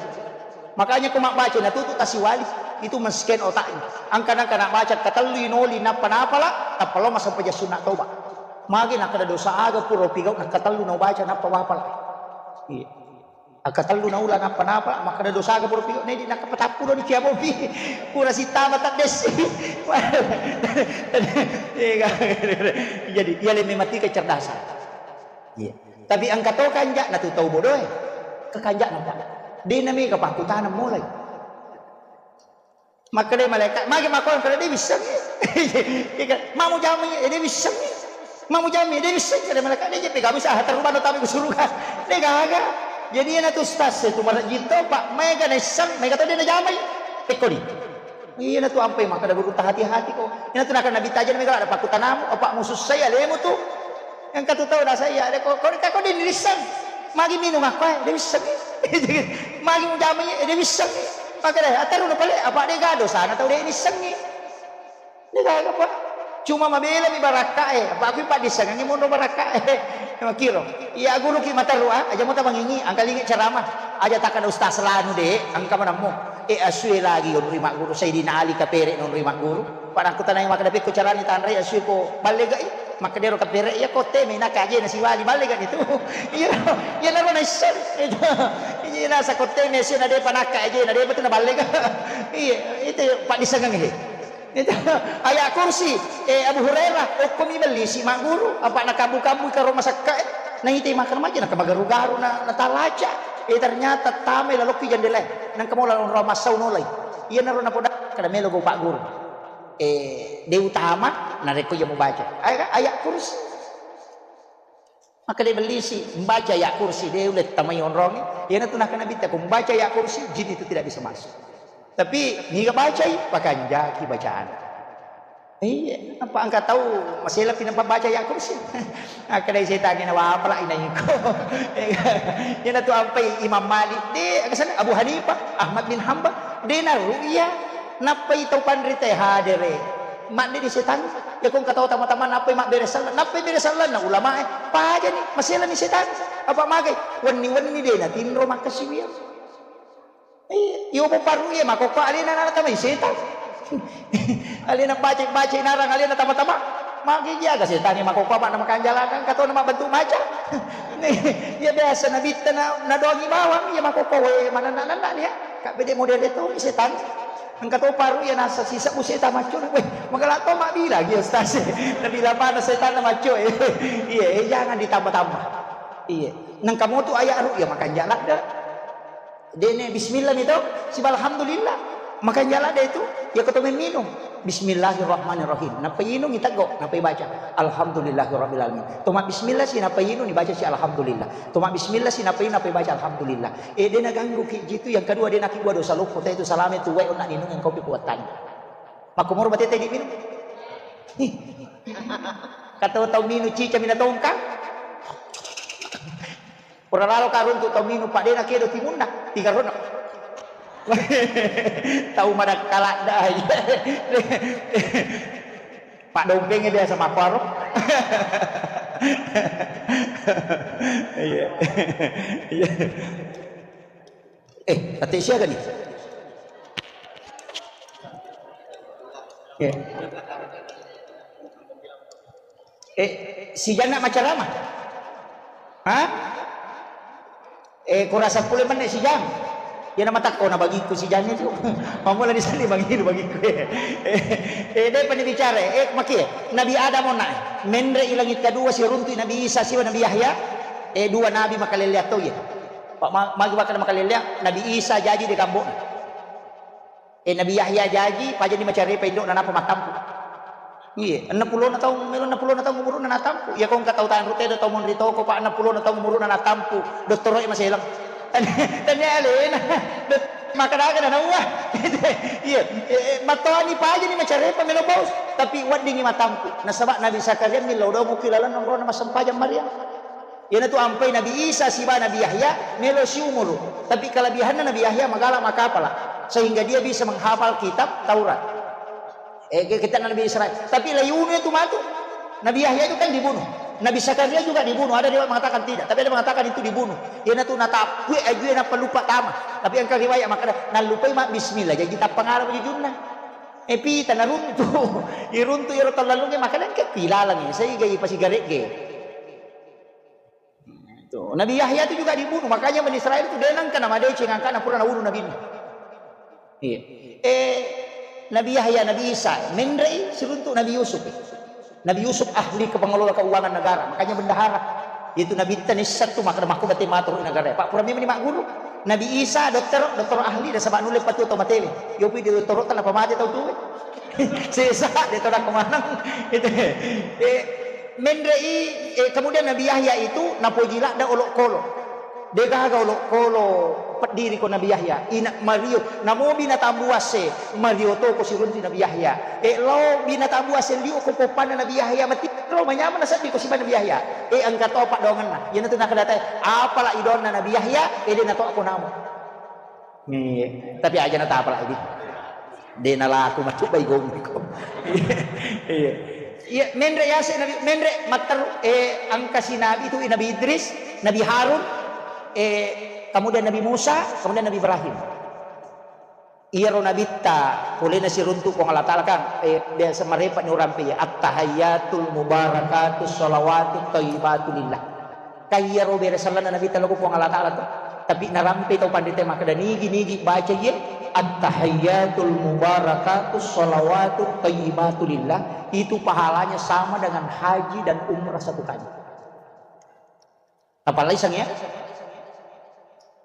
Makanya ko mabbaca natutu tasiwali, itu men-scan otaknya. Angka nangka nak baca katellu inoli nappa napala, tappa lo masampaja sunna toba. Magi nakkeda dosa aga pura pigau nakkatellu nau baca nappa wapala. Iya. Akkatellu naula nappa napa makkeda dosaga pura piyo nedi nakkapatappu doni kiabomi pura sittama taddessi. Jadi iya le memati kecerdasan. Iya. Tapi engka to kanja na tu tau bodoe. Kekanja nampa. De na mega pakkutaneng mulai. Makkeda malaikat, magi makkoro kada de wissengngi. Iya kan? Mamu jamai, eh, de wissengngi. Mamu jamai, de wissengngi kada malaikat, de jeppe gabu sah terubah no tabe ke surga. De gaga. Jadi iyana tu ustaz e tu marajin to, Pak, mega naisseng, mega to de najamai. Pekko di. Iyana tu ampai makkeda guru hati-hati ko. Iyana tu nakana Nabi tajeng mega ada pakkutanamu, apa musuh saya lemu tu. Engka tu tau nasa iya, de ko, ko, ko de nisseng. Magi minung akko e, de wissengngi. Magi mujamai e, de wissengngi. Makkeda, aterru na pale, apa de ga dosana tau de nissengngi. Degaga, Pak. Cuma mabelami barakkae, apa aku paddissengengngi monro barakkae. Makiro. Iya, guru ki materru, ah, aja mo tamangingi, angkalingi ceramah. Aja takkada Ustaz Lanu de, engka manammu. Eh, asue lagi onri magguru, Sayyidina Ali kapere nonri magguru. Pada aku tanai makkada pekko carani tanrai asue ko ballegai. Makkadero kapere iya ko teme na kaje na siwali ballega itu. Iya, iya naro naisseng. Itu. Iya nasa ko teme asue na de panakka aje na de betul na ballega. Iya, itu paddissengengngi. Itu ayat kursi, eh, Abu Hurairah, okkomi bellisi magguru, apa nakabbu-kabbu karo masakka, eh. Naitai makkada maja, nakabagaru-garu, na, natalaca. Eh, ternyata tamai lalokki jendela, nangka mola onrong massau nolai. Iyanaro napoda, kada melo go pagguru. Eh, de utama, narekko iya mubaca. Ayat, ayat kursi. Maka de bellisi, membaca ayat kursi, de ulle tamai onrongi. Iyanatu nakkada Nabitta, ko membaca ayat kursi, jin itu tidak bisa masuk. Tapi, niga bacai, pakanjaki bacaan. Iya, apa engka tau masela pi nappa baca ayat kursi? Akkadai setangnge na wapala inaiko. Iyanatu ampai Imam Malik, de, akasana Abu Hanifah, Ahmad bin Hambal, de na ru'ya, nappai tau panrita hadere. Madde di setang, ya ko engka tau tama-tama nappai mabbere sallang, nappai bere sallang na ulamae, pajani, maselani setang. Apa magai? Wenni-wenni de na tinro makkasiwiang. Iya, iyo mo paru iya makokko alena na tamai setang. Alena baca-baca narang alena tama-tama. Magi jaga setangnge makokko apa na makanjalakan katona mabbentuk maca. Iya biasa Nabitta na, nadoangi bawang, iya makokko we manenna-nenna nia. Kak bede model itu setang. Engka to paru iya nasa sisebbu setang macco. Weh, magala to mabila gi ustaz. Nabila mana setang macco. Iya, eh, jangan ditambah-tambah. Iya. Nengka motu ayat ru'ya makanja ladde. Dene bismillah mi to, siba alhamdulillah. Makanja ladde itu, ya ko to memminung. Bismillahirrahmanirrahim. Nappa inung iteggo, nappa ibaca alhamdulillahirabbil alamin. To mabbismillah si nappa inung ibaca si alhamdulillah. To mabbismillah si nappa inung nappa ibaca alhamdulillah. Eh, de naganggu ki jitu, yang kedua de nakibua dosa loppo, te itu salame tu wae onna ninung yang kopi kuattani. Makkomoro batete di minung. Ih. Kata tau minung cica mina tongkang. Pura lalo ka runtu tau minung, Pak, de nakedo timunna, tiga rono. Tau madakkaladda. Pak Dongkeng biasa mapparo. Iya. Iya. Eh, ate siaga nih? Iya. Eh, si Janna macarama? Hah? Eh, kurasa pule menne si Jang. Iya na matakko na bagiku si Jang itu. Mammula di sini bagiku, bagiku. Eh, eh, de pani bicara. Eh, maki. Nabi Adam onna. Menre i langit kedua si runtu Nabi Isa siwa Nabi Yahya. Eh, dua nabi makalelea to iya. Pak ma-, magi bakal makalelea Nabi Isa jaji de gambo. Eh, Nabi Yahya jaji, pajani macarepa indo'na nappa mattampu. Iya, enneng pulona taung, melo enneng pulona taung umuruna natampu. Iya, ko engka tau tanru tedo, tau monri toko, Pak, enneng pulona taung umuruna natampu. Dottoro'e maselang. Tania alena. Dot-, makadaga na nauwa. Iya, eh, eh, mattoani pajani macarepa melo paus. Tapi weddingi matampu. Nasaba Nabi Zakaria millau dong muki laleng nonrona massempajang Maryam. Iyanatu ampai Nabi Isa siba Nabi Yahya melo siumuru. Tapi kelebihanna Nabi Yahya magala makapala sehingga dia bisa menghafal kitab Taurat. Eh, ke-, kitab Nabi Israel. Tapi layunu itu matu. Nabi Yahya itu kan dibunuh. Nabi Zakaria juga dibunuh. Ada riwayat mengatakan tidak, tapi ada mengatakan itu dibunuh. Iyanatu natapui ajue nappa lupa tama. Tapi engka riwayat makkada nallupai ma bismillah. Jadi tappa ngala jujunna. Eh, pita naruntu. Iruntu iro tallalunge makkada engka pilalangi. Sehingga ipasigaregge. Tuh, Nabi Yahya itu juga dibunuh, makanya Bani Israel itu de nengka namadeceng angkana pura nabunuh Nabi. Iya. Eh, Nabi Yahya, Nabi Isa, menrei siruntuk Nabi Yusuf. Nabi Yusuf ahli ke pengelola keuangan negara, makanya bendahara. Itu Nabi tenissatu maka makku bate matur negara. Pak pura memang magguru. Nabi Isa dokter, dokter ahli dan sebab nulis patu atau matele. Yopi di dokter tanpa mate tau tuwe. Sesa, de tau nakko maneng. Itu. Eh, Menre'i, eh, kemudian Nabi Yahya itu napoji ladde olokolo. Degaga olokolo peddiri ko Nabi Yahya. Ina Mario, namobi natambuasse, Mario to ko sirunti Nabi Yahya. Eh, lao bina tambuasse liu ko poppanna Nabi Yahya, matiro manyameng nasedding ko siba Nabi Yahya. Eh, engka to paddoangenna. Iyanatu nakadatai, apala idonna Nabi Yahya, eh, de nato ko namo. Nih, tapi aja natapala idi. De nalaku matu bai gommi ko. Iya. Iya, menre yase Nabi, menre matteru, eh, engkasi Nabi itu Nabi Idris, Nabi Harun, eh, kemudian Nabi Musa, kemudian Nabi Ibrahim. Iyaro nabitta polena siruntu Puang Allah Ta'ala kan, eh, biasa marepa ni urampe ya, "At-tahayyatul mubarakatus shalawatut thayyibatu lillah." Kaiyaro bere sellana nabitta loko Puang Allah Ta'ala to. Tapi narampe tau panrita makkeda, "Nigi-nigi baca iye, at-tahayyatul mubarakatus shalawatut thayyibatu lillah, itu pahalanya sama dengan haji dan umrah satu kali." Tapalai sang ya.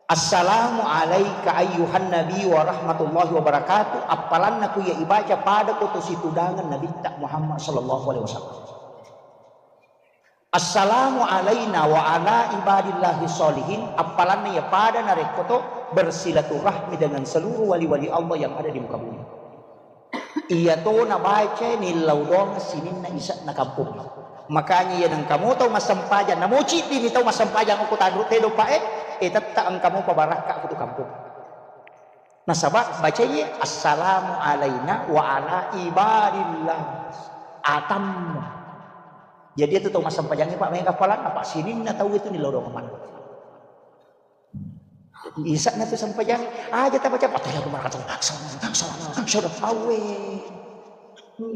"Assalamu alaika ayyuhan nabi wa rahmatullahi wa barakatuh." Appalanna ku iya ibaca pada ko to situdangan Nabitta Muhammad sallallahu alaihi wasallam. "Assalamu alaina wa ala ibadillahi sholihin." Appalanna iya pada narekko to bersilaturahmi dengan seluruh wali-wali Allah yang ada di muka bumi. Iya to nabaca nillau doang sininna isa'na kampung. Makanya iya nengka mo tau massempajang, namo ciddimi tau massempajang okko tanru tedo pa e, eh, tetta engka mo pabarakka ko tu kampung. Nasaba bacai, "Assalamu alaina wa ala ibadillah." Atammu. Jadi itu tau massempajang, Pak, mega palang apa sininna tau itu nillau doang mana. Isa'na tu sempajang, aja tabaca, "Attahiyatu barakatuh, salam, salam, salam, awe."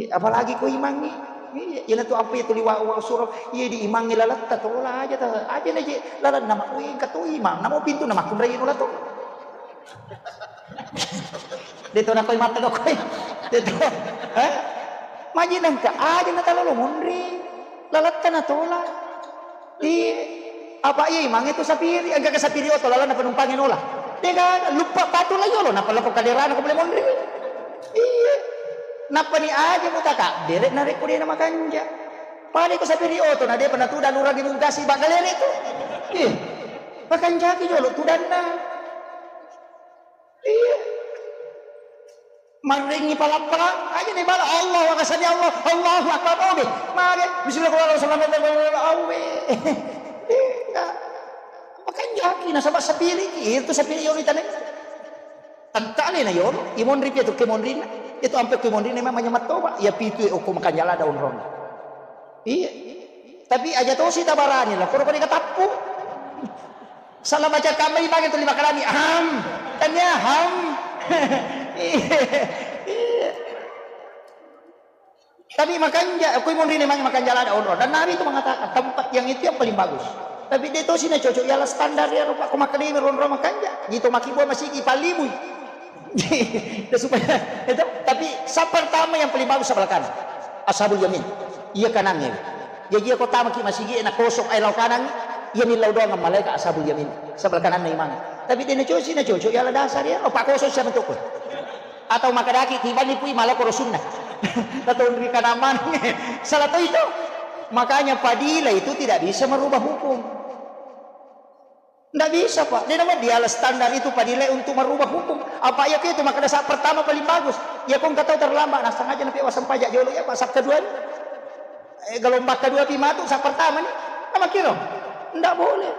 Apalagi ko imangngi. Iya, iyana tu apa itu liwa wa surah, iya di imangngi lalatta tola aja ta, aja na je lalanna ma, weh, engka to imang, namo pintu na makkunrai nola to. De to nakoi mata koi. De to. Eh? Maji nengka aja na talalo monri. Lalatta na tola. Iya. Apa iya imangnge tu sapiri, engka ke sapiri oto lalanna penumpangnge nola. Dega luppa patu la yolo, napa loko kaderana ko bole monri. Iya. Napa ni aja mutaka, dere narekko dena makanja. Pada ko sapiri oto na depa natuda lurang di mungkasi bagalere tu. Iya. Makanjaki jolo tudanna. Iya. Marrengi palappala, aja ni bala, Allahu Akbar, sami Allah, Allahu Akbar, obe. Mage, bismillahirrahmanirrahim, awe. Iya. Makanjaki nasaba sapiri, itu sapiri yolo itane. Tangkale na yolo, imonri pi tu kemonrina. Itu ampe kemonrina memang manyamat toba. Ya pitu okko makanja lada onrong. Iya. Tapi aja tosi tabarani lah, koro kori katappu. Salah baca kamma imangnge tu lima kalami, ham. Tania ham. Iya. Iya. Tapi makanja, aku imonrine mange makanja lada onro. Dan Nabi itu mengatakan tempat yang itu yang paling bagus. Tapi de tosi na cocok ialah standar ya rupa ko makkalimi ronro makanja. Gitu makibua masigi palibui. Dan supaya itu, tapi saf pertama yang paling bagus sebelah kanan. Ashabul yamin. Iya kanannya. Jadi iya ko tamaki masigi na kosong ai lau kanan, iya ni lau doang malaikat ashabul yamin. Sebelah kanan na imang. Tapi de na cocok, na cocok ialah dasar ya. Oh, pak kosong siapa tuh? Atau makadaki tibani pui malakoro sunna. Atau ri kanamang. Salah to itu. Makanya padilah itu tidak bisa merubah hukum. Ndak bisa, Pak. Dia nama dialah standar itu padilah untuk merubah hukum. Apa iya itu makada saf pertama paling bagus. Ya kong kata terlambat, nah sengaja napi wasang pajak jolo ya, Pak, saf kedua ni. Eh, gelombang kedua pi matu, saf pertama ni. Nama kira? Ndak boleh.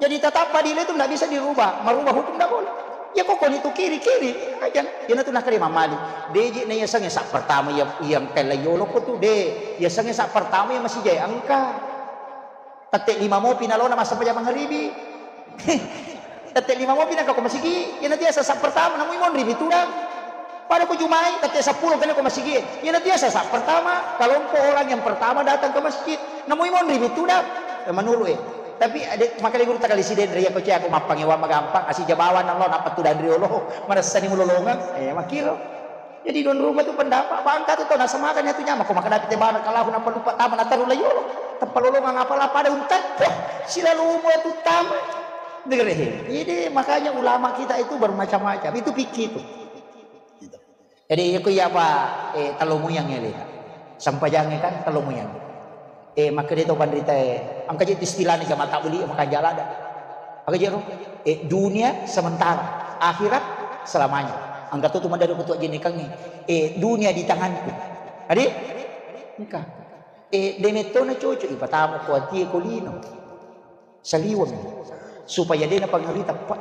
Jadi tetap padilah itu ndak bisa dirubah. Merubah hukum ndak boleh. Ya kok koni tu kiri, kiri aja. Ya na tu nakare mamali. Deji na ya sange saf pertama ya yang kala yolo ko tu de. Ya sange saf pertama ya masih jaya engka. Tette lima mopi nalona massempajang mangaribi. Tette lima mopi naka ko masigi, iyana tiasa saf pertama, namu imonri mi tudang. Pada ko jumai, tette seppulo kena ko masigi. Iyana tiasa saf pertama, kelompok orang yang pertama datang ke masjid. Namu imonri mi tudang. Eh, manulu eh. Tapi ade makale guru takali siden ria ko cia ko mappangewa magampang, asi jabawan Allah napa tudang riolo. Marasani mulolongang. Eh, makiro. Jadi don rumah tu pendapat, bangka tu tau nasamakan ya tu nyama, ko makadapi te barakallahu napa lupa tama nataru la yolo, teppa lolongang apa la pada untat, silalu umur tu tama. Dengar he. Jadi makanya ulama kita itu bermacam-macam, itu fikih itu. Jadi aku iya apa, eh, talomo yang ele. Sampajangnya kan talomo yang. Eh, makkeda to panritae, engka je istilahna jamaah tabligh, makanja lada. Aga jero? Eh, dunia sementara, akhirat selamanya. Engka to tu maddaru ketua jenekangnge. Eh, dunia di tanganku. Adi? Engka. Eh, demetto na cocok ipatama ko atie ko lino. Saliweng. Supaya de napangerui teppa.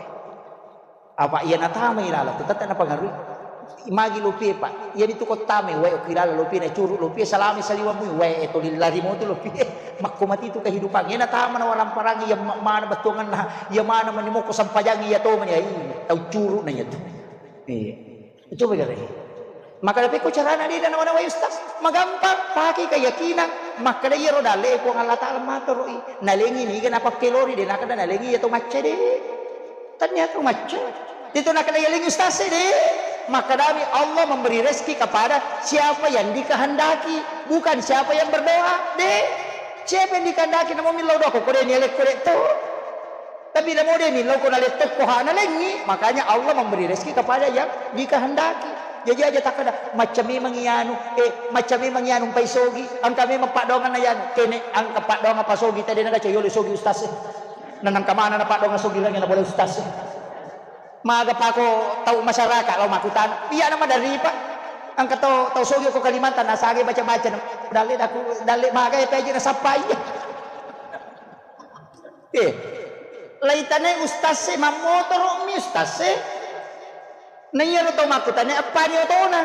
Apa iya natamai laleng, tetap napangerui. Magi lopie, Pak? Iyami tu kottame, wae okilala lopie, na curu lopie, salami saliwang mui, wae e toli lari motu lopie. Makko mati tu kehidupan. Iyana tama na warang parang, iya ma-, mana bettuanganna, iya mana mani moko sampajang iya to mani, ai, tau curu na iya tu. Iya. Coba gare. Maka tapi ko carana de na nawai ustaz? Magampang, pakai keyakinan. Makkada iyaro dalle Puang Allah Taala matoroi. Nalengi niga napakkelori de, nakada nalengi iya to macca de. Tania tu macca. Itu nakada yaling ustaz de. Makadami Allah memberi rezeki kepada siapa yang dikehendaki, bukan siapa yang berdoa. De. Siapa yang dikehendaki namo millau doa ko de ni alek ko de to. Tapi namo de millau ko naletto ko hana lengi, makanya Allah memberi rezeki kepada yang dikehendaki. Jadi aja takkada macca memang ianu, eh, macca memang ianu pai sogi, angka memang paddoanganna ianu, kene angka paddoangan pasogi tadi naga coyolo sogi ustaz. Nanang kamana na paddoangan sogi lagi na boleh ustaz. Maga pako tau masyarakat lo makutana. Iya nama dari Pak. Angka tau, tau sogi ko Kalimantan nasage baca-baca. Dalle daku, dalle maga ya peji nasappai. Eh, laitanai ustaz e, mammotoro mi ustaz e. Na iyaro tau makkutana appani otona.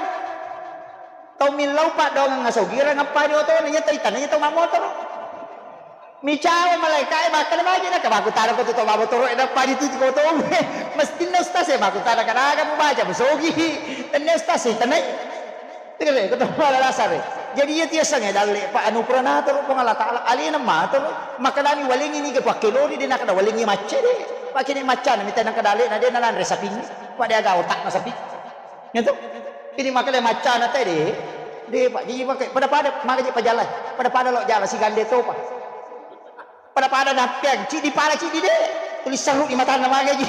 Tau millau paddoangang asogirang appani otona, iya taitanai tau mammotoro. Micawa malaika e makkada magi na kabaku tara ko tu tau mammotoro e nappani tu ko tau. Mestinna ustaz e makkutana kadaga mubaca musogi. Tenne ustaz e tanai. Tegere ko to mala dasare. Jadi iya tiasangnge dalle pa anu pura natoro Puang Allah Taala alena matoro makadami walengi niga pakkelori de nakada walengi macca de. Pakene maccana mita nakada alena de nanre sapingnge. Pada aga otakna sapi. Gitu. Ini makale maccana te de. De pak jadi pakai pada-pada maka je pajalai. Pada-pada lo jala sigande topa. Pada-pada nappiang, ciddi pala ciddi de. Tuli serru di matanna mage ji.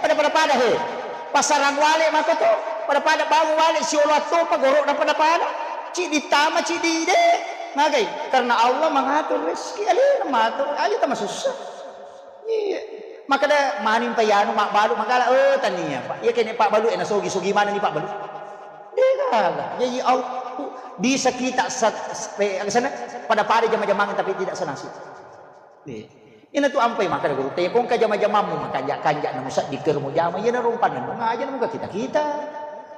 Pada-pada pada he. Pasarang wale mako to. Pada-pada bangun wale siolo attopa gorokna pada-pada. Ciddi tama ciddi de. Magai karena Allah mengatur rezeki alena matur aja tama susah. Iya. Makada maning pa yanu mabbalu magala oh tania pak. Iya kene pak balu ena sogi sogi mana ni pak balu. Degaga. Jadi Allah bisa kita sa-, sa-, eh, sana pada-pada jama-jamang tapi tidak senasib. Iya. Ina tu ampai makkada guru te, ko engka jama-jamammu makanja-kanja na musaddi kero mujama, iyana rumpang na ngaja na muka kita-kita.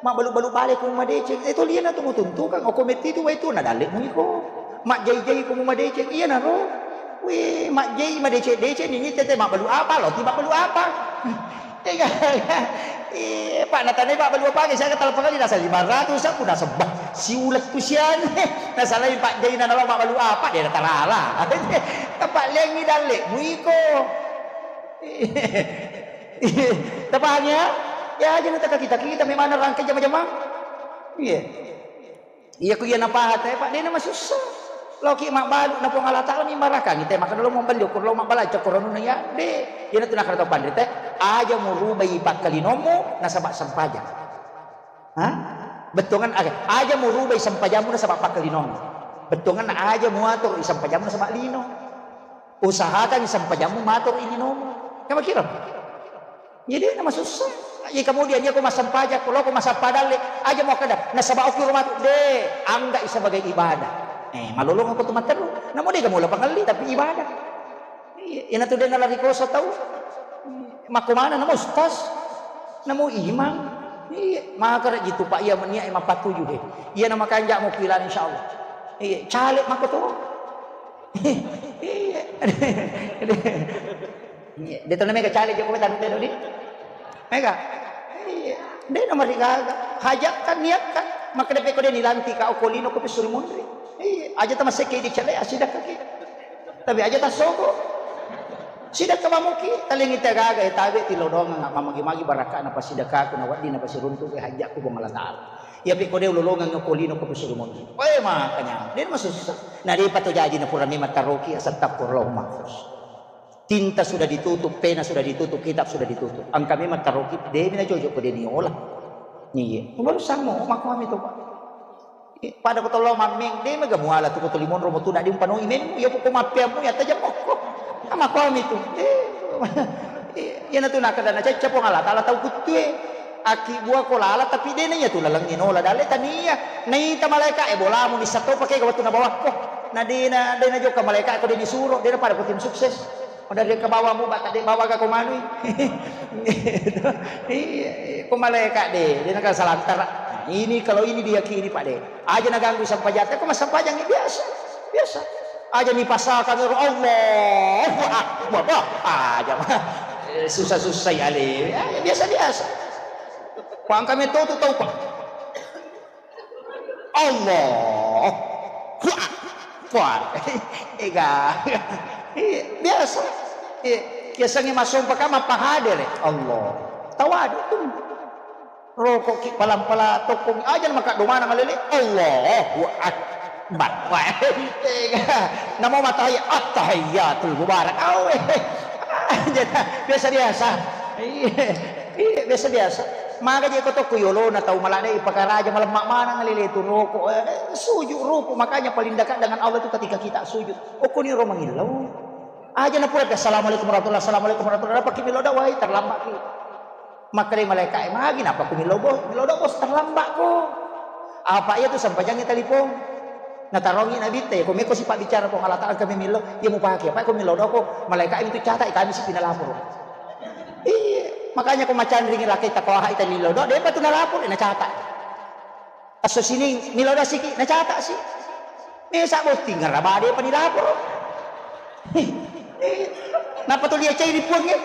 Mabbalu-balu bale ko madeceng, eh toli iyana tu mutuntukang, oko metti tu wai tu na dalle mu iko. Majjai-jai ko mu madeceng, iyana ro. Wih, majjai madeceng-deceng nini tete mabbalu apa, lo ti mabbalu apa. Tega. Eh, Pak, natanai Pak balu apa ge, saya kata lepang kali nasa lima ratus aku nasebba. Siulet tu sian. Nasalai Pak Jai na nalo Pak balu apa, dia tarala. Pak lengi dalle, muiko. Tapahang ya? Ya, aja nata kita-kita memang rangkai jama-jama. Iya. Iya ku iya napaha te, Pak, de na masussa. Loki mabbalu na Puang Allah Taala mi marakangi te, maka lo mabbalu ko lo mabbalu cokoro nu ya. De, iya na tu nakara to panre te. Aja murubai pakkalinomu nasaba sempajang. Ha? Bettuangan aga? Aja murubai sempajammu nasaba pakkalinomu. Bettuangan aja muatur i sempajammu nasaba lino. Usahakan sempajammu matur i linomu. Kamu kira? Jadi nama susah. Iya kemudian iya ko massempajang, ko loko massappa dalle, aja mau kada nasaba okki rumah tu de, angga sebagai ibadah. Eh, malolong aku tu materu. Namu de kamu lapang ngelli tapi ibadah. Iya, ina tu de nalari kosa tau. Makko mana namu ustaz? Namu imam? Iya, maka rek gitu Pak iya menia mapatuju de. Iya nama kanjak mau pilan insyaallah. Iya, caleg mako to. Iya. Iya. De tona mega caleg Jokowi tanu teno di. Mega. Iya. De nomor gaga. Hajat kan niat kan. Maka de peko de nilanti ka okolino ko pisuri munri. Iya. Aja tama seke di cale asida kaki. Tapi aja tasoko. Sida ka mamuki talingi te gaga e tabe tilodongang mamagi-magi barakana pasidakaku na waddi na pasiruntu ke hajatku Puang Allah Taala. Iya peko de ulolongang okolino ko pisuri munri. Wae makanya. De masussa. Na depa to jaji na pura memang taroki astagfirullahul mahfuz. Tinta sudah ditutup, pena sudah ditutup, kitab sudah ditutup. Angka memang taroki, de mina jojo ko de niola. Iya. Baru samo, makko ami to, Pak. Eh, pada ko tollo mammeng, de mega muala tu ko toli monro mo tu, na di umpanoi memmu, iya ko mappeammu, ya tajam mokko. Makko ami tu. Eh, iya na tu nakada na cacca Puang Allah Taala tau kuttue. Aki bua ko lala tapi de na iya tu lalengnge nola dalle tania. Naita malaika e bolamu nissatto pake ga wettu nabawakko. Na de na de na jokka malaika ko de nisuro de na pada ko tim sukses. Pada dia ke bawah mu, bak, de bawa ga ko manui. Iya, ko malaika de, de naga salantara. Nah, ini kalau ini diyakini, Pak, de. Aja naganggu sampajang, ko massempajang biasa, biasa. Aja ni pasal kamera, Allahu Akbar. Bah, aja mah. Eh, susah-susah ya, le. Ya, ya, biasa-biasa. Pang kami tuh, tuh tahu, Pak. Allahu Akbar. Ega. Iya, biasa. Iya, biasanya masuk pakai apa hadir ya? Allah. Tawadu tuh. Rokok ki palang-palang tokong aja maka domana malele. Allahu Akbar. Wah, ega. Namo matahiyat, at-tahiyyatul mubarak. Awe. Aja biasa-biasa. Iya. Iya, biasa-biasa. Maga je ko tokko yolona tau maladai pakaraja malemma maneng lele tu roko, eh, sujud ruku. Makanya paling dekat dengan Allah itu ketika kita sujud. Okko ni ro mangillau. Aja na pura assalamualaikum warahmatullahi, assalamualaikum warahmatullahi, napaki millau doa, wai terlambat ki. Makkeda malaikat, eh, magi napa ku millau bos, millau doa bos terlambat ko. Apa iya tu sampajangi telepon. Natarongi Nabitta, iya, ko meko sipa bicara Puang Allah Taala kami millau, iya mupake, apa ko millau doa ko, malaikat itu catat, kami sipi nalapor. Iya, makanya ko macanringi lakkaita ko aha ita millau doa, depa tu nalapor, nacata. Asso sining millau doa siki, nacata si. Mesa botting ngaraba depa nilapor. Napa tu lia cai ri puang e?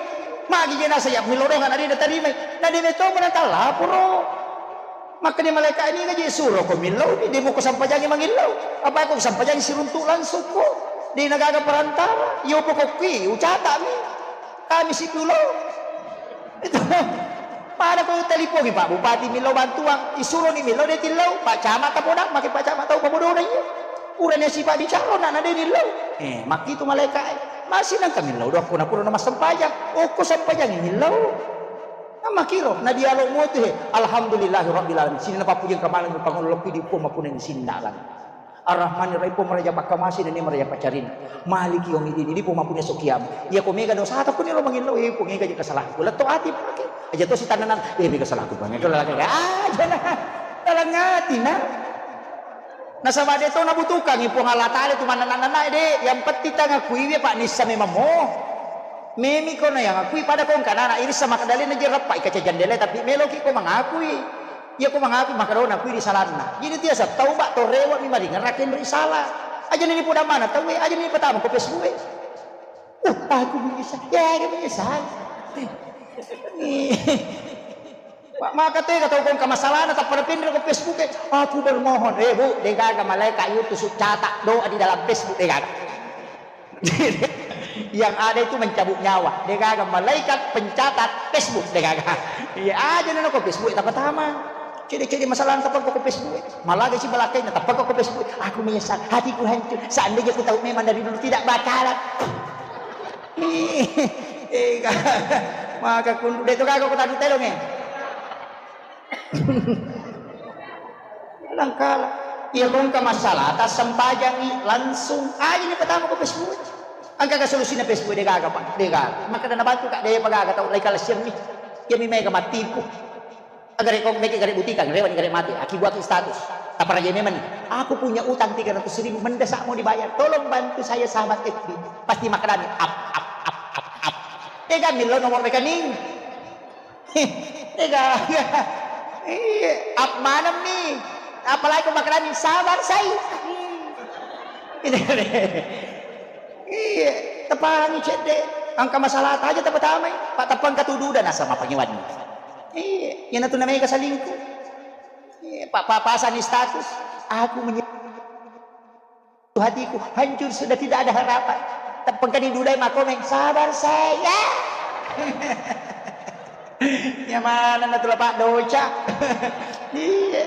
Magi je nasa ya millau doa na de natarimai. Na de meto mana talaporo. Makkeda malaikat ini ngaji suro ko millau, de muko sampajangi mangillau. Apa ko sampajangi siruntuk langsung ko. De nagaga perantara. Yo pokokki ucata mi. Kami sipulo. Itu. Pada ko telipongi Pak Bupati millau bantuan, isuro ni millau de tillau, Pak Camat tapodang, maki Pak Camat tau pabodona iya. Urane sipa bicara na na de nillau. Eh, makkitu malaikat. Masih nang kami millau doa ko na pura na massempajang. Oh, ko sempajang millau. Namakiro na dialog motu he. Alhamdulillahi rabbil alamin. Sini na papujeng kamaneng pangolokki di poma puneng sindalan. Ar-Rahmanir Rahim, Puang maraja pakkamase, nene maraja paccarina. Maliki yaumiddin, idi Puang mampuni esso kiamat. Iya ko mega dosata kuniro mangillau, eh, Puang ega je kesalahanku. Letto ati pake. Aja to sitannanan, eh, mega salahku Puang. Itu lagi. Ah, jana. Dalam hati na. Nasaba de to nabutuhkangi Puang Allah Taala tu mananna-nanna de. Yang penting tangakuiwi Pak nissa memang mo. Memi kono yang akui pada kong kanana irissa makadalena je rappa ikaca jandela tapi meloki ko mangakui. Iya ko mangakui makadona kui ri salanna. Jadi tiasa tauba to rewa mi maringerra kenri sala. Aja ni poda mana tau e, aja ni patama ko Facebook e. Uh, aku menyesal. Ya, dia menyesal. Pak, maka tega tau kong kamasalana tappa napinri ko Facebook e. Aku bermohon. Eh, Bu, degaga malaikat itu su catat doa di dalam Facebook degaga. Yang ada itu mencabut nyawa. Degaga malaikat pencatat Facebook degaga. Iya aja nana ko Facebook tapatama. Cede-cede masalah tappa ko Facebook. Malaga si balakai na tappa ko Facebook. Aku menyesal, hatiku hancur. Seandainya ku tahu memang dari dulu tidak bakalan. Ega. Maka kundu de to gaga ko tadu telong e. Langkala. Iya ko engka masalah, tassempajangi langsung aja ni pertama ko Facebook. Engka ka solusina Facebook degaga, Pak. Degaga. Maka dana bantu ka de pagaga tau lai kala sirni. Iya mi mega matipu. Agare ko mega gare butika, gare wani gare mati. Aki buat status. Apa raja memang ni. Aku punya utang tiga ratus ribu mendesak mau dibayar. Tolong bantu saya sahabat F B. Pasti makadami up up up up up. Dega millo nomor rekening. Ega. Iya, ap maneng mi. Apalagi ko makkadani sabar sai. Iya, tepangi cedde. Engka masalah aja tepatamai. Pak teppa engka tududa nasama pangiwanni. Iya, yana tu namanya selingkuh. Iya, Pak, Pak pasang status. Aku menye- Hatiku hancur, sudah tidak ada harapan. Teppengkani dudai makomeng, sabar saya. Ya mana na tula Pak doca. Iya.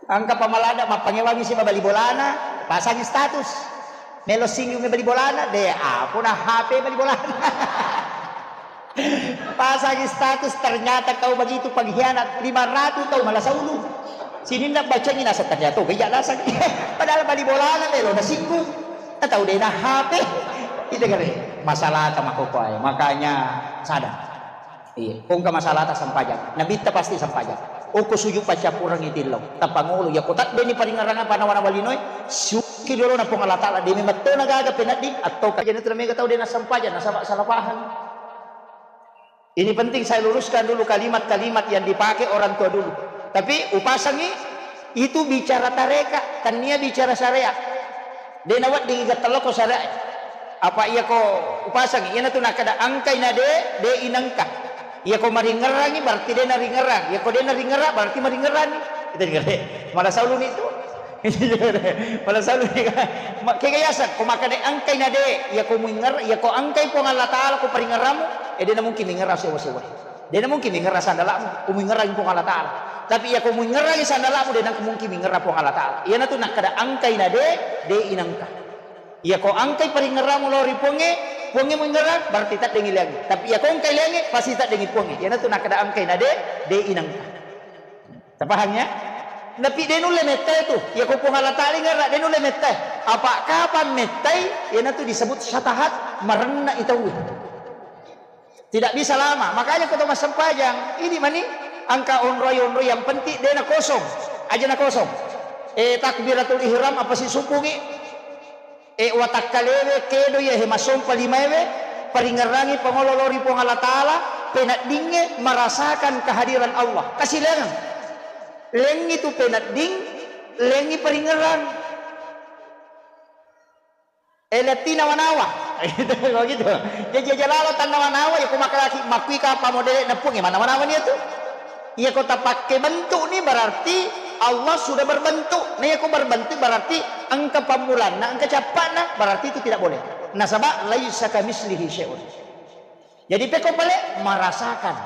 Engka pamalada mappangewangi si mabali bolana, pasangi status. Melo singgung mabali bolana, de apuna H P bali bolana. Pasangi status, ternyata kau begitu pengkhianat, lima ratus tau malasa ulu. Sininna bacangi nasa ternyata oh, beja nasa. Padahal bali bolana melo na singgung. Atau dena H P. Itu kare masalah ta makokoai. Makanya sadar. Iya, kongka masalah ta sempajang. Nabitta pasti sempajang. Okko sujud paccappurengngi tillau. Tapangolo, yako tadde ni paringerrang apa nawa-nawa linoe, siukki riolona Puang Allah Ta'ala, de memang tona gaga penedding, atau kajana tu mega tau de nassempajang, nasaba salah paham. Ini penting saya luruskan dulu kalimat-kalimat yang dipakai orang tua dulu. Tapi upasangi itu bicara tareka, tania bicara syariat. De nawedding iga telloko syariat. Apa iya ko upasangi, iyana tu nakkeda angkai na de, de inangka. Iya ko maringerrangi berarti de naringerrang. Iya ko de naringerrang berarti maringerrani. Kita dengar. Malah saulu ni tu. Malah saulu ni. Ma-, kega yaseng, ko makkeda angkai na de, iya ko muinger-, iya ko angkai Puang Allah Ta'ala ko paringerramu, eh, de na mungkin mingerrang sewa-sewa. De na mungkin mingerrang sandala'mu, ko muingerrangi Puang Allah Ta'ala. Tapi iya ko muingerrangi sandala'mu, de na mungkin mingerrang Puang Allah Ta'ala. Iyana tu nakkeda angkai na de, de inangka. Iya ko angkai paringerramu lao ri Puangnge, Puangnge muingerrang, berarti taddengi liangnge. Tapi iya ko angkai liangnge, pasti taddengi Puangnge. Iyana tu nakkeda angkai na de, de inangka. Tapahang ya? Tapi de nulle mettai tu. Iya ko Puang Allah Ta'ala ingerrang, de nulle mettai. Apa kapang mettai, iyana tu disebut syatahat, marenna i tauwe. Tidak bisa lama. Makanya ko to massempajang, ini mani angka onroi-onroi yang penting de na kosong. Aja na kosong. Eh, takbiratul ihram apa si supungi? Eh, watakkalewe kedo iya he masompa limaewe, paringerrangi pangolo lao ri Puang Allah Ta'ala, peneddingnge merasakan kehadiran Allah. Kasilengang. Lengngi tu penedding, lengngi paringerrang. Eh, lettina nawa-nawa. Gitu, kalau gitu. Jadi aja lalo tannawa-nawa, ya, ko makalaki, makkui kapang modele neppungi, manawa-nawa ni itu. Iya ko tapakke bentuk ni berarti Allah sudah berbentuk. Nah, iya ko berbentuk berarti engka pammulanna, engka cappa'na, berarti itu tidak boleh. Nasaba laisa kamislihi syai'un. Jadi pekko pale merasakan.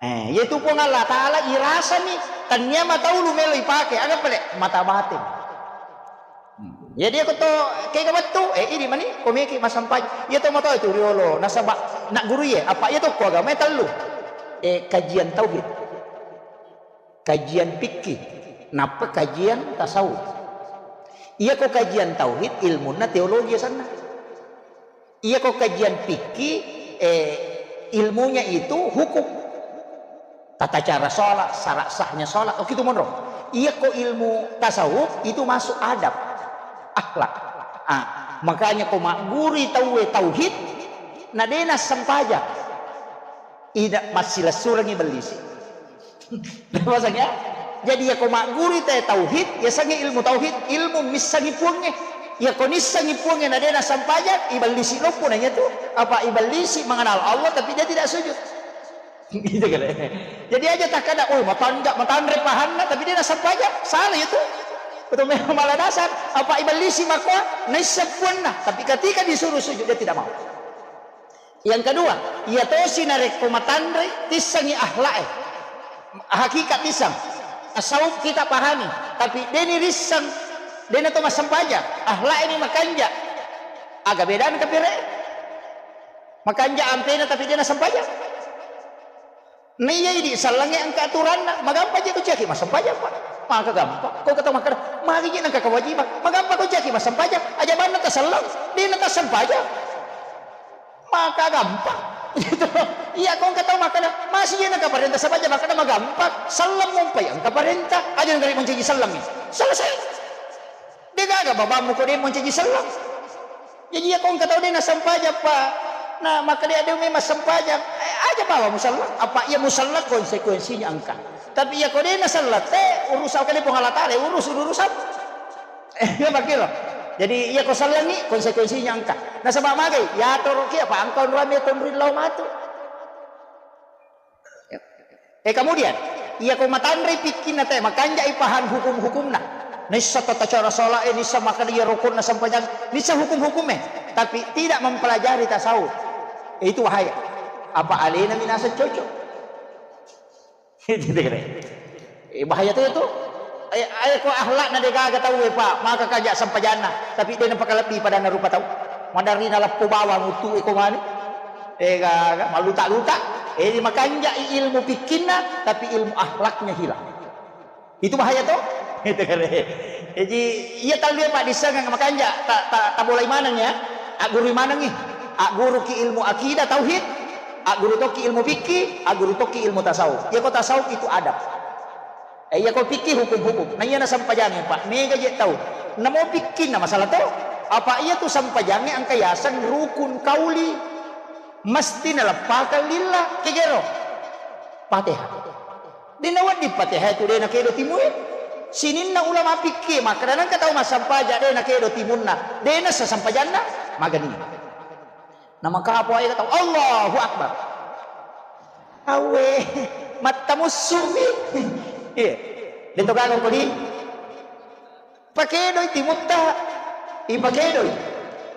Eh, yaitu Puang Allah Ta'ala irasani, tania mata ulu melo ipake, aga pale mata batin. Hmm. Jadi aku to kega wettu, eh, ini mani, ko meki massempajang. Iya to mata itu riolo, nasaba nak guru ye, apa iya to ko agama tellu. Eh, kajian tauhid, kajian fikih, nappa kajian tasawuf. Iya ko kajian tauhid, ilmunna teologi asanna. Iya ko kajian fikih, eh, ilmunya itu hukum. Tata cara sholat, syarat sahnya sholat, oh, gitu monro. Iya ko ilmu tasawuf itu masuk adab, akhlak. Ah, makanya ko maggurui tauwe tauhid, na de nassempajang. Ida massilessurengi bellisi. Bahasanya, jadi iya ko maggurui te tauhid, yasengnge ilmu tauhid, ilmu missengi Puangnge. Iya ko nissengi Puangnge na de nassempajang, ibellisi loppo nanya tu. Apa ibellisi mengenal Allah tapi dia tidak sujud. Gitu kan. Jadi aja takkada, "Oh, matanja-, matanre pahanna, tapi dia nassempajang." Salah itu. Betul memang malah dasar. Apa ibellisi makua, naisseng Puanna, tapi ketika disuruh sujud dia tidak mau. Yang kedua, iya tosi narekko matanre, tissengi akhlak e. Hakikat tisseng. Tasawuf kita pahami, tapi deni risseng, dena to massempajang. Akhlak ini makanja. Aga bedana kapire? Makanja ampena tapi dena sempajang. Naiya idi sellengnge engka aturanna, magampa je ko ciaki massempajang, Pak. Maka gampang. Ko kata makkada, magi je nengka kewajiban. Magampa ko ciaki massempajang. Aja banna taselleng, dena tassempajang. Maka gampang. Gitu. Iya, ko engka tau makkada, masih iya nengka parenta sempajang, makkada magampang. Selleng mumpai engka parenta, aja nengka mancaji sellengngi. Selesai. Degaga babammu ko de mancaji selleng. Jadi iya ko engka tau de nassempajang, Pak. Nah, makkada de memang sempajang. Eh, aja bawa muselleng. Apa iya muselleng konsekuensinya engka. Tapi iya ko de naselleng te, urusan kali Puang Allah Ta'ala, urus urusan. Eh, iya makkiro. Jadi iya ko sellengi konsekuensinya engka. Nasaba magai, yatoro ki apa engka onrami tonri lao matu. Eh, kemudian, iya ko matanre pikkinna te, makanjai paham hukum-hukumna. Nissa tata cara salat, eh, nissa makkada iya rukunna sempajang, nissa hukum-hukumnya, tapi tidak mempelajari tasawuf. Eh, itu bahaya. Apa alena minasa cocok? Itu kira. Eh, bahaya tu, tu. Ayo, ayo ko akhlakna de gaga tau, eh, Pak. Maka kaja sempajanna, tapi de napakalebbi padanna rupa tau. Madarina leppo bawang utu, eh, ko mani. Eh, gaga, maluta-luta. Eh, di makanjai ilmu fikkinna, tapi ilmu akhlaknya hilang. Itu bahaya to? Itu kare. Jadi, iya tallu, eh, Pak, dissengang makanja, ta, ta, tabolai maneng ya. Agguru manengi. Agguruki ilmu akidah, tauhid. Agguru tokki ilmu fikih, agguru tokki ilmu tasawuf. Iyako tasawuf itu adab. Eh, iyako fikih hukum-hukum. Na iyana sempajangnge, Pak, mega je tau. Namo fikihna masalah to. Apa iya tu sempajangnge engka yaseng rukun kauli. Mesti naleppakang lillah. Kegero. Fatihah. De nawedding Fatihah tu de nakedo timue. Sininna ulama fikih makkeda nengka tau massempaja de nakedo timunna. De nassa sempajanna. Magani. Namakapo aja tau, Allahu Akbar. Awe, mattamussu'mi. Iya. Dento gaga kodi. Pakedoi timutta. Ipakedoi.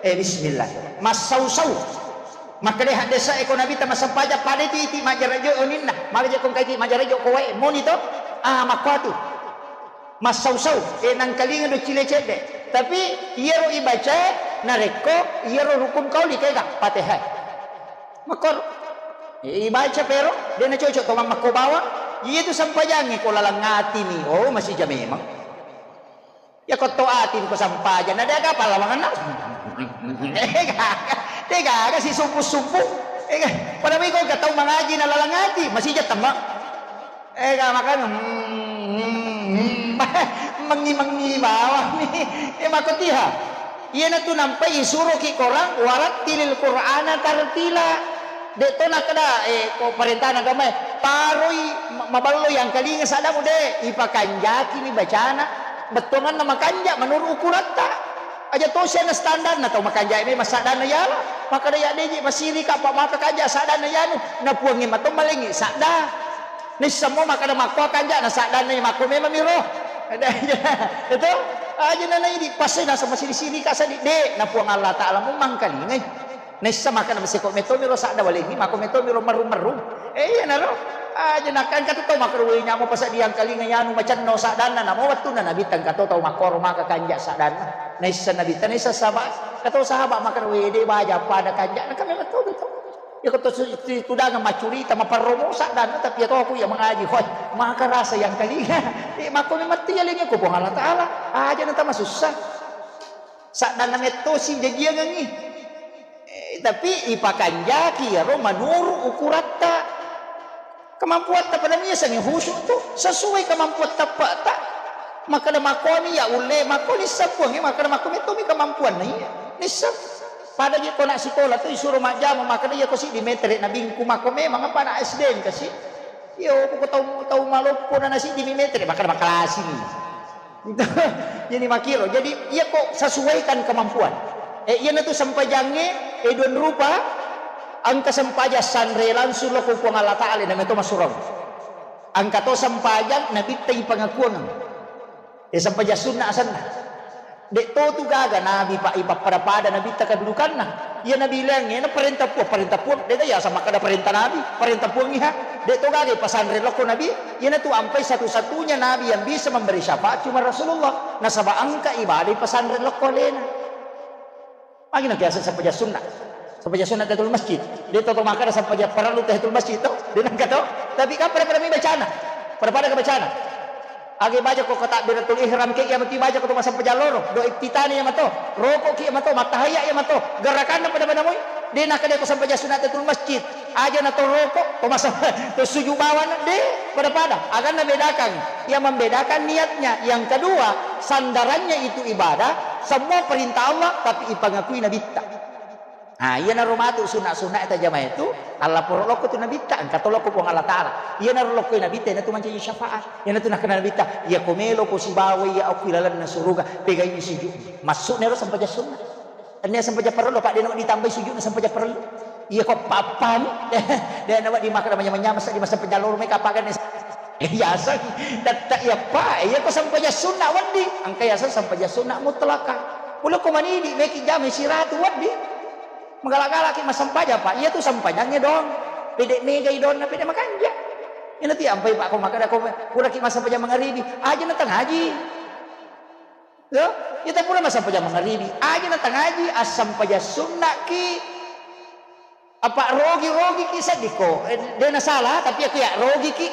Eh, bismillah. Massau-sau. Makkeda haddesa eko Nabitta massempajang pada iti, iti majarajo oninna. Mala je kongkai iti majarajo ko wae. Moni to? Ah, makkuatu. Massau-sau, eh, nangkalinga do cile cedde. Tapi iyaro ibaca narekko iyaro rukun kauli kega Fatihah. Makor. Eh, ibaca pero, de nacocok to mammakko bawang. Iya tu sempajangnge ko lalang atimi. Oh, masija memang. Ya ko to atim ko sampajang, na de aga pallawangenna. Eh, gaga. De gaga si subuh-subuh. Eh, pada miko tau mangaji na lalang ati, masija temma. Ega makana, mm, mm, mengi-mengi bawang ni. Eh, makotiha. Iyanatu nampai isuroki korang, "Warattilil Qur'ana tartila." De to nakkeda, eh, ko parentana agamae, paroi ma-, maballo yangkalinga saddamu de, ipakanjaki mi bacana. Bettuanganna makanja menurut ukuratta. Aja tosi ana standarna tau makanja memang saddanna yala. Makkeda ya deji masirika apa maka kanja saddanna yanu. Na puangnge mato malengi sadda. Naisseng mo makkeda makko kanja na saddanna makko memang miro. Itu aja na naidi pasai nasa masiri-sirika sadi de na Puang Allah Taala mu mangkalingai. Naisseng makkeda masiko meto miro sadda walengi makko meto miro merru-merru. Eh, iyanaro. Aja nakangka tu tau makkeda, "Wei, nyamo pasadiang kalinga yanu macenno saddanna." Namo wettunna Nabitta engka to tau makkoro maka kanja saddanna. Naisseng Nabitta, naisseng sahabat. Kato sahabat makkeda, "Wei, de baja pada kanja." Naka memang to, to. Ya ko to su-, tu-, tudanga maccurita, maparromo saddanna, tapi ya to aku ya mengaji. Hoi, maka rasa yang kalinga. Eh, makko memang tiya lengi ko Puang Allah Taala. Aja na tama susah. Saddanna mettosi jajiangengngi. Eh, tapi ipakanjaki iyaro manuru ukuratta. Kemampuatta pada miasengngi khusyuk tu sesuai kemampuan tappa'ta. Makkeda makkomi ya ulle, makkoni seppuangngi, makkeda makko mettomi kemampuanna iya. Nisseng. Pada je ko nak sikola tu isuro majjama, makkeda iya ko siddi metere nabingku, makko memang apa anak S D engka si. Iyo, ko tau, tau maloppo na siddi mi metere, makkeda makalasi ni. Jadi makkiro. Jadi, iya ko sesuaikan kemampuan. Eh, iyanatu sempajangnge, eh, dua rupa, engka sempajang sanre langsung lao ko Puang Allah Taala, namato masurau. Engka to sempajang nabitta ipangakuang. Eh, sempajang sunna asenna. De to tu gaga nabi pa ipappada-pada nabitta kedudukanna. Iya nabi laingnge na parenta Puang, parenta Puang. De ga yaseng makkeda parenta nabi, parenta Puang iha. De to gaga ipasanre lao ko nabi. Iyanatu ampai satu-satunya nabi yang bisa memberi syafaat cuma Rasulullah. Nasaba engka ibadah ipasanre lao ko alena. Magi na kiaseng sempajang sunna. Sempajang sunna tahiyatul masjid. De to, to makkeda sempajang parellu tahiyatul masjid to. De nengka to. Tapi kan pada-pada mi bacana. Pada-pada ke bacana. Agi baca ko takbiratul ihram ke iya mati baca ko to massempajang loro. Do iftitani iya mato. Roko ki iya mato, mattahiyya iya mato. Gerakanna pada-pada moi. De nakkeda ko sempajang sunna tahiyatul masjid. Aja na to roko, to masa-, to sujud bawang, de, pada-pada. Akan na bedakan. Yang membedakan niatnya. Yang kedua, sandarannya itu ibadah, semua perintah Allah, tapi ipangakui nabitta. Ah, iyanaro matu sunna-sunna tajama itu, Allah poro lokko tu nabitta, engka to lokko Puang Allah Taala. Iyanaro lokko nabitta, iyanatu mancaji syafaat. Iyanatu nakkeda nabitta, iya ko melo ko sibawa iya okki lalenna suruga, pegai sujud. Maksudnya ro sempajang sunna. Ennia sempajang parellu, Pak, de nawedding ditambai sujudna sempajang parellu. Iya ko pappani. De nawedding makkeda manyameng-nyameng seddi massempajang loro mai kapagenne. Biasa. Tette iya, Pak. Iya ko sempajang sunna wedding. Engka yaseng sempajang sunna mutlaka. Pole ko manidi meki jama siratu wedding. Magala-galaki massempajang, Pak. Iya tu sempajangnge doang. Pede megai doanna, pede makanja. Ina ti ampai, Pak, ko makkeda ko puraki massempajang mangaribi. Aja na tangaji. Yo, ita pura massempajang mangaribi, aja na tangaji, assempajang sunnaki. Apa rogi-rogi ki seddi ko, eh, de na salah, tapi aku ya rogi ki.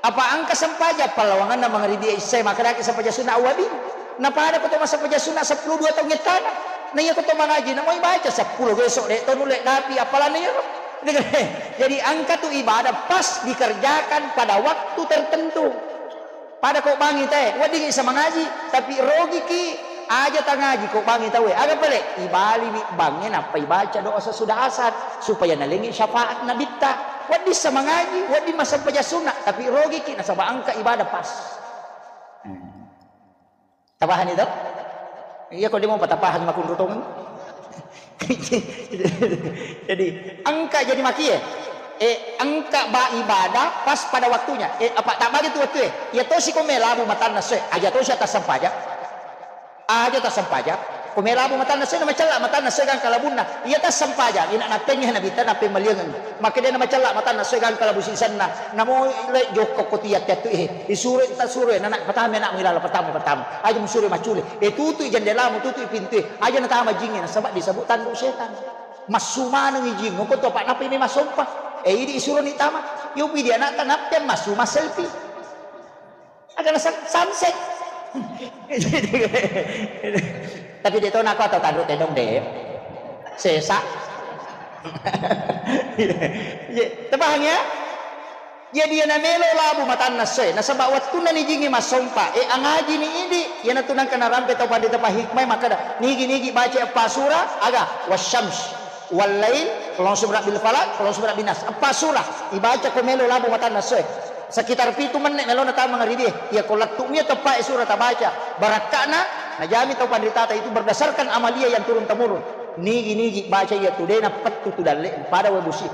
Apa engka sempajang pallawanganna mangaribi isya, makkedaki sempajang sunna awabi. Na pada ko to massempajang sunna seppulo dua taung ettana. Na iya ko to mangaji, na moi baca seppulo geso, de to nulle dapi apalana iyaro. Jadi engka tu ibadah pas dikerjakan pada waktu tertentu. Pada ko bangi tae, wedding isa mangaji, tapi rogiki aja tangaji ko bangi taue. Aga pale? Ibaliwi bangnge nappa ibaca doa sesudah asar supaya nalengi syafaat nabitta. Wedding isa mangaji, wedding massempajang sunna, tapi rogiki nasaba engka ibadah pas. Hmm. Tapahani to? Iya, ko demo patapahang makunru tongeng. Jadi, engka jadi makie. Eh, engka ba ibadah pas pada waktunya. Eh, apa tak bagi tu waktu eh? Iya tosi ko melabu matanna soe, aja tosi atas sempaja. Aja atas sempaja. Ko melabu matanna soe, na macella matanna soe gangka labunna. Iya atas sempaja, ina napengngi nabitta napemmaliangeng. Makkeda na macella matanna soe gangka labu sisenna. Namo le jokko ko tiya tiya tu eh. Isuro ta suro eh, nana patama anakmu ilala patama patama. Aja musuro maccule. Eh, tutui jendelamu, tutui pintue. Aja natama jingnge, nasaba disebut tanduk setan. Massu maneng ijing, ko to apa napi me masompa. Eh, idi isuro ni tama. Yo pidi anakta nappe massu masselfie. Agana san-, sunset. Tapi de to nako atau tanduk tedong de. Sesa. Iya, tepahang ya? Jadi iyana melo labu matanna soe. Nasaba wattunna nijingi massompa, eh, angaji ni idi. Iyana tu nangka narampe tau pandita pahikmai makkada, nigi-nigi baca eppa sura, aga, wasyams, wallail, qul a'udzu birabbil falaq, qul a'udzu birabbin nas. Eppa sura, ibaca ko melo labu matanna soe. Sekitar pitu menne melona tama mangaribie. Iya ko lettu mia teppa e sura tabaca. Barakkana, najami tau pandritata itu berdasarkan amalia yang turun temurun. Nigi-nigi baca iya tu dena pettu tu dalle pada we busi.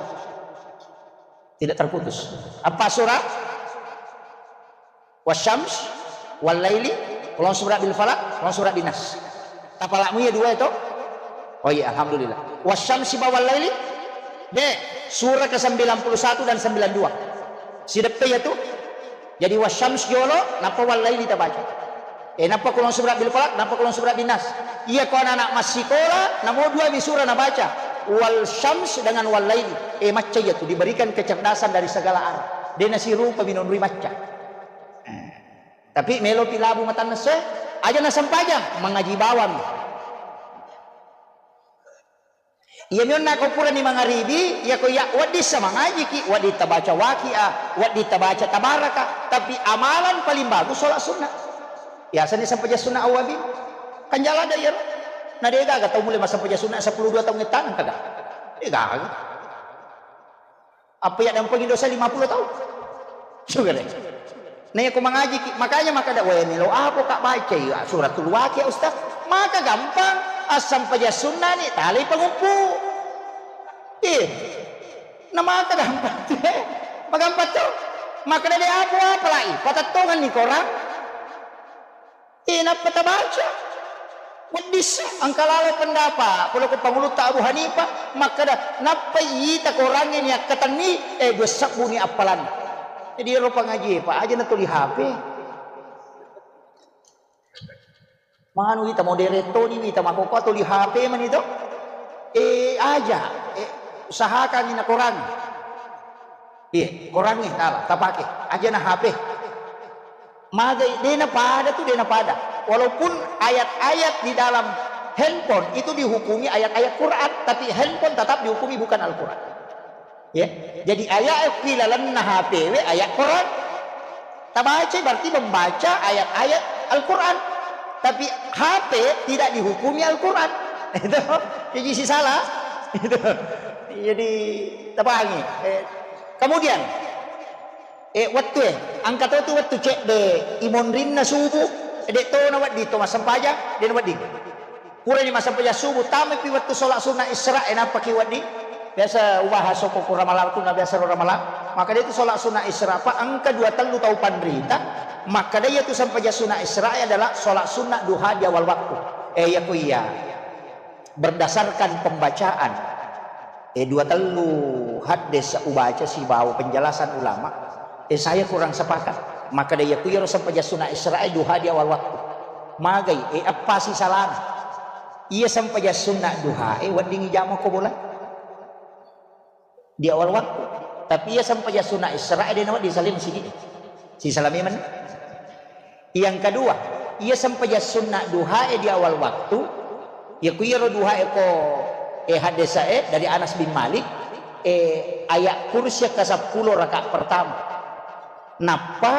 Tidak terputus. Apa surah? Wasyams, wal laili, qul a'udzu birabbil falaq, qul a'udzu birabbin nas. Tapalakmu iya dua itu? Oh iya, alhamdulillah. Wasyamsi ba wal laili? De, surah ke sembilan puluh satu dan sembilan dua. Sideppe iya tu? Jadi wasyams jolo, nappa wal laili tabaca. Eh, nappa qul a'udzu birabbil falaq, nappa qul a'udzu birabbin nas. Iya ko anak-anak massikola, namo dua mi sura nabaca. Wal syams dengan wal laili. Eh, macca iya tu diberikan kecerdasan dari segala arah. De nasirupa minonroi macca. Eh. Tapi melo pi labu matanna soe, aja nasempajang, mangaji bawang. Iya mionna ko purani mangaribi, iya ko iya wedding sa mangajiki, wedding tabaca Waqiah, wedding tabaca Tabaraka, tapi amalan paling bagus sholat sunnah. Biasanya sempajang sunnah awwabin. Kan jala ada iya. Na de gaga tau mulai massempajang sunnah sepuluh dua tahun ngettanang kaga. De gaga. Apa iya dampeng Indonesia lima puluh tahun? Sudah deh. Nah, iya ko mangaji ki, makanya maka ada, "Wah, melo apa kak baca ya suratul Waqiah, Ustaz?" Maka gampang, asam paja sunnah nih, tali pengumpu. Iya. Nah, maka gampang. Magampang tuh. Maka ada apa-apa lagi. Patattongan nih korang. Eh, nappa tabaca. Weddissa, engka lalo pendapat, pole ko pangulutta Abu Hanifah, makkeda, nappa ita korangnge ni akkatenni, eh, dua sebbu ni appalan. Jadi, ero pangaji, Pak, aja natuli H P. Manu ita modere toni, ita makoko tuli H P mani to. Eh, aja, eh, usahakan ni na korang. Iya, korangnge tala tapake, aja na H P. Magai, dena pada tu, dena pada. Walaupun ayat-ayat di dalam handphone itu dihukumi ayat-ayat Quran, tapi handphone tetap dihukumi bukan Al-Quran. Ya, jadi ayat di lalenna H P we ayat Quran. Tabaca berarti membaca ayat-ayat Al-Quran. Tapi H P tidak dihukumi Al-Quran. Itu, jadi si salah. Itu. Jadi, tapahangi. Eh, kemudian, eh, wettu, eh, engka to tu wettu cedde imonrinna subuh, de to na wedding to massempajang, de na wedding. Purani massempajang subuh, tamaipi wettu sholat sunnah Isra, eh, nappaki wedding. Biasa ubahas okko ku Ramalang tu, na biasa ro Ramalang. Maka dia tu sholat sunnah Isra, Pak, engka dua tellu tau panrita, maka dia tu sempajang sunnah Isra adalah sholat sunnah duha di awal waktu. Eh, iya ku iya. Berdasarkan pembacaan, eh, dua tellu haddes ubaca sibawa penjelasan ulama, eh, saya kurang sepakat. Maka dia ku iyaro sempajang sunnah Isra, eh, duha di awal waktu. Magai, eh, apa si salana? Iya sempajang sunnah duha, eh, wedding ijama ko bola. Di awal waktu. Tapi iya sempajang sunnah Isra, eh, de na wedding saling sigi. Si salami men. Yang kedua, iya sempajang sunnah duha, eh, di awal waktu. Ya ku iyaro duha, eh, ko, eh, hadis, eh, dari Anas bin Malik. Eh, ayat kursi akka seppulo rakaat pertama. Nappa,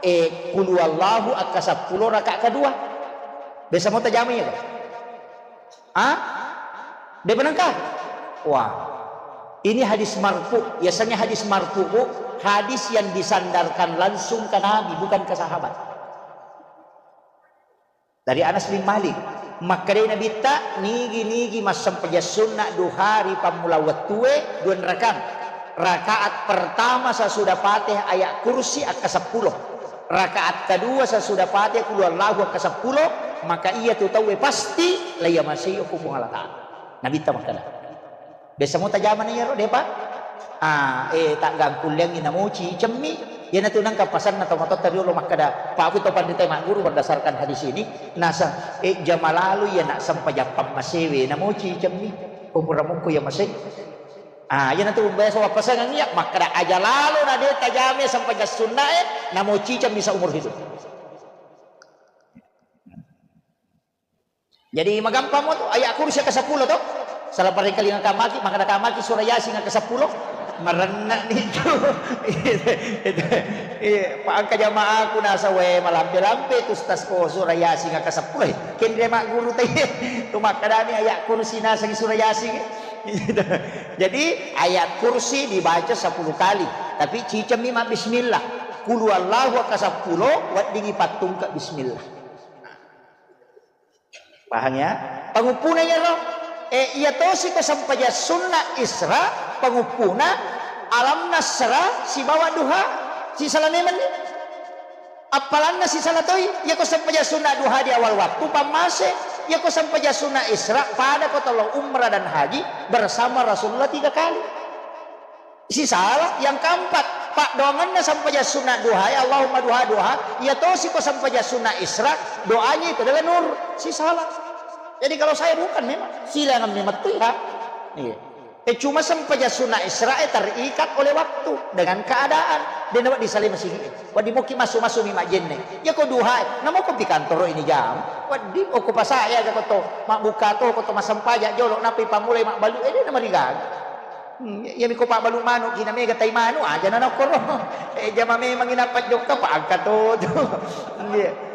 eh, qul huwallahu akka seppulo rakaat kedua. Biasa mo tajama iya, kan? Ah? De' benengka? Wah. Ini hadis marfu. Biasanya hadis marfu, Bu, hadis yang disandarkan langsung ke Nabi, bukan ke sahabat. Dari Anas bin Malik, makkedai Nabitta, nigi-nigi massempajang sunna duha ri pammula wettue, dua rakang. Rakaat pertama sesudah Fatihah ayat kursi akka seppulo. Rakaat kedua sesudah Fatihah qul huwallahu akka seppulo, maka iya tu tauwe pasti laiya masei okko Puang Allah Ta'ala. Nabitta makkeda. Biasa mo tajamana iyaro, de'pa? Ah, eh, taggangkulleangngi namoci cemmi. Iyanatu nengka pasanna tomatoatta riolo makkeda, "Pak, aku to panrita magguru berdasarkan hadis ini, nasa, eh, jama lalo iya nak sempajang pammasewe namoci cemmi. Ko pura mukko iya masei." Ah, iyanatu biasa wappasangang iya, makkeda aja lalo na de' tajame sempajang sunnae, namoci cemmi seumur hidup. Jadi magampang mo tu, ayat kursi ke seppulo to. Salah parengkalinga kamaki, makkeda kamaki surah Yasin ke seppulo. Marenna ni tu. Iya, Pak, engka jamaaku nasa we malampe-lampe tu, Ustaz, ko surah Yasin ke seppulo. Kenre magguru tadi. Tu makkedani ayat kursi naseng surah Yasin. Jadi ayat kursi dibaca sepuluh kali, tapi cicemmi ma bismillah. Qul huwallahu akka seppulo, weddingi pattungke bismillah. Paham ya? Panguppuna iyaro. Eh, iya tosi ko sempajang sunna Isra, panguppuna Alam Nasra sibawa Duha, sisala memenni. Appalanna sisala toi, iya ko sempajang sunna Duha di awal waktu, pammase. Iya ko sempajang sunna Isra, pada ko tolo umrah dan haji bersama Rasulullah tiga kali. Sisala. Yang keempat, paddoangenna sempajang sunna duha, ya Allahumma duha, duha, iya tosi ko sempajang sunna Isra, doanya itu adalah nur. Sisala. Jadi kalau saya bukan memang, silangan memang tu ya. Iya. Eh, cuma sempajang sunna Isra, eh, terikat oleh waktu dengan keadaan. Dia dapat disalai masih. Waddi mukki massu-massu mi majjenne. Ya ko duha, namo ko pi kantoro ini jam. Waddi, oh, ko pasaya ga ko to, mabbuka to, ko to massempajang jolo, napi pammulai mabbalu, eh, dia nama rigaga. Hmm, iya mi ko pabbalu manu, kina mega tai manu, aja na nokkoro. Eh, jama memang ina pajjokka pa angka to tu. Iya.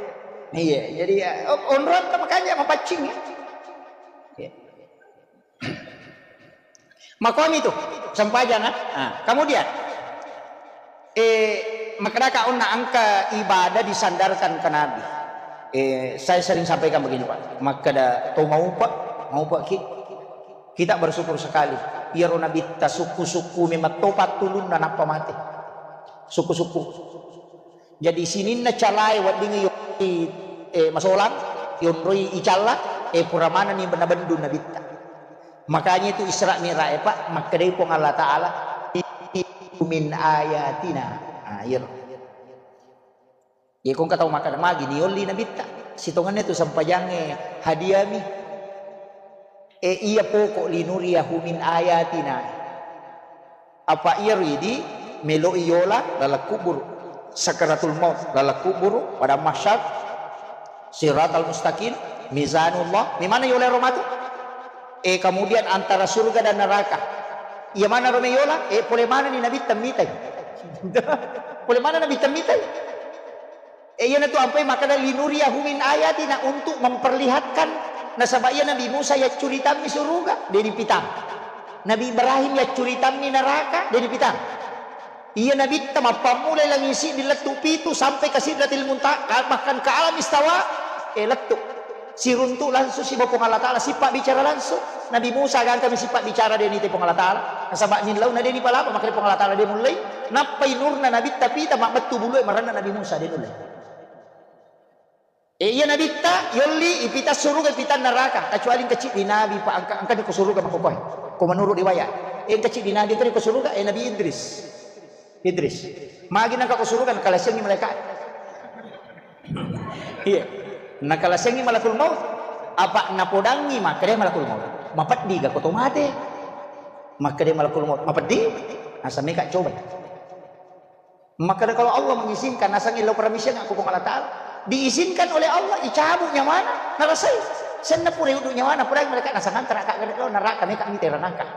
Iya, jadi ya, oh, onrong ka makanya mapaccing ya. Iya. Makomi tu, sempajang, ah. Ah, kemudian, eh, makkedaka onna engka ibadah disandarkan ke Nabi. Eh, saya sering sampaikan begini, Pak. Makkeda to maupa, maupa ki. Kita bersyukur sekali. Iyaro Nabitta sukku-sukku memang to pattulunna nappa mate. Sukku-sukku. Jadi sininna calae weddingngi yonroi, eh, masolang, yonroi icalla, eh, pura manenni nabendu Nabitta. Makanya itu Isra Mi'raj, Pak, makkedai Puang Allah Ta'ala, "Min ayatina." Ah, iyaro. Iya, ko engka tau makkeda, "Magi niolli Nabitta?" Sitongenna tu sempajangnge hadiami. Eh, iya pokok, "Linuriyahu min ayatina." Apa iyaro idi meloi yola laleng kuburu, sakaratul maut laleng kuburu, padang mahsyar, siratal mustaqim, mizanullah. Memana yola ero matu? Eh, kemudian antara surga dan neraka. Iya mana ro meyola? Eh, pole mana ni Nabitta mitai? Pole mana Nabitta mitai? Eh, iyanatu ampai makkeda, "Linuriyahu min ayatina," untuk memperlihatkan. Nasaba iya Nabi Musa yaccuritammi suruga, de' nipitang. Nabi Ibrahim yaccuritammi neraka, de' nipitang. Iya Nabitta mappammulai langi siddi lettu pitu sampai ke Sidratil Muntaha, bahkan ke alam istawa, eh, lettu. Siruntu langsung sibawa Puang Allah Ta'ala, sipabbicara langsung. Nabi Musa gangkami sipabbicara de' nite Puang Allah Ta'ala. Nasaba nillauna de' nipalapa, makanya Puang Allah Ta'ala de' mullei. Nappai nurna Nabitta pita, mabbettu bulue marenna Nabi Musa de' nullei. Eh, iya Nabitta yolli ipita suruga, ipita neraka, kecuali engka ciddi Nabi, Pak, engka, engkani ko suruga makkukoe. Ko menurut riwayat, eh, engka ciddi Nabi engkani ko suruga, eh, Nabi Idris. Idris. Magi nengka ko suruga, nakalasengi malaikat. Iya. Nakalasengi malakul maut. Apa napodangi, makkeda malakul maut, "Mapeddi ga ko to mate?" Makkeda malakul maut, "Mapeddi?" Asa meka coba. Makkeda, kalau Allah mengizinkan, nasang illau permission aku Puang Allah Ta'ala. Diizinkan oleh Allah, icabut nyawana, narasai. Senna pura uddu nyawana, pura mereka nasang antara kak gede lo neraka, meka mite ranaka.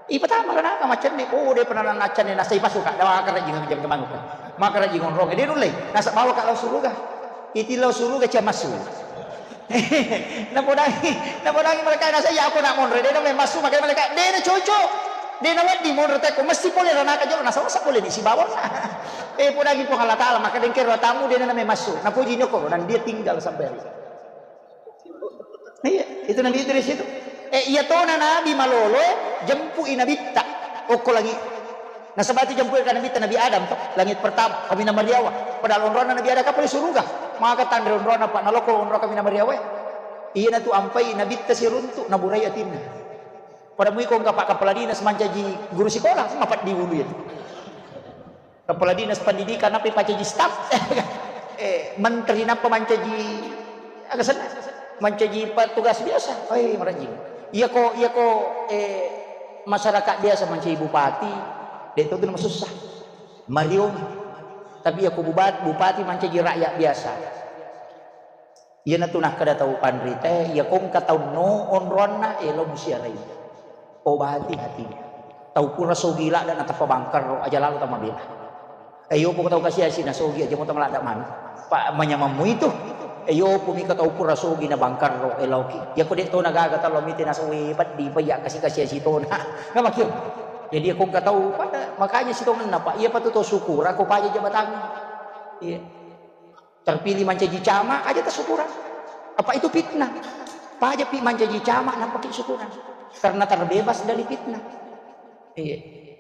Ipatama ranaka macenne, oh, de pernah nacenne, nasai pasu ka, dawa karaji ngajam kemanu ka. Makaraji ngonrong, de nulle, nasa bawa ka lao suruga. Iti lao suruga cia masu. Napodangi, napodangi mereka nasa iya aku nak monre, de na masu, makanya mereka, de na cocok. De na wedding monre teko, mesti pole ranaka jolo, nasa wasa pole di sibawa. Eh, podangi Puang Allah Ta'ala, maka dengkero tamu, de na masu. Napuji nyoko, dan dia tinggal sampai hari. Iya, itu Nabi Idris itu. Eh, iya tona Nabi malolo, eh, jempui Nabitta. Okko langit. Nasaba itu jempui ka Nabitta Nabi Adam to, langit pertama, kami na mariawa. Padahal onrona Nabi Adam kapal suruga. Maka tanre onrona, Pak, naloko onro kami na mariawa. Eh. Iya natu ampai Nabitta siruntu, naburai atinna. Pada mui ko enggak Pak kepala dinas mancaji guru sekolah, mapat di ulu itu. Kepala dinas pendidikan, apa pacaji staf? Eh, menteri napa mancaji, aga senna? Mancaji petugas biasa. Oi, marajing. Iya ko, iya ko, eh, masyarakat biasa mancaji bupati, de to tu masussa. Mariong. Tapi iya ko bubat-, bupati mancaji rakyat biasa. Iyanatu nakkeda tau panritae, iya ko engka tau no onroanna, elo musiarai. Obati hatimu. Tau pura sogi ladda natappa bangkarro, aja lalo tamabela. Eyo poko tau kasiasi na sogi aja motong ladda manu. Pa manyamammu itu. Eyo pumi ka tau pura sogi na bangkarro, eloki. Iya ko de to na gaga talo mite na sogi peddi pa iya kasi-kasiasi tona. Nggak makir. Jadi iya ko engka tau pada makanya sitongenna, Pak. Iya patu to syukur, aku paja jabatannya. Iya. Terpilih mancaji camat, aja tasukurang. Apa itu fitnah? Paja pi mancaji camat, napaki syukurang. Karena terbebas dari fitnah. Iya.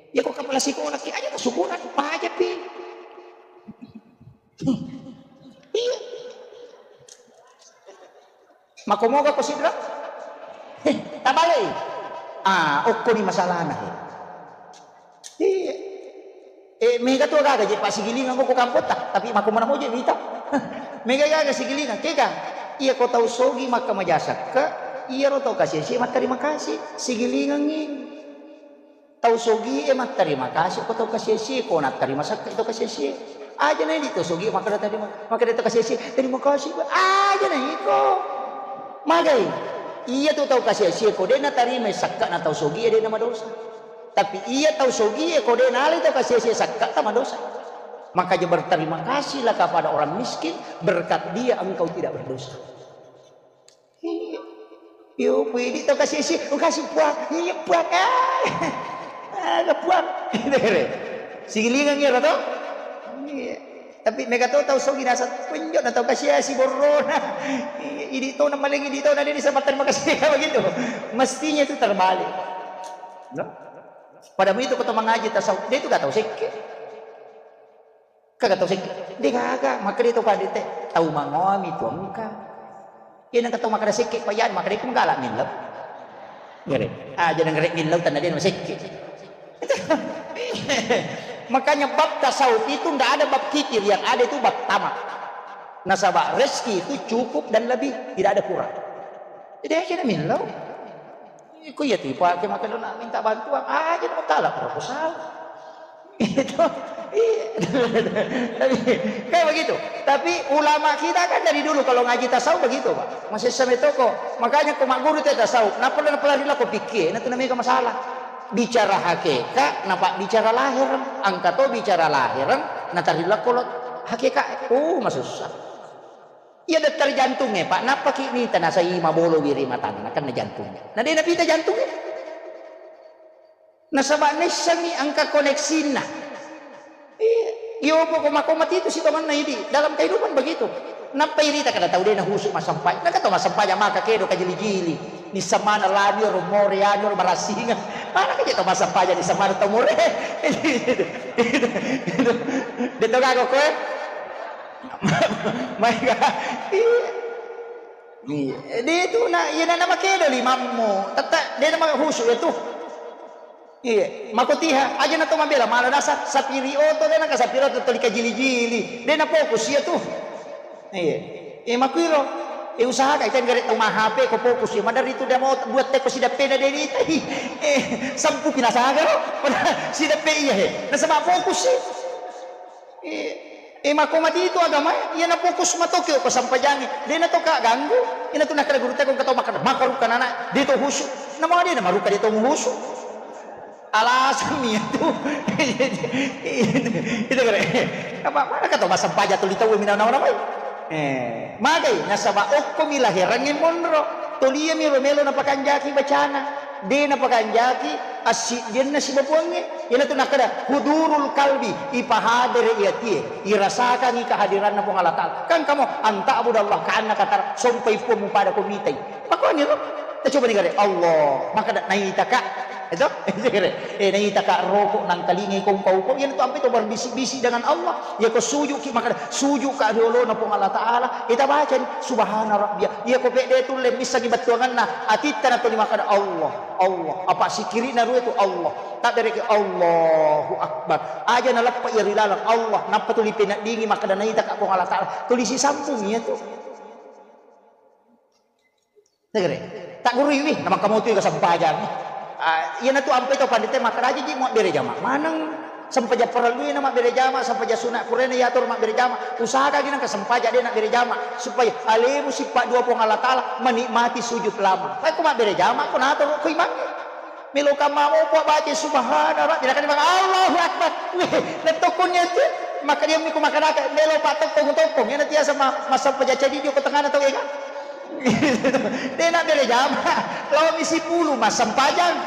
Ya kok kepala sekolah ki aja tasukurang, paja pi. Iya. Makomoga ko sidra? Heh, tabalei. Ah, okko ni masalahna, he. Iya. Eh, mega tu gaga je, Pak, sigilingang ko kampotta, tapi mako mana moje wita. Mega gaga sigilingang, kega? Iya ko tau sogi maka majasakka, iya ro tau kasih-kasih, matterima kasih, sigilingangi. Tau sogi e matterima kasih ko tau kasih-kasih, ko natterima sakka tau kasih-kasih. Aja na di tau sogi maka terima, maka tau kasih-kasih, terima kasih, Pak. Aja na iko. Magai, iya tu tau kasih-kasih ko de natarima sakka na tau sogi e de na madosa. Tapi iya tau sogie ko de nalai tau kasiesie sakkatta madosa. Makanya berterima kasihlah kepada orang miskin, berkat dia engkau tidak berdosa. Iya. Yo, pui di tau kasiesie, oh, kasih puang, iya puang, ah, ada puang. Sigilingan iya to? Iya. Tapi mega to tau sogi nasa penjo na tau kasiesie borrona. Iya, idi to na maling idi to na dia disampaikan makasih begitu. Mestinya itu terbalik. No? Pada begitu ko to mangaji tasawuf, de tu ga tau sekke. Kaga tau sekke. De gaga, maka de to pade te. Tau mangoami tu engka. Iya nang tau makkeda sekke, payan makkeda ku menggalak millau. Gare. Ah, jadi gare millau tanah dia nama sekke. Makanya bab tasawuf itu ndak ada bab kikir, yang ada itu bab tamak. Nasaba rezeki itu cukup dan lebih, tidak ada kurang. Jadi aja na millau. Iko iya tu ipake makkeda na minta bantuan, aja na tala proposal. Itu, iya. Tapi, kayak begitu. Tapi ulama kita kan dari dulu kalau ngaji tasawuf begitu, Pak. Masih sampai toko. Makanya ko magguru te tasawuf, napa napa lari lako pikir, na tu namanya masalah. Bicara hakikat, napa bicara lahir, angka to bicara lahir, na tari lako lo hakikat. Oh, masussa. Iya dokter jantungnge, Pak, nappaki mita nasai mabolo wiri matanna, kan jantungnge. Na de napita jantungnge. Nasaba naissengngi engka koneksinna. Iya, iyo poko mako mati itu sitongenna idi. Dalam kehidupan begitu. Nappa irita kada tau de nahusu massampai. Naka tau massampajang maka kedo kajili-jili. Nissamana lani ro more anu ro marasinga. Mana kaje tau massampajang nissamana tau more. De to gago koe. Maega. Iya. Iya. De tu na, iya na, na makedo limammu. Tetta de na mahusu ya tu. Iya, makotiha aja na to mabela mala nasa sapiri oto de na ka sapiri oto toli kajili-jili. De na fokus iya tu. Iya. Eh, makuiro. Eh, usaha ka ikan gare tau ma H P ko fokus ya. Madari tu de mau buat teko sidappena de ni. Eh, sampu pinasaga lo. Pada sidappe iya he. Nasaba fokus sih. Eh, eh, mako mati itu agama, iya na fokus matoki ko sampajangi. De na to ka ganggu. Ina tu nakala guru teko kato makada maka ruka nana de to husu. Nama de na maruka de to muhusu. Alasanni itu. Itu kare. Apa mana kata masa baja tuli tau minang nama namai? Eh, magai nasaba okko mi laherangnge monro. Tuli mi ro melo napakanjaki bacana. De napakanjaki assiddianna sibabuangnge. Iyanatu nakkeda hudurul kalbi, ipahadere i atie, irasakangi kehadiranna Puang Allah Ta'ala. Kan kamu anta abudallah ka annaka tara, sompai puang mupada ko mitai. Makkoni ro? Tacoba ni gare, Allah, makkeda naitaka. Itu? Eh, naitaka roko nangkalingai ko upa-upa. Iyanatu ampe to berbisik-bisik dengan Allah. Iya ko sujuki makkeda sujuka riolona Puang Allah Ta'ala. Ita baca ni, subhana rabbia. Iya ko pede tulle missangi bettuanganna. Atitta na tuli makkeda Allah, Allah. Apa sikirina rue tu Allah. Tabbereki Allahu Akbar. Aja naleppa iya ri laleng Allah. Nappa tuli peneddingi makkeda naitaka Puang Allah Ta'ala. Tuli sisampung iya tu. Tegere. Tagguruiwi, namakkamotui ga sempajang. Ah, iyanatu ampai to pandite makkeda aja ji muabbere jama. Maneng sempajang parellui na mabbere jama, sempajang sunat purena yatur mabbere jama. Usahakagi nangka sempajang de nabbere jama supaya alemu sippa dua Puang Allah Ta'ala menikmati sujud lama. Tapi ko mabbere jama, ko nato ko imangnge. Melo kamma mopo baca subhana rabbi, tidak kan Allahu Akbar. Weh, lettokkonnya itu. Maka dia miku makanaka melo pak tokkong tokkong. Yana tiasa ma, masa pejaca di ko tengah tau ega. De nabbere jama, lao mi sipulu massempajang.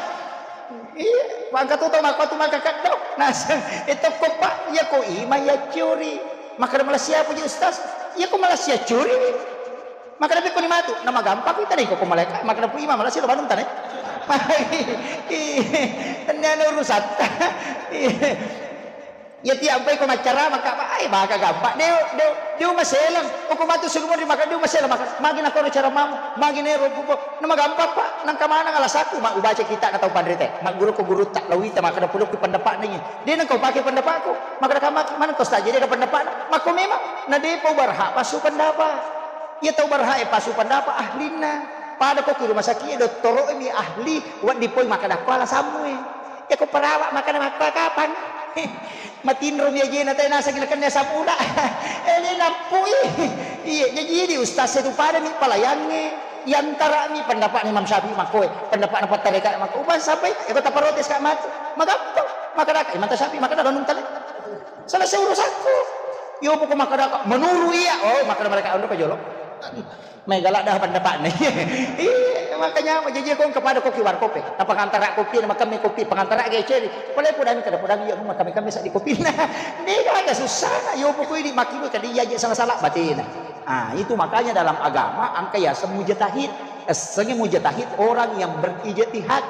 Iya, mangka tu tau makko tu mangka keddo. Naseng, e tokko pak, iya ko ima iya curi. Makkeda malassia puji ustaz. Iya ko malassia curi. Makkeda pekko ni matu, nama gampang kita nih ko malaika. Makkeda pu ima malassia lo banung tane. Iya, tenniana urusatta. Iya. Iya, tiampai ko maccarama, Kak, Pak. Ai, baka gampang. Deu, deu, deu maselang. Uku matu sugumur di maka deu maselang. Maka, magi nakono cara mamu. Magi nero pupo. Nama gampang, Pak. Nangka maneng alasaku, ma ubaca kita na tau panrite. Magguru ko gurutta, lawita, maka da pulukku pendapat ni. Dia nangka upake pendapatku. Maka da kama, mana kau saja dia pendapatna. Mako memang, na depa ubarha pasu pendapat. Iya tau barha e pasu pendapat ahlinna. Pada ko ki rumah sakit, dottoro mi ahli, waddi poi maka da kuala samue. Iya ko perawat makkeda makko kapang. Matinro mi ajena, tae naseng nakenna sapura. Ele nappui. Iya, jaji di ustaz e tu pada mi palayangnge. Yantara mi pendapatna Imam Syafi'i makkoe, pendapatna Pattareka makko. Uban sampai, iya ko taparotes ka matu. Magampang. Makkeda ka, Imam Syafi'i makkeda donung tale. Selesai urusanku. Yo poko makkeda ka, menuru iya. Oh, makkeda mereka onro ko jolo. Mai galak dah pendapatna. Iya, makanya mau jaji kong kepada kopi warkop e. Apa pengantara kopi, nama kami kopi pengantara ge ceri. Pale podami kada podami ya rumah kami kami sak di kopi. Nah, ini ada susah nak yo pokoknya di makin kada iya aja salah-salah batin. Ah, itu makanya dalam agama angka ya semujatahid. Essengi mujatahid orang yang berijtihad.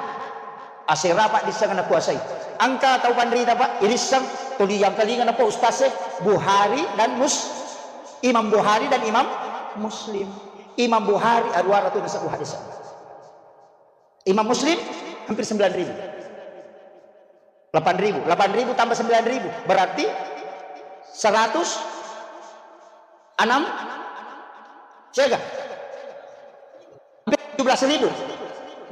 Asera paddisseng nakuasai. Engka tau panrita, Pak, irisseng tuli yangkalinga napa ustaz e, Bukhari dan Mus-, Imam Bukhari dan Imam Muslim. Imam Bukhari aruara tu nasabbu hadis. Imam Muslim hampir sembilan ribu. Delapan ribu. Delapan ribu tambah sembilan ribu berarti seratus enam, siaga? Hampir tujuh belas ribu.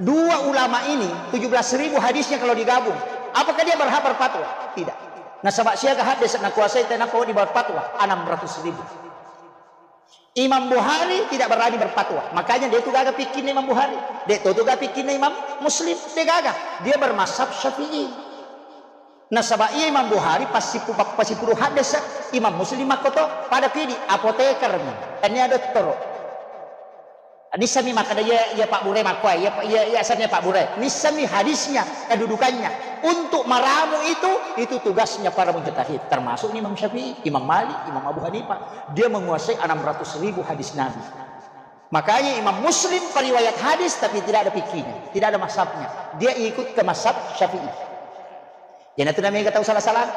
Dua ulama ini, tujuh belas ribu hadisnya kalau digabung. Apakah dia berhak berfatwa? Tidak. Nasaba siaga hadis nakuasai tenapa di berfatwa? Enam ratus ribu. Imam Bukhari tidak berani berfatwa. Makanya dia tu gaga pikirnya Imam Bukhari. Dia tu, tu gaga pikirnya Imam Muslim. Dia gaga. Dia bermazhab Syafi'i. Nasaba iya Imam Bukhari passipu-, pa-, pasipuru haddesa, Imam Muslim makkoto, pada pidi apoteker mi, tania dottoro. Nissami makkeda iya, iya Pak Bure makkoe, iya, iya, iya asanna Pak Bure. Nissami hadisnya, kedudukannya. Untuk meramu itu, itu tugasnya para mujtahid, termasuk Imam Syafi'i, Imam Malik, Imam Abu Hanifah. Dia menguasai enam ratus ribu hadis Nabi. Makanya Imam Muslim periwayat hadis tapi tidak ada fikihnya, tidak ada mazhabnya. Dia ikut ke mazhab Syafi'i. Iyanatu namega tau sala-sala.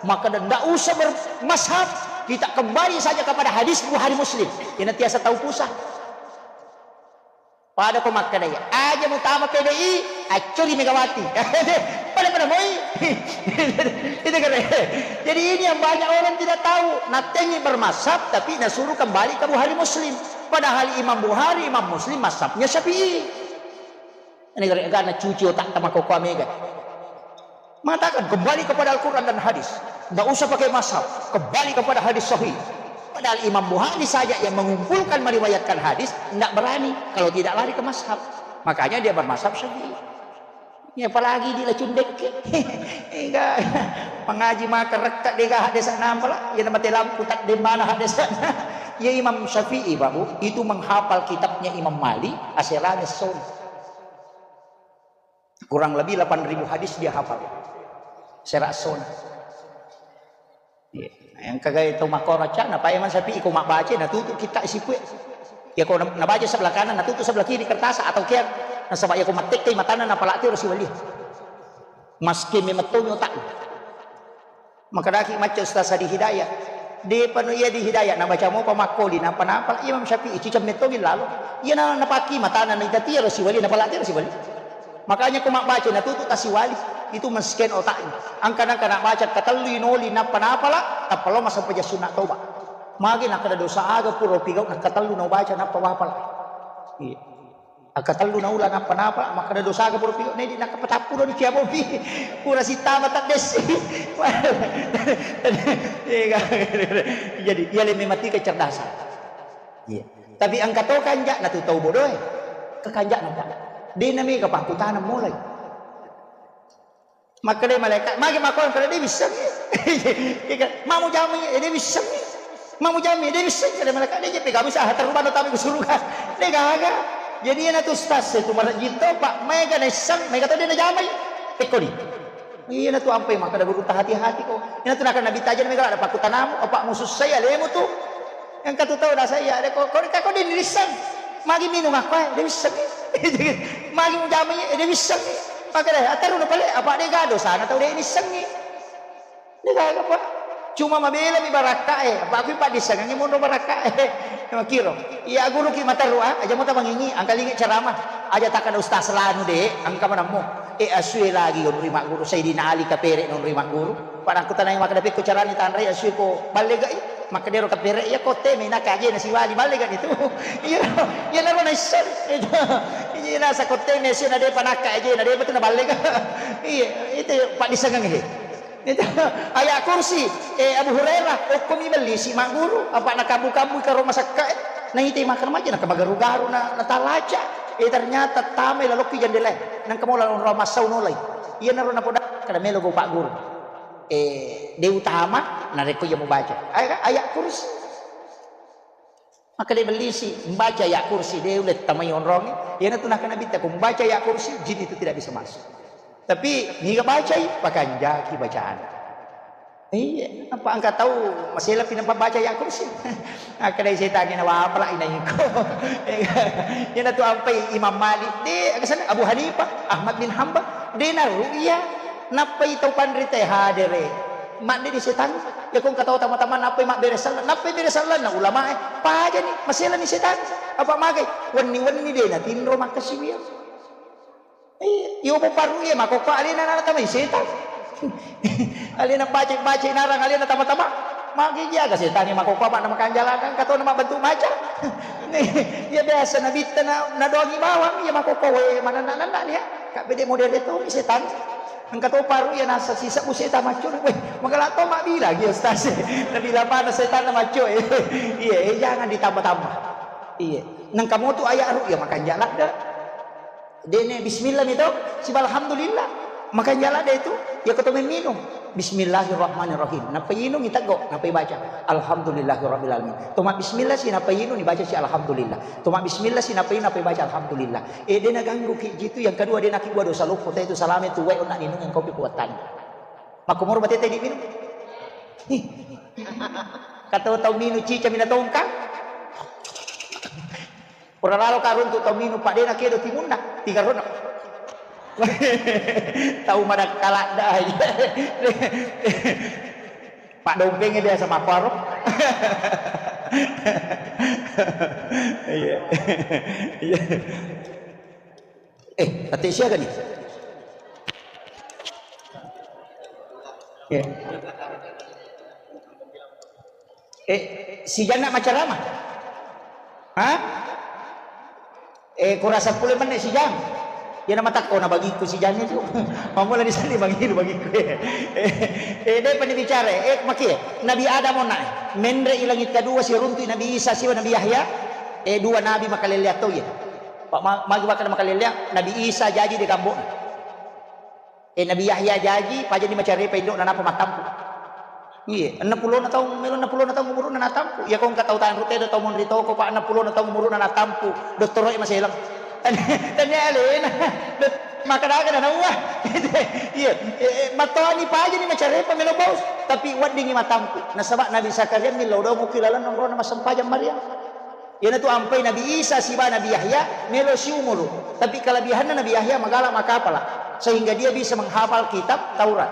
Maka ndak usah bermazhab. Kita kembali saja kepada hadis Bukhari Muslim. Iyanatu tiasa tau pusat. Pada ko makkeda iya, aja mutama P D I, accuri Megawati. Pada-pada moi. Itu keren. Jadi ini yang banyak orang tidak tahu. Natengi bermazhab, tapi nasuruh kembali ke Bukhari Muslim. Padahal Imam Bukhari, Imam Muslim mazhabnya Syafi'i. Ini gara-gara cuci otak sama koko Mega. Mengatakan, kembali kepada Al-Quran dan hadis. Nggak usah pakai mazhab. Kembali kepada hadis sahih. Padahal Imam Bukhari saja yang mengumpulkan, meriwayatkan hadis, nggak berani kalau tidak lari ke mazhab. Makanya dia bermazhab Syafi'i. Ya, apalagi di lacundekke. Ega, pangaji maka rekka dega hadesa nampala. Ya, namate lampu tak demana hadesa. Ya, Imam Syafi'i, Pak Bu, itu menghafal kitabnya Imam Malik, aserane sona. Kurang lebih delapan ribu hadis dia hafal. Sera sona. Iya. Yang kagai tau makkoro cana, Pak Imam Syafi'i ko mabbaca, natutu kita sipue. Ya, ko na-, nabaca sebelah kanan, natutu sebelah kiri kertas atau kian. Nasaba ya ko mattekkai matana napala tiro siwali. Maske memettomi otakna. Makadaki macca Ustaz Adi Hidayat. Depa no iya di Hidayat, nabaca mopa makkoli, napa-napa Imam Syafi'i, ciceng mettogi lalo. Iya na, napaki matana, naita tiro siwali, napala tiro siwali. Makanya ko mabbaca natutu tasiwali, itu mesken otaknya. Angka-angka nak baca katellui noli nappa-napala, tappa lo masempajang sunna toba. Magi nakkeda dosa aga pura pigau nakkatellu nau baca nappa wapala. Iya. Akkatellu naula nappa-napala, makkeda dosa aga pura pigau, nedi nakkapatappu doni kiabopi. Pura sitama taddessi. Iya, kan? Jadi, iya le memati kecerdasan. Iya. Tapi engka to kanja'na tu tau bodoe. Kekanja'na, Pak. De' na mega pakkutaneng mulai. Makkeda malaikat, magi makkua, makkeda de' wissengngi. Iya, kan? Mamu jamai, eh, de' wissengngi. Mamu jamai, de' wissengngi. Kada malaikat, de' jeppe kamu sah terubah no tami ke surga. De' gaga. Jadi, iyana tu ustaz e tu marejjing to, Pak, mega naisseng, mega to de' najamai. Pekkoni. Iyana tu ampai makkeda guru, tahati-hati ko. Iyana tu nakkeda Nabi, tajenna mega ada pakkutanamu, apa musussai alemu tu. Engka tu tau nasai, ya, de' ko, ko, ko de' nisseng. Magi minung aku, eh, de' wissengngi. Magi mujamai, eh, de' wissengngi. Makkeda, aterru na pale, apa de' gaga dosana tau de' nissengngi. De' gaga, Pak. Cuma mabela mi barakka e, apa aku paddissengengngi monro barakka e. Makkiro. Iya guru ki materru, ah, aja mo tamangingi, angkalingi ceramah. Aja takkeda ustaz lanu de', engka manammo. Eh, asue lagi onri magguru, Sayyidina Ali kapere' nonri magguru. Pada aku tanai makkeda pekko carani tanrai asue ko ballegai. Makkeda ero kapere' iya kotte mena kaje na siwali ballega nitu. Iya, iya naro naisseng. Iya nasa kotte mese na de'pa nakka aje na de'pa tu na ballega. Iya, itu paddissengengngi. Itu ayat kursi, eh, Abu Hurairah, okko mi bellisi magguru, apa na kabu-kabu karo masakka, eh. Na ite makan maja na kemagaru-garu na, na talaca. Eh, ternyata tame lalokki jendela. Nang kamu lalu roma sau nolai. Iya naro napoda kada melo go Pak Guru. Eh, de' utama narekko iya mubaca. Ayat, ayat kursi. Makkeda bellisi, membaca ayat kursi, de' ulle tamai onrongnge. Iyana tu nakkeda Nabitta, ko membaca ayat kursi, jin itu tidak bisa masuk. Tapi niga bacai, pakanjaki bacaan. Iya, apa engka tau masela pi nampa baca ayat kursi. Akkeda setangnge, na wapala inaiko. Iyana tu ampai Imam Malik, de', aga senna Abu Hanifah, Ahmad bin Hambal, de' na ru'ya. Nappai tau panrita hadere. Madde di setan. Ya ko engka tau tama-tama nappai mabbere sallang, nappai bere sallang na ulama e. Pajani, maselani setan. Apa magai? Wenni-wenni de' na tinro makkasiwiang. Iya, iyo mo paru iya makkokko alena na tamai setan. Alena baca-baca narang alena tama-tama. Magi jaga setan iya makkokko apa na makanjalakan katona mabbentuk maca. Iya biasa nabitta na, na doangi bawang iya makkokko we mananna-nanna nia. Kabbede model itu setan. Engka to paru iya nasa sisebbu setan macco. Weh, magala to mabbilang iya ustaz. Nabilang mana setan macco. Iya, eh, jangan ditambah-tambah. Iya. Nengka motu ayat ru'ya makanja ladde. Dene bismillah mi to, siba alhamdulillah. Makanja ladde itu, ya ko to memminung. Bismillahirrahmanirrahim. Nappa inung iteggo, nappa ibaca alhamdulillahirabbil alamin. To mabbismillah si nappa inung ibaca si alhamdulillah. To mabbismillah si nappa inung nappa ibaca alhamdulillah. Eh, de naganggu ki jitu, yang kedua de nakibua dosa loppo, te itu salame tu wae onna ninung yang kopi kuatan. Makkomoro batete di minum. Ih. Kata tau minum cica mina tongkang. Pura lalo karuntu tau minum, Pak, dena kedo timunna, tiga rono. Tau madakkaladda. Pak dompengnya biasa mapparo. Iya. Iya. Eh, ate siaga nih? Ya. Eh, si Janna macarama? Hah? Eh, kurasa pule menne si Jang. Ya nama takko na bagiku si Jang itu. Mamula di sana bagiku, bagiku. Eh, eh, deh pani bicara. Eh, makie. Nabi Adam onna. Menre i langit kedua si runtu Nabi Isa siwa Nabi Yahya. Eh, dua nabi makalelea to ya. Pak ma-, magi bakal makalelea Nabi Isa jaji de gambok. Eh, Nabi Yahya jaji, pajani macarepa indo'na, nappa mattampu. Iya, enneng pulona taung, melo enneng pulona taung umuruna natampu. Iya, ko engka tau tanru tedo, tau monri toko, Pak, enneng pulona taung umuruna natampu. Dottoro'e maseleng. Tania alena. Dot-, maka daga na naua. Iya, eh, eh, mattoani pajani macarepa melo bos. Tapi weddingi matampu. Nasaba Nabi Zakaria millau domo ki laleng nonrona massempajang Maryam. Iyanatu ampai Nabi Isa siba Nabi Yahya melo siumuru. Tapi kelebihanna Nabi Yahya magala makapala, sehingga dia bisa menghafal kitab Taurat.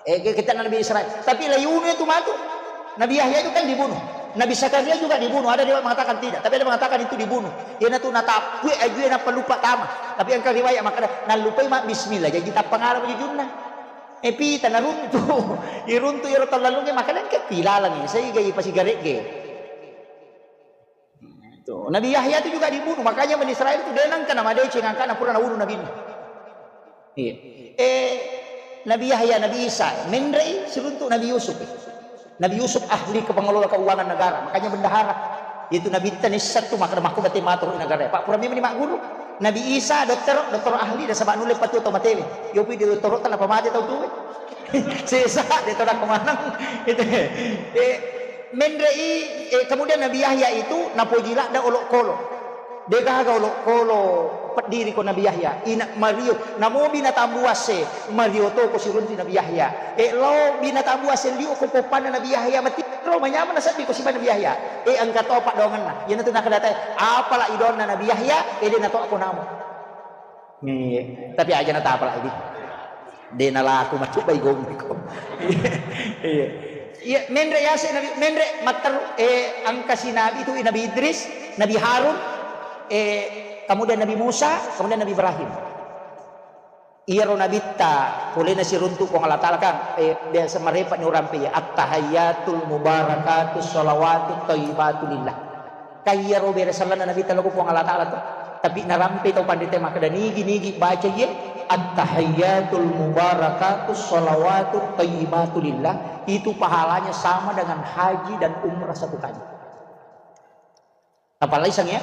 Eh, ke-, kitab Nabi Israel. Tapi layunu itu matu. Nabi Yahya itu kan dibunuh. Nabi Zakaria juga dibunuh. Ada riwayat mengatakan tidak, tapi ada mengatakan itu dibunuh. Iyanatu natappue ajue nappa lupa tama. Tapi engka riwayat makkeda nallupai ma bismillah. Jadi tappa ngala jujunna. Eh, pita naruntu. Iruntu iro tallalunge makkeda engka pilalangi. Sehingga ipasigaregge. Tuh, Nabi Yahya itu juga dibunuh, makanya Bani Israel itu denang kana madeceng angkana pura naunu Nabi. Iya. Eh, Nabi Yahya, Nabi Isa, menrei siruntu Nabi Yusuf. Nabi Yusuf ahli kepengelola keuangan negara, makanya bendahara. Itu Nabi Tanissa tuh maka makku bate matur negara. Pak pura memang lima guru. Nabi Isa dokter, dokter ahli dan sebab nulis patu atau matewe. Yopi di dokter tanpa mate tau tuwe. Sesa dia tau kemana. Itu. Eh, Menre'i, eh, kemudian Nabi Yahya itu napoji ladda olokolo. Degaga olokolo peddiri ko Nabi Yahya. Ina Mario, namo binatang buasse, Mario to ko sirunti Nabi Yahya. Eh, lo binatang buasse liu ko popana Nabi Yahya, mati ro manyamana seddi ko siba Nabi Yahya. Eh, engka to paddoangenna. Iyanatu nakadatai, apala idonna Nabi Yahya, eh, de nato ko namo. Iya, tapi aja natapala idi. De nalaku macubba igommi ko. Iya. Iya, menre yase Nabi, menre matteru, eh, angkasi Nabi itu Nabi Idris, Nabi Harun, eh, kemudian Nabi Musa, kemudian Nabi Ibrahim. Iyaro nabitta, polena siruntu Puang Allah Ta'ala kan, eh, biasa marepa ni orang pe, at-tahayyatul mubarakatus shalawatut thayyibatu lillah. Kaiyaro bere sallanna Nabitta loko Puang Allah Ta'ala to. Tapi narampe tau panrita makkeda nigi-nigi baca iye, at-tahayyatul mubarakatus shalawatut thayyibatu lillah, itu pahalanya sama dengan haji dan umrah satu kali. Apalagi sang ya?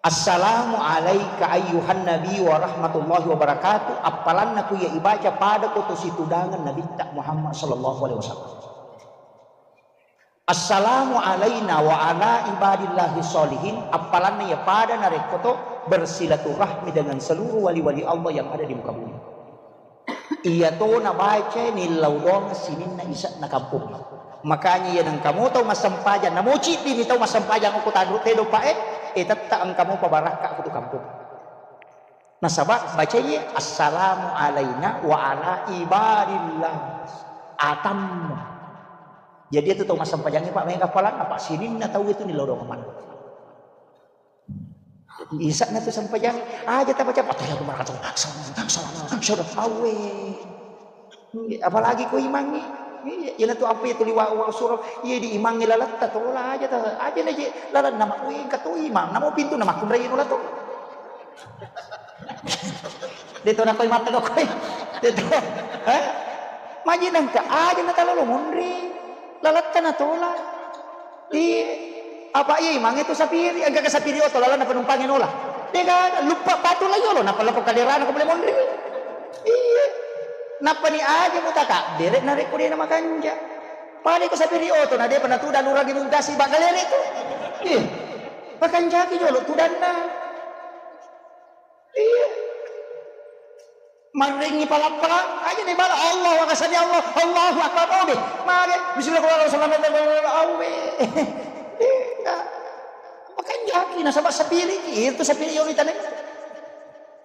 Assalamu alaika ayyuhan nabi wa rahmatullahi wa barakatuh. Appalanna ku iya ibaca pada ko to situdangan Nabitta Muhammad sallallahu alaihi wasallam. Assalamu alaina wa ala ibadillahi sholihin, appalanna iya pada narekko to bersilaturahmi dengan seluruh wali-wali Allah yang ada di muka bumi. Iya to nabaca nillau doang sininna ise'na kampung. Makanya iya nengkamu tau massempajang, namo ciddimi tau massempajang okko tanru tedo pa'e, eh, tetta engkamu pabarakka ko tu kampung. Nasaba bacai assalamu alaina wa ala ibadillah. Atammu. Jadi itu tau massempajangnge, Pak, mega palang apa sininna tau itu ni lodong mana. Jadi isakna tu sempajang aja tabaca, "Atahiyatu barakatuh. Salam, salam, salam." Awe. Iya, apalagi ko imangnge. Iya, iyana tu apa itu liwa wa surah. Iya di imangnge lalatta tola aja ta. Aja na je lalanna mak wengka tu imang. Namo pintu na makkunrai nola tu. De to nakoi mata koi. De to. Eh? Maji nangka aja na talalo monri. Lalatta na tola. Iya. Apa iya imangnge tu sapiri, engka ke sapiri oto lalanna penumpangnge nola. De gaga, luppa patu la yolo, nappa lako kaderana ko bole monri. Iya. Nappani aja mutaka, derek narekko dena makanja. Pada ko sapiri oto na depa natuda nurangi mungkasi bagalere tu. Iya. Pakanjaki jolo tudanna. Iya. Marrengi pala-pala aja ni bala Allah wa kasani Allah, Allahu Akbar, oh deh. Mare, bismillahirrahmanirrahim, awe. Iya. Makanjaki nasaba sapiri, itu sapiri yolo itane.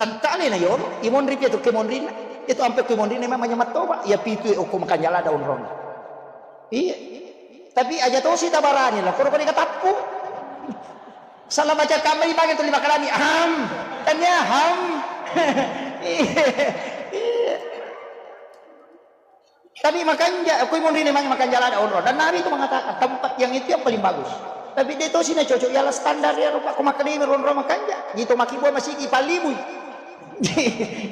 Tentane na yolo, imonri pi tu kemonrina. Itu ampe kemonrina memang manyamat toba. Ya pitu okko makanjala daun rong. Iya. Tapi aja tosi tabarani lah, koro koni katappu. Salah baca kamari bagi tu lima kalani. Ham. Tanya ham. Iya. Iya. Tapi makanja, aku imun rini mangi makanja lada onro. Dan Nabi itu mengatakan tempat yang itu yang paling bagus. Tapi dia tosi na cocok ialah standar ya rupa ko makademi ronro makanja. Gitu maki buah masigi palibui.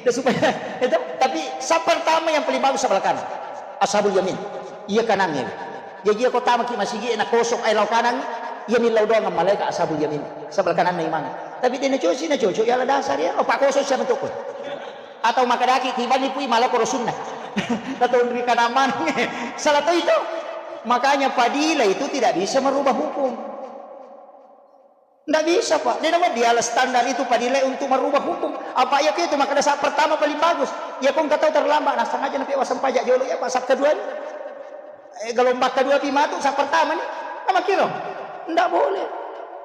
Dan supaya itu, tapi sa pertama yang paling bagus sebelah kanan. Ashabul yamin. Iya kanannya. Jadi iya kota maki masigi na kosong ai lau kanan. Iya millau doang malaikat ashabul yamin. Sebelah kanan na imang. Tapi dia na cocok, na cocok ialah dasar ya. Oh, pak kosong siapa tu? Atau makkedaki tibanni pui malako ro sunna. Tatonri kana maneng. Salah to itu. Makanya fadilah itu tidak bisa merubah hukum. Ndak bisa, Pak. Dia nama dia standar itu fadilah untuk merubah hukum. Apa iya itu makkeda saat pertama paling bagus. Ya kong katau terlambat, nah sengaja napi wasempajak jolo ya, Pak, saat kedua ini. Eh, gelombang kedua pi matu, saat pertama nih. Nama kiro? Ndak boleh.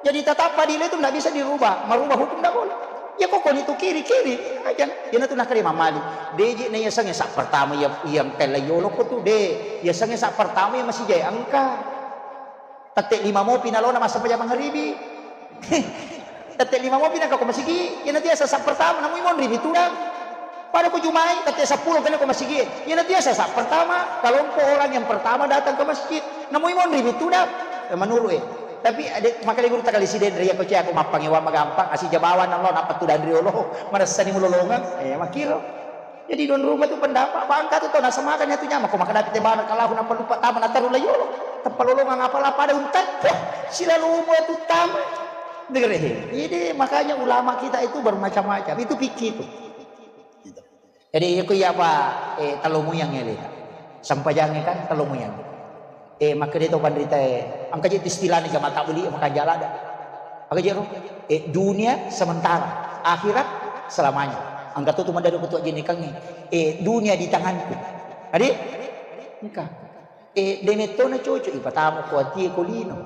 Jadi tetap fadilah itu ndak bisa dirubah. Merubah hukum ndak boleh. Ya kok koni tu kiri, kiri. Aja. Ya natu nakkeda Imam Malik. Deje na ya sange saat pertama ya yang kella yolo ko tu de. Ya sange saat pertama ya masih jaya engka. Tette lima mopi nalona massempajang mangaribi. Tette lima mopi nangka ko masigi, iyana tiasa sa pertama, namu monri mi tudang. Pada ko jumai, tette seppulo kena ko masigi, iyana tiasa sa pertama, kelompok orang yang pertama datang ke masjid, namu monri mi tudang. Eh, menurut eh. Tapi ada makanya guru takali siden ria ko cia ko mappangewa magampang, asi jabawan Allah napa tudang riolo, marasani mulolongan, eh, makiro. Jadi don rumah tu pendapat bangka tu tau nasemakan ya tu nyama ko maka dapet bana kalau aku nampak lupa tama nataru la yolo tempat lolongan apa lah pada untat silalu umur tu tama degere. Jadi makanya ulama kita itu bermacam-macam itu pikir tu. Jadi aku ya apa eh talomu yang elita sampajangnya kan talomu yang Eh, makkeda to panritae, engka je istilahna jama tabbeli, maka jala ada. Aga je ro? Eh, dunia sementara, akhirat selamanya. Engka to tu maddaru ketua jenekangnge. Eh, dunia di tanganku. Adi? Engka. Eh, demetto na cocok ipatamu ko atie ko lino.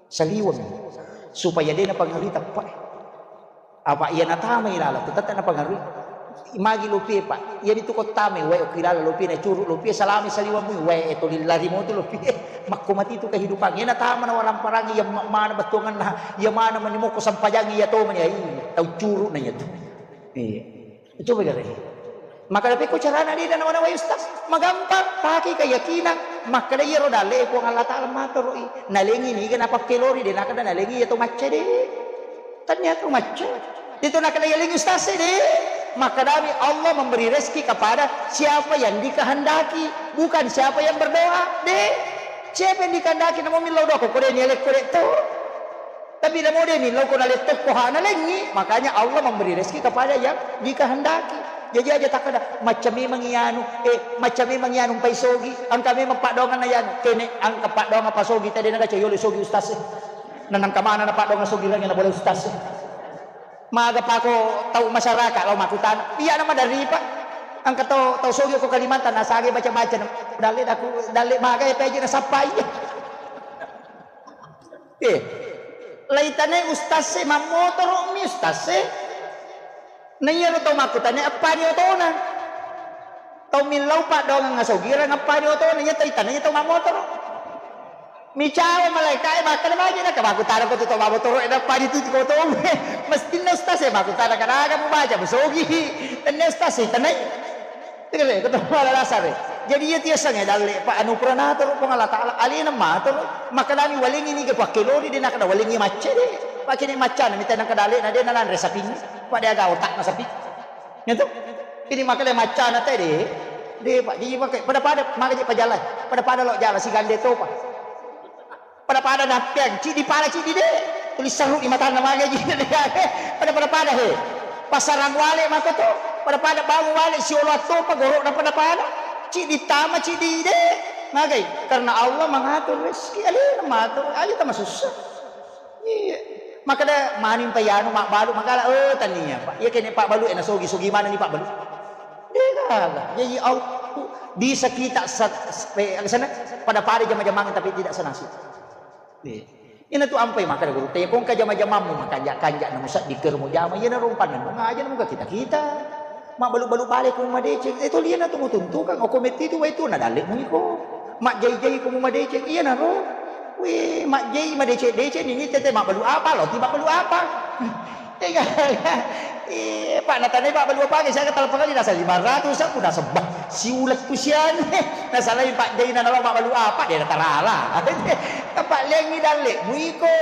Saliweng. Supaya dena pangarita, Pak. Apa iya natamai laleng tu tette napangarui. Magi lopie, Pak. Iya ditu ko tamai wae okki laleng lopie nacuru lopie salami saliweng mui wae e toli lari motu lopie. Makko mati tu kehidupan. Iya natama na waramparang iya ma-, mana bettuanganna, iya mana mani mokko sampajangi iya to mani ai tau curu na iya tu. Iya. Coba gare. Maka dape ko carana de na nawa-nawai ustaz. Magampang, pakai keyakinan. Makkeda iyaro dalle Puang Allah Taala matoroi. Nalengi niga napakkelori de nakeda nalengi iya to macca de. Tania tu macca. Itu nakala yaling ustaz de. Makkedami Allah memberi rezeki kepada siapa yang dikehendaki, bukan siapa yang berdoa. De. Siapa yang dikehendaki namo millau doa ko de ni alek ko de to. Tapi namo de millau ko naletto ko hana lengi, makanya Allah memberi rezeki kepada yang dikehendaki. Jadi aja takkeda macca memang iyanu, eh macca memang iyanu pai sogi, engka memang paddoangan na iyanu. Kene engka paddoangan pasogi tadi naga cayolo sogi ustaz. Nanang kamana na paddoangan sogi lagi na boleh ustaz. Maga pako tau masyarakat lao makkutana. Iya nama dari Pak. Engka tau tau sogi ko Kalimantan nasage baca-baca dalle daku dalle maga ya peje na sappai. Eh, laitanai ustaz e mammotoro mi ustaz e. Na iyaro tau makkutana appani otona. Tau millau paddoangang asogirang appani otona iya tau itanai tau mammotoro. Micawa malaika e makkeda maji na kabaku taro ko tu tau mammotoro e nappani tu ko tau. Mestinna ustaz e makkutana kadaga mubaca musogi. Tenna ustaz e tanai. Tegere ko to mala dasare. Jadi iya tiasangnge dalle Pak anu pura natoro Puang Allah Taala alena matoro makkedami walengi niga pakkelori de nakeda walengi macca de. Pakene maccana mita nangka dalle na de nananre sapingnge. Pak de aga otakna sapi. Nyetu. Ini makkeda maccana te de. De Pak jadi pakai pada-pada maka je pajalan. Pada-pada lo jalan sigande topa. Pada-pada nappiang, ciddi pala ciddi de. Tuli serru di matanna magai ji. Pada-pada pada he. Pasarang wale mako to. Pada-pada bangun wale siolo attopa goro'na pada-pada. Ciddi tama ciddi de. Magai karena Allah mengatur rezeki alena matur aja tama susah. Iya. Makada maning payanu makbalu makala oh tania Pak. Iya kene pakbalu ena sogi sogi mana ni pakbalu. Degaga. Jadi au bisa kita sat- spe- sana pada-pada jama-jamang tapi tidak senasib. Iya. Ina tu ampai maka guru te kong ka jama-jamammu makanja-kanja namu saddi kermu jama iya na rompanna nu ngaja namu ka kita-kita. Mabbalu-balu bale ku madeceng. Eh to liana tu mutuntukan oko metti tu wai tu na dalle mu iko. Majjai-jai ku mu madeceng iya na ro. Wih, majjai madeceng-deceng ni tete mabbalu apa lo ti mabbalu apa. Tega. Eh, Pak, natanai Pak balu apa ge saya ketalepon kali nasa lima ratus aku nasa bah siulet tu sian. Nasalai Pak Jai na nawa Pak balu apa dia natarala. Pak lengi dalle muiko.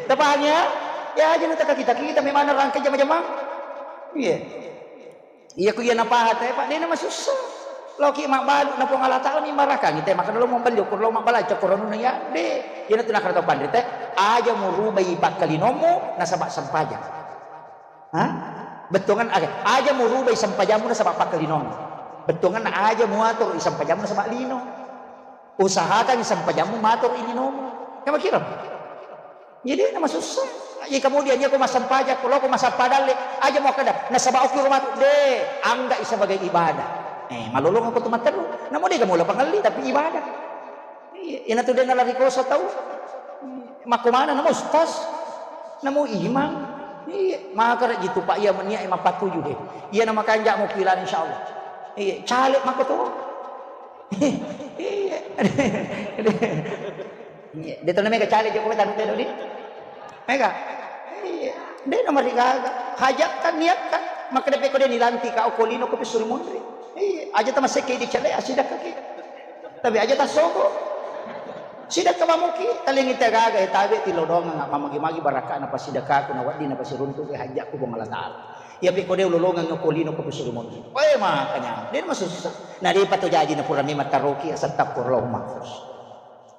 Tapahang ya? Ya aja nata kita kita memang rangkai jama-jama. Iya. Iya ku iya napaha te Pak, dena masussa. Loki mabbalu na Puang Allah Taala mi marakangi te maka lo mabbalu ko lo mabbalu cokkoronuna ya de. Iyana tu nakara tau panrita aja murubai pakkalinommu nasaba sempajang. Ha? Bettuangan, aga, aja murubai sempajammu nasaba pakkalinong. Bettuangan aja muatur i sempajammu nasaba lino. Usahakan i sempajammu matur i linomu. Iya makiro. Jadi na masussa. Iya, kemudian iya ko massempajang, ko loko massappa dalle, aja muakkeda nasaba okki ro matu. De, angga i sebagai ibadah. Eh, malolong ko tu matteru. Namo de gamola pangelli tapi ibadah. Iya, iyana tu de nalari kosa tau. Makko mana namo ustaz? Namo imam? Iya, maka rek jitu pak iya menia imam patuju de. Iya nama kanjak mu kilan insyaallah. Iya, caleg mako tu. Iya. Iya, de tona mega caleg joko tanu tedo di. Mega. Iya. De nomor gaga. Hajat kan niat kan. Maka de peko de nilanti ka okolino ko pesuri munri. Iya, aja tamasekke di cele asida kaki. Tapi aja tassoko. Sidekka mamuki, talengi tagaga, eh, tabe tilodongang, mamagi-magi barakana pasidekkaku, na wedding na pasiruntuki hajjakku Puang Allah Taala. Iya pekko de ulolongang ko lino ko pisuru moni. Oe makanya, de masussa. Na de pato jaji na pura memang taroki asattappu Allahul Mahfuz.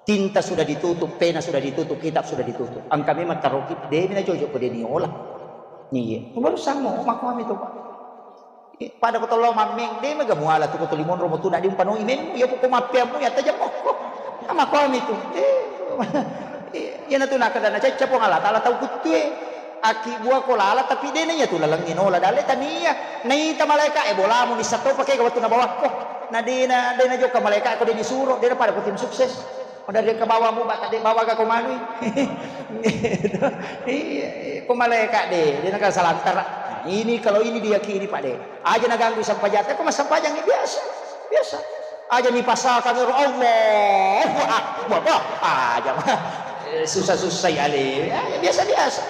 Tinta sudah ditutup, pena sudah ditutup, kitab sudah ditutup. Angka memang taroki, de mina cocok ko de niola. Iya. Baru samo, makkuami to, Pak. Eh, pada ko tollo mammeng, de mega muala tu ko tuli monro mo tu na diumpanoi memmu, iya ko mappeammu, iya tajang mokko. Ama ko ami tu. Eh, iya na tu nakada na cacca Puang Allah Taala tau kuttue. Aki bua ko lala, tapi de na iya tu lalengnge nola dalle tania. Naita malaika e bolamu nissa to pake ga wettu na bawakko. Na de na, de na jokka malaika ko de disuro, de na pada ko tim sukses. Pada de ka bawamu, bata de bawa ga ko manui. Iya, iya. Ko malaika de, de na ka salantara. Nah, ini kalau ini diyakini, Pak de. Aja naganggu sampajang, ko massampajang biasa, biasa. Aja ni pasaka ngero Allahu Akbar. Wah, aja mah. Eh, susah-susah ya le. Ya, ya, biasa-biasa.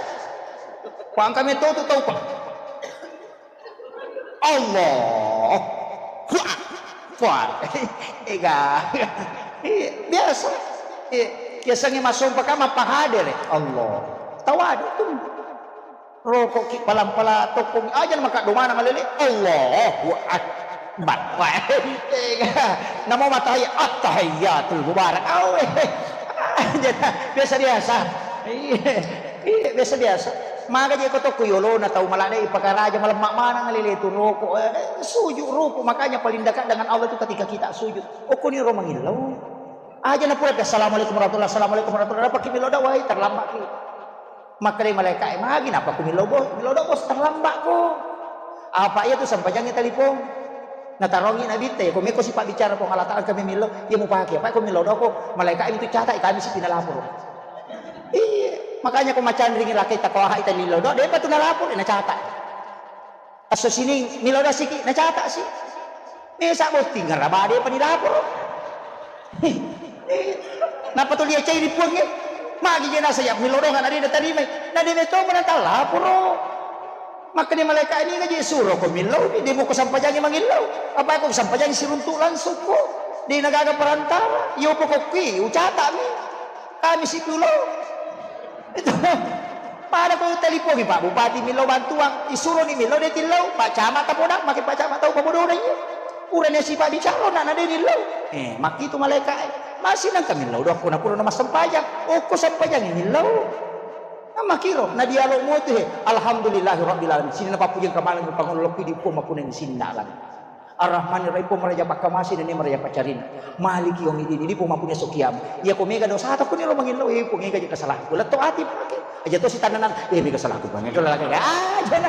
Kuangka metotu tau, Pak. Allahu Akbar. Ega. Iya, biasa. Iya, biasanya masuk pakai apa hadir ya? Allah. Tawadu tu. Rokok ki palang-palang tokong aja maka domana malele. Allahu Akbar. Wah, ega. Namo matai at-tahiyyatul mubarak. Awe. Aja biasa-biasa. Iya. Iya, biasa-biasa. Maga je ko tokko yolona tau malade ipakaraja malemma maneng lele tu rokok. Eh, sujud rukuk, makanya paling dekat dengan Allah itu ketika kita sujud. Okko ni ro mangillau. Aja na pura assalamualaikum warahmatullahi, assalamualaikum warahmatullahi, apa ki milo dawai terlambat ki. Makkedai malaika e, magi napa ku milo bos, milo do bos terlambat ko. Apa iya tu sampajangi telepon. Natarongi Nabitta, iya ko meko sipabbicara Puang Allah Taala kami millau, iya mupake, apa ko millau doko, malaika itu catat, kami sipi nalapor. Iya, makanya ko macanringi lakai takoaha ita millau do, depa tu nalapor, nacatat. Asso sining millau do siki, nacatat si. Mesa botting ngaraba depa nilapor. Napa tu lia cai ri Puang e? Magi je nasa ya millau do, na de natarimai, na de meto mana talaporo. Makkeda malaika, "Ini ngaji suro ko millau, de muko sampajangi mangillau. Apa ko sampajangi siruntuk langsung ko. De nagaga perantara. Iyo pokokki ucatami. Kami sipulo." Itu. Pada ko telipongi Pak Bupati millau bantuan, isuroni millau de tillau, Pak Camat tapoda, makin Pak Camat tau pabodona iya. Purani sipa bicara na de nillau. Eh, makkitu malaika e. Masih nang kami millau dokko na pura na massempajang. Okko sampajangi millau. Makkiro, na dialog mo tu he, alhamdulillahi rabbil alamin. Sininna pappujang kamaneng pangolokki di Puang makkunai sininna alam. Ar-Rahmanir Rahim, Puang maraja pakkamase, nene maraja paccarina. Maliki yaumiddin, di Puang makkunai sokiam. Iya ko mega dosa ta kuni lo mangillo, eh, ko mega je kesalahanku. Letto ati pake. Aja to sitannanan, eh, mega salahku, Puang. Itu lagi. Ah, jana.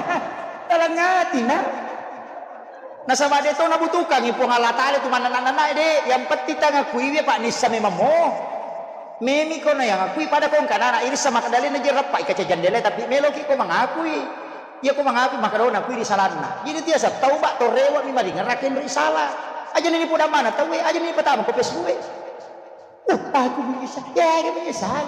Dalam hati, nah. Nasaba de to nabutuhkangi Puang Allah Taala tu manna-nanna de, yang penting tangakui we Pak nissa memang mo. Memi ko na yang akui pada ko engka nana irisa makadalena je rappa ikaca jandela tapi meloki ko mangakui. Iya ko mangakui maka do nakui di salanna. Jadi tiasa tauba to rewa mi maringerra kenro isala. Aja ni poda mana tau e, aja ni patama ko Facebook e. Uh, aku menyesal. Ya, aku menyesal.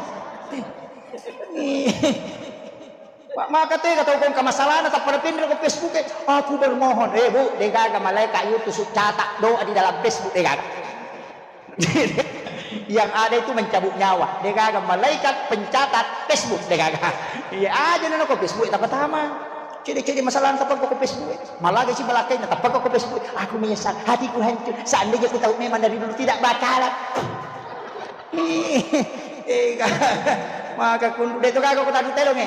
Pak, maka tega tau kong kamasalana tappa napinro ko Facebook e. Aku bermohon. Eh, Bu, degaga malaikat yutu su catat doa di dalam Facebook degaga. Yang ada itu mencabut nyawa. Degaga malaikat pencatat Facebook degaga. Iya aja nana ko Facebook tapatama. Cede-cede masalah tappa ko Facebook. Malaga si balakai na tappa ko Facebook. Aku menyesal, hatiku hancur. Seandainya ku tahu memang dari dulu tidak bakalan. Ega. Maka kundu de to gaga ko tadu telo me.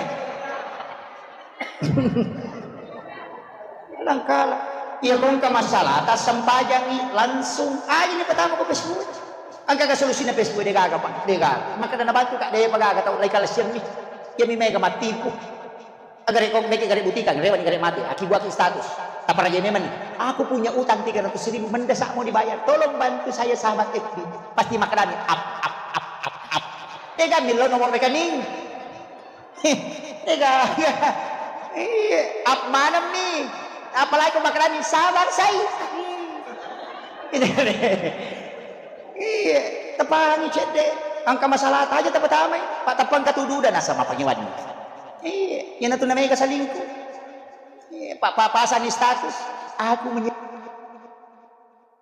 Nangkala iya ko engka masalah tassempajangi langsung aja ni pertama ko Facebook. Engka ka solusina Facebook de gaga, Pak, de gaga. Maka dana bantu ka de pa gaga tau lai kalasianni. Iya mi mega matipu. Agare ko meke gare butikang, rewa ni gare mati. Aki buaki status. Taparaja memang ni. Aku punya utang tiga ratus ribu, mendesak mau dibayar. Tolong bantu saya sahabat F B. Pasti makadani up, up, up, up, up. Tega milo nomor rekening. Tega. Iya, up maneng mi. Apalagi ko makadani sabar saya. Iya, tepangi cedde. Engka masalah aja tepatamai. Pak tepang katudu dan asal mapangi wani. Iya, yana tu namanya selingkuh. Iya, Pak, Pak pasang status. Aku menye-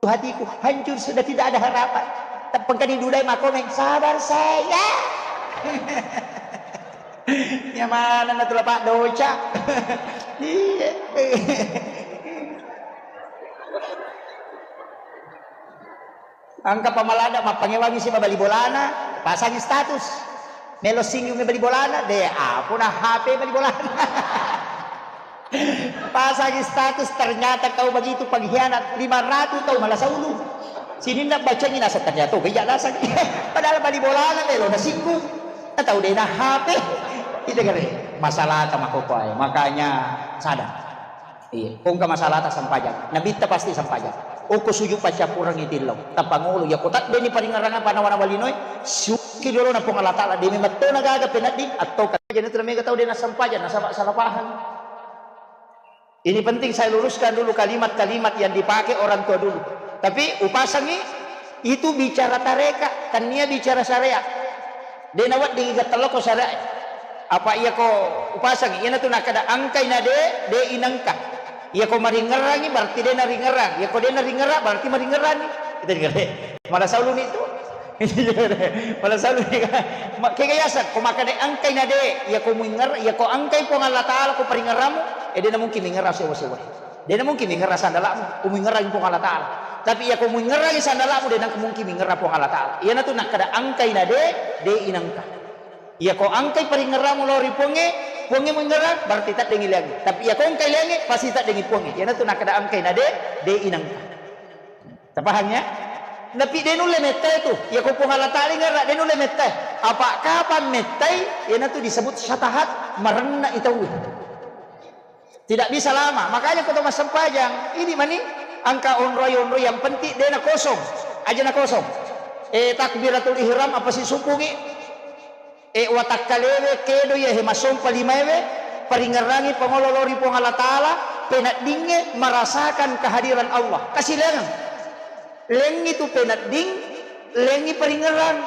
hatiku hancur, sudah tidak ada harapan. Tepang kani dudai makomeng, sabar saya. Nyamana na tula Pak doca. Iya. Engka pamalada mappangewangi si bali bolana, pasangi status. Melo singgung bali bolana, de apona H P bali bolana. Pasangi status, ternyata kau begitu pengkhianat, lima ratus tau malasa ulu. Sininna bacangi nasa ternyata bejak nasa. Padahal bali bolana melo na singgung. Tau de na H P. Itu kare masalah tama kokoai. Makanya sadar. Iya, ko engka masalah ta sempajang. Nabitta pasti sempajang. Okko sujud paccappurengngi tillau. Tapangolo, iya ko tadde ni paringerrang apa nawa-nawa linoe, suki dolo na Puang Allah Taala, demi mettona gaga penedding atau ka-, jadi tu mega tau de na sempajang, nasaba salah paham. Ini penting saya luruskan dulu kalimat-kalimat yang dipakai orang tua dulu. Tapi upasangi itu bicara tareka, tania bicara syariat. De nawedding iga teloko syariat. Apa iya ko upasangi, iyana tu nakada angkai na de, de inangka. Iya ko maringerrangi berarti de naringerrang. Iya ko de naringerrang berarti maringerrangi. Itu dengar. Malah saulu ni tu. Malah saulu ni. Ma-, kega yaseng, ko makada angkai na de, iya ko muinger-, iya ko angkai Puang Allah Taala ko paringerramu, eh de na mungkin mingerra sewa-sewa. De na mungkin mingerra sandalamu, ko muingerrangi Puang Allah Taala. Tapi iya ko muingerrangi sandalamu, de na mungkin mingerra Puang Allah Taala. Iyana tu nakada angkai na de, de inangka. Iya ko angkai paringerramu lao ri Puangnge, Puangnge muingerrang, berarti taddengi liangnge. Tapi iya ko angkai liangnge, pasti taddengi Puangnge. Iyana tu nakada angkai na de, de inangka. Tapahang ya? Tapi de nulle mettai tu. Iya ko Puang Allah Taala ingerra, de nulle mettai. Apa kapan mettai? Iyana tu disebut syatahat, marenna i tauwe. Tidak bisa lama. Makanya ko to massempajang, ini mani angka onroi-onroi yang penting de na kosong. Aja na kosong. Eh, takbiratul ihram apa sisumpungi? Eh, watakkalewe kedo iya he masompa limaewe, paringerrangi pangolo lao ri Puang Allah Taala, peneddingnge merasakan kehadiran Allah. Kasilengang. Lengngi tu penedding, lengngi paringerrang.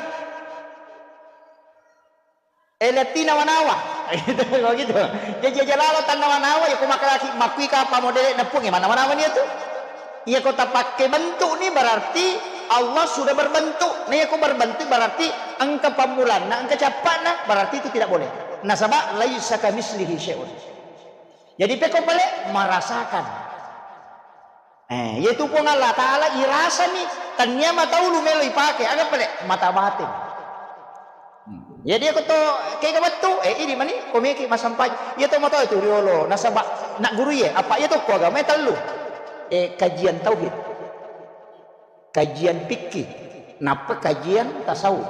Eh, lettina manawa. Gitu, begitu. Jadi aja lalo tannawa-nawa, ya, ko makalaki, makkui kapa modele neppungi, manawa-nawa ni itu. Iya ko tapakke bentuk ni berarti Allah sudah berbentuk. Nah, iya ko berbentuk berarti engka pammulanna, engka cappa'na, berarti itu tidak boleh. Nasaba laisa kamislihi syai'un. Jadi pekko pale merasakan. Eh, yaitu Puang Allah Taala irasani, tania mata ulu melo ipake, aga pale mata batin. Hmm. Jadi aku to kega wettu, eh, ini mani, komeki masampai. Iya to mata itu riolo, nasaba nak guru iya, apa iya to ko agama tellu. Eh, kajian tauhid. Kajian fikih, nappa kajian tasawuf.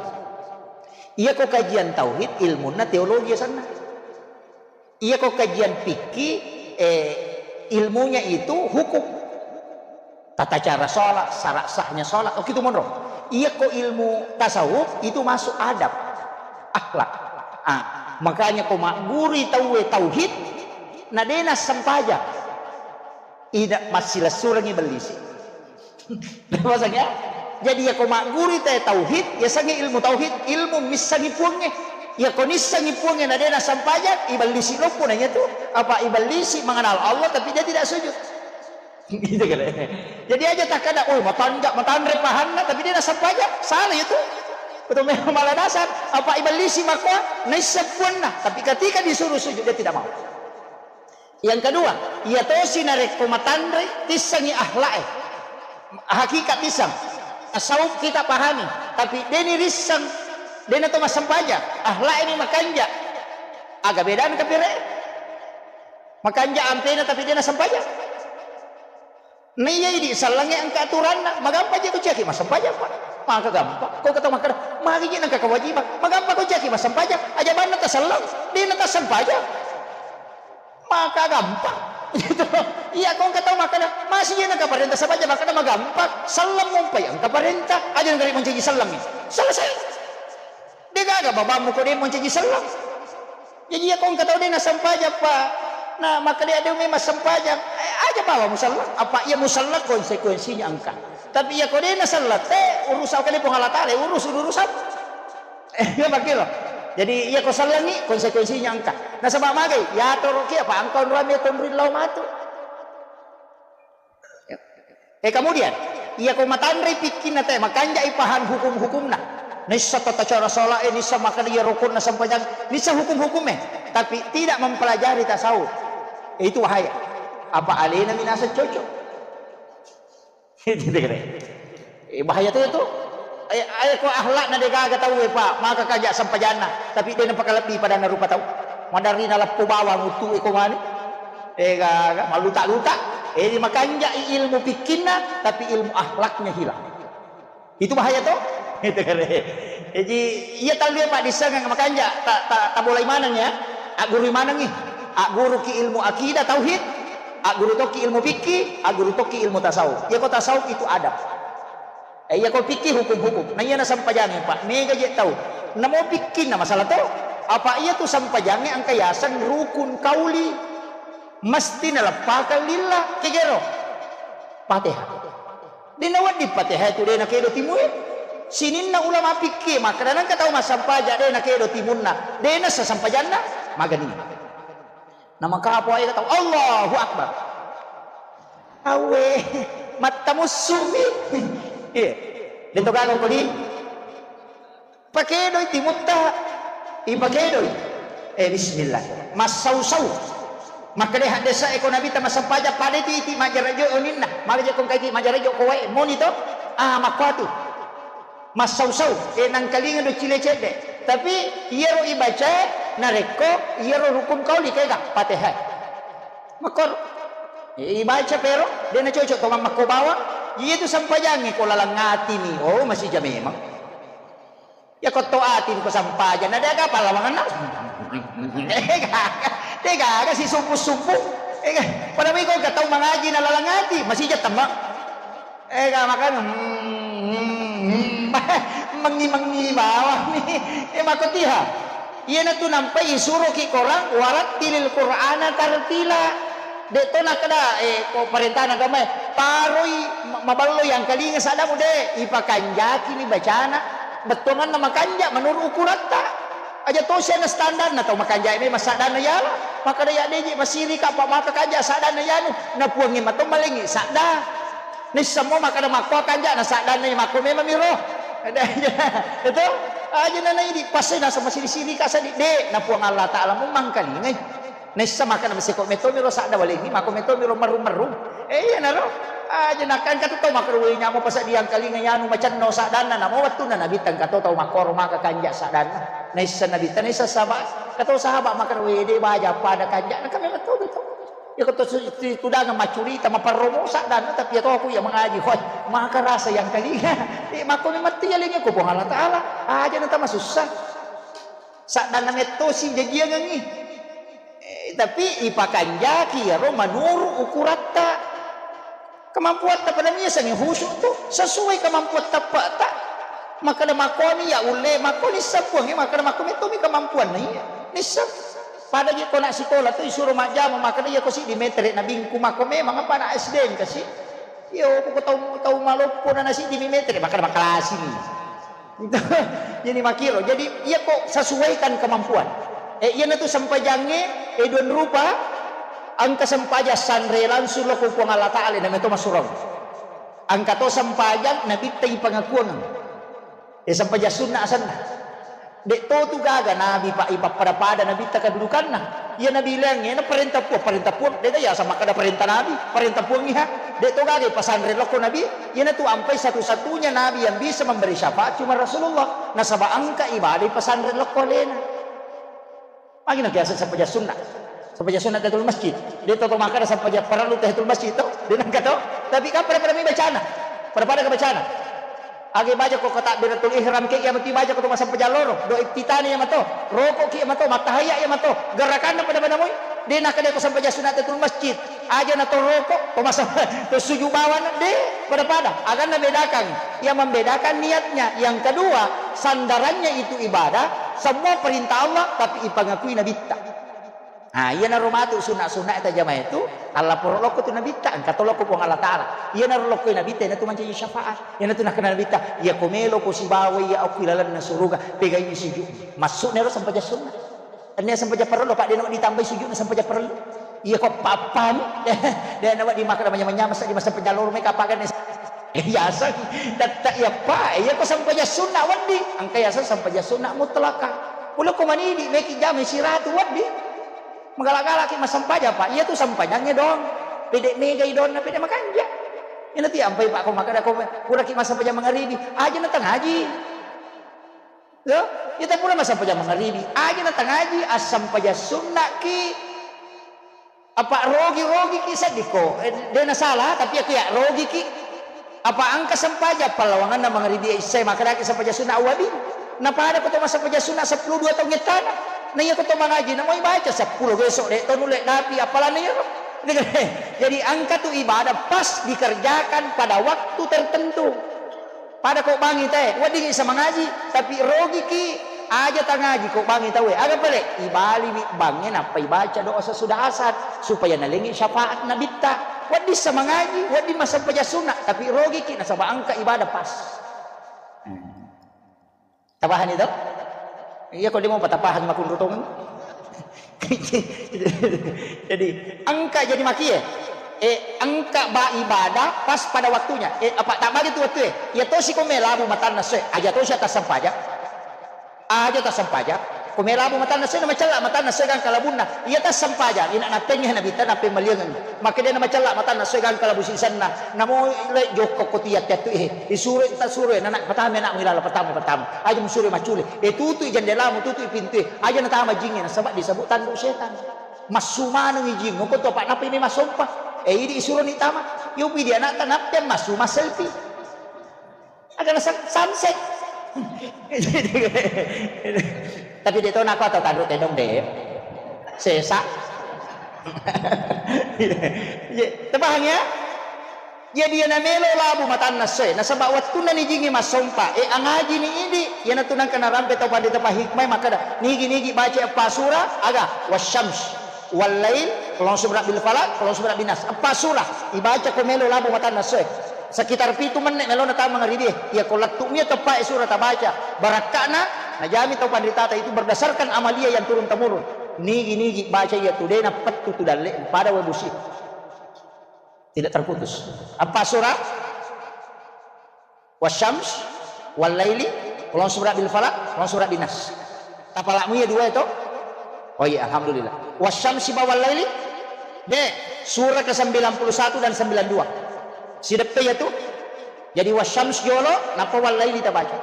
Iya ko kajian tauhid, ilmunna teologi sanna. Iya ko kajian fikih, eh, ilmunya itu hukum. Tata cara sholat, syarat sahnya sholat, oh, gitu monro. Iya ko ilmu tasawuf itu masuk adab, akhlak. Ah, makanya ko magguri tauwe tauhid, na dena sempajang. Ida massilessurengi bellisi. Maksudnya, jadi iya ko magguri te tauhid, ya sangi ilmu tauhid, ilmu missangi puangnge. Iya ko nissangi puangnge na dena sempajang, ibellisi loppo nanya tu. Apa ibellisi mengenal Allah tapi dia tidak sujud. Gitu kan. Jadi aja tak ada, oh, matanja, matanre pahanna, tapi dia nasempajang. Salah itu. Betul memang malah dasar. Apa ibellisi makoa, naisseng puanna. Tapi ketika disuruh sujud, dia tidak mau. Yang kedua, iya tosi narekko matanre, tissengi akhlak e. Hakikat tisseng. Tasawuf kita pahami, tapi deni risseng, dena to massempajang. Akhlak ini makanja. Aga bedana kapire? Makanja ampena tapi dena sempajang. Naiya idi sellengnge engka aturanna, magampa je ko ciaki massempajang, Pak. Maka gampang. Ko kata makkeda, magi je nengka kewajiban. Magampa ko ciaki massempajang, aja banna taselleng, dena tassempajang. Maka gampang. Gitu. Iya, ko engka tau makkeda, masih je nengka parenta sempajang, makkeda magampang. Selleng mumpai engka parenta, aja nengka ri mancaji sellengnge. Selesai. De gaga babammu ko de mancaji selleng. Jaji iya ko engka tau de nassempajang, Pak. Na makkeda de memang sempajang, eh, aja bawa muselleng. Apa iya muselleng konsekuensinya engka. Tapi iya ko de naselleng, te urusan kali Puang Allah Taala, urus urusan. Eh, iya makkiro. Jadi iya ko sellengi konsekuensinya engka. Nasaba magai, ya toro ki apa engka onrame tonri lao matu. Eh, kemudian, iya ko matanre pikkinna te, makanjai paham hukum-hukumna. Nissa tata cara sholat, eh, nissa makkeda iya rukunna sempajang, nissa hukum-hukumnya, tapi tidak mempelajari tasawuf. Eh, itu bahaya. Apa alena minasa cocok? Itu kira. Eh, bahaya tu itu. Eh, eh, ko akhlakna de gaga tau, eh, Pak, maka kaja sempajanna, tapi de napakalebbi padanna rupa tau. Madarri naleppo bawang uttu, eh, ko mani. Eh, gaga, maluta-luta. Eh, di makanjai ilmu pikkinna, tapi ilmu akhlaknya hilang. Itu bahaya to? Itu kare. Jadi, iya tallu, Pak, dissengang makanja, ta, ta, tabolai maneng ya. Agguru manengi. Agguruki ilmu akidah, tauhid. Agguru tokki ilmu fikih, agguru tokki ilmu tasawuf. Iya ko tasawuf itu adab. Eh, iya ko fikih hukum-hukum. Nah, iya na sempajange, Pak. Mega je tau. Namo fikih na masalah to. Apa iya tu sempajange engka yaseng rukun kauli. Mesti naleppakang lillah, kegero. Fatihah. De nawedding Fatihah tu de nakedo timue. Sininna ulama fikih makkeda nengka tau massampaja de nakedo timunna, de nassa sampajanna, magani. Namakapo ae tau, Allahu Akbar. Awe, mattamussumi. Iya. De to gaga kodi. Pakedoi timutta, ipakedoi. Eh, bismillah. Massau-sau. Makkeda haddesa eko Nabitta massempajang pada iti, iti majarajo oninna. Mala je kongkaiki majarajo ko wae moni to. Ah, makkuatu. Massau-sau. Eh, nangkalinga do cile cedde. Tapi iyaro ibaca narekko iyaro rukun kauli kega Fatihah. Makkor. Eh, ibaca pero de nacocok to mammakko bawang. Iya tu sempajangi ko laleng atimi. Oh, masija memang. Ya ko to ati ko sampajang, na de aga pallawangenna. Ega, de gaga si subuh-subuh. Ega, pada miko ka tau mangaji na laleng ati, masija temma. Ega makana, hmm, hmm, hmm. Mengi-mengi bawang ni. Eh, makotiha. Iyanatu nampai isuroki korang, warattilil Qur'ana tartila. De to nakkeda, eh, ko parentana agamae, paroi ma-, maballoi angkalinga saddamu, de, ipakanjakini bacana, bettuanganna makanja menurut ukuratta. Aja tosi ana standarna tau makanja memang saddanna yala, makkeda ya deji masirika apa maka kanja saddanna yanu, na puangnge mato malengi sadda. Nissamo makkeda makko kanja na saddanna makko memang miro. Itu aja nana idi pasena sama siri-siri kasadi de, na Puang Allah Taala mu mangkalingai. Naissa makkeda maseko metto miro sadda walengngi, mako metto miro merrung-merrung. Eh, iyanaro. Aja nakkan katu tau makkeda, "Wei, nyamo pasadiang kalinga yanu macenno saddanna," namo wettunna Nabitta engka to tau makkoro maka kanja saddanna. Naissa Nabitta, naissa sahabat. Kato sahabat makkeda, "Wei, de baja pada kanja." Nah, kami metto to. Ya, ko to su-, tu-, tudangeng maccurita, maperromo saddanna, tapi ya to aku ya mengaji. Hoi, maka rasa yang kalinga. Eh, mako memang tialinga ko Puang Allah Taala. Aja na tama susah. Saddanna mettosi jajiangengngi. Eh, tapi ipakanjaki iyaro manuru ukuratta. Kemampuatta pada miasangi khusyuk tu sesuai kemampuan tappa'ta. Makkeda makkomi ya ulle, makkoni sappuangnge, makkeda makko mettomi kemampuanna iya. Nissa. Pada je ko nak sikola tu isuro majjama, makkeda iya ko siddi metere nabingku, makko memang apa anak S D engka si. Iyo, ko tau, tau maloppo na siddi mi metere, makkeda makkalasini. Jadi makkiro. Jadi iya ko sesuaikan kemampuan. Eh, iyanatu sempajangnge, eh, dua rupa, engka sempajang sanre langsung lo ko Puang Allah Taala, na meto masurang. Engka to sempajang Nabitta ipangakuang. Eh, sempajang sunna asenna. De to tu gaga Nabi pa ipappada-pada Nabitta kedudukanna. Iya Nabi leangnge na parenta Puang, parenta Puang. De ga iya sama kada parenta Nabi, parenta Puang iha. De to gaga ipasanre lokko Nabi. Iyanatu ampai satu-satunya Nabi yang bisa memberi syafaat cuma Rasulullah. Nasaba engka ibadah ipasanre lokko alena. Magi na biasa sempajang sunna. Sempajang sunna tahiyatul masjid. De to, to makkeda sempajang parellu tahiyatul masjid to. De' nengka to? Tapi kan pada-pada mi bacana. Pada-pada ke bacana. Agi baca ko takbiratul ihram ke iya mati baca ko to massempajang loro. Doa iftitah ni iya mato. Roko ki iya mato, mattahiyya iya mato. Gerakanna pada-pada moi. De' nakkeda ko sempajang sunat tahiyatul masjid. Aja na to roko, to masa-, to sujud bawang de', pada-pada. Aganna bedakan. Yang membedakan niatnya. Yang kedua, sandarannya itu ibadah, semua perintah Allah, tapi ipangakui nabitta. Ah, iyanaro matu sunna-sunna tajama itu, allaporo lokko tu nabitta, engka to lokko Puang Allah Taala. Iyanaro lokko nabitta, iyanatu mancaji syafaat. Iyanatu nakkeda nabitta, iya ko melo ko sibawa iya okko ilalenna suruga, pegai sujud. Maksudna ero sempajang sunna. Enna sempajang parellu, Pak, de' nawedding ditambai sujudna sempajang parellu. Iya ko pappani, de' nawedding makkeda manyameng-nyameng seddi massempajang loro mai kapagenne. Biasa, tette iya, Pak, iya ko sempajang sunna wedding. Engka yaseng sempajang sunna mutlaka. Pole ko manidi, meki jama siratu wedding. Magala-galaki massempajang, Pak. Iya tu sempajangnge doang. Pede megai doanna, pede makanja. Ina ti ampai, Pak, ko makkeda ko puraki massempajang mangaribi, aja na tangaji. Yo, ita pura massempajang mangaribi, aja na tangaji, assempajang sunnaki. Apa rogi-rogi ki seddi ko? Eh, de' na salah, tapi aku ya rogi ki. Apa engka sempajang pallawanganna mangaribi isya, makkedaki sempajang sunna awwabi. Na pada ko to massempajang sunna seppulo dua taung ettana. Na iya ko to mangaji, na moi baca seppulo besok, de' to nulle dapi appalanna iyaro. Jadi engka tu ibadah pas dikerjakan pada waktu tertentu. Pada ko bangi tae, wedding isa mangaji, tapi rogi ki, aja tangaji ko bangi taue. Aga pale, ibaliwi bangnge nappa ibaca doa sesudah asar, supaya nalengi syafaat nabitta. Wedding sa mangaji, wedding massempajang sunna, tapi rogi ki nasaba engka ibadah pas. Hmm. Tapahani to? Iya ko demo patapahang makunrutong. Jadi, engka jadi makie. Eh, engka ba ibadah pas pada waktunya. Eh, apa tak bagi tu waktu eh? Iya tosi ko melabu matanna soe. Aja tosi atas sempajang. Aja atas sempajang. Ko melabu matanna soe, na macella matanna soe gangka labunna. Iya atas sempajang. Ina napengnge nabitta nape maliangeng. Makkeda na macella matanna soe gangka labu sisenna. Namo le jokko ko tiat tiat tu eh. Isuro ta suro eh, nana patama nak milala patama patama. Aja musuro macule. Eh, tutui jendelamu, tutui pintu eh. Aja natama jingnge nasaba disebut tanduk setan. Massu manengngi jing, ko to, Pak, nappa ini massompa. Eh, idi isuroni tama. Yo pidi anakta nappa massu masselfie. Agana san-, sunset. Tapi de' to nako atau tanduk tedong de'. Sesa. Iya, tapahang ya? Jadi iya namelo labu matanna essoe, nasaba wettunna ni jingnge massompa, e, angajini idi, iyanatu nengka narampe tau panrita pahikmae makkeda, nigi-nigi baca eppa sura, aga, wasyams, wallail, qul a'udzu birabbil falaq, qul a'udzu birabbin nas. Eppa sura ibaca ko melo labu matanna essoe. Sekitar pitu menne melona tama mangaribie. Iya ko lettu mia teppae sura tabaca, barakka'na najami tau panritata itu berdasarkan amalia yang turun temurun. Nigi-nigi baca iya tu de' nappettu tu dalle pada wae busi. Tidak terputus. Eppa sura? Wasyams, wallaili, qul a'udzu birabbil falaq, qul a'udzu birabbin nas. Tapalakmu iya dua itu? Oh iya, alhamdulillah. Wasyamsi ba wallaili? De, sura ke sembilan puluh satu dan sembilan dua. Sideppe iya tu? Jadi wasyams jolo, nappa wallaili tabaca.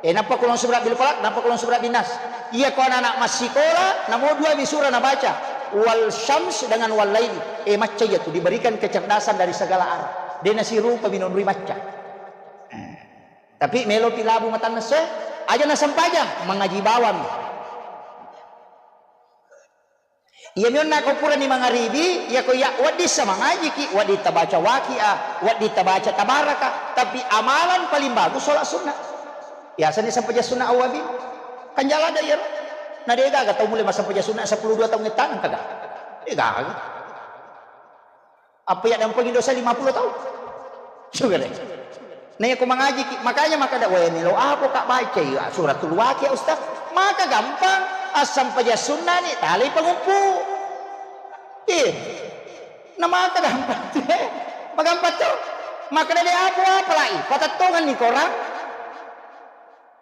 Eh, nappa qul a'udzu birabbil falaq, nappa qul a'udzu birabbin nas. Iya ko anak-anak massikola, namo dua mi sura nabaca. Wal syams dengan wal laili. Eh, macca iya tu, diberikan kecerdasan dari segala arah. De' nasirupa minonroi macca. Eh. Tapi melo pi labu matanna essoe, aja nasempajang, mangaji bawang. Iya mi onna ko purani mangaribi, iya ko iya wedding sa mangajiki, wedding tabaca waqiah, wedding tabaca tabaraka, tapi amalan paling bagus sholat sunnah. Biasanya sempajang sunnah awwabin. Kan jala ada iya. Na de' gaga tau mulai massempajang sunnah sepuluh dua taung ettana, kaga. De' gaga. Apa iya dampengi dosa lima puluh taung? Sudah deh. Nah, iya ko mangaji ki, makanya makkeda, "Weh, melo apa ka baca iya suratul Waqiah, Ustaz?" Maka gampang, assempajang sunnah ni, talai panguppu. Eh, na maka gampang tu, eh. Magampang tu. Makkeda de' apa-apa lai, patettongan ni korang.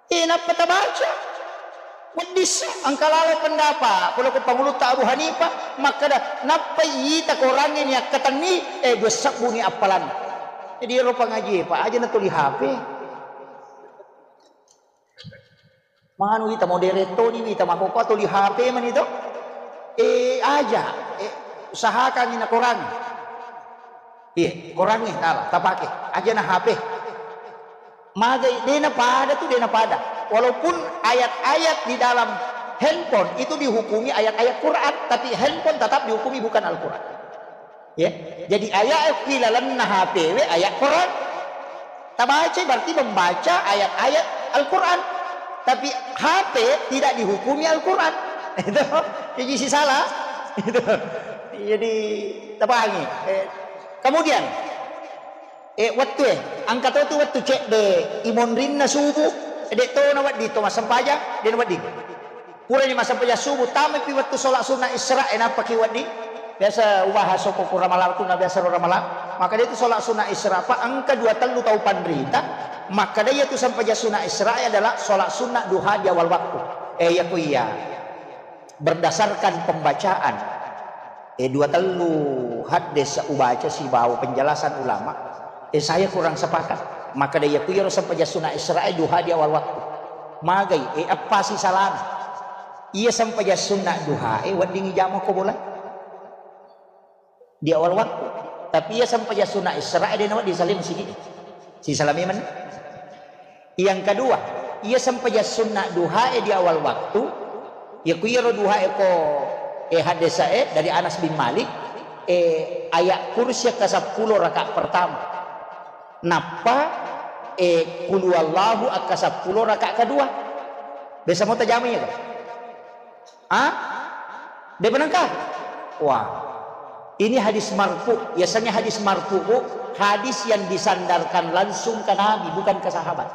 Eh, nappa tabaca. Weddissa, engka lalo pendapat, pole ko pangulutta Abu Hanifah, makkeda, nappai ita korangnge ni akkatenni, eh, dua sebbu ni appalanna. Jadi, ero pangaji, Pak, aja na tuli H P. Manu ita modern toni, ita makkokkoe tuli H P mani to. Eh, aja, eh, usahakan ni na korang. Iya, korangnge tala tapake, aja na H P. Magai, dena pada tu, dena pada. Walaupun ayat-ayat di dalam handphone itu dihukumi ayat-ayat Quran, tapi handphone tetap dihukumi bukan Al-Quran. Ya, jadi ayat di dalamna H P we ayat Quran. Tabaca berarti membaca ayat-ayat Al-Quran. Tapi H P tidak dihukumi Al-Quran. Itu, jadi si salah. Itu. Jadi, tapahangi. Eh, kemudian, eh, wettu e, engka to tu wettu cedde imonrinna subuh, de to na wedding to massempajang, de na wedding. Purani massempajang subuh, tamaipi wettu sholat sunnah Isra, e, nappaki wedding. Biasa ubahas okko ku Ramalang tu, na biasa ro Ramalang. Maka dia tu sholat sunnah Isra, Pak, engka dua tellu tau panrita, maka dia tu sempajang sunnah Isra adalah sholat sunnah duha di awal waktu. Eh, iya ku iya. Berdasarkan pembacaan, eh, dua tellu haddes ubaca sibawa penjelasan ulama, eh, saya kurang sepakat. Maka dia ku iya ro sempajang sunnah Isra, eh, duha di awal waktu. Magai, eh, apa si salana? Iya sempajang sunnah duha e weddingngi jama ko bola di awal waktu. Tapi iya sempajang sunnah Isra e de na wedding salai masigi. Si salai memang. Yang kedua, iya sempajang sunnah duha e di awal waktu. Ya ku iyaro duha e ko, eh, hadesa e dari Anas bin Malik, eh, ayat kursi ke sepuluh rakaat pertama. Nappa, eh, kulu Allahu akka seppulo rakaat kedua. Biasa mau tajama iya, kan? Ah? Depa nengka? Wah. Ini hadis marfu. Biasanya hadis marfu, Bu, hadis yang disandarkan langsung ke Nabi, bukan ke sahabat.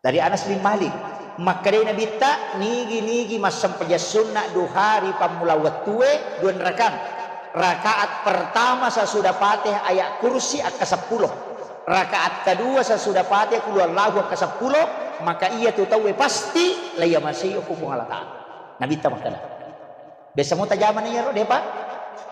Dari Anas bin Malik, makkedai Nabitta, nigi-nigi massempajang sunna duha ri pammula wettue, dua rakang. Rakaat pertama sesudah Fatihah ayat kursi akka seppulo. Rakaat kedua sesudah Fatihah qul huwallahu akka seppulo, maka iya tu tauwe pasti laiyamasei okko Puang Allah Taala. Nabitta makkeda. Biasa mo tajamana iyaro, depa?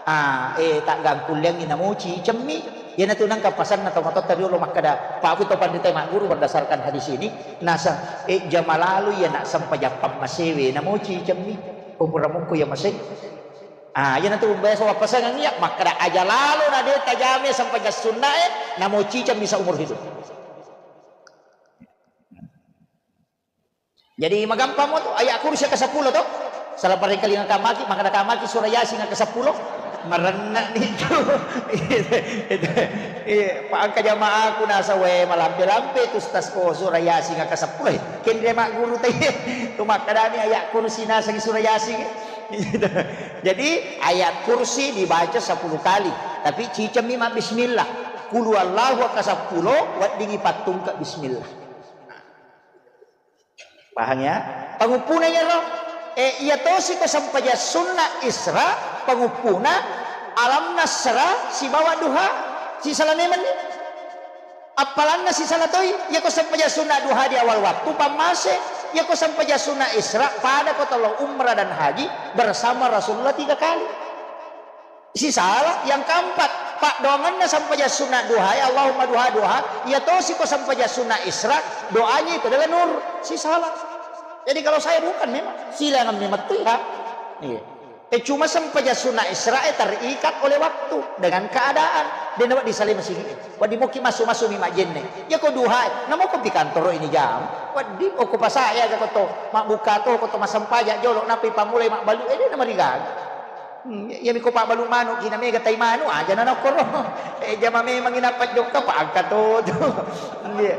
Ah, eh, taggangkulleangngi namoci cemmi. Iyanatu nengka pasanna tau matotta riolo makkeda, Pak, aku tau panrita magguru berdasarkan hadis ini, nasa, eh, jama lalo iya nak sempajang pammasewe, namoci cemmi. Ko pura mukko iya masei. Ah, iyanatu biasa wappasangang iya, makkeda aja lalo na de tajame sempajang sunnae, namoci cemmi seumur hidup. Jadi magampang mo tu, ayat kursi ke sepuluh tu. Salah paring kalinga kamaki, maka kamaki surah Yasin ke sepuluh. Marenna ni tu. Iya, Pak, engka jamaaku nasa we malampe-lampe tu, Ustaz, ko surah Yasin ke sepuluh. Kendre mak guru teh. Tu makadani ayat kursi nasa surah Yasin. Jadi ayat kursi dibaca sepuluh kali, tapi cicemmi ma bismillah. Qul huwallahu ke sepuluh, weddingi pattungke bismillah. Pahang ya? Panguppuna iyaro, eh, iya tosi ko sempajang sunna Isra, panguppuna Alam Nasra sibawa Duha, sisala memang ni. Appalanna sisala toi, iya ko sempajang sunna Duha di awal waktu, pammase, iya ko sempajang sunna Isra, pada ko tolo umrah dan haji bersama Rasulullah tiga kali. Sisala. Yang keempat, paddoangenna sempajang sunna duha, ya Allahumma duha, duha, iya tosi ko sempajang sunna Isra, doanya itu adalah nur. Sisala. Jadi kalau saya bukan memang, silangan memang tu ya. Iya. Eh, cuma sempajang sunna Isra, eh, terikat oleh waktu dengan keadaan. Dan dapat disalai masigi. Wadi moki masu-masu mi majenne. Ya ko duha, namo ko pi kantoro ini jam. Wadi, oh, ko pasaya ga ko to, mabbuka to, ko to masempajang jolo, napi pamulai mabbalu, eh, dia namarigaga. Hmm, iya, iya mi ko pabbalu manu, kina mega tai manu, aja na nokoro. Eh, jama memang ina pajokka, pa angka to tu. Iya.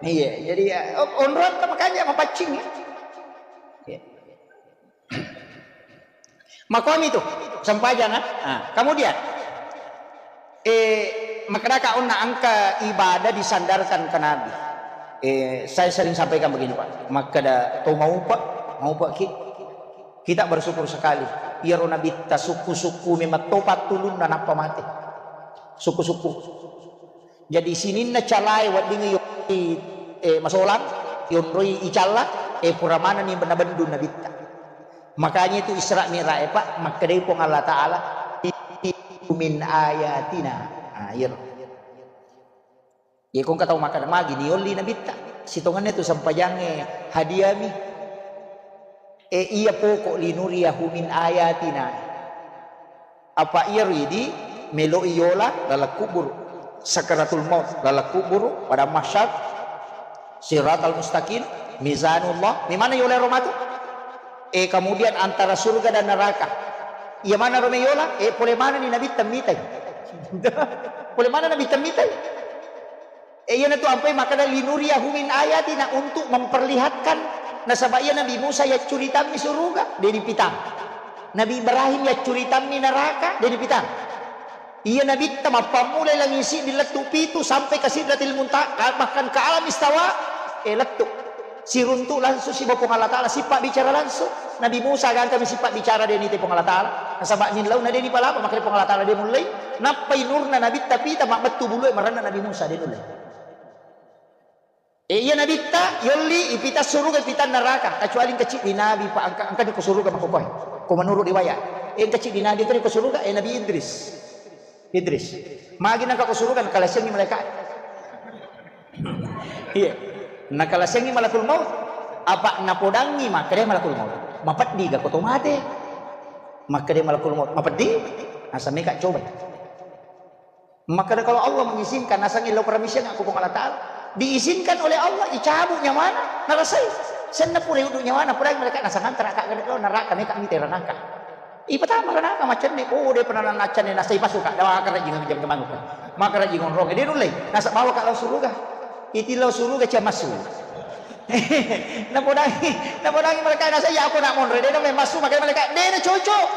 Iya, jadi ya, o-, onrong ka makanya mapaccing ya. Iya. Makomi tu, sempajang, ah. Ah, kemudian, eh, makkedaka onna engka ibadah disandarkan ke Nabi. Eh, saya sering sampaikan begini, Pak. Makkeda to maupa, maupa ki. Kita bersyukur sekali. Iyaro Nabitta sukku-sukku memang to pattulunna nappa mate. Sukku-sukku. Jadi sininna calae weddingngi yonroi, eh, masolang, yonroi icalla, eh, pura manenni nabendung Nabitta. Makanya itu Isra Mi'raj, eh, Pak, makkedai Puang Allah Taala, "Min ayatina." Ah, iya. Iya, ko engka tau makkeda, "Magi niolli Nabitta? Sitongenna tu sempajangnge hadiami." Eh, iya poko, "Linuriyahu min ayatina." Apa iya ridi, Meloi yola laleng kuburu, sakaratul maut laleng kuburu, padang mahsyar, siratal mustaqim, mizanullah. Memana yola ro matu? Eh, kemudian antara surga dan neraka. Iya mana ro meyola? Eh, pole mana ni Nabi temmitai? Pole mana Nabi temmitai? Eh, iyanatu ampai makkeda, "Linuriyahu min ayatina," untuk memperlihatkan. Nasaba iya Nabi Musa yaccuritammi suruga, de' nipitang. Nabi Ibrahim yaccuritammi neraka, de' nipitang. Iya Nabitta mappammulai langi siddi lettu pitu sampai ke Sidratil Muntaha, bahkan ke alam istawa, eh, lettu. Siruntu langsung sibawa Puang Allah Ta'ala, sipabbicara langsung. Nabi Musa gangkami sipabbicara, de' nitai Puang Allah Ta'ala. Nasaba nillau na de' nipalapa, makanya Puang Allah Ta'ala de' nullei. Nappai nurna Nabitta pita, mabbettu bulue marenna Nabi Musa, de' nullei. Eh, iya Nabitta yolli ipita suruga, ipita neraka, kecuali engka ciddi Nabi, Pak, engka, engka ko suruga makkokoe. Ko menurut riwayat, eh, engka ciddi Nabi engka ko suruga, eh, Nabi Idris. Idris. Magi nangka ko suruga, nakalasengi malaikat. Iya. Nakalasengi malakul maut. Apa napodangi makkeda malakul maut, "Mapeddi ga ko to mate?" Makkeda malakul maut, "Mapeddi." Nasameka coba. Makkeda, "Kalau Allah mengizinkan, nasengi lao permission aku Puang Allah Ta'ala." Diizinkan oleh Allah, icabut nyawana, narasai. Senna pura uddu nyawana, pura mereka nasanganta raka gede lo neraka, meka mite ranaka. Ipatama ranaka macenne, oh, de' pernah naccanne, nasai pasuka, dawa kara jingang jam kemanu. Maka rajin onrong, de' nullei. Nasa bawa ka lao suruga. Iti lao suruga cia massu. Napodangi, napodangi mereka nasa, "Ya, aku nak monre, de' na memang massu." Makanya mereka, "De' na cocok.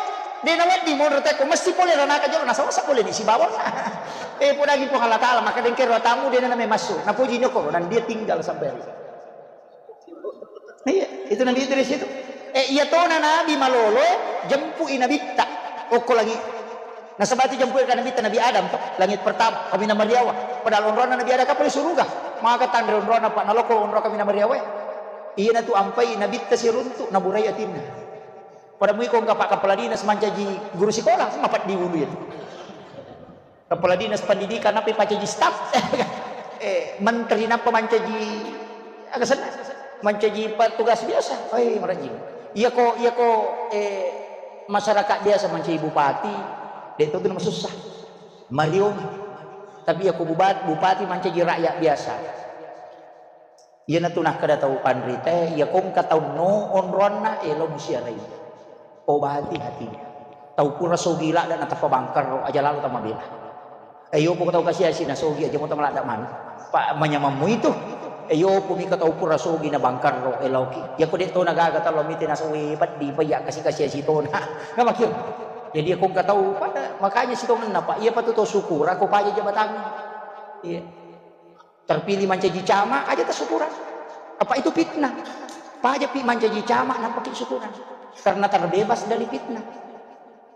De' na wedding monre teko, mesti pole ranaka jolo." Nasa masa pole di sibawa. Eh, podangi Puang Allah Ta'ala, maka dengkero tamu, de' na memang massu. Napuji nyoko, dan dia tinggal sampai hari. Iya, itu Nabi Idris itu. Eh, iya tona Nabi malolo, jempui Nabitta. Okko lagi. Nasaba tu jempui ka Nabitta Nabi Adam to, langit pertama, kaminang mariawa. Padahal onrona Nabi Adam kapali suruga. Maka tanre onrona, Pak, naloko onro kaminang mariawa. Iya natu ampai Nabitta siruntu, naburai atinna. Pada mui ko engka Pak Kepala Dinas mancaji guru sekolah, mapeddi ulu itu. Kepala Dinas Pendidikan, nappa pacaji staf. Eh, menteri nappa mancaji, aga senna? Mancaji petugas biasa. Oi, marajing. Iya ko, iya ko, eh, masyarakat biasa mancaji bupati, de' to tu masussa. Marioni. Tapi iya ko bubat-, bupati mancaji rakyat biasa. Iyanatu nakkeda tau panritae, iya ko engka tau no onronna, elo musiarai. Obati hatinya. Tau pura sogi ladda natappa bangkarro, aja lalo tamabela. Eh, iyo poko tau kasiasi na sogi, aja mo tamaladda manu. Pa manyamammu itu. Eh, iyo po mika tau pura sogi na bangkarro, eloki. Iya ko de' to nagaga talo mite nasoe peddi, payya kasi-kasiasi tona. Nggak makir. Jadi iya ko engka tau pada, makanya sitongenna, Pak. Iya patu to syukur, ako paja jabatangnge. Iya. Terpilih mancaji camat, aja tassyukurang. Apa itu fitnah? Pajapi mancaji camat, nampaki syukurang. Karena terbebas dari fitnah.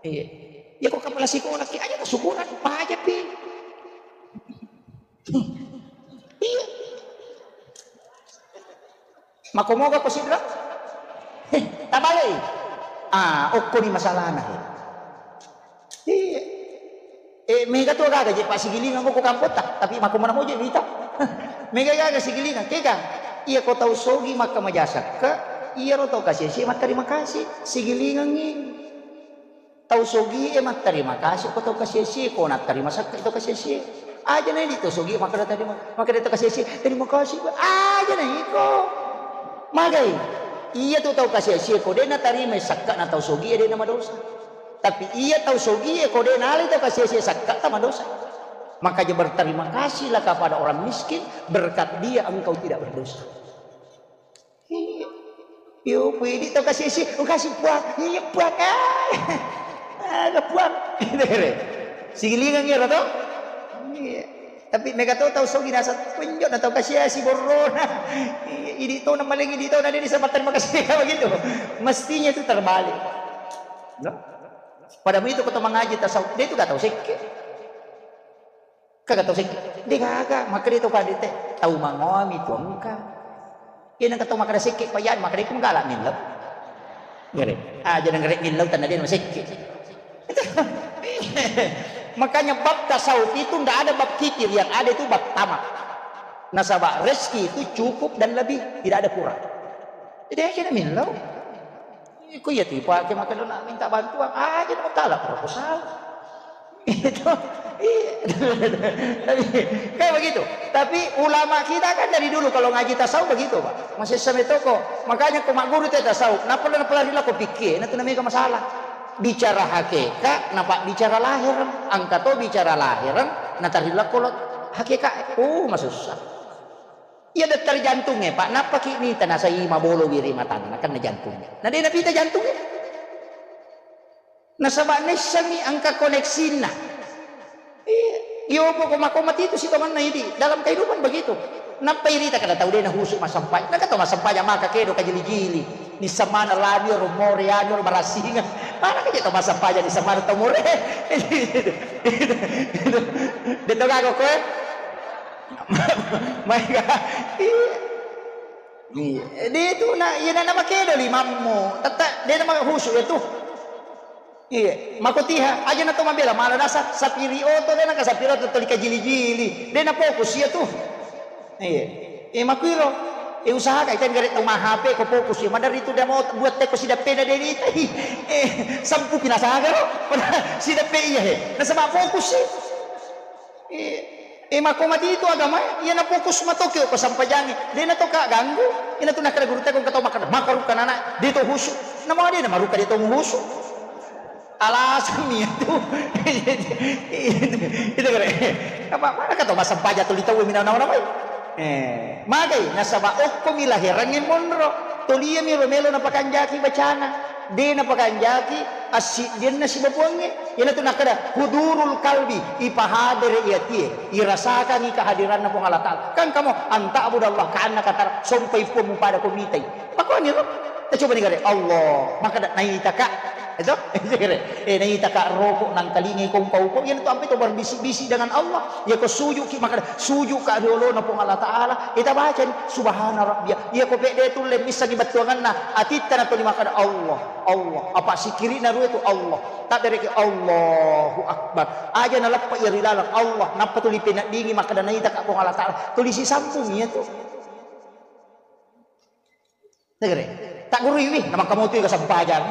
Iya. Ya, kok kepala sekolah ki aja tassyukurang, pajapi. Iya. Makomoga ko sidra? Heh, tabalei. Ah, okko ni masalahna. Iya. Eh, mega tu gaga je, Pak, sigilingang ko kampotta, tapi mako mana moje mita. Mega gaga sigilingang, kega? Iya ko tau sogi maka majasakka, iya ro tau kasih-kasih, matterima kasih, sigilingangi. Tau sogi e matterima kasih ko tau kasih-kasih, ko natterima sakka tau kasih-kasih. Aja na di tau sogi maka terima, maka tau kasih-kasih, terima kasih, Pak. Aja na iko. Magai. Iya tu tau kasih-kasih ko de natarima sakka na tau sogi e de na madosa. Tapi iya tau sogie ko de nalai tau kasih-kasih sakka tamadosa. Makanya berterima kasihlah kepada orang miskin, berkat dia engkau tidak berdosa. Iya. Yo, pui di tau kasih-kasih, oh, kasih Puang, iya Puang, ah, ada Puang. Sigilingang iya to? Iya. Tapi mega to tau sogi nasa penjo na tau kasih-kasih borrona. Iya, idi to na maling idi to na dia bisa terima kasih begitu. Mestinya itu terbalik. No? Pada itu kau mengaji tasawuf, dia itu gak tahu sekke. Kagak tahu sekke. Dia kagak, maka dia tahu pada teh. Tahu mangomi tu engka. Iya nang kata maka sekke payan, maka dia pun galak millau. Ngere. Ah, jangan ngere millau tanda dia sekke. Makanya bab tasawuf itu ndak ada bab kikir, yang ada itu bab tamak. Nasaba rezeki itu cukup dan lebih, tidak ada kurang. Jadi aja millau. Iko iya tu ipake maka dona minta bantuan, aja na tala proposal. Itu, iya. Tapi, kayak begitu. Tapi ulama kita kan dari dulu kalau ngaji tasawuf begitu, Pak. Masih sampai toko. Makanya ko magguru te tasawuf. Napa la, napa la rilako pikir, na tu namanya masalah. Bicara hakikat, napa bicara lahir. Angka to bicara lahir, na tarilako lo hakikat. Oh, masussa. Iya, dokter jantungnya, Pak. Napa ki mita nasai mabolo wiri matanna, kan jantungnya. Nah, dia napita jantungnya. Nasaba naissengngi engka koneksinna. Iya, iya, pokok mako mati itu sitongenna idi. Dalam kehidupan begitu. Nappa irita kada tau de nahusu massempajang. Naka tau massempajang maka kedo kajili-jili. Nissamana lami ro more anu ro marasinga. Mana kaje tau massempajang nissamana tau more. Deto gago koe. Maega. Iya. Iya. De tu na, iya na, na makedo limammu. Tetta de na mahusu ya tu. Iya, makotiha aja na to mabela, malah nasa sapiri oto, de naka sapiri oto toli kajili-jili, de na fokus iya tu. Iya. Eh, makuiro. Eh, usahakan, kan gare tau ma H P ko fokus iya, madari tu de mau buat teko sidappena de ni tai. Eh, sampu pinasaga ro. Sidappe iya he. Nasaba fokus sih. Eh, eh, mako mati itu agama, iya na fokus matoki ko sampajangi. De na to ka ganggu. Ina tu nakada guru teko kata makada, maka ruka nana, de to husu. Nama de na maruka de to husu. Alasan mi itu. Itu kare. Apa mana kata masampaja tuli tau mina nawa namai. Eh, magai nasaba okko mi lahirangnge monro. Toliya mi ro melo napakanjaki bacana. De napakanjaki assiddianna sibabuangnge. Iyanatu nakkeda hudurul kalbi, ipahadere i atie, irasakangi kehadiranna Puang Allah Ta'ala. Kan kamo anta'budallah ka'annaka tara, sompai Puang mupada ko mitai. Makkoni ro? Tacoba ni gare, Allah, makkeda naitaka. Eto? Eh, naitaka roko nangkalingai kongkau ko. Iyanatu ampai to berbisik-bisik dengan Allah. Iya ko sujuki makkeda sujuka riolona Puang Allah Ta'ala. Ita bacani subhana rabbiyal. Iya ko pede tulle missangi bettuanganna atitta natuli makkeda Allah. Allah. Apa sikirina rua tu Allah. Tabbereki Allahu Akbar. Aja naleppa iya ri laleng Allah. Nappa tuli peneddingi makkeda naitaka Puang Allah Ta'ala. Tuli sisampung iya tu. Negere. Tak gurui wi, namaka motui ka sempajang.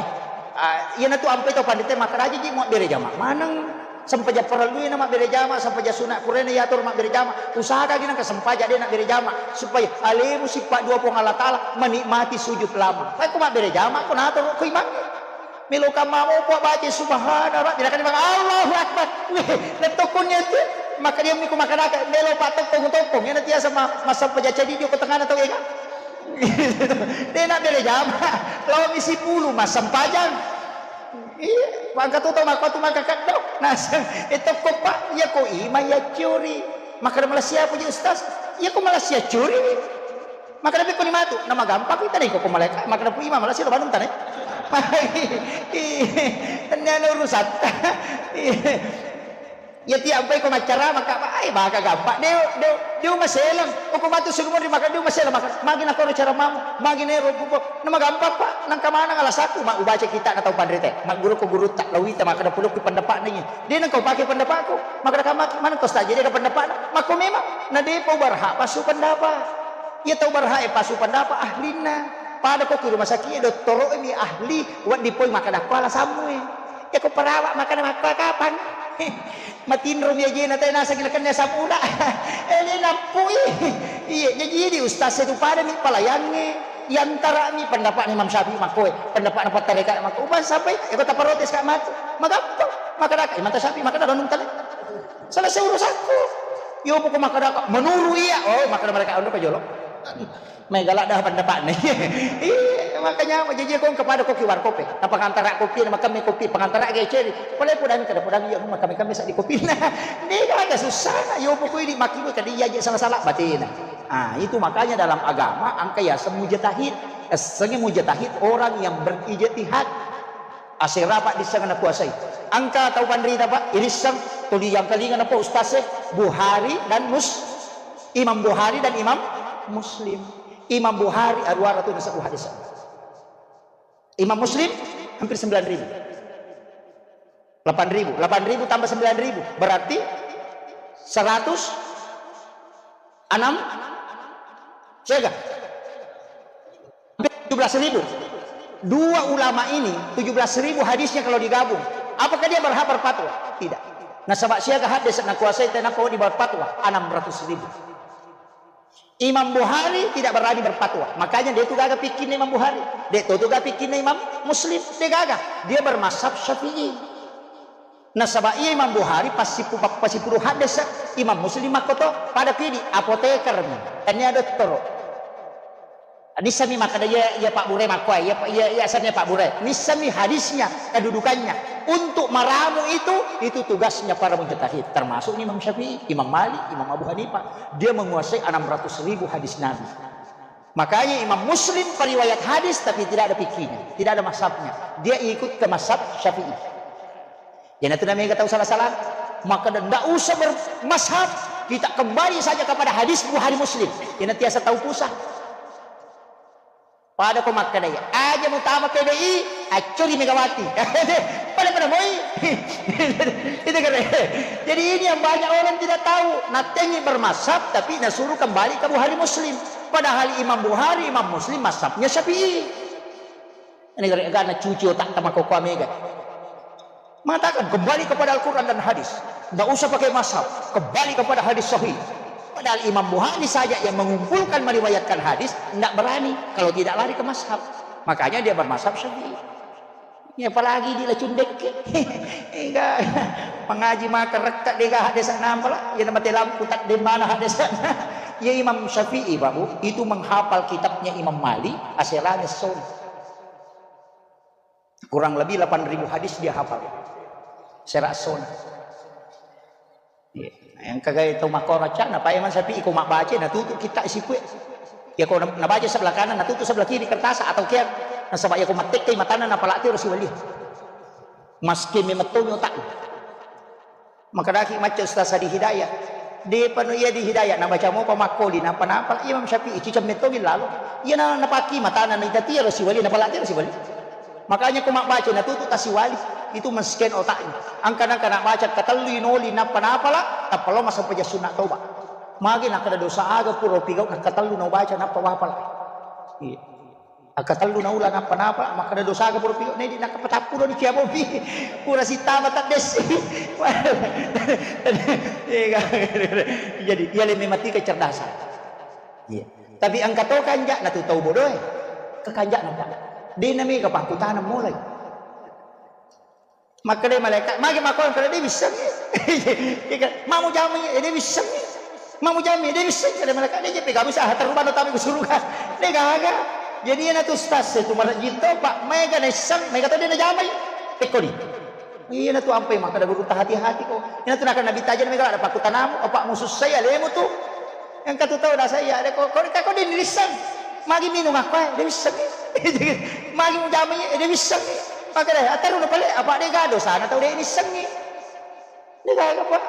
Ah, iya natu ampe to pandite makkeda aja ji muabbere jama. Maneng sempajang parellu na mabbere jama, sempajang sunat purena yatur mabbere jama. Usahakan gina ka sempajang de na bere jama supaya alemu sippa dua Puang Allah Ta'ala menikmati sujud lama. Tapi ko mabbere jama ko nato ko imang. Melo kamma mopo baca subhana rabbi, nakani bang Allahu Akbar. Weh, letokkonnya tu. Maka dia miku makanaka melo pak tokkong tokkong. Yana tiasa ma-, masa paja cadi dio ko tengana tau ega. De na bere jama. Lawan misi pulu masam pajang. Iya, maka tu tau maka tu maka kaddo. Nasang, eh tokko pak, iya ko ima iya curi. Maka malah siapa ji ustaz? Iya ko malah sia curi. Maka napi kuni matu, nama gampang kita nih kok malaikat. Maka napu imam malah siro banung tane. Ini anu urusan. Ya tiap baik ko macara maka ai maka gampang. Deu deu deu maselang. Uku matu sugumuri maka deu maselang maka. Magi na kono cara mamu, magi nero bubo. Nama gampang pak. Nang kamana ngala satu mak ubaca kita na tau panrite. Mak guru ko guru tak lawita maka dapuluk di pendapat nih. Dia nang kau pakai pendapatku. Maka kama mana kau tak jadi pendapat. Mako memang. Na depa ubarha pasu pendapat. Iya tau berhak e pasu pendapat ahlinna. Pada ko ki rumah sakit e dottoro e mi ahli, wedding poi makkeda ko alasammu e. Iya ko perawat makkeda makkua kapang. Matinro mi ajena tai naseng nakenna samuna. Ele nappui. Iya, jadi di ustaz e tu pada mi palayangnge. Yantara mi pendapat Imam Syafi'i makkoe, pendapat na pattareka makko. Uban sampai, eko taparotes ka matu. Magampang. Makkeda ka Imam Syafi'i makkeda ranung tale. Selesai urusanku. Yo poko makkeda ka menuru iya. Oh, makkeda mereka anu ka jolo. Mai galak dah pendapatna. Iya, makanya mau jadi kong kepada kopi warkop e. Apa pengantara kopi, nama kami kopi, pengantara ge ceri. Pale podami kada podami ya, makami kami sak di kopi. Nah, ini agak susah. Yo pokoknya di maki kadi iya aja salah-salah batena. Ah, itu makanya dalam agama angka ya semujatahid. Essengi mujatahid orang yang berijtihad. Asera pak disseng nakuasai. Angka tau panrita pak, irisseng tuli yang kalinga napa ustaz e, Bukhari dan Mus-, Imam Bukhari dan Imam Muslim. Imam Bukhari aruara tu nasabu hadis. Imam Muslim hampir sembilan ribu. Delapan ribu. Delapan ribu tambah sembilan ribu. Berarti seratus enam, siaga? Hampir tujuh belas ribu. Dua ulama ini, tujuh belas ribu hadisnya kalau digabung. Apakah dia berhak berfatwa? Tidak. Nasaba siaga hadis nakuasai tenapa wedding berfatwa, enam ratus ribu. Imam Bukhari tidak berani berfatwa. Makanya de' tu gaga fikihna Imam Bukhari. De' tu gaga fikihna Imam Muslim. De' gaga. Dia bermazhab Syafi'i. Nasaba iya Imam Bukhari passipu-, passipuru hadis, Imam Muslim makkoto, pada kidi apoteker mi. Tania dottoro. Nissami makkeda, iya, iya Pak Bure makkoe, iya, iya, iya asenna Pak Bure. Nissami hadisnya, kedudukannya. Untuk meramu itu, itu tugasnya para mujtahid. Termasuk Imam Syafi'i, Imam Malik, Imam Abu Hanifah. Dia menguasai enam ratus ribu hadis Nabi. Makanya Imam Muslim periwayat hadis, tapi tidak ada fikihnya, tidak ada mazhabnya. Dia ikut ke mazhab Syafi'i. Iyanatu namega tau sala-sala. Maka ndak usah bermazhab, kita kembali saja kepada hadis Bukhari Muslim. Iyanatu tiasa tau pusat. Pada ko makkeda, aja mutama P D I, accuri Megawati. Pada-pada moi. Itu kan. Jadi ini yang banyak orang tidak tahu. Natengi bermazhab, tapi nasuruh kembali ke Bukhari Muslim. Padahal Imam Bukhari, Imam Muslim, mazhabnya Syafi'i. Ini gara-gara cuci otak sama koko Mega. Mengatakan, kembali kepada Al-Quran dan hadis. Nggak usah pakai mazhab. Kembali kepada hadis sahih. Padahal Imam Bukhari saja yang mengumpulkan, meriwayatkan hadis, nggak berani kalau tidak lari ke mazhab. Makanya dia bermazhab Syafi'i. Ya, apalagi di Lacundeke. Enggak. Pengaji maka rekka dega hadis nampala. Ya, nama telam kutak di mana hadis. Ya, Imam Syafi'i, Pak Bu, itu menghafal kitabnya Imam Malik, aserane sona. Kurang lebih delapan ribu hadis dia hafal. Serak sona. Iya. Yang kagai tau makkoro cana, Pak Imam Syafi'i ko mabbaca, na tutu kita isi kue. Ya ko na, na baca sebelah kanan, na tutu sebelah kiri kertas atau kian. Nasaba ya ko mattekkai matana na palati harus wali. Maske memetto otak. Makkedaki macca Ustaz Adi Hidayah, depa no iya di Hidayah, nabaca mopa makkoli, nappa napala Imam Syafi'i, ciceng mettogi lalo. Iya na, napakki matana, na ita tiaro siwali, napala tiaro siwali. Makanya ko mabbaca, natutu tasiwali, itu men-scan otaknya. Angka-angka nak baca, katellui noli, nappa napala, tappa lo masempajang sunna toba. Magi nakkeda dosa aga pura pigau, nakkatellu na ubaca, nappa wapala. Iya. Akkatellu naula nappa napa, makkeda dosaga pura piyo, nedi nakkapatappulo ni kiabomi. Pura sittama taddessi. Jadi, iya le memang ti kecerdasan. Iya. Tapi engka to kanja na tu tau bodoe. Kekanja na, Pak. De na mega pakkutaneng mulai. Makkeda malaikat, magi makkua kada de wissengngi. Iya kan? Mamu jamai, eh, de wissengngi. Mamu jamai, de wissengngi kada malaikat, de jeppe kamu saha terubah no tami ke surga. De gaga. Jadi iyana tu stas itu marajin to, Pak, mega naisseng, mega to de najamai. Tekko di. Iyana tu ampai makkeda guru ta hati-hati ko. Iyana tu nakkeda Nabi tajeng mega ada pakkutanamu, apa musussai alemu tu. Engka tu tau nasai, ya, de ko, ko, ko de nirisseng. Magi minung aku, eh, de wissengngi. Magi mujamai, eh, de wissengngi. Maka de, aterru na pale, apa de ga dosana tau de nissengngi. De gaga, Pak.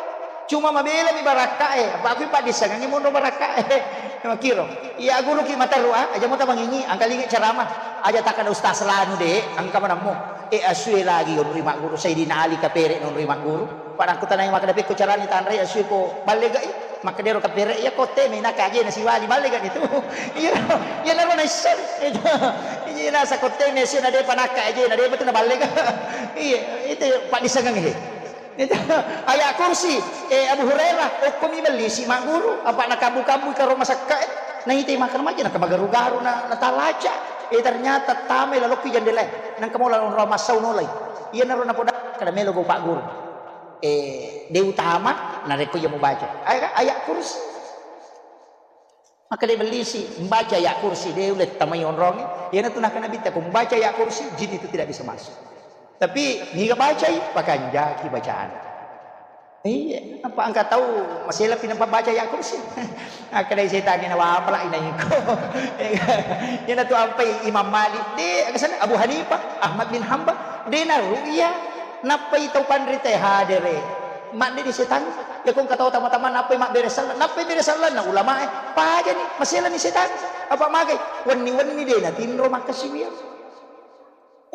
Cuma mabela mi barakka, eh, apa aku paddissengengngi monro barakka, eh. Makiro. Iya guru ki materru, ah, aja mo tamangingi, angkalingi ceramah. Aja takkeda ustaz lanu de, angka manammu. Eh, asue lagi onri magguru, Sayyidina Ali kapere nonri magguru. Padang kutanai makkeda pekko carani tanrai asue ko balle gai. Makkedaro kapere iya kotte me naka aje na siwali balle gani tu. Iya, iya naro naisseng. Iya nasa kotte me sio na depa naka aje na depa tu na balle ga. Iya, itu paddissengengngi. Itu ayat kursi, eh, Abu Hurairah, okko mi bellisi magguru, apa na kabu-kabu karo masakka, eh. Na ite makan maja na kemagaru-garu na, na talaca. Eh, ternyata tame lalokki jendela. Nang kemola onro massau nolai. Iya naro napoda kada melo go pak guru. Eh, de utama narekko iya mubaca. Ayat, ayat kursi. Maka de bellisi, mbaca ayat kursi, de ulle tamai onrongnge. Iyanatu nakkeda Nabitta, ko mbaca ayat kursi, jin itu tidak bisa masuk. Tapi niga bacai, pakanjaki bacaan. Iya, apa engka tau masela pi nampa baca ayat kursi? Akkeda setangnge, nawapala inaiko. Iyanatu ampai Imam Malik, de, aga sana Abu Hanifah, Ahmad bin Hambal, de naru'ya. Nappai tau panrita hadere. Madde di setan. Iya ko engka tau tama-tama nappai mabbere selleng, nappai bere sellenna ulamae. Pajani, maselani setan. Apa magai? Wenni-wenni de natinro makkasiwiang.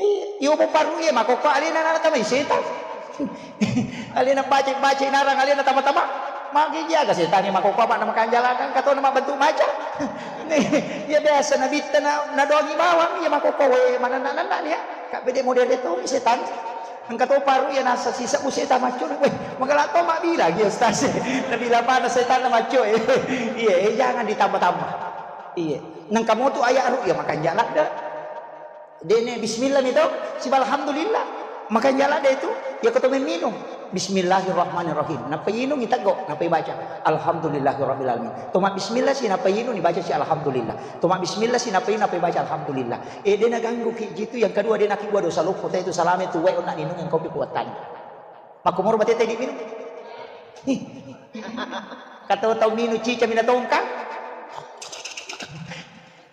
Iya, iyo mo parru iya makokko alena nana tamai setan. Alena baca-baca narang alena tama-tama. Magi jaga setan iya makokko apa nama kanjalakan katona mabbentuk macan. Iya biasa nabitta na, nadoangi bawang iya makokko we mananna-nanna nia. Kak bede model itu setan. Engka to paru iya nasa sisebbu setan macco. Weh, magala to mabbilang iya ustaz. Nabila pana setan macco. Iya, eh, jangan ditambah-tambah. Iya. Nengka motu ayat ruqyah makanja ladde. Dene bismillah mi to, siba alhamdulillah. Makanja ladde itu, ya koto memminum. Bismillahirrahmanirrahim. Nappa inung iteggo, nappa ibaca alhamdulillahirabbil alamin. Toma bismillah si nappa inung ibaca si alhamdulillah. Toma bismillah si nappa inung nappa ibaca alhamdulillah. Eh, de naganggu ki jitu, yang kedua de nakibua dosa loppo, te itu salame tu wae onna ninung yang kopi kuattani. Makkumuru batete diminum. Ih. Kata tau minum cica mina tongkang.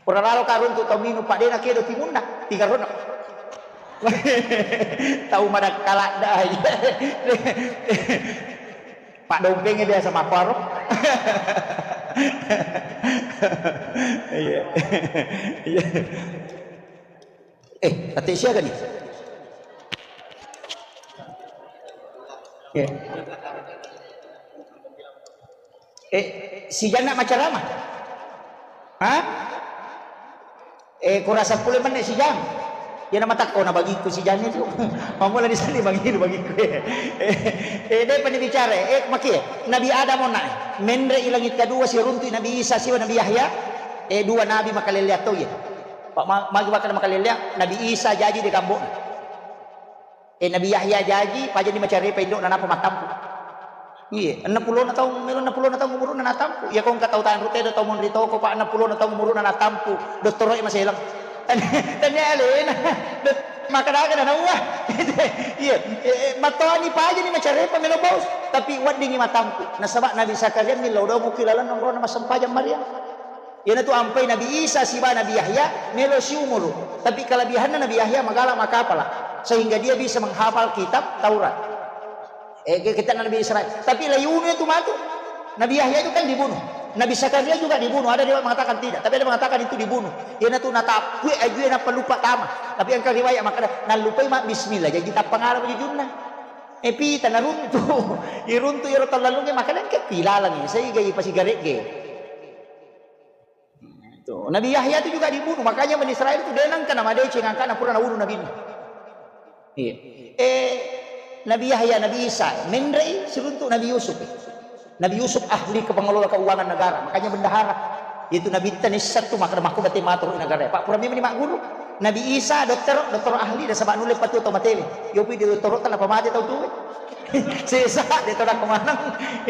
Pura lalo karuntu tau minum, Pak, de nakedo timunna, tiga rono. Tau madakkaladda. Pak Dompengnya biasa makuaro. Iya. Iya. Eh, kata siaga nih? Eh. Eh, si Janna macarama? Hah? Eh, kurasa pule menne si Jang. Iya na matakko na bagiku si Jang itu. Mamula di sini bagiku, bagiku. Eh, eh, de pani bicara. Eh, maki. Nabi Adam onna. Menre i langit kedua si runtu Nabi Isa siwa Nabi Yahya. Eh, dua nabi makalelea to iya. Pak ma-, magi bakal makalelea, Nabi Isa jaji de gambok. Eh, Nabi Yahya jaji, pajani macarepa indo'na napa mattampu. Iya, enneng pulona taung, melo enneng pulona taung umuruna natampu. Iya, ko engka tau tanru tedo tau monri toko, Pak, enneng pulona taung umuruna natampu. Dottoro e maselang. Tanya alena. Dot-, maka daga na nauwa. Iya, eh, eh, mattoani pajani macarepa melo bos. Tapi weddingi matampu. Nasaba Nabi Zakaria millau dong uki lalang nonrona massempajang Maria. Iyanatu ampai Nabi Isa siba Nabi Yahya melo siumuru. Tapi kelebihanna Nabi Yahya magala makapala sehingga dia bisa menghafal kitab Taurat. Eh, ke-, kitab Nabi Israel. Tapi layunu itu matu. Nabi Yahya itu kan dibunuh. Nabi Zakaria juga dibunuh. Ada riwayat mengatakan tidak, tapi ada mengatakan itu dibunuh. Iyanatu natapue ajue nappa lupa tama. Tapi engka riwayat makana nallupai ma bismillah. Jadi tappa ngala jujunna. Eh, pita naruntu. Iruntu iro tallalunge makana engka pilalangi. Sehingga ipasigaregge. Tuh, Nabi Yahya itu juga dibunuh, makanya Bani Israel itu denang kena madeceng angkana pura nabunuh Nabi ini. Iya. Eh, Nabi Yahya, Nabi Isa, menrei siruntuk Nabi Yusuf. Nabi Yusuf ahli pengelola keuangan negara, makanya bendahara. Itu Nabi Tanissa tuh makna makku bate matur negara. Pak pura memang mak guru. Nabi Isa dokter, dokter ahli dan sebab nulis patu atau matewe. Yopi di dokter tanpa mati tau tuh. Sesa de tona kemanang.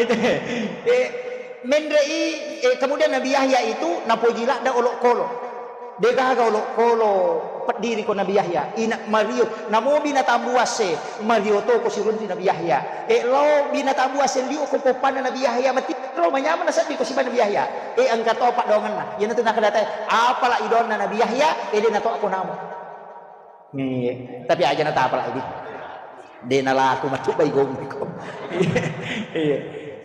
Itu. Eh, menrei, eh, kemudian Nabi Yahya itu napoji ladda olokolo. Degaga olokolo peddiri ko Nabi Yahya. Ina Mario, namo binatang buasse, Mario to ko sirunti Nabi Yahya. Eh, lo binatang buasse liu ko poppanna Nabi Yahya, mati ro manyamana seddi ko siba Nabi Yahya. Eh, engka to paddoangenna. Iyanatu nakadatai, apala idoanna Nabi Yahya, eh, de nato ko namo. Iya, tapi aja natapala idi. De nalaku macubbai gomiko. Iya.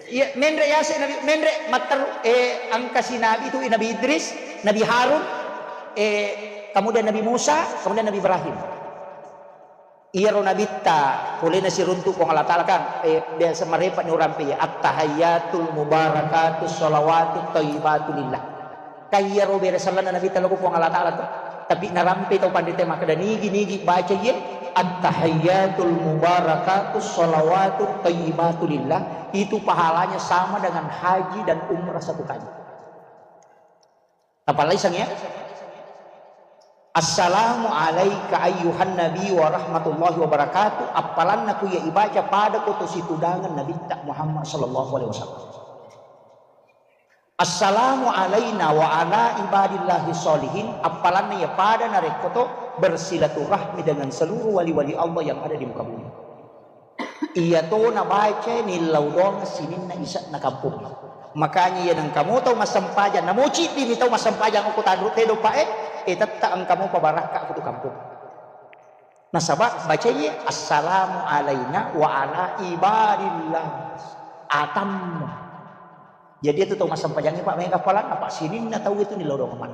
Iya, menre yase Nabi, menre matteru, eh, angkasi Nabi itu Nabi Idris, Nabi Harun, eh, kemudian Nabi Musa, kemudian Nabi Ibrahim. Iyaro nabitta polena siruntuk Puang Allah Ta'ala kan, eh, biasa marepa ni urampe ya, at-tahayyatul mubarakatus shalawatut thayyibatu lillah. Kaiyaro bere sallanna Nabitta lao ko Puang Allah Ta'ala to. Tapi narampe tau panrita makkeda, nigi-nigi baca iye, "At-tahiyyatul mubarakatus shalawatut thayyibatu lillah," itu pahalanya sama dengan haji dan umrah satu kali. Apalagi sang ya? "Assalamu alaika ayyuhan nabi wa rahmatullahi wa barakatuh." Appalanna ku iya ibaca pada ko to situdangan Nabitta Muhammad sallallahu alaihi wasallam. "Assalamu alaina wa ala ibadillahi sholihin," appalanna iya pada narekko to bersilaturahmi dengan seluruh wali-wali Allah yang ada di muka bumi. Iya to nabaca nillau doang sininna ise'na kampung. Makanya iya nengka mo tau massempajang, namo ciddi mi tau massempajang ko tanru tedo pa e, eh, tetta engka mo pabarakka ko tu kampung. Nasaba bacai, "Assalamu alaina wa ala ibadillah." Atammu. Jadi itu tau massempajangnge, Pak, mega palang, apa sininna tau itu ni lodong mana.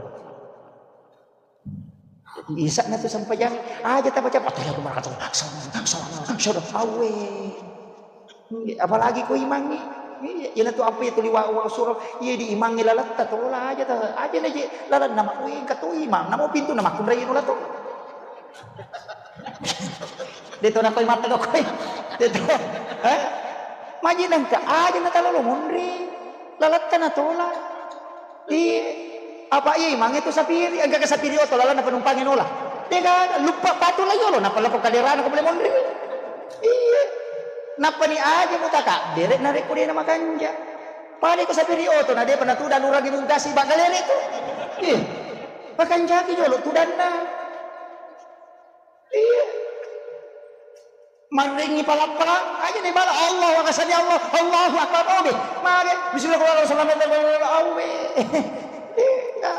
Isakna tu sempajang, aja tabaca, "Ataya aku marakatu, salam, salam, salam, awe." Apalagi ko imangi. Iya, ina tu apa itu liwa wa surah, iya di imangi lalatta tola aja ta, aja na je lalan nama, wih, engka tu imang, nama pintu nama kunrai nula tu. De' to nakoi mata dokoi. De' to. Eh? Maji nangka aja na talolo monri. Lalatta na tola. Iya. Apa iya imangnge tu sapiri, engka ke sapiri oto lalanna penumpangnge nola. De' gaga, luppa patu la yolo, nappa lako kaderana ko bole monri. Iya. Nappa ni aja mutaka, dere' narekko de' na makanja. Pada ko sapiri oto na de' pernah tuda lurangi mungkasi bagalere tu. Iya. Makanjaki jolo tudanna. Iya. Marrengi pala-pala, aja ni bala Allah, wa kasani Allah, Allahu Akbar, obe. Mage, bismillahirrahmanirrahim, awe. Iya.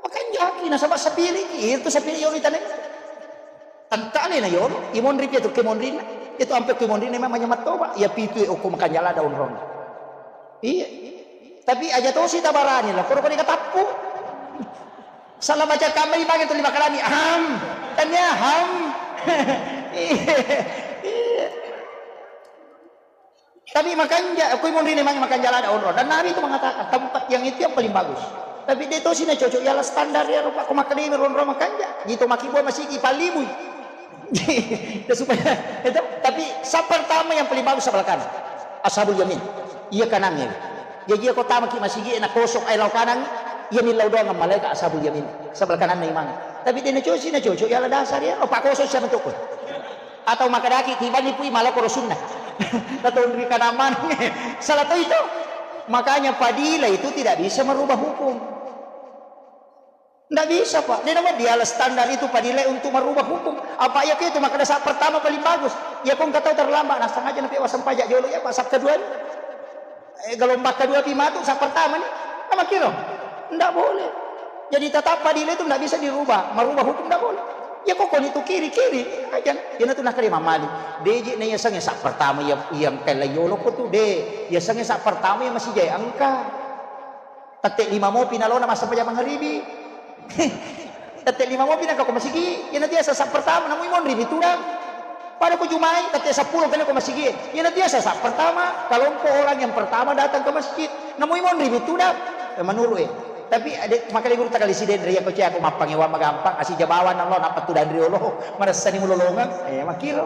Makanjaki nasaba sapiri, itu sapiri yolo itane. Tentale na yolo, imonri pi tu kemonrinna. Itu ampe kemonrinna memang manyamat toba. Ya pitu e okko makanjala daun rong. Iya. Tapi aja tosi tabarani lah, koro koni katappu. Salah baca kamari bagi tu lima kalami. Ham. Tania ham. Iya. Iya. Tapi makanja, kui monri memang makanja lada onro. Dan Nabi itu mengatakan tempat yang itu yang paling bagus. Tapi de' tosi na cocok ialah standar ya rupa ko makkalimi ronro makanja. Gitu makibua masigi palibui. Ya, supaya itu, tapi saf pertama yang paling bagus sebelah kanan. Ashabul yamin. Iya kanannya. Jadi iya ko tamaki masigi na kosong ai lau kanan, iya millau doang malaika ashabul yamin. Sebelah kanan na imang. Tapi de' na cocok, na cocok ialah dasar ya. Opa kosong siapa tuh? Atau makadaki tibani pui maloko rosunna. Atau ri kanamang. Salah to itu. Makanya fadilah itu tidak bisa merubah hukum. Ndak bisa, Pak. Dia nama dialah standar itu fadilah untuk merubah hukum. Apa ya itu makanya saf pertama paling bagus. Ya kong kata terlambat, nah sengaja napi wasam pajak jolo ya, Pak, saf kedua. Eh, gelombang kedua pi matu, saf pertama nih. Nama kira? Ndak boleh. Jadi tetap fadilah itu ndak bisa dirubah, merubah hukum ndak boleh. Ya kok koni tu kiri, kiri aja. Ya natu nakali mamali. Deje na ya sange saf pertama ya yang kala yolo ko tu de. Ya sange saf pertama ya masih jaya engka. Tette lima mopi nalona massempajang mangaribi. Tette lima mopi nangka ko masigi, iyana tiasa saf pertama, namui monri mi tudang. Pada ko jumai, tette seppulo kena ko masigi. Iyana tiasa saf pertama, kelompok orang yang pertama datang ke masjid. Namui monri mi tudang. Eh, menurut eh. Tapi ada makanya guru takali siden ria ko cia ko mappangewa magampang, asi jabawan Allah napa tudang riolo. Marasani mulolongan. Eh, makiro.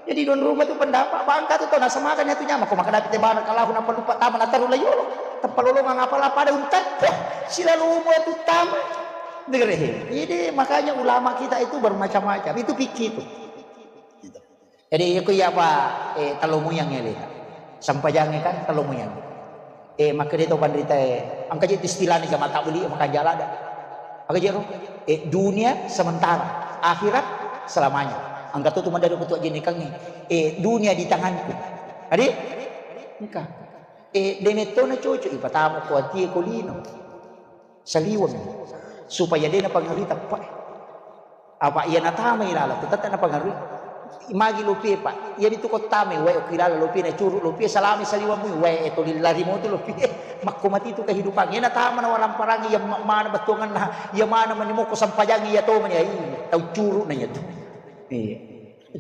Jadi don rumah tu pendapat bangka tu tau nasemakan ya tu nyama ko makadapi te bana kalahu napa lupa tama nataru la yolo. Teppa lolongang apa la pada untat. Silalu umur tu tama. Dengar he. Jadi makanya ulama kita itu bermacam-macam. Itu fikih tu. Gitu. Jadi aku ya apa eh talomoyang ya lihat. Sampajangnya kan talomoyang. Eh, makkeda to panritae, engka je istilahna jama tabbeli, makanjala ada. Aga je ro? Eh, dunia sementara, akhirat selamanya. Engka to tu maddaru ketua jenekangnge. Eh, dunia di tanganku. Adi? Engka. Eh, demetto na cocok ipatamu ko atie ko lino. Saliweng. Supaya de napangarui teppa. Apa iya natamai lala tu tette napangarui. Magi lopie, Pak. Iya itu ko tamai wae okki lala lopie na curu lopie salami saliweng mui wae to lillari motu lopie. Makko mati tu kehidupan. Iya natama na waramparangi iya ma-, mana bettuanganna, iya mana mani moko sampajang iya to mani ai. Tau curu na iya tu. Iya.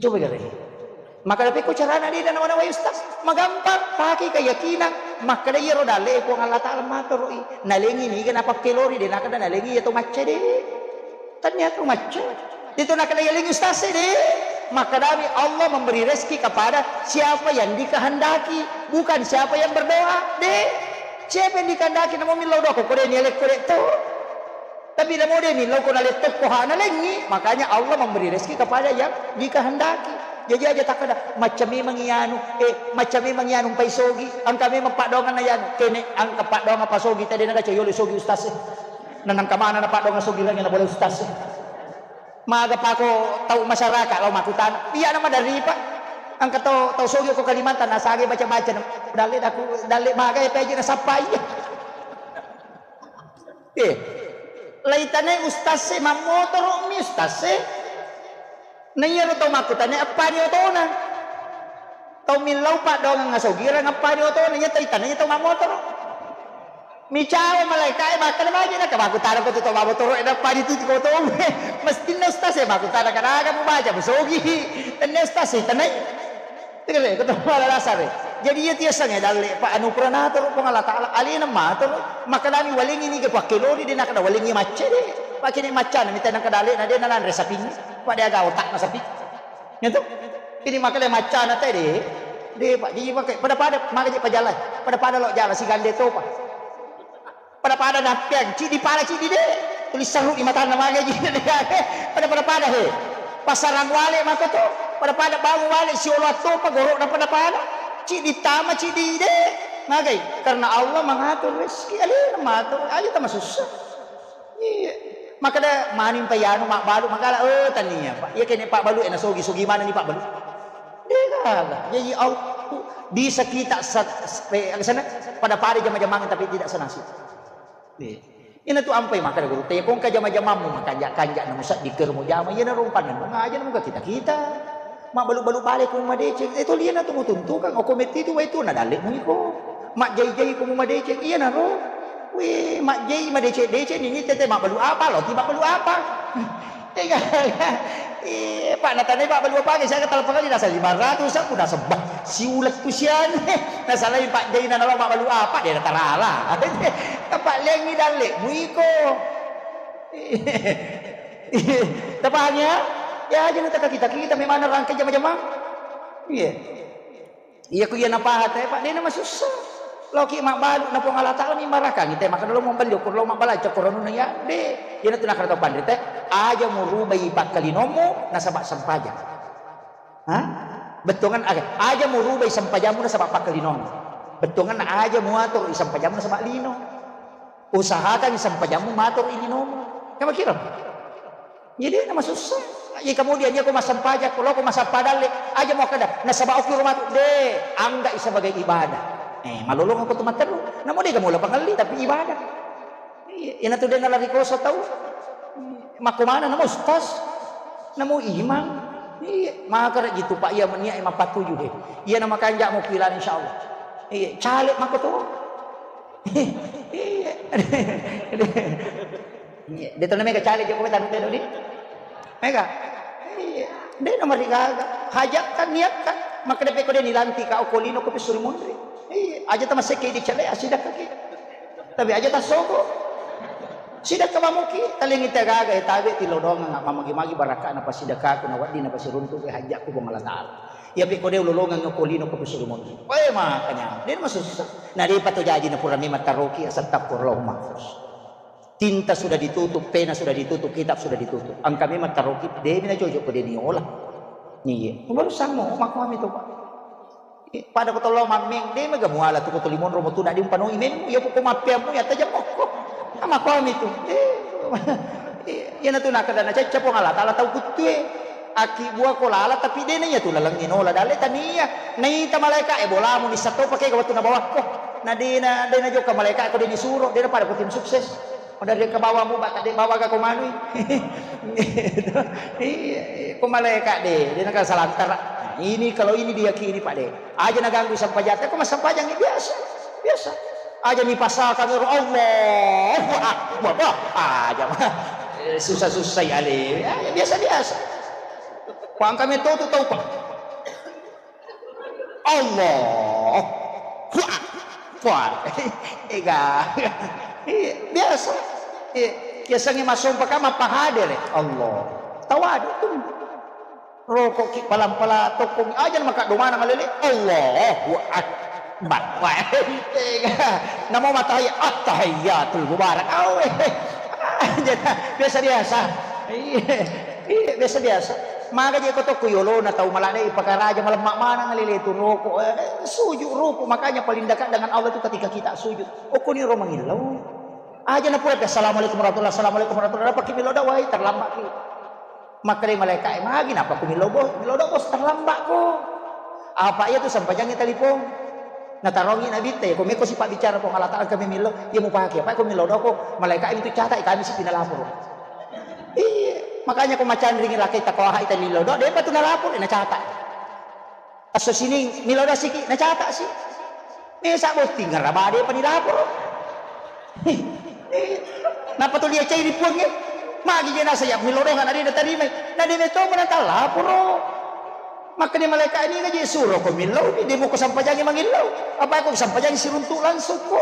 Coba gare. Maka dape ko carana de nawana wae ustaz. Magampang, pakai keyakinan. Makkeda iyaro dalle Puang Allah Taala matoroi. Nalengi niga napakkelori de nakeda nalengi iya to macca de. Tania tu macca. Itu nakala yaling ustaz de. Makadami Allah memberi rezeki kepada siapa yang dikehendaki, bukan siapa yang berdoa. De. Siapa yang dikehendaki namo millau doa ko de ni alek ko de to. Tapi namo de millau ko na letto ko hana lengi, makanya Allah memberi rezeki kepada yang dikehendaki. Jadi aja takada macam memang ianu, eh macam memang ianu pai sogi, angka memang padongan na ianu, kene angka padongan pasogi tadi naga coyolo sogi ustaz. Nanang kamana na padonga sogi lagi na boleh ustaz. Maga pako tau masyarakat lao makutana. Iya nama dari Pak. Angka tau tau sogi ko Kalimantan nasage baca-baca na dalle daku dalle maga ya peje na sappa iya. Eh. Laitanai ustaz e mammotoro mi ustaz e. Na iyaro tau makkutana appani otona. Tau millau paddoangeng asogirang appani otona, iya tau itanai tau mammotoro. Micawa malaikae makkeda magi na makkutana ko tu tau mammotoro e nappani tu ko tau. Mestinna ustaz e makkutana kadaga mubaca musogi. Tennia ustaz e tanai. Tegere ko tau mala dasar e. Jadi iya tiasangnge dalle pa anu pura natoro Puang Allah Taala alena matoro makkedami walengi niga pakkelori de nakeda walengi macca de. Pakene maccana mita nangka dalle na de nananre sapingnge. Pada aga otak na sapi. Nyentu. Ini makanya macana teh deh. Deh, Pak, jadi pakai pada-pada, maka jadi pajalan. Pada-pada lo jalan si gande topa. Pada-pada nappiang, cidi pala cidi deh. Tulis seru di mata nama gaji. Pada-pada pada he. Pasarang wale maka to. Pada-pada bangun wale si olo topa gorok na pada-pada. Cidi tama cidi deh. Magai, karena Allah mengatur rezeki. Alena matur, aja tama susah. Iya. Makkeda maning pa iyanu mabbalu magala, eh, tania, Pak. Iya kene pabbalu, eh, nasogi-sogi manenni pabbalu. Degaga. Jadi au-, bisa kita sa-, spe-, sana, pada-pada jama-jamang tapi tidak senasib. Iya. Ina tu ampai makkeda guru, te kongka jama-jamammu makanja-kanja na musaddi ker mujama, iya na rumpang na ngaja na muka kita-kita. Mabbalu-balu bale ku madeceng, eh, to liana tu mutuntukan, oko metti tu wai tu na dalle mu iko. Majjai-jai ko mumadeceng, iyanaro. Weh, majjai madeceng-deceng ni, ni tete mabbalu apa, lo ti mabbalu apa? Tega. Eh, Pak, natanai mabbalu apa, ge, saya katalepang kali nasa lima ratus, aku nasebba. Siulet tu sian. Nasalai Pak Jai na nalo mabbalu apa, dia tarala. Pak Lengi dalle, muiko. Tapaham ya? Ya, aja na kita-kita memang rangkai jama-jama. Iya. Iya ku iya napahang te, Pak, de na masussa. Loki mabbalu na Puang Allah Taala mi marakangi te, maka lo mabbalu ko lo mabbalu cokkoronuna ya, de. Iya na tu nakara tau panrita, aja murubai pakkalinommu nasaba sempajang. Ha? Bettuangan aga, aja murubai sempajammu nasaba pakkalinommu. Bettuangan aja muatur i sempajammu nasaba lino. Usahakan sempajammu matur i linomu. Kama kira? Jadi na masussa. Iya kemudian iya ko massempajang, ko loko massappa dalle, aja muakkeda nasaba okki rumah tu. De, angga i sebagai ibadah. Eh, malolong ko tu matteru. Namo de gamola pangelli tapi ibadah. Iya, ina tu de nalari koso tau. Makko mana namo ustaz? Namo imam. Iya, maka rek gitu Pak iya menia mapatuju he. Iya nama kanjak mau kilan insyaallah. Iya, caleg mako tu. Iya. Iya. De tona mega caleg Jokowi tanu teno di. Mega. Iya. De nomor gaga. Hajat kan niat kan. Maka de peko de nilantik ka okolino ko pisuri munri. Iya. Aja tamaseke di cale asida kaki. Tapi aja tasoko. Sida kamamuki talengi tagaga tabe tilodongang mamagi-magi barakana pasidakaku na wedding na pasiruntu ke hajatku Puang Allah Taala. Iya peko de ulolongang okolino ko pisuri munri. Oe makanya. De masussa. Na depa to jaji na pura memang taroki asattappo Allahumma mahfuz. Tinta sudah ditutup, pena sudah ditutup, kitab sudah ditutup. Engka memang taroki, de mi na cocok ko de niola. Iya. Baru samo makkuami to, Pak. Eh, pada ko tollo mammeng, de mega muala tu ko toli monro mo tu na di umpanoi memmu, iya ko mappeammu ya tajam mokko. Makkuami tu. Eh, iya na tu nakada na cacca Puang Allah Taala tau kuttue. Aki bua ko lala tapi de na iya tu lalengnge nola dalle tania. Naita malaika e bolamu nissa to pake ga wettu nabawakko. Na de na de na jokka malaika ko de nisuro de na pada ko tim sukses. Pada de ke bawah mu bata de bawa ga ko manui. Iya, ko malaika de de na ka salantara. Nah, ini kalau ini diyakini Pak de. Aja na ganggu sampajang ko massempajang biasa. Biasa. Aja ni pasal kami Allahu Akbar. Bah, aja mah. Eh, susah-susah ya le. Ya, ya, biasa-biasa. Kuang kami tuh tuh tahu Pak. Allahu Akbar. Ega. Iya, biasa. Iya, biasanya masuk pakai apa hadir ya? Allah. Tahu ada tuh. Rokok ki pala-pala tokong aja maka domana malele. Allahu Akbar. Wah, ega. Namo matai attahiyatul mubarak. Awe. Aja biasa-biasa. Iya. Iya, biasa-biasa. Maka je ko tokko yolona tau malade pakaraja malemma maneng lele tu rokok. Eh, sujud rokok makanya paling dekat dengan Allah itu ketika kita sujud. Okko ni ro mangillau. Aja na pura assalamualaikum warahmatullahi assalamualaikum warahmatullahi apa ki milo dawai terlambat ki. Makkeda malaika e magi napa ku milo bos milo do bos terlambat ko. Apa iya tu sampajangi telepon. Natarongi nabitta ya ko meko sipa bicara Puang Allah Taala kami milo iya mupake apa ko milo do ko malaika itu catat kami sipi nalaporo. Iya, makanya ko macanringi lakai takoha ita milo do depa tu nalaporo nacata. Esso sining milo do siki nacata si. Mesa botting ngaraba depa nilaporo. Napa tu lia cairi puang e? Magi je nasa ya milo do ngana de tarimai. Na de meto mana talaporo. Makkeda malaika ini ngaji suro ko millau ni demo ko sampajangi mangillau. Apa ko sampajangi siruntuk langsung ko.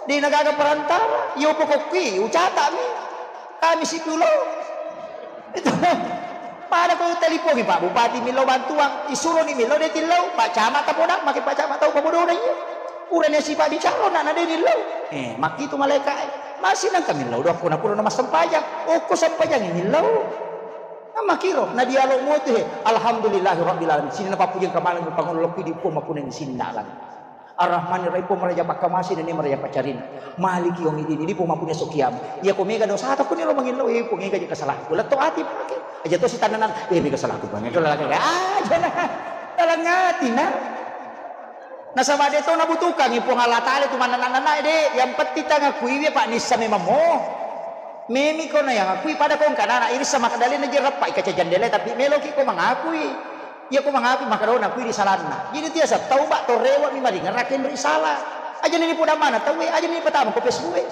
De nagaga perantara. Yo pokokki ucata mi. Kami sipulo. Itu. Pada ko telipongi Pak Bupati millau bantuang, isuroni millau de' tillau, Pak Camat tapodang, maki Pak Camat tau pabodona iya. Urane sipa bicara na, na de' nillau. Eh, makkitu malaika'e. Masih nangka millau doang ko na pura na massempajang. Okko sempajang millau. Namakiro, na dialog mo tu he. Alhamdulillahi rabbil alamin. Sini na pappuji engka maneng pangolo lokki di Puang mappunai sinna alang. Ar-Rahmanir Rahim, Puang maraja pakkamasi nennia maraja paccarina. Maliki yaumiddin, idi Puang mappunnai esso kiamat. Iya ko mega dosata, kuni lo mangillau, eh, Puang, ega je kesalahanku. Letto ati pake. Aja to sitannanan, eh, mega salahku, Puang. Ega lagi. Ah, jana. Dalam hati, nah. Nasaba de' to nabutuhkangi Puang Allah Taala tu manna-nanna de'. Yang penting tangakui, Pak, nissa memang mo. Memi ko na yang akui pada ko engka nana irissa makadalena je rappa ikaca jandela, tapi meloki ko mangakui. Iya ko mangakui makadona kui di salanna. Jadi tiasa tauba to rewa mi maringerra kenri salah. Aja ni poda mana tau e, aja ni pertama ko Facebook e.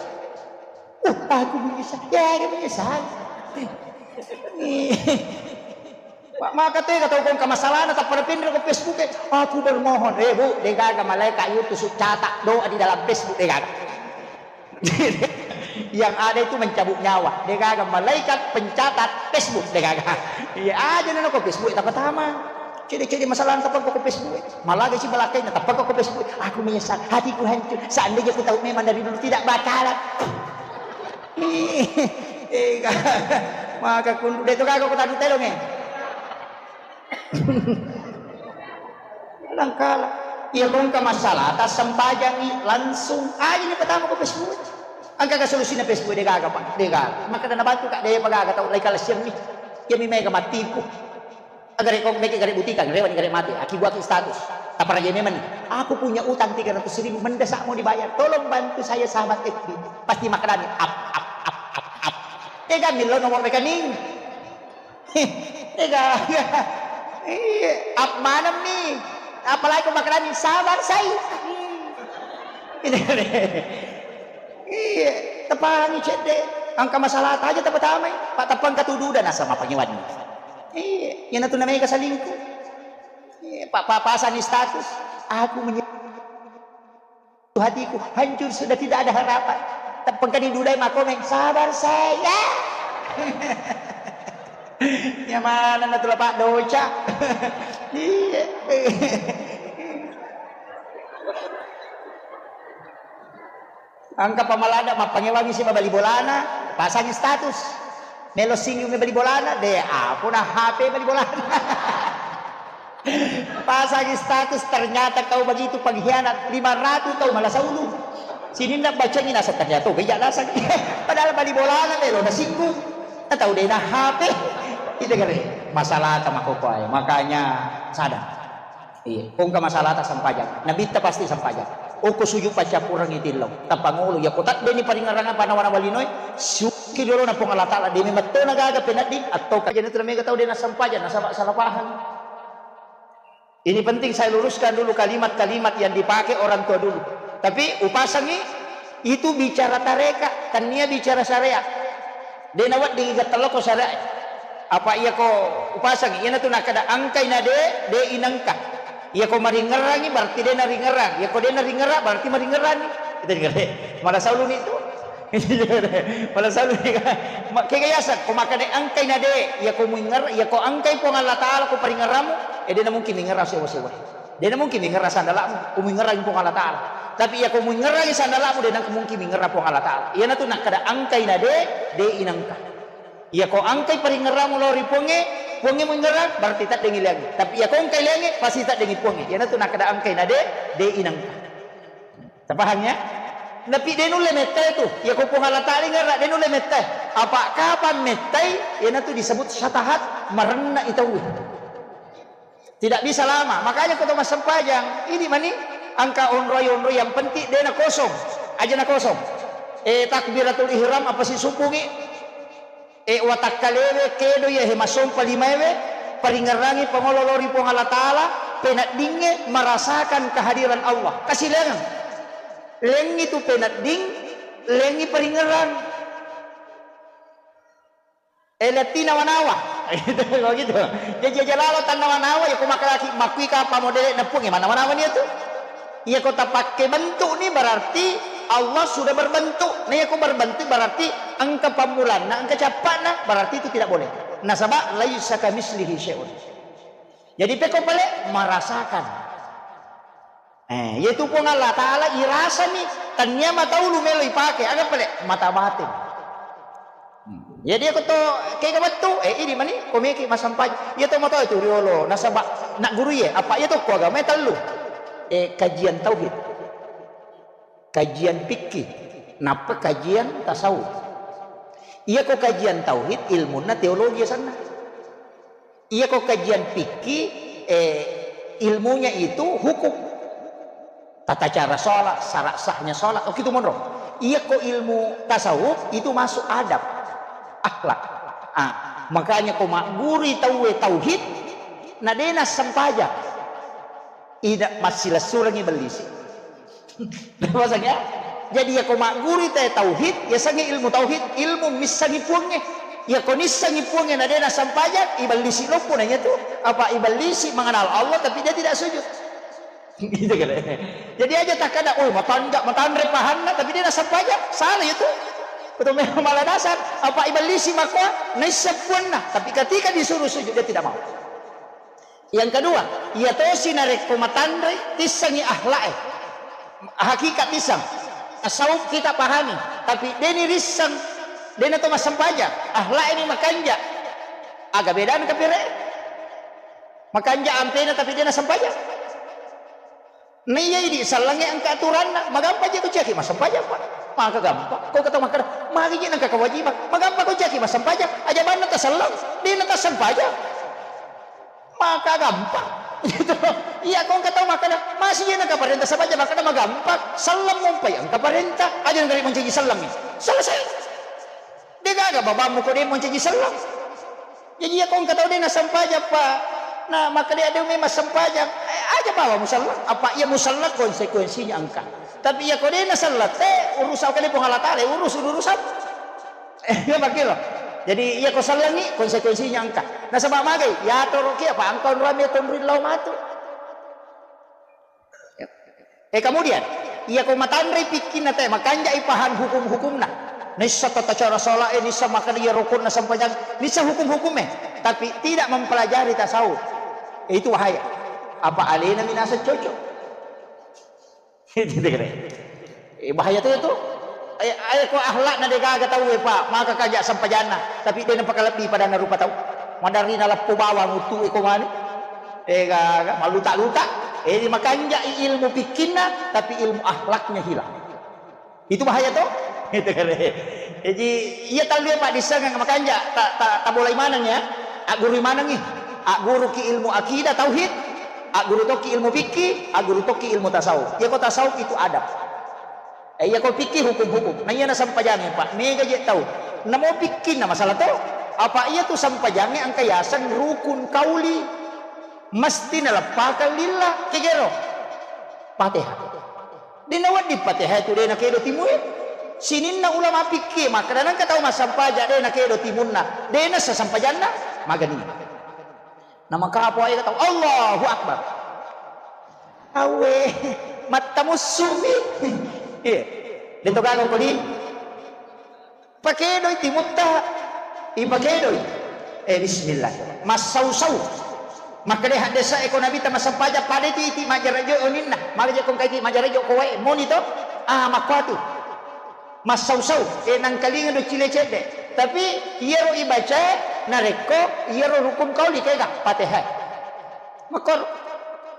Uh, aku menyesal. Ya, aku menyesal. Pak, maka tega tau ko engka masalahna tappa napinra ko Facebook e. Aku bermohon. Eh, Bu, de' gaga malaikat yutu su catat doa di dalam Facebook, de' gaga. Yang ada itu mencabut nyawa. De' gaga malaikat pencatat Facebook, de' gaga. Iya, aja nana ko Facebook tapatama. Cede-cede masalah tappa ko Facebook. Malaga si balakkainna tappa ko Facebook. Aku menyesal, hatiku hancur. Seandainya ku tahu memang dari dulu tidak bakalan. Eh, gaga. Maka kundu de' to gaga ko tadu telong e. Langkala. Iya ko engka masalah, tassempajangi langsung. Aja ni pertama ko Facebook. Engka ga solusina Facebook, de' gaga, Pak. De' gaga. Maka na bantu ka, de' pa gaga tau lai kalasiang ni. Iya mi mega mattipu. Agare ko mega gare butika, rewa ni gare mate. Aki buaki status. Taparaja memang ni. Aku punya utang tiga ratus ribu, mendesak mau dibayar. Tolong bantu saya sahabat F B. Pasti makadani up, up, up, up, up. Ega millau nomor rekening. Ega, iya. Iya, ap maneng mi. Apalagi ko makananni sabar sai. Iya, tapahangi cedde. Engka masalah aja tapatamai. Pak tappa engka tududa nasama pangewanni. Iya, iyanatu namega salingku. Iya, pak pa-, pasangi status. Aku menye- Hatiku hancur, sudah tidak ada harapan. Teppengkani dudai makomeng, sabar saya. Nyamana na tula pak doca. Iya. Engka pamalada mappangewangi si bali bolana, pasangi status. Melo singgumi bali bolana, de apa na H P bali bolana. Pasangi status, ternyata kau begitu pengkhianat, lima ratus kau malasa ulu. Sininna bacangi nasa ternyata beja nasa. Padahal bali bolana melo nasinggung. Atau dena H P. Itu kare masalah tama kokoai. Makanya sadar. Iya, ko engka masalahta sempajang. Nabitta pasti sempajang. Okko sujud paccappurengngi tillau. Tappangolo, iya ko taddeni paringerrangeng panawa-nawa linoe, suki dolo na Puang Allah Taala, de memetto na gaga penedding, atau ka-, jadi tu mega tau de nassempajang, nasaba salah paham. Ini penting saya luruskan dulu kalimat-kalimat yang dipakai orang tua dulu. Tapi upasangi itu bicara tareka, tania bicara syariat. De nawedding igattello ko syariat. Apa iya ko upasangi, iyanatu nakkeda engkai na de, de inengka. Iya ko maringerrangi berarti de naringerrang. Iya ko de naringerrang berarti maringerrangi. Itu dengar de. Malah sauluni itu. Malah sauluni. Ma-, kega yaseng, ko makkeda engkai na de, iya ko muinger-, iya ko engkai Puang Allah Taala ko paringerramu, eh de na mungkin mingerrang sewa-sewa. De na mungkin mingerrang sandala'mu, ko muingerrangi Puang Allah Taala. Tapi iya ko muingerrangi sandala'mu, de na mungkin mingerrang Puang Allah Taala. Iyanatu nakkeda engkai na de, de inengka. Iya ko engkai paringerramu lao ri Puangnge, Puangnge muingerrang, berarti teddengi liangnge. Tapi iya ko engkai liangnge, pasti teddengi Puangnge. Iyanatu nakkeda engkai na de, de inengka. Tapahang ya? Tapi de nulle mettai tu. Iya ko Puang Allah Taala ingerrang, de nulle mettai. Apa kapang mettai, iyanatu disebut syatahat, marenna i tauwe. Tidak bisa lama. Makanya ko to massempajang, ini mani engka onroi-onroi yang penting de na kosong. Aja na kosong. Eh, takbiratul ihram apa sisubungi? Eh, watakkalewe kedo iya he massompa limaewe, paringerrangi pangolo lao ri Puang Allah Taala, peneddingnge merasakan kehadiran Allah. Kasilengang. Lengngi tu penedding, lengngi paringerrang. Eh, lettina nawa-nawa. Gitu, kalau gitu. Jadi aja lalo tannawa-nawa, ya, ko makalaki, makui kapang modele nepung, ya, manawa-nawa ni itu. Iya ko tapakke bentuk ni berarti Allah sudah berbentuk. Nah, iya ko berbentuk berarti engka pammulanna, engka cappa'na, berarti itu tidak boleh. Nasaba laisa kamislihi syai'un. Jadi pekko pale merasakan. Eh, yaitu Puang Allah Ta'ala irasani, tania mata ulu melo ipake, aga pale mata batin. Hmm. Jadi aku to kega wettu, eh, ini mani, ko meki masampaj. Iya to mata itu riolo, nasaba nak guru ye, apa iya to ko agama tellu. Eh, kajian tauhid. Kajian fikih, nappa kajian tasawuf. Iya ko kajian tauhid, ilmunna teologi asanna. Iya ko kajian fikih, eh, ilmunya itu hukum. Tata cara sholat, syarat sahnya sholat, oh, gitu monro. Iya ko ilmu tasawuf itu masuk adab, akhlak. Ah, makanya ko magguri tauwe tauhid, na dena sempajang. Ida massilessurengi bellisi. Paham ya? Jadi, iya ko magguri te tauhid, yasengnge ilmu tauhid, ilmu missengi Puangnge. Iya ko nissengi Puangnge na dena sempajang, ibellisi loppo na iya tu. Apa ibellisi mengenal Allah tapi dia tidak sujud. Gitu kan. Jadi aja takkada, "Oh, matanja, matanre pahanna tapi dia nasempajang." Salah itu. Betul memang malah dasar. Apa ibellisi makoa, naisseng Puanna, tapi ketika disuruh sujud dia tidak mau. Yang kedua, iya tosi narekko matanre, tissengi akhlak e. Hakikat tisseng. Tasawuf kita pahami, tapi deni risseng, dena to massempajang, akhlak e ni makanja. Aga bedana kapire? Makanja ampena tapi dena sempajang. Naiya idi sellengnge engka aturanna, magampa je ko ciaki massempajang, Pak. Maka gampang. Ko kata makkada, magi je nengka kewajiban. Magampa ko ciaki massempajang, aja banna taselleng, dena tassempajang. Maka gampang. Gitu. Iya, ko engka tau makkada, masih iya nengka parenta sempajang, makkada magampang. Selleng mumpai engka parenta, aja nengka mancaji selleng. Selesai. De gaga babammu ko de mancaji selleng. Jadi iya ko engka tau de nasempajang, Pak. Nah, makkada de memang sempajang. Eh, aja bawa muselleng. Apa iya muselleng konsekuensinya engka. Tapi iya ko de naselleng, te urusan kali Puang Allah Taala, urus urusan. Eh, iya makkiro. Jadi, iya ko sellengi, konsekuensinya engka. Nasaba magai, ya toro kia, apa engka onrami tonri lao matu. Eh, kemudian, iya ko matanre pikkinna te, makanjai paham hukum-hukumna. Nissa tata cara salat, eh, nissa makkada iya rukunna sempajang, nissa hukum-hukumnya. Tapi tidak mempelajari tasawuf. Eh, itu bahaya. Apa alena minasa cocok. Gitu kan. Eh, bahaya tu itu. Ay-, ayo ko akhlakna de gaga tau e, Pak, maka kaja sempajanna, tapi de napakalebbi padanna rupa tau. Madarina lappo bawang utu e ko manu. Eh, gaga, maluta-luta. Eh, di makanjai ilmu fikkinna, tapi ilmu akhlaknya hilang. Itu bahaya to. Gitu kan. Jadi, iya tallu e, Pak, dissengeng makanja, ta, ta, tabolai maneng ya. Agguru manengi. Agguruki ilmu akidah, tauhid. Agguru tokki ilmu fikih, agguru tokki ilmu tasawuf. Iya ko tasawuf itu adab. Eh, iya ko fikih hukum-hukum. Nah, iya nasempajangi, Pak. Mega je tau. Namo fikih na masalah to. Apa iya tu sempajangi engka yaseng rukun kauli. Mesti naleppakang lillah. Kegero. Fatihah. De nawedding Fatihah tu de nakedo timue. Sininna ulama fikih makkada nengka tau massempaja de nakedo timunna. De nassa sempajanna. Magani. Namakapo ae tau, Allahu Akbar. Awe, mattamussu'mi. Iya. Deto gaga kodi. Pakedoi timutta. Ipakedoi. Eh, bismillah. Massau-sau. Makkeda haddesa eko Nabi ta massempajang pada iti, iti majarajo oninna. Maka je kong kaiti majarajo ko wae. Moni to? Ah, makkuatu. Massau-sau, eh, nangkalinga do cile cedde. Tapi iyaro ibaca narekko iyaro rukun kauli kega Fatihah. Makkoro.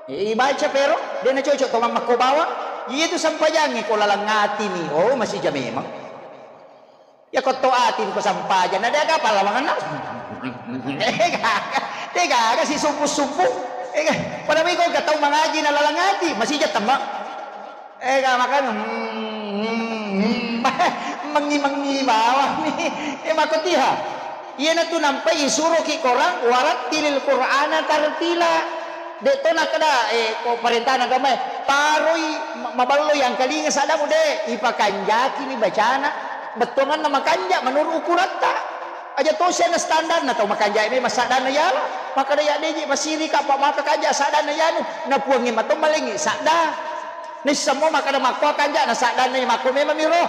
Eh, ibaca pero, de nacocok to mammakko bawang. Iya tu sempajangnge ko laleng atini. Oh, masija memang. Ya ko to atini ko sempajang, na de aga pallawangenna. De gaga, de gaga si subuh-subuh. Eh, pada miko ga tau mangaji na laleng ati, masija temma. Ega makana, hmm, hmm, mengi-mengi bawang ni. Eh, makotiha. Iyanatu nampai isuroki korang, "Warattilil Qur'ana tartila." De to nakkeda, eh, ko parentana agamae, paroi ma-, maballoi angkalinga saddamu de, ipakanjaki ni bacana. Bettuanganna makanja menurut ukuratta. Aja tosi ana standarna tau makanja memang saddanna yala. Makkeda ya deji masirika apa maka kanja saddanna yanu. Na puangnge mato malengi sadda. Naisseng mo makkeda makko kanja'na saddanna, iya makko memang miro.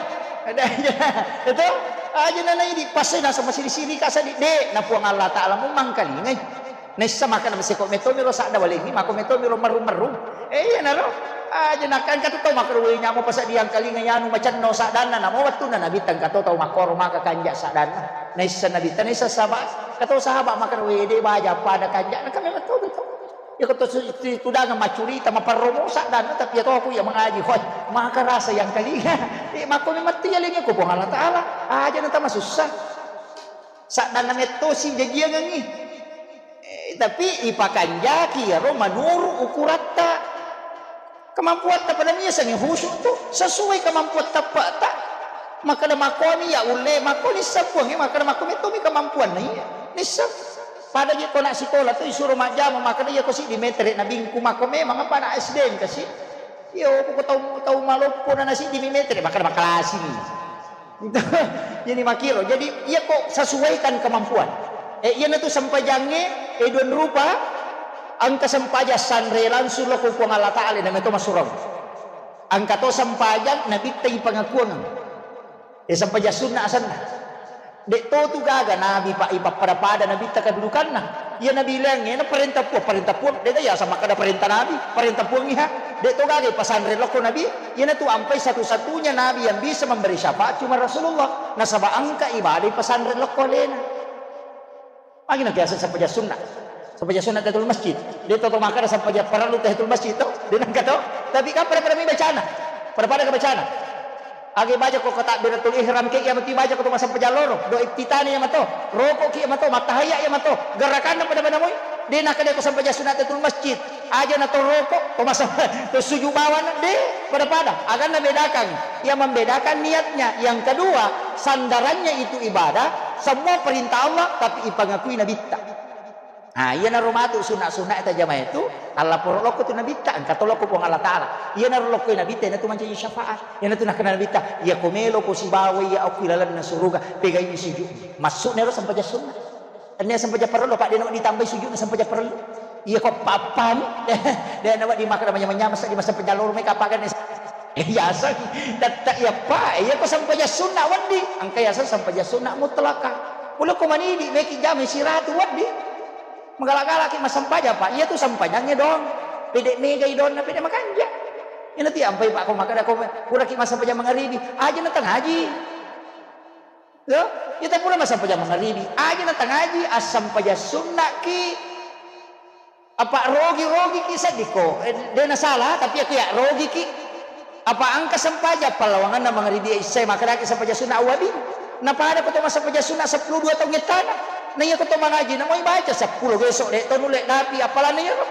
Itu aja na naidi pasai naseng masiri-siri ka sadi de na Puang Allah Taala mu mangkalingai. Naisseng makkeda maseko metto miro sadda walengngi, makko metto miro merru-merru. Eh, iyanaro. Aja nakangka tu tau makkeda, "Wei, nyamo pasadiang kalinga yanu macenno saddanna," namo wettunna Nabitta engka to tau makkoro maka kanja saddanna. Naisseng Nabitta, naisseng sahabat. Kato sahabat makkeda, "Wei, de baja pada kanja." Naka memang to gitu. Iya ko to su-, tu-, tudangeng maccurita, maparromo saddanna, tapi iya to aku iya mangaji, hoi, maka rasa yang kalinga. Eh, makko memang tiya lengnge ko Puang Allah Taala, aja na tama sussa. Saddanna mettosi jajiangengngi. Eh, tapi ipakanjaki iyaro manuru ukuratta. Kemampuatta pada miasengngi khusyuk tu, sesuai kemampuan tappa'ta. Makkeda makkomi ya ulle, makko nisseng Puangnge, makkeda makko mettomi kemampuanna iya. Nisseng. Pada je ko anak sikola tu isuro majjama, makkeda iya ko siddi metere nabingku, makko memang apa anak S D engka si. Iyo, ko tau, tau maloppo na siddi mi metere, makkeda makkalasi ni. Jadi makkiro. Jadi iya ko sesuaikan kemampuan. Eh, iyanatu sempajangnge, eh, dua rupa, engka sempajang sanre langsung lao ko Puang Allah Taala, na meto masurang. Engka to sempajang Nabitta ipangakuang. Eh, sempajang sunna asenna. De to tu gaga Nabi pa ipappada-pada Nabitta kedudukanna. Iya Nabi leangnge na parenta Puang, parenta Puang. De ga iya sama kada parenta Nabi, parenta Puang iha. De to gaga ipasanre lokko Nabi. Iyanatu ampai satu-satunya Nabi yang bisa memberi syafaat cuma Rasulullah. Nasaba engka ibadah ipasanre lokko alena. Magi na biasa sempajang sunna. Sempajang sunna tahiyatul masjid. De to, to makkada sempajang parellu tahiyatul masjid to. De nengka to. Tapi kan pada-pada mi bacana. Pada-pada ka bacana. Agi baca ko takbiratul ihram ke iya mati baca ko to massempajang loro. Do iftitani iya mato. Roko ki iya mato. Mattahiyya iya mato. Gerakanna pada-pada moi. De nakkeda ko sempajang sunna tahiyatul masjid. Aja na to roko, to masa-, to sujud bawana, de, pada-pada. Akan na bedakan. Yang membedakan niatnya. Yang kedua, sandarannya itu ibadah, semua perintah Allah, tapi ipangakui Nabitta. Nah, iyanaro matu sunna-sunna tajama itu, allaporo lokko tu Nabitta, engka to lokko Puang Allah Taala. Iyanaro lokko Nabitta, iyanatu mancaji syafaat. Iyanatu nakkeda Nabitta, iya ko melo ko sibawa iya okko ilalenna suruga, pegai sujud. Maksudnya ro sempajang sunna. Enna sempajang parellu, Pak, de nawedding ditambai sujudna sempajang parellu. Iya ko pappani, de nawedding makkeda manyameng-nyameng seddi massempajang loro mai kapagenne. Iya, aseng. Tette iya, Pak, iya ko sempajang sunna wedding. Engka yaseng sempajang sunna mutlaka. Pole ko manidi, meki jama siratu wedding. Magala-galaki massempajang, Pak. Iya tu sempajangnge doang. Pede megai doanna, pede makanja. Ina ti ampai, Pak, ko makkeda ko puraki massempajang mangaribi. Aja na tangaji. Yo, ita pura massempajang mangaribi. Aja na tangaji, assempajang sunnaki. Apa rogi-rogi ki seddi ko? Eh, de na salah, tapi aku ya rogi ki. Apa engka sempajang pallawanganna mangaribi isya, makkedaki sempajang sunna awabin. Na pada ko to massempajang sunna seppulo dua taung ettana. Na iya ko to mangaji, na moi baca seppulo besok de to nulle dapi apalana iya ro.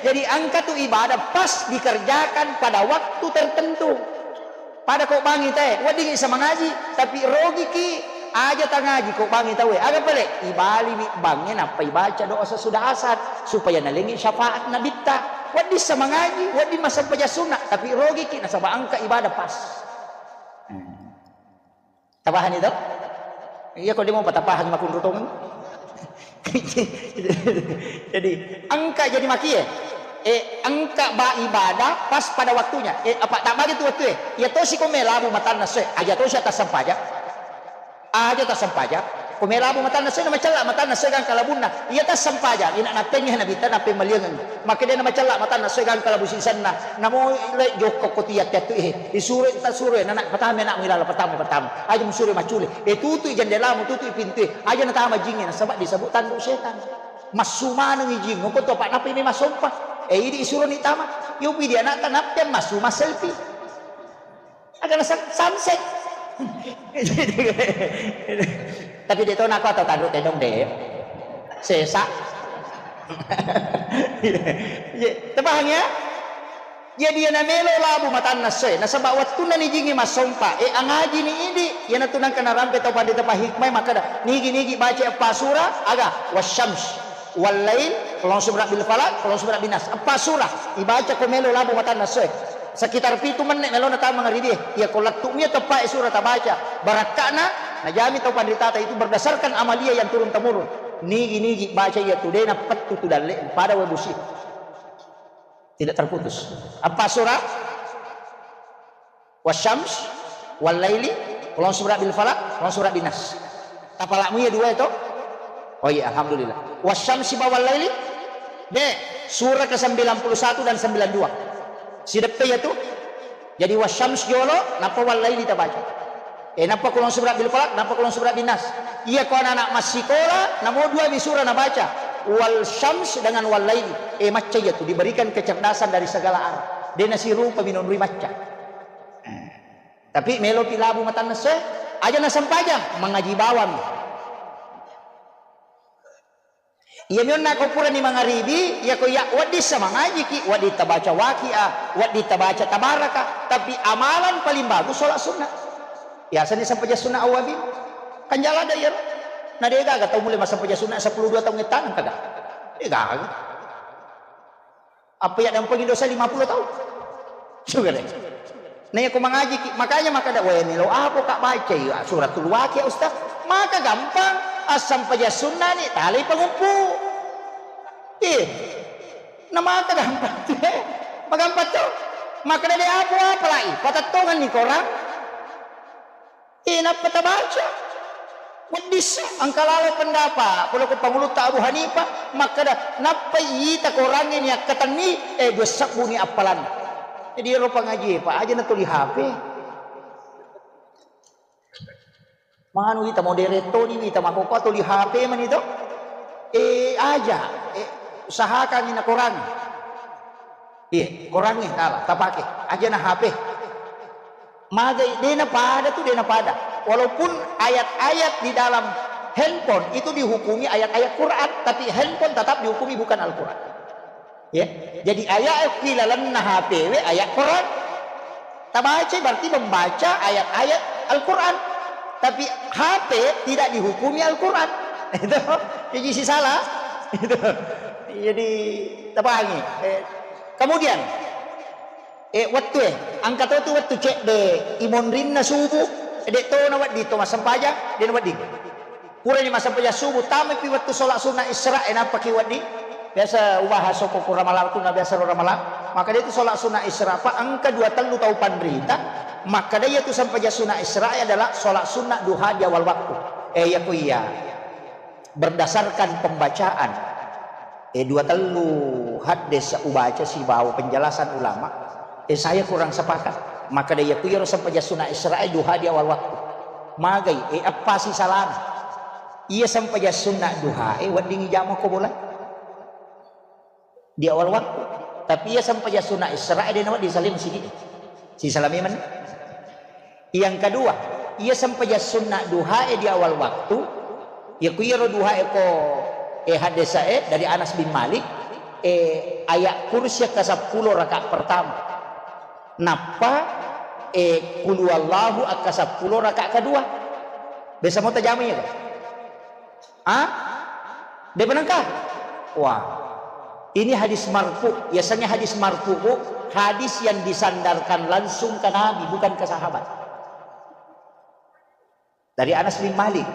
Jadi engka tu ibadah pas dikerjakan pada waktu tertentu. Pada ko bangi tae, wedding isa mangaji, tapi rogiki aja tangaji ko bangi taue. Aga pale? Ibaliwi bangnge nappa ibaca doa sesudah asar supaya nalengi syafaat Nabitta. Wedding sa mangaji, wedding massempajang sunna, tapi rogiki nasaba engka ibadah pas. Hmm. Tapahani to? Iya ko demo patapahang makunru tongeng. Jadi, engka jadi makie. Eh, engka ba ibadah pas pada waktunya. Eh, apa tak bagi tu waktu eh? Iya tosi ko melabu matanna soe. Aja tosi atas sempajang. Aja atas sempajang. Ko melabu matanna soe, na macella matanna soe gangka labunna. Iya tas sempajang. Ina napengngi Nabitta, napeng maliangeng. Makkeda na macella matanna soe gangka labu sisenna. Namo le jokko ko tiat-tiat tu eh. Isuro ta suro eh. Nana patame anakmu ilala, patame, patame. Aja musuro maccule. Eh, tutui jendelamu, tutui pintue. Aja natama jingnge, nasaba disebut tanduk setan. Massu manengi jing, ko to, Pak, nappa mi massompa. Eh, idi isuroni tama. Yopi di anakta, nappa massu masselfie. Agana san-, sunset. Tapi de to nako atau tanduk tedong de. Sesa. Iya, tapahang ya? Jadi iya namelo labu matanna soe, nasaba wettunna ni jingi massompa, eh, angajini idi, iyanatu nangka narampe tau panrita pahikmai makkeda, nigi-nigi baca eppa sura, aga, wasyams, wallail, qul a'udzu birabbil falaq, qul a'udzu birabbin nas, eppa sura, ibaca ko melo labu matanna soe. Sekitar pitu menne melona tama mangaribie, iya ko lettu mia teppa e sura tabaca, barakkana, najami tau panritata itu berdasarkan amalia yang turun temurun. Nigi-nigi baca iya tu dena pettu tu dalle, pada wae busi. Tidak terputus. Apa surah? Wasyams, wallaili, Qul a'udzu birabbil falaq, Qul a'udzu birabbin nas. Tapalakmu iya dua itu? Oh iya, alhamdulillah. Wasyams sibawa wallaili? De, surah ke sembilan puluh satu dan sembilan dua. Sideppe iya tu. Jadi wasyams jolo, nappa wallaili tabaca. Eh, nappa Qul a'udzu birabbil falaq, nappa Qul a'udzu birabbin nas. Iya ko anak-anak massikola, namo dua mi surah nabaca. Wal syams dengan wallaili. Eh, macca iya tu, diberikan kecerdasan dari segala arah. De nasirupa minonroi macca. Eh, tapi melopi labu matanna se, aja nasampajang, mangaji bawang. Iya mionna ko purani mangaribi, iya ko iya wedding sa mangajiki, wedding tabaca Waqiah, wedding tabaca Tabaraka, tapi amalan paling bagus sholat sunnah. Biasanya sampajang sunnah awwabin. Kan jala ada iya. Nah, de gaga tau mulai massampajang sunnah sepuluh dua tahun ngetanang kaga. De gaga. Apa iya dampeng dosa lima puluh tahun? Sudah deh. Nah, iya ko mangaji ki, makanya maka ada, "Weh, melo apa kak baca?" "Iya, suratul Waqiah, Ustaz." Maka gampang, assampajang sunnah ni, talai panguppu. Iya. Nah, maka gampang. Magampang tuh. Maka ada apa-apa lagi. Patattongan ni korang. Eh, nappa tabaca. Weddissa, engka lalo pendapat, pole ko pangulutta Abu Hanifah, makkeda, nappa ita korangnge ni akkatenni, eh, dua sebbu ni appalanna. Jadi, ero pangaji, Pak, aja natuli H P. Manu ita modere toni, ita makkokkoe tuli H P mani to. Eh, aja, eh, usahakan ni na korangnge. Iya, korangnge, tala, tapake. Aja na H P. Magai, de napada tu, de napada. Walaupun ayat-ayat di dalam handphone itu dihukumi ayat-ayat Quran, tapi handphone tetap dihukumi bukan Al-Quran. Ya, jadi ayat di lalenna H P we ayat Quran. Tabaca berarti membaca ayat-ayat Al-Quran. Tapi H P tidak dihukumi Al-Quran. Itu, jadi si salah. Itu. Jadi, tapahangi. Eh, kemudian, Eh, wettue, engka to tu wettu cedde imonrinna subuh, de to nawedding to massempajang, de nawedding. Purani massempajang subuh, tamaipi wettu sholat sunnah Isra, eh, nappaki wedding. Biasa ubahas okko ku Ramalang tu, na biasa ro Ramalang. Maka de tu sholat sunnah Isra, pa engka dua tellu tau panrita, makkeda iya tu sempajang sunnah Isra adalah sholat sunnah duha di awal waktu. Eh, iya ku iya. Berdasarkan pembacaan, eh, dua tellu haddes ubaca sibawa penjelasan ulama, eh, saya kurang sepakat. Makkeda iya ku iyaro sempajang sunna Isra'i duha di awal waktu. Magai, eh, eppa si salana. Iya sempajang sunna duha, eh, weddingi jama ko bola. Di awal waktu. Tapi iya sempajang sunna Isra, eh, de nawedding salai masigi. Si salai memang. Yang kedua, iya sempajang sunna duha, eh, di awal waktu. Iya ku iyaro duha, eh, ko, eh, hadis, eh, dari Anas bin Malik, eh, ayat kursi akka seppulo rakaat pertama. Nappa, eh, kulu Allahu akka seppulo rakaat kedua. Biasa mau tajama iya, kan? Ah? De benengka? Wah. Ini hadis marfu. Biasanya hadis marfu, Bu, hadis yang disandarkan langsung ke Nabi, bukan ke sahabat. Dari Anas bin Malik.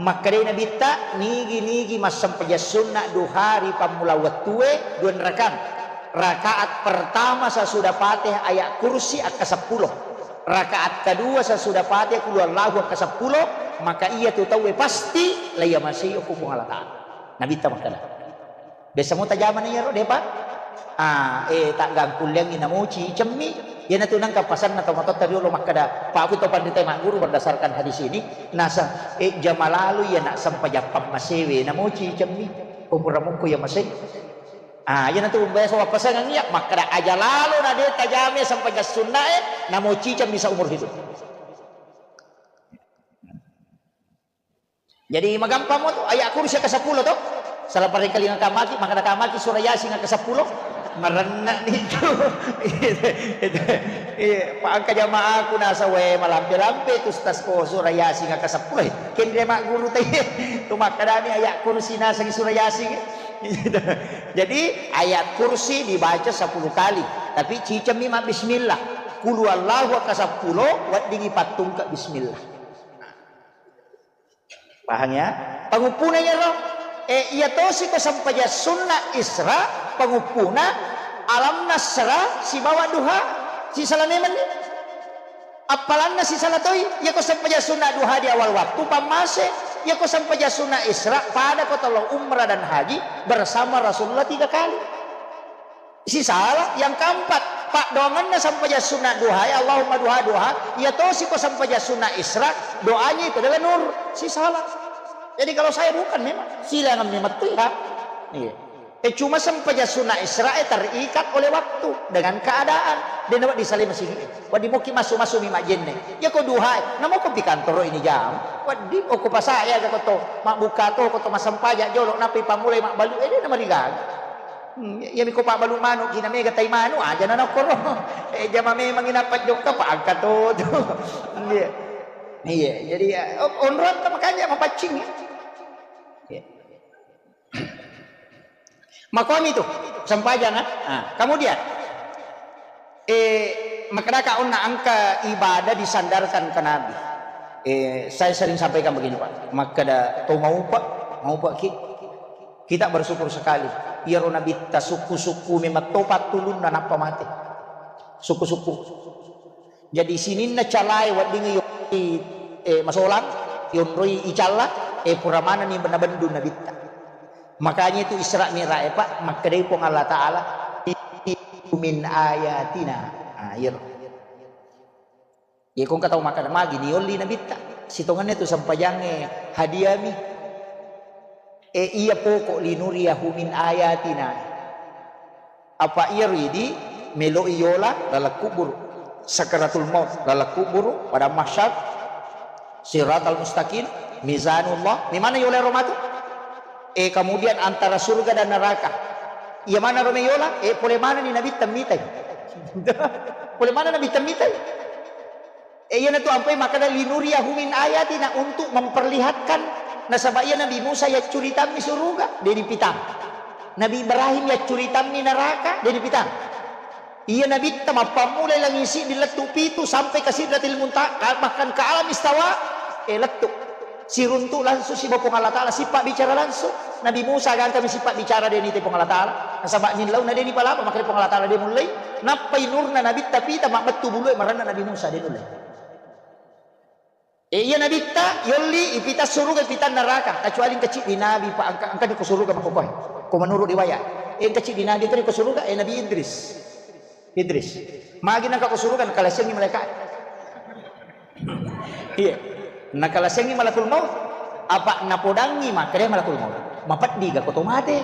Makkedai Nabitta, nigi-nigi massempajang sunna duha ri pammula wettue, dua rakang. Rakaat pertama sesudah Fatihah ayat kursi akka seppulo. Rakaat kedua sesudah Fatihah kulu Allahu akka seppulo, maka iya tu tauwe pasti laiya masei okko Puang Allah Ta'ala. Nabitta makkeda. Biasa mo tajamana iyaro, depa? Ah, eh, taggangkulleangngi namoci cemmi. Iyanatu nengka pasanna tau matotta riolo makkeda, Pak, aku tau panrita magguru berdasarkan hadis ini, nasa, eh, jama lalu iya nak sempajang pammasewe, namoci cemmi. Ko pura mukko iya masei. Ah, iyanatu biasa wappasangang iya, makkeda aja lalo na de tajame sempajang sunnae, namociceng bisa umur hidup. Jadi magampang mo tu, ayat kursi ke sepuluh tu. Salah paling kali ngakamaki, maka nakamaki surah Yasin ke sepuluh. Marenna ni tu. Iya, pa engka jamaaku nasa we malampe-lampe tu, ustaz, ko surah Yasin ke sepuluh. Kendre mak guru tadi. Tu makkedani ayat kursi nasa surah Yasin. Jadi, ayat kursi dibaca sepuluh kali, tapi cicemmi ma bismillah. Kulu Allahu akka seppulo, weddingi pattungke bismillah. Paham ya? Panguppuna iyaro. Eh, iya tosi ko sempajang sunna Isra, panguppuna Alam Nasra sibawa Duha, sisala memang ni. Appalanna sisala toi, iyako sempajang sunna duha di awal waktu, pammase, iyako sempajang sunna isra, pada ko tolo umrah dan haji bersama Rasulullah tiga kali. Sisala. Yang keempat, paddoangenna sempajang sunna duha, ya Allahumma duha, duha, iya tosi ko sempajang sunna isra, doanya itu adalah nur. Sisala. Jadi kalau saya bukan memang, silangan memang tu ya. Iya. Eh, cuma sempajang sunna Isra'e terikat oleh waktu dengan keadaan. Dena wedding salai masigi. Wedding mokki massu-massu mi majjenne. Iya ko duhae, namoko pi kantoro ini jam. Wedding okko pasaya ga koto, mabbuka to koto massempajang jolo, nappi pammulai mabbalu, eh, dena marigaga. Hmm, iya miko pabbalu manu, kina mega tai manu, aja nana okkoro. Eh, jama memang ina pajjokka, pa angka to tu. Iya. Iya, jadi ya, onrotta makanya mapaccing ya. Iya. Makomi tu sempajang, ah. Ah, kemudian, eh, makkedaka onna engka ibadah disandarkan ke Nabi. Eh, saya sering sampaikan begini, Pak. Makkeda to maupa, maupa ki. Kita bersyukur sekali. Iyaro Nabitta sukku-sukku memang to pattulunna nappa mate. Sukku-sukku. Jadi sininna calae weddingngi yonroi, eh, masolang, yonroi icalla, eh, pura manenni nabendu Nabitta. Makanya itu Isra Mi'raj, Pak, makkedai Puang Allah Ta'ala, "Min ayatina." Ah, iyaro. Iya, ko engka tau makkeda, "Magi niolli Nabitta? Sitongenna tu sempajangnge hadiami." Eh, iya pokok, "Linuriyahu min ayatina." Apa iya ridi meloi yola laleng kuburu. Sakaratul maut laleng kuburu, pada mahsyar, siratal mustaqim, mizanullah. Memana yola ero matu? Eh, kemudian antara surga dan neraka. Iya mana ro meyola? Eh, pole mana ni Nabitta mitai? Pole mana Nabitta mitai? Eh, iyanatu ampai makkeda, "Linuriyahu min ayatina," untuk memperlihatkan. Nasaba iya Nabi Musa yaccuritammi suruga, de' dipitang. Nabi Ibrahim yaccuritammi naraka, de' dipitang. Iya Nabitta mappammulai langi siddi lettu pitu sampai ke Sidratil Muntaha, bahkan ke alam istawa, eh, lettu. Siruntu langsung sibawa Puang Allah Ta'ala, sipabbicara langsung. Nabi Musa gangkami sipabbicara, de' nite Puang Allah Ta'ala. Nasaba nillauna de' nipalapa, makanya Puang Allah Ta'ala de' nullei. Nappai nurna Nabitta pita, mabbettu bulue marenna Nabi Musa, de' nullei. E, iya Nabitta yolli ipita suruga, ipita neraka, kecuali engka ciddi Nabi, Pak, engka, engka di ko suruga makkukoe. Ko menurut riwayat, e, engka ciddi Nabi tadi ko suruga, e, Nabi Idris. Idris. Magi nangka ko suruga, nakalasengi malaikat. Iya. Nakalasengi malakul maut. Apa napodangi makkeda malakul maut, "Mapeddi ga ko to mate?"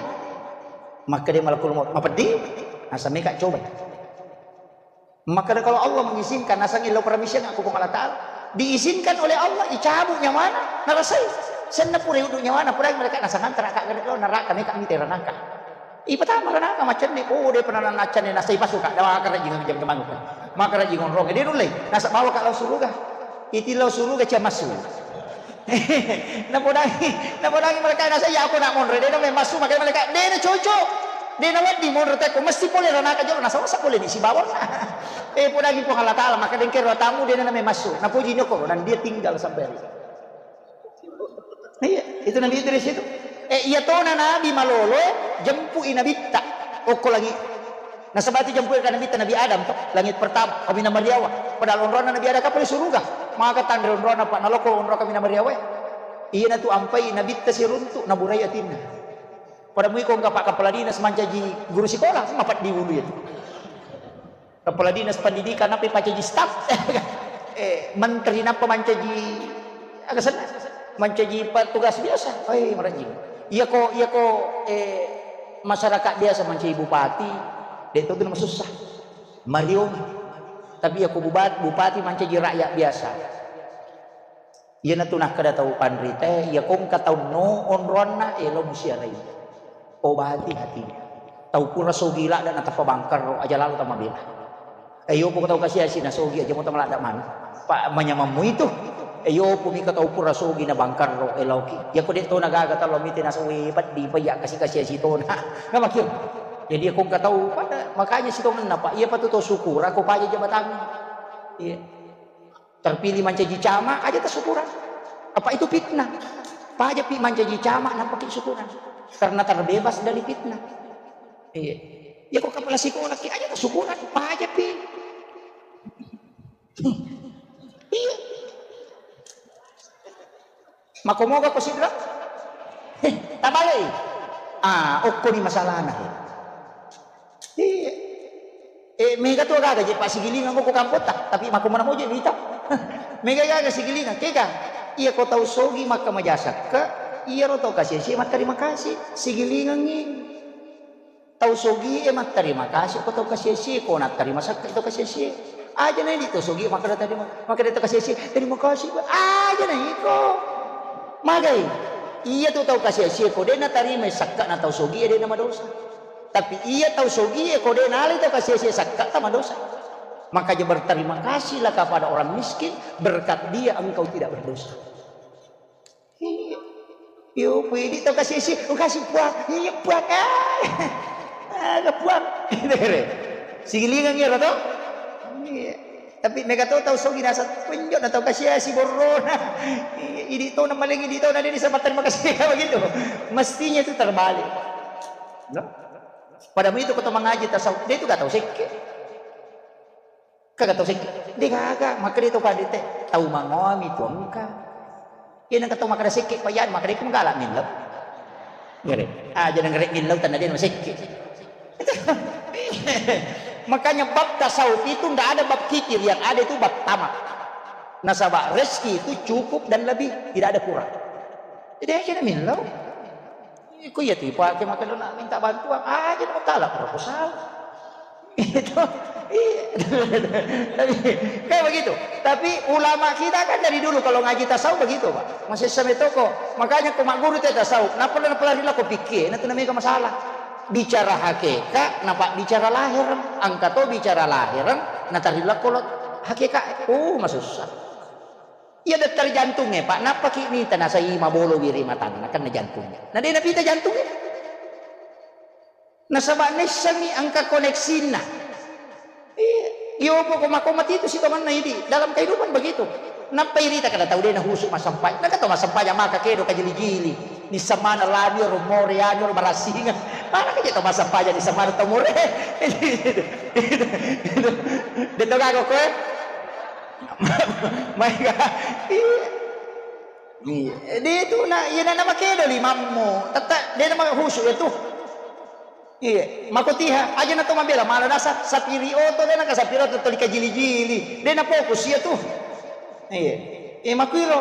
Makkeda malakul maut, "Mapeddi." Nasameka coba. Makkeda kalau Allah mengizinkan, nasengi lao permission aku Puang Allah Ta'ala. Diizinkan oleh Allah, icabut nyawana, narasai. Senna pura uddu nyawana, pura mereka nasanganta raka gede lo neraka, meka mite ranaka. Ipatama ranaka macenne, oh, de' pernah naccanne, nasai pasuka, dawa karaji jam kemanu. Maka raji ngonrong, de' nulle, nasa bawa ka lao suruga. Iti lao suruga cia massu. Napodangi, napodangi malaikat, nasa iya aku nak monro, de' na memang massu, maka malaikat, de' na cocok, de' na wedding monro tekko, mesti pole ranaka jolo, nasa masa pole di sibawa. Eh, podangi Puang Allah Ta'ala, maka dengke ro tamu, de' na memang massu. Napuji nyoko, dan dia tinggal sampai hari. Iya, itu Nabi Idris itu. Eh, iya tona Nabi malolo, jempui Nabitta. Okko lagi. Nasaba tu jempui ka Nabitta Nabi Adam to, langit pertama, kaminang mariawa. Padahal onronna Nabi Adam kapang suruga. Maka tanre onronna, Pak, naloko onro kaminang mariawa. Iya natu ampai Nabitta siruntu, naburai atinna. Pada mui ko engka Pak Kepala Dinas mancaji guru sekolah, mapeddi ulu itu. Kepala Dinas Pendidikan, apa pacaji staf? Eh, menteri napa mancaji, aga senna? Mancaji petugas biasa. Oi, marajing. Iya ko, iya ko, eh, masyarakat biasa mancaji bupati, de' to tu masussa. Mariong. Tapi iya ko bubat-, bupati mancaji rakyat biasa. Iyanatu nakkeda tau panritae, iya ko engka tau no onroanna, elo musiarai. Obati hati. Tau pura sogi ladda natappa bangkarro, aja lalo tamabela. Eh, iyo poko tau kasiasi nasogi, aja mo tamaladda manu. Pa manyamammu itu. Eh, iyo po mika tau pura sogi na bangkarro, eloki. Iya ko de' to nagaga talo mite nasogi peddi, payya kasi-kasiasi tona. Namakir. Jadi iya ko engka tau pada, makanya sitongenna, Pak. Iya patu to syukur, ako paja jabatangnge. Iya. Terpilih mancaji camat, aja tasukura. Apa itu fitnah? Pajapi mancaji camat, nampaki syukuran. Karena terbebas dari fitnah. Iya. Ya, ko kepala sekolah ki, aja tasukura, pajapi. Iya. Makomoga ko sidra? Heh, tabalei. Ah, okkoni masalahna, he. Iya. Eh, mega tu gaga je, Pak, sigilingang ko kampotta, tapi makko mana moje wita. Mega gaga sigilingang, kega? Iya, ko tau sogi makka majasakka, iya ro tau kasih-kasih, matterima kasih, sigilingangi. Tau sogie matterima kasih ko tau kasih-kasih, ko natterima sakka tau kasih-kasih. Aja na idi tau sogi makkeda terima, makkeda tau kasih-kasih, "Terima kasih, Pak." Aja na iko. Magai? Iya tu tau kasih-kasih ko de natarima sakka na tau sogi de na madosa. Tapi iya tau sogi ko de nalai tau kasih-kasih sakka ta madosa. Makanya berterima kasihlah kepada orang miskin, berkat dia engkau tidak berdosa. Iya. Yo, pui di to kasih-kasih, oh, kasih Puang. Iya, Puang. Ah. Aga Puang. Sigilingang iyaro to? Iya. Tapi mega to tau sogi nasa penjo na tau kasih-kasih borrona. Iya, idi to na maling idi to na dia sama terima kasih begitu. Mestinya itu terbalik. No? Pada itu kau mengaji tasawuf, dia itu gak tahu sekke. Kaga tau sekke? De gaga, makkeda to pade te, tau mangoami tu engka. Iya nengka tau makkeda sekke payyan, makkeda ku menggalak millau. Ngere. Ah, jadi ngere millau tanda dia sekke. Makanya bab tasawuf itu ndak ada bab kikir, yang ada itu bab tamak. Nasaba rezeki itu cukup dan lebih, tidak ada kurang. Jadi aja millau. Iko iya tu ipake makkeda na minta bantuan, aja na tala proposal. Itu, iya. Tapi, kayak begitu. Tapi ulama kita kan dari dulu kalau ngaji tasawuf begitu, Pak. Masih sampai toko. Makanya ko magguru te tasawuf, napa na pelari lako pikir, na tu namanya masalah. Bicara hakikat, napa bicara lahir, angka to bicara lahir, na tari lako lo hakikat. Oh, masusah. Iya, dokter jantungnya, Pak, nappaki minta nasai mabolo wiri matanna, kan jantungnya. Na de napita jantungnya. Nasaba naissengngi engka koneksinna. Iya, iya, pokok mako mati itu sitongenna idi. Dalam kehidupan begitu. Nappa irita kada tau de nahusu massempajang. Naka tau massempajang maka kedo kajili-jili. Ni semana lani ro more anu ro barasinga. Mana kaje tau massempajang ni semana tau more. De to gago koe. Maega. Iya. Iya. De tu na, iya na, na makedo limammu. Tetta de na mahusu ya tu. Iya, makotiha aja na to mabela mala nasa sapiri oto de na ka sapiri oto toli kajili-jili. De na fokus iya tu. Iya. Eh, makuiro.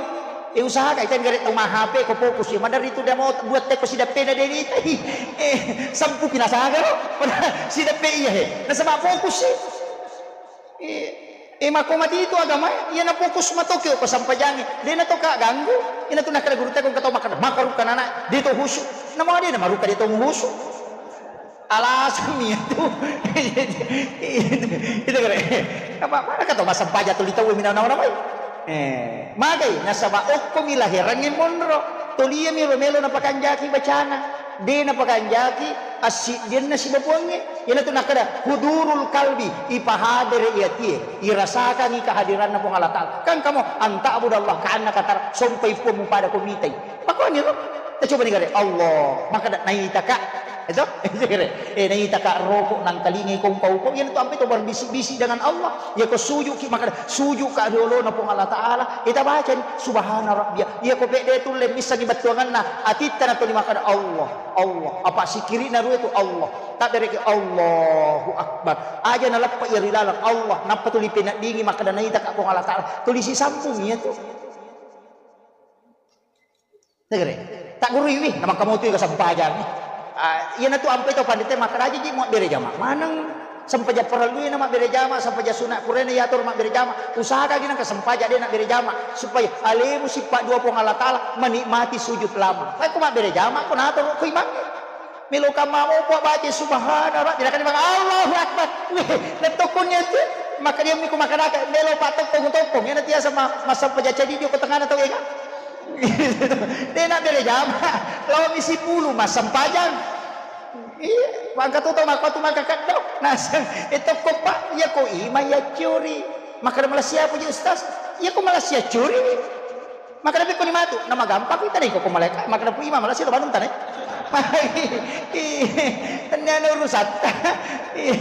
Eh, usahakan ikan gare tau ma H P ko fokus iya. Madari tu de mau buat teko sidappena de ni tai. Eh, sampu pinasaga ro. Pada sidappe iya he. Nasaba fokus sih. Eh, eh, mako mati itu agama, iya na fokus matoki ko sampajangi. De na to ka ganggu. Ina tu nakada guru teko kato makada makaruka nana. De to husu. Nama de na maruka de to husu. Alasan mi itu. Itu kare. Apa mana kato masampaja tu litau mina na orang mai. Eh, magai nasaba okko mi lahirangnge monro. Toliami ro melo napakanjaki bacana. De napakanjaki assiddianna sibabuangnge. Iyanatu nakkeda hudurul kalbi, ipahadere i atie, irasakangi kehadiranna Puang Allah Ta'ala. Kan kamo anta'budallaha ka'annaka tara, sompai Puang mupada ko mitai. Makkoni ro? Tacobani gare, Allah, makkeda naitaka. Eto? Eh, naitaka roko nangkalingai ko upa-upa. Iyanatu ampe to berbisik-bisik dengan Allah. Iya ko sujuki makkeda sujuka ri olona Puang Allah Ta'ala. Ita bacani subhana rabbiyal. Iya ko pedde tulle missengi bettuanganna atitta na tuli makkeda Allah. Allah. Apa sikirina rue tu Allah. Tabbereki Allahu Akbar. Aja naleppa iya ri laleng Allah. Nappa tuli peneddingi makkeda naitaka Puang Allah Ta'ala. Tuli sisampung iya tu. Tegere. Tak gurui wi, namakkamotui ka sampajang. Ah, iyanatu ampe to pandita makkeda aja ji muabbere jama. Maneng. Sempajang parellui na mabbere jama, sempajang sunat purena yatur mabbere jama. Usahakan gina ka sempajang de na bere jama supaya alemu sippa dua Puang Allah Ta'ala menikmati sujud lama. Pai ko mabbere jama ko natur ko imam. Melo kamma mopo baca subhana rabbi, nakani bang Allahu Akbar. Weh, na tokkong ya tu. Maka dia miku makanaka melo pa tokkong-tokkong. Yana tiasa ma-, massempajang cadi dio ko tengana tau ega. De na bere jama. Lawan misi pulu massempajang. Iya, mangka tu tau makko tu maka keddo. Naseng, eh, tokko, Pak, iya ko ima iya curi. Maka malah siapa ji Ustaz? Iya ko malah sia curi. Maka lebih ko ni matu, nama gampang kita nih ko malaikat. Maka pu ima malah sia lo banung tane. Ini ada urusan. Iya.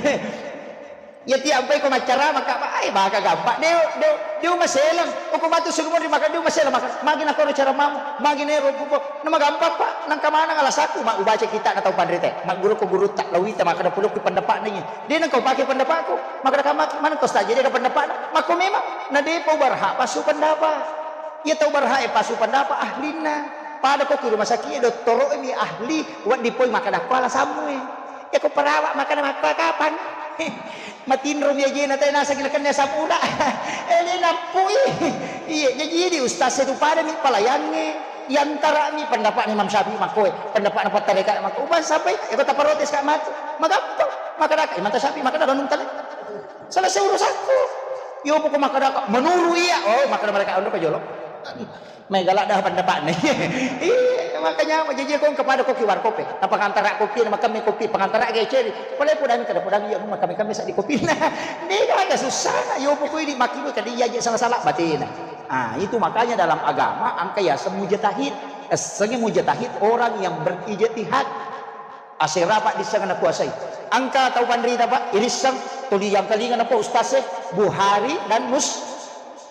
Iya tiampai ko maccarama ka, ai baka gampang. Deu, deu, deu maselang. Uku matu sulumo ri maka deu maselang maka. Magi nakoro caramamu, magi nero pupo. Na magampang pa, nangka maneng alasaku, ma ubaca kita na tau panrite. Magguru ko gurutta, lawita maka da pulukku pendapatna iya. De nangka upake pendapatku. Maka da kama maneng ko staje de pendapatna. Mako memang na de pa ubarha pasu pendapat. Iya tau barha e pasu pendapat ahlinna. Pada ko ki rumah sakit dottoro mi ahli, waddi poi maka da ko alasammu e. Iya ko perawat maka da maka kapan? Matinro mi ajena, tae naseng nakenna asam urat. Eh, le nappui. Iya, jaji idi ustaz e tu pada mi palayangnge. Yantara mi pendapat Imam Syafi'i makkoe, pendapat na pattarekka makko. Ubang sampai, eko taparotes ka matu. Magampang. Maka daka, Imam Syafi'i maka da donung tale. Selesai urusanku. Yo poko maka daka, menuru iya. Oh, maka mereka ando pajolo. Mai galak dah pendapat nih. Iya, makanya jaji ko kepada kopi warkop e. Apa pengantara kopi, nama kami kopi, pengantara geceri. Pale podami kada podami ya, maka kami kami sak di kopi. Nah, ini kan ada susah. Yo poko ini makin kada iya aja salah-salah batina. Ah, itu makanya dalam agama angka yaseng mujtahid. Essengnge mujtahid orang yang berijtihad. Asera, Pak, disseng nakuasai. Engka tau panrita, Pak, irisseng tuli yang kelinga napa ustaz e, Bukhari dan Mus-,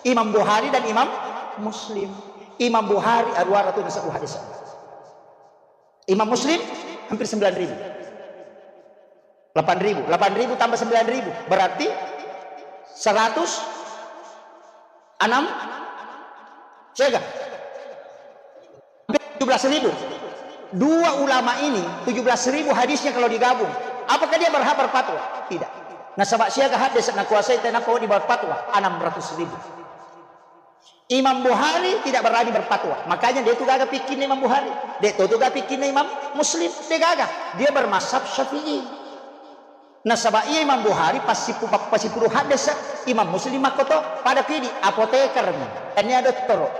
Imam Bukhari dan Imam Muslim. Imam Bukhari aruara tu nasabbu hadis. Imam Muslim hampir sembilan ribu. Delapan ribu. Delapan ribu tambah sembilan ribu. Berarti seratus enam, siaga? Hampir tujuh belas ribu. Dua ulama ini, tujuh belas ribu hadisnya kalau digabung. Apakah dia berhak berfatwa? Tidak. Nasaba siaga hadis nakuasai tenapa di berfatwa? Enam ratus ribu. Imam Bukhari tidak berani berfatwa. Makanya dia itu gaga pikirnya Imam Bukhari. Dia itu gaga pikirnya Imam Muslim. Dia gaga. Dia bermazhab Syafi'i. Nasaba iya Imam Bukhari passipu-, passipudu haddese, Imam Muslim makkoto, pada kidi apoteker mi, tania dottoro.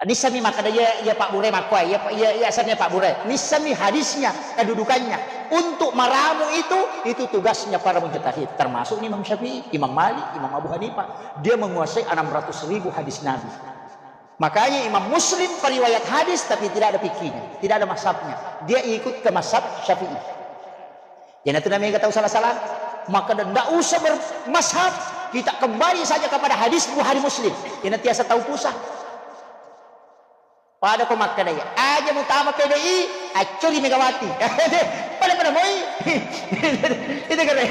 Nissami makkeda iya, iya Pak Bure makkoe, iya, iya, iya asenna Pak Bure. Nissami hadisnya, kedudukannya. Untuk meramu itu, itu tugasnya para mujtahid, termasuk Imam Syafi'i, Imam Malik, Imam Abu Hanifah. Dia menguasai enam ratus ribu hadis Nabi. Makanya Imam Muslim periwayat hadis tapi tidak ada fikihnya, tidak ada mazhabnya. Dia ikut ke mazhab Syafi'i. Iyanatu namega tau sala-sala. Maka ndak usah bermazhab, kita kembali saja kepada hadis Bukhari Muslim. Iyana tiasa tau pusat. Pada ko makkeda iya, aja mutama P D I, accuri Megawati. Pada-pada moi. Itu keren.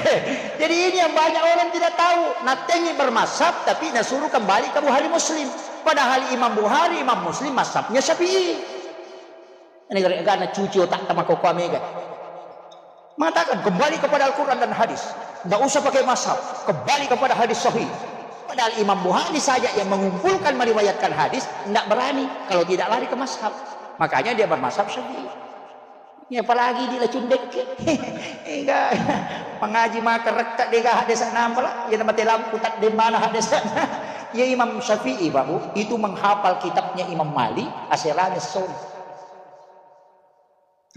Jadi ini yang banyak orang tidak tahu. Natengi bermazhab tapi nasuruh kembali ke Bukhari Muslim. Padahal Imam Bukhari, Imam Muslim mazhabnya Syafi'i. Ini gara-gara cuci otak sama koko Mega. Mengatakan kembali kepada Al-Quran dan hadis. Nggak usah pakai mazhab. Kembali kepada hadis sahih. Padahal Imam Bukhari saja yang mengumpulkan meriwayatkan hadis, nggak berani kalau tidak lari ke mazhab. Makanya dia bermazhab Syafi'i. Ya, apalagi di lacundek. Enggak. Mengaji maka rekka dega hadis nampala. Ya nama telam kutak di mana hadis. Ya Imam Syafi'i, Pak Bu, itu menghafal kitabnya Imam Malik, aserane son.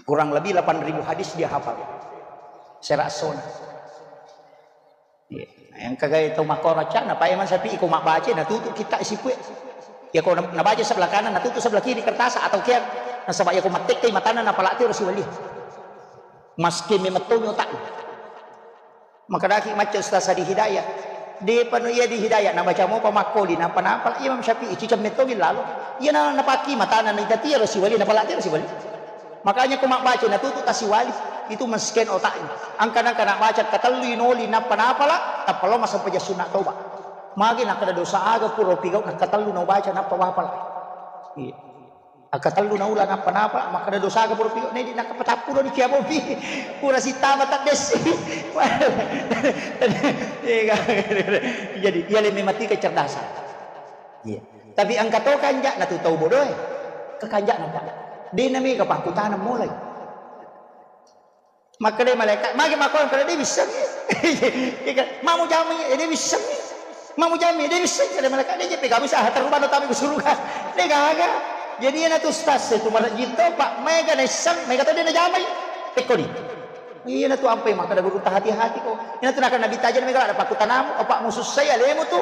Kurang lebih delapan ribu hadis dia hafal. Sera sona. Iya. Nah, yang kagak tahu makoro cana, Pak Imam Syafi'i ko mabbaca, nah tutup kita isi kue. Ya ko na-, nabaca sebelah kanan, nah tutup sebelah kiri kertas atau kian. Nasaba ya ko mattekke matana napalati harus wali. Maske memetto otak. Makkedaki macca Ustaz Sadi Hidayat, depa no iya di Hidayat, nabaca mopa makkoli, nappa napala Imam Syafi'i, ciceng mettogi lalo. Iya na, napakki matana naita tiaro siwali, napala tiaro siwali. Makanya ko mabbaca natutu tasiwali, itu mesken otaknya. Angka nangka nak baca katellu inoli, nappa napala, tappa lo masampaja sunna toba. Magi nakkeda dosa aga pura pigau, nakkatellu na ubaca, nappa wapala. Iya. Akkatellu naula nappa napa, makkeda dosaga pura piyo, nedi nakkapatappulo ni kiabopi. Pura sittama taddessi. Iya, kan? Jadi, iya le memati kecerdasan. Iya. Tapi engka to kanja natu tau bodoe. Kekanja napa? De nami ka pakutana mulai. Makkeda malaikat, magi makkoro kada de wissengngi. Iya kan? Mamu jamai, eh, de wissengngi. Mamu jamai, de wissengngi. Kada malaikat, de jeppe gamis ah, terubah no tami ke surga. De gaga. Jadi iyana tu ustaz itu marajito, Pak, mega naisseng, mega to de najamai. Tekkoni. Iyana tu ampai makkeda guru ta hati-hati ko. Iyana tu nakana Nabi tajeng mega ada pakutanamu, apa musuh saya lemu tu.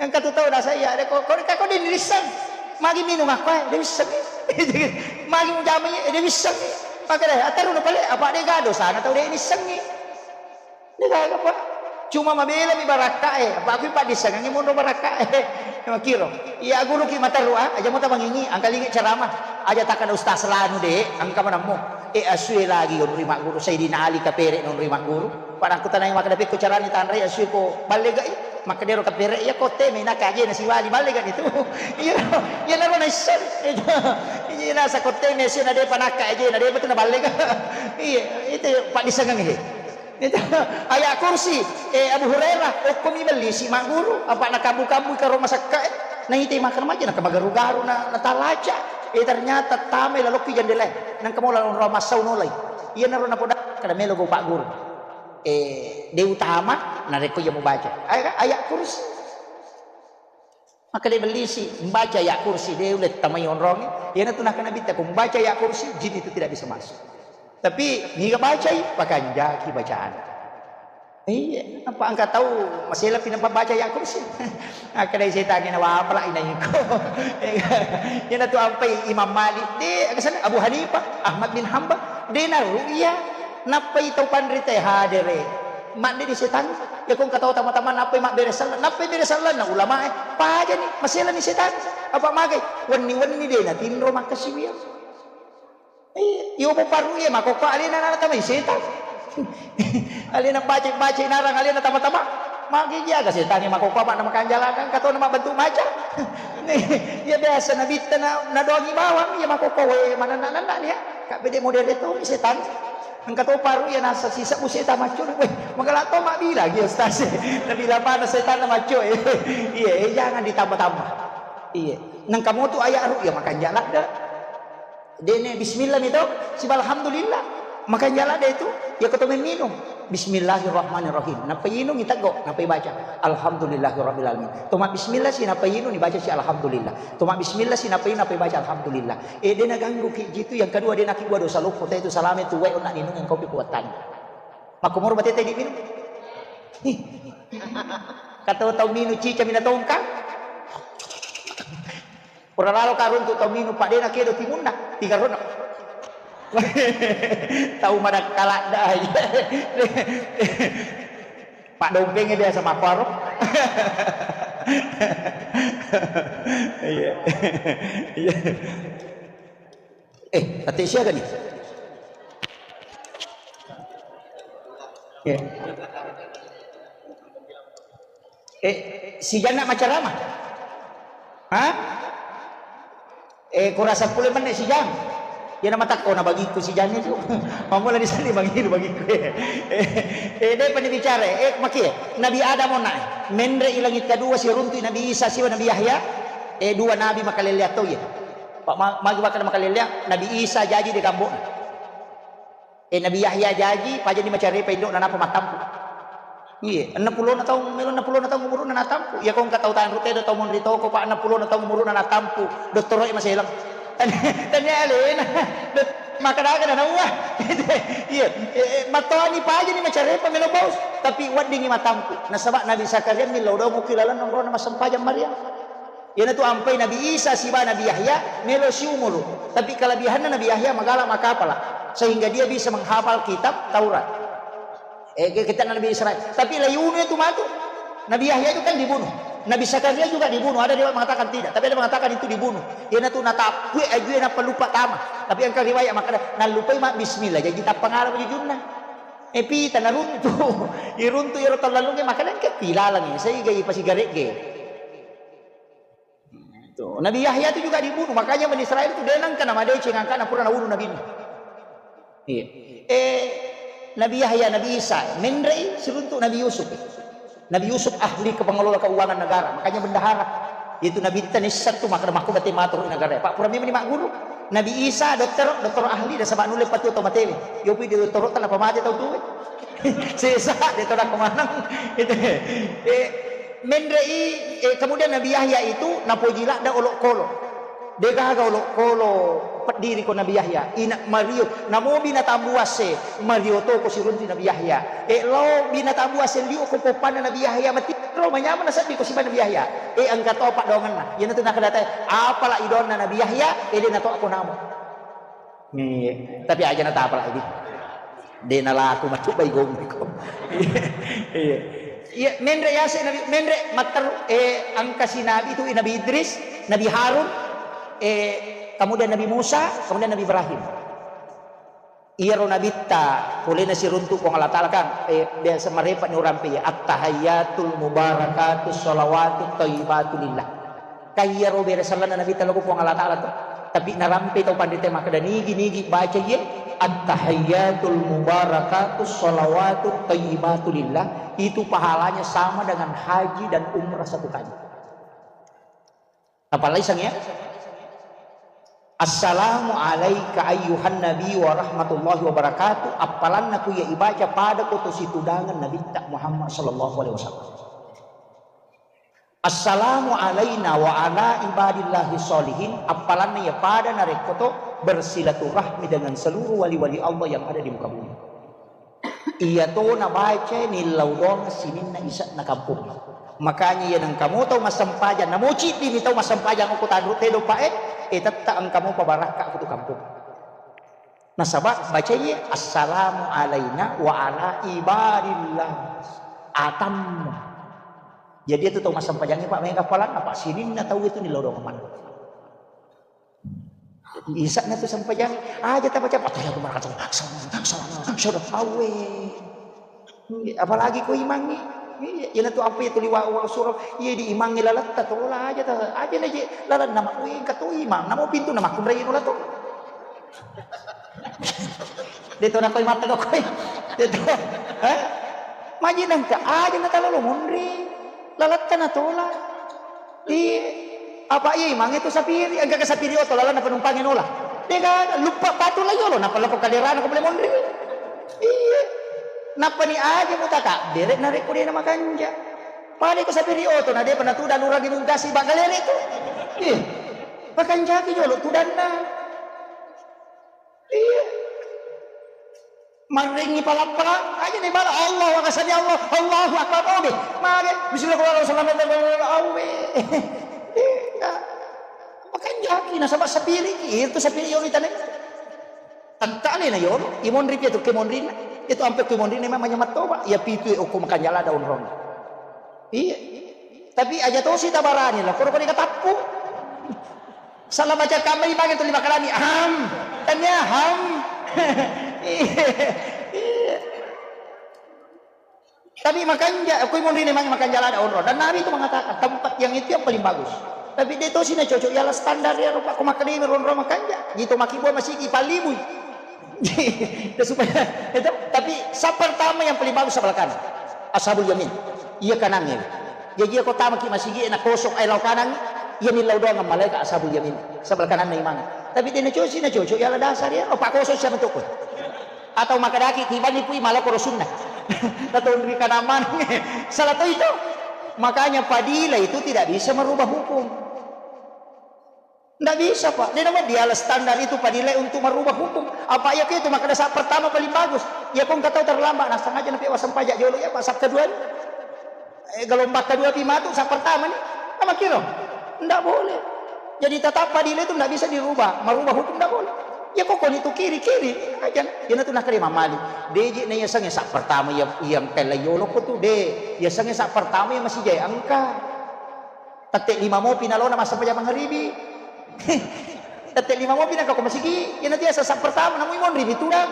Engka tu tau nasa iya, de ko, ko, ko de nisseng. Magi minung aku, eh, de wissengngi. Magi mujamai, eh, de wissengngi. Makkeda, aterru na pale, apa de ga dosana tau de nissengngi. Degaga, Pak. Cuma mabelami barakkae, apa aku paddissengengngi monro barakkae. Makiro. Iya, guru ki materru, ah, aja mota mangingi, angkalingi ceramah. Aja takkada Ustaz Lanu de, engka manammu. Eh, asue lagi onri magguru, Sayyidina Ali kapere nonri magguru. Pada aku tanai makkada pekko carani tanrai asue ko ballegai. Makkadero kapere iya kotte mena kaje na siwali ballega itu. Iya, iya naro naisseng. Iya nasa kotte mesi na depa nakka aje na depa tu na ballega. Iya, itu paddissengengngi. Itu ayat kursi, eh, Abu Hurairah, okkomi bellisi magguru, apa nakabu-kabu karo masakka, eh. Naite makan maja, nakabagaru-garu, na, natalaca. Eh, ternyata tamai lalokki jendela, nangka mola onro massau nolai. Iya naro napoda, kada melo go pagguru. Eh, de utama, narekko iya mubaca. Ayat, ayat kursi. Maka de bellisi, membaca ayat kursi, de ulle tamai onrongi. Iyanatu nakana bitta, ko membaca ayat kursi, jin itu tidak bisa masuk. Tapi niga bacai, pakanjaki bacaan. Iya, apa engka tau masela pi nampa baca ayat kursi? Akkadai setangnge na wapala inaiko. Iyanatu ampai Imam Malik, de, aga sana Abu Hanifah, Ahmad bin Hambal, de na ru'ya, nappai tau panrita hadere. Madde di setan, ya kong katau tama-tama nappai mabbere sallang, nappai bere sallang na ulama e, pajani, maselani setan. Apa magai? Wenni-wenni de na tinro makkasiwiang. Iya, iyo mo paru iya makokko alena na tamai setan. Alena baca-baca narang alena tama-tama. Magi iya ga setan iya makokko apa na makanjalakan katona mabbentuk macan. Iya biasa nabitta na, nadoangi bawang iya makokko we manenna-nenna nia. Kak bede model itu setan. Engka to paru iya nasa sisa bu setan macco. Weh, magala to mabila iya ustaz. Nabila mana setan macco. Iya, eh, jangan ditambah-tambah. Iya. Nang kamu tu ayat ru'ya makanjala de. Dene bismillah mi to, siba alhamdulillah. Makanya lada itu, ya koto memminum. Bismillahirrahmanirrahim. Nappa inung iteggo, nappa ibaca alhamdulillahirabbil alamin. Toma bismillah si nappa inung ibaca si alhamdulillah. Toma bismillah si nappa inung nappa ibaca alhamdulillah. Eh, de naganggu ki jitu, yang kedua de nakibua dosa loppo te itu salame tu wae onna ninung yang kopi kuatan. Makkomoro batete di minum. Ih. Kata tau minum cica mina tongkang. Pura lalo ka runtu tau minum, Pak, de nakedo timunna, tiga rono. Tau madakkaladda. Pak Dompeng biasa mapparo. Iya. Iya. Eh, ate siaga nih? Iya. Eh, sijanna macarama? Hah? Eh, kurasa pule menne sijang. Iya na matakko na bagiku sijang itu. Mamula di sana bagiku, bagiku. Eh, eh, de pani bicara. Eh, maki. Nabi Adam onna. Menre i langit kedua si runtu Nabi Isa siwa Nabi Yahya. Eh, dua nabi makalelea to iya. Pak ma-, magi makkeda makalelea, Nabi Isa jaji de gambokna. Eh, Nabi Yahya jaji, pajani macarepa indo'na napa mattampu. Iya, enneng pulona taung, melo enneng pulona taung umuruna natampu. Iya, ko engka tau tanru tedo, tau monri toko, Pak, enneng pulona taung umuruna natampu. Dottoro e maselang. Tania, tania alena. Dot-, makkadaga na naua. Iya, eh, eh, mattoani pajani macarepa melo baus. Tapi weddingi matampu. Nasaba Nabi Zakaria millau dong uki laleng nonrona massempajang Maryam. Iyanatu ampai Nabi Isa siba Nabi Yahya melo siumuru. Tapi kelebihanna Nabi Yahya magala makapala sehingga dia bisa menghafal kitab Taurat. Eh, ke-, kitab Nabi Israel. Tapi layunu itu matu. Nabi Yahya itu kan dibunuh. Nabi Zakaria juga dibunuh. Ada riwayat mengatakan tidak, tapi ada mengatakan itu dibunuh. Iyanatu natapui ajue nappa lupa tama. Tapi engka riwayat makkeda nallupai ma bismillah. Jadi tappa ngala jujunna. Eh, pita naruntu. Iruntu iro tallalunge makkeda engka pilalangi. Sehingga ipasigaregge. Tuh, Nabi Yahya itu juga dibunuh. Makanya Bani Israel itu denang kena madeceng angkana pura nabunuh Nabi. Iya. Eh, Nabi Yahya, Nabi Isa, menrei siruntuk Nabi Yusuf. Nabi Yusuf ahli ke pengelola keuangan negara, makanya bendahara. Itu Nabi Isa satu maka makku bate matur negara. Pak pura memang magguru. Nabi Isa dokter, dokter ahli dan sebab nulis patu atau matewe. Yopi di dokter tanpa mate tau tuwe. Sesa, dia tolak kemana? Itu. Eh, Menre'i, eh, kemudian Nabi Yahya itu napoji ladda olokolo. Degaga olokolo peddiri ko Nabi Yahya. Ina Mario, namobi natambuasse, Mario to ko sirunti Nabi Yahya. Eh, lo bina tambuasse liu ko poppanna Nabi Yahya, matiro manyama naseddi ko siba Nabi Yahya. Eh, engka to paddoangenna. Iyanatu nakadatai, apala idonna Nabi Yahya, eh, de nato ko namo. Nih, tapi aja natapala idi. De nalaku macubbai gommi ko. Iya. Iya, menre yase Nabi, menre matteru, eh, engkasi Nabi itu Nabi Idris, Nabi Harun, eh, kemudian Nabi Musa, kemudian Nabi Ibrahim. Iyaro nabitta polena siruntu Puang Allah Ta'ala kan, eh, biasa marepa ni urampe ya, "At-tahayyatul mubarakatus shalawatut thayyibatu lillah." Kaiyaro bere sallanna Nabitta lao ko Puang Allah Ta'ala to. Tapi narampe tau panrita makkeda, "Nigi-nigi baca iye, at-tahayyatul mubarakatus shalawatut thayyibatu lillah, itu pahalanya sama dengan haji dan umrah satu kali." Napalai sang ya? "Assalamu alaika ayyuhan nabi wa rahmatullahi wa barakatuh." Appalanna ku iya ibaca pada ko to situdangan Nabitta Muhammad sallallahu alaihi wasallam. "Assalamu alaina wa ala ibadillahi sholihin." Appalanna iya pada narekko to bersilaturahmi dengan seluruh wali-wali Allah yang ada di muka bumi. Iya to nabaca nillau doang sininna isa'na kampung. Makanya iya nengka mo tau massempajang, namo ciddimi tau massempajang okko tanru tedo pa'e, eh, tetta engka mo pabarakka ko tu kampung. Nasaba baca iye, "Assalamu alaina wa ala ibadillah." Atammu. Jadi itu tau massempajang, Pak, mega palang apa sininna tau itu nillau doang maneng. Isa'na tu sempajang, aja tabaca, "Attahiyatu barakatuh, assalamu, assalamu, assalamu." Awe. Apalagi ko imangngi. Iya, iyana tu apa itu liwa wa surah. Iya di imangngi lalatta tola aja ta, aja na je lalanna ma, weh, engka to imang, namo pintu na makkunrai nola to. De to nakoi mata kau koi. De to. Hah? Maji nangka aja na talalo monri. Lalatta na tola. Iya. Apa iya imangnge tu sapiri, engka ke sapiri oto lalanna penumpangnge nola. Dega luppa patu la yolo, napa lako kaderana ko bole monri. Iya. Nappa ni aja mutaka, bere narekko dena makanja. Pada ko sapiri oto na depa natuda lurang di mungkasi bagalere tu. Iya. Pakanjaki jolo tudanna. Iya. Marrengi pala-pala, aja ni bala, Allahu Akbar, sami Allah, Allahu Akbar, obe. Mage, bismillahirrahmanirrahim, awe. Iya. Makanjaki nasaba sapiri, itu sapiri yolo itane. Tentale na yolo, imonri pi tu kemonrina. Itu ampe kemonrina memang nyamat toba. Ya pitu okko makanjala daun rong. Iya. Tapi aja tosi tabarani lah, koro kori katappu. Salah baca kamma imangnge tu lima kalami. Ham. Tania ham. Iya. Iya. Tapi makanja, aku imonrine mange makanja lada onro. Dan Nabi itu mengatakan tempat yang itu yang paling bagus. Tapi de tosi na cocok ialah standar ya rupa ko makkalimi ronro makanja. Gitu makibua masigi palibui. Ya, supaya itu, tapi saf pertama yang paling bagus sebelah kanan. Ashabul yamin. Iya kanangnge. Jadi iya ko tamaki masigi na kosong ai lao kanang, iya ni lao doang malaikat ashabul yamin. Sebelah kananna imang. Tapi de na cocok, na cocok ialah dasar ya. Oh, pak kosong siapa tuh? Atau makadaki tibani pui malako rosunna. Atau ri kanang maneng. Salah to itu. Makanya padilah itu tidak bisa merubah hukum. Ndak bisa, Pak. Dia nama dialah standar itu padilai untuk merubah hukum. Apa iya itu makanya saat pertama paling bagus. Ya kok nggak tahu terlambat, nah sengaja napi wasem pajak jolo ya, Pak. Saat kedua ni, eh, gelombang kedua pi matu, saat pertama ni, nama kiro. Ndak boleh. Jadi tetap padilai itu ndak bisa dirubah. Merubah hukum ndak boleh. Ya kok kau itu kiri, kiri aja. Ya itu nak terima mali. Deji na ya sange saat pertama ya yang kala yolo ko tu de. Ya sange saat pertama ya masih jaya engka. Tette lima mopi nalona massempajang mangaribi. Tette lima mopi nangka ko masigi, iyana tiasa saat pertama, namu imonri mi tudang.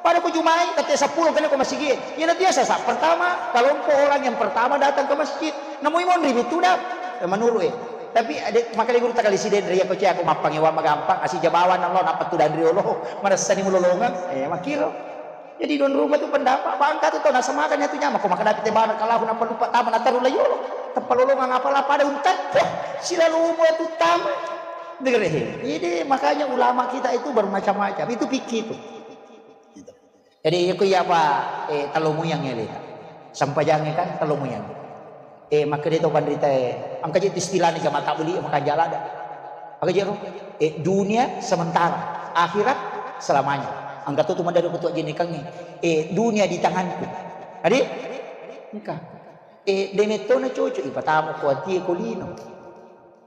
Pada ko jumai, tette seppulo kena ko masigi. Iyana tiasa saat pertama, kelompok orang yang pertama datang ke masjid. Namu imonri mi tudang. Eh, menurut eh. Tapi ade makale guru takali siden ria ko cia ko mappangewa magampang, asi jabawan Allah nappa tudang riolo. Marasani mulolongang. Eh, makiro. Jadi don rumah tu pendapat bangka tu tau nasemakan ya tu nyama ko makadapi te barakallahu napa lupa tama nataru layolo. Tepalolongang apalah pada untat. Silalu mo tu tama. Dengar eh. Jadi makanya ulama kita itu bermacam-macam. Itu fikih itu. Jadi aku iya apa eh talo muyang ya leta. Sampajange kan talo muyang. Eh, makkeda to panritae, engka je istilahna jamaah tabligh, makanja lada. Aga jero? Eh, dunia sementara, akhirat selamanya. Engka to tu madari ketua jenekangnge. Eh, dunia di tanganku. Adi? Engka. Eh, demetto na cocok ipatama ko atie ko lino.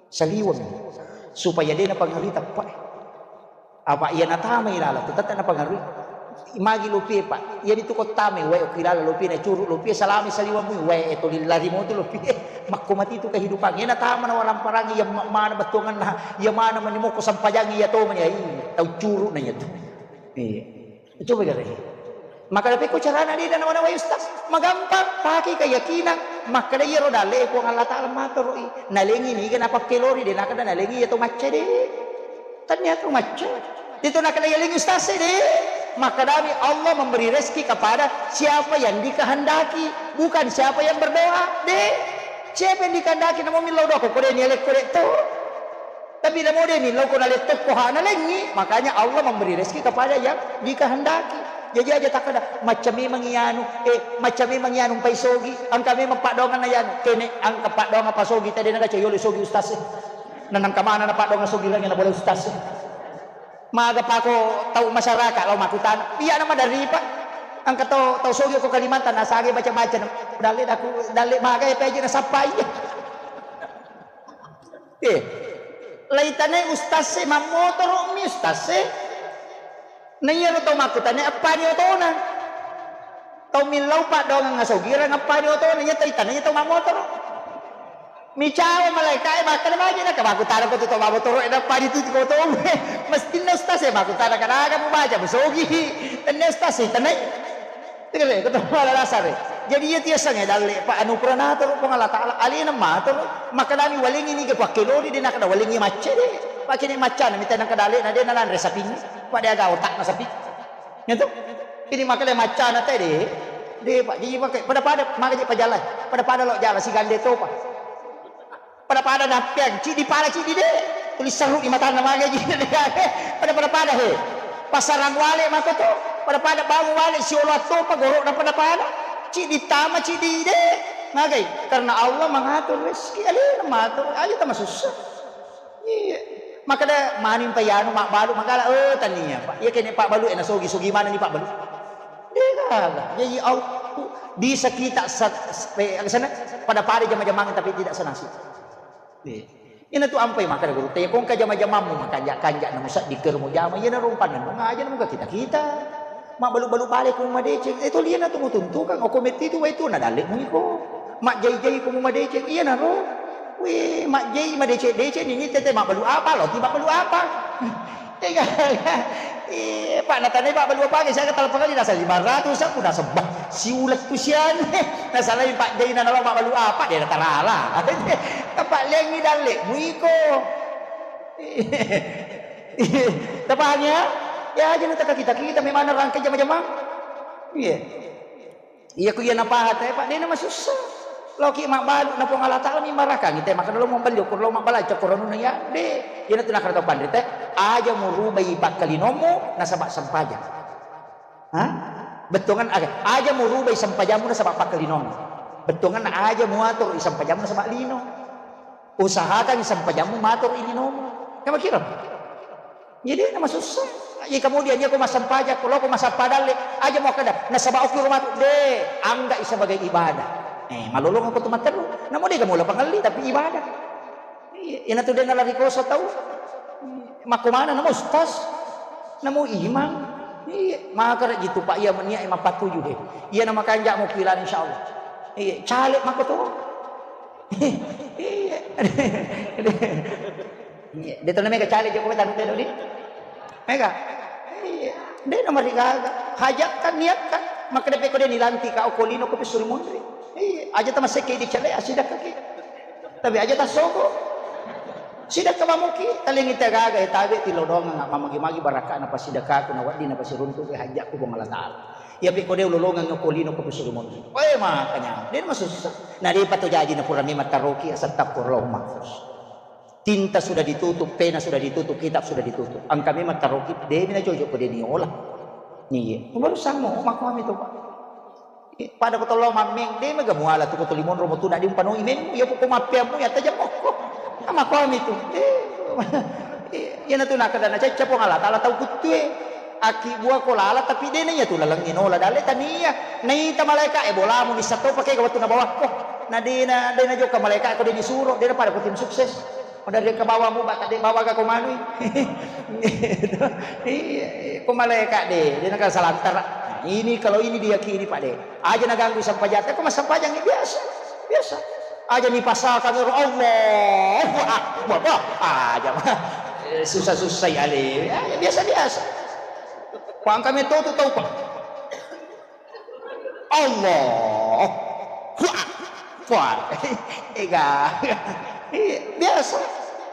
Saliweng. Supaya de napangerui teppa. Apa iya natamai laleng tu tette napangerui. Magi lopie, Pak? Iyanitu kottame wae, okilala lopie, nacuru lopie, salami saliweng mui wae, e, toli lari motu lopie. Makko mati tu kehidupan. Ena tama na waramparangi, iya ma-, mana bettuanganna, iya mana mani moko sampajangi, iya tomani, ai, tau curu na iya tu. Iya. Coba gare. Maka tapi ko carana de na nawai ustaz? Magampang, pakai keyakinan. Makkeda iyaro dalle Puang Allah Taala matoroi. Nalengi niga napakkelori, de nakeda nalengi iya to macca de. Tania tu macca. Itu nakeda yaling ustaz de. Makkedami Allah memberi rezeki kepada siapa yang dikehendaki, bukan siapa yang berdoa. De. Siapa yang dikehendaki namo millau doa ko de ni alek ko de to. Tapi namo de millau ko naletto ko hana lengi, makanya Allah memberi rezeki kepada yang dikehendaki. Jadi aja takkeda macca memang iyanu, eh, macca memang iyanu pai sogi, engka memang paddoanganna iyanu. Kene engka paddoangan pasogi tadi naga cayole sogi ustaz. Nanang kamana na paddoangan sogi lagi na boleh ustaz. Maga pako tau masyarakat lao makutana. Iya nama dari Pak. Engka tau, tau sogi ko Kalimantan nasage baca-baca na. Dalle daku, dalle maga ya peje na sappai. Eh, laitanai ustaz e, mammotoro mi ustaz e. Na iyaro tau makkutana appani otona. Tau millau paddoangang asogirang appani otona, iya taitanai tau mammotoro. Micawa malaika e makkeda magi na, makkutana ko tu tau mammotoro e nappani tu ko tau. Mestinna ustaz e makkutana kanaga mubaca musogi. Tenna ustaz e tanai. Tegere, ko to mala dasar e. Jadi iya tiasangnge dalle, Pak, anu pura natoro Puang Allah Taala, alena matoro, makkedami walengi niga pakkelori de nakeda walengi macca de. Pakkene maccana mita nakeda alena de nananre sapinna. Pada aga otakna sapi. Gitu? Ini makkeda maccana te de. De, Pak, jadi pakai pada-pada maka je pajalai. Pada-pada lo jala sigande topa. Pada-pada nappeang, ciddi pala ciddi de. Tuli seru di matanna mage ji. Pada-pada pada he. Pasarang wale mako to. Pada-pada bangun wale siolo attopa goro'na pada-pada. Ciddi tama ciddi de. Magai? Karena Allah mengatur rezeki. Alena matur. Aja tama susah. Iya. Makkeda maning pa yanu mabbalu magala, oh tania, Pak. Iya kene pabbalu e nasogi-sogi maneng ni pabbalu. Degala. Jadi Allah bisa kita sa-, sa-, eh, sana pada-pada jama-jamang tapi tidak senasib. Iya. Ina tu ampai makkeda guru, te kongka jama-jamammu makanja-kanja na musaddi kermu jama, iya na rompanna ngaja na muka kita-kita. Mabbalu-balu pale ku madeceng, eh toli ina tu mutuntukang, oko metti tu wai tu na dalle mu iko. Majjai-jai ku mu madeceng, iya na ro. Wih, majjai madeceng-deceng ni tete mabbalu apa, lo ti mabbalu apa. Tega. Eh, Pak, natanai Pak balu apa ge, saya kata kali nasa lima ratus aku nasabba. Siulet tu sian. Nasalai Pak Jai na nalo Pak balu apa, de natarala. Pak lengi dalle muiko. Tapahang ya? Ya aja na taka kita-kita memang rangkai jama-jama. Iya. Iya ku iya napaha te, Pak, de na masussa. Loki mabbalu na Puang Allah Taala mi marakangi te, maka lo mabbalu ko lo mabbalu cokkoronuna ya. De, iya na tu nakara tau panre te, aja murubai pakkalinomu nasaba sempajang. Ha? Bettuangan aga? Aja murubai sempajammu nasaba pakkalinomu. Bettuangan aja muatur i sempajammu nasaba lino. Usahakan sempajammu matur i linomu. Kamu kira? Jadi nama susah. Iya kemudian iya ko massempajang, ko loko massappa dalle, aja mau kada nasaba okki rumah tu de, angga i sebagai ibadah. Eh, malolong aku tu matteru. Namu de kamu lapang ngelli tapi ibadah. Iya, ina tu de nalari koso tau. Makko mana namu ustaz? Namu imam. Iya, maka rek gitu Pak iya menia mapatuju de. Iya nama kanjak mau pilan insyaallah. Iya, caleg mako tu. Iya. Iya. De tona mega caleg Jokowi tanu teno di. Mega. Iya. De nomor tiga. Hajat kan niat kan. Maka de peko de nilanti ka okolino ko pisuri mundri. Iya. Aja tama seke di cale asida kaki. Tapi aja tasoko. Sida ka mamuki talingi tagaga e tabe tilodongang mamagi-magi barakana pasidakaku na waddi na pasiruntu ke hajatku Puang Allah Taala. Iya peko de ulolongang okolino ko pisuri mundri. Oe makanya. De masussa. Na depa to jaji na pura memang taroki astagfirullahul mahfuz. Tinta sudah ditutup, pena sudah ditutup, kitab sudah ditutup. Engka memang taroki, de mina jojo ko de niola. Iya. Baru samo, makko ami to, Pak. Eh, pada ko tollo mammeng, de mega muala tu ko toli monro mo tu, na di umpanoi memmu, iya ko mappeammu, iya tajam mokko. Makko ami tu. Eh, iya na tu nakada na cacca Puang Allah Taala tau kuttue. Aki bua ko lala, tapi de na iya tu laleng inola dalle tania. Naita malaika e bolamu nissatto pake ga wettu nabawakko. Na de na, de na jokka malaika ko de nisuro, de na pada ko tim sukses. Pada dia ke bawah mu, bak-, de bawa ga ko manui. Iya, ko malaika de, de naga salantara. Nah, ini kalau ini diyakini, Pak, de. Aja naganggu sampajang, ko massempajang biasa, biasa. Aja ni pasal kamera, Allahu Akbar. Bah, aja mah. Eh, susah-susah ya, le. Ya, ya, biasa-biasa. Pang kami tuh, tuh, tahu, Pak. Allahu Akbar. Ega. Iya, biasa.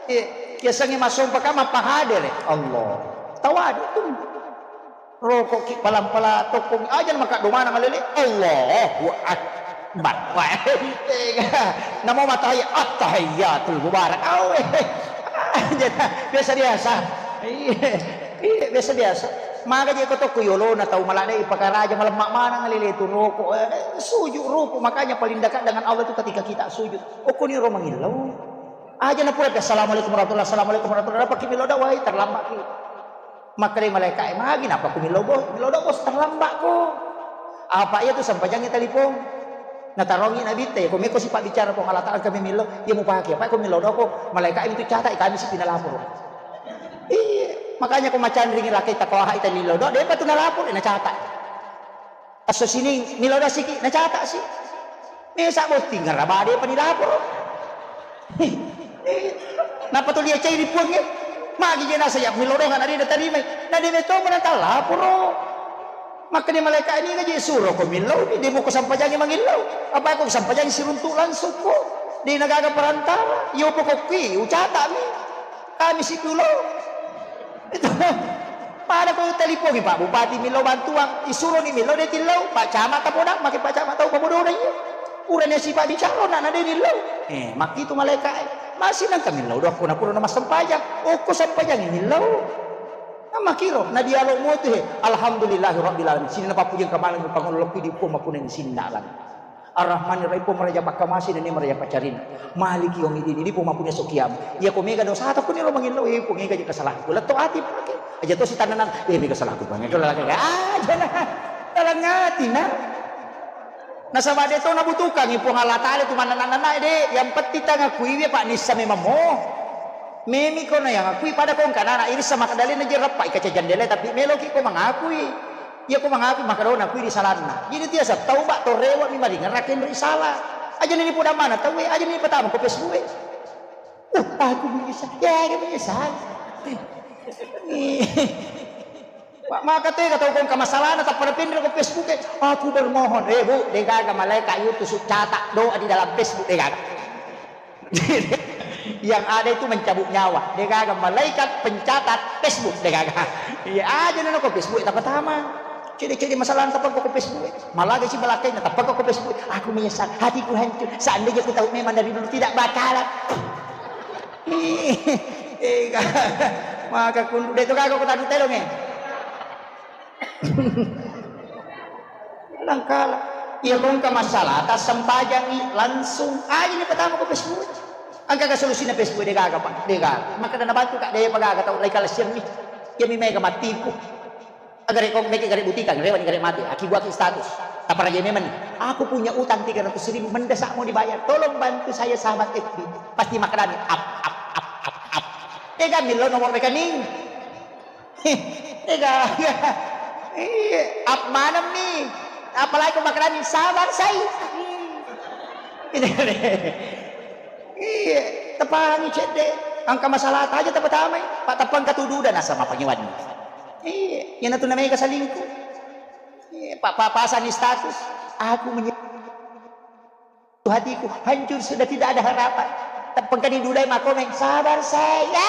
Iya, biasanya masuk pakai apa hadir, ya? Allah. Tawadu tuh. Rokok ki palang-palang, tokong aja maka domana malele. Allahu Akbar. Wah, ega. Namo matahai, "At-tahiyyatul mubarak." Awe. Aja, biasa-biasa. Iya. Iya, biasa-biasa. Maga je ko tokko yolona tau maladai pakaraja malemma maneng lele tu rokok, eh, sujud ruku. Makanya paling dekat dengan Allah itu ketika kita sujud. Okko ni ro mangillau. Aja na pura, "Assalamualaikum warahmatullahi, assalamualaikum warahmatullahi," apa ki millau da, wai, terlambat ki. Makkeda malaika e, "Magi napa ku millau, Bos?" "Millau da, Bos, terlambat ko." Apa iya tu sampajangi telepon. Natarongi Nabitta, "Ya, ko meko sipa bicara Puang Allah Taala kami millau, iya mupake. Apa ko millau doko?" Malaika e itu catat, kami sipi nalapor. Iya, makanya ko macanringi laki takoha ita millau do, depa tu nalapor, nacatat. Asso sining millau do siki, nacatat si. Mesa botting ngaraba depa nilapor. Napa tu lia cai ri puang e? Magi je nasa ya millau do ngana de natarimai. Na de meto mana talaporo. Makkeda malaika e, "Niga je suro ko millau, de muko sampajangi mangillau. Apa ko sampajangi siruntu langsung ko. De nagaga perantara. Yo pokokki ucatami. Kami sipi ullau." Itu. Pada ko telipongi Pak Bupati millau bantuan, isuroni millau de tillau, Pak Camat tapodang, make Pak Camat tau pabodona iya. Purani sipa bicara na, na de nillau. Eh, makkitu malaika e. Masih nangka millau do ko na purana massempajang. Okko sampajangi millau. Makkiro, na dialog mo tu he. Alhamdulillahi rabbil alamin. Sini na pappuji engka maneng pangolokki di Puang mappunai sinna alam. Ar-Rahmanir Rahim, Puang maraja pakkamase, nene maraja paccarina. Maliki yaumiddin, ini Puang mappunai esso kiamat. Iya ko mega dosata ko niro mangillau, eh, Puang, ega je kesalahanku. Letto ati pake. Aja to sitanana, eh, mega salahku, Puang. Ega lagi. Ah, jana. Dalam hati, nah. Nasaba de to nabutuhkangi Puang Allah Taala tu manana-nana de. Yang penting tangakui, Pak, nissa memang mo. Memi ko na yang akui pada ko engka nana irissa makkeda lena je rappa ikaca jandela, tapi meloki ko mangakui. Iya ko mangakui, maka dona kui ri salanna. Jadi tiasa tauba to rewa mi maringerra kenri sala. Aja ni poda mana tau e, aja ni patama ko Facebook e. Uh, aku menyesal. Ya, dia menyesal. Pak, maka tega tau ko engka masalahna, tappa napinro ko Facebook e. Aku bermohon. Eh, Bu, degaga malaikat itu su-, catat doa di dalam Facebook, degaga. Yang ada itu mencabut nyawa. Degaga malaikat pencatat Facebook, degaga. Iya aja nana ko Facebook tapatama. Cede-cede masalah tappa ko Facebook. Malaga si balakai na tappa ko Facebook. Aku menyesal, hatiku hancur. Seandainya ku tahu memang dari dulu tidak bakalan. Ega. Maka kundu de to gaga ko tadu telong e. Langkala. Iya ko engka masalah, tassempajangi langsung. Aja ni patama ko Facebook. Engka ga solusina Facebook, degaga, Pak. Degaga. Maka dana bantu, Kak, de pagaga tau lai kalasiang ni. Iya mi mega matipu. Agare ko meke gare butikang, rewa ni gare mate. Aki buaki status. Taparaja memang ni. Aku punya utang tiga ratus ribu, mendesak mau dibayar. Tolong bantu saya, sahabat F B. Pasti makadami up, up, up, up, up. Dega millau nomor rekening. Ega. Iya, ap maneng mi. Apalagi ko makkadani sabar sai. Iya, tepangi cedde. Engka masalah aja tepatamai. Pak teppa engka tududa nasaba pangiwanni. Iya, iyana tu namega salingku. Iya, Pak, Pak pasani status. Aku menye- Hatiku hancur, sudah tidak ada harapan. Teppengkani dudai makomeng, sabar saya.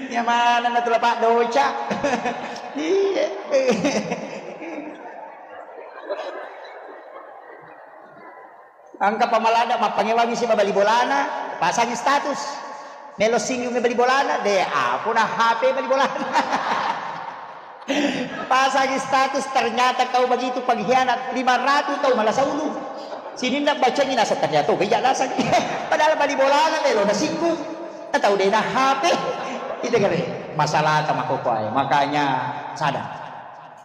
Ya mana na tula Pak doca. Iya. Engka pamalada mappangewangi si bali bolana, pasangi status. Melo singgung bali bolana, de apuna H P bali bolana. Pasangi status, ternyata kau begitu pengkhianat, lima ratus tau malasa ulu. Sininna bacangi nasa ternyata beja nasa. Padahal bali bolana melo nasinggung. Atau dena H P. Itu kare masalah ta makokoe. Makanya sadar.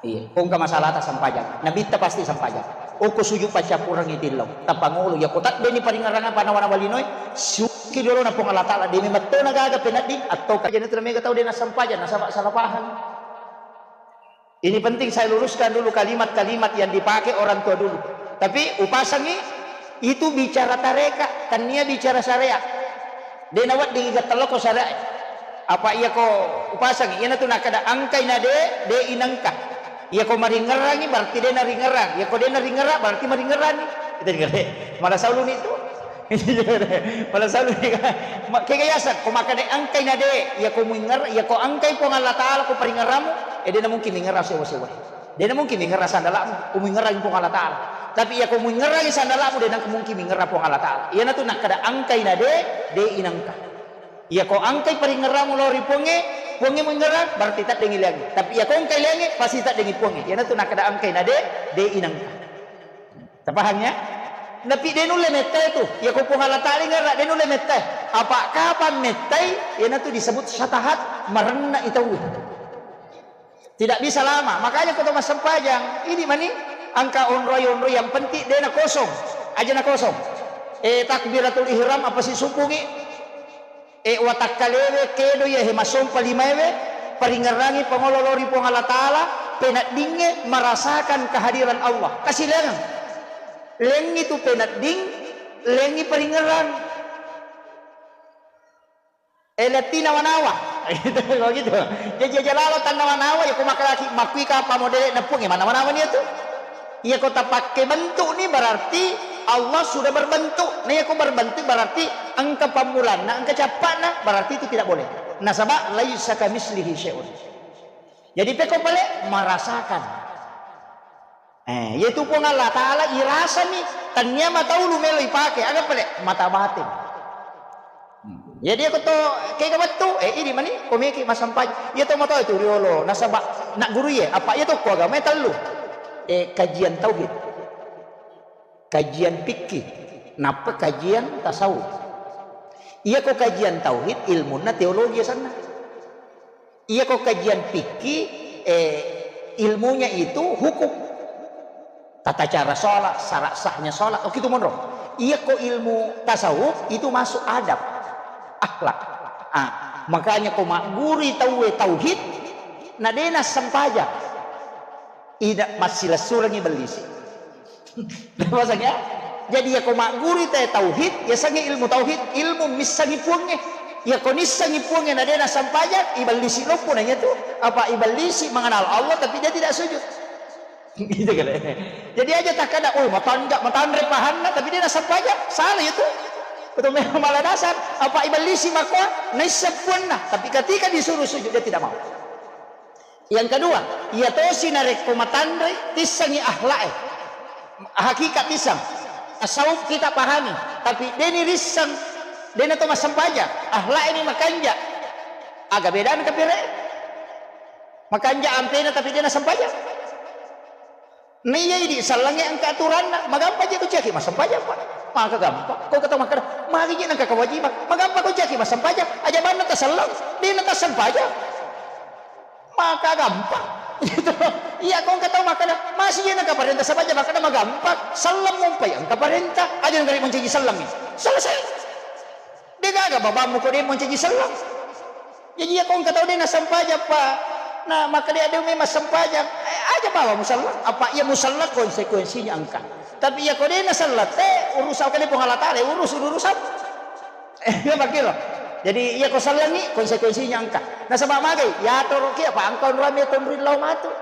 Iya, ko engka masalah ta sempajang. Nabitta pasti sempajang. Okko sujud paccappurengngi tillau. Tapangolo, yako tadde ni paringerrang apa nawa-nawa linoe, suki dolo na Puang Allah Ta'ala, de memang to na gaga penedding, atau ka jana tu mega tau de na sempajang, nasaba salah paham. Ini penting saya luruskan dulu kalimat-kalimat yang dipakai orang tua dulu. Tapi upasangi itu bicara tareka, tania bicara syariat. De na wedding iga teloko syariat. Apa iya ko upasangi, iya natu nakada angkai na de, de inangka. Iya ko maringerrangi berarti de na ringerrang. Iya ko de na ringerrang berarti maringerrani. Kita dengar. Malah saulu ni tu. Malah saulu ni. Ma-, kega yasa, ko makade angkai na de, iya ko muinger-, iya ko angkai Puang Allah Ta'ala ko paringerramu, eh, de na mungkin mingerra sewa-sewa. De na mungkin mingerra sandalamu, ko muingerrangi Puang Allah Ta'ala. Tapi iya ko muingerrangi sandalamu, de na mungkin mingerra Puang Allah Ta'ala. Iya natu nakada angkai na de, de inangka. Iya ko angkai paringerramu lao ri Puangnge, Puangnge muingerrang, berarti taddengi liangnge. Tapi iya ko angkai liangnge, pasti taddengi Puangnge. Iya natu nakada angkai na de, de inangka. Tapahang ya? Tapi de nulle mettai tu. Iya ko Puang Allah Ta'ala ingerra, de nulle mettai. Apa kapan mettai? Iya natu disebut syatahat, marenna i tauwe. Tidak bisa lama. Makanya ko to massempajang, ini mani angka onroi-onroi yang penting de na kosong. Aja na kosong. Eh, takbiratul ihram apa si subbungi? Eh, watakkalewe kedo iya he masompa limaewe, paringerrangi pangolo lao ri Puang Allah Ta'ala, peneddingnge merasakan kehadiran Allah. Kasilengang. Lengngi tu penedding, lengngi paringerrang. Eh, letti nawa-nawa. Gitu, kalau gitu. Jadi aja lalo tan nawa-nawa, ya ko makalaki, makkui kapang modele nepung, ya mana nawa-nawa ni tu. Iya ko tapakke bentuk ni berarti Allah sudah berbentuk. Nah, iya ko berbentuk berarti engka pammulanna, engka cappa'na, berarti itu tidak boleh. Nasaba laisa kamislihi syai'un. Jadi pekko pale merasakan. Eh, yaitu Puang Allah Ta'ala irasani, tania mata ulu melo ipake, aga pale mata batin. Hmm. Jadi aku to kega wettu, eh, ini mani, komiki massempajang. Iya to mata itu riolo, nasaba nak guru ye, apa iya to ko agama tellu. Eh, kajian tauhid, kajian fikih, napa kajian tasawuf. Iya ko kajian tauhid, ilmunna teologi sanna. Iya ko kajian fikih, eh, ilmunya itu hukum. Tata cara sholat, syarat sahnya sholat, oh, gitu monro. Iya ko ilmu tasawuf itu masuk adab, akhlak. Ah, makanya ko maggurui tauwe tauhid, na dena sempajang. Ida massilessurengi bellisi. Pasang ya? Jadi, iya ko maggurui te tauhid, yasengnge ilmu tauhid, ilmu missengi Puangnge. Iya ko nissengi Puangnge na dena sempajang, ibellisi loppo na iya tu. Apa ibellisi mengenal Allah tapi dia tidak sujud. Gitu kan? Jadi aja takkada, "Oh, matanja-, matanre pahanna, tapi dia nasempajang." Salah itu. Betul memang malah dasar. Apa ibellisi makua, naisseng Puanna, tapi ketika disuruh sujud dia tidak mau. Yang kedua, iya tosi narekko matanre, tissengi akhlak e. Hakikat tisseng. Tasawuf kita pahami, tapi deni risseng, dena to massempajang. Akhlak ini makanja. Aga bedana kapire? Makanja ampena tapi dena sempajang. Nah, iya idi sellengnge engka aturanna, magampa je ko ciaki massempajang, Pak. Maka gampang. Ko kata makkada, magi je nengka kewajiban, magampa ko ciaki massempajang, aja banna taselleng, dena tassempajang. Maka gampang. Gitu. Iya, ko engka tau makkada, masih je nengka parenta sempajang, makkada magampang. Selleng mumpai engka parenta, aja nengka mancaji sellengngi. Selesai. De gaga babammu ko de mancaji selleng. Jadi iya ko engka tau de nasempajang, Pak. Nah, maka de ade memang sempajang. Eh, aja bawa musalla. Apa iya musalla konsekuensinya engka. Tapi iya ko de nasalla te, urusan kali Puang Allah Ta'ala, urus urusan. Eh, iya makkiro. Jadi iya ko sellengi konsekuensinya engka. Nasaba magai, ya toro ki apa engka onrami tonri lao matu.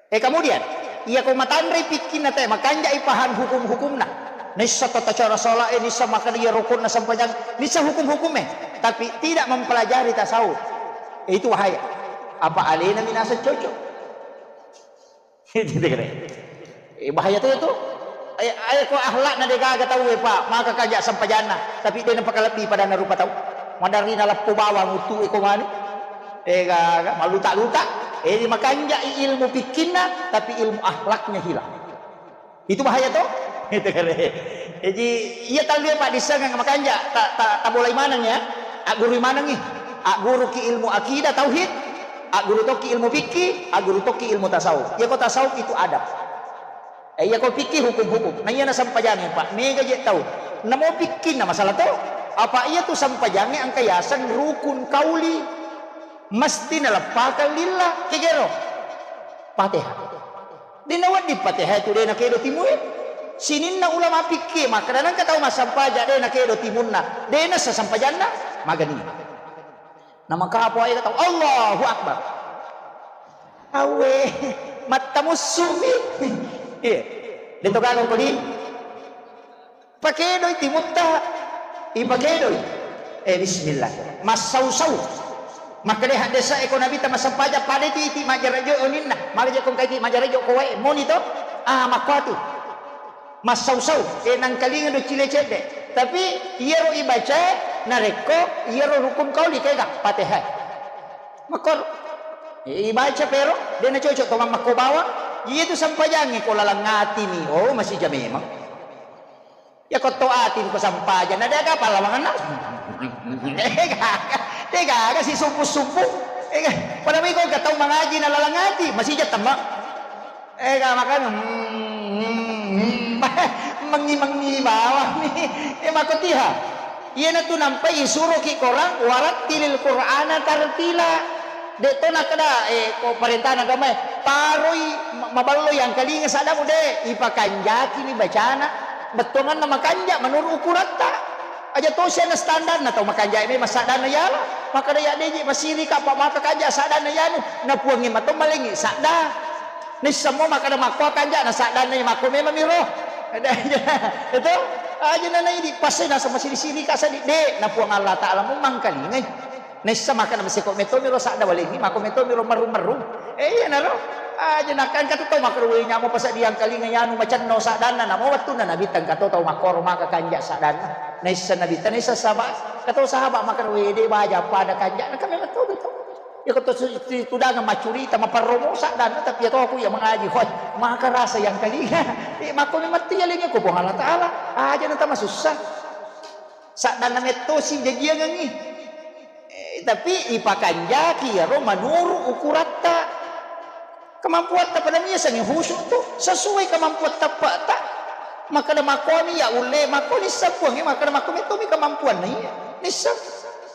Eh, kemudian, iya ko matanre pikkinna te, makanjai paham hukum-hukumna. Nissa tata cara sholat, eh, nissa makkada iya rukunna sempajang, nissa hukum-hukumnya, tapi tidak mempelajari tasawuf. Eh, itu bahaya. Apa alena minasa cocok? Itu kira. Eh, bahaya tu, tu. Eh, eh, ko akhlakna de gaga tau, eh, Pak, maka kaja sempajanna, tapi de napakalebbi padanna rupa tau. Madarina lappo bawang utu, eh, ko mani. Eh, gaga, maluta-luta. Eh, makanjai ilmu fikkinna, tapi ilmu akhlaknya hilang. Itu bahaya to? Itu kare. Jadi, iya tallu, Pak, dissengang makanja, ta, ta, tabolai maneng ya. Agguru manengi. Agguruki ilmu akidah, tauhid. Agguru tokki ilmu fikih, agguru tokki ilmu tasawuf. Iyako tasawuf itu adab. Eh, iyako fikih hukum-hukum. Na iya nasempajangnge, Pak, mega je tau. Namo fikih na masalah to. Apa iya tu sempajangnge engka yaseng rukun kauli. Mesti naleppakang lillah. Kegero. Fatihah. De nawedding Fatihah itu de nakedo timue. Sininna ulama fikih makkeda nengka tau massempajang de nakedo timunna. De nassa sempajanna. Magani. Namakapo ae tau, Allahu Akbar. Awe, mattamussumi. Iya. Deto gaga kodi. Pakedoi timutta. Ipakedoi. Eh, bismillah. Massau-sau. Makkeda haddesa eko Nabitta massempajang pada iti, iti majarajo oninna. Mala je kongkai iti majarajo ko wae. Moni to? Ah, makkuatu. Massau-sau, eh, nangkalinga do cile cedde. Tapi iyaro ibacae narekko iyaro rukun kauli kega Fatihah. Makkor. Eh, ibaca pero, de nacocok to mammakko bawang. Iya tu sempajangnge ko lalang atimi. Oh, masija memang. Ya ko to atim ko sempajang, na de aga pallawangenna. Eh, gaga. De gaga si subuh-subuh. Eh, pada miko ka tau mangaji na lalang ati, masija temma. Ega makana, hmm, hmm, mengi-mengi bawang ni. Eh, makotiha. Iyanatu nampai isuroki korang, "Warattilil Qur'ana tartila." De to nakkeda, eh, ko parentana agamae, paroi ma-, maballo yangkalinga saddamu de, ipakanjaki ni bacana. Bettuanganna makanja menurut ukuratta. Aja tosi ana standarna tau makanjai memang saddanna yala. Makkeda ya deje masirika apa maka kanja saddanna yanu. Na puangnge mato malengi sadda. Naisseng mo makkeda makko kanja na saddanna makko memang miro. Itu aja na naidi pasena sama siri-sirika sadi de na Puang Allah Taala mu mangkalingai. Naisseng makkeda maseko meto miro sadda walengi makko meto miro merru-merru. Eh, iyanaro. Aja nakka engka tu tau makkeda, "Wei, nyamo pasadiang kalinga yanu macenno saddanna." Namo wettunna Nabitta engka to tau makkoro maka kanja saddanna. Naisseng Nabitta, naisseng sahabat. Engka to sahabat makkeda, "Wei, de baja pada kanja." Nakka memang to tu. Iya ko to su-, tu-, tudangeng maccurita, maparromo saddanna, tapi iya to aku iya mangaji. Hoi, maka rasa yang kalinga. Eh, makko memang tiya lengi ko Puang Allah Taala. Aja na tama susah. Saddanna mettosi jajiangengngi. Eh, tapi ipakanjaki iyaro manuru ukuratta. Kemampuatta pada miasengngi khusyuk tu sesuai kemampuan teppe'ta. Makkeda makkomi ya ulle, makko nisseng Puangnge, makkeda makko mettomi kemampuanna iya. Nisseng.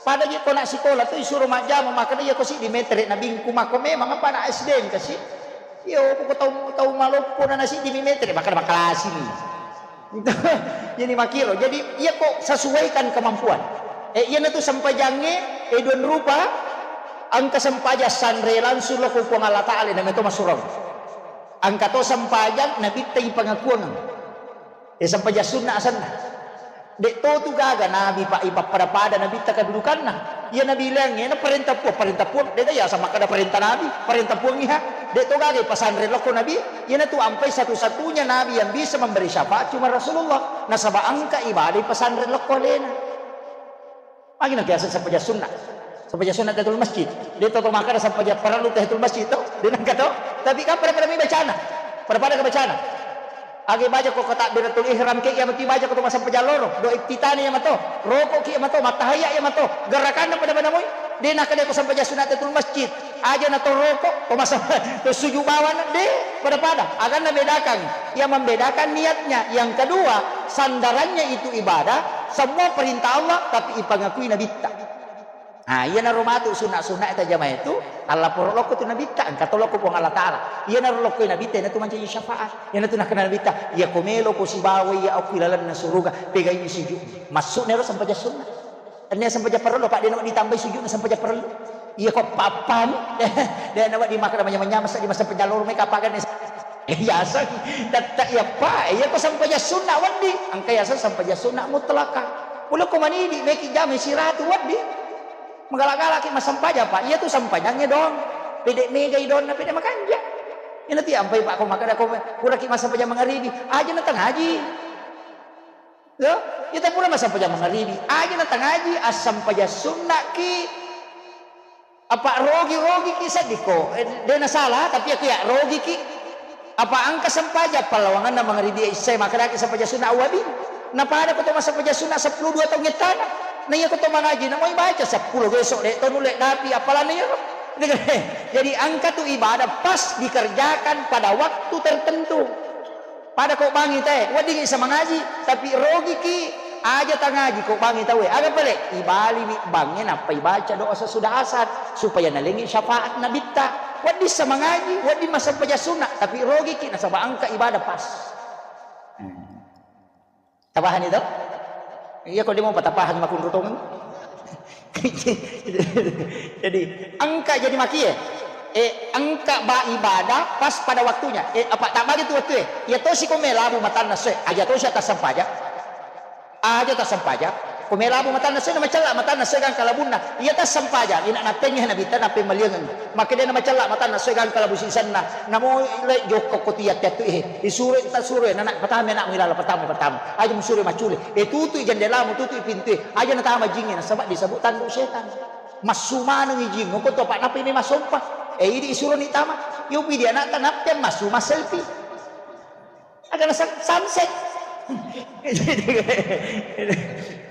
Pada je ko nak sikola tu isuro majjama, makkeda iya ko siddi metere nabingku, makko memang apa anak S D engka si. Iyo, ko tau, tau maloppo na siddi metere, makkeda makalasi ni. Jadi makkiro. Jadi, iya ko sesuaikan kemampuan. Eh, iyanatu sempajangnge, eh, dua rupa, engka sempajang sanre langsung lao ko Puang Allah Taala, na meto masurang. Engka to sempajang Nabitta ipangakuang. Eh, sempajang sunna asenna. De to tu gaga Nabi, Pak, ipappada-pada Nabitta kedudukanna. Iya Nabi leangnge, na parenta Puang, parenta Puang. De gaga yaseng makkeda parenta Nabi, parenta Puang iha. De to gaga ipasanre lao ko Nabi. Iyanatu ampai satu-satunya nabi yang bisa memberi syafaat cuma Rasulullah. Nasaba engka ibadah ipasanre lao ko alena. Magi nakiaseng sempajang sunna. Sempajang sunna tahiyatul masjid. De to, to makkeda sempajang parellu tahiyatul masjid to. De nengka to. Tapi kan pada-pada mi bacana. Pada-pada ke bacana. Agi baca ko takbiratul ihram ke iya mati baca ko to massempajang loro. Do iftitani iya mato. Roko ki iya mato, mattahayya iya mato. Gerakanna pada-pada moi. De nakkeda ko sempajang sunna tahiyatul masjid. Aja na to roko, to masa-, to sujud bawang, de, pada-pada. Aganna bedakan. Yang membedakan niatnya. Yang kedua, sandarannya itu ibadah, semua perintah Allah, tapi ipangakui Nabitta. Nah, iyanaro matu sunna-sunna tajama itu, Allah poro lokko tu Nabitta, engka to lokko Puang Allah Taala. Iyanaro lokko Nabitta, iyanatu mancaji syafaat. Iyanatu nakkeda Nabitta, iya ko melo ko sibawa iya okki lalenna suruga, pegai sujud. Maksudnya ro sempajang sunna. Ennia sempajang parellu, Pak, de nawedding ditambai sujudna sempajang parellu. Iya ko pappani. De nawedding makkeda manyameng-nyameng seddi massempajang loro mai kapagenne. Eh, biasa. Tette iya, Pak. Iya ko sempajang sunna wedding. Engka yaseng sempajang sunna mutlaka. Pole ko manidi meki jama siratu wedding. Magala-galaki massempajang, Pak. Iya tu sempajangnge dong. Pede megai donna, pede makanja. Ina ti ampai, Pak, ko makkeda ko puraki massempajang mangaribi. Aja na tangaji. Yo, ita pura massempajang mangaribi. Aja na tangaji, assempajang sunnaki. Apa rogi-rogi ki seddi ko? Eh, de na salah, tapi aku ya rogi ki. Apa engka sempajang pallawanganna mangaribi isya makkedaki sempajang sunna awabi. Na pada ko to massempajang sunna seppulo dua taung ettana. Na iya ko to mangaji, na moi baca seppulo besok de to nulle dapi apalana iya. Jadi engka tu ibadah pas dikerjakan pada waktu tertentu. Pada ko bangi tae, wedding isa mangaji, tapi rogiki aja tangaji ko bangi taue. Aga pale? Ibaliwi bangnge nappa ibaca doa sesudah asar supaya nalengi syafaat nabitta. Wedding sa mangaji, wedding massempajang sunna, tapi rogiki nasaba engka ibadah pas. Hmm. Tapahani to? Iya, ko demo patapahang makunrutong. Jadi, engka jadi makie. Eh, engka ba ibadah pas pada waktunya. Eh, apa tak bagi tu waktu eh? Iya tosi ko melabu matanna soe, aja tosi atas sempaja. Aja atas sempaja. Ko melabu matanna soe, na macella matanna soe gangka labunna. Iya tas sempaja, ina napengi nabitta napemmaliangeng. Makkeda na macella matanna soe gangka labu sisenna. Namo le jokko ko tiya tiya tu eh. Isuro ta suro eh, nana patama anakmu ilala patama patama. Aja musuro macule. Eh, tutui jendelamu, tutui pintue. Aja natama jingnge, nasaba disebut tanduk setan. Massu maneng ijing, ko tu apa nappi me masompa. Eh, idi isuro ni tama. Yo pidi anakta nappi massu masselfie. Agana sa-, sunset.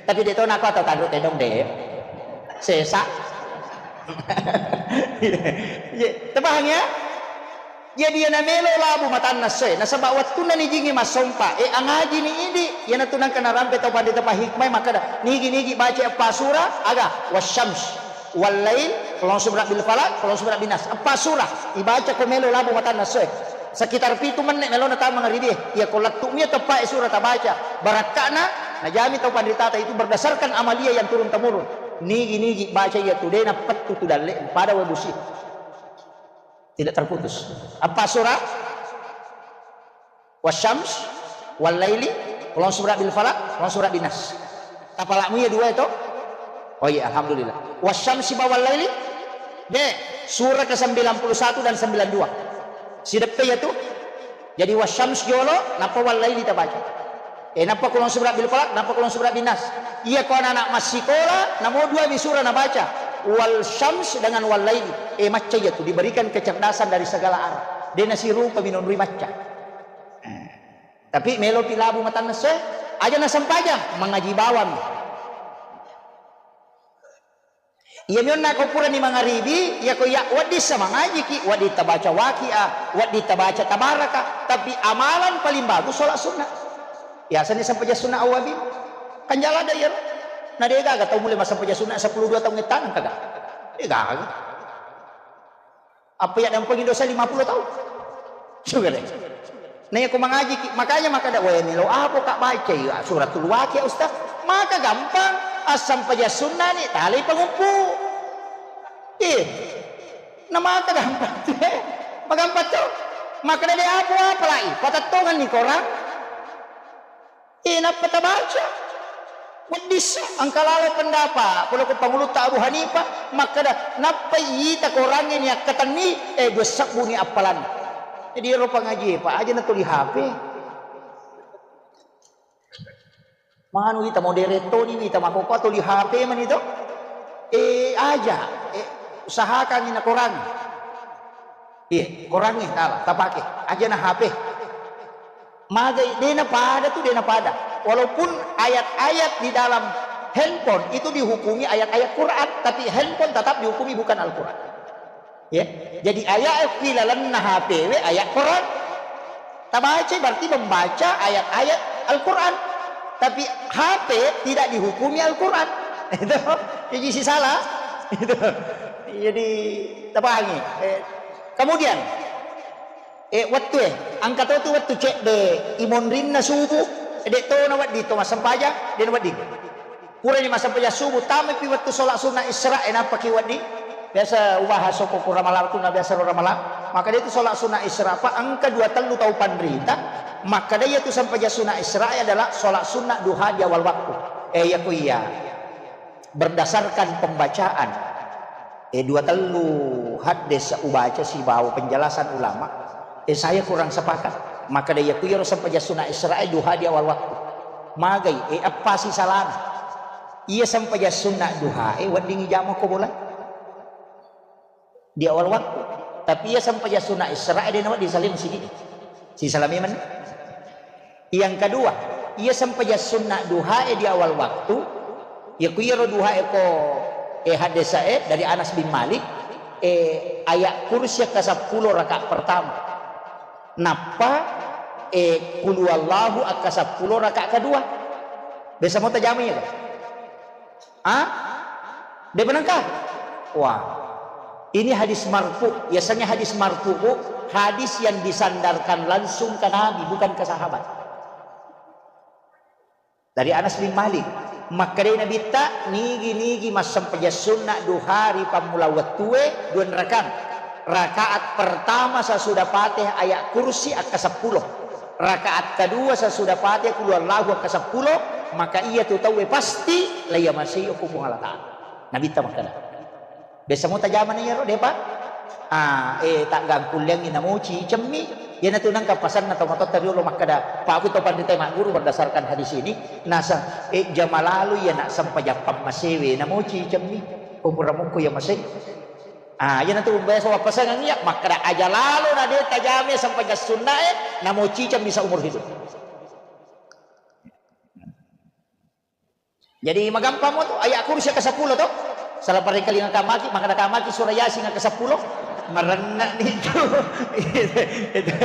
Tapi de to nako atau tanduk tedong de. Sesa. Iya, tapahang ya? Jadi iyana melo labu matanna soe, nasaba wattunna nijingi massompa, e, angaji ni idi, iyana tu nangka narampe tau pandita pahikmai makkada, nigi-nigi baca eppa sura, aga, wasyams, wallail, qul a'udzu birabbil falaq, qul a'udzu birabbin nas. Eppa sura, ibaca ko melo labu matanna soe. Sekitar pitu menne melona tama mangaribi, iya ko lettu mi teppa e sura tabaca. Barakkana, najami tau panditata itu berdasarkan amalia yang turun temurun. Nigi-nigi baca iya tu de napettu tu dalle pada we busi. Tidak terputus. Apa surah? Wasyams, wal laili, qul a'udzu birabbil falaq, qul a'udzu birabbin nas. Tapalakmu iya dua itu? Oh iya, alhamdulillah. Wasyamsi ba wal laili? De, surah ke sembilan puluh satu dan sembilan dua. Sideppe iya tu? Jadi wasyams jolo, nappa wal laili tabaca. Eh, nappa qul a'udzu birabbil falaq, nappa qul a'udzu birabbin nas. Iya ko anak-anak massikola, namo dua mi sura nabaca. Wal syams dengan wal laili. Eh, macca iya tu diberikan kecerdasan dari segala arah. De nasirupa minonroi macca. Eh. Tapi melo pi labu matanna soe, aja nasempajang, mangaji bawang. Iya mionna ko purani mangaribi, iya ko iya wedding sa mangajiki, wedding tabaca Waqiah, wedding tabaca Tabaraka, tapi amalan paling bagus sholat sunnah. Biasanya sempajang sunnah awwabin. Kan jala ada iya. Na de gaga tau mulai massempajang sunnah sepuluh dua tahun ngettanang kaga. De gaga. Apa iya dampeng Indonesia lima puluh tahun? Coba deh. Nah, iya ko mangaji ki, makanya maka ada, "Weh, melo apa kak baca ya suratul Waqiah, Ustaz?" Maka gampang, asam paja sunnah ni, tali pengumpu. Iya. Nah, maka gampang. Magampang tuh. Maka ada apa-apa lagi. Patattongan ni korang. Eh, nappa tabaca. Weddissa, engka laleng pendapat, pole ko pangulutta Abu Hanifah, makkeda, nappai ita korangnge ni akkatenni, eh, dua sebbu ni appalanna. Jadi, ero pangaji, Pak, aja na tuli H P. Manu ita modere toni, ita makoko tuli H P mani to. Eh, aja, eh, usahakan ni na korang. Iya, korangnge tala, tapake. Aja na H P. Magai, dena pada tu, dena pada. Walaupun ayat-ayat di dalam handphone itu dihukumi ayat-ayat Quran, tapi handphone tetap dihukumi bukan Al-Quran. Ya. Jadi ayat di lalenna H P we ayat Quran. Tabaca berarti membaca ayat-ayat Al-Quran. Tapi H P tidak dihukumi Al-Quran. Itu, jadi si salah. Itu. Jadi tapahangi. Eh, kemudian Eh, wettue, engka to tu wettu cedde, imonrinna subuh, de to na wedding to massempajang, de na wedding. Purani massempajang subuh, tamaipi wettu sholat sunnah Isra, e, nappaki wedding. Biasa ubahas soko ku Ramalang tu, na biasa ro Ramalang. Maka de tu sholat sunnah Isra, pa engka dua tellu tau panrita, maka de iya tu sempajang sunnah Isra adalah sholat sunnah duha di awal waktu. Eh, iya ku iya. Berdasarkan pembacaan, eh, dua tellu haddes ubaca sibawa penjelasan ulama, eh, saya kurang sepakat. Maka de iya ku iyaro sempajang sunat Isra, eh, duha di awal waktu. Magai, eh, eppa si salana. Iya sempajang sunat duha, eh, wedding ijama ko bola. Di awal waktu. Tapi iya sempajang sunat Isra, eh, de nawedding saling sigi. Si salami men. Yang kedua, iya sempajang sunat duha, eh, di awal waktu. Iya ku iyaro duha, eh, ko, eh, hadis, eh, dari Anas bin Malik. Eh, ayat kursi akka seppulo rakaat pertama. Nappa, eh, qul huwallahu akka seppulo rakaat kedua. Biasa mo tajama iya, kan? Ah? Dia benengkah? Wah. Ini hadis marfu. Biasanya hadis marfu, Bu, hadis yang disandarkan langsung ke Nabi, bukan ke sahabat. Dari Anas bin Malik, makkedai Nabitta, nigi-nigi massempajang sunna duha ri pammula wettue, dua rakang. Rakaat pertama sesudah Fatihah ayat kursi akka seppulo. Rakaat kedua sesudah Fatihah qul huwallahu akka seppulo, maka iya tu tauwe pasti laiya masei okko Puang Allah Ta'ala. Nabitta makkeda. Biasa mo tajamana iyaro, depa? Ah, eh, taggangkulleangngi namoci cemmi. Iyanatu nengka pasanna tau matotta riolo makkeda, "Pak, aku tau panrita magguru berdasarkan hadis ini, nasa, eh, jama lalo iya nak sempajang pammasewe namoci cemmi. Ko pura mukko iya masei." Ah, iyanatu biasa wappasangang iya, makkeda aja lalo na de tajame sempajang sunnae, namoci cemmi seumur hidup. Jadi magampang mo tu, ayat kursi ke sepuluh tu. Salah pada kali ngakamaki, maka nakamaki surah Yasin ke sepuluh. Merenna ni tu. Itu, itu.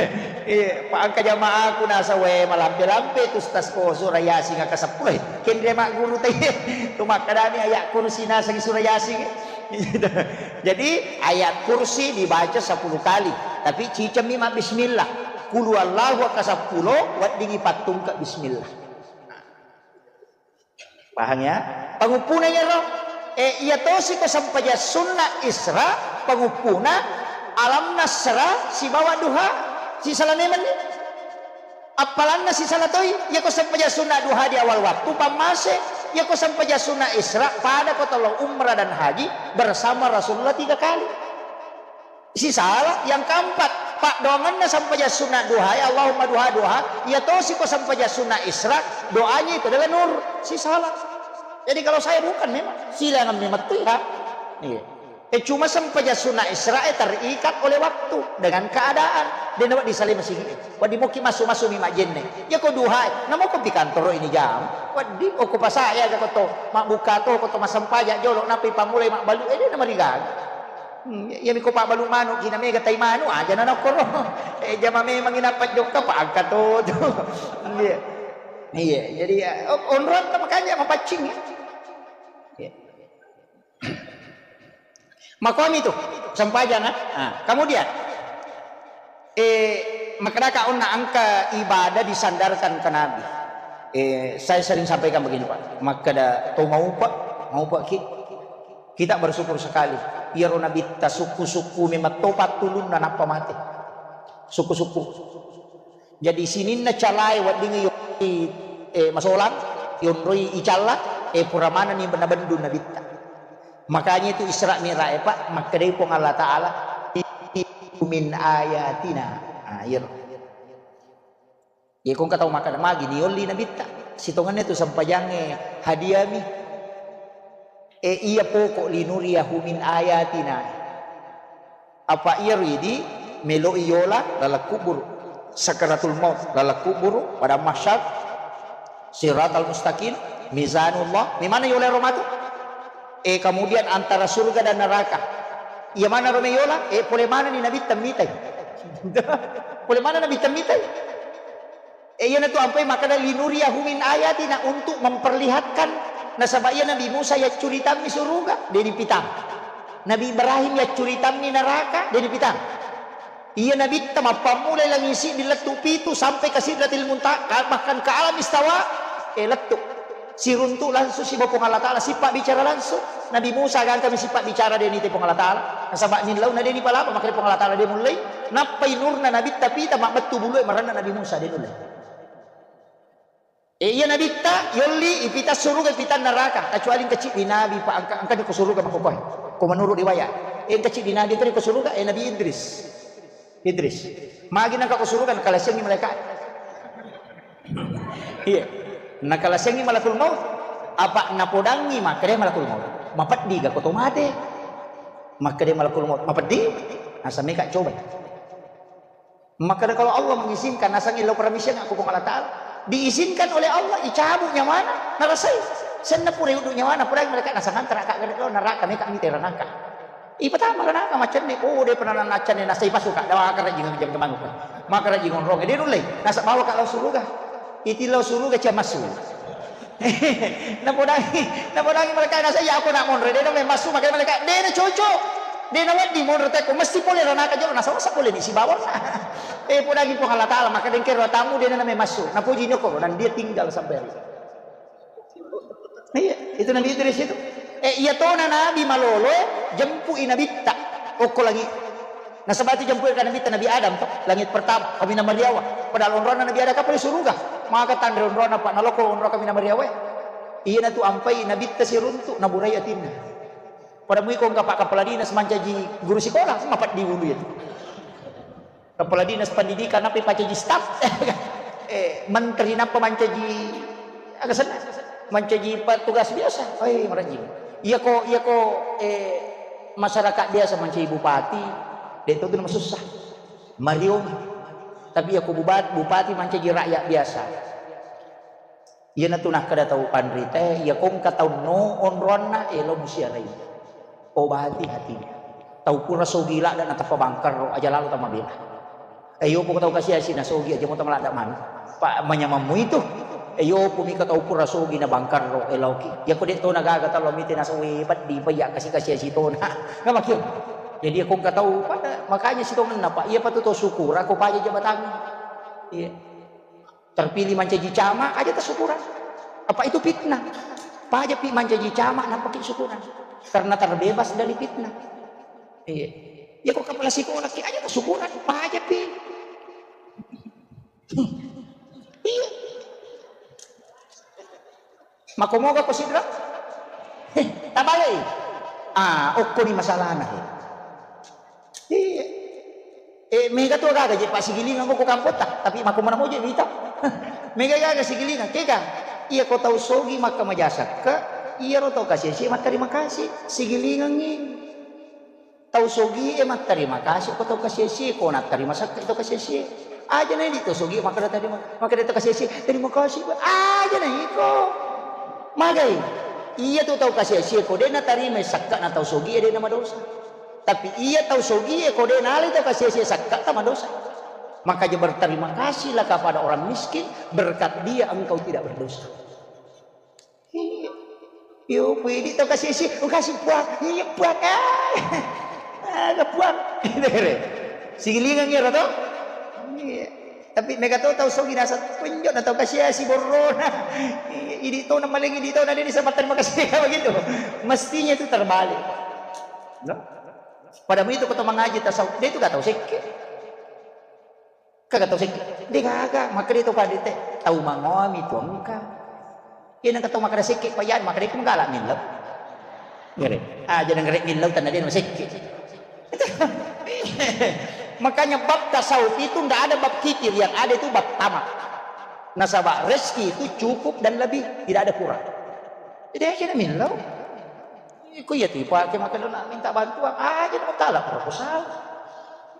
Iya, Pak, angka jamaahku nasa we malampe-lampe tu, ustaz, ko surah Yasin ke sepuluh. Kendre mak guru tadi. Tu makadani ayat kursi nasa surah Yasin. Jadi ayat kursi dibaca sepuluh kali, tapi cicemmi mak bismillah. Qul huwallahu ke sepuluh, weddingi pattungka bismillah. Paham ya? Panguppuna iyaro. Eh, iya tosi ko sempajang sunna Isra, panguppuna Alam Nasra sibawa Duha, sisala memenni. Appalanna sisala toi, iya ko sempajang sunna Duha di awal waktu, pammase, iya ko sempajang sunna Isra, pada ko tolo umrah dan haji bersama Rasulullah tiga kali. Sisala. Yang keempat, paddoangenna sempajang sunna duha, ya Allahumma duha, duha, iya tosi ko sempajang sunna Isra, doanya itu adalah nur. Sisala. Jadi kalau saya bukan memang, silangan memang tu ya. Iya. Eh, cuma sempajang sunna Isra, eh, terikat oleh waktu dengan keadaan. Dia nampak di salai masigi. Waddi moki masuk-masuk mi majenne. Ya ko duha, namo ko pi kantoro ini jam. Waddi, oh, ko pasaya ga ko to, mabbuka to, ko to masempajang jolo, napi pamulai mabbalu, eh, dia nama rigaga. Hmm, iya, iya, miko pabbalu manu, kina mega tai manu, aja na nokkoro. Eh, jama memang ina pajjokka, pa angka to, tu. Iya. Iya, jadi, ya, o-, onrong ta makanya mapaccing, ya. Iya. Makomi tu, sempajang, ah. Ah, kemudian, eh, makkedaka onna engka ibadah disandarkan ke Nabi. Eh, saya sering sampaikan begini, Pak. Makkeda to maupa, maupa ki. Kita bersyukur sekali. Iyaro Nabitta sukku-sukku memang to pattulunna nappa mate. Sukku-sukku. Jadi sininna calae weddingngi yo-, eh, masolang, yonroi icalla, eh, pura manenni nabendung Nabitta. Makanya itu Isra Mi'raj, Pak, makkedai Puang Allah Ta'ala, "Min ayatina." Ah, iyaro. Iya, ko engka tau makkeda, "Magi niolli Nabitta? Sitongenna tu sempajangnge hadiami." Eh, iya pokok, "Linuriyahu min ayatina." Apa iyaro idi meloi yola laleng kuburu. Sakaratul maut, laleng kuburu, padang mahsyar, siratal mustaqim, mizanullah. Memana yola ero matu? Eh, kemudian antara surga dan neraka. Iya mana ro meyola? Eh, pole mana ni Nabitta mitai? Pole mana Nabitta mitai? Eh, iyanatu ampai makkeda, "Linuriyahu min ayatina," untuk memperlihatkan. Nasaba iya Nabi Musa yaccuritammi suruga, de' nipitang. Nabi Ibrahim yaccuritammi neraka, de' nipitang. Iya Nabitta mappammulai langi siddi lettu pitu sampai ke Sidratil Muntaha, bahkan ke alam istawa, eh, lettu. Siruntu langsung sibawa Puang Allah Ta'ala, sippa bicara langsung. Nabi Musa gangkami sippa bicara, de' nite Puang Allah Ta'ala. Nasaba nillauna de' nipalapa, makanya Puang Allah Ta'ala de' mullei. Nappai nurna Nabitta pita, mabbettu bulue marenna Nabi Musa, de' nullei. E, iya Nabitta yolli ipita suruga, ipita neraka, kecuali engka ciddi Nabi, Pak, engka, engkani ko suruga makkokoe. Ko menurut riwayat, e, engka ciddi Nabi engkani ko suruga, e, Nabi Idris. Idris. Magi nengka ko suruga, nakalasengi malaikat. Iya. Nakalasengi malakul maut. Apa napodangi, makkeda malakul maut, "Mapeddi ga ko to mate?" Makkeda malakul maut, "Mapeddi." Nasameka coba. Makkeda, kalau Allah mengizinkan, nasengi lao permission aku Puang Allah Ta'ala. Diizinkan oleh Allah, icabut nyawana, narasai. Senna pura uddu nyawana, pura mereka nasanganta raka gede lo neraka, meka mite ranaka. Ipatama ranaka macenne, oh, de pernah nacenne, nasai pasu ka, dawa makarajing jam kemang. Makarajing onrong, de nulle, nasa bawa ka lao suruga. Iti lao suruga cia masu. Napodangi, napodangi malaikat, nasa iya aku nak monre, de na masu, maka malaikat, de na cocok. De na wedding monre teko, mesti pole ranaka jolo, nasa wasa pole ni sibawa. Eh, podangi Puang Allah Taala, maka dengkero tamu, de na masu. Napuji nyoko, dan dia tinggal sampai hari. Iya, itu Nabi Idris itu. Eh, iya tona Nabi malolo, eh, jempui Nabitta. Okko lagi. Nasaba itu jempui ka Nabitta, Nabi Adam to, langit pertama, kami na mariawa. Padahal onrona Nabi Adam kapal suruga. Maka tanre onrona, Pak, naloko onro kami na mariawa. Iya natu ampai Nabitta siruntu, naburai atinna. Pada mui ko engka Pak Kepala Dinas mancaji guru sekolah, mapat di ulu itu. Kepala Dinas Pendidikan, nappa pacaji staf. Eh, menteri nappa mancaji, aga senna? Mancaji petugas biasa. Oi, marajing. Iya ko, iya ko, eh, masyarakat biasa mancaji bupati, de to tu masussa. Mariong. Tapi iya ko bubat-, bupati mancaji rakyat biasa. Iyanatu nakkeda tau panritae, iya ko engka tau no onroanna, elo musiarai. Obati hatimu. Tau pura sogi ladda natappa bangkarro, aja lalo tamabela. Eyo poko tau kasiasi na sogi aja mo tau ladda manu. Pa manyamammu itu. Eyo pumi ka tau pura sogi na bangkarro, eloki. Iya ko de to na gaga talo mite na sogi peddi pa iya kasi-kasiasi tona. Nggak makio. Jadi iya ko engka tau pada makanya sitongenna, Pak. Iya patu to syukur, aku paja jabatannya. Iya. Terpilih mancaji camat, aja tasukurang. Apa itu fitnah? Pajapi mancaji camat, nampaki syukurang. Karena terbebas dari fitnah. Iya. Ya kok kepala sekolah ki aja tasukurang, pajapi. Iya. Makomoga ko sidra? Heh, tabalei. Ah, okkoni masalahna he. Iya. Eh, mega tu gaga je, Pak, sigilingang ko kampota, tapi mako mana moje wita. Mega gaga sigilingang, kega? Iya, ko tau sogi makka majasakka, iya ro tau kasih-kasih, matterima kasih, sigilingangi. Tau sogi e matterima kasih, ko tau kasih-kasih, ko natterima sakka tau kasih-kasih. Aja na di tau sogi, maka terima, maka tau kasih-kasih, terima kasih, Pak. Aja na iko. Magai, iya tu tau kasih-kasih, ko de natarima sakka na tau sogi, de na madosa. Tapi iya tau sogie ko de nalai tau kasiesie sakka ta madosa. Makanya berterima kasihlah kepada orang miskin, berkat dia engkau tidak berdosa. Iya. Yo, pidi tau kasiesie, oh, kasih puang, iya puang, ah, ada puang. Sigilingan iya to? Iya. Tapi mega to tau sogi nasa penjo na tau kasiesie borrona. Iya, idi to na maling idi to na dia bisa terima kasih begitu. Mestinya itu terbalik. No? Pada begitu ko to mangaji tasawuf, de tu ga tau sekke. Kaga tau sekke. De gaga, maka de to kade te. Tau mangoami tu engka. Iya nang tau maka de sekke, payan maka de ku gala millau. Ngere. Ah, jadi ngere millau tanah de no sekke. Makanya bab tasawuf itu ndak ada bab kikir, yang ada itu bab tamak. Nasaba rezeki itu cukup dan lebih, tidak ada kurang. Jadi aja millau. Iko iya tu ipake makkeda na minta bantuan, aja na mentala proposal.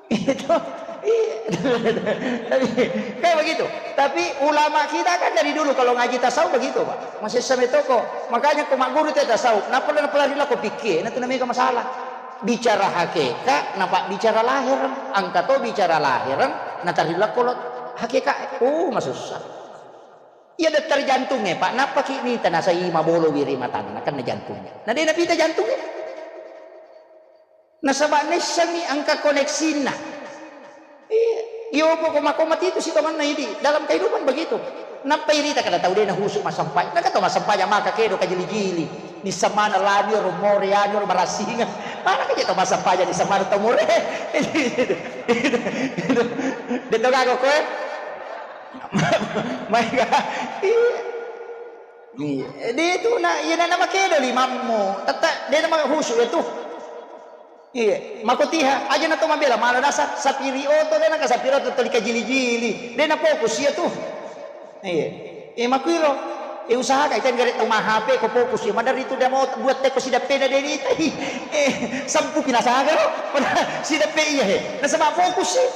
Itu. Iya. Tapi, kayak begitu. Tapi ulama kita kan dari dulu kalau ngaji tasawuf begitu, Pak. Masih sampai toko. Makanya ko magguru te tasawuf, napa napa lari lako pikir, na tu namanya masalah. Bicara hakikat, napa bicara lahir, angka to bicara lahir, na tari lako lo hakikat. Oh, masussa. Iya, dokter jantungnya, Pak. Napa ki ni tanasai mabolo wiri matanna, kan jantungnya. Nah, dia napita jantungnya. Nasaba naissengngi engka koneksinna. Iya, iya, opo ko mako mati itu sitongenna idi. Dalam kehidupan begitu. Nappa irita kada tau de nahusu massampai. Naka tau massampajang maka kedo kajili-jili. Nissamana lani ro more anu ro marasinga. Mana kaje tau massampajang nissamana tau more. De to gago koe. Maega. Iya. Iya. De tu na, iya na, na makedo limammu. Tetta de na mahusu ya tu. Iya, makotiha aja na to mabela mala dasa sapiri oto de na ka sapiri oto toli kajili-jili. De na fokus iya tu. Iya. Eh, makuiro. Eh, usahakan kan gare tau ma H P ko fokus ya. Madari tu de mau buat teko sidappena de ni. Eh, sampu pinasaga lo. Sidappe iya he. Nasaba fokus sih.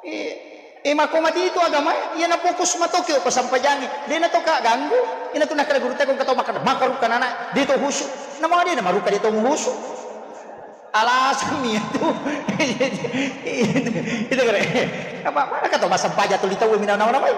Eh, eh, mako mati itu agama, iya na fokus matoki ko sampajangi. De na to ka ganggu. Ina tu nakala guru teko kato makan maka ruka nana de to husu. Nama de na maruka de to husu. Alasanni itu. Itu kare. Apa mana kata masa baja tuli tau minang nama-namai?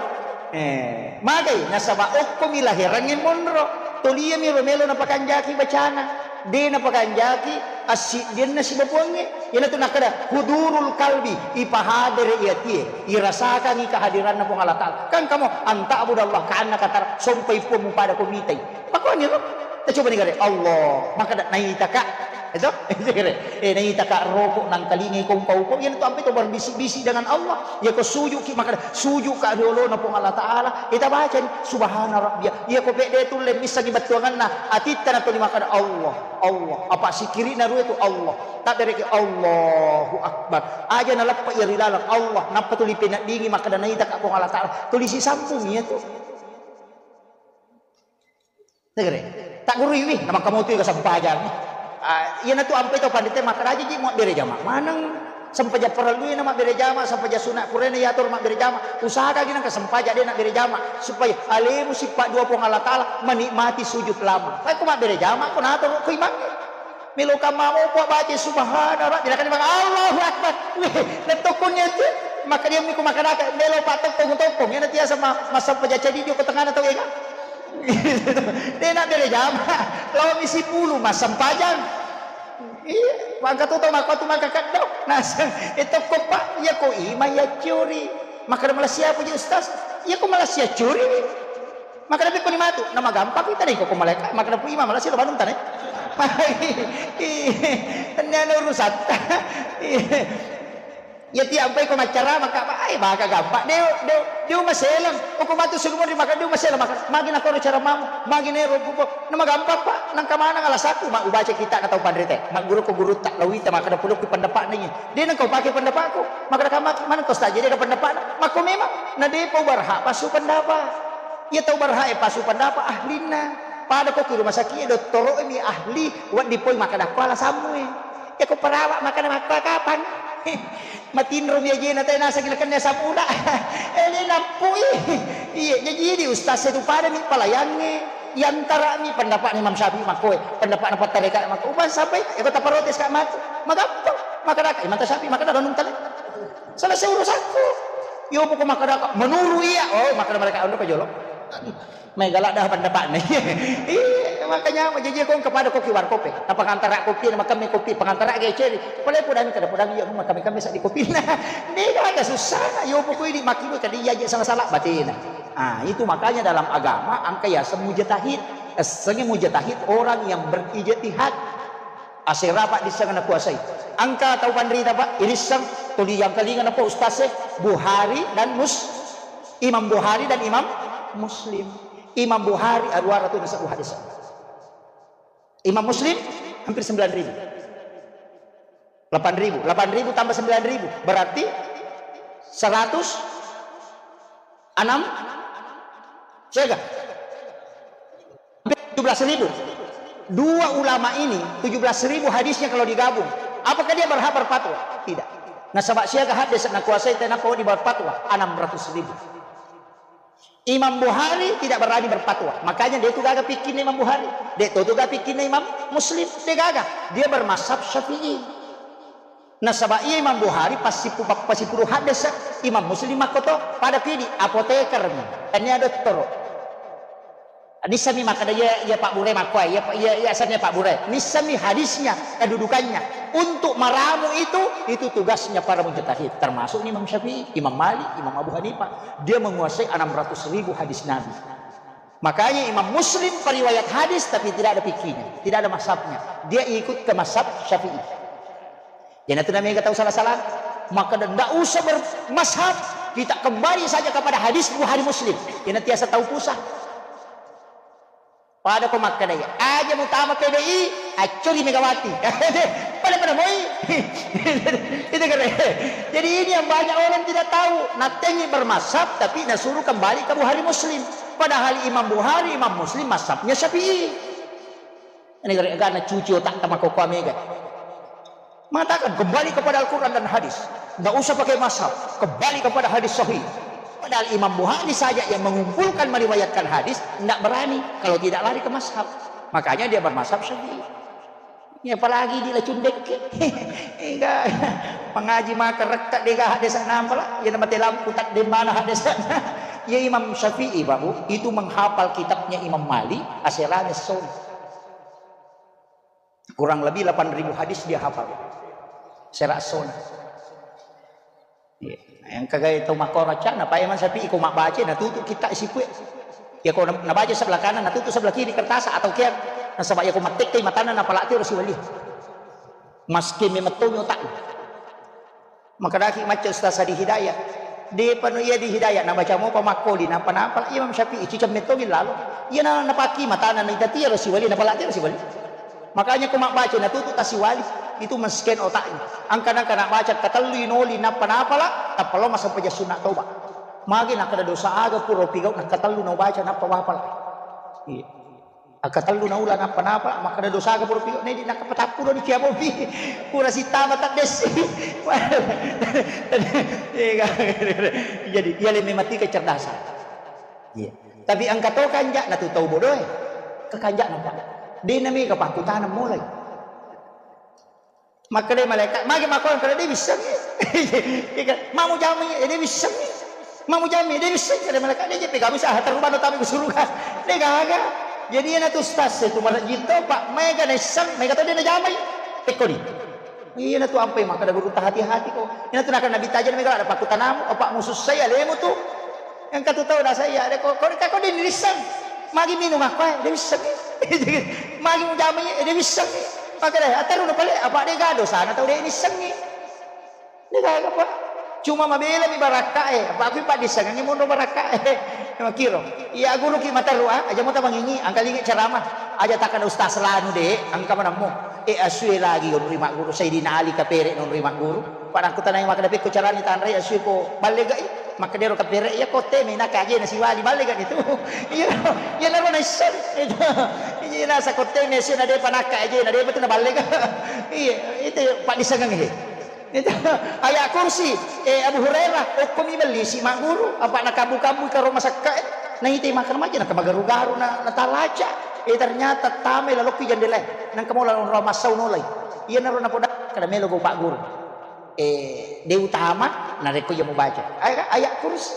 Eh, magai nasaba okko mi laherangnge monro. Tuli mi ro melo napakanjaki bacana. De napakanjaki assiddianna sibabuangnge. Iyanatu nakkeda hudurul kalbi, ipahadere i atie, irasakangi kehadiranna Puang Allah Ta'ala. Kan kamu anta abudallah ka annaka tara, sompai puang mupada ko mitai. Makuani ro. Tacoba ni gare, Allah, makkeda naitaka. Itu? Itu gare. Eh, naitaka roko nangkalingai ko upa-upa. Iyanatu ampe to berbisik-bisik dengan Allah. Iya ko sujuki makkeda sujuka riolona Puang Allah Ta'ala. Ita bacani subhana rabbia. Iya ko pede tulle missangi bettuanganna atitta na tuli makkeda Allah. Allah. Apa sikirina rue tu Allah. Tabbereki Allahu Akbar. Aja naleppa iya ri laleng Allah. Nappa tuli peneddingi makkeda naitaka Puang Allah Ta'ala. Tuli sisampung iya tu. Tegere. Tagguruiwi, namakkamotoi kasempajang. Ah, iyanatu ampai to pandite makkeda aja ji muabbere jama maneng. Sempajang parellui na mabbere jama, sempajang sunat purana yatur mabbere jama. Usahakagi nangka sempajang de nabbere jama supaya alemu sippa dua Puang Allah Ta'ala menikmati sujud lama. Pai ko mabbere jama ko natur ko imangnge. Melo kamma mopo baca subhana rabbi, nakani maka Allahu Akbar. Weh, nettokkonnya itu. Maka dia miku makanaka melo pak tokkong tokkong. Yana tiasa ma, masa pajaca di ko tengana tau ega. De nabbere jama. Lawa misi pulu masempajang. Iya, maka tu tau maka tu maka kaddo. Naseng, eh tokko pak, iya ko ima iya curi. Maka malah siapa ji ustaz? Iya ko malah sia curi. Maka lebih koni matu, nama gampang kita deh kok malaikat. Maka pu ima malah sih lo banun tane. Iya, ini anu urusan. Iya. Ya tiap baik ko maccara maka apa? Ai baka gampang. Deu deu deu maselang. Uku matu sulumun di maka deu maselang maka. Magi na kono cara mamu, magi nero buko. Nama gampang pak. Nang kamana ngala saku mak ubaca kita na tau panrite. Mak guru ko guru tak lawita maka na puluk pendapat ni. Dia nang kau pakai pendapatku. Maka na kamaki mana kau saja dia pendapat. Mako memang na depo berhak pasu pendapat. Iya tau berhak e pasu pendapat ahlinna. Pada ko ki rumah sakit dottoro mi ahli. Waddi poi maka dakko ala samue. Iya ko perawat maka na makko kapang. Matinro mi ajena tena sagi nakenna sapura. Ele nappui. Iya jaji di ustaz itu pada mi palayangnge. Yantara mi pendapat Imam Syafi'i makkoe, pendapat na pattareka makko. Uban sampai eko taparotes ka matu. Magampang. Maka daka Imam Syafi'i maka da renung tale. Selesai urusanku. Yo poko maka daka menuru iya. Oh maka mereka ando ke jolo. Mai galak dah pendapatna. Iya, makanya mau jaji kong kepada kopi warkope. Apa ngantara kopi, makan mi kopi, pengantara ge ceri. Pale podami kada podami ya rumah kami kami sak di kopi. Nah, ini ada susah. Yo pokoknya di makin tadi ya salah-salah batina. Ah, itu makanya dalam agama angka ya semujatahid. Sengi mujatahid orang yang berijtihad. Asera paddisseng nakuasai. Engka tau panrita, Pak, irisseng tuli yangkalinga napa ustaz e, Bukhari dan Mus-, Imam Bukhari dan Imam Muslim. Imam Bukhari aruara tu nasabbu hadis. Imam Muslim hampir sembilan ribu. Delapan ribu. Delapan ribu tambah sembilan ribu berarti seratus enam, siaga? Hampir tujuh belas ribu. Dua ulama ini, tujuh belas ribu hadisnya kalau digabung. Apakah dia berhak berfatwa? Tidak. Nasaba siaga hadis nakuasai tenapa di berfatwa? Enam ratus ribu. Imam Bukhari tidak berani berfatwa. Makanya dia itu gaga pikirnya Imam Bukhari. Dia itu gaga pikirnya Imam Muslim. Dia gaga. Dia bermazhab Syafi'i. Nasaba iya Imam Bukhari passipu-, pappasipuru haddese, Imam Muslim makkoto, pada pidi apoteker mi, tania dottoro. Nissami makkeda iya, iya Pak Bure makkoe, iya, iya, iya sanna Pak Bure. Nissami hadisnya, kedudukannya. Untuk meramu itu, itu tugasnya para mujtahid, termasuk Imam Syafi'i, Imam Malik, Imam Abu Hanifah. Dia menguasai enam ratus ribu hadis Nabi. Makanya Imam Muslim periwayat hadis tapi tidak ada fikihnya, tidak ada mazhabnya. Dia ikut ke mazhab Syafi'i. Iyanatu namega tau sala-sala. Maka ndak usah bermazhab. Kita kembali saja kepada hadis Bukhari Muslim. Iyana tiasa tau pusat. Pada ko makkeda iya, aja mutama P D I, accuri Megawati. Pada-pada moi. Itu keren. Jadi ini yang banyak orang tidak tahu. Natengi bermazhab tapi nasuruh kembali ke Bukhari Muslim. Padahal Imam Bukhari, Imam Muslim mazhabnya Syafi'i. Ini gara-gara cuci otak sama koko Mega. Mengatakan kembali kepada Al-Quran dan hadis. Nggak usah pakai mazhab. Kembali kepada hadis sahih. Padahal Imam Bukhari saja yang mengumpulkan meriwayatkan hadis nggak berani kalau tidak lari ke mazhab. Makanya dia bermazhab Syafi'i. Ya, apalagi di lacundekke. Ega, mengaji maka rekka dega hadesa nampala, ya namate lampu tak demana hadesa. Ya Imam Syafi'i, Pak Bu, itu menghafal kitabnya Imam Malik, aserane sona. Kurang lebih delapan ribu hadis dia hafal. Sera sona. Iya. Yang kagai tau makkoro cana, Pak Imam Syafi'i ko mabbaca, natutu kita sipue. Ya ko na-, nabaca sebelah kanan, natutu sebelah kiri kertas atau kian. Nasaba ya ko mattekkai matana napalati ro siwali. Maske memettomi otakna. Makadaki macca Ustaz di Hidayah. Depa no iya di Hidayah, nabaca mopa makkoli, napa-napa Imam Syafi'i, ciceng mettomi lalo. Iya na, napaki matana, naitatia ro siwali, napalati ro siwali. Makanya ko mabbaca natutu tasiwali, itu mesken otaknya. Angka nangka nak baca katellu inoli nappa-napala, tappa lo masempajang sunna toba. Magi nakkeda dosa aga pura pigau nakkatellu nau baca nappa wapala. Iya. Akkatellu naula nappa-napala, makkeda dosa aga pura pigau, nedi nakkapatappu doni kiabopi. Pura sitama taddessi. Iya, jadi, iya le memati kecerdasan. Iya. Tapi engka to kanja'na tu tau bodoe. Ke kanja'na, Pak. De' na mega pakkutaneng mulai. Makkeda malaikat, magi makkua, kada de' wissengngi. Iya kan? Mamu jamai, eh, de' wissengngi. Mamu jamai, de' wissengngi. Kada malaikat, de' jeppe kami sah terubah no tami ke surga. De' gaga. Jadi iyana tu ustaz e tu marejjing to, Pak, mega naisseng, mega to de' najamai. Tekkoni. Iyana tu ampai makkeda guru tahati-hati ko. Iyana tu nakkeda Nabi tajeng mega ada pakkutanamu, apa musussai alemu tu. Engka tu tau nasai ya, de' ko, ko, ko de' nisseng. Magi minung aku, eh, de' wissengngi. Magi mujamai, eh, de' wissengngi. Makkeda, aterru na pale, apa de' gaga dosana tau de' nissengngi. De' gaga, Pak. Cuma mabela mi barakka e, apa aku paddissengengngi monro barakka e. Makkiro. Iya guru ki materru, ah, aja mo tamangingi, angkalingi ceramah. Aja takkeda ustaz lanu de', engka manammo. Eh, asue lagi onri magguru, Sayyidina Ali kapere' nonri magguru. Pada kutanai makkeda pekko carani tanrai asue ko ballegai. Makkeda ero kapere' iya ko teme naka ajena siwali ballega nitu. Iya, iya naro naisseng. Iya nasa ko teme asue na de'pa naka ajena, de'pa tu naballega. Iya, itu paddissengengngi. Itu ayat kursi, eh, Abu Hurairah, okkomi bellisi magguru, apa nakabu-kabu karo masakka, eh. Naite makkeda maja nakamageru-garu na, natalaca. Eh, ternyata tame lalokki jendela. Nangka mola onrong massau nolai. Iya naro napoda kada melo go pagguru. Eh, de' utama narekko iya mubaca. Ayat, ayat kursi.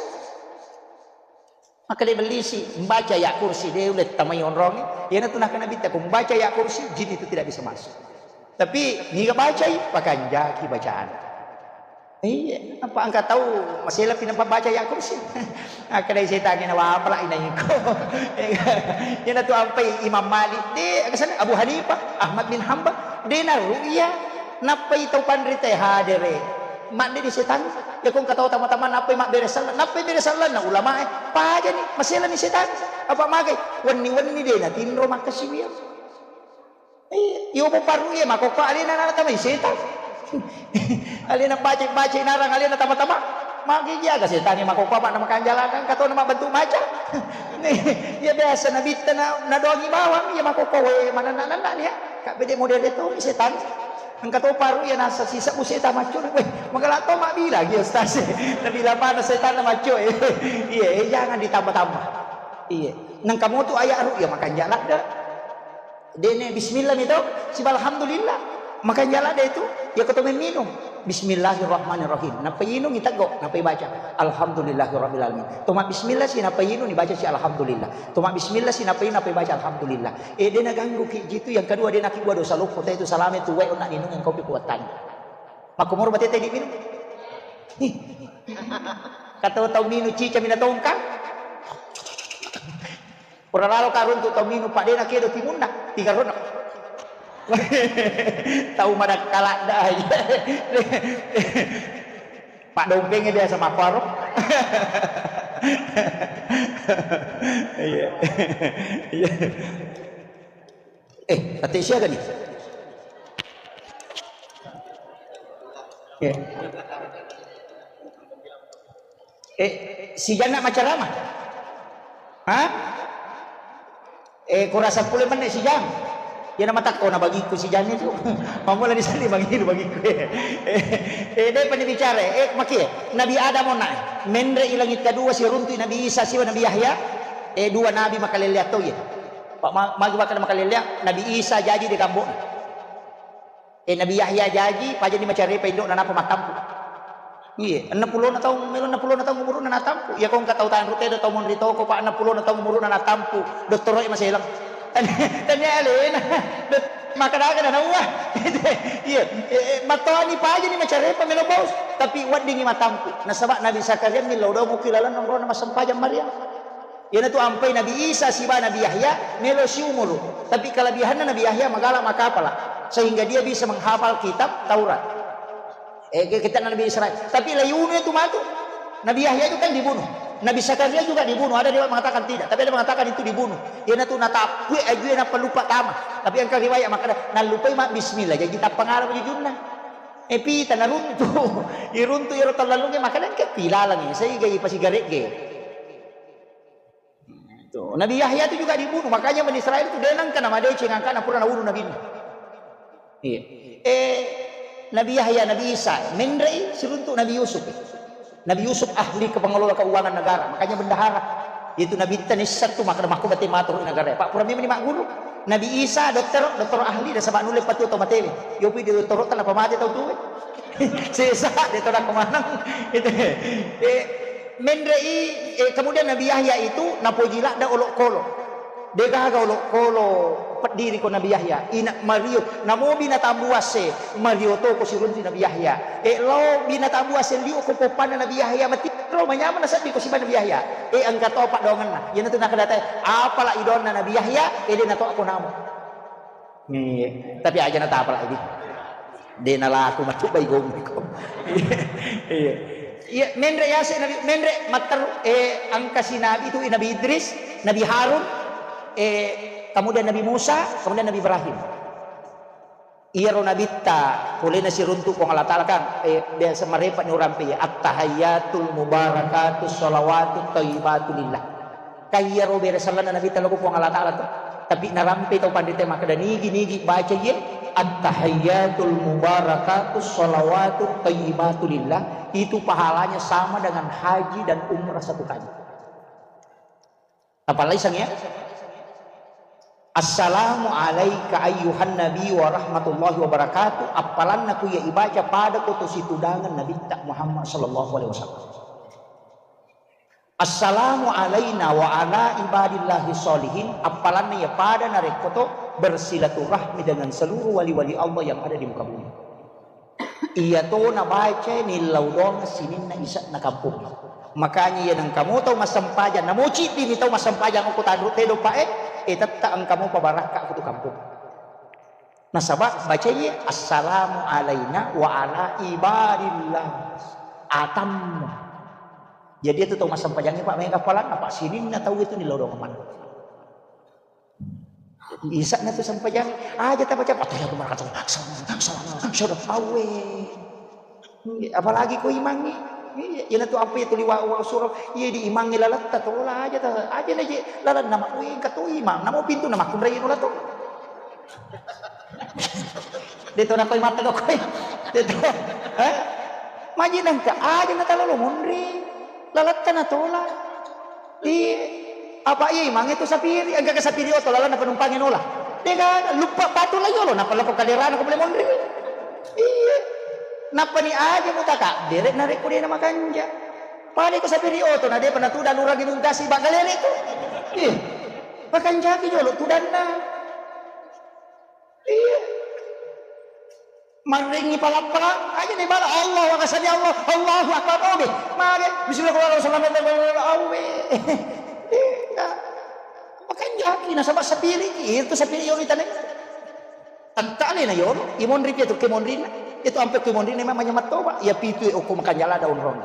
Makkeda bellisi, membaca ayat kursi, de' ulle tamai onrongnge. Iyana tu nakkeda Nabitta, ko membaca ayat kursi, jin itu tidak bisa masuk. Tapi niga bacai, pakanjaki bacaan. Iya, apa engka tau masela pi nampa baca ayat kursi. Akkeda setangnge na wapala inaiko. Iyana tu ampai Imam Malik, de', kesana Abu Hanifah, Ahmad bin Hambal, de' na ru'ya. Nappai tau panrita hadere. Madde di setan. Ya ko engka tau tama-tama nappai mabbere sallang, nappai bere sallang na ulama e. Pajani, maselani setan. Apa magai? Wenni-wenni de' natinro makkasiwiang. Iya, iyo mo paru iya makokko alena na tamai setan. Alena baca-baca narang alena tama-tama. Magi jaga setan iya makokko apa na makanjalakan katona mabbentuk macan. Iya biasa nabitta na, nadoangi bawang iya makokko we mananna-nanna nia. Kak bede model itu setan. Engka to paru iya nasa sisebbu setan maccu. Weh, magala to mabbilang iya ustaz. Nabilang mana setan maccu. Iya, eh, jangan ditambah-tambah. Iya. Nengka motu ayat ru'ya makanjala de'. De'ne bismillah mi to, siba alhamdulillah. Makanjala de' tu, ya ko to memminung. Bismillahirrahmanirrahim. Nappa inung iteggo, nappa ibaca alhamdulillahirabbil alamin. To mabbismillah si nappa inung ibaca si alhamdulillah. To mabbismillah si nappa inung nappa ibaca alhamdulillah. Eh, de' naganggu ki jitu, yang kedua de' nakibua dosa loppo te tu salame tu wae onna ninung yang kopi kuatan. Makkumuru batete di minung. Ih. Kata tau minung cica mina tongkang. Pura lalo karuntu tau minung, Pak, de' nakedo timunna, tiga rona. Tau madakkaladda. Pak Dompeng biasa mapparo. Iya. Iya. Eh, ate siaga nih? Iya. Eh, sijanna macarama? Hah? Eh, kurasa pule menne sijang. Iya na matakko na bagiku sijang itu. Mamula di sini bagiku, bagiku. Eh, eh, dai pani bicara. Eh, makie. Nabi Adam onna. Menre i langit kedua si runtu Nabi Isa siwa Nabi Yahya. Eh, dua nabi makalelea to iya. Pak ma-, magi bakal makalelea Nabi Isa jaji de' kambo. Eh, Nabi Yahya jaji, pajani macarepa indo'na nappa mattampu. Iya, enneng pulona taung, melo enneng pulona taung umuruna natampu. Iya, ko engka tau tanru tedo tau monri toko, Pak, enneng pulona taung umuruna natampu. Dottoro'e maselang. Tania alena. Dot-, maka daga na naua. Iya, eh, eh, mattoani pajani macarepa melo bos. Tapi weddingi matampu. Nasaba Nabi Zakaria millau domo ki lalang nonrona massempajang Maryam. Iyanatu ampai Nabi Isa siba Nabi Yahya melo siumuru. Tapi kelebihanna Nabi Yahya magala makapala sehingga dia bisa menghafal kitab Taurat. Eh, ke-, kitab Nabi Israel. Tapi layunu itu matu. Nabi Yahya itu kan dibunuh. Nabi Zakaria juga dibunuh. Ada juga mengatakan tidak, tapi ada mengatakan itu dibunuh. Iyanatu natappue ajue nappa lupa tama. Tapi engka riwayat makkeda nallupai ma bismillah. Jadi tappa ngarang jujunna. Eh, pita naruntu. Iruntu iyaro tallalunge makkeda engka pilalangi. Saigai pasigaregge. Tuh, Nabi Yahya itu juga dibunuh, makanya Bani Israel itu denang kena madeceng angkana pura nabunuh Nabi. Iya. Eh, Nabi Yahya, Nabi Isa, menrei siruntuk Nabi Yusuf. Nabi Yusuf ahli kepengelola keuangan negara, makanya bendahara. Itu Nabi Tanissa tuh maka makku bate matur negara. Pak pura memang lima guru. Nabi Isa dokter, dokter ahli dan sebab nulis patu atau matewe. Yopi di dokter tanpa mati tau tuwe. Sesa dia tau nakko maneng. Itu. Eh, menrei, eh, kemudian Nabi Yahya itu napoji ladda olokolo. Degaga olokolo peddiri ko Nabi Yahya. Ina Mario, namo binatang buasse, Mario to ko sirunti Nabi Yahya. Eh, lo binatang buasse liu ko popana Nabi Yahya mati. Ro manyameng nasedding ko siba Nabi Yahya. Eh, engka to paddoangenna. Iyanatu nakadatai, apala idonna Nabi Yahya, eh, de nato ko namo. Iya, tapi aja natapala idi. De nalaku matu bai gommi ko. Iya. Iya, menre yase Nabi, menre matteru, eh, angkasi Nabi itu Nabi Idris, Nabi Harun, eh, kemudian Nabi Musa, kemudian Nabi Ibrahim. Iyaro nabitta polena siruntu Puang Allah Taala kan, eh, biasa marepa ni orang pe, at-tahayyatul mubarakatus shalawatut thayyibatu lillah. Kaiyaro bere sallanna Nabitta loko Puang Allah Taala tu. Tapi narampe tau panrita makkeda nigi-nigi baca iye, at-tahayyatul mubarakatus shalawatut thayyibatu lillah, itu pahalanya sama dengan haji dan umrah satu kali. Apalagi sang ya? Assalamu alaika ayyuhan nabi wa rahmatullahi wa barakatuh. Appalanna ku iya ibaca pada ko to situdangan Nabitta Muhammad sallallahu alaihi wasallam. Assalamu alaina wa ala ibadillahi sholihin, appalanna iya pada narekko to bersilaturahmi dengan seluruh wali-wali Allah yang ada di muka bumi. Iya to nabaca nillau doang sininna ise'na kampung. Makanya iya nengkamu tau massempajang, namo ciddimi tau massempajang okko tanru tedo pa e, eh, tetta engkamu pabarakka ko tu kampung. Nasaba bacai assalamu alaina wa ala ibadillah. Atammu. Jadi itu tau massempajangnge, Pak, maega appalanna, Pak, sininna tau itu nillau doang maneng. Ise'na tu sempajang, aja tabaca, "Attahiyatu barakatuh, salam, salam, salam, awe." Apalagi ko imangnge. Iya, iyana tu apa itu liwa wa surah, iya di imangnge lalatta tola aja ta, aja na je lalanna mak, wih, engka to imang, namo pintu na makkunrai nola to. De to nakoi mata koi. De to. Eh? Maji nengka aja na talalo monri. Lalatta na tola. Iya. Apa iya imang itu sapiri, engka ke sapiri oto lalanna penumpangi nola. De gaga, lupa patu la yolo, napa lako kaderana ko bole monri. Iya. Napa ni aja mutaka, derek narekko de na makanja. Pada ko sapiri oto na de pernah tudan urang inung kasi bagalere tu. Iya. Pakanjaki jolo tudanna. Iya. Marrengi pala-pala, aja ni bala, Allahu Akbar, sami Allah, Allahu Akbar, obe. Mage, bismillahirrahmanirrahim, awe. Iya. Makanjaki nasaba sapiri, itu sapiri yolo itane. Tentang ni na yolo, imonri pi itu kemonrina. Itu ampe kemonrina memang nyamat toba. Ya pitu okko makanjala daun ronda.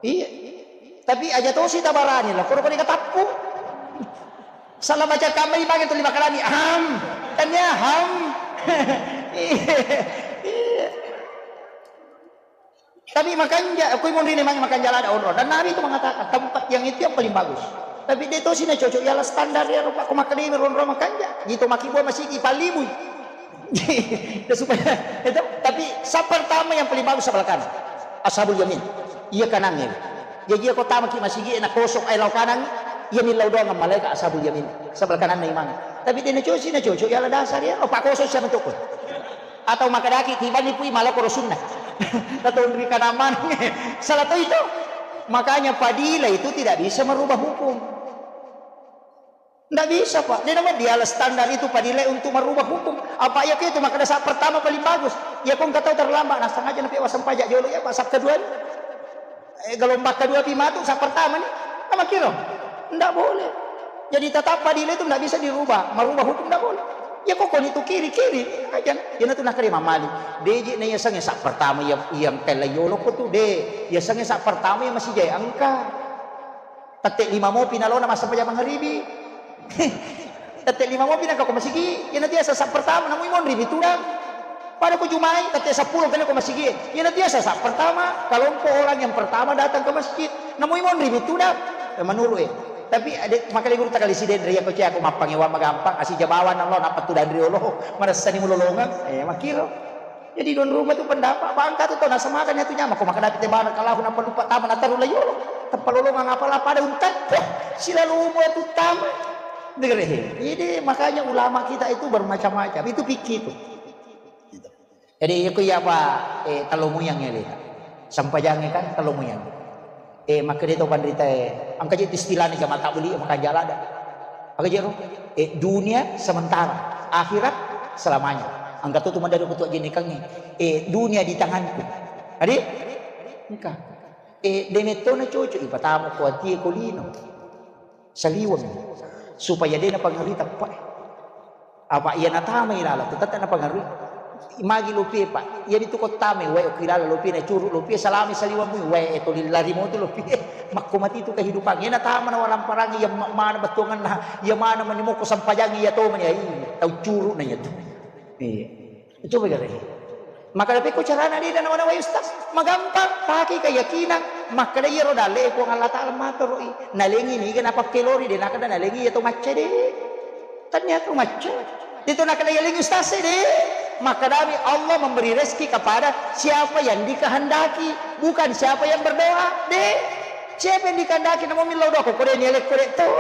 Iya. Tapi aja tosi tabarani lah, koro koro katappu. Salah baca kamma imangnge tuli makalani, ham. Tania ham. Iya. Tapi makanja, aku imonrine mange makanja lada onro. Dan Nabi itu mengatakan tempat yang itu yang paling bagus. Tapi dia tosi na cocok ialah standar ya rupa ko makademi ronro makanja. Gitu makibua masigi palibui. Dan supaya itu, tapi sa pertama yang paling bagus sebelah kanan. Ashabul yamin. Iya kanangnge. Jaji iya ko tamaki masigi na kosong ai lao kanang, iya millau doang malaikat ashabul yamin. Sebelah kananna imang. Tapi de na cocok, na cocok ialah dasar ya. Oh, pak kosong siapa toko. Atau makkedaki tibani pui maloko ro sunna. Tatonri kana maneng. Salah to itu. Makanya fadilah itu tidak bisa merubah hukum. Ndak bisa, Pak. Dia nama dia standar itu fadilah untuk merubah hukum. Apa ya itu makkeda saat pertama paling bagus. Ya kong kata terlambat, nah sengaja napi wasempajak jolo ya, Pak, saat kedua. Eh, gelombang kedua pi matu, saat pertama nih, sama kiro. Ndak boleh. Jadi tetap fadilah itu ndak bisa dirubah, merubah hukum ndak boleh. Ya kok koni tu kiri, kiri aja. Ya natu nakkeda Imam Malik. Deje na ya sange saat pertama ya yang kella yolo ko tu de. Ya sange saat pertama ya masih jaya engka. Tette lima mopi nalona massempajang mangaribi. Tette lima mopi nangka ko masigi, iyana tiasa sa pertama, namu monri mi tudang. Pada ko jumai, tette seppulo kene ko masigi, iyana tiasa sa pertama, kelompok orang yang pertama datang ke masjid, namu monri mi tudang. Eh, menurut eh. Tapi ada makanya guru takali siden ria ko cia ko mappangewa magampang, asi jabawan Allah napa tudang riolo, marasani mulolongan, eh, makiro. Jadi don rumah tu pendapat, bangka tu tau nasamakan ya tu nyama, ko makadapi te bana kalahu napa lupa tama nataru la yolo, teppa lolongang apa la pada untat, silalu umur tu tama. Dengar he. Jadi makanya ulama kita itu bermacam-macam, itu fikih itu. Jadi aku ya apa, eh, talomoyang ya leka. Sampajang kan talomoyang. Eh, makkeda to panritae, engka je istilahna jama tabbeli, maka jala ada. Aga je ro? Eh, dunia sementara, akhirat selamanya. Engka to tu madaro ketua jenekangnge. Eh, dunia di tanganku. Adi? Engka. Eh, demetto na cocok ipatamu ko atie ko lino. Saliweng. Supaya de napangerui teppa. Apa iya natamai laleng tu tette napangerui. Magi lopie, Pak. Iya ditu ko tamai wae okki laleng lopie nacuru lopie salami saliweng mui wae e toli lari motu lopie. Makko mati tu kehidupan. Iya natama na waramparang iya ma-, mana bettuanganna, iya mana mani mokko sampajangi iya to mani ai tau curu na iya tu. Iya. Coba gare. Maka dape ko carana de nawa-nawai ustaz. Magampang, pake keyakinan. Makkeda iyaro dalle Puang Allah Taala matoroi. Nalengi niga napakkelori de nakeda nalengi iya to macca de. Tania tu macca. Itu nakada yaling ustaz de. Makadami Allah memberi rezeki kepada siapa yang dikehendaki, bukan siapa yang berdoa. De. Siapa yang dikehendaki namo millau doa ko de ni alek ko de tu.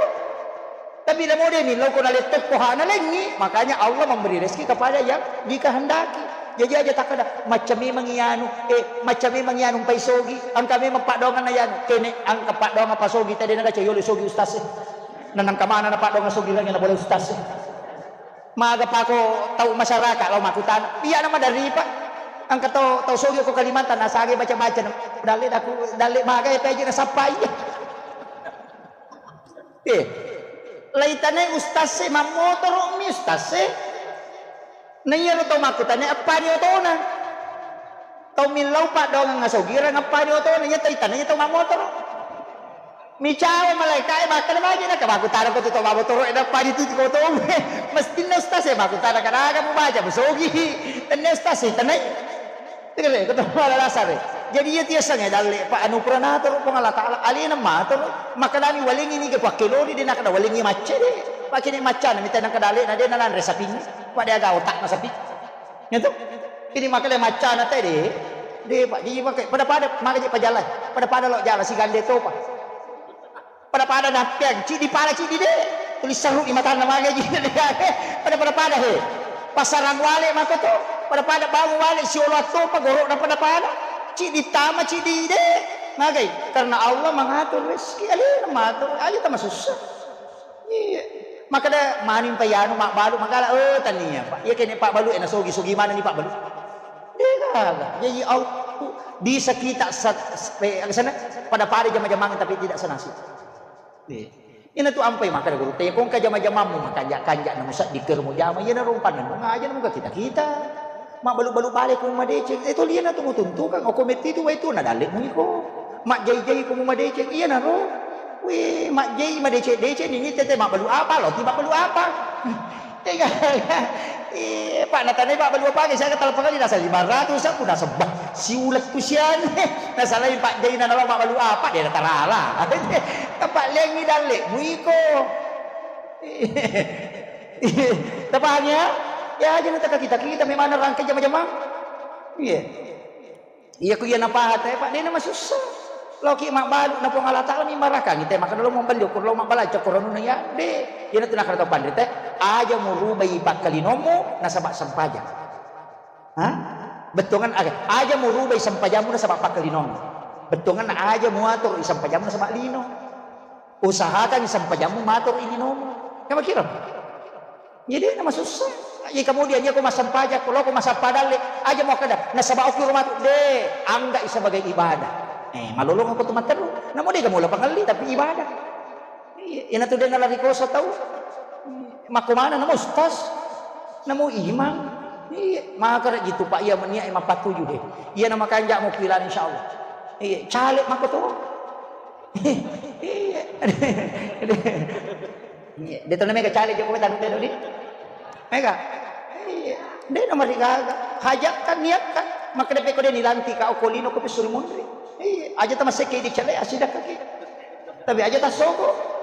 Tapi namo de millau ko naletto ko hana lengi, makanya Allah memberi rezeki kepada yang dikehendaki. Jadi aja takada macam memang ianu, eh macam memang ianu pai sogi, angka memang padongan na ianu, kene angka padongan pasogi tadi naga cayolo sogi ustaz. Nanang kamana na padongan sogi lagi na boleh ustaz. Maga pako tau masyarakat lao makkutana. Iya nama dari, Pak. Engka tau, tau sogi ko Kalimantan, nasage baca-baca na. Dalle daku, dalle maga ya peje na sappa iya. Eh. Laitanai ustaz e, mammotoro mi ustaz e. Na iyaro tau makkutana eppani otona. Tau millau paddoangeng asogirang eppani otona, iya taitanai tau mammotoro. Micawa malaikae makkeda magi na, "Kabaku taro ko tu to mabotoro e, nappa dituju ko to." Mestinna ustaz e makkutana, "Kadaga mubaca musogi?" Tennia ustaz e tanai. Tegere ko to mala dasar e. Jadi iya tiasangnge dalle, Pak, anu pura natoro Puang Allah Taala, alena matoro, makkedami walengi niga pakkelori, de nakeda walengi macca de. Pakkene maccana mita nangka dalle na de nalanre sapingnge. Pak, de aga otakna sapi. Nyetu? Ini makkeda maccana te de. De, Pak, jadi pakai pada-pada maka je pajalan. Pada-pada lo jalan sigande topa. Pada-pada nappeang, ciddi pala ciddi de. Tulis seru di matana magai ji. Pada-pada pada he. Pasarang wale mako to. Pada-pada bangun wale siolo attopa goro'na pada-pada. Ciddi tama ciddi de. Magai karena Allah mengatur rezeki alena matur aja tama susah. Iya. Makkeda maning pa yanu mabbalu magala, oh tania, Pak. Iya kene pabbalu e nasogi-sogi manenni pabbalu. Degaga. Jadi au bisa kita sat-, spe-, aga sana pada-pada jama-jamang tapi tidak senasib. Iya. Ina tu ampai makkeda guru te kongka jama-jamammu makanja-kanja namu saddi kermu jama iya narompanna ngaja namu kita-kita. Mabbalu-balu bale ku madeceng. Eh, to liana tu mutuntukang. Oko metti tu wai tu na dalle mu iko. Majjai-jai ku mu madeceng. Iya naro. Wih, majjai madeceng-deceng ini tete mabbalu apa? Lo ti mabbalu apa? Tega. Eh, Pak, natanai mabbalu apa? Saya kata lepas kali nasa lima ratus aku nasa bah. Siulet tu sian. Nasalai Pak Jai na nawa mabbalu apa? Dia tarala. Pak lengi dalle mu iko. Tapahang ya? Ya aja na taka kita-kita memang rangkai jama-jama. Iya. Iya ku iya napaha te, Pak, dena masussa. Loki mabbalu na Puang Allah Taala mi marakangi te, maka lo mabbalu ko lo mabbalu cokor anu na ya. De, iya na tu nakara tau panre te. Aja murubai pakkalinommu nasaba sempajang. Ha? Bettuangan aga, aja murubai sempajammu nasaba pakkalinong. Bettuangan aja muatur i sempajammu nasaba lino. Usahakan sempajammu matur i linomu. Kamakiro? Jadi nama susah. Jadi kemudian dia ko massempajang, kalau ko massempajang le, aja mau kada. Nasaba okki rumah tu, de, anggap sebagai ibadah. Eh, malolong aku tu materu. Namu de kamu lapang ngelli, tapi ibadah. Iya, ina tu de nalari kosa tau. Makko mana namu ustaz? Namu imam? Iya, maka gitu Pak, iya menia imam patuju de. Iya nama kanjak mau kilan insyaallah. Iya, caleg mako tu. Iya. Iya, de tona mega caleg Jokowi tanu teno di. Mega. Iya. De nomor gaga. Hajat kan niat kan. Maka de peko de nilanti ka okko lino ko pesuri munri. Iya, aja tamaseke di cale asida kaki. Tapi aja tasoko.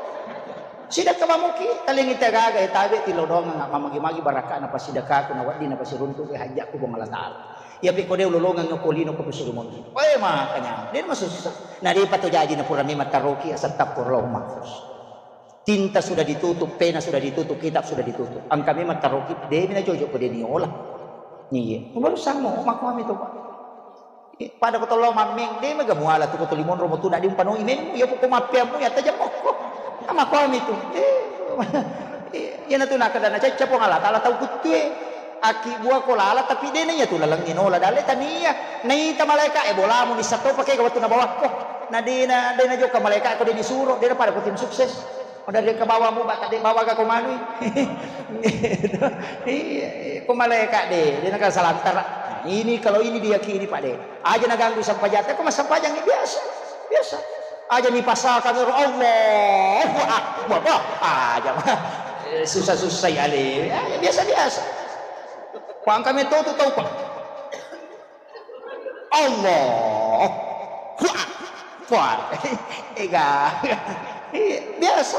Sidakka mamuki, talingi te gaga e tabe tilodongang mamagi-magi barakana pasidakaku na wedding na pasiruntu ke hajjakku Puang Allah Taala. Iya peko de ulolongang ko lino ko pesuri munri. Oe makanya, de masussa. Naripa to jaji na pura memang taroki asattappo Allahul Mahfuz. Tinta sudah ditutup, pena sudah ditutup, kitab sudah ditutup. Engka memang taroki, de mina jojo ko de niola. Iya. Baru samo makuami to, Pak. Eh, pada ko tollo mammeng, de mega muala tu ko tolimonro mo tu na diumpanoi memmu, iya poko mappeammu, iya tajang mokko. Amakuami tu. Eh, iya na tu nakada na cacca Puang Allah Taala tau kuttue. Aki bua ko lala, tapi de na iya tu lalengnge nola dalle tania. Naita malaika e bolamu nissa to pake ga wettu na bawakko. Na de na, de na jokka malaika ko de nisuro, de na pada ko tim sukses. Pada de ka bawamu bata de bawa ga ko manui. Iya, iya. Ko malaika de, de na ka salantara. Nah, ini kalau ini diyakini Pak de. Aja na ganggu sampajang, ko massempajang biasa. Biasa. Aja ni pasaka ngero Allahu Akbar. Wah, aja mah. Eh, susah-susah ya le. Ya, ya, biasa-biasa. Pangka metotu tau, Pak. Allahu Akbar. Ega. Iya, biasa.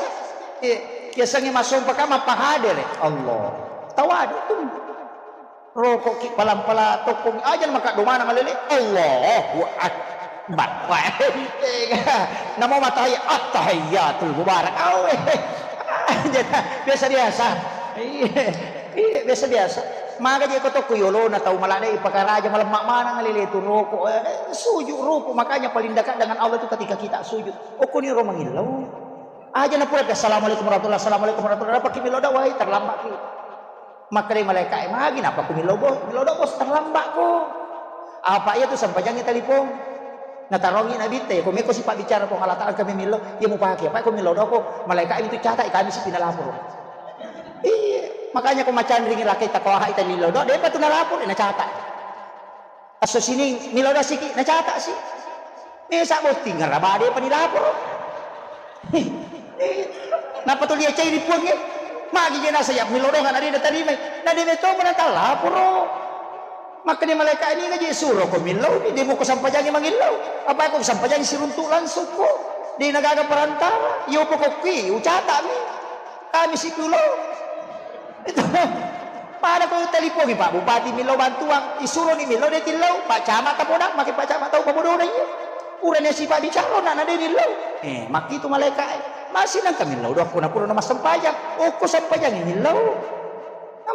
Iya, biasanya masuk pakai apa hadir ya? Allah. Tawadu tu. Rokok ki palang-palang tokong aja maka domana malele. Allahu Akbar. Wah, ega. Namo matahai at-tahiyyatul mubarak. Awe. Aja biasa-biasa. Iya. Iya, biasa-biasa. Maga je ko tokko yolona tau malade ipakaraja malemma maneng lele tu rokok. Eh, sujud rukuk, makanya paling dekat dengan Allah itu ketika kita sujud. Okko ni ro mangillau. Aja na pura assalamualaikum warahmatullahi, assalamualaikum warahmatullahi. Apa ki melo dawai terlambat ki. Makkedai malaikat, eh, magi napa ku melo bos, melo bos terlambat ko. Apa iya tu sampajangi telepon. Natarongi Nabitta, ko meko sipabbicara Puang Allah Taala kami millau, iya mupake, apa ko millau doko, malaikat itu catat, kami sipi nalapor. Iya, makanya ko macanringi lakai takoha ita millau do, depa tu nalapor, nacatat. Asso sining millau do siki, nacatat si. Mesa botting ngaraba depa nilapor. Napa tu lia cai di Puang e? Magi je nasa ya millau do, ngana de natarimai. Na de meto mana talaporo. Makkeda malaikat, "Niga je suroko millau, de muko sampajangi mangillau. Apa ko sampajangi siruntuk langsung ko. De nagaga perantara. Iyo pokokki ucatami. Kami sikullau." Itu. Pada ko talipongi Pak Bupati millau bantuan, isuroni millau de tillau, Pak Camat tapoda, maki Pak Camat tau pabodona iya. Purani sipa bicara na de millau. Eh, makkitu malaikat. Masih nang kami millau doang ko na pura na massempajang. Okko sampajangi millau.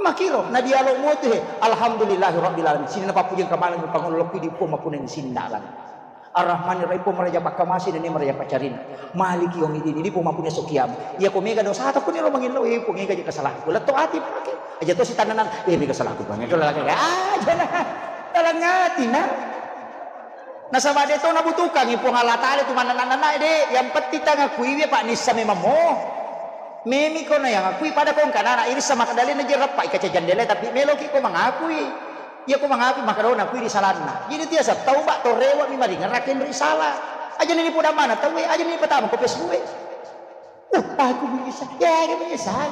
Makkiro, na dialog mo tu he. Alhamdulillahi rabbil alamin. Sini na pappujang kamaneng pangolokki di Puang mappunai sindalan. Ar-Rahmanir Rahim, Puang maraja pakkamase, nene maraja paccarina. Maliki yaumiddin, di Puang mappunai sokiam. Iya ko mega dosa ta kuni ro mangillau, eh, Puang mega je kesalahanku. Letto ati pake. Aja to sitannanan, eh, mega salahku Puang. Itu lagi. Ah, jana. Dalam hati na. Nasaba de to nabutuhkangi Puang Allah Taala tu manna-nanna de. Yang penting tangakui we Pak nissa memang mo. Memi ko na yang akui pada kong kanana irisa makadalena je rappa ikaca jandela tapi meloki ko mangakui. Iya ko mangakui makadona kui ri salanna. Jadi tiasa tauba to rewa mi maringerra kenri sala. Aja ni poda mana tau e, aja ni patama ko Facebook e. Uh, aku menyesal. Ya, aku menyesal.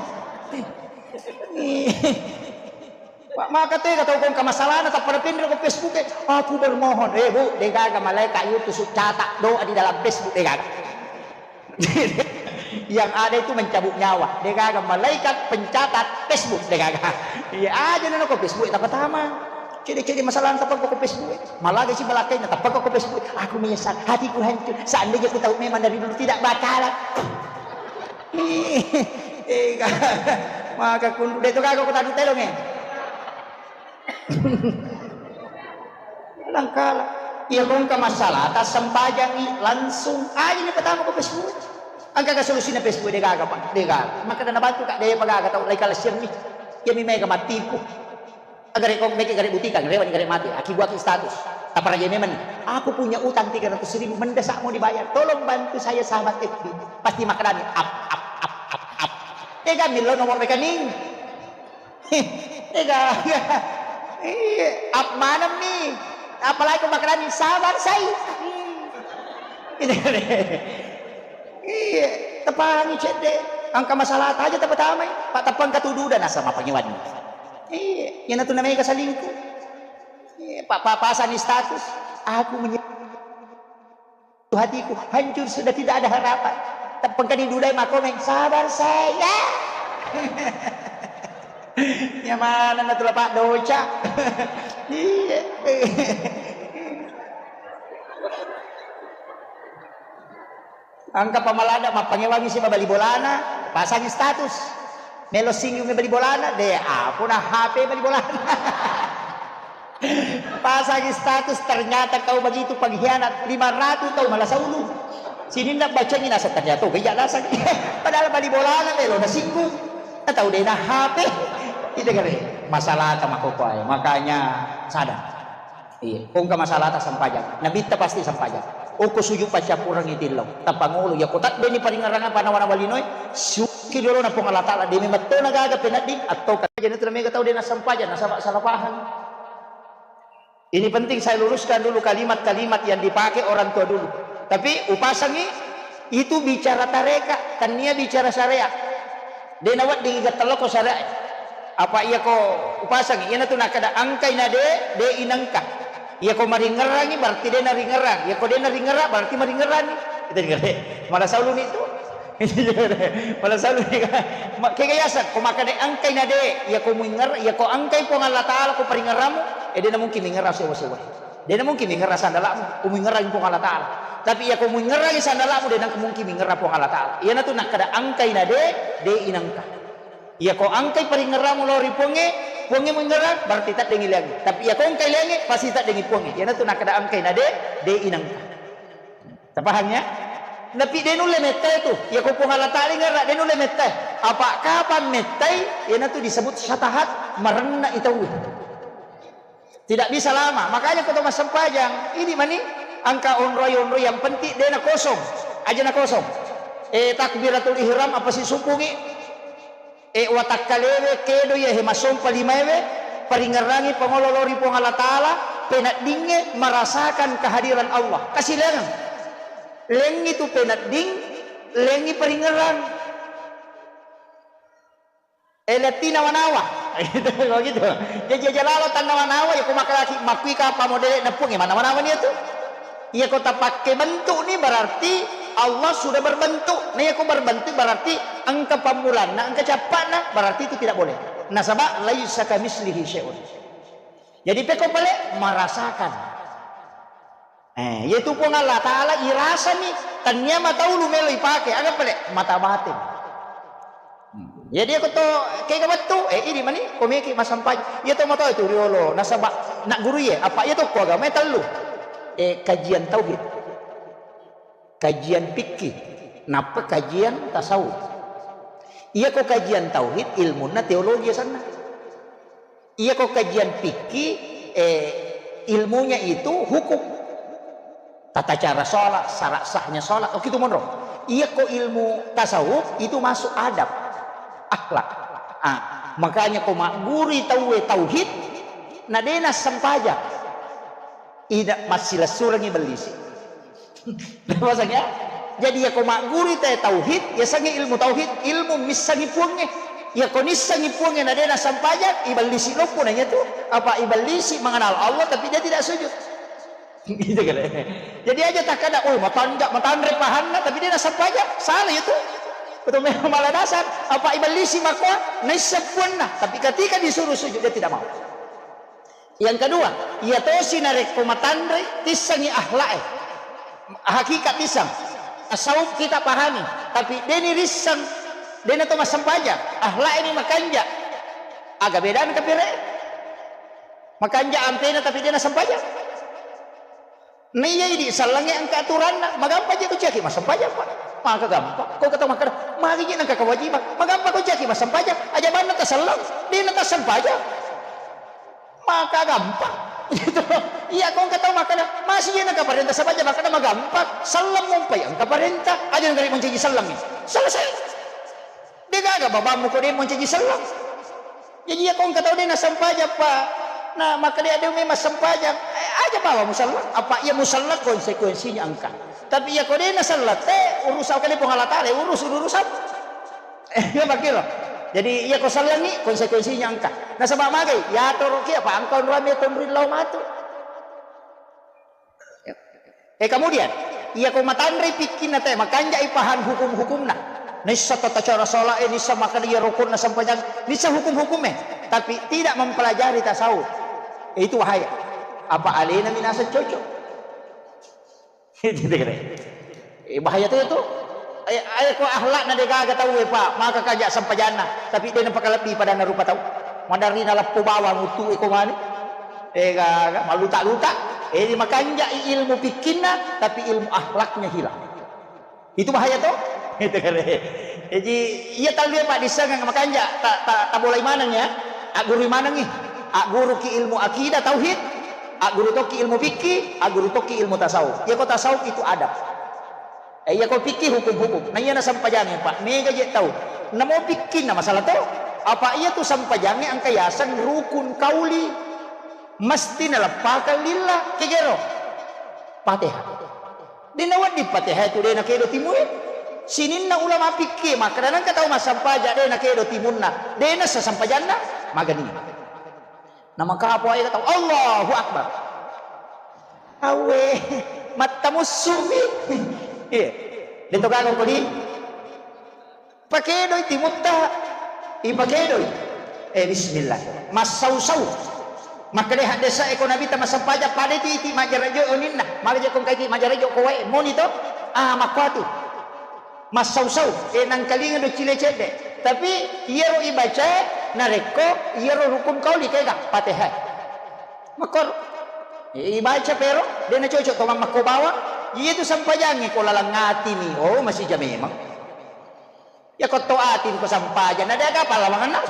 Pak, maka tega tau kong kamasalana tappada penre ko Facebook e. Aku bermohon. Eh, Bu, degaga malaikat yutu su catat doa di dalam Facebook degaga. Yang ada itu mencabut nyawa. Degaga malaikat pencatat Facebook degaga. Iya aja nana ko Facebook tapatama. Cede-cede masalah tappa ko Facebook. Malah gaji balakai na tappa ko Facebook. Aku menyesal, hatiku hancur. Seandainya ku tahu memang dari dulu tidak bakalan. Eh, maka kundu de to gaga ko tadu telong e. Nangkala iya ko engka masalah tassempajangi langsung aja ni pertama ko Facebook. Engka ka solusina Facebook de gaga, Pak, de gaga. Maka dana bantu ka de pa gaga tau lai kalasianni. Iya mi mega matipu. Agare ko meke gare butika, gare wani gare mati. Aki buaki status. Taparaja memang ni. Aku punya utang tiga ratus ribu, mendesak mau dibayar. Tolong bantu saya sahabat F B. Pasti makadani up, up, up, up, up. Tega milo nomor rekening. Tega. Iya, up mana mi? Apalagi ko makadani sabar saya. Iya, tepangi cedde. Engka masalah aja tepatamai. Pak tepang katudu dan asal mapangi wani. Iya, iyanatu namanya selingkuh. Iya, Pak, Pak pasani status. Aku menye- hatiku hancur, sudah tidak ada harapan. Tepengkani dudai makomeng, sabar saya. Nyamana na tula Pak doca. Iya. Engka pamalada mappangewangi si mabali bolana, pasangi status. Melo singgung bali bolana, de apona H P bali bolana. Pasangi status, ternyata kau begitu pengkhianat, lima ratus tau malasa ulu. Sininna bacangi nasa ternyata gaya nasa. Padahal bali bolana melo na singgung. Tau de na H P. Itu kare masalah tama kokoai. Makanya sadar. Iya, ko engka masalahta sempajang. Nabitta pasti sempajang. Okko sujud paccappurengngi tillau. Tapangolo, iya ko taddeni paringerrangan panawa-nawa linoe, suki jolona Puang Allah Taala, demi mettona gaga penedding, atau ka-, jadi itu namanya tau dena sempajang, nasaba salah paham. Ini penting saya luruskan dulu kalimat-kalimat yang dipakai orang tua dulu. Tapi upasangi itu bicara tareka, tania bicara syariat. De naweddingi gettello ko syariat. Apa iya ko upasangi, iyanatu nakkeda engkai na de, de inengka. Iya ko maringerrangi berarti de naringerrang. Iya ko de naringerrang berarti maringerrangi. Itu dengar. Malah sauluni itu. Malah sauluni. Ma-, kega yaseng, ko makkeda engkai na de, iya ko muinger-, iya ko engkai Puang Allah Taala ko paringerramu, eh de na mungkin mingerrang sewa-sewa. De na mungkin mingerrang sandalamu, ko muingerrangi Puang Allah Taala. Tapi iya ko muingerrangi sandalamu, de na mungkin mingerrang Puang Allah Taala. Iyanatu nakkeda engkai na de, de inengka. Iya ko engkai paringerramu lao ri Puangnge, Puangnge muingerrang, berarti teddengi liangnge. Tapi iya ko engkai liangnge, pasti teddengi Puangnge. Iyanatu nakkeda engkai na de, de inengka. Tapahang ya? Tapi de nulle mettai tu. Iya ko Puang Allah Taala ingerrang, de nulle mettai. Apa kapan mettai? Iyanatu disebut syatahat, marenna i tauwe. Tidak bisa lama. Makanya ko to massempajang, ini mani engka onroi-onroi yang penting de na kosong. Aja na kosong. Eh, takbiratul ihram apa sisubungi? Eh, watakkalewe kedo iya he masompa limaewe, paringerrangi pangolo lao ri Puang Allah Taala, peneddingnge merasakan kehadiran Allah. Kasilengang. Lengngi tu penedding, lengngi paringerrang. Eh, letti nawa-nawa. Gitu, begitu. Jadi aja lalo tannawa-nawa, ya, ko makalaki, makkui kapang modele na Puang, eh, manawa-nawa ni itu. Iya ko tapakke bentuk ni berarti Allah sudah berbentuk. Nah, iya ko berbentuk berarti engka pammulanna, engka cappa'na, berarti itu tidak boleh. Nasaba laisa kamislihi syai'un. Jadi pekko pale merasakan. Eh, yaitu Puang Allah Taala irasani, tania mata ulu melo ipake, aga pale mata batin. Hmm. Jadi aku to kega wettu, eh, ini mani komeki masampai. Iya to mata itu riolo, nasaba nak guru ye, apa iya to ko agama tellu. Eh, kajian tauhid. Kajian fikih, nappa kajian tasawuf. Iya ko kajian tauhid, ilmunna teologi asanna. Iya ko kajian fikih, eh, ilmunya itu hukum. Tata cara sholat, syarat sahnya sholat, oh, gitu monro. Iya ko ilmu tasawuf itu masuk adab, akhlak. Ah, makanya ko magguri tauwe tauhid, na dena sempajang. Ida massilessurengi bellisi. Bahasanya, jadi iya ko magguri te tauhid, ya sangi ilmu tauhid, ilmu missangi Puangnge. Iya ko nissangi Puangnge na dena sempajang, ibellisi loppo nanya tu. Apa ibellisi mengenal Allah tapi dia tidak sujud. Gitu kan. Jadi aja tak ada, oh, matanja, matanre pahanna, tapi dia nasempajang, salah itu. Betul memang malah dasar. Apa ibellisi makoa, naisseng Puanna, tapi ketika disuruh sujud dia tidak mau. Yang kedua, iya tosi narekko matanre, tissengi akhlak e. Hakikat tisseng. Tasawuf kita pahami, tapi deni risseng, dena to massempajang, akhlak ini makanja. Aga bedana kapire? Makanja ampena tapi dena sempajang. Naiya idi sellengnge engka aturanna, magampa je ko ciaki massempajang, Pak. Maka gampang. Ko kata makkeda, magi je nengka kewajiban. Magampa ko ciaki massempajang, aja banna taselleng, dena tassempajang. Maka gampang. Gitu. Iya, ko engka tau makkeda, masih je nengka parenta sempajang, makkeda magampang. Selleng mumpai engka parenta, aja nengka moncaji sellengnge. Selesai. De gaga babammu ko de moncaji selleng. Jadi iya ko engka tau de nassempajang, Pak. Na makkeda de memang sempajang. Eh, aja bawa muselleng. Apa iya muselleng konsekuensinya engka. Tapi iya ko de naselleng, te urusan kali Puang Allah Taala, urus urusan. Eh, iya makkiro. Jadi iya ko sellengi konsekuensinya engka. Nasaba magai, ya toro ki apa engka onrami tonri lao matu. Eh, kemudian, iya ko matanrei pikkinna te, makanjai paham hukum-hukumna. Nissa tata cara salat, eh, nissa makkeda iya rukunna sempajang, nissa hukum-hukumnya, tapi tidak mempelajari tasawuf. Eh, itu bahaya. Apa alena minasa cocok? Itu kira. Eh, bahaya tu itu. Eh, ayo ko akhlakna de gaga tau, eh, Pak, maka kaja sempajanna, tapi de napakalebbi padanna rupa tau. Madarri naleppo bawang utu iko mani. Eh, gaga, maluta-luta. Eh, di makanjai ilmu pikkinna, tapi ilmu akhlaknya hilang. Itu bahaya to? Itu kare. Jadi, iya tallu, Pak, dissengang makanja, ta, ta, tabolai maneng ya. Agguru manengi. Agguru ki ilmu akidah, tauhid. Agguru tokki ilmu fikih, agguru tokki ilmu tasawuf. Iya ko tasawuf itu adab. Eh, iya ko fikih hukum-hukum. Nah, iya na sempajange, Pak. Mega je tau. Namo fikih na masalah to. Apa iya tu sempajange engka yaseng rukun kauli. Mesti naleppakang lillah, kegero. Fatihah. De nawedding Fatihah tu de nakedo timue. Sininna ulama fikih makkeda nengka tau massampaja de nakedo timunna, de nassa sampajanna, magani. Namakapo ae tau, Allahu Akbar. Awe, mattamussu'mi. Iya. De to gaga ko di. Pakedoi timutta, ipakedoi. Eh, bismillah. Massau-sau. Makkeda haddesa eko Nabitta massempajang pada itu iti majarajo oninna. Mala je ko engka iti majarajo ko wae moni to. Ah, makkuatu. Massau-sau. Eh, nangkalinga do cile cedde. Tapi iyaro ibaca narekko iyaro rukun kauli kega Fatihah. Makkoro. Eh, ibaca pero de nacocok to mammakko bawang. Iya tu sempajangi ko lalang atimi. Oh, masija memang. Ya ko to ati ko sampajang, na de aga pallawangenna.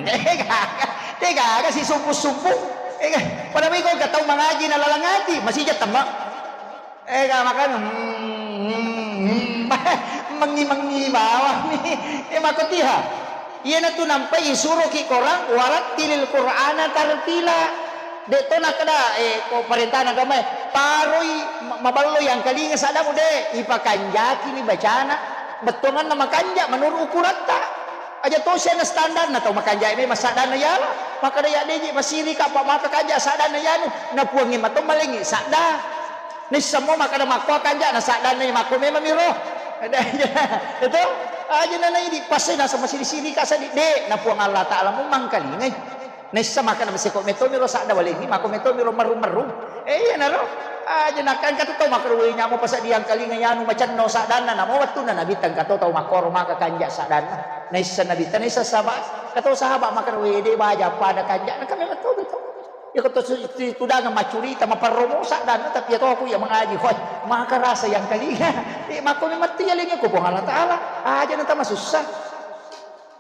Ega, de gaga si subuh-subuh. Ega, pada miko ga tau mangaji na lalang ati, masija temma. Ega makana, hmm, hmm, hmm. Mengi-mengi bawang ni. Eh, makotiha. Iyanatu nampai isuroki korang, "Warattilil Qur'ana tartila." De to nakkeda, eh, ko parentana agamae, paroi ma-, maballo yangkalinga saddamu de, ipakanjaki ni bacana, bettuanganna makanja menurut ukuratta. Aja tosi ana standarna tau makanja memang saddanna yala, makkeda ya deji masirika apa maka kanja saddanna yanu, na puangnge mato malengi sadda. Nissamo makkeda makko kanja na saddanna makko memang miro. Itu aja na naidi pasena sama siri-siri ka sadi de, na Puang Allah Taala mu mangkalingai. Naissa makkeda maseko metto miro sadda walengngi, mako metto miro merrung-merrung. Eh, iyanaro. Aja nakkan katu tau makkeda, "Wei, nyamo pasadiang kalinga yanu macenno saddanna." Namo wettunna Nabitta engka to tau makkoro maka kanja saddanna. Naissa Nabitta, naissa sahabat. Kato sahabat makkeda, "Wei, de baja pada kanja." Nakka memang to betul. Ya ko to su-, tu-, tudangeng maccurita, maperromo saddanna, tapi ya to aku ya mengaji. Hoi, maka rasa yang kalinga. Eh, mako memang tiya lengi ko Puang Allah Taala. Aja na tama susah.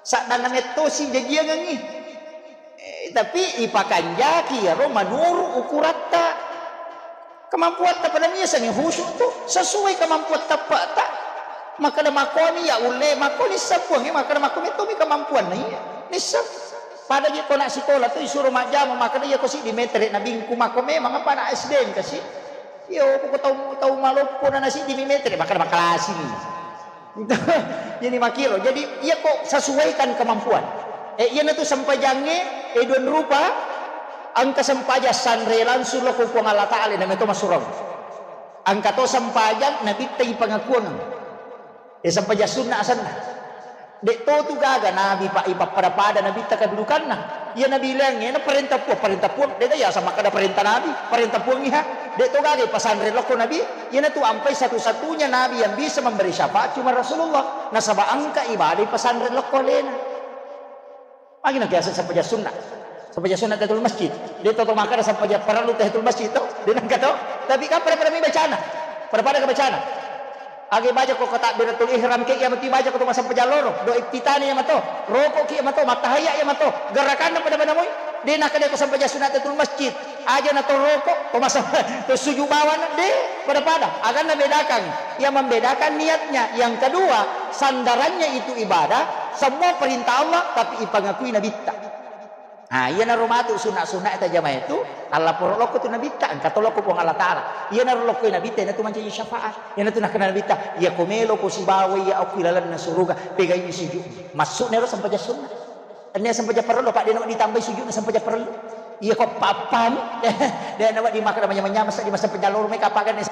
Saddanna mettosi jajiangengngi. Eh, tapi ipakanjaki iyaro manuru ukuratta. Kemampuatta pada miasangi khusyuk tu sesuai kemampuan tappa'ta. Makkeda makkoni ya ulle, makkoni sapuangnge, makkeda makko mettomi kemampuanna iya. Nissa. Pada je ko nak sikola tu isuro majjama, makkeda iya ko siddi metere na bingku, makko memang apa anak S D kasi. Iyo, ko tau, tau maloppo na siddi mi metere, makkeda makkalasini. Jadi makkiro. Jadi iya ko sesuaikan kemampuan. Eh, iyanatu sempajangnge, eh, dua rupa, engka sempajang sanre langsung lo ko Puang Allah Taala, na meto masurau. Engka to sempajang Nabitta ipangakuang. Eh, sempajang sunna asenna. De to tu gaga Nabi pa ipappada-pada Nabitta kedudukanna. Iya Nabi leangnge na parenta Puang, parenta Puang. De ga iya sama kada parenta Nabi, parenta Puang iha. De to gaga ipasanre lokko Nabi. Iyanatu ampai satu-satunya Nabi yang bisa memberi syafaat cuma Rasulullah. Nasaba engka ibadah ipasanre lokko alena. Magi na biasa sempajang sunna. Sempajang sunna tahiyatul masjid. De' to, to makkeda sempajang parellu tahiyatul masjid to. De' nengka to. Tapi kan pada-pada mi bacana. Pada-pada ke bacana. Age baca ko takbiratul ihram ke, iya mati baca ko to massempajang loro. Do iftitani iya mato. Roko ki iya mato. Mattahiyya iya mato. Gerakanna pada-pada moi. De' nakkeda ko sempajang sunat tahiyatul masjid. Aja na to roko, to masa-, to sujud bawana. De', pada-pada. Aganna bedakan. Yang membedakan niatnya. Yang kedua, sandarannya itu ibadah. Semua perintah Allah, tapi ipangakui nabitta. Ah, iyanaro matu sunna-sunna tajamae tu, allaporo lokko tu nabitta, engka to lokko Puang Allah Taala. Iyanaro lokko nabitta, iyanatu mancaji syafaat. Iyanatu nakkeda nabitta, iya ko melo ko sibawa iya okko ilalenna suruga, pegai sujud. Maksudna ero sempajang sunna. Enna sempajang parellu, Pak, de' nawedding ditambai sujudna sempajang parellu. Iya ko pappami, de' nawedding makkeda manyameng-nyameng seddi massempajang loro mai kapagenne.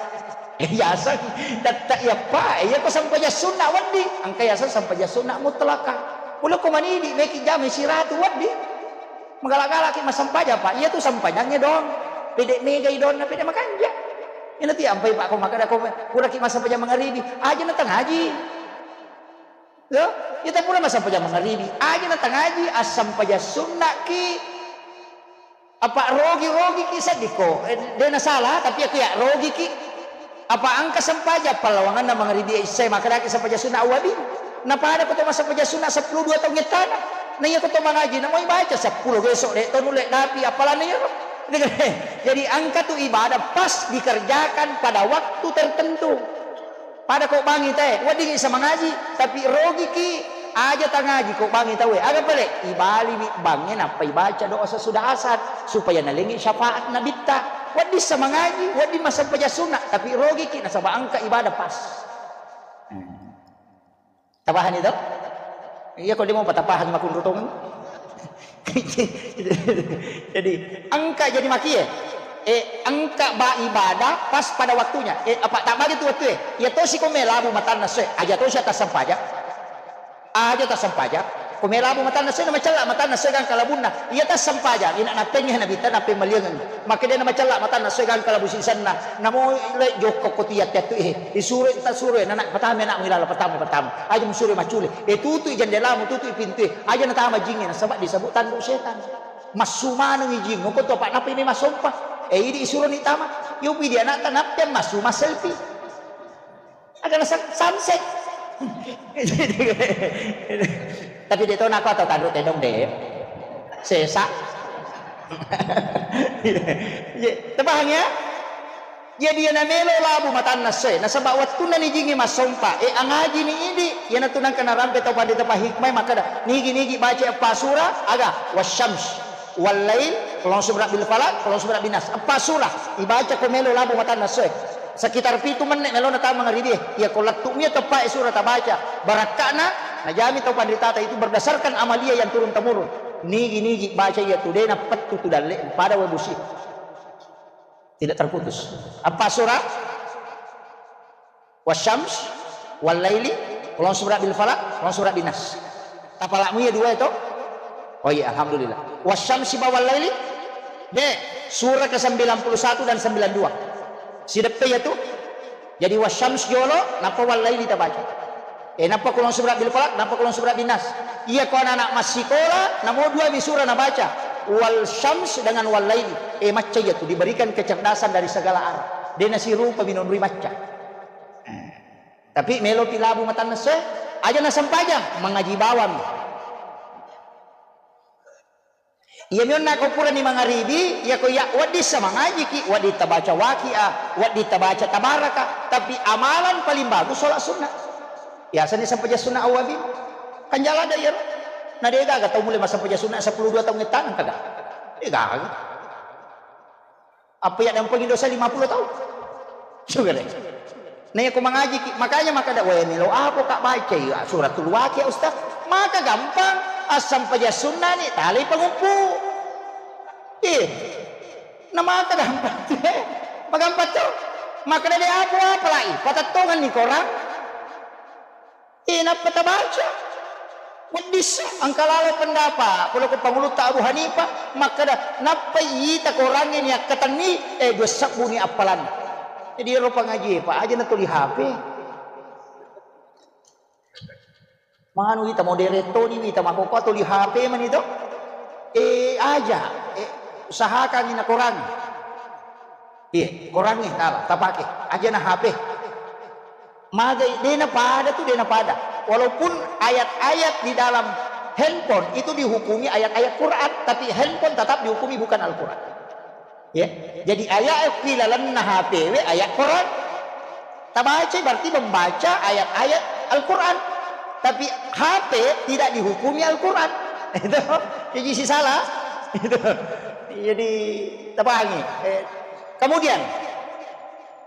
Yaseng, tette iya, Pak, iya ko sempajang sunna wedding. Engka yaseng sempajang sunna mutlaka. Pole ko manidi, meki jama siratu wedding. Magala-galaki massempajang, Pak. Iyatu sempajangnge doang. Pede megai doanna, pede makanja. Ina ti ampai, Pak, ko makkeda ko puraki massempajang mangaribi, aja na tangaji. Yo, ita pura massempajang mangaribi, aja na tangaji, assempajang sunnaki. Apa rogi-rogi ki seddi ko? Eh, de' na salah, tapi aku ya rogi ki. Apa engka sempajang pallawanganna mangaribi isya, makkedaki sempajang sunna awwabi. Na pada ko to massempajang sunna seppulo dua taung ettana. Na iya ko to mangaji, na moi baca seppulo besok, de' to nulle napi appalanna iyaro. Jadi engka tu ibadah pas dikerjakan pada waktu tertentu. Pada ko bangi tae, weddingi sa mangaji, tapi rogiki, aja tangaji ko bangi taue. Aga pale? Ibaliwi bangnge nappa ibaca doa sesudah asar, supaya nalengi syafaat nabitta. Wedding sa mangaji, wedding massempajang sunna, tapi rogiki nasaba engka ibadah pas. Hmm. Tapahani to? Iya, ko demo patapahang makunrutong. Jadi, engka jadi makie. Eh, engka ba ibadah pas pada waktunya. Eh, apa tak bagi tu waktu eh? Iya tosi ko melabu matanna soe. Aja tosi atas sempajang. Aja tas sempajang. Ko melabu matanna soe, na macella matanna soe gangka labunna. Iya tas sempajang. Ina nappengnge nabitta, nappeng maliangeng. Makkeda na macella matanna soe gangka labu sisenna. Namo le jokko ko tiat-tiat tu eh. Isuro ta suro eh, nana patama nak milala patama patama. Aja musuro macule. Eh, tutui jendelamu, tutui pintue. Aja natama jingnge, nasaba disebut tandu setan. Massu manengi jing, ko to pak napi mi masompa. Eh, idi isuro ni tama. Yo pidi anakta nappeng massu maselfie. Agana san-, sunset. Tapi de to nako atau tanru tedong de. Sesa. Ye, tepahang ya? Jadi iya namelo labu matanna soe, nasaba wettunna ni jingi massompa, e, angaji ni idi, iyanatu nangka narampe tau panrita pahikmai makkeda, nigi-nigi baca eppa sura, aga, wasyams, wallail, qul a'udzu birabbil falaq, qul a'udzu birabbin nas. Eppa sura, ibaca ko melo labu matanna soe. Sekitar pitu menne melona tama mangaribie, iya ko lettu mi teppa e sura tabaca, barakkana, najami tau panritata itu berdasarkan amalia yang turun temurun. Nigi-nigi baca iya tu dena pettu tu dalle, pada we busi. Tidak terputus. Apa surah? Wasyams, wal laili, qul a'udzu birabbil falaq, qul a'udzu birabbin nas. Tapalakmu ya dua itu? Oh iya, alhamdulillah. Wasyamsi ba wal laili? De, surah ke sembilan puluh satu dan sembilan dua. Sideppe ya tu? Jadi wasyams jolo, napa wal laili tabaca. Eh, napa qul a'udzu birabbil falaq, napa qul a'udzu birabbin nas. Iya ko anak-anak massikola, namo dua mi sura nabaca. Wal syams dengan wal laili. Eh, macca iya tu diberikan kecerdasan dari segala arah. De nasirupa mi nonroi macca. Eh. Tapi melo pi labu matanna soe, aja nasempajang, mangaji bawang. Iyami onna ko purani mangaribi, iya ko iya wedding sa mangajiki, wedding tabaca Waqiah, wedding tabaca Tabaraka, tapi amalan paling bagus sholat sunnah. Biasanya sempajang sunnah awwabin. Kan jala ada iya. Na de gaga tau mulai massempajang sunnah sepuluh dua taung ettana kaga. De gaga. Apa iya dampengi dosa lima puluh taung? Sudah deh. Nah, iya ko mangaji ki, makanya makkeda, "Weh, melo apa ka baca iya suratul Waqiah, Ustaz?" Maka gampang, assempajang sunnah ni, talai pangumpu. Eh, na maka gampang tu, eh. Magampang tu. Makkeda de apa-apa lai, patettongan ni korang. Eh, nappa tabaca. Weddissa, engka laleng pendapat, pole ko pangulutta Abu Hanifah, makkeda, nappai ita korangnge ni akkatenni, eh, dua sebbu ni appalanna. Jadi, ero pangaji, Pak, aja na tuli H P. Manu ita modere toni, ita makoko tuli H P mani to. Eh, aja. Eh, Usahakangngi nakorangngi. Iya, korangngi, tala, tapake. Aja na H P. Magai, dena pada tu, dena pada. Walaupun ayat-ayat di dalam handphone itu dihukumi ayat-ayat Quran, tapi handphone tetap dihukumi bukan Al-Quran. Ya, jadi ayat di lalenna H P we ayat Quran. Tabaca berarti membaca ayat-ayat Al-Quran. Tapi H P tidak dihukumi Al-Quran. Itu, jadi si salah. Itu. Jadi, tapahangi. Eh, kemudian,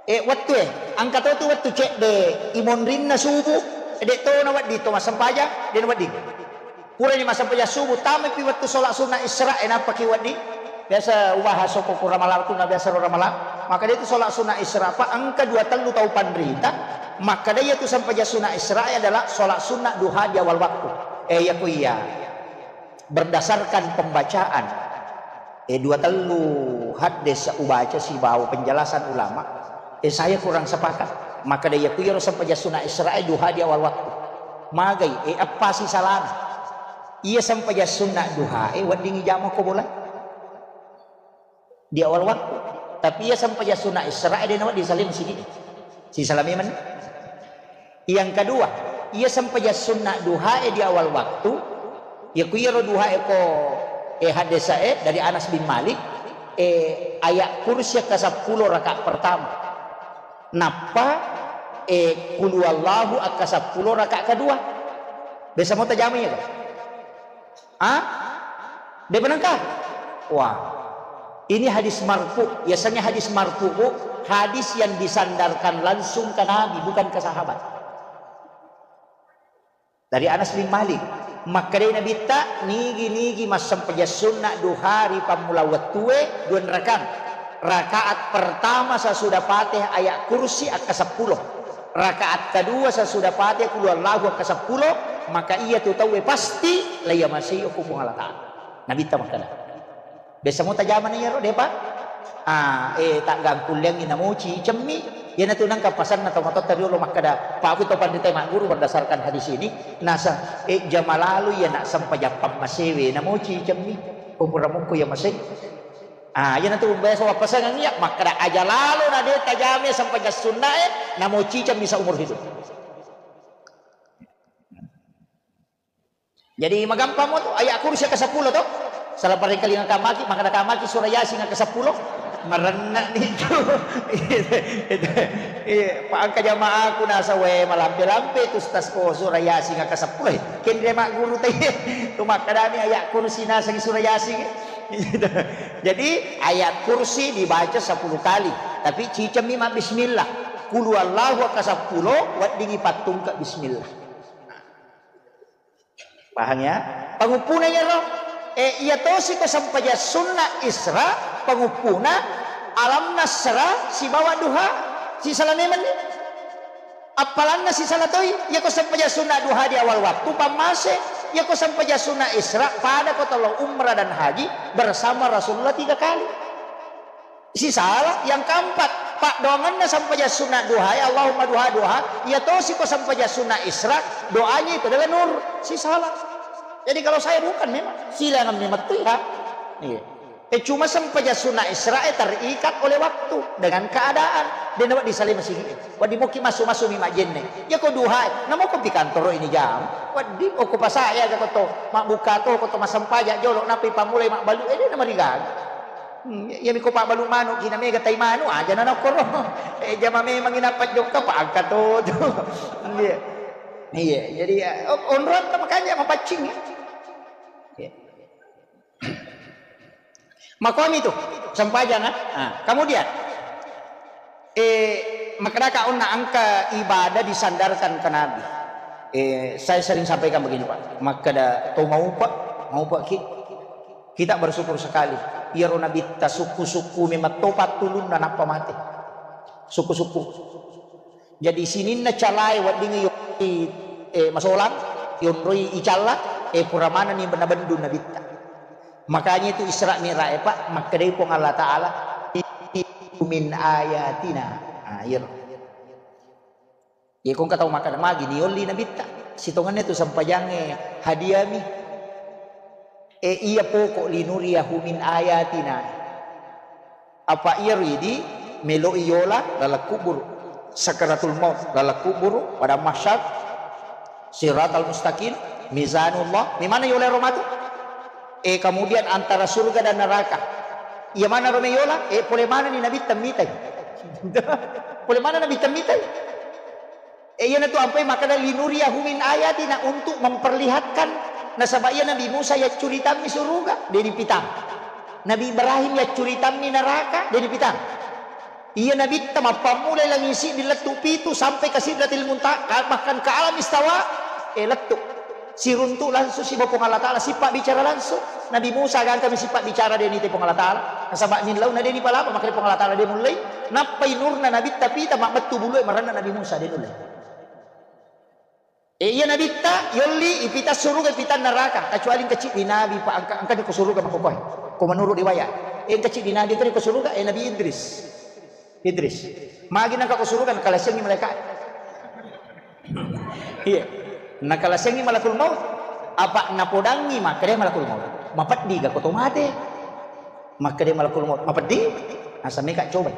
eh, wettu e, engka to tu wettu cedde imonrinna subuh, de to na wedding to massempajang, de na wedding. Purani massempajang subuh, tamaipi wettu sholat sunnah Isra, e, nappaki wedding. Biasa ubahas okko ku Ramalang tu, na biasa ro Ramalang. Maka de tu sholat sunnah Isra, pa engka dua tellu tau panrita, makkeda iya tu sempajang sunnah Isra adalah sholat sunnah duha di awal waktu. Eh, iya ku iya. Berdasarkan pembacaan, eh, dua tellu haddes ubaca sibawa penjelasan ulama, eh, saya kurang sepakat. Makkeda iya ku iyaro sempajang sunnah Isra, eh, duha di awal waktu. Magai, eh, eppa si salana. Iya sempajang sunnah duha, eh, weddingi jama ko bola di awal waktu. Tapi iya sempajang sunnah Isra, eh, de na wedding salai masigi. Si salai memang. Yang kedua, iya sempajang sunnah duha, eh, di awal waktu. Iya ku iyaro duha, eh, ko, eh, hadesa, eh, dari Anas bin Malik, eh, ayat kursi ke sepuluh rakaat pertama. Nappa, eh, qul huwallahu akka seppulo rakaat kedua. Biasa mo tajama iya, kan? Ah? De benengka? Wah. Ini hadis marfu. Biasanya hadis marfu, Bu, hadis yang disandarkan langsung ke Nabi, bukan ke sahabat. Dari Anas bin Malik, makkedai Nabitta, nigi-nigi massempajang sunna duha ri pammula wettue, dua rakang. Rakaat pertama sesudah Fatihah ayat kursi akka seppulo. Rakaat kedua sesudah Fatihah qul huwallahu akka seppulo, maka iya tu tauwe pasti laiyamasei okko Puang Allah Ta'ala. Nabitta makkeda. Biasa mo tajamana iyaro, depa? Ah, eh, taggangkulleangngi namoci cemmi. Iyanatu nengka pasanna tomatoatta riolo makkeda, Pak, aku to panrita magguru berdasarkan hadis ini, nasa, eh, jama lalo iya nak sempajang pammasewe namoci cemmi. Ko pura mukko iya masei. Ah, iyanatu biasa wappasangang iya, makkeda aja lalo na de tajame sempajang sunnae, namoci cemmi seumur hidup. Jadi magampang mo tu, ayat kursi ke sepuluh tu. Salah paring kalinga kamaki, maka kamaki surah Yasin ke sepuluh. Marenna ni tu. Iya, pa engka jamaaku nasa we malampe-lampe tu stas ko surah Yasin ke sepuluh. Kendre mak guru tadi. Tu makadami ayat kursi nasa surah Yasin. Jadi ayat kursi dibaca sepuluh kali. Tapi cicemmi mak bismillah. Qul huwallahu ke sepuluh, weddingi pattungke bismillah. Paham ya? Panguppuna iyaro. Eh, iya tosi ko sempajang sunna Isra, panguppuna Alam Nasra sibawa Duha, sisala memang ni. Appalanna sisala toi, iya ko sempajang sunna Duha di awal waktu, pammase, iya ko sempajang sunna Isra, pada ko tolo umrah dan haji bersama Rasulullah tiga kali. Sisala. Yang keempat, paddoangenna sempajang sunna duha, ya Allahumma duha, duha, iya tosi ko sempajang sunna Isra, doanya itu adalah nur. Sisala. Jadi kalau saya bukan memang, silangan memang tu ya. Iya. Eh, cuma sempajang sunna Isra, eh, terikat oleh waktu dengan keadaan. Dia dapat disalai masigi. Waddi moki masu-masu mi majenne. Ya ko duha, namo ko pi kantoro ini jam. Waddi, oh, ko pasaya aja ko to, mabbuka to, ko to massempajang jolo, napi pamulai mabbalu, eh, dia nama rigaga. Hmm, iya, iya, miko pabbalu manu, kina mega tai manu, aja na nokkoro. Eh, jama memang ina pajjokka, pa angka to, tu. Iya. Iya, jadi, ya, o-, onroang ta makanya mapaccing, ya. Iya. Makomi tu, sempajang, ah. Ah, kemudian, eh, makkedaka onna engka ibadah disandarkan ke Nabi. Eh, saya sering sampaikan begini, Pak. Makkeda to maupa, maupa ki. Kita bersyukur sekali. Iyaro Nabitta sukku-sukku memang topa tulunna nappa mate. Sukku-sukku. Jadi sininna calae wedding yo-, eh, masolang, yonroi icalla, eh, pura manenni nabendung Nabitta. Makanya itu Isra Mi'raj, Pak, makkedai Puang Allah Ta'ala, "Min ayatina." Ah, iya. Iya, ko engka tau makkeda, "Magi niolli Nabitta? Sitongenna tu sempajangnge hadiami." E iya poko linuriyahu min ayatina. Apa iya ridi meloi yola laleng kuburu. Sakaratul maut laleng kuburu, padang mahsyar, siratal mustaqim, mizanullah. Memana yola ro matu? E kemudian antara surga dan neraka. Iya mana ro me yola? E pole mana ni Nabi temmitai. Pole mana Nabi temmitai? E, iyanatu ampai makkeda, "Linuriyahu min ayatina," untuk memperlihatkan. Nasaba iya Nabi Musa yaccuritammi suruga, de' nipitang. Nabi Ibrahim yaccuritammi neraka, de' nipitang. Iya Nabitta mappammulai langi siddi lettu pitu sampai ke Sidratil Muntaha, bahkan ke alam istawa, e, lettu. Siruntu langsung sibawa Puang Allah Ta'ala, sipabbicara langsung. Nabi Musa gangkami sipabbicara, de' nite Puang Allah Ta'ala. Nasaba nillauna de' nipalapa, makanya Puang Allah Ta'ala de' nullei. Nappai nurna Nabitta pita, mabettu bulue marenna Nabi Musa, de' nullei. E, iya Nabitta yolli ipita suruga, ipita neraka, kecuali engka ciddi Nabi, pa engka, engka ni ko suruga makkokoe. Ko menurut riwayat. E, engka ciddi Nabi, engka ni ko suruga, e, Nabi Idris. Idris. Magi nengka ko suruga, nakalasengi malaikat. Iya. Nakalasengi malakul maut. Apa napodangi makkeda malakul maut, "Mapeddi ga ko to mate?" Makkeda malakul maut, "Mapeddi?" Asa meka coba.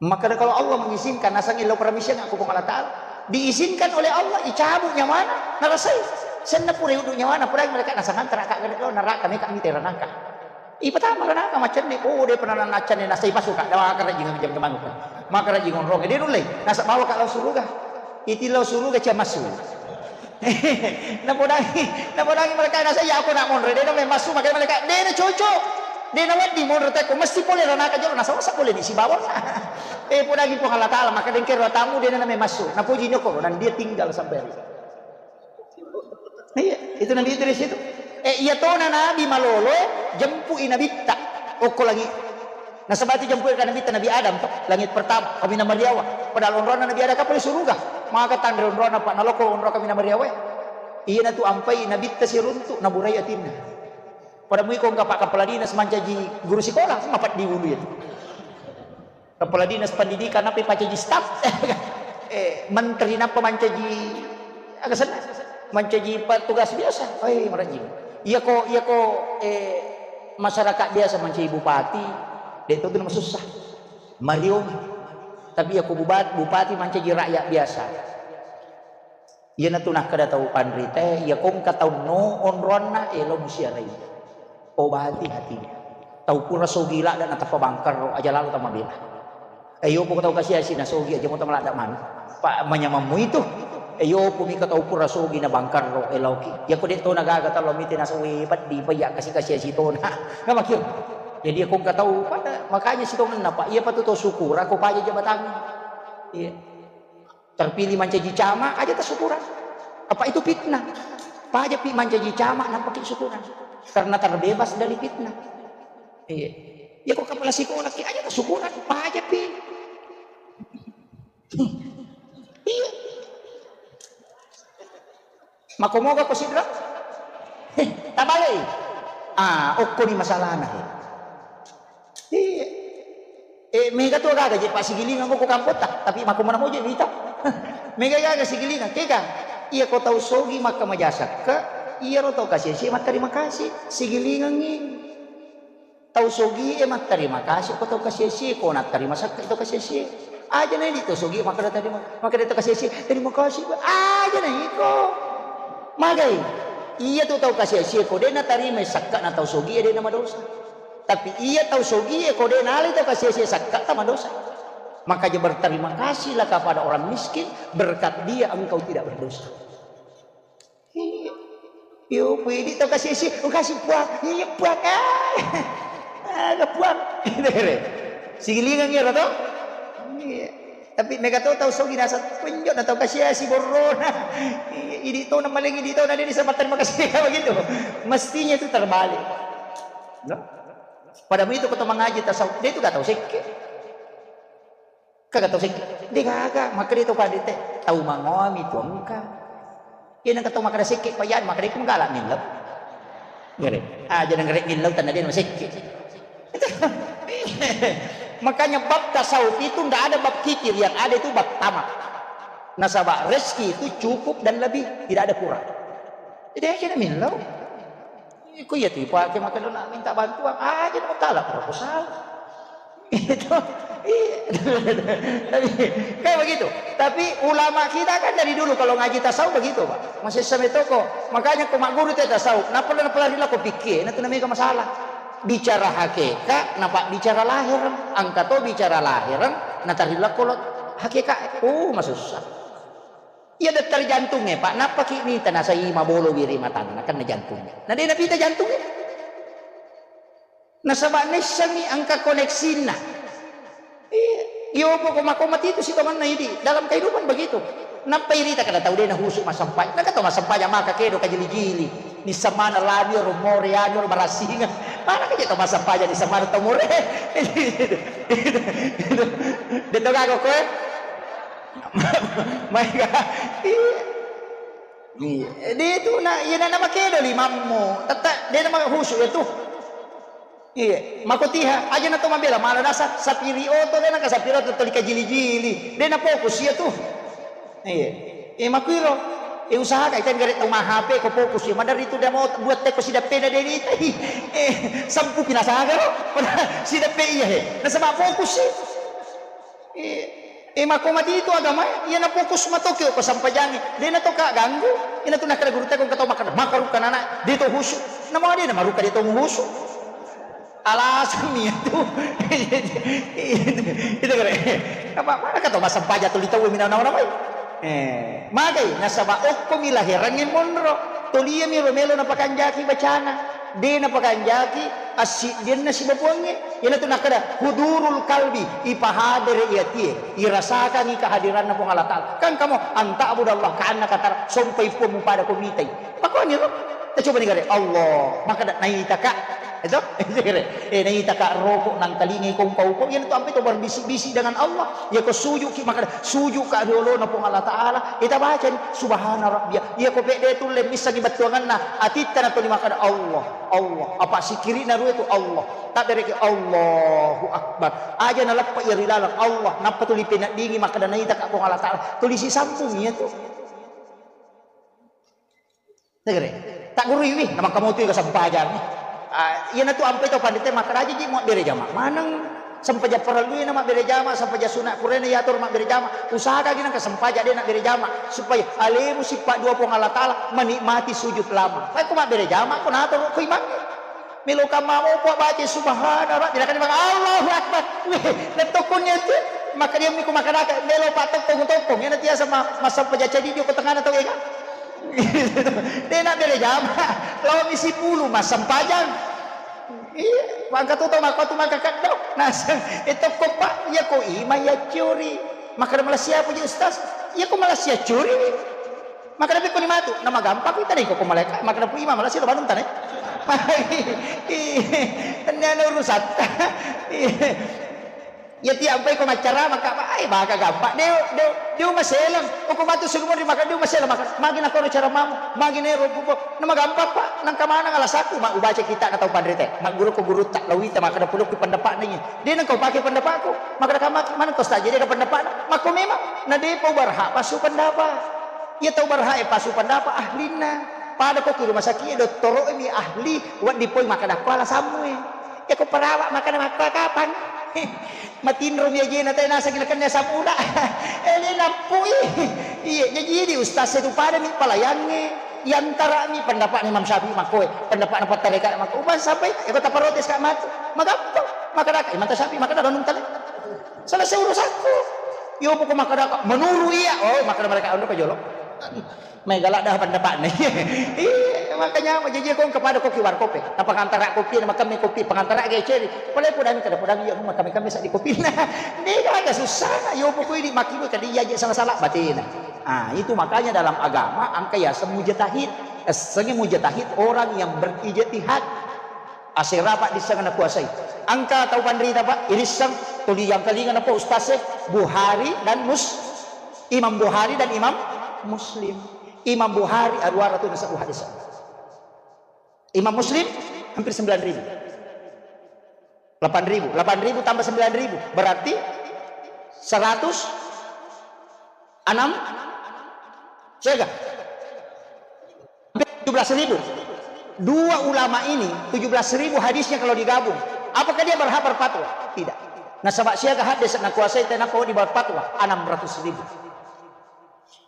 Makkeda, "Kalau Allah mengizinkan, nasang illau permission aku Puang Allah Ta'ala." Diizinkan oleh Allah, icabut nyawana, narasai. Senna pura uddu nyawana, pura mereka nasang antara kak gede, "Oh, neraka, meka mite ranaka." Ipatama ranaka, macenne, "Oh, de' pernah nacenne, nasai masuk kak, dawa kerajingan jam kemanu kak. Maka rajingan rong, de' nullei, nasaba bawa kak lau suruga." Iti lau suruga cia masuk. Napodangi, napodangi malaikat, "Nasa iya, aku nak monro, de' na memang masuk." Makanya malaikat, "De' na cocok, de' na wedding monro teko, mesti pole ranaka jolo, nasa masa pole di sibawa." E, podangi Puang Allah Ta'ala, maka dengkero tamu, de' na memang masuk. Napuji nyoko, dan dia tinggal sampai hari. Iya, itu Nabi Idris itu. E, iya tona Nabi malolo, jempui Nabitta. Okko lagi. Nasaba tu jempui ka Nabitta Nabi Adam to, langit pertama, kaminang mariawa. Padahal onronna Nabi Adam kan pole suruga. Maka tanre onronna, Pak, naloko onro kaminang mariawa. Iya natu ampai Nabitta siruntu, naburai atinna. Pada mui ko engka Pak Kepala Dinas mancaji guru sekolah, mapeddi ulu itu. Kepala Dinas Pendidikan, nappa mancaji staf. Eh, menteri nappa mancaji, aga senna? Mancaji petugas biasa. Oi, marajing. Iya ko, iya ko, eh, masyarakat biasa mancaji bupati, de' to tu masussa. Marioni. Tapi iya ko bubat-, bupati mancaji rakyat biasa. Iyanatu nakkeda tau panritae, iya ko engka tau no onronna, elo musiarai. Obati hatimu. Tau pura sogi ladda natappa bangkarro, aja lalo tamabela. E, yopo tau kasiasi nasogi, aja mo tamaladda manu. Pa manyamammu itu. E, yopo mika tau pura sogi na bangkarro, eloki. Iya ko de' to nagaga tau lo mite nasogi, peddi, payya kasi-, kasiasi tona. Nggak makir. Jadi iya ko engka tau pada, makanya sitongenna, Pak. Iya patu to syukur, ako paja jabatangnge. Iya. Terpilih mancaji camat, aja tasukurang. Apa itu fitnah? Pajapi mancaji camat, nampaki syukurang. Karena terbebas dari fitnah. Iya. Ya, kok kepala sekolah ki, aja tasukurang, pajapi. Iya. Makomoga ko sidra? Heh, tabalei. Ah, okko ni masalahna. Iya. Eh, mega tu gaga je Pak Sigilingang ko kampotta, tapi mako mana moje wita. Mega gaga Sigilingang, kega? Iya ko tau sogi maka majasakka, iya ro tau kasih-kasih, terima kasih. Sigilingang ini. Tau sogie mattarima kasi ko tau kasi-asie, ko nattarima sakka to kasi-asie. Aja na idi to sogie makkeda tarima, makkeda to kasi-asie, "Terima kasih, Pak." Aja na iko. Magai? Iya tu tau kasi-asie ko de natarima sakka na tau sogie de na madosa. Tapi iya tau sogie ko de nalai tau kasi-asie sakka ta madosa. Makanya berterima kasihlah kepada orang miskin, berkat dia engkau tidak berdosa. Iya. Yo, pui di tau kasi-asi, "Oh, kasih Puang." "Iya, Puang." Ah. Aga Puang. Sigilingang iyaro to? Iya. Tapi mega to tau sogi nasa penjo na tau kasi-asi borrona. Iya, idi to na maling idi to na dia bisa terima kasih begitu. Mestinya itu terbalik. No? Pada itu ko to mangaji tasawuf, dia itu gak tau sekke. Kaga tau sekke, de gaga, makkeda to pade te, tau mangoami tu engka. Iya nengka tau makkeda sekke payyan, makkeda ko magala millau. Gere. Ah, jadi gere millau tanna de no sekke. Makanya bab tasawuf itu ndak ada bab kikir, yang ada itu bab tamak. Nasaba rezeki itu cukup dan lebih, tidak ada kurang. Jadi aja millau. Iko iya tu ipake maka dona minta bantuan, aja dong tala proposal. Itu, iya. Tapi, kayak begitu. Tapi ulama kita kan dari dulu kalau ngaji tasawuf begitu, Pak. Masih sampai toko. Makanya ko magguru te tasawuf, napa napa lari lako pikir, na tu namanya masalah. Bicara hakikat, napa bicara lahir, angka to bicara lahir, na tari lako lo hakikat. Uh, masusah. Iya, dokter jantungnya, Pak, nappaki mita nasai mabolo wiri matanna, kan na jantungnya. Na de napita jantungnya. Nasaba naissengi engka koneksinna. Iya, iya, pokok mako mati itu sitonganna idi. Dalam kehidupan begitu. Nappa irita kada tau de nahusu massempajang. Naka tau massempajang maka kedo kajili-jili. Nissamana lani ro more anu ro barasinga. Mana kaje tau massempajang nissamana tau more. Itu, itu, itu. De to gago koe. Maega. Iya. Iya. De tu na, iya na, na makedo limammu. Tetta, de na mahusu ya tu. Iya. Makotiha, aja na to mabela, malah nasa sapiri oto, de na ka sapiri oto toli kajili-jili. De na fokus ya tu. Iya. Eh, makuiro. Eh, usaha kai kan gare tau ma H P ko fokus ya. Madar itu dia mau buat teko sidappena de ni. Eh, sampu pinasaga lo. Sidappe iya he. Nasaba fokus sih. Eh, eh, mako mati itu agama, iya na fokus matoki ko sampajangi. De na to ka ganggu. Ina tu nakada guru teko katau makada makaruka nana de to husu. Nama de na maruka de to husu. Alasan mi itu. Itu kare. Apa mana kata masa baja tuli tau mina nama nama. Eh, magai nasaba okko mi lahirangnge monro. Toliami ro melo napakanjaki bacana. De napakanjaki assiddianna sibabuangnge. Iyanatu nakkeda hudurul kalbi, ipahadere i atie, irasakangi kehadiranna Puang Allah Ta'ala. Kan kamu anta abudallah ka annaka tara, sompai Puang mupada ko mitai. Pakuani ro. Tacoba ni gare Allah, makkeda naitaka. Itu? Eh, naitaka roko nangkalingai kongkau ko. Iyanatu ampe to berbisik-bisik dengan Allah. Iya ko sujuki makkeda sujuka riolona Puang Allah Ta'ala. Ita bacani subhana rabbiyal. Iya ko pede tulle missangi bettuanganna atitta na tuli makkeda Allah. Allah. Apa sikirina rue tu Allah. Tabbereki Allahu Akbar. Aja naleppa iya ri laleng Allah. Nappa tuli peneddingi makkeda naitaka Puang Allah Ta'ala. Tuli sisampung iya tu. Tegere. Taggurui wi, namaka motui ka sempajang. Ah, iya natu ampai tau pandita makkeda aja ji mabbere jama. Maneng sempajang parellu na mabbere jama, sempajang sunat purena yatur mabbere jama. Usaha kagi nangka sempajang de nabbere jama supaya alemu sippa dua Puang Allah Ta'ala menikmati sujud lama. Tapi ko mabbere jama ko nato ko imang. Melo kamma mopo baca subhana rabbi, nakani maka Allahu Akbar. Weh, letokon ya tu. Maka dia miku makanaka melo pak tokong tokong. Yana tiasa ma, masa pejaca di ko tengana tau ega. De nabbere jama. Lao mi sipulu massempajang. Iya, maka tu tau maka tu maka kaddo. Nasang, eh, tokko pak, iya ko ima iya curi. Maka malah siapa ji ustaz? Iya ko malah sia curi. Maka nabi ko ni matu, nama gampang kita nih kok malaikat. Maka nabi imam malah sih lo banun tane. Iya, ini anu urusan. Iya. Ya tiap ampai ko maccarama ka, ai baka gampang. Deu, deu, deu maselang. Ko matu sumur di maka deu maselang maka. Magi na kono cara mamu, magi ne ro pupo. Nama gampang pak. Nangka maneng alasaku ma ubaca kita na tau panrite. Ma guru ko guru tak lawita maka da puluk pendapat ni. De nangka upake pendapatku. Maka da kama mana ko saja de pendapatna. Mako memang na de pau berhak pasu pendapat. Iya tau berhak pasu pendapat ahlinna. Pada ko ke rumah sakit dottoro mi ahli. Wadi poi maka da kuala samue. Iya ko perawat makkeda makko kapang. Matinro mi ajena te naseng nakenna sapuda. Eh, ni nappui. Iya, jaji di ustaz itu pada mi palayangnge. Iyantarami pendapatna Imam Syafi'i makkoe, pendapatna pattarekka makko. Ubang sampai, eko taparotes ka matu. Magampang. Makkeda ka Imam Syafi'i makkeda donung tale. Selesai urusanku. Yo poko makkeda ka menurut iya. Oh, makkeda mereka anu ka jolo. Mai galak dah pendapatna. Iya, makanya apa jaji kong kepada kopi warkop e. Apa pengantara kopi, makam kopi, pengantara ge ceri. Pale podami kada podami ya makam kami sadi kopi. Nah, ini agak susah. Yo pokoknya di makin kadi ya salah-salah batina. Ah, itu makanya dalam agama angka ya semujtahid. Essengi mujtahid orang yang berijtihad. Asera pak disseng nakuasai. Angka tau panrita pak, irisseng tuli yang kalinga napa ustaz e, Bukhari dan Mus Imam Bukhari dan Imam Muslim. Imam Bukhari aruara tu nasabbu hadis. Imam Muslim hampir sembilan ribu. Delapan ribu. Delapan ribu tambah sembilan ribu. Berarti seratus enam. Siaga? Hampir tujuh belas ribu. Dua ulama ini, tujuh belas ribu hadisnya kalau digabung. Apakah dia berhak berfatwa? Tidak. Nasaba siaga hadis nakuasai tenapa wedding berfatwa? Enam ratus ribu.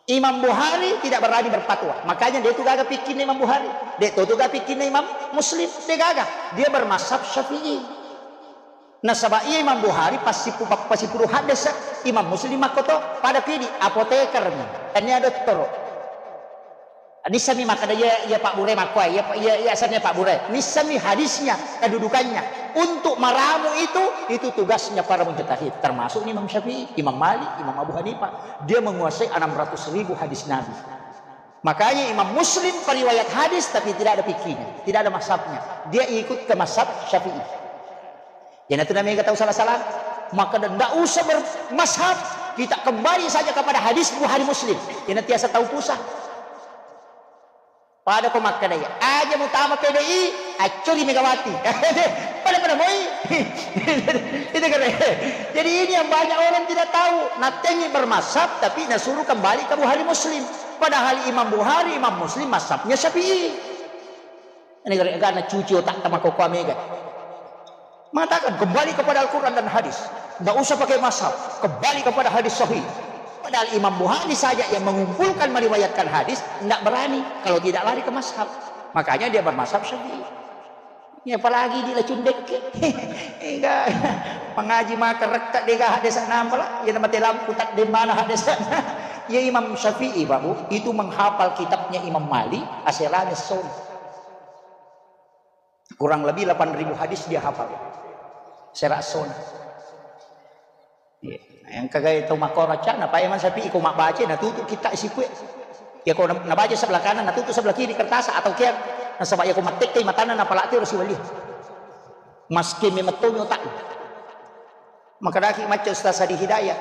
Imam Bukhari tidak berani berfatwa. Makanya de' tu gaga fikihna Imam Bukhari. De' tu gaga fikihna Imam Muslim. De' gaga. Dia bermazhab Syafi'i. Nasaba iya Imam Bukhari passipu-, passipudu hadis, Imam Muslim makkoto, pada kidi apoteker mi. Tania dottoro. Nissami makkeda iya, iya Pak Bure makkoa, iya, iya, iya asalnya Pak Bure. Nissami hadisnya, kedudukannya. Untuk meramu itu, itu tugasnya para mujtahid. Termasuk Imam Syafi'i, Imam Malik, Imam Abu Hanifah. Dia menguasai enam ratus ribu hadis Nabi. Makanya Imam Muslim periwayat hadis tapi tidak ada fikihnya, tidak ada mazhabnya. Dia ikut ke mazhab Syafi'i. Iyanatu namega tau sala-sala. Maka ndak usah bermazhab, kita kembali saja kepada hadis Bukhari Muslim. Iyanatu tiasa tau pusat. Pada ko makkeda iya, aja mutama P D I, accuri Megawati. Pada-pada moi. Itu keren. Jadi ini yang banyak orang tidak tahu. Natengi bermazhab tapi nasuruh kembali ke Bukhari Muslim. Padahal Imam Bukhari, Imam Muslim mazhabnya Syafi'i. Ini gara-gara cuci otak sama koko Mega. Mengatakan kembali kepada Al-Quran dan hadis. Nggak usah pakai mazhab. Kembali kepada hadis sahih. Padahal Imam Bukhari saja yang mengumpulkan meriwayatkan hadis, nggak berani kalau tidak lari ke mazhab. Makanya dia bermazhab Syafi'i. Ya, apalagi di lacundek. Enggak. Pengaji maka rekka dega hadis nampala. Ya, nama telam kutak di mana hadis. Ya, Imam Syafi'i, Pak Bu, itu menghafal kitabnya Imam Malik, aserane sona. Kurang lebih delapan ribu hadis dia hafal. Sera sona. Iya. Yang kagai tau makkoro cana, Pak Imam Syafi'i ko mabbaca, natutu kita isi kue. Ya ko na-, nabaca sebelah kanan, natutu sebelah kiri kertas atau kian. Nasaba ya ko mattekkai matana napalati ro siwali. Maske memettonyo tak. Makadaki macca Ustaz Adi Hidayah.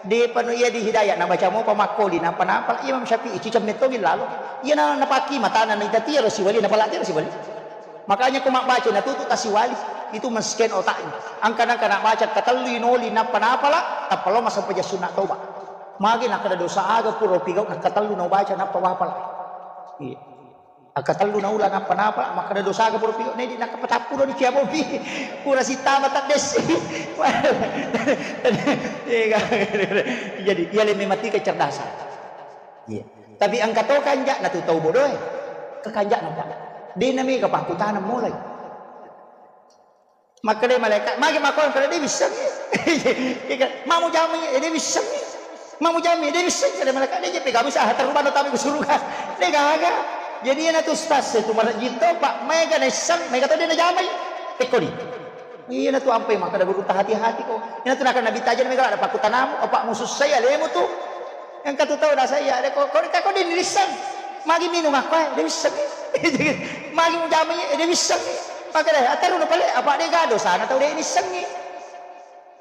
Depa no iya di Hidayah, nabaca mopa makkoli, napa-napa, Imam Syafi'i, cicam mettogi lalo. Iya na, napaki matana, na itatia ro siwali, napalati ro siwali. Makanya ko mabbaca, natutu tasiwali, itu men-scan otaknya. Angka-angka nak baca, katellui noli, napa-napa la, tappa lo masempajang sunna toba. Magi nakkeda dosa aga pura pigau, nakkatellu na ubaca, nappa wapala. Iya. Akkatellu naula nappa-napa, makkeda dosaga pura pigo, nedi nakkapatappulo ni cia bobi. Pura sitama taddessi. Jadi, iya le memang tiga kecerdasan. Iya. Tapi engka to kanja natu tau bodoe. Ke kanja napa? De na mega pakutana mulai. Makkeda malaikat, magi makkoro kada de wissengngi. Iya kan? Mamu jamai, eh, de wissengngi. Mamu jamai, de wissengngi kada malaikat, de jeppe kamu sah terubah no tami ke surga. De gaga. Jadi iyana tu ustaz itu marajin to, Pak, mega naisseng, mega to de najamai. Tekko di. Iyana tu ampai makkeda guru tahati-hati ko. Iyana tu nakkeda Nabi taja mega ada pakutanamu, apa musuh saya lemu tu. Yang katu tau nasa iya, de ko, ko, ko de nirisseng. Magi minung aku, eh, de wissengngi. Magi mujamai, eh, de wissengngi. Maka de, ataruna pale, apa de gado sana tau de nissengngi.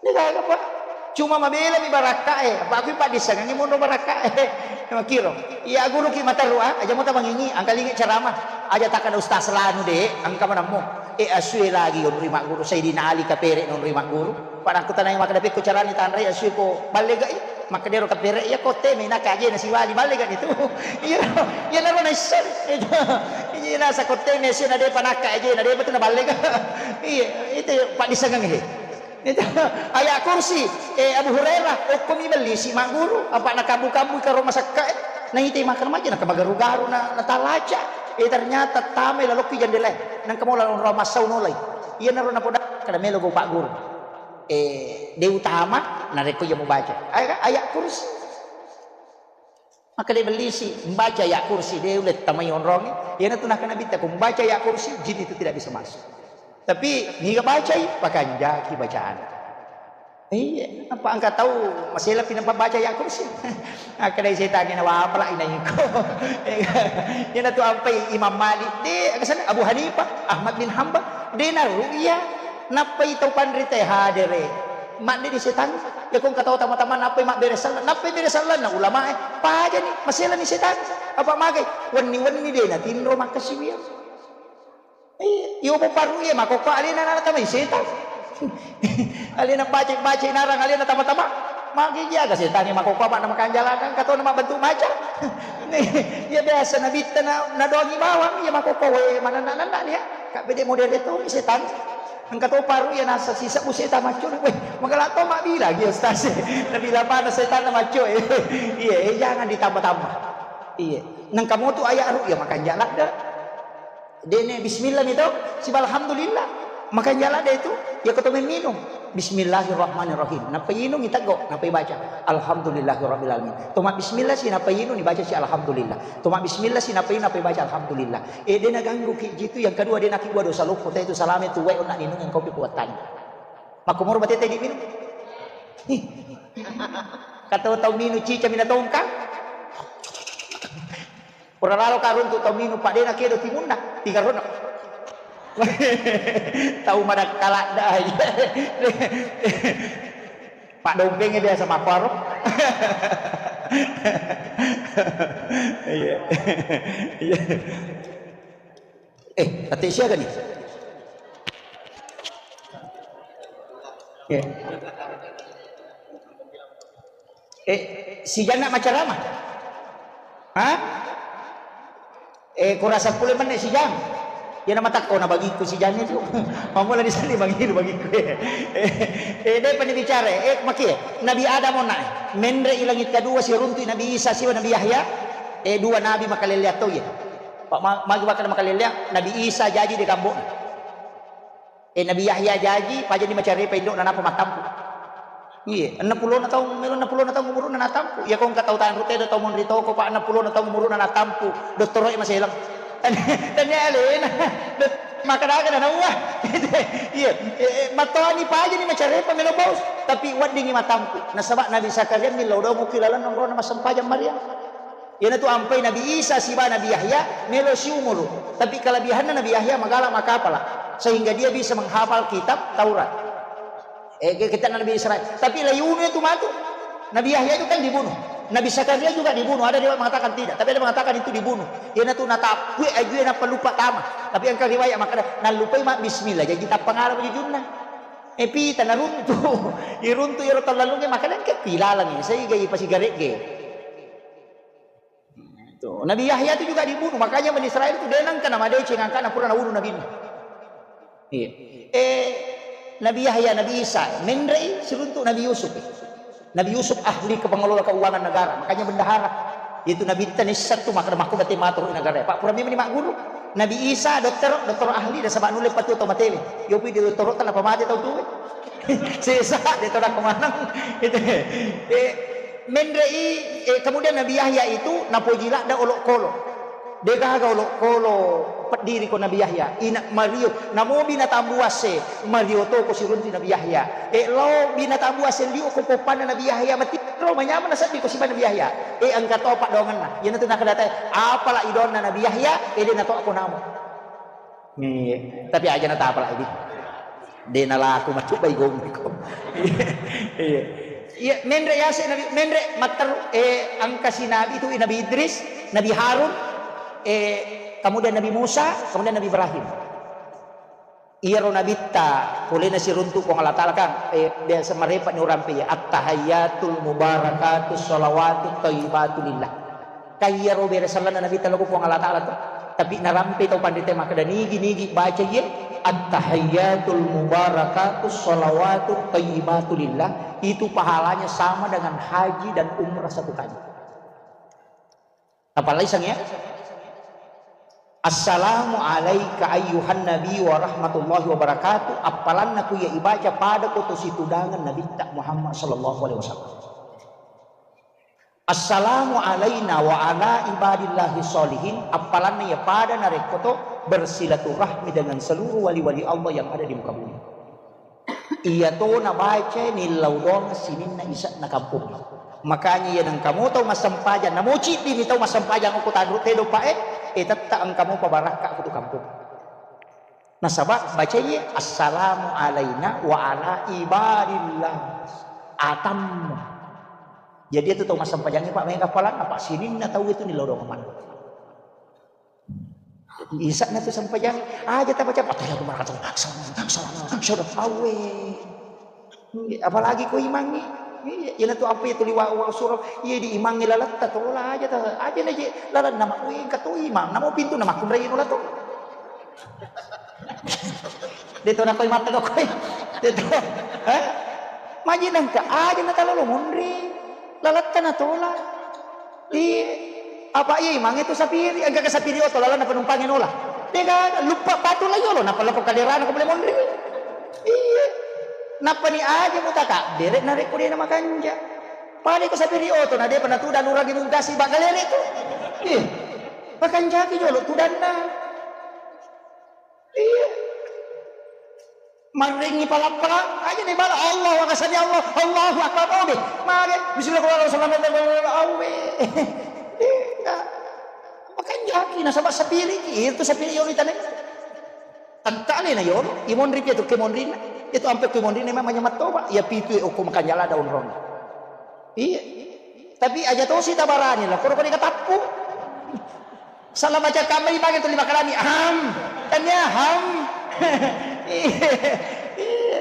De gaga, Pak. Cuma mabela mi barakka, eh, apa aku paddissengngi monro barakka, eh. Makiro. Iya guru ki materru, ah, aja mo tamangingi, angkalingi ceramah. Aja takkeda ustaz lanu de, angka manammu. Eh, asue lagi onri magguru, Sayyidina Ali kapere nonri magguru. Pada aku tanai makkeda pekko carani tanrai asue ko ballegai. Makkedaro kapere iya ko teme naka ajena siwali ballega itu. Iya, iya naro naisseng. Itu. Iya nasa ko teme asue na depa naka ajena depa tu na ballega. Iya, itu paddissengngi. Itu ayat kursi, eh, Abu Hurairah, okko mi bellisi magguru, apa nakabu-kabu karo masakka, eh. Naite makkeda maja nakamageru-garu na, natalaca. Eh, ternyata tamai lalokki jendela. Nangka mola onrong massau nolai. Iyanaro napoda kada melo go pagguru. Eh, de utama narekko iya mubaca. Ayat, ayat kursi. Maka de bellisi, membaca ayat kursi, de ulle tamai onrongi. Iyanatu nakkeda Nabitta, ko membaca ayat kursi, jin itu tidak bisa masuk. Tapi niga bacai, pakanjaki bacaan. Iya, apa engka tau masela pi nampa baca ayat kursi. Akkeda setangnge na wapala inaiko. Iyanatu ampai Imam Malik, de, kesana Abu Hanifah, Ahmad bin Hambal, de na ru'ya. Nappai tau panrita hadere. Madde di setang. Ya ko engka tau tama-tama nappai mabbere sallang, nappai bere sallang na ulama e. Pajani, maselani setang. Apa magai? Wenni-wenni de na tinro makkasiwiang. Eh, iyo mo paru iya makokko alena na tamai setang. Alena baca-baca narang alena tama-tama. Magi jaga setangnge makkokkoe apa' na makanjala, kan engka tona mabbentuk macan. Iya biasa nabitta na, nadoangi bawang, iya makkokkoe, we, manenna-nenna nia. Ka' bede model itu ni setan. Engka to paru iya nasa sisebbu setan macco, we, magala to mabbilang iya ustaz. Nabbilang pada setan na macco. Iya, eh, jangan ditambah-tambah. Iya. Nengka motu ayat ru'ya makanjala de'. De'ne bismillah mi to, siba alhamdulillah. Makanjala de' tu, iya ko to memminung. Bismillahirrahmanirrahim. Nappa inungi teggo, nappa ibaca alhamdulillahirabbil alamin. To mabbismillah si nappa inung ibaca si alhamdulillah. To mabbismillah si nappa inung nappa ibaca alhamdulillah. Eh, de' naganggu ki jitu, yang kedua de' nakibua dosa loppo, te tu salame tu wae onna ninung engko pi kuattani. Makkomoro batete di minung. Ih. Kata tau minung cica mina tongkang. Pura lalo ka runtu tau minung, pa' de' nakedo timunna, tiga rona. Tau madakkaladda. Paddompenge biasa mapparo. Iya. Iya. Eh, ate siaga ni? Iya. Eh, sijanna macarama? Hah? Eh, kurasa pule menne sijang. Iya na matakko na bagiku sijanna tu. Mammula di sini bagiku, bagiku. Eh, eh, de' pani bicara. Eh, makie. Nabi Adam onna. Menre i langit kedua, siruntui Nabi Isa siba Nabi Yahya. Eh, dua nabi makalelleang to iya. Pa' ma-, magi makkeda makalelleang, Nabi Isa jaji de' gambo'na. Eh, Nabi Yahya jaji, pajani macarepa indo'na nappa mattampu. Iya, enneng pulona taung, melo enneng pulona taung umuruna natampu. Iya ko engka tau tanru tedo tau monri toko, pa' enneng pulona taung umuruna natampu. Dottoro'e maseleng. Tania alena. Dot-, makkeda-keda naua. Iya, eh, eh, mattoani pajani macarepa melo bos. Tapi weddingi mattampu. Nasaba Nabi Zakaria millau doang ki lalenna onrona massempajang Maryam. Iyanatu ampai Nabi Isa siba Nabi Yahya melo siumuru. Tapi kelebihanna Nabi Yahya magala makapala, sehingga dia bisa menghafal kitab Taurat. Eh, ke-, kitab Nabi Israel. Tapi layunu itu matu. Nabi Yahya itu kan dibunuh. Nabi Zakaria juga dibunuh. Ada riwayat mengatakan tidak, tapi ada mengatakan itu dibunuh. Iyanatu natappue ajue nappa lupa tama. Tapi engka riwayat makkeda nallupai ma bismillah. Jadi tappa ngala jujunna. Eh, pita naruntu. Iruntu iro tallalunge makkeda engka pilalangi. Sehingga ipasigaregge. Tuh, Nabi Yahya itu juga dibunuh, makanya Bani Israel itu de' nengka namadeceng angkana pura naulu nabinna. Iya. Eh, Nabi Yahya, Nabi Isa, menrei siruntu Nabi Yusuf. Nabi Yusuf ahli pengelola keuangan negara, makanya bendahara. Itu Nabi Tanissa tu makkeda makko bete matur negara. Pak pura memang magguru. Nabi Isa dokter, dokter ahli, dan sebab nulle patu tau matewe. Yopi di dokter tanpa mate tau tuwe. Sesa, de' to nakko maneng. Itu. Eh, menrei, eh, kemudian Nabi Yahya itu napoji ladda olokolo. De' gaga olokolo peddiri ko Nabi Yahya. Ina Mario, namo binatang buasse, Mario to ko sirunti Nabi Yahya. Eh, lao binatang buasse liu ko poppanna Nabi Yahya, mati ro manyameng nasedding ko siba Nabi Yahya. Eh, engka to paddoangenna. Iyanatu nakkeda tae, apala idoanna Nabi Yahya, eh, de' nato ko namo. Iya, tapi aja natapala idi. De' nalaku macubbai gomiko. Iya. Iya, menre yase Nabi, menre matteru, eh, engka si Nabi itu Nabi Idris, Nabi Harun, eh, kemudian Nabi Musa, kemudian Nabi Ibrahim. Iyaro nabitta, polena siruntu Puang Allah Ta'ala kan, eh, biasa marepa ni urampe ya, at-tahayyatul mubarakatus shalawatut thayyibatu lillah. Kaiyaro bere sallanna Nabitta lao ko Puang Allah Ta'ala to. Tapi narampe tau panrita makkeda, nigi-nigi baca iye, at-tahayyatul mubarakatus shalawatut thayyibatu lillah, itu pahalanya sama dengan haji dan umrah satu kali. Apalagi sang ya? Assalamu alaika ayyuhan nabi wa rahmatullahi wa barakatuh. Appalanna ku iya ibaca pada ko to situdangan Nabitta Muhammad sallallahu alaihi wasallam. Assalamu alaina wa ala ibadillahi sholihin, appalanna iya pada narekko to bersilaturahmi dengan seluruh wali-wali Allah yang ada di muka bumi. Iya to nabaca nillau doang sininna ise'na kampung. Makanya iya nengka mo tau massempajang, namo ciddimi tau massempajang okko tanru tedo pa e, eh, tetta engka mopa barakka ko tu kampung. Nasaba bacai, "Assalamu alaina wa ala ibadillah." Atammu. Jadi itu tau massempajangnge, Pak, maega appalanna, Pak, sininna tau itu nilodong maneng. Isa'na tu sempajang, aja tabaca, "Attahiyatu barakatuh, salam, salam, salam, salam." Awe. Apalagi ko imangngi. Iya, iyana tu apa itu liwa wa suro, iya di imangnge laletta tola aja ta, aja na je lalanna ma, wih, engka to imang, namo pintu na makkunrai nola to. De to nakoi mata koi. De to. Eh? Maji nangka aja na talolo monri. Laletta na tola. Iya. Apa iya imangnge tu sapiri, engka ke sapiri oto lalanna penumpangnge nola. De gaga, luppa patu la yolo, napa lappo kaderana ko bole monri. Iya. Nappani aja mutaka, dere narekko dena makanja. Pada ko sapiri oto na depa natuda nurangi mugasi bagalere tu. Iya. Pakanjaki jolo tudanna. Iya. Marrengi pala-pala, aja ni bala Allah, wakasani Allah, Allahu Akbar, obe. Mage, bismillahirrahmanirrahim, awe. Iya. Makanjaki nasaba sapiri, itu sapiri yolo itane. Tentale na yolo, imonri pi tu kemonrinna. Itu ampe kemonrinna memang manyamat toba. Ya pitu e okko makanja lada onrong. Iya. Tapi aja tosi tabarani lah, koro koni katappu. Salah baca kamari bagi tu lima kalami. Ham. Tania ham. Iya. Iya.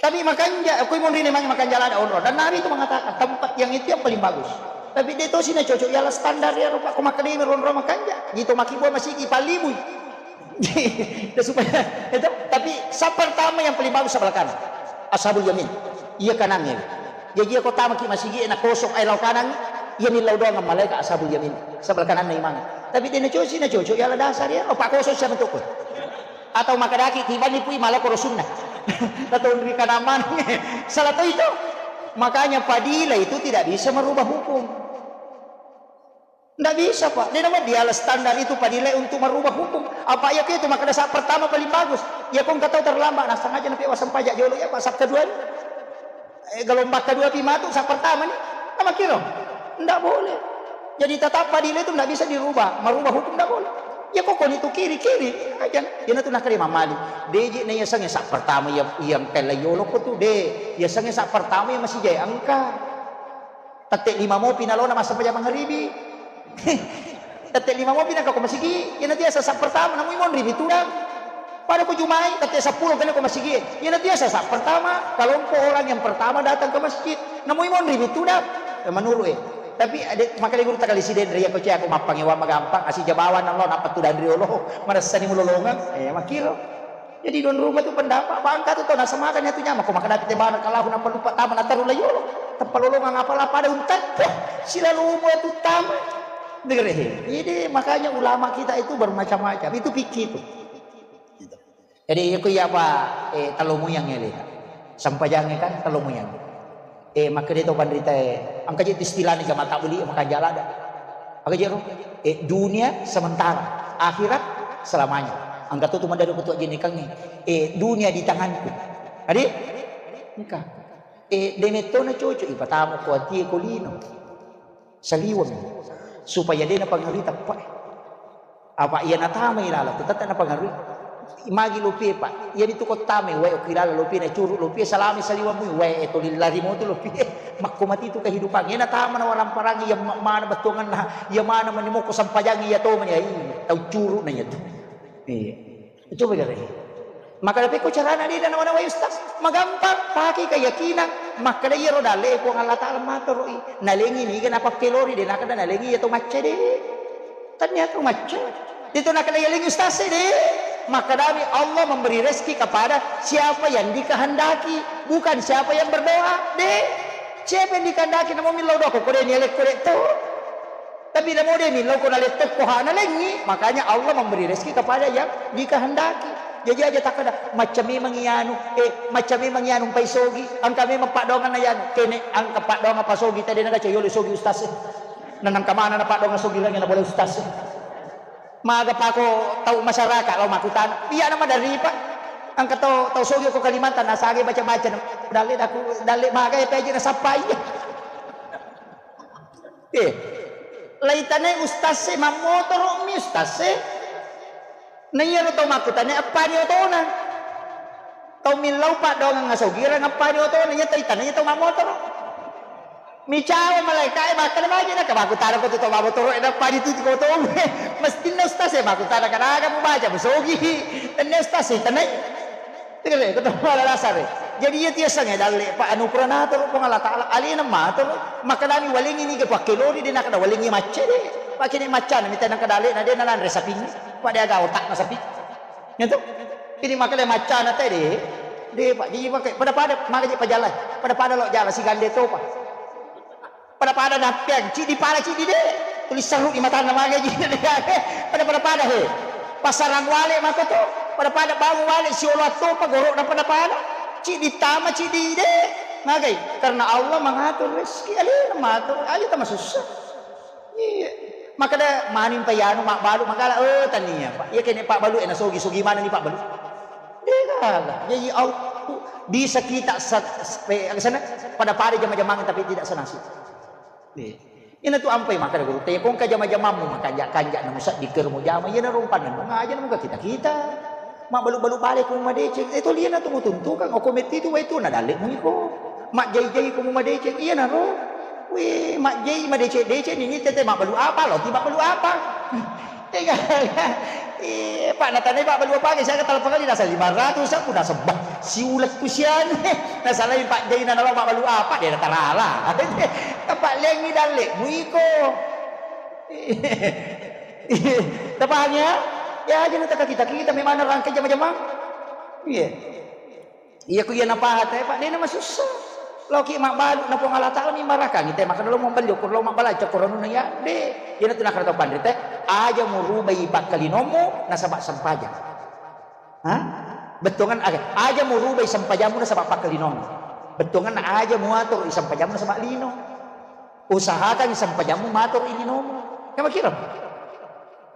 Tapi makanja, koi monri memang makanja lada onrong. Dan Nabi itu mengatakan tempat yang itu yang paling bagus. Tapi de tosi na cocok ialah standar ya rupa ko makkademi ronro makanja. Gitu makibua masigi palibui. Dan supaya itu, tapi saf pertama yang paling bagus sebelah kanan. Ashabul yamin. Iya kanannya. Jadi iya ko tamaki masigi na kosong ai lau kanan, iya millau doang malaika ashabul yamin. Sebelah kananna imang. Tapi de na cocok na cocok ialah dasar ya. Opa kosong siapa tu ko. Atau makkadaki tibani pui malako rosunna. Atau ri kanaman. Salah to itu. Makanya fadilah itu tidak bisa merubah hukum. Ndak bisa, Pak. Dia nama dia standar itu fadilah untuk merubah hukum. Apa ya itu makkada saf pertama paling bagus. Ya kong kata terlambat, nah sengaja napi wasang pajak jolo ya, Pak, saf kedua. Eh, gelombang kedua pi matu, saf pertama ni. Nama kiro? Ndak boleh. Jadi tetap fadilah itu ndak bisa dirubah, merubah hukum ndak boleh. Ya kok koni tu kiri, kiri aja. Iyana tu nakkeda Imam Malik. De je na yasengnge saf pertama ya, yang kella yolo ko tu de. Yasengnge saf pertama ya masih jaya engka. Tette lima mopi nalona massempajang mangaribi. Tette lima mopi naka ko masigi, iyana tiasa saf pertama, namui monri mi tudang. Pada ko jumai, tette seppulo kena ko masigi. Iyana tiasa saf pertama, kelompok orang yang pertama datang ke masjid. Namui monri mi tudang. Eh, menurut eh. Tapi ada makanya guru takali siden ria ko cia ko mappangewa magampang, asi jabawan Allah napa tudang riolo. Marasani mulolongang. Eh, makiro. Jadi don rumah tu pendapat bangka tu tau nasemakan ya tu nyama ko makkada te barakallahu napa lupa tama nataru la yolo. Teppa lolongang apa la pada untappa. Sila lomo tu tama. Dengar he. Jadi makanya ulama kita itu bermacam-macam. Itu fikih tu. Gitu. Jadi aku ya apa eh, talomo yang ele. Sampajangnya kan talomo yang. Eh, makkeda to panritae, engka je istilahna jama tabbeli makanja lada. Aga je ro? Eh, dunia sementara, akhirat selamanya. Engka to tu maddaru petua jenikangnge. Eh, dunia di tanganku. Adi? Engka. Eh, demetto na cocok ipatama ko atie ko lino. Saliweng. Supaya de napangerui teppa. Apa iya natamai laleng tu tette napangerui. Magi lopie, Pak. Iya itu ko tamai wae okki laleng lopie na curu lopie salami saliweng mui wae to lillari motu lopie. Makko mati tu kehidupan. Iya natama na waramparangi iya ma-, mana bettuanganna, iya mana mani mokko sampajang iya to mani ai tau curu na iya tu. Iya. Coba gare. Maka dape ko carana de na nawa-nawai ustaz. Magampang, pakai keyakinan. Makkeda iyaro dalle Puang Allah Taala matoro'i. Nalengi niga napakkelori de nakeda nalengi iya to macca de. Ternyata macca. Itu nakala yaling ustaz de. Makkedami Allah memberi rezeki kepada siapa yang dikehendaki, bukan siapa yang berdoa. De. Siapa yang dikehendaki namo millau doa ko de ni alekko de to. Tapi namo de millau ko naletto ko hana lengi, makanya Allah memberi rezeki kepada yang dikehendaki. Jadi aja takkeda macca memang iyanu, eh macca memang iyanu pai sogi, engka memang paddoanganna iyanu. Kene engka paddoangan pasogi tadi naga cayolo sogi ustaz. Nanang kamana na paddoangan sogi lagi na boleh ustaz. Maga pako tau masyarakat lao makkutana. Iya nama dari Pak. Engka tau tau sogi ko Kalimantan nasage baca-baca na dalle daku dalle maga ya peje na sappa iya. Eh. Laitanai ustaz e mammotoro mi ustaz e. Na iyaro tau makkutana appani otona. Tau millau paddoangang asogirang appani otona, iya tau itanai tau mammotoro. Micawa malaikae makkeda maji na kabakkutana ko tu tau mammotoro e nappani tu ko tau. Mestinna ustaz e makkutana kanaga mubaca musogi. Tennia ustaz e tanai. Tegere ko tau mala dasar e. Jadi iya tiasangnge dalle, Pak, anu pura natoro Puang Allah Taala, alena matoro, makkedami walengngi niga pakkelori, de nakkeda walengngi macca de. Pakkene maccana mita nakkeda alena de nananre sapingnge, Pak, de aga otakna sapi. Ngentu? Ini makkeda maccana te de. De, Pak, jadi pakai pada-pada maka je pajalai. Pada-pada lo jala sigande topa. Pada-pada nappeang, ciddi pala ciddi de. Tuli serru di matanna mage ji. Pada-pada pada he. Pasarang wale mako to. Pada-pada bangun wale siolo attopa goro'na pada-pada. Ciddi tama ciddi de. Magai? Karena Allah mengatur rezeki. Alena matur. Aja tama susah. Iya. Makkeda maning pa yanu mabbalu magala, oh tania, Pak. Iya kene pabbalu e nasogi-sogi manenni pabbalu. Degaga. Jadi Allah bisa kita sa-, spe-, sana pada-pada jama-jamang tapi tidak senasib. Iya. Ina tu ampai makkeda guru te, kongka jama-jamammu makanja-kanja na musaddi ker mujama, iya na rompanna ngaja na muka kita-kita. Mabbalu-balu bale ku madeceng, eh toli ina tu mutuntukan, oko metti tu wai tu na dalle mu iko. Majjai-jai ku mu madeceng, iya na ro. Weh, majjai madeceng-deceng ni tete mabbalu apa, lo ti mabbalu apa. Tega. Eh, Pak, natanai mabbalu apa ge, saya kata lima ratus, aku nasabba. Siulekku sian. Nasalai Pak Jaina nalo mabbalu apa, de natarala. Apa lengi dalle mu iko. Tapahang ya? Ya aja na kita kita memang rangkai jama-jama. Iya. Iya ku iya napaha te, Pak, de na masussa. Loki mabbalu na Puang Allah Taala mi marakangi te, maka lo mabbalu ko lo mabbalu cokkoronuna ya. De, iya na tu nakara tau panrita. Aja murubai pakkalinomu nasaba sempajang. Ha? Bettuangan aga, aja murubai sempajammu nasaba pakkalinomu. Bettuangan aja muatur sempajammu nasaba lino. Usahakan sempajammu matur linomu. Kamu kira?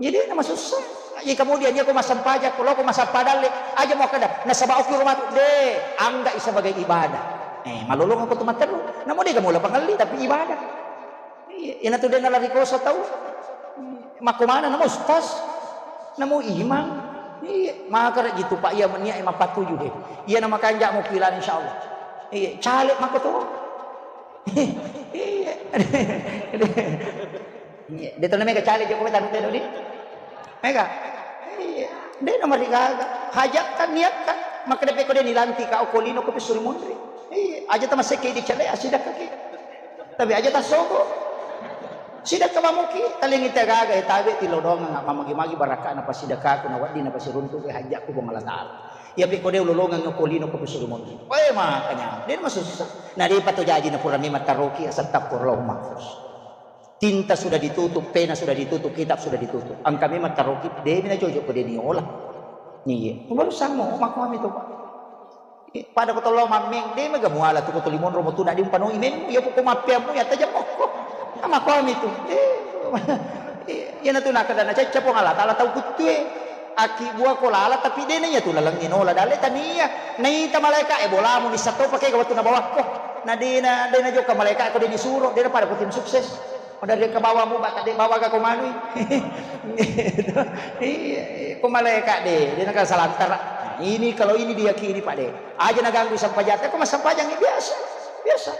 Jadi na masussa. Iya kemudian iya ko massempajang, ko loko massempajang le, aja mau kada nasaba okki rumah tu de, angga sebagai ibadah. Eh, malolong aku tu matteru. Namu de kamu lapang ngelli tapi ibadah. Iya, ina tu de nalari kosa tau. Makko mana namo ustaz? Namo imam? Iya, maka rek gitu Pak, iya menia imam patuju de. Iya nama kanjak mau pilan insyaallah. Iya, caleg mako tu. Iya. Iya, de tona mega caleg joko tanu teno di. Mega. Iya. De nomor gaga. Hajat kan niat kan. Maka de peko de nilanti ka okolino ko pisuri munri. Iya, aja tamasekke di cale asidakka ki. Tapi aja tasoko. Sidakka mamuki, talengi tagaga e tabe tilodongang mamagi-magi barakana pasidakaku na wedding na pasiruntu ke hajatku Puang Allah Taala. Iya peko de ulolongang okolino ko pisuri munri. Oe makanya, de masussa. Na de pato jaji na pura memang taroki asattappur Allahul Mahfuz. Tinta sudah ditutup, pena sudah ditutup, kitab sudah ditutup. Engka memang taroki, de mina cocok ko de niola. Iya. Baru samo makkuami to, Pak. Pada ko tollo mammeng, de mega muala tu ko tuli monro mo tu na di umpanoi memmu, iya ko mappeammu ya tajam mokko. Makkuami tu. Eh, iya na tu nakada na cacca Puang Allah Taala tau kuttue. Aki bua ko lala tapi de na iya tu lalengnge nola dalle tania. Naita malaika e bolamu ni satto pake ga wettu na bawakko. Na de na, de na jokka malaika ko de ni suro, de na pada ko tim sukses. Pada de ke bawamu bata de bawa ga ko manui. Iya, ko malaika de, de na ka salantara. Ini kalau ini diyakini Pak de. Aja na ganggu sampajang, ko massempajang biasa, biasa.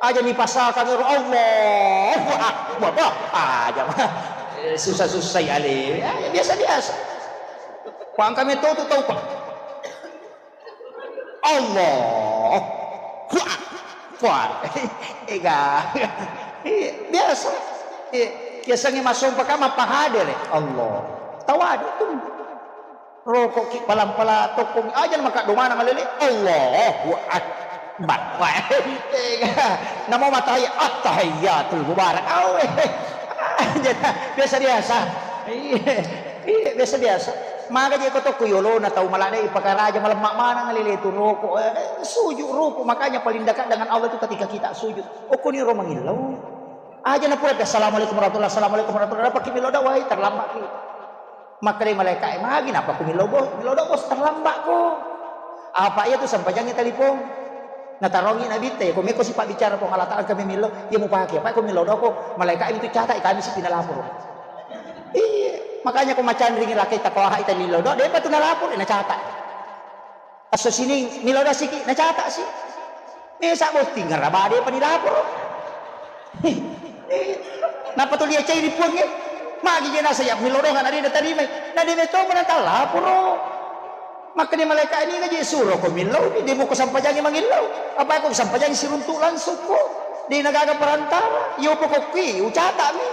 Aja ni pasal kami Allahu Akbar. Bah, aja mah. Eh, susah-susah ya le. Ya, ya, biasa-biasa. Pang kami tau tu tau Pak. Allahu Akbar. Ega. Iya, biasa. Iya, biasanya masuk pakai apa hadir ya? Allah. Tawadu tu. Rokok ki palang-palang tokong aja maka domana malele. Allahu Akbar. Wah, ega. Namo matai attahiyatul mubarak. Awe. Aja biasa-biasa. Iya. Iya, biasa-biasa. Maka je ko tokko yolona tau maladai pakaraja malemma maneng lele tu rokok. Eh, sujud rokok. Makanya paling dekat dengan Allah itu ketika kita sujud. Okko ni ro mangillau. Aja na pura assalamualaikum warahmatullahi, assalamualaikum warahmatullahi. Apa ki milo dawai terlambat ki. Makkedai malaika e, magi napa ku milo bos? Milo do bos terlambat ko. Apa iya tu sampajangi telepon. Natarongi Nabitta, ko meko sipa bicara Puang Allah Taala kami milo, iya mupake. Apa ko milo do ko malaika e itu catat kami sipi nalapor. Iya, makanya ko macanringi lakai takoha ita milo do, depa tu nalapor, na catat. Esso sining milo do siki, na catat si. Mesa botting ngaraba depa nilapor. Napa tu lia cai ri puang e? Magi je nasa ya milo do na de na tarimai. Na de na to mana talapor. Makkeda malaika, "Niga je suroko millau, de muko sampajangi mangillau. Apa ko sampajangi siruntu langsung ko. De nagaga perantara. Yo pokokki ucatami.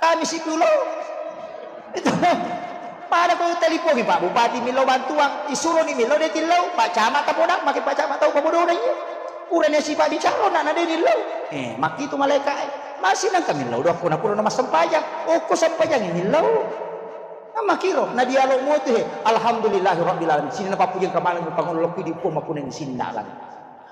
Kami sipulo." Itu. Pada ko telipongi Pak Bupati millau bantuan, isuroni millau de tillau, Pak Camat tapodang, make Pak Camat tau pabodona iya. Urane sipa bicara na de nillau. Eh, makkitu malaika e. Masih nang kami millau doa ko na pura na massempajang. Oh, ko sampajangi millau. Makkiro, na dialog mo tu he. Alhamdulillahirabbil alamin. Sini na pappuji engka maneng pangolo lokki di Puang mappuneng sinna alam.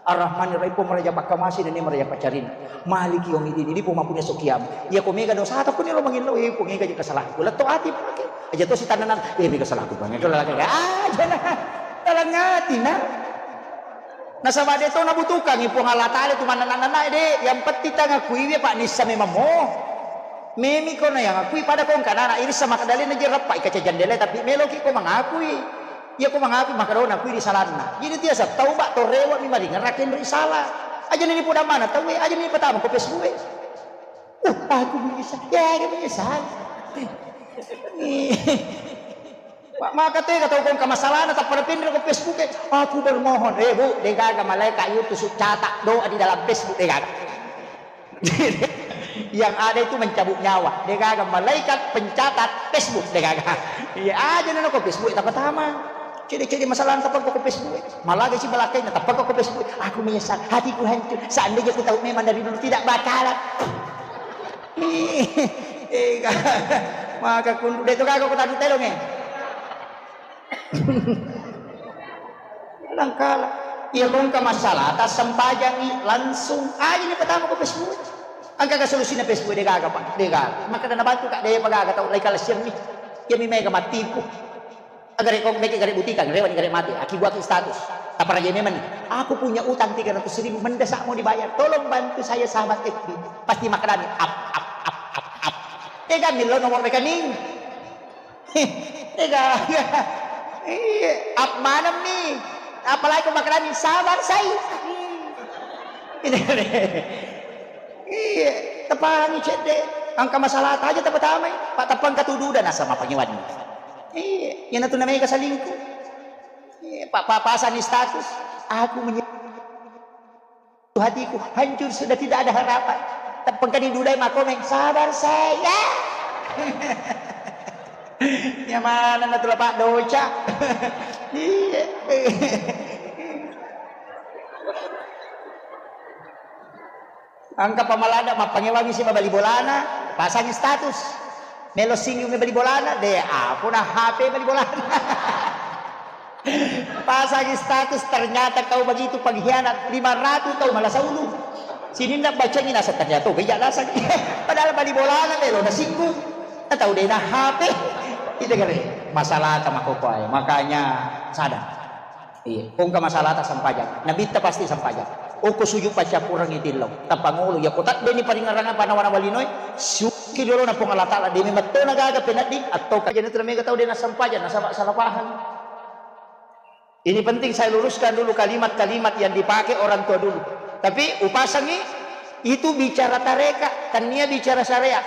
Ar-Rahmanir Rahim, Puang maraja pakkamase, nene maraja pacarina. Maliki yaumiddin, idi Puang mappuneng so kiamat. Iya ko mega dosa ta kuni lo mangillau, eh, Puang, ega je kesalahanku. Letto ati pake. Aja to si tananan, eh, mega salahku, Puang. Ega lagi. Ah, jana. Dalam hati na. Nasaba de to nabutuhkangi Puang Allah Taala tu manna-nanna de, yang penting tangakui we Pak nissa memang mo. Memi ko na yang akui pada ko engka nana irissa makadalena je rappa ikaca jandela tapi meloki ko mangakui. Iya ko mangakui makadona kui ri salanna. Jadi tiasa tauba to rewa mi maringerra kenri sala. Aja ni poda mana tau e, aja ni patama ko Facebook e. Uh, aku menyesal. Ya, aku menyesal. Ma-, maka tega tau kongka masalahna tappa napinreng ko Facebook e, "Aku bermohon." Eh, Bu, degaga malaika yutusu catat doa di dalam Facebook, degaga. Yang ada itu mencabut nyawa, degaga malaikat pencatat Facebook, degaga. Iya aja nana ko Facebook tapatama. Cede-cede masalah tappa ko Facebook. Malaga si balakai na tappa ko Facebook. "Aku menyesal, hatiku hancur. Seandainya ku tahu memang dari dulu tidak bakalan." Eh, ga-, maka kundu de to gaga ko tadu telong e. Langkala. Iya kongka masalah ta sempajangi langsung aja ni patama ko Facebook. Engka ga solusina Facebook de gaga, Pak? De gaga. Maka dana bantu ka de pa gaga tau lai kalasiang ni. Iya mi mega matipu. Agare ko meke gare butikang, rewa ni gare mate, aki buaki status. Taparaja memang ni, "Aku punya utang tiga ratus ribu, mendesak mau dibayar. Tolong bantu saya sahabat F B." Pasti makkedani, "Ap, ap, ap, ap, ap." Ega millau nomor rekening. Ega, iya. Ap maneng ni. Apalagi ko makkedani, "Sabar, saya." Iya, tapangi cedde. Engka masalah aja tapatamai. Pak tappa engka tududa nasama pangiwanni. Iya, iyanatu namega salingku. Iya, pa-, pa-, pasani status. Aku menye-, hatiku hancur, sudah tidak ada harapan. Tappa engkani dudai makomeng, "Sabar saya." Nyamana na tula pak doca. Iya. Engka pamalada mappangewangi si mabali bolana, pasangi status. Melo singgung mabali bolana, de, apa na H P bali bolana. Pasangi status, ternyata kau begitu pengkhianat, lima ratus tau malasa ulu. Sininna bacangi nasa ternyata, oh, beja nasa. Padahal bali bolana melo nasinggung. Atau de na H P. Itu kare masalah tama kokoai. Makanya sadar. Iya, kongka masalahta sampajang. Nabitta pasti sampajang. Okko suju paccappurengngi tillau. Tapangolo, iya ko taddeni paringerrang apa nawa-nawa linoe, syuki jolona Puang Allah Taala, demi mettona gaga penedding, atau ka-, jadi tu mega tau dena sampajang, nasaba salah paham. Ini penting saya luruskan dulu kalimat-kalimat yang dipakai orang tua dulu. Tapi upasangi itu bicara tareka, tania bicara syariat.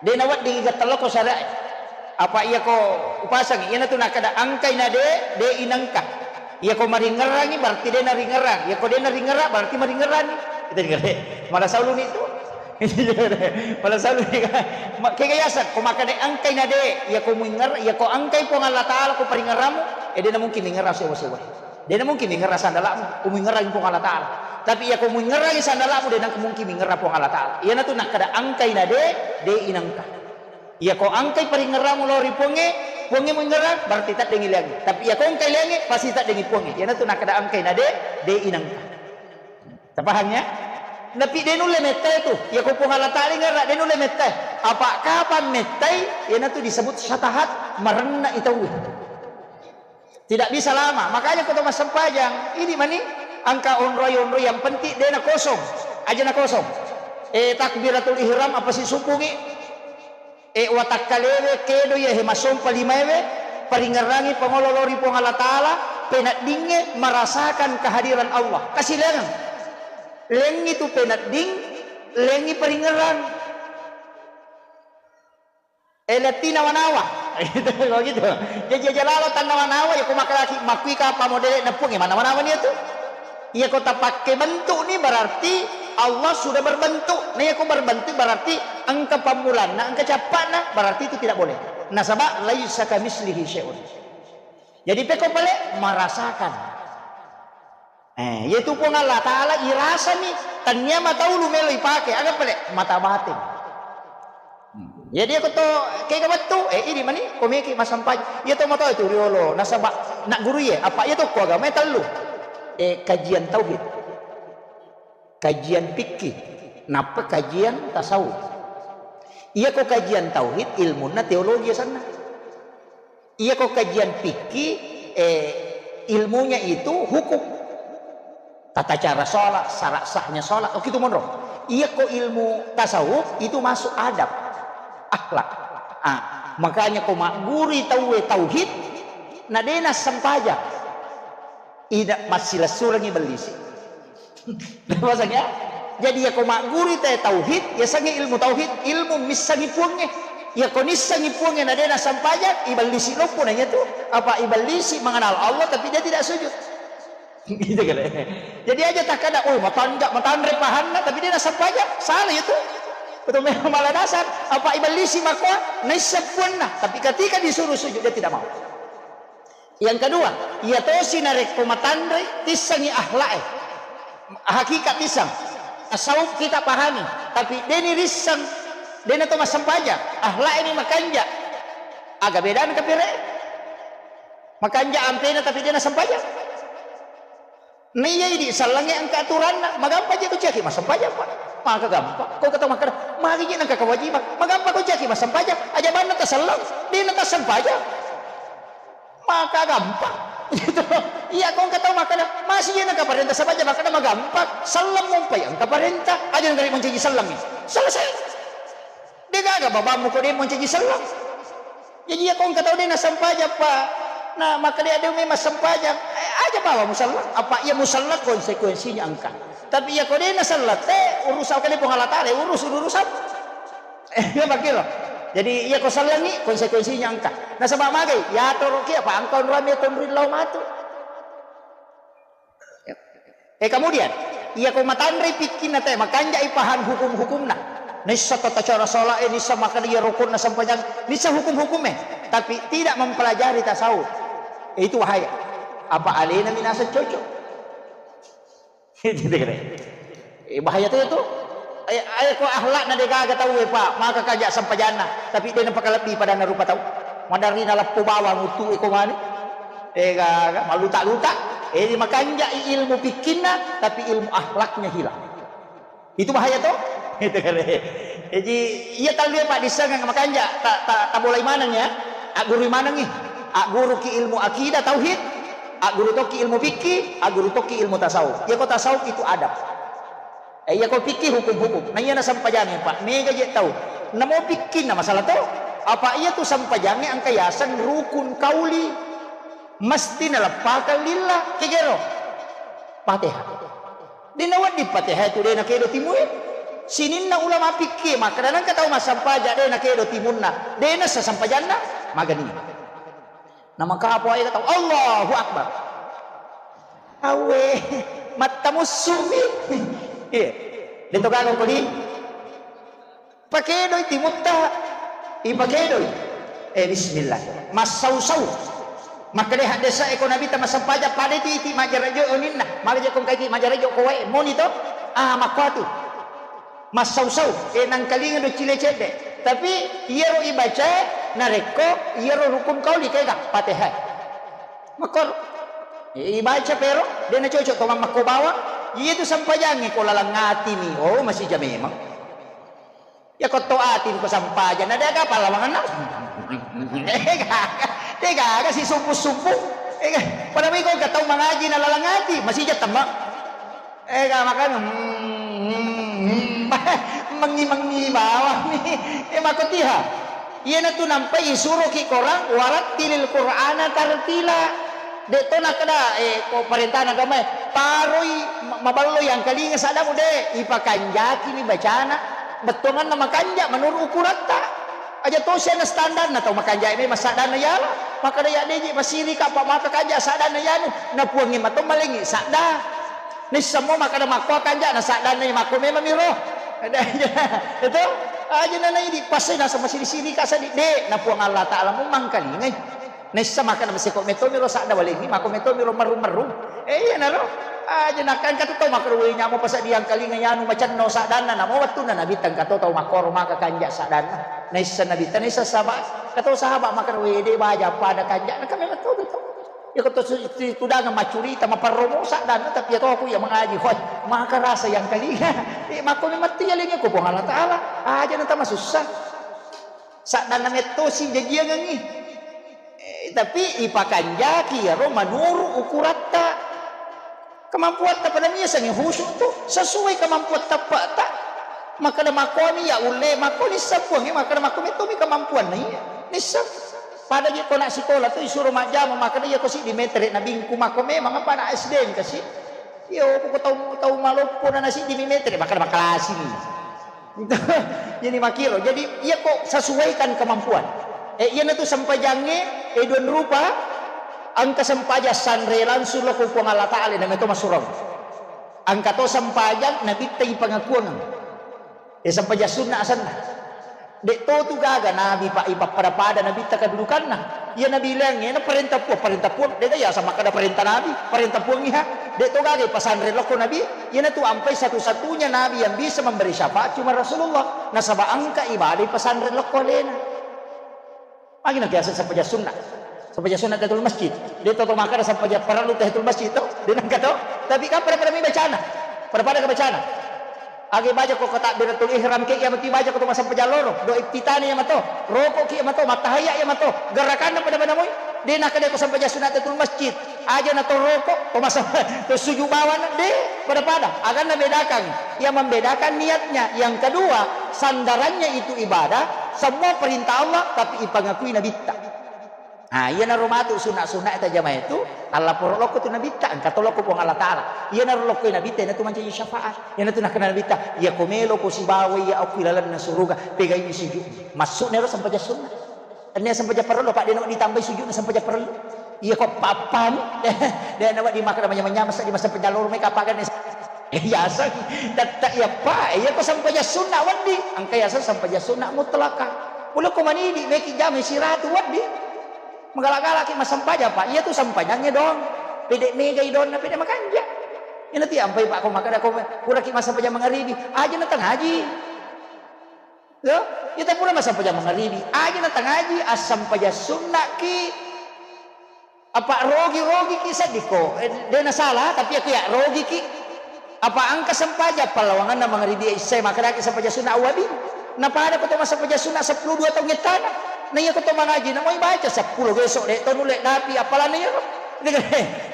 De nawedding igatelloko syariat. Apa iya ko upasangi, iyanatu nakkeda angkai na de, de inengka. Iya ko maringerrangi berarti de naringerrang. Iya ko de naringerrang berarti maringerrangi. Itu dengar de. Malah sauluni itu. Malah sauluni. Ma-, kega yaseng, ko makkeda angkai na de, iya ko muinger-, iya ko angkai Puang Allah Taala ko paringerramu, eh, de na mungkin mingerrang sewa-sewa. De na mungkin mingerrang sandalamu, ko muingerrangi Puang Allah Taala. Tapi iya ko muingerrangi sandalamu, de na mungkin mingerrang Puang Allah Taala. Iyanatu nakkeda angkai na de, de inengka. Iya ko angkai paringerramu lao ri Puangnge, Puangnge muingerrang, berarti taddengi liangnge. Tapi iya ko angkai liangnge, pasti taddengi Puangnge. Iyanatu nakkeda angkai na de, de inengka. Tapahang ya? Tapi de nulle mettai tu. Iya ko Puang Allah Taala ingerrang, de nulle mettai. Apa kapang mettai, iyanatu disebut syatahat, marenna i tauwe. Tidak bisa lama. Makanya ko to massempajang, ini mani angka onroi-onroi yang penting de na kosong. Aja na kosong. Eh, takbiratul ihram apa si supungi? Eh, watakkalewe kedo iya he masompa limaewe, paringerrangi pangolo lao ri Puang Allah Taala, peneddingnge merasakan kehadiran Allah. Kasilengang. Lengngi tu penedding, lengngi paringerrang. Eh, lettina wanawa. Gitu, kok gitu. Jadi aja lalo tannawa-nawa, ya, ko makalaki, makkui kapa modele neppungi, mana-mana mani itu. Iya, ko tapakke bentuk ni berarti Allah sudah berbentuk. Nah, iya, ko berbentuk berarti engka pammulanna, engka cappana, berarti itu tidak boleh. Nasaba laisa kamislihi syai'un. Jadi peko pale merasakan. Eh, yaitu Puang Allah Ta'ala irasani, tania mata ulu melo ipake, aga pale mata batin. Hmm. Jadi aku to kega wettu, eh, ini mani, komeki masampai. Iya to mata itu riolo, nasaba nak guru ye, apa iya to ko agama tellu. Eh, kajian tauhid, kajian fikih, napa kajian tasawuf. Iya ko kajian tauhid, ilmunna teologi sanna. Iya ko kajian fikih, eh, ilmunya itu hukum. Tata cara sholat, syarat sahnya sholat, oh, gitu monro. Iya ko ilmu tasawuf itu masuk adab, akhlak. Ah, makanya ko magguri tauwe tauhid, na dena sempajang. Ida massilessurengi bellisi. Pasang ya? Jadi ya ko magguri te tauhid, ya sangi ilmu tauhid, ilmu missangi puangnge. Ya ko nissangi puangnge na dena sampajang, ibellisi loppo nanya tu. Apa ibellisi mengenal Allah tapi dia tidak sujud. Gitu kan. Jadi aja tak ada, oh, matanja, matanre pahanna tapi dia na sampajang, salah itu. Betul memang malah dasar. Apa ibellisi makoa, naissa puanna. Tapi ketika disuruh sujud, dia tidak mau. Yang kedua, iya tosi narekko matanre, tissengi akhlak e. Hakikat tisseng. Tasawuf kita pahami, tapi deni risseng, dena to massempajang. Akhlak ini makanja. Aga bedana kapere? Makanja ampena tapi dena sempajang. Naiya idi sellengnge engka aturanna, magampa je ko ciaki massempajang, Pak. Maka gampang. Ko kata makkeda, magi je nengka kewajiban. Magampa ko ciaki massempajang, aja banna taselleng, dena tassempajang. Maka gampang. Gitu. Iya, ko engka tau makkeda, masih iya nengka parenta sabaja makkeda magampang. Selleng mumpai engka parenta, aja nengka mancaji sellengngi. Selesai. De gaga babammu ko de mancaji selleng. Jadi iya, ko engka tau de nassempajang, Pak. Nah, makkeda de memang sempajang. Eh, aja bawa muselleng. Apa iya muselleng konsekuensinya engka. Tapi iya ko de naselleng, te urusan kali Puang Allah Taala, urus urusan. Eh, iya, makkiro. Jadi, iya ko sellengi, konsekuensinya engka. Nasaba magai, yatoroki apa engka onrami tonri lao matu. Eh, kemudian, iya ko matanre pikkinna te, makanjai paham hukum-hukumna. Nissa tata cara sholat, eh, nissa makkeda iya rukunna sempajang, nissa hukum-hukumnya. Tapi tidak mempelajari tasawuf. Eh, itu bahaya. Apa alena minasa cocok. Gitu kan. Eh, bahaya tu itu. Eh, eh, ko akhlakna de gaga tau, eh, Pak, maka kaja sempajanna, tapi de napakalebbi padanna rupa tau. Madarina lappo bawang utu iko mani. Eh, gaga maluta-luta. Eh, di makanja ilmu pikkinna, tapi ilmu akhlaknya hilang. Itu bahaya to. Itu kan. Jadi, iya tallu, Pak, dissengang makanja ta, ta, tabolai maneng ya. Agguru manengi. Agguruki ilmu akidah tauhid, agguru tokki ilmu fikih, agguru tokki ilmu tasawuf. Iya ko tasawuf itu adab. Eh, iya ko fikih hukum-hukum. Nah, iya na sempajange, Pak. Mega je tau. Namo fikih na masalah to. Apa iya tu sempajange engka yaseng rukun kauli. Mesti naleppakang lillah. Kegero. Fatihah. De nawedding Fatihah tu de nakedo timue. Sininna ulama fikih makkeda nengka tau massempaja de nakedo timunna. De nassa sempajanna. Magani. Namakapo ae tau, Allahu Akbar. Awe, mattamussumi. Iya. Deto gaga kodi. Pakedoi timutta. Ipakedoi. Eh, bismillah. Massau-sau. Makkeda haddesa eko Nabi ta massempajang pada iti, iti majarajo oninna. Mala je kong kaiti majarajo ko wae moni to. Ah, makkuatu. Massau-sau, eh, nangkalinga do cile cedde. Tapi iyaro ibaca narekko iyaro rukun kauli kega Fatihah. Makor. Eh, ibaca pero, de nacocok to mammakko bawang. Iya tu sempajangi ko laleng atini. Oh, masija memang. Ya ko to atini ko sempajang, na de aga pallawanganna. De gaga, de gaga si sumpung-sumpung. Eh, pada miko ka tau mangaji na laleng ati, masija temma. Ega makanya, hmm, hmm, hmm, mengi-mengi bawang ni. Eh, makotiha. Iyana tu nampai isuroki korang, warattilil Qur'ana tartila. De to nakeda, eh, ko parentana agama, eh, paroi ma-, maballo yang kalinga sadamu de, ipakanjaki ni bacana, bettuanganna makanja menurut ukuratta. Aja tosi ana standarna tau makanja memang saddanna yala. Makkeda ya deji masirika apa maka kanja saddanna yanu. Na puangnge mato malengi sadda. Nissamo makkeda makko kanja na saddanna makko memang miro. Itu aja nana idi pasai nasa masiri-sirika sadi de na Puang Allah Taala mu mangkalingai. Naissa makkeda maseko metto miro sadda walengi, makko metto miro merru-merru. Eh, iyanaro. Aja nakka engka tu tau makkeda, "Wei, nyamo pasadiang kalinga yanu macenno saddanna." Namo wettunna Nabitta engka to tau makkoro maka kanja saddanna. Naissa Nabitta, naissa sahabat. Engka to sahabat makkeda, "Wei, de baja pada kanja." Nakka memang to betul. Ya ko to su-, tu-, tudang maccurita, maparromo saddanna, tapi ya to aku ya mengaji. Hoi, maka rasa yang kalinga. Eh, makko memang tiya lengi ko Puang Allah Taala. Aja na tama susah. Saddanna mettosi jajiangengngi. Eh, tapi ipakanjaki iyaro manuru ukuratta. Kemampuatta pada miasangi khusyuk tu sesuai kemampuatta pa'ta. Makkeda makkomi ya ulle, makkoni sapuangnge, makkeda makko mettomi kemampuanna iya. Nissa. Pada je ko nak sikola tu isuro majjama, makkeda iya ko siddi metere nabingku makko memang apa anak S D kasi. Iyo, ko tau, tau maloppo na siddi mi metere, makkeda makalasi ni. Jadi makkiro. Jadi iya ko sesuaikan kemampuan. Eh, iyanatu sempajangnge, eh, dua rupa, engka sempajang sanre langsung lo ko Puang Allah Taala, na meto masurau. Engka to sempajang nabitta ipangakuang. Eh, sempajang sunna asenna. Dek to tu gaga nabi pak ipappada-pada nabitta kedudukanna. Iya nabi leangnge na parenta puang, parenta puang. Dega iya sama kada parenta nabi, parenta puang iha. Dek to gaga ipasanre lokko nabi. Iyanatu ampai satu-satunya nabi yang bisa memberi syafaat cuma Rasulullah. Nasaba engka ibadah ipasanre lokko alena. Magi na biasa sempajang sunna. Sempajang sunna tahiyatul masjid. Dia to makkada sempajang parellu tahiyatul masjid to. Dia nangka to. Tapi kan pada-pada mi bacana. Pada-pada ke bacana. Agi baca ko takbiratul ihram ke iya mati baca ko to massempajang loro. Do iftitani iya mato. Roko ki iya mato. Matahaya iya mato. Gerakanna pada-pada moi. Dia nakkada ko sempajang sunna tahiyatul masjid. Aja na to roko, to masa, to suju bawana, de, pada-pada. Aganna bedakan. Yang membedakan niatnya. Yang kedua, sandarannya itu ibadah, semua perintah Allah, tapi ipangakui nabitta. Nah, iyanaro matu sunna-sunna tajama itu, Allah poro lokko tu nabitta, engka to lokko Puang Allah Taala. Iyanaro lokko nabitta, iyanatu mancaji syafaat. Iyanatu nakkana nabitta, iya ko melo ko sibawa iya okko ilalenna suruga, pegai sujud. Masuk nero sempajang sunna. Tennia sempajang parellu, Pak, de' nawedding ditambai sujudna sempajang parellu. Iya ko pappamu. De' nawedding makkeda manyameng-nyameng seddi massempajang loro mai kapaganna. Iya, asal tette' iya, Pak. Iya ko sempajang sunna wedding. Engka yaseng sempajang sunna mutlaka. Pole ko manidi meki jama siratu wedding. Magala-galaki massempajang, Pak. Iya tu sempajangnge doang. Pede' megai doanna, pede' makanja. Ina ti ampai, Pak, ko makkeda ko puraki massempajang mangaribi. Aja na tangaji. Yo, ita pura massempajang mangaribi. Aja na tangaji, assampajang sunnaki. Apa rogi-rogi ki seddi ko? Eh, de' na salah, tapi aku ya rogi ki. Apa engka sempajang pallawanganna mangaribi isya, makkedaki sempajang sunna awadi. Na pada ko to massempajang sunna seppulo dua taung ettana. Na iya ko to mangaji, na moi baca seppulo besok, de' to nulle dapi, apalana iya.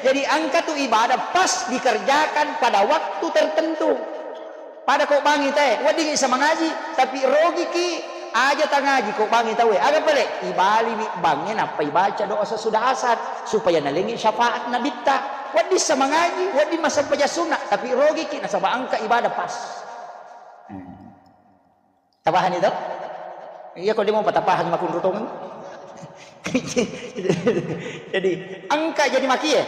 Jadi engka tu ibadah pas dikerjakan pada waktu tertentu. Pada ko bangi te, wedding isa mangaji, tapi rogi ki, aja tangaji ko bangi tau e. Aga pale, ibaliwi bangnge nappa ibaca doa sesudah asar, supaya nalengi syafaat nabitta. Wedding sa mangaji, wedding massempajang sunna, tapi rogi ki nasaba engka ibadah pas. Hmm. Tapahani to? Iya ko de' mo patapahang makunru tongeng. Jadi, engka jadi makie.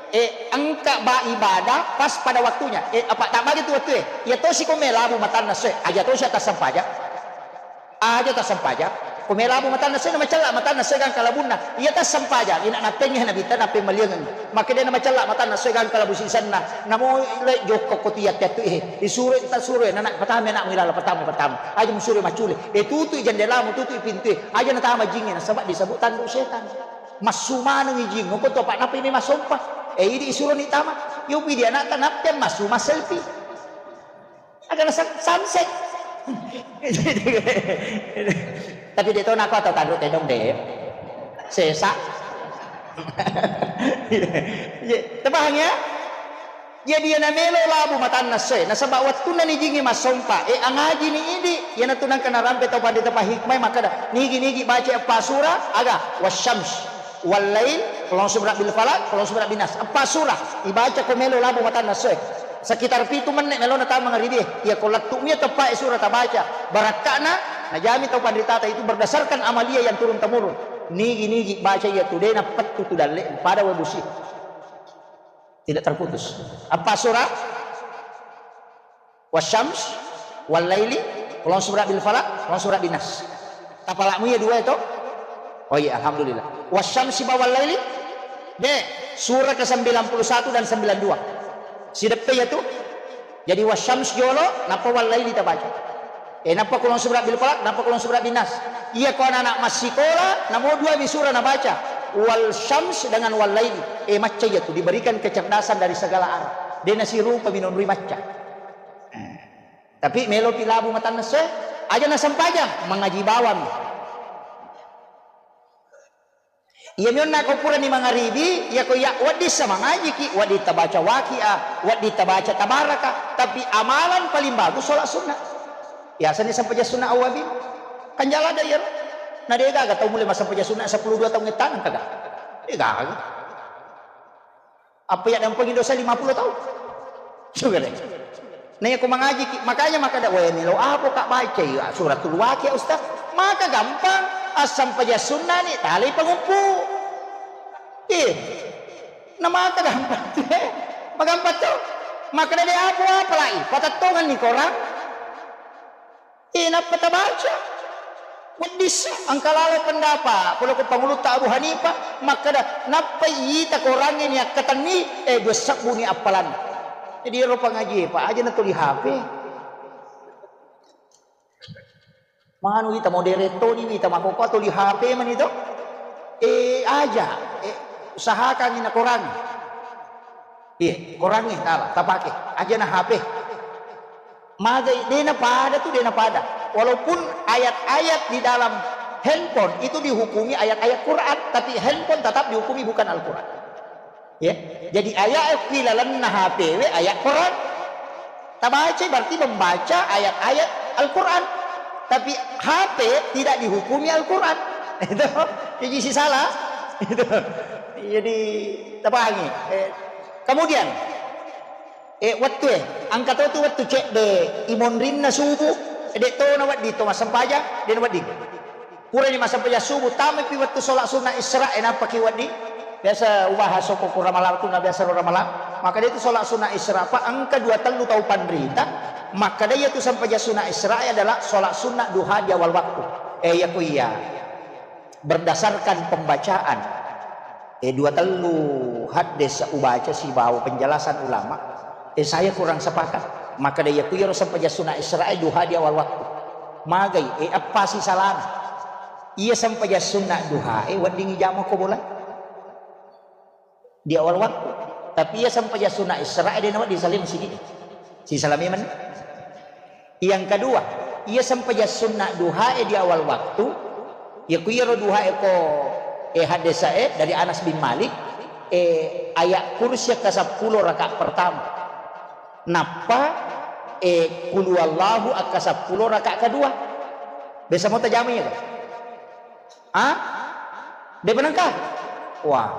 Eh, engka ba ibadah pas pada waktunya. Eh, apa tak bagi tu waktu eh. Iya tosi ko melabu matanna soe. Aja tosi atas sempajang. Aja atas sempajang. Ko melabu matanna soe, na macella matanna soe gangka labunna. Iya atas sempajang. Ina napengngi nabitta napemmaliangeng. Makkeda na macella matanna soe gangka labu sisenna. Namo le jokko ko tiya tiya tu eh. Isuro ta suro eh. Nana patama na milala patama patama. Aja musuro macule. Eh, tutui jendelamu, tutui pintue. Aja natama jingnge nasaba disebut tanduk setan. Massu manengngi jing, ko to, Pak, nappa mi masompa. Eh, idi isuroni tama. Yo pidi anakta nappa massu masselfie. Agana san-, sunset. Tapi de' to nako atau tanduk tedong de'. Sesa. Iya, tapahang ya? Jadi iyana melo labu matanna essoe, nasaba' wettunna nijingngi massompa, e, angajini idi, iyanatu nengka narampe tau pandita pahikmae makkeda, nigi-nigi baca eppa sura, aga, wasyams, wallail, qul a'udzu birabbil falaq, qul a'udzu birabbin nas, eppa sura, ibaca ko melo labu matanna essoe. Sekitar pitu menne' melona tama mangaribie, iya ko lettu'mi teppa e sura tabaca, barakka'na Najami tau panritata itu berdasarkan amalia yang turun temurun. Nigi-nigi baca iya tu dena pettu tu dalle pada wae busi. Tidak terputus. Apa surah? Wasyams, wal laili, ulong surah bil falak, ulong surah bin nas. Tapalakmu iya dua itu? Oh iya, alhamdulillah. Wasyamsi ba wal laili? De, surah ke sembilan puluh satu dan sembilan dua. Sideppe ya tu? Jadi wasyams jolo, nappa wal laili tabaca. Eh, nappa ulong surah bil falak, nappa ulong surah bin nas. Iya ko anak-anak massikola, namo dua mi surah nabaca. Wal syams dengan wal laili. Eh, macca iya tu, diberikan kecerdasan dari segala arah. De nasirupa minunrui macca. Eh. Tapi melopi labu matanna esso e, aja nasempajang, mangaji bawang. Iya mionna ko purani mangaribi, iya ko iya wedding sa mangajiki, wedding tabaca Waqiah, wedding tabaca Tabaraka, tapi amalan paling bagus sholat sunnah. Biasanya sempajang sunnah awwabin. Kan jala ada iya. Nah, de gaga tau mulai massempajang sunnah sepuluh dua tahun ngettanang kaga. De gaga. Apa iya dampeng Indonesia lima puluh tahun? Sudah deh. Nah, aku mengaji ki, makanya maka ada, "Weh, melo apa kak baca ya suratul Waqiah, Ustaz?" Maka gampang, asam paja sunnah nih, tali pengumpu. Ih, nah maka gampang tuh, eh. Magampang tuh. Maka dari apa apa lagi? Patattongan nih korang. Eh, nappa tabaca. Weddissa, engka lalo pendapat, pole ko pangulutta Abu Hanifah, makkeda, nappa ita korangnge ni akkatenni, eh, dua sebbu ni appalanna. Jadi, ero pangaji, Pak, aja na tuli H P. Manu ita modern toni, ita makoko tuli H P mani to. Eh, aja, eh, usahakan ina korang. Iya, korangnge tala tapake, aja na H P. Magai, dena pada tu, dena pada. Walaupun ayat-ayat di dalam handphone itu dihukumi ayat-ayat Quran, tapi handphone tetap dihukumi bukan Al-Quran. Ya, jadi ayat di dalamna H P we ayat Quran. Tabaca berarti membaca ayat-ayat Al-Quran. Tapi H P tidak dihukumi Al-Quran. Itu, jadi si salah. Itu. Jadi, tapahangi. Eh, kemudian, eh, wettu e, engka to tu wettu cedde imonrinna subuh, de to na wedding to massempajang, de na wedding. Purani massempajang subuh, tamaipi wettu sholat sunnah Isra, eh, nappaki wedding. Biasa ubahas okko ku Ramalang tu, na biasa ro Ramalang. Maka dia tu sholat sunnah Isra, Pak, engka dua tellu tau panrita, maka dia tu sempajang sunnah Isra adalah sholat sunnah duha di awal waktu. Eh, iya ku iya. Berdasarkan pembacaan, eh, dua tellu haddes ubaca sibawa penjelasan ulama, eh, saya kurang sepakat. Maka dia ku iya ro sempajang sunnah Isra, eh, duha di awal waktu. Magai, eh, apa si salana? Iya sempajang sunnah duha, eh, wedding ijama ko bola di awal waktu. Tapi iya sempajang sunnah Isra, eh, de na wedding salai masigi. Si salami men. Yang kedua, iya sempajang sunnah duha, eh, di awal waktu. Ya ku iyaro duha, eh, ko, eh, hadis, eh, dari Anas bin Malik, eh, ayat kursi ke sepuluh rakaat pertama. Nappa, eh, qul huwallahu akka seppulo rakaat kedua. Biasa mau tajamai ya, kan? Ah? Dia benengkah? Wah.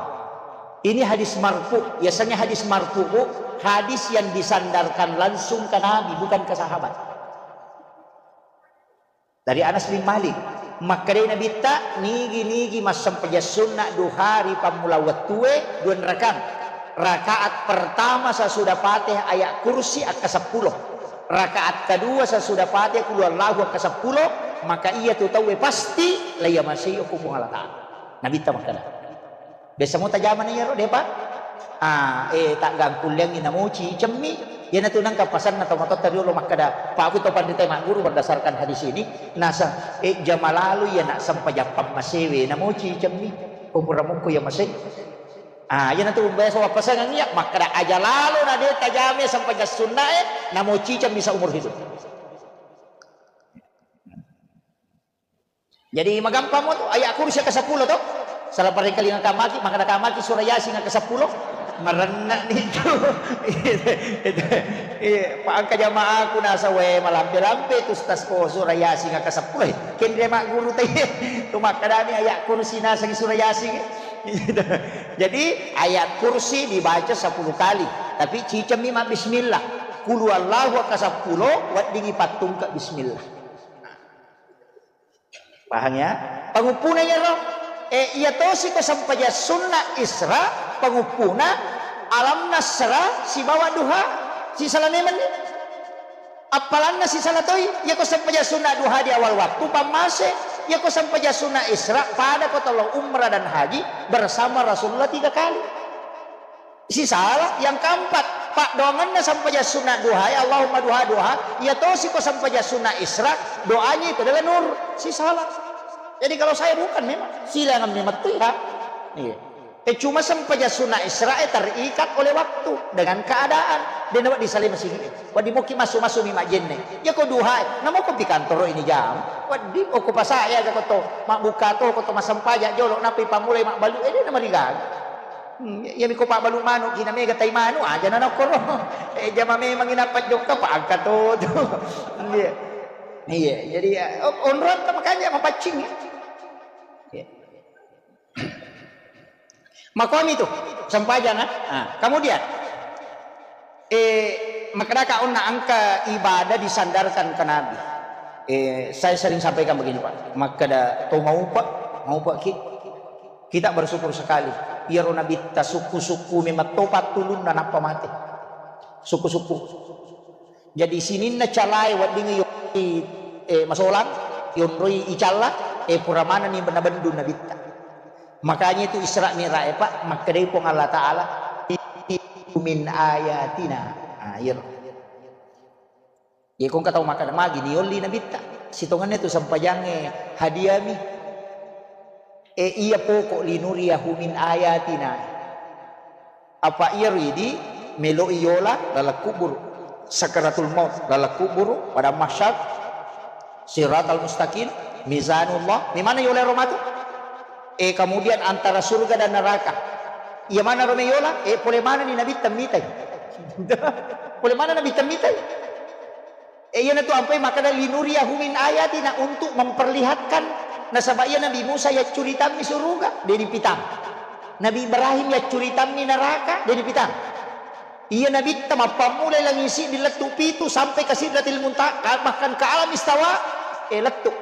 Ini hadis marfu. Biasanya hadis marfu, Bu, hadis yang disandarkan langsung ke Nabi, bukan ke sahabat. Dari Anas bin Malik, makkedai Nabitta, nigi-nigi massempajang sunna duha ri pammula wettue, dua rakang. Rakaat pertama sesudah Fatihah ayat kursi akka seppulo. Rakaat kedua sesudah Fatihah qul huwallahu akka seppulo, maka iya tu tauwe pasti laiyamasei okko Puang Allah Ta'ala. Nabitta makkeda. Biasa mo tajamana iyaro, depa? Ah, eh, taggangkulleangngi namoci cemmi. Iyanatu nengka pasanna tomatoatta riolo makkeda, "Pak, aku to panrita magguru berdasarkan hadis ini, nasa, eh, jama lalu iya nak sempajang pammasewe namoci cemmi, ko pura mukko iya masei." Ah, iyanatu biasa wappasangang iya, makkeda aja lalo na de tajame sempajang sunnae, namoci cemmi seumur hidup. Jadi magampang mo tu, ayat kursi ke sepuluh tu. Salah paring kali ngakamaki, maka nakamaki surah Yasin ke sepuluh. Marenna ni tu. Itu, itu, iya, pa engka jamaaku nasa we malampe-lampe tu stas ko surah Yasin ke sepuluh. Kendre mak guru tadi. Tu makkadani ayat kursi nasa surah Yasin. Jadi ayat kursi dibaca sepuluh kali. Tapi cicemmi ma bismillah. Qul huwallahu ke sepuluh, weddingi pattungke bismillah. Pahang ya? Panguppuna iyaro. Eh, iya tosi ko sempajang sunna Isra, panguppuna alam nasra sibawa duha. Sisala memenni. Appalanna sisala toi, iya ko sempajang sunna duha di awal waktu, pammase. Iya ko sempajang sunna Isra, pada ko tolo umrah dan haji bersama Rasulullah tiga kali. Sisala. Yang keempat, paddoangenna sempajang sunna duha, ya Allahumma duha, duha, iya tosi ko sempajang sunna Isra, doanya itu adalah nur. Sisala. Jadi kalau saya bukan memang, silangan memang tu ya. Iya. Eh, cuma sempajang sunna Isra, eh, terikat oleh waktu dengan keadaan. Dan awak disalai masih, eh, wadi moki masuk-masuk mi majenne. Ya ko duha, eh, namo ko di kantor ini jam. Wadi, oh, ko pasaya ga ko to, mabbuka to, ko to masempajang jolo, napi pamulai mabbalu, eh, dia nama rigaga. Hmm, iya, iya, miko pabbalu manu, gina mega tai manu, aja na nokkoro. Eh, jama memang ina pajjokka, pa angka to, to. Iya. Iya, jadi ya, oh, onrong ta makanya mapaccing ya. Iya. Makomi tu, sempajang, ah. Ah, kemudian, eh, makkedaka onna engka ibadah disandarkan ke Nabi. Eh, saya sering sampaikan begini, Pak. Makkeda to maupa, maupa ki. Kita bersyukur sekali. Iyaro nabitta sukku-sukku memang to pattulunna nappa mate. Sukku-sukku. Jadi sininna calae weddingngi yonroi, eh, masolang, yonroi icalla, eh, pura manenni nabendu nabitta. Makanya itu Isra Mi'raj, eh, Pak, makkedai Puang Allah Ta'ala, "Min ayatina." Ah, iyaro. Iya, ko engka tau makkeda, "Magi niolli nabitta?" Sitongenna tu sempajangnge hadiami. E, iya poko linuriyahu min ayatina. Apa iya ridi meloi yola laleng kuburu. Sakaratul maut laleng kuburu, pada mahsyar, siratal mustaqim, mizanullah. Memana yola ro matu? E, kemudian antara surga dan neraka. Iya mana ro meyola? E, pole mana ni nabitta mitai? Pole mana nabitta mitai? E, iyanatu ampai makkeda, "Linuriyahu min ayatina," untuk memperlihatkan. Nasaba iya Nabi Musa yaccuritammi suruga, de nipitang. Nabi Ibrahim yaccuritammi neraka, de nipitang. Iya Nabitta mappammulai langi siddi lettu pitu sampai ke Sidratil Muntaha, ka-, bahkan ke alam istawa, e, lettu.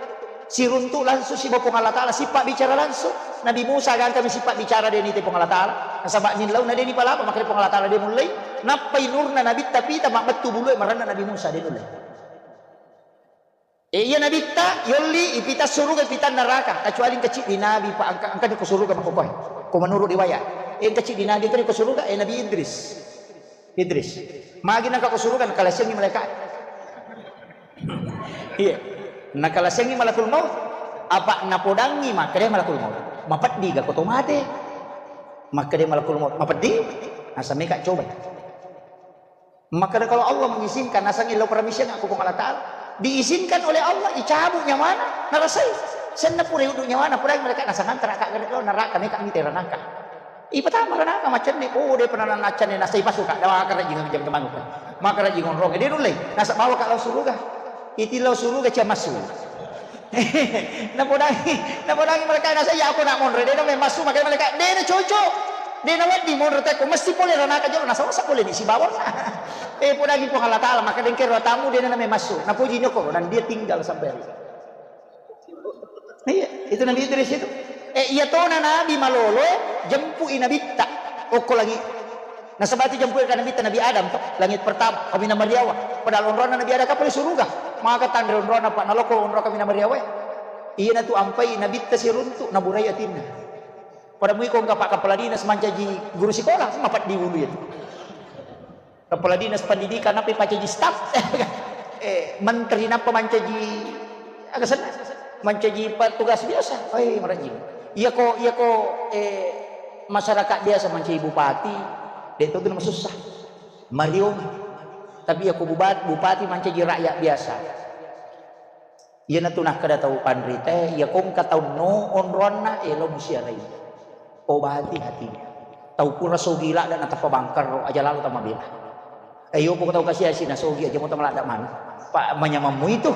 Siruntu langsung siba Puang Allah Ta'ala, sippa bicara langsung. Nabi Musa gangkami sippa bicara, de nite Puang Allah Ta'ala. Nasaba nillauna de nipalapa, makanya Puang Allah Ta'ala de mullei. Nappai nurna Nabitta pita, mabbettu bulue maranna Nabi Musa, de nullei. E, iya Nabitta yolli ipita suruga, ipita neraka, kecuali engka ciddi Nabi, Pak, engka, engka ko suruga makkokoe. Ko menurut riwayat. E, engka ciddi Nabi tadi ko suruga, e, Nabi Idris. Idris. Magi nangka ko suruga, nakalasengi malaikat. Iya. Nakalasengi malakul maut. Apa napodangi makkeda malakul maut, "Mapeddi ga ko to mate?" Makkeda malakul maut, "Mapeddi?" Nasameka coba. Makkeda kalau Allah mengizinkan, nasangi lo permission aku Puang Allah Ta'ala. Diizinkan oleh Allah, icabut nyawana, narasai. Senna pura uddu nyawana, pura mereka nasanganta raka gede lo neraka, meka mite ranaka. Ipatama ranaka macenne, oh, de pernah nacenne, nasai pasuka, dawa kara jingang jam kemanu. Makara jingang rong, de nulle, nasa bawa ka lao suruga. Iti lao suruga cia masuk. Napodangi, napodangi malaika, nasa iya, "Aku nak monro, de na memang masuk," makkeda malaika, "De na cocok, de na wedding monro tekko, mesti pole ranaka jolo, nasa masa pole di sibawa." Eh, podangi Puang Allah Ta'ala, maka dengkero tamu, de na memang masuk. Napuji nyoko, dan dia tinggal sampai hari. Iya, itu Nabi Idris itu. Eh, iya tona Nabi malolo, jempui Nabitta. Okko lagi. Nasaba tu jempui ka Nabitta, Nabi Adam to, langit pertama, kami na mariawa. Padahal onronna Nabi Adam kapali suruga. Maka tanre onronna, Pak, naloko onro kami na mariawa. Iya natu ampai Nabitta siruntu, naburai atinna. Pada mui ko engka Pak Kepala Dinas mancaji guru sekolah, mapeddi ulu itu. Kepala Dinas Pendidikan, apa pacaji staf? Eh, menteri napa mancaji, aga senna? Mancaji petugas biasa. Eh, marajing. Iya ko, iya ko, eh, masyarakat biasa mancaji bupati, de to tu nama susah. Mariong. Tapi iya ko bubat-, bupati mancaji rakyat biasa. Iyanatu nakkeda tau panritae, iya ko engka tau no onroanna, elo musiarai. Obati hatimu. Tau pura sogi ladda natappa bangkarro, aja lalo tamabela. Eh, yopo tau kasiasi nasogi, aja mo tau ladda manu. Pa manyamammu itu.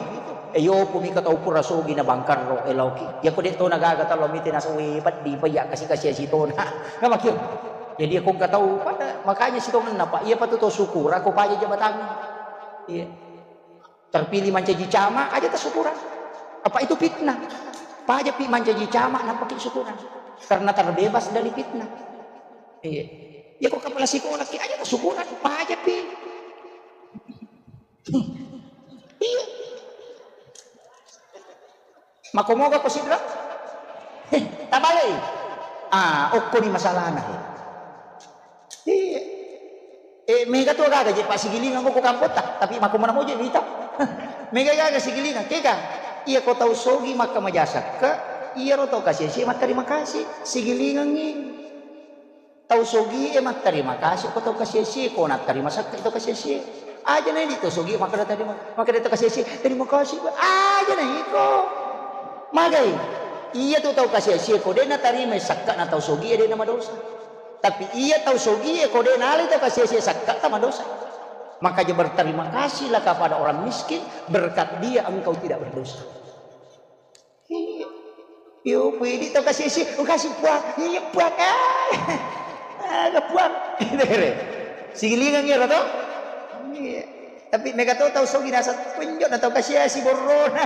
Eh, yopo mika tau pura sogi na bangkarro, eloki. Iya ko de to nagaga tau lo mite nasogi, peddi, payya kasi-kasiasi tona. Namakio. Jadi iya ko engka tau pada, makanya sitongenna, Pak, iya patu to syukur, ako paja jabatangnge. Iya. Terpilih mancaji camat, aja tasukura. Apa itu fitnah? Pajapi mancaji camat, nappaki syukuran. Karena terbebas dari fitnah. Iya. Ya, ko kepala sekolah ki aja syukuran, pajapi. Iya. Makomoga ko sidra? Heh, tabalei. Ah, okkoni masalahna. Iya. Eh, mega tu gaga je, Pak, sigilingang ko kampotta, tapi makko mana moje mita. Mega gaga sigilingang, kega? Iya, ko tau sogi makka majasakka, iya ro tau kasih-kasih, matterima kasih, sigilingangi. Tau sogi e matterima kasih ko tau kasih-kasih, ko natterima sakka tau kasih-kasih. Aja na idi tau sogi makkeda terima, makkeda tau kasih-kasih, terima kasih, Pak. Aja na iko. Magai. Iya tu tau kasih-kasih ko de natarima sakka na tau sogi e de na madosa. Tapi iya tau sogi e ko de nalai tau kasih-kasih sakka ta madosa. Makanya berterima kasihlah kepada orang miskin, berkat dia engkau tidak berdosa. Iya. Yo, pidi tau kasih-kasih, oh, kasih Puang. Iya, Puang. Ah. Aga Puang. Sigilingang ero to? Iya. Tapi mega to tau sogi nasa penjo na tau kasih-kasih borrona.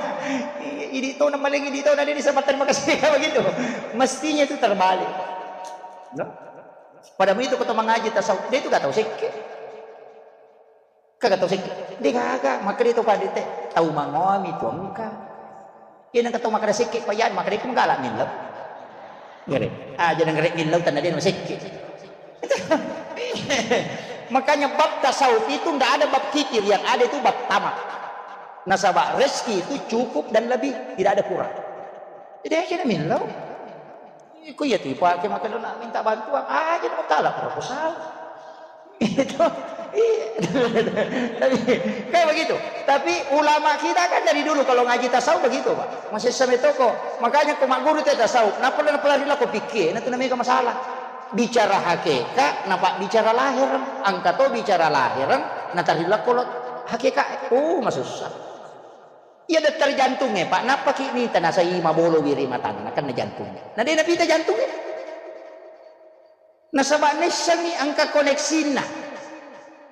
Iya, idi to na maling idi to na de disampaikan makasih begitu. Mestinya itu terbalik. No? Pada itu kau mengaji tasawuf, dia itu gak tahu sekke. Kaga tau sekke? De gaga, makkeda to pandite, tau mangoami tu engka. Iya nengka tau makkeda sekke, payah makkeda iku menggala millau. Gere. Aja nengere millau tanda de no sekke. Makanya bab tasawuf itu ndak ada bab kikir, yang ada itu bab tamak. Nasaba rezeki itu cukup dan lebih, tidak ada kurang. Jadi aja na millau. Iko iya tu ipake makkeda na minta bantuan, aja na tala proposal. Itu, iya. Tapi, kayak begitu. Tapi ulama kita kan dari dulu kalau ngaji tasawuf begitu, Pak. Masih sampai toko. Makanya ko magguru te tasawuf, napa na pelari lako pikir, na tu namanya masalah. Bicara hakikat, napa bicara lahir, angka to bicara lahir, na tari lako lo hakikat. Oh, masussa. Iya, dokter jantungnya, Pak, nappaki nita nasai mabolo wiri matanna, kan na jantungnya. Na de napita jantungnya. Nasaba naissengi engka koneksinna.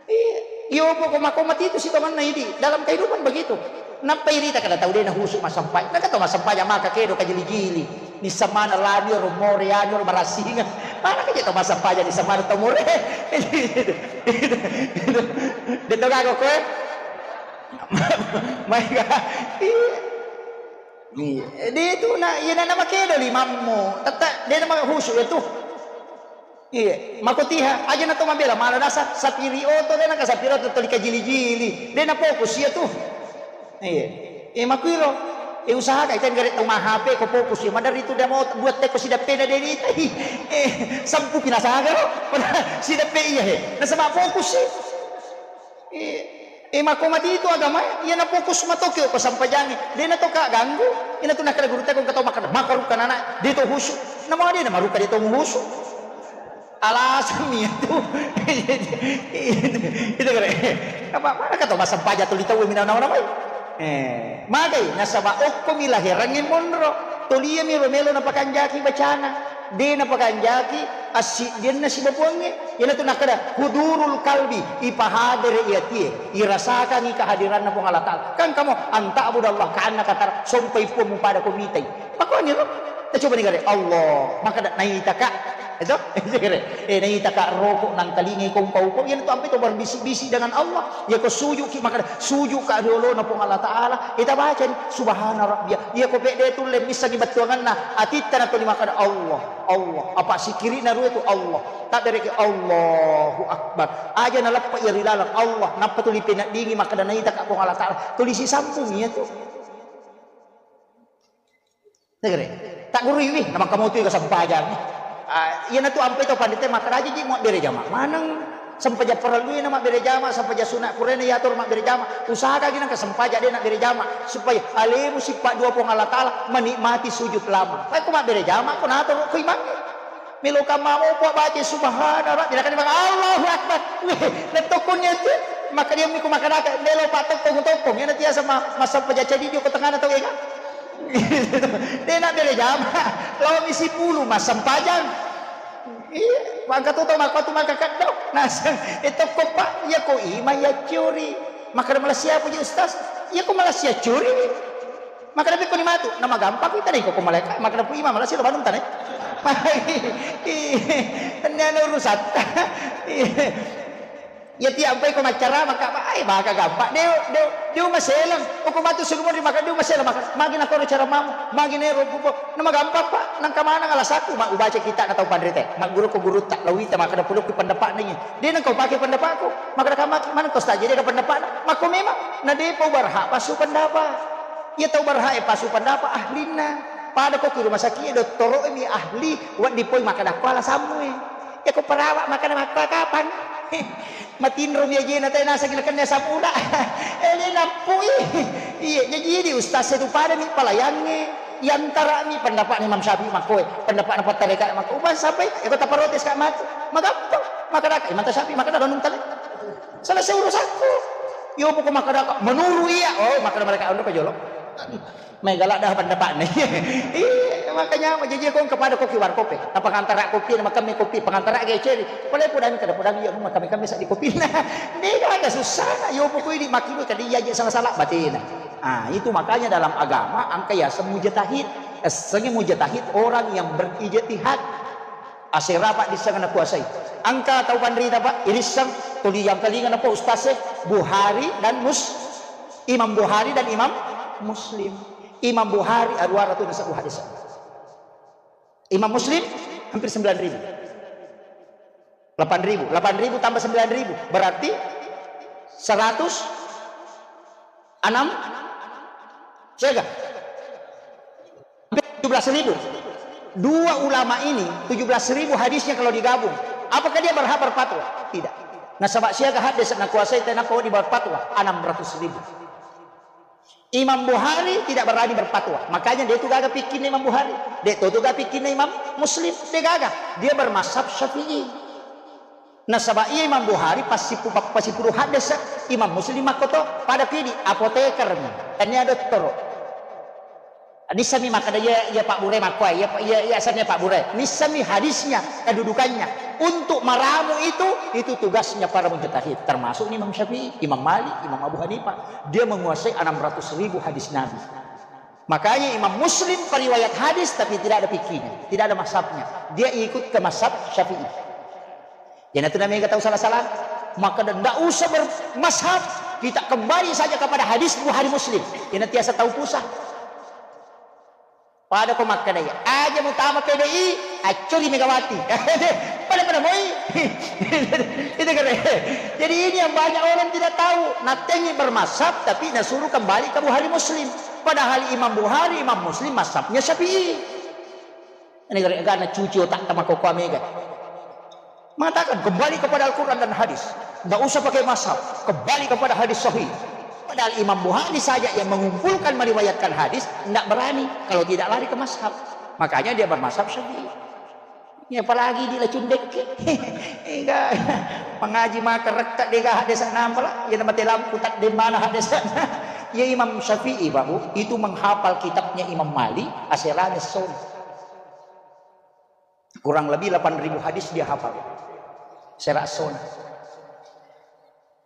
Iya, iya, pokok mako mati itu sitonganna idi. Dalam kehidupan begitu. Nappa irita kada tau de nahusu massempajang. Naka tau massempajang maka kedo kajili-jili. Nissamana lani ro more anu ro barasinga. Mana kaje tau massempajang nissamana tau more. De to gago koe. Maega. Iya. Iya. De tu na, iya na, na makedo limammu. Tetta de na mahusu ya tu. Iya, makotiha aja na to mabela mala dasa sapiri oto de na ka sapiri oto toli kajili-jili. De na fokus iya tu. Iya. Eh, makuiro. Eh, usahakan itu gare tau ma H P ko fokus ya. Madari tu de mau buat teko sidappena de ni tai. Eh, sampu pinasaga lo. Pada sidappe iya he. Nasaba fokus sih. Eh, eh, mako mati itu agama, iya na fokus matoki ko sampajangi. De na to ka ganggu. Ina tu nakada guru teko kato makada makaruka nana. De to husu. Nama de na maruka de to husu. Alasanmi itu. Itu kare. Apa mana kata bahasa baja tuli tahu mina orang apa? Eh, magai nasaba okko mi lahirangi monro. Tuli mi ro melo napakanjaki bacana. De napakanjaki assiddianna sibabuangnge. Iyanatu nakkeda hudurul kalbi, ipahadere i atie, irasakangi kehadiranna Puang Allah Ta'ala. Kan kamu anta'budallaha ka'annaka tara, sompai Puang mupada ko mitai. Makkoni ro? Tacobani gare, Allah, makkeda naitaka. Itu? Eh, naitaka roko nangkalingai ko upa-upa. Iyanatu ampe to berbisik-bisik dengan Allah. Iya ko sujuki makkeda sujuka riolona Puang Allah Ta'ala. Ita bacani subhana rabbiyal. Iya ko pede tulle missangi bettuanganna atitta na tuli makkeda Allah. Allah. Apa sikirina rue tu Allah. Tabbereki Allahu Akbar. Aja naleppa iya ri laleng Allah. Nappa tuli peneddingi makkeda naitaka Puang Allah Ta'ala. Tuli sisampung iya tu. Tegere. Tak gurui wi, namakkamotui ka sampajang. Ah, iyanatu ampe to pandita makkeda aja ji muabbere jama. Maneng Sempajang parellue na mabbere jama, sempajang sunat puraena yatur mabbere jama. Usahakagi nengka sempajang de nabbere jama supaya alemu sippa dua Puang Allah Ta'ala menikmati sujud lama. Pai ko mabbere jama ko natoro ko imangnge. Melo kamma mopo baca subhana rabbi, nakani bang Allahu Akbar. Weh, lettokkonni ente. Maka dia miku makanaka melo pa tokkong-tokkong. Yana tiasa ma-, massempajang cadi dio ko tengana tau ega. De nabbere jama. Lao mi sipulu massempajang. Iya, mangka tu tau makkuatu mangka keddo. Naseng, eh, tokko, Pak, iya ko imang yaccuri. Makkeda malassia puji Ustaz. Iya ko malassia curi. Makkeda, "Pekkoni matu?" "Namagampang, itanai ko malaeka." Makkeda, "Pu Imam, mala siro banung tanai." Tenniana urusatta. Iya, tiap ampai ko maccara, maka, "Ai, maka gampang. Deu, deu, deu maseleng. Uku matu sulumo di maka deu maseleng." Maka, "Magi nakoro cara mamu, magi nero bubo." "Namagampang, Pak. Nangka maneng alasaku, ma ubaca kitta na tau panrite. Magguru ko gurutta, lawita, makkeda pulukku pendapatna iya. De nengka upake pendapatku." Makkeda, "Kamaki, maneng kau staje de pendapatna?" "Makko memang. Na depa ubarha pasu pendapat." Iya tau berhak e pasu pendapat ahlinna. Pada ko ki rumah sakit e, dottoro e mi ahli, wedding poi makkeda ko alasammu e. Iya ko perawat makkeda makko kapang. Matinro mi ajena tae naseng nakenna asam urat. Eh, le nappui. Iya, jaji di ustaz e tu pada mi palayangnge. Yantara mi pendapat Imam Syafi'i makko e, pendapat na pattareka makko. Ubah sampai, eh, ko taparotes ka matu. Magampang. Makkeda ka, Imam Syafi'i makkeda donung tale. Selesai urusanku. Yo poko makkeda ka, menurut iya. Oh, makkeda mereka ando ka jolo. Mai galak dah pendapatna. Iya, makanya jaji ko kepada kopi warkop e. Apa pengantara kopi, makami kopi, pengantara ge ceri. Pale podami kada podami ya, makami kami sak di kopi. Nah, ini kan ada susah. Yo poko ini makimi kada iya aja salah-salah batina. Ah, itu makanya dalam agama angka ya semujatahid. Sengi mujatahid orang yang berijtihad. Asera, Pak, disseng nakuasai. Angka tau panrita, Pak, irisseng tuli yang kelinga napa ustaz e, Bukhari dan Mus-, Imam Bukhari dan Imam Muslim. Imam Bukhari aruara tu nasabbu hadis. Imam Muslim hampir sembilan ribu. Delapan ribu. Delapan ribu tambah sembilan ribu berarti seratus enam, siaga? Hampir tujuh belas ribu. Dua ulama ini, tujuh belas ribu hadisnya kalau digabung. Apakah dia berhak berfatwa? Tidak. Nasaba siaga hadis nakuasai tenapa di berfatwa? Enam ratus ribu. Imam Bukhari tidak berani berfatwa. Makanya dia itu gaga pikirnya Imam Bukhari. Dia itu gaga pikirnya Imam Muslim. Dia gaga. Dia bermazhab Syafi'i. Nasaba iya Imam Bukhari pasipu-, pasipuru hadis, Imam Muslim makkoto, pada kidi apoteker mi, tania dottoro. Nissami makkeda iya, iya Pak Bure makkoe, iya, iya, iya asenna Pak Bure. Nissami hadisnya, kedudukannya. Untuk meramu itu, itu tugasnya para mujtahid, termasuk Imam Syafi'i, Imam Malik, Imam Abu Hanifah. Dia menguasai enam ratus ribu hadis Nabi. Makanya Imam Muslim periwayat hadis tapi tidak ada fikihnya, tidak ada mazhabnya. Dia ikut ke mazhab Syafi'i. Iyanatu namega tau sala-sala. Maka ndak usah bermazhab, kita kembali saja kepada hadis Bukhari Muslim. Iyana tiasa tau pusat. Pada ko makkeda iya, aja mutama P D I, accuri Megawati. Pada-pada moi. Itu keren. Jadi ini yang banyak orang tidak tahu. Natengi bermazhab tapi nasuruh kembali ke Bukhari Muslim. Padahal Imam Bukhari, Imam Muslim mazhabnya Syafi'i. Ini gara-gara cuci otak sama koko Mega. Mengatakan kembali kepada Al-Quran dan hadis. Nggak usah pakai mazhab. Kembali kepada hadis sahih. Padahal Imam Bukhari saja yang mengumpulkan meriwayatkan hadis, nggak berani kalau tidak lari ke mazhab. Makanya dia bermazhab Syafi'i. Ya, apalagi di lacundek. Enggak. Mengaji maka rekka dega hadis nampala. Ya, nama telam kutak di mana hadis. Ya, Imam Syafi'i, Pak Bu, itu menghafal kitabnya Imam Malik, aserane sona. Kurang lebih delapan ribu hadis dia hafal. Sera sona.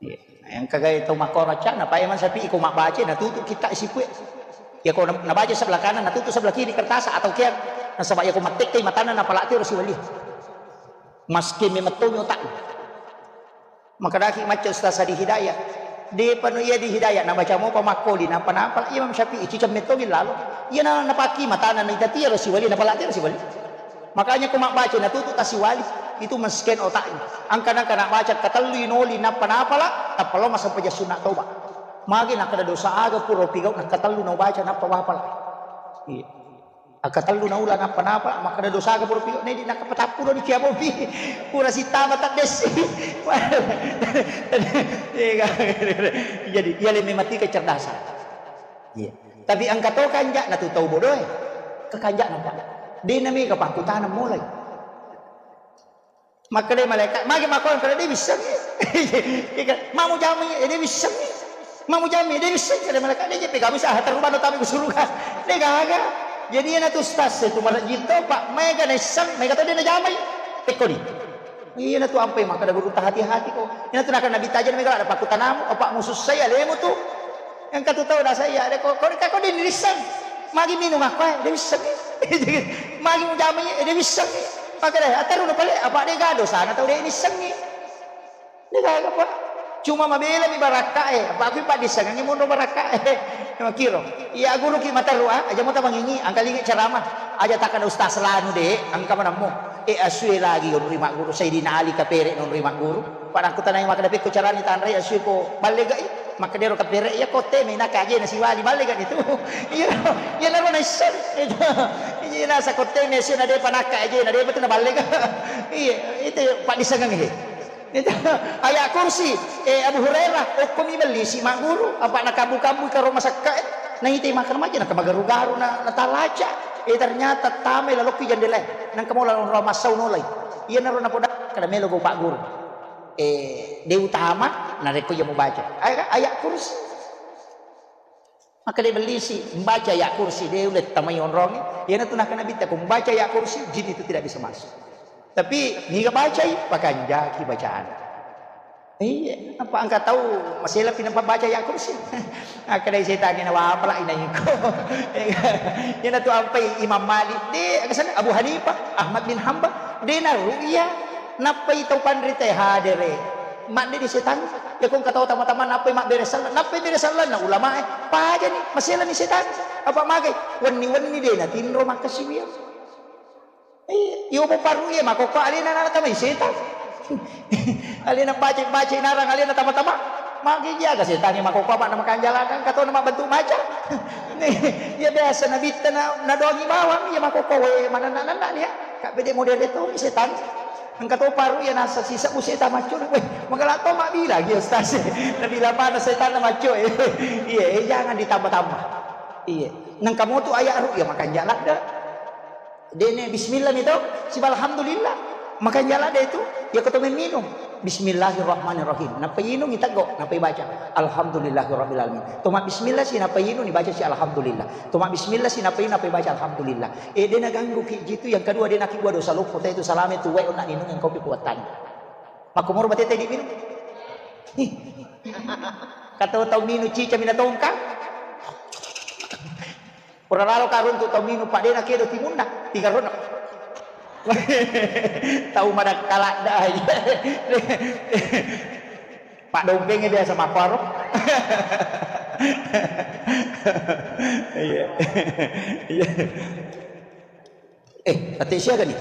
Iya. Yang kagai tau makkoro cana, Pak Imam Syafi'i ko mabbaca, natutu kitta sipue. Ya ko na-, nabaca sebelah kanan, natutu sebelah kiri kertas atau kian. Nasaba ya ko mattekkai matana napalati ro siwali. Maske memettomi otak. Makadaki macca Ustaz Adi Hidayah. Depa no iya di Hidayah, nabaca mopa makkoli, napa napa Imam Syafi'i, cicam mettomi lalo. Iya na, napaki matana naitatia ro siwali, napalati ro siwali. Makanya ko mabbaca natutu tasiwali, itu mesken otaknya. Angka-angka nak baca katellui noli nappa napala, tappa lo masampaja sunna toba. Magi nakkeda dosa aga pura pigau nakkatellu nau baca nappa wapala. Iya. Akkatellu naula nappa napala, makkeda dosa aga pura pigau nedi nakkapatappu doni kiabomi. Pura sitama taddessi. Iya, kan? Jadi, iya le memati kecerdasan. Iya. Tapi engka to kanja natu tau bodoe. Kekanja napa? De nami ka pakutana mulai. Makkeda malaikat, magi makkona kada de wissengi. Mamu jamai, eh, de wissengi. Mamu jamai, de wissengi kada malaikat de jeppe gamis ah terubah no tami suruga. De gaga. Jadi iyana tu ustaz itu marajito pak mega naisseng, mega to de najamai. Tekkoni. Iyana tu ampai makkeda guru tahati-hati ko. Iyana tu nakana nabi tajeng mega ada pakutanamu, apa musuh saya lemu tu. Engka tu tau nasa iya, de ko, ko, ko de nisseng. Magi minung aku, eh, de wissengngi. Magi mujama, eh, de wissengngi. Maka de, ateru no pale, apa de gado sana tau de nissengngi. De gaga, Pak. Cuma mabela mi barakka, eh. Apa aku paddissengngi monro barakka, eh. Makiro. Iya guru ki mataru, ah, aja mo tamangingi, angkalingi ceramah. Aja takana ustaz lanu de, angka manammo. Eh, asue lagi onri magguru, Sayyidina Ali kapere nonri magguru. Pada aku tanai maka dapekko carani tanrai asue ko ballegai. Makkedero kapere iya kotte me naka aje na siwali balle kan itu. Iya, iya naro na isseng. Iya nasa kotte me sio na depa naka aje na depa tu na balle kan. Iya, itu paddissengngi he. Itu ayat kursi, eh, Abu Hurairah, okko mi belli si magguru, apa na kabu-kabu karo masakka, eh. Na ite makan maja na kemagaru-garu na, na talaca. Eh, ternyata tamai lalokki jendela. Nang kamola ro masau nolai. Iya naro na poda kada melo go pak guru. Eh, de utama narekko iya mubaca. Ayat, ayat kursi. Maka de bellisi, membaca ayat kursi, de ulle tamai onrongi. Iyanatu nakana bitta, ko membaca ayat kursi, jin itu tidak bisa masuk. Tapi niga bacai, pakanjaki bacaan. Iya, apa engka tau masela pinampa baca ayat kursi? Akkadai setangnge na wapala inaiko. Iyanatu ampai Imam Malik, de, aga sana, Abu Hanifah, Ahmad bin Hambal, de na ru'ya. Nappai tau panrita hadere. Madde di setan. Ya kong katau tama-tama nappai mabbere sallang. Nappai bere sallang na ulama e. Pajani, maselani setan. Apa magai? Wenni-wenni de na tinro makkasiwiang. Eh, iyo mo paru iya makokko alena na tamai setan. Alena baca-baca narang alena tama-tama. Magi jaga setan yang makokko apa nama kanjalakan katau nama bentuk maca. Iya biasa nabitta na, na doangi bawang iya makokko we mananna-nanna dia. Kak bede model itu setan. Engka to paru iya nasa sisa bu setan macco. Weh, magala to mak bilang iya ustaz. Nabi lama na setan na macco. Iya, eh, jangan ditambah-tambah. Iya. Nang kamu tu ayat ru'ya makan jalak dah. Dene bismillah mi tau, siba alhamdulillah. Makanya ladde tu, iya ko to minum. Bismillahirrahmanirrahim. Nappa inung iteggo, nappa ibaca alhamdulillahirabbil alamin. To ma bismillah si nappa inung ibaca si alhamdulillah. To ma bismillah si nappa inung nappa ibaca alhamdulillah. Eh, de naganggu ki jitu, yang kedua de nakibua dosa loppo te tu salame tu wae onna ninung yang kopi kuatan. Makko moro batete di minum. Ih. Kata tau minum cica mina tongkang. Pura lalo ka runtu tau minum, Pak, de nakedo timunna, tiga rono. Tau madakkaladda. Pak dompengnya biasa mapparo. Iya. Iya. Eh, ate siaga nih?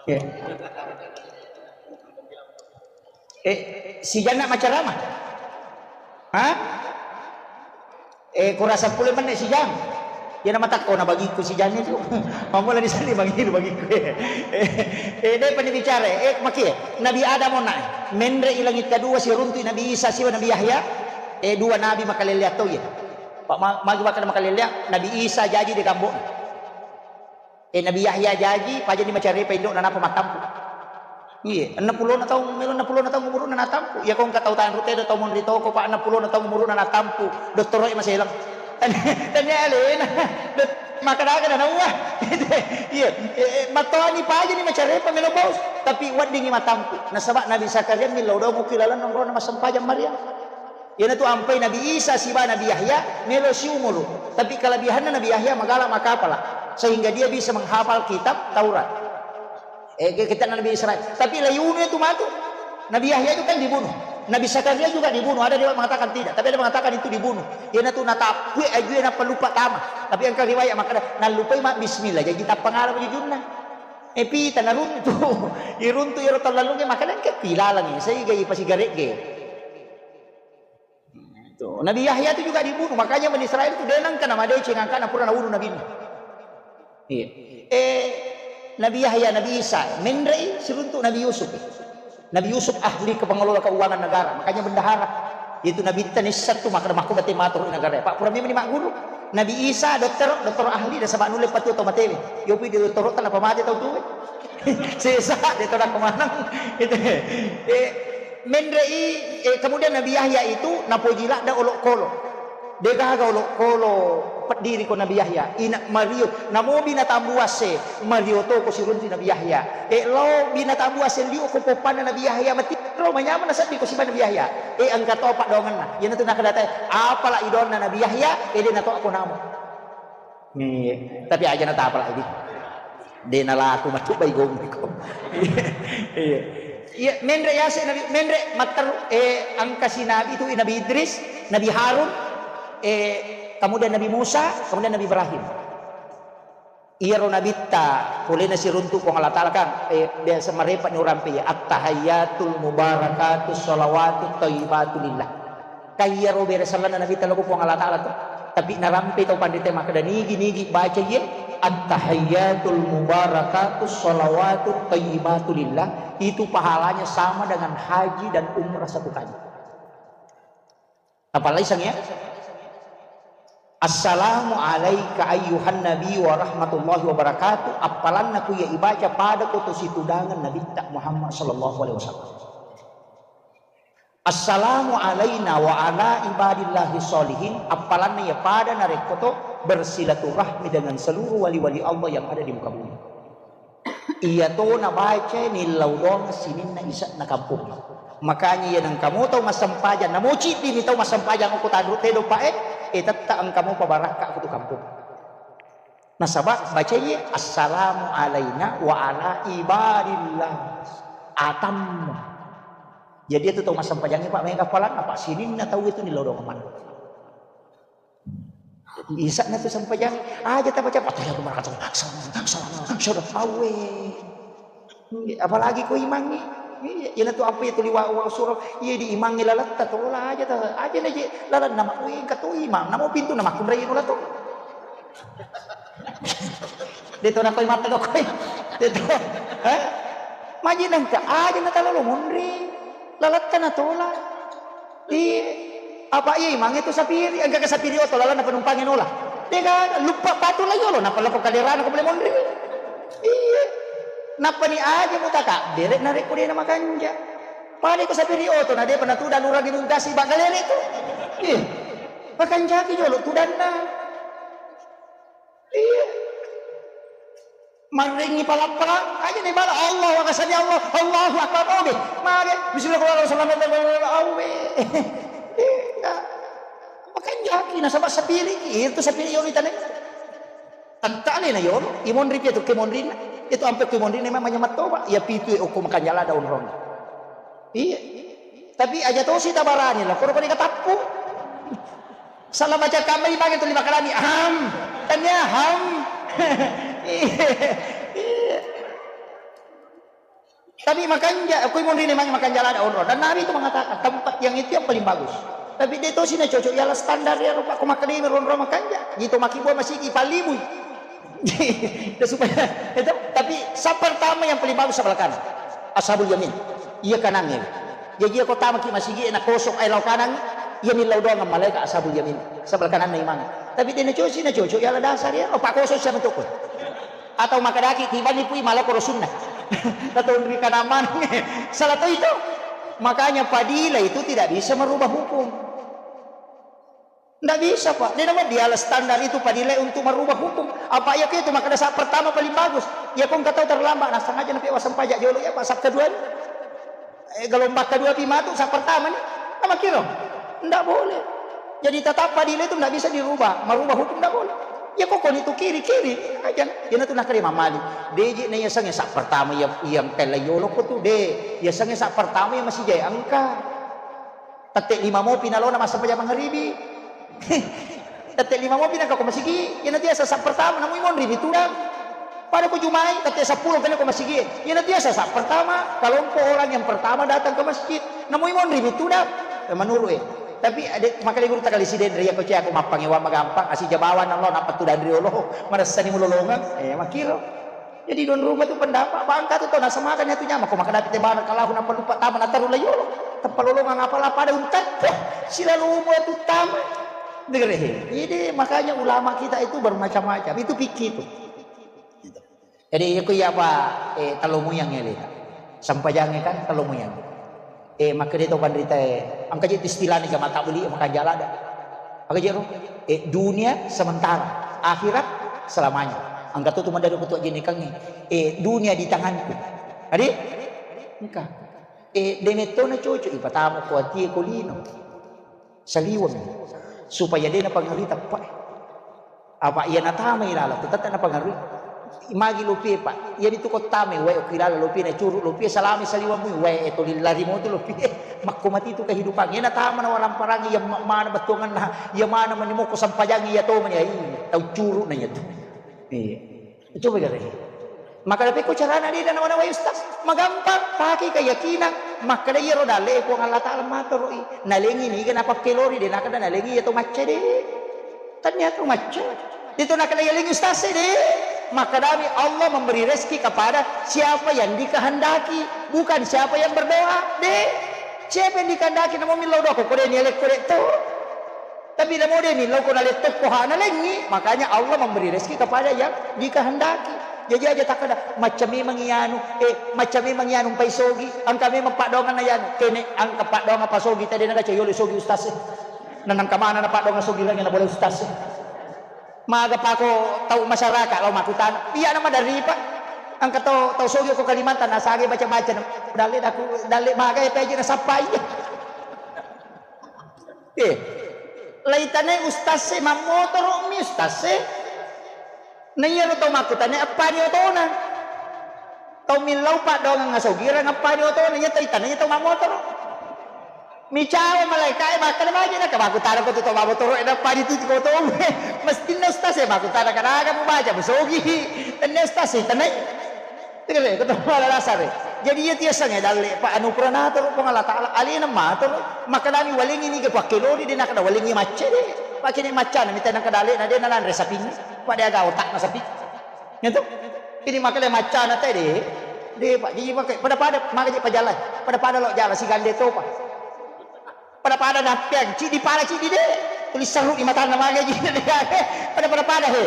Iya. Eh, sijanna macarama? Hah? Eh, kurasa pule menne sijang. Iya na matakko na bagiku sijang itu. Mamula di sana bagiku, bagiku. Eh, eh, de pani bicara. Eh, makie. Nabi Adam ona. Menre i langit kedua si runtu Nabi Isa siwa Nabi Yahya. Eh, dua nabi makalelea to iya. Pak ma-, magi makkeda makalelea, Nabi Isa jaji de kambo. Eh, Nabi Yahya jaji, pajani macarepa indo'na nappa mattampu. Iya, enneng pulona taung, melo enneng pulona taung umuruna natampu. Iya, ko engka tau tanru tedo, tau monri toko, Pak, enneng pulona taung umuruna natampu. Dottoro e maselang. Tania alena. Dot-, makkeda-keda nauwa. Iya, eh, eh, mattoani pajani macarepa melo bos, tapi weddingi matampu. Nasaba Nabi Zakaria millau dong uki laleng nonrona massempajang Maryam. Iyanatu ampai Nabi Isa siba Nabi Yahya melo siumuru. Tapi kelebihanna Nabi Yahya magala makapala sehingga dia bisa menghafal kitab Taurat. Eh, ke-, kitab Nabi Israel. Tapi layunu itu matu. Nabi Yahya itu kan dibunuh. Nabi Zakaria juga dibunuh. Ada riwayat mengatakan tidak, tapi ada mengatakan itu dibunuh. Iyanatu natapui ajue nappa lupa tama. Tapi engka riwayat makkeda nallupai ma bismillah. Jadi tappa ngala jujunna. Eh, pita naruntu. Iruntu iro tallalunge makkeda engka pilalangi. Sehingga ipasigaregge. Tuh, Nabi Yahya itu juga dibunuh, makanya Bani Israel itu de nengka namadeceng angkana pura nabunuh Nabi Nuh. Iya. Eh, Nabi Yahya, Nabi Isa, menrei siruntuk Nabi Yusuf. Nabi Yusuf ahli ke pengelola keuangan negara, makanya bendahara. Itu Nabi Isa nissatu maka makku bate matur negara. Pak pura memang magguru. Nabi Isa dokter, dokter ahli dan sebab nulle patu atau matewe. Yopi di dokter tanpa mate tau tuwe. Sesa de tau kemanang. Itu. Eh, Menre'i, eh, kemudian Nabi Yahya itu napoji ladde olokolo. Degaga olokolo peddiri ko Nabi Yahya, ina mario, namo binatang buasse, mario to ko siruntu Nabi Yahya. E lao binatang buasse liu ko poppanna Nabi Yahya, matiro manyameng nasedding ko siba Nabi Yahya. E engka to paddoangenna. Iyanatu nakadatai, apala idoanna Nabi Yahya, e de natoa ko namo. Iya, tapi aja natapala idi. De nalaku matu bai gommi ko. Iya. Iya, menre yase Nabi, menre matteru, eh, engka si Nabi itu Nabi Idris, Nabi Harun, eh, kemudian Nabi Musa, kemudian Nabi Ibrahim. Iyaro nabitta polena siruntu Puang Allah Ta'ala kan, eh, biasa marepa ni urampe ya, "At-tahayyatul mubarakatus shalawatut thayyibatu lillah." Kaiyaro bere sallanna Nabitta lao ko Puang Allah Ta'ala to. Tapi narampe tau panrita makkeda, "Nigi-nigi baca iye, at-tahayyatul mubarakatus shalawatut thayyibatu lillah," itu pahalanya sama dengan haji dan umrah satu kali. Apalagi sang ya? "Assalamu alaika ayyuhan nabi wa rahmatullahi wa barakatuh." Appalanna ku iya ibaca pada ko to situdangan Nabitta Muhammad sallallahu alaihi wasallam. "Assalamu alaina wa ala ibadillahi sholihin," appalanna iya pada narekko to bersilaturahmi dengan seluruh wali-wali Allah yang ada di muka bumi. Iya to nabaca nillau doang sininna isa'na kampung. Makanya iya nengka mo tau massempajang, namo ciddimi tau massempajang ko tanru tedo pae, eh, tetta engka mo pabarakka ko tu kampung. Nasaba baca iye, "Assalamu alaina wa ala ibadillah." Atammu. Jadi itu tau massempajangnge, Pak, mega palang, apa sininna tau itu ni lodong mana. Isa'na tu sempajang, aja tabaca, "Attahiyatu barakatuh, assalamu, assalamu, assalamu." Awe. Apalagi ko imangngi. Iya, iyana tu apa itu liwa wa surah. Iya di imangngi lalatta tola aja ta, aja na je lalanna mak, weh, engka to imang, namo pintu na makkunrai nola to. Deto nakoi mata dokoi. Deto. Hah? Maji nangka aja na talalo monri. Lalatta na tola. Iya. Apa iya imangnge tu sapiri, engka ke sapiri oto lalanna penumpangnge nola. Dega luppa patu la yolo, napa lako kaderana ko bole monri. Iya. Nappa ni aja mutaka, bere narekko dena makanja. Pada ko sapiri oto na depa natuda lurang di mungkasi bagalele tu. Iya. Makanjaki jolo tudanna. Iya. Marrengi palappala, aja ni bala Allah wa kasani Allah, Allahu Akbar, obe. Mage, bismillahirrahmanirrahim, obe. Iya. Makanjaki nasaba sapiri, itu sapiri yolo itane. Tentale na yolo, imonri pi itu kemonrina. Itu ampe kemonrina memang manya mattoba. Ya pitu okko makanjala daun rong. Iya. Tapi aja tosi tabarani lah, koro kori katappu. Salah baca kamma imangnge tu lima kalani, aham. Tania ham. Iya. Iya. Tapi makanja, aku imonrine manya makanja lada onro. Dan Nabi itu mengatakan tempat yang itu yang paling bagus. Tapi dia tosi na cocok ialah standar ya rupa ko makkedai ronro makanja. Gitu makibua masigi palibui. Dan supaya itu, tapi sab pertama yang paling bagus sebelah kanan. Ashabul yamin. Iya kanangnge. Jaji iya ko tamaki masigi na kosong ai lao kanang, iya ni lao doang malaika ashabul yamin. Sebelah kananna imang. Tapi dia na cocok, na cocok ialah dasar ya. Oh, pak kosong siapa tuh? Atau makadaki tibani pui malah koro sunnah. Atau ri kanang maneng. Salah to itu. Makanya padila itu tidak bisa merubah hukum. Ndak bisa, Pak. Dia nama dia standar itu padilai untuk merubah hukum. Apa iya itu makanya saat pertama paling bagus. Ya kok nggak tahu terlambat, nah sengaja nape wasem pajak jolo ya, Pak, saat kedua ni. Eh, gelombang kedua pi matu saat pertama ni. Nama kira? Ndak boleh. Jadi tetap padilai itu ndak bisa dirubah. Merubah hukum ndak boleh. Ya kok kau itu kiri, kiri aja. Dia tu nak terima mali. Deji na ya sange saat pertama ya yang kala yolo ko tu de. Ya sange saat pertama ya masih jaya engka. Tette lima mopi nalona massempajang mangaribi. Tette lima mopi nangka ko masigi, iyana tiasa saat pertama namui monri mi tudang. Pada ko jumai, tette seppulo kena ko masigi. Iyana tiasa saat pertama, kelompok orang yang pertama datang ke masjid. Namui monri mi tudang. Eh, menurut eh. Tapi ada makanya guru takali siden ria ko cia ko mappangewa magampang asi jabawan Allah napa tudang riolo. Marasani mulolongan. Eh, makiro. Jadi don rumah tu pendapat bangka tu tau nasemakan itu nyama ko maka dapat tebana kalau aku nampak lupa taman atar ulah yolo tempat lolongan apalah pada untat sila lomo tu taman. Dengar eh. Jadi makanya ulama kita itu bermacam-macam itu fikih tu. Jadi aku ya apa eh talomo yang ele. Sampajangnya kan talomo yang. Eh maka dia tau panrita eh angka jadi istilahnya jamaah tak beli maka jalan ada. Aga jero? Eh, dunia sementara, akhirat selamanya. Engka tu tu madari ko tu ajinikangi. Eh, dunia di tanganku. Adi? Engka. Eh, de metto na cocok ipatama ko atie ko lino. Saliweng. Supaya de napangerui teppa. Apa iya natamai laleng tu tette napangerui. Magi lopie, Pak. Iya ditu ko tamai wae okki laleng lopie na curu lopie salami saliweng mui wae e toli lari motu lopie. Makko mati tu kehidupan. Iya natama na waramparangi iya ma-, mana bettuanganna, iya mana mani mokko sampajangi iya to mani ai. Tau curu na iya tu. Iya. Coba gare. Maka tapi ko carana de nawa-nawai ustaz. Magampang, pakai keyakinan. Makkeda iyaro dalle Puang Allah Taala matoroi. Nalengi niga napakkelori de nakeda nalengi iya to macca de. Tania tu macca. Itu nakeda yaling ustaz de. Makkedami Allah memberi rezeki kepada siapa yang dikehendaki, bukan siapa yang berdoa. De. Siapa yang dikehendaki namo millau doa ko de ni alek ko de to. Tapi namo de ni lao ko naletto ko hana lengi, makanya Allah memberi rezeki kepada yang dikehendaki. Jadi aja takkeda macca memang ianu, eh macca memang ianu mpai sogi, engka memang paddoanganna ianu, kene engka paddoangan pasogi tadi naga cayolo sogi ustaz. Nanang kamana na paddoangan sogi lagi na boleh ustaz. Maga pako tau masyarakat lao makutana, iya na madari Pak. Engka tau tau sogi ko Kalimantan nasage baca-baca na dalle daku dalle maga ya peje na sappai. Eh, laitanai ustaz e, mammotoro mi ustaz e. Na iyaro tau makkutana appani otona. Tau millau paddoangang asogirang appani otona, iya tau itanai tau mammotoro. Micawa malaika e makkeda baja na kabaku tana ko tu tau mammotoro e nappani tu ko tau. Mestinna ustaz e makkutana kanaga mubaca musogi. Tenne ustaz e tanai. Tegere ko to mala dasare. Jadi iya tiasangnge dalle pa anu pura natoro Puang Allah Taala alena matoro makkedami walengi niga pakkelori de nakeda walengi macca de. Pakkene maccana mita nakeda alena de nananre sapingnge. Pada aga otakna sapi. Ngetu? Ini makkeda maccana te de. De pak jadi pakai pada-pada maka je pajalai. Pada-pada lo jala sigande topa. Pada-pada nappeang, ciddi pada ciddi de. Tuli serru di matanna mage ji. Pada-pada pada he.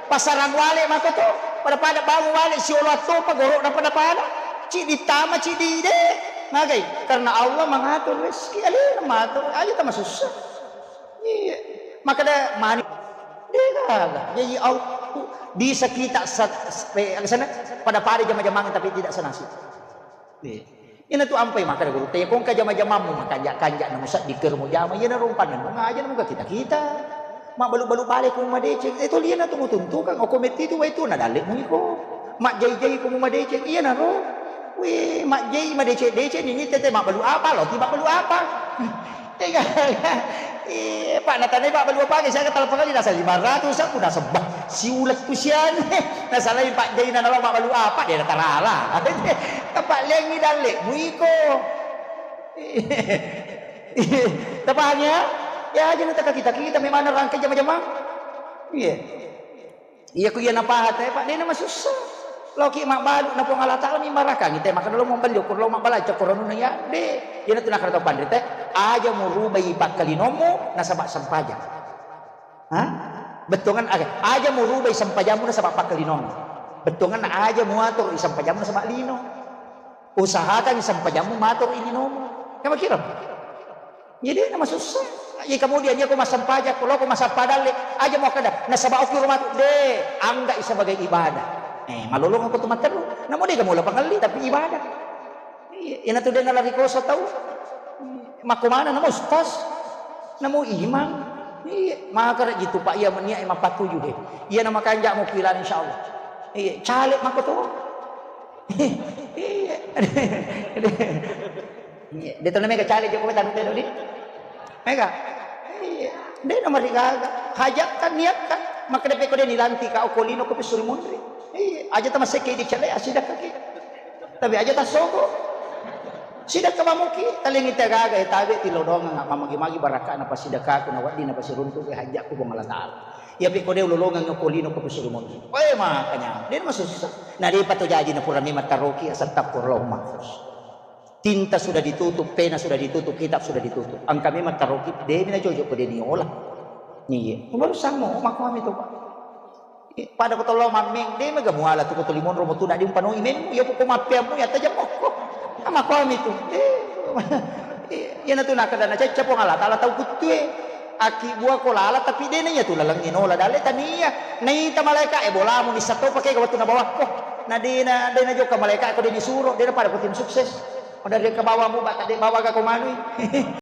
Pasarang wale mako to. Pada-pada bangun wale siolo attopa goro'na pada-pada. Ciddi tama ciddi de. Magai? Karena Allah mengatur rezeki alena matur. Aja tama susah. Iya. Maka de mani. De gaga. Jadi Allah bisa kita sa- sa- eh, sana pada-pada jama-jamang tapi tidak senasib. Iya. Ina tu ampai makkeda gurutta, iya ko engka jama-jamammu makanja-kanja na musedding kero mujama, iyana rumpannanna ngaja na muga kita-kita. Mabbalu-balu bale ko madeceng, eh toli iyana tu mutuntukang, okko metti tu wai tu na dalle mu iko. Majjai-jai ko mu madeceng, iyana ro. Wih, majjai madeceng-deceng ini tete mabbalu apa, lo ti mabbalu apa. Tega. Eh, Pak, natanai Pak balu apa ge, siaga talapang kali nasa lima ratus aku nasebba. Siuleng tu sian. Nasalai Pak Jaina nalo Pak balu apa, de natarala. Apa lengi dalle, muiko. Tapahang ya? Ya aja nataka kita-kita memang rangkai jama-jama. Iya. Iya ku iya napaha te, Pak, dena masussa. Loki mabbalu na Puang Allah Taala mi marakangi te, maka lo mabbalu ko lo mabbalu cokkoronuna ya, de. Iyana tu nakara tau panrita, aja murubai pakkalinommu nasaba sempajang. Ha? Bettuangan aga, aja murubai sempajammu nasaba pakkalinong. Bettuangan aja muatur sempajammu nasaba lino. Usahakan sempajammu matur ilinomu. Kama kira? Iya de na masussa. Iya kemudian iya ko massempajang, ko loko massempajang le, aja mau kada nasaba okki rumah de, angga sebagai ibadah. Eh, malolong aku tu matteru. Namo de kamu lapang ngelli tapi ibadah. Iya, ina tu de nalari kosa tau. Makko mana namo ustaz, namo imam. Iya, maka rek gitu Pak iya menia emang patuju de. Iya nama kanjak mau kilan insyaallah. Iya, caleg mako tu. Iya. Iya, de tona mega caleg Jokowi tanu teno di. Mega. Iya. De nomor gaga. Hajat kan niat kan. Maka de peko de nilanti ka okolino ko pisuri munri. Iya, aja tama seke di cale asida kaki. Tapi aja tasoko. Sida kamamuki, talingi tagaga e tabe tilodongang mamagi-magi barakana pasidakaku na wedding na pasiruntu ke hajatku Puang Allah Taala. Iya peko de ulolongang okolino ko pisuri munri. Weh makanya, de masussa. Na depa to jaji na pura memang taroki asattaqfirullah mahfuz. Tinta sudah ditutup, pena sudah ditutup, kitab sudah ditutup. Engka memang taroki de mina jojo ko de niola. Iya. Baru samo makomi to Pak. Eh, pada ko tollo mammeng de mega muala tu ko toli monro mo tu na di umpanoi memmu iya poko mappeammu ya tajam mokko. Makomi tu. Eh, iya na tu nakada na cacca Puang Allah Taala tau kuttue. Akkibbua ko lala, tapi de' na iya tu lalengnge nola dalle tania. Naita malaeka e, bolamu nissatto pake ga wettu nabawakko. Na de' na, de' na jokka malaeka ko de' disuro, de' na pada ko tim sukses. Pada de' ka bawamu, bata de' bawa ga ko manui.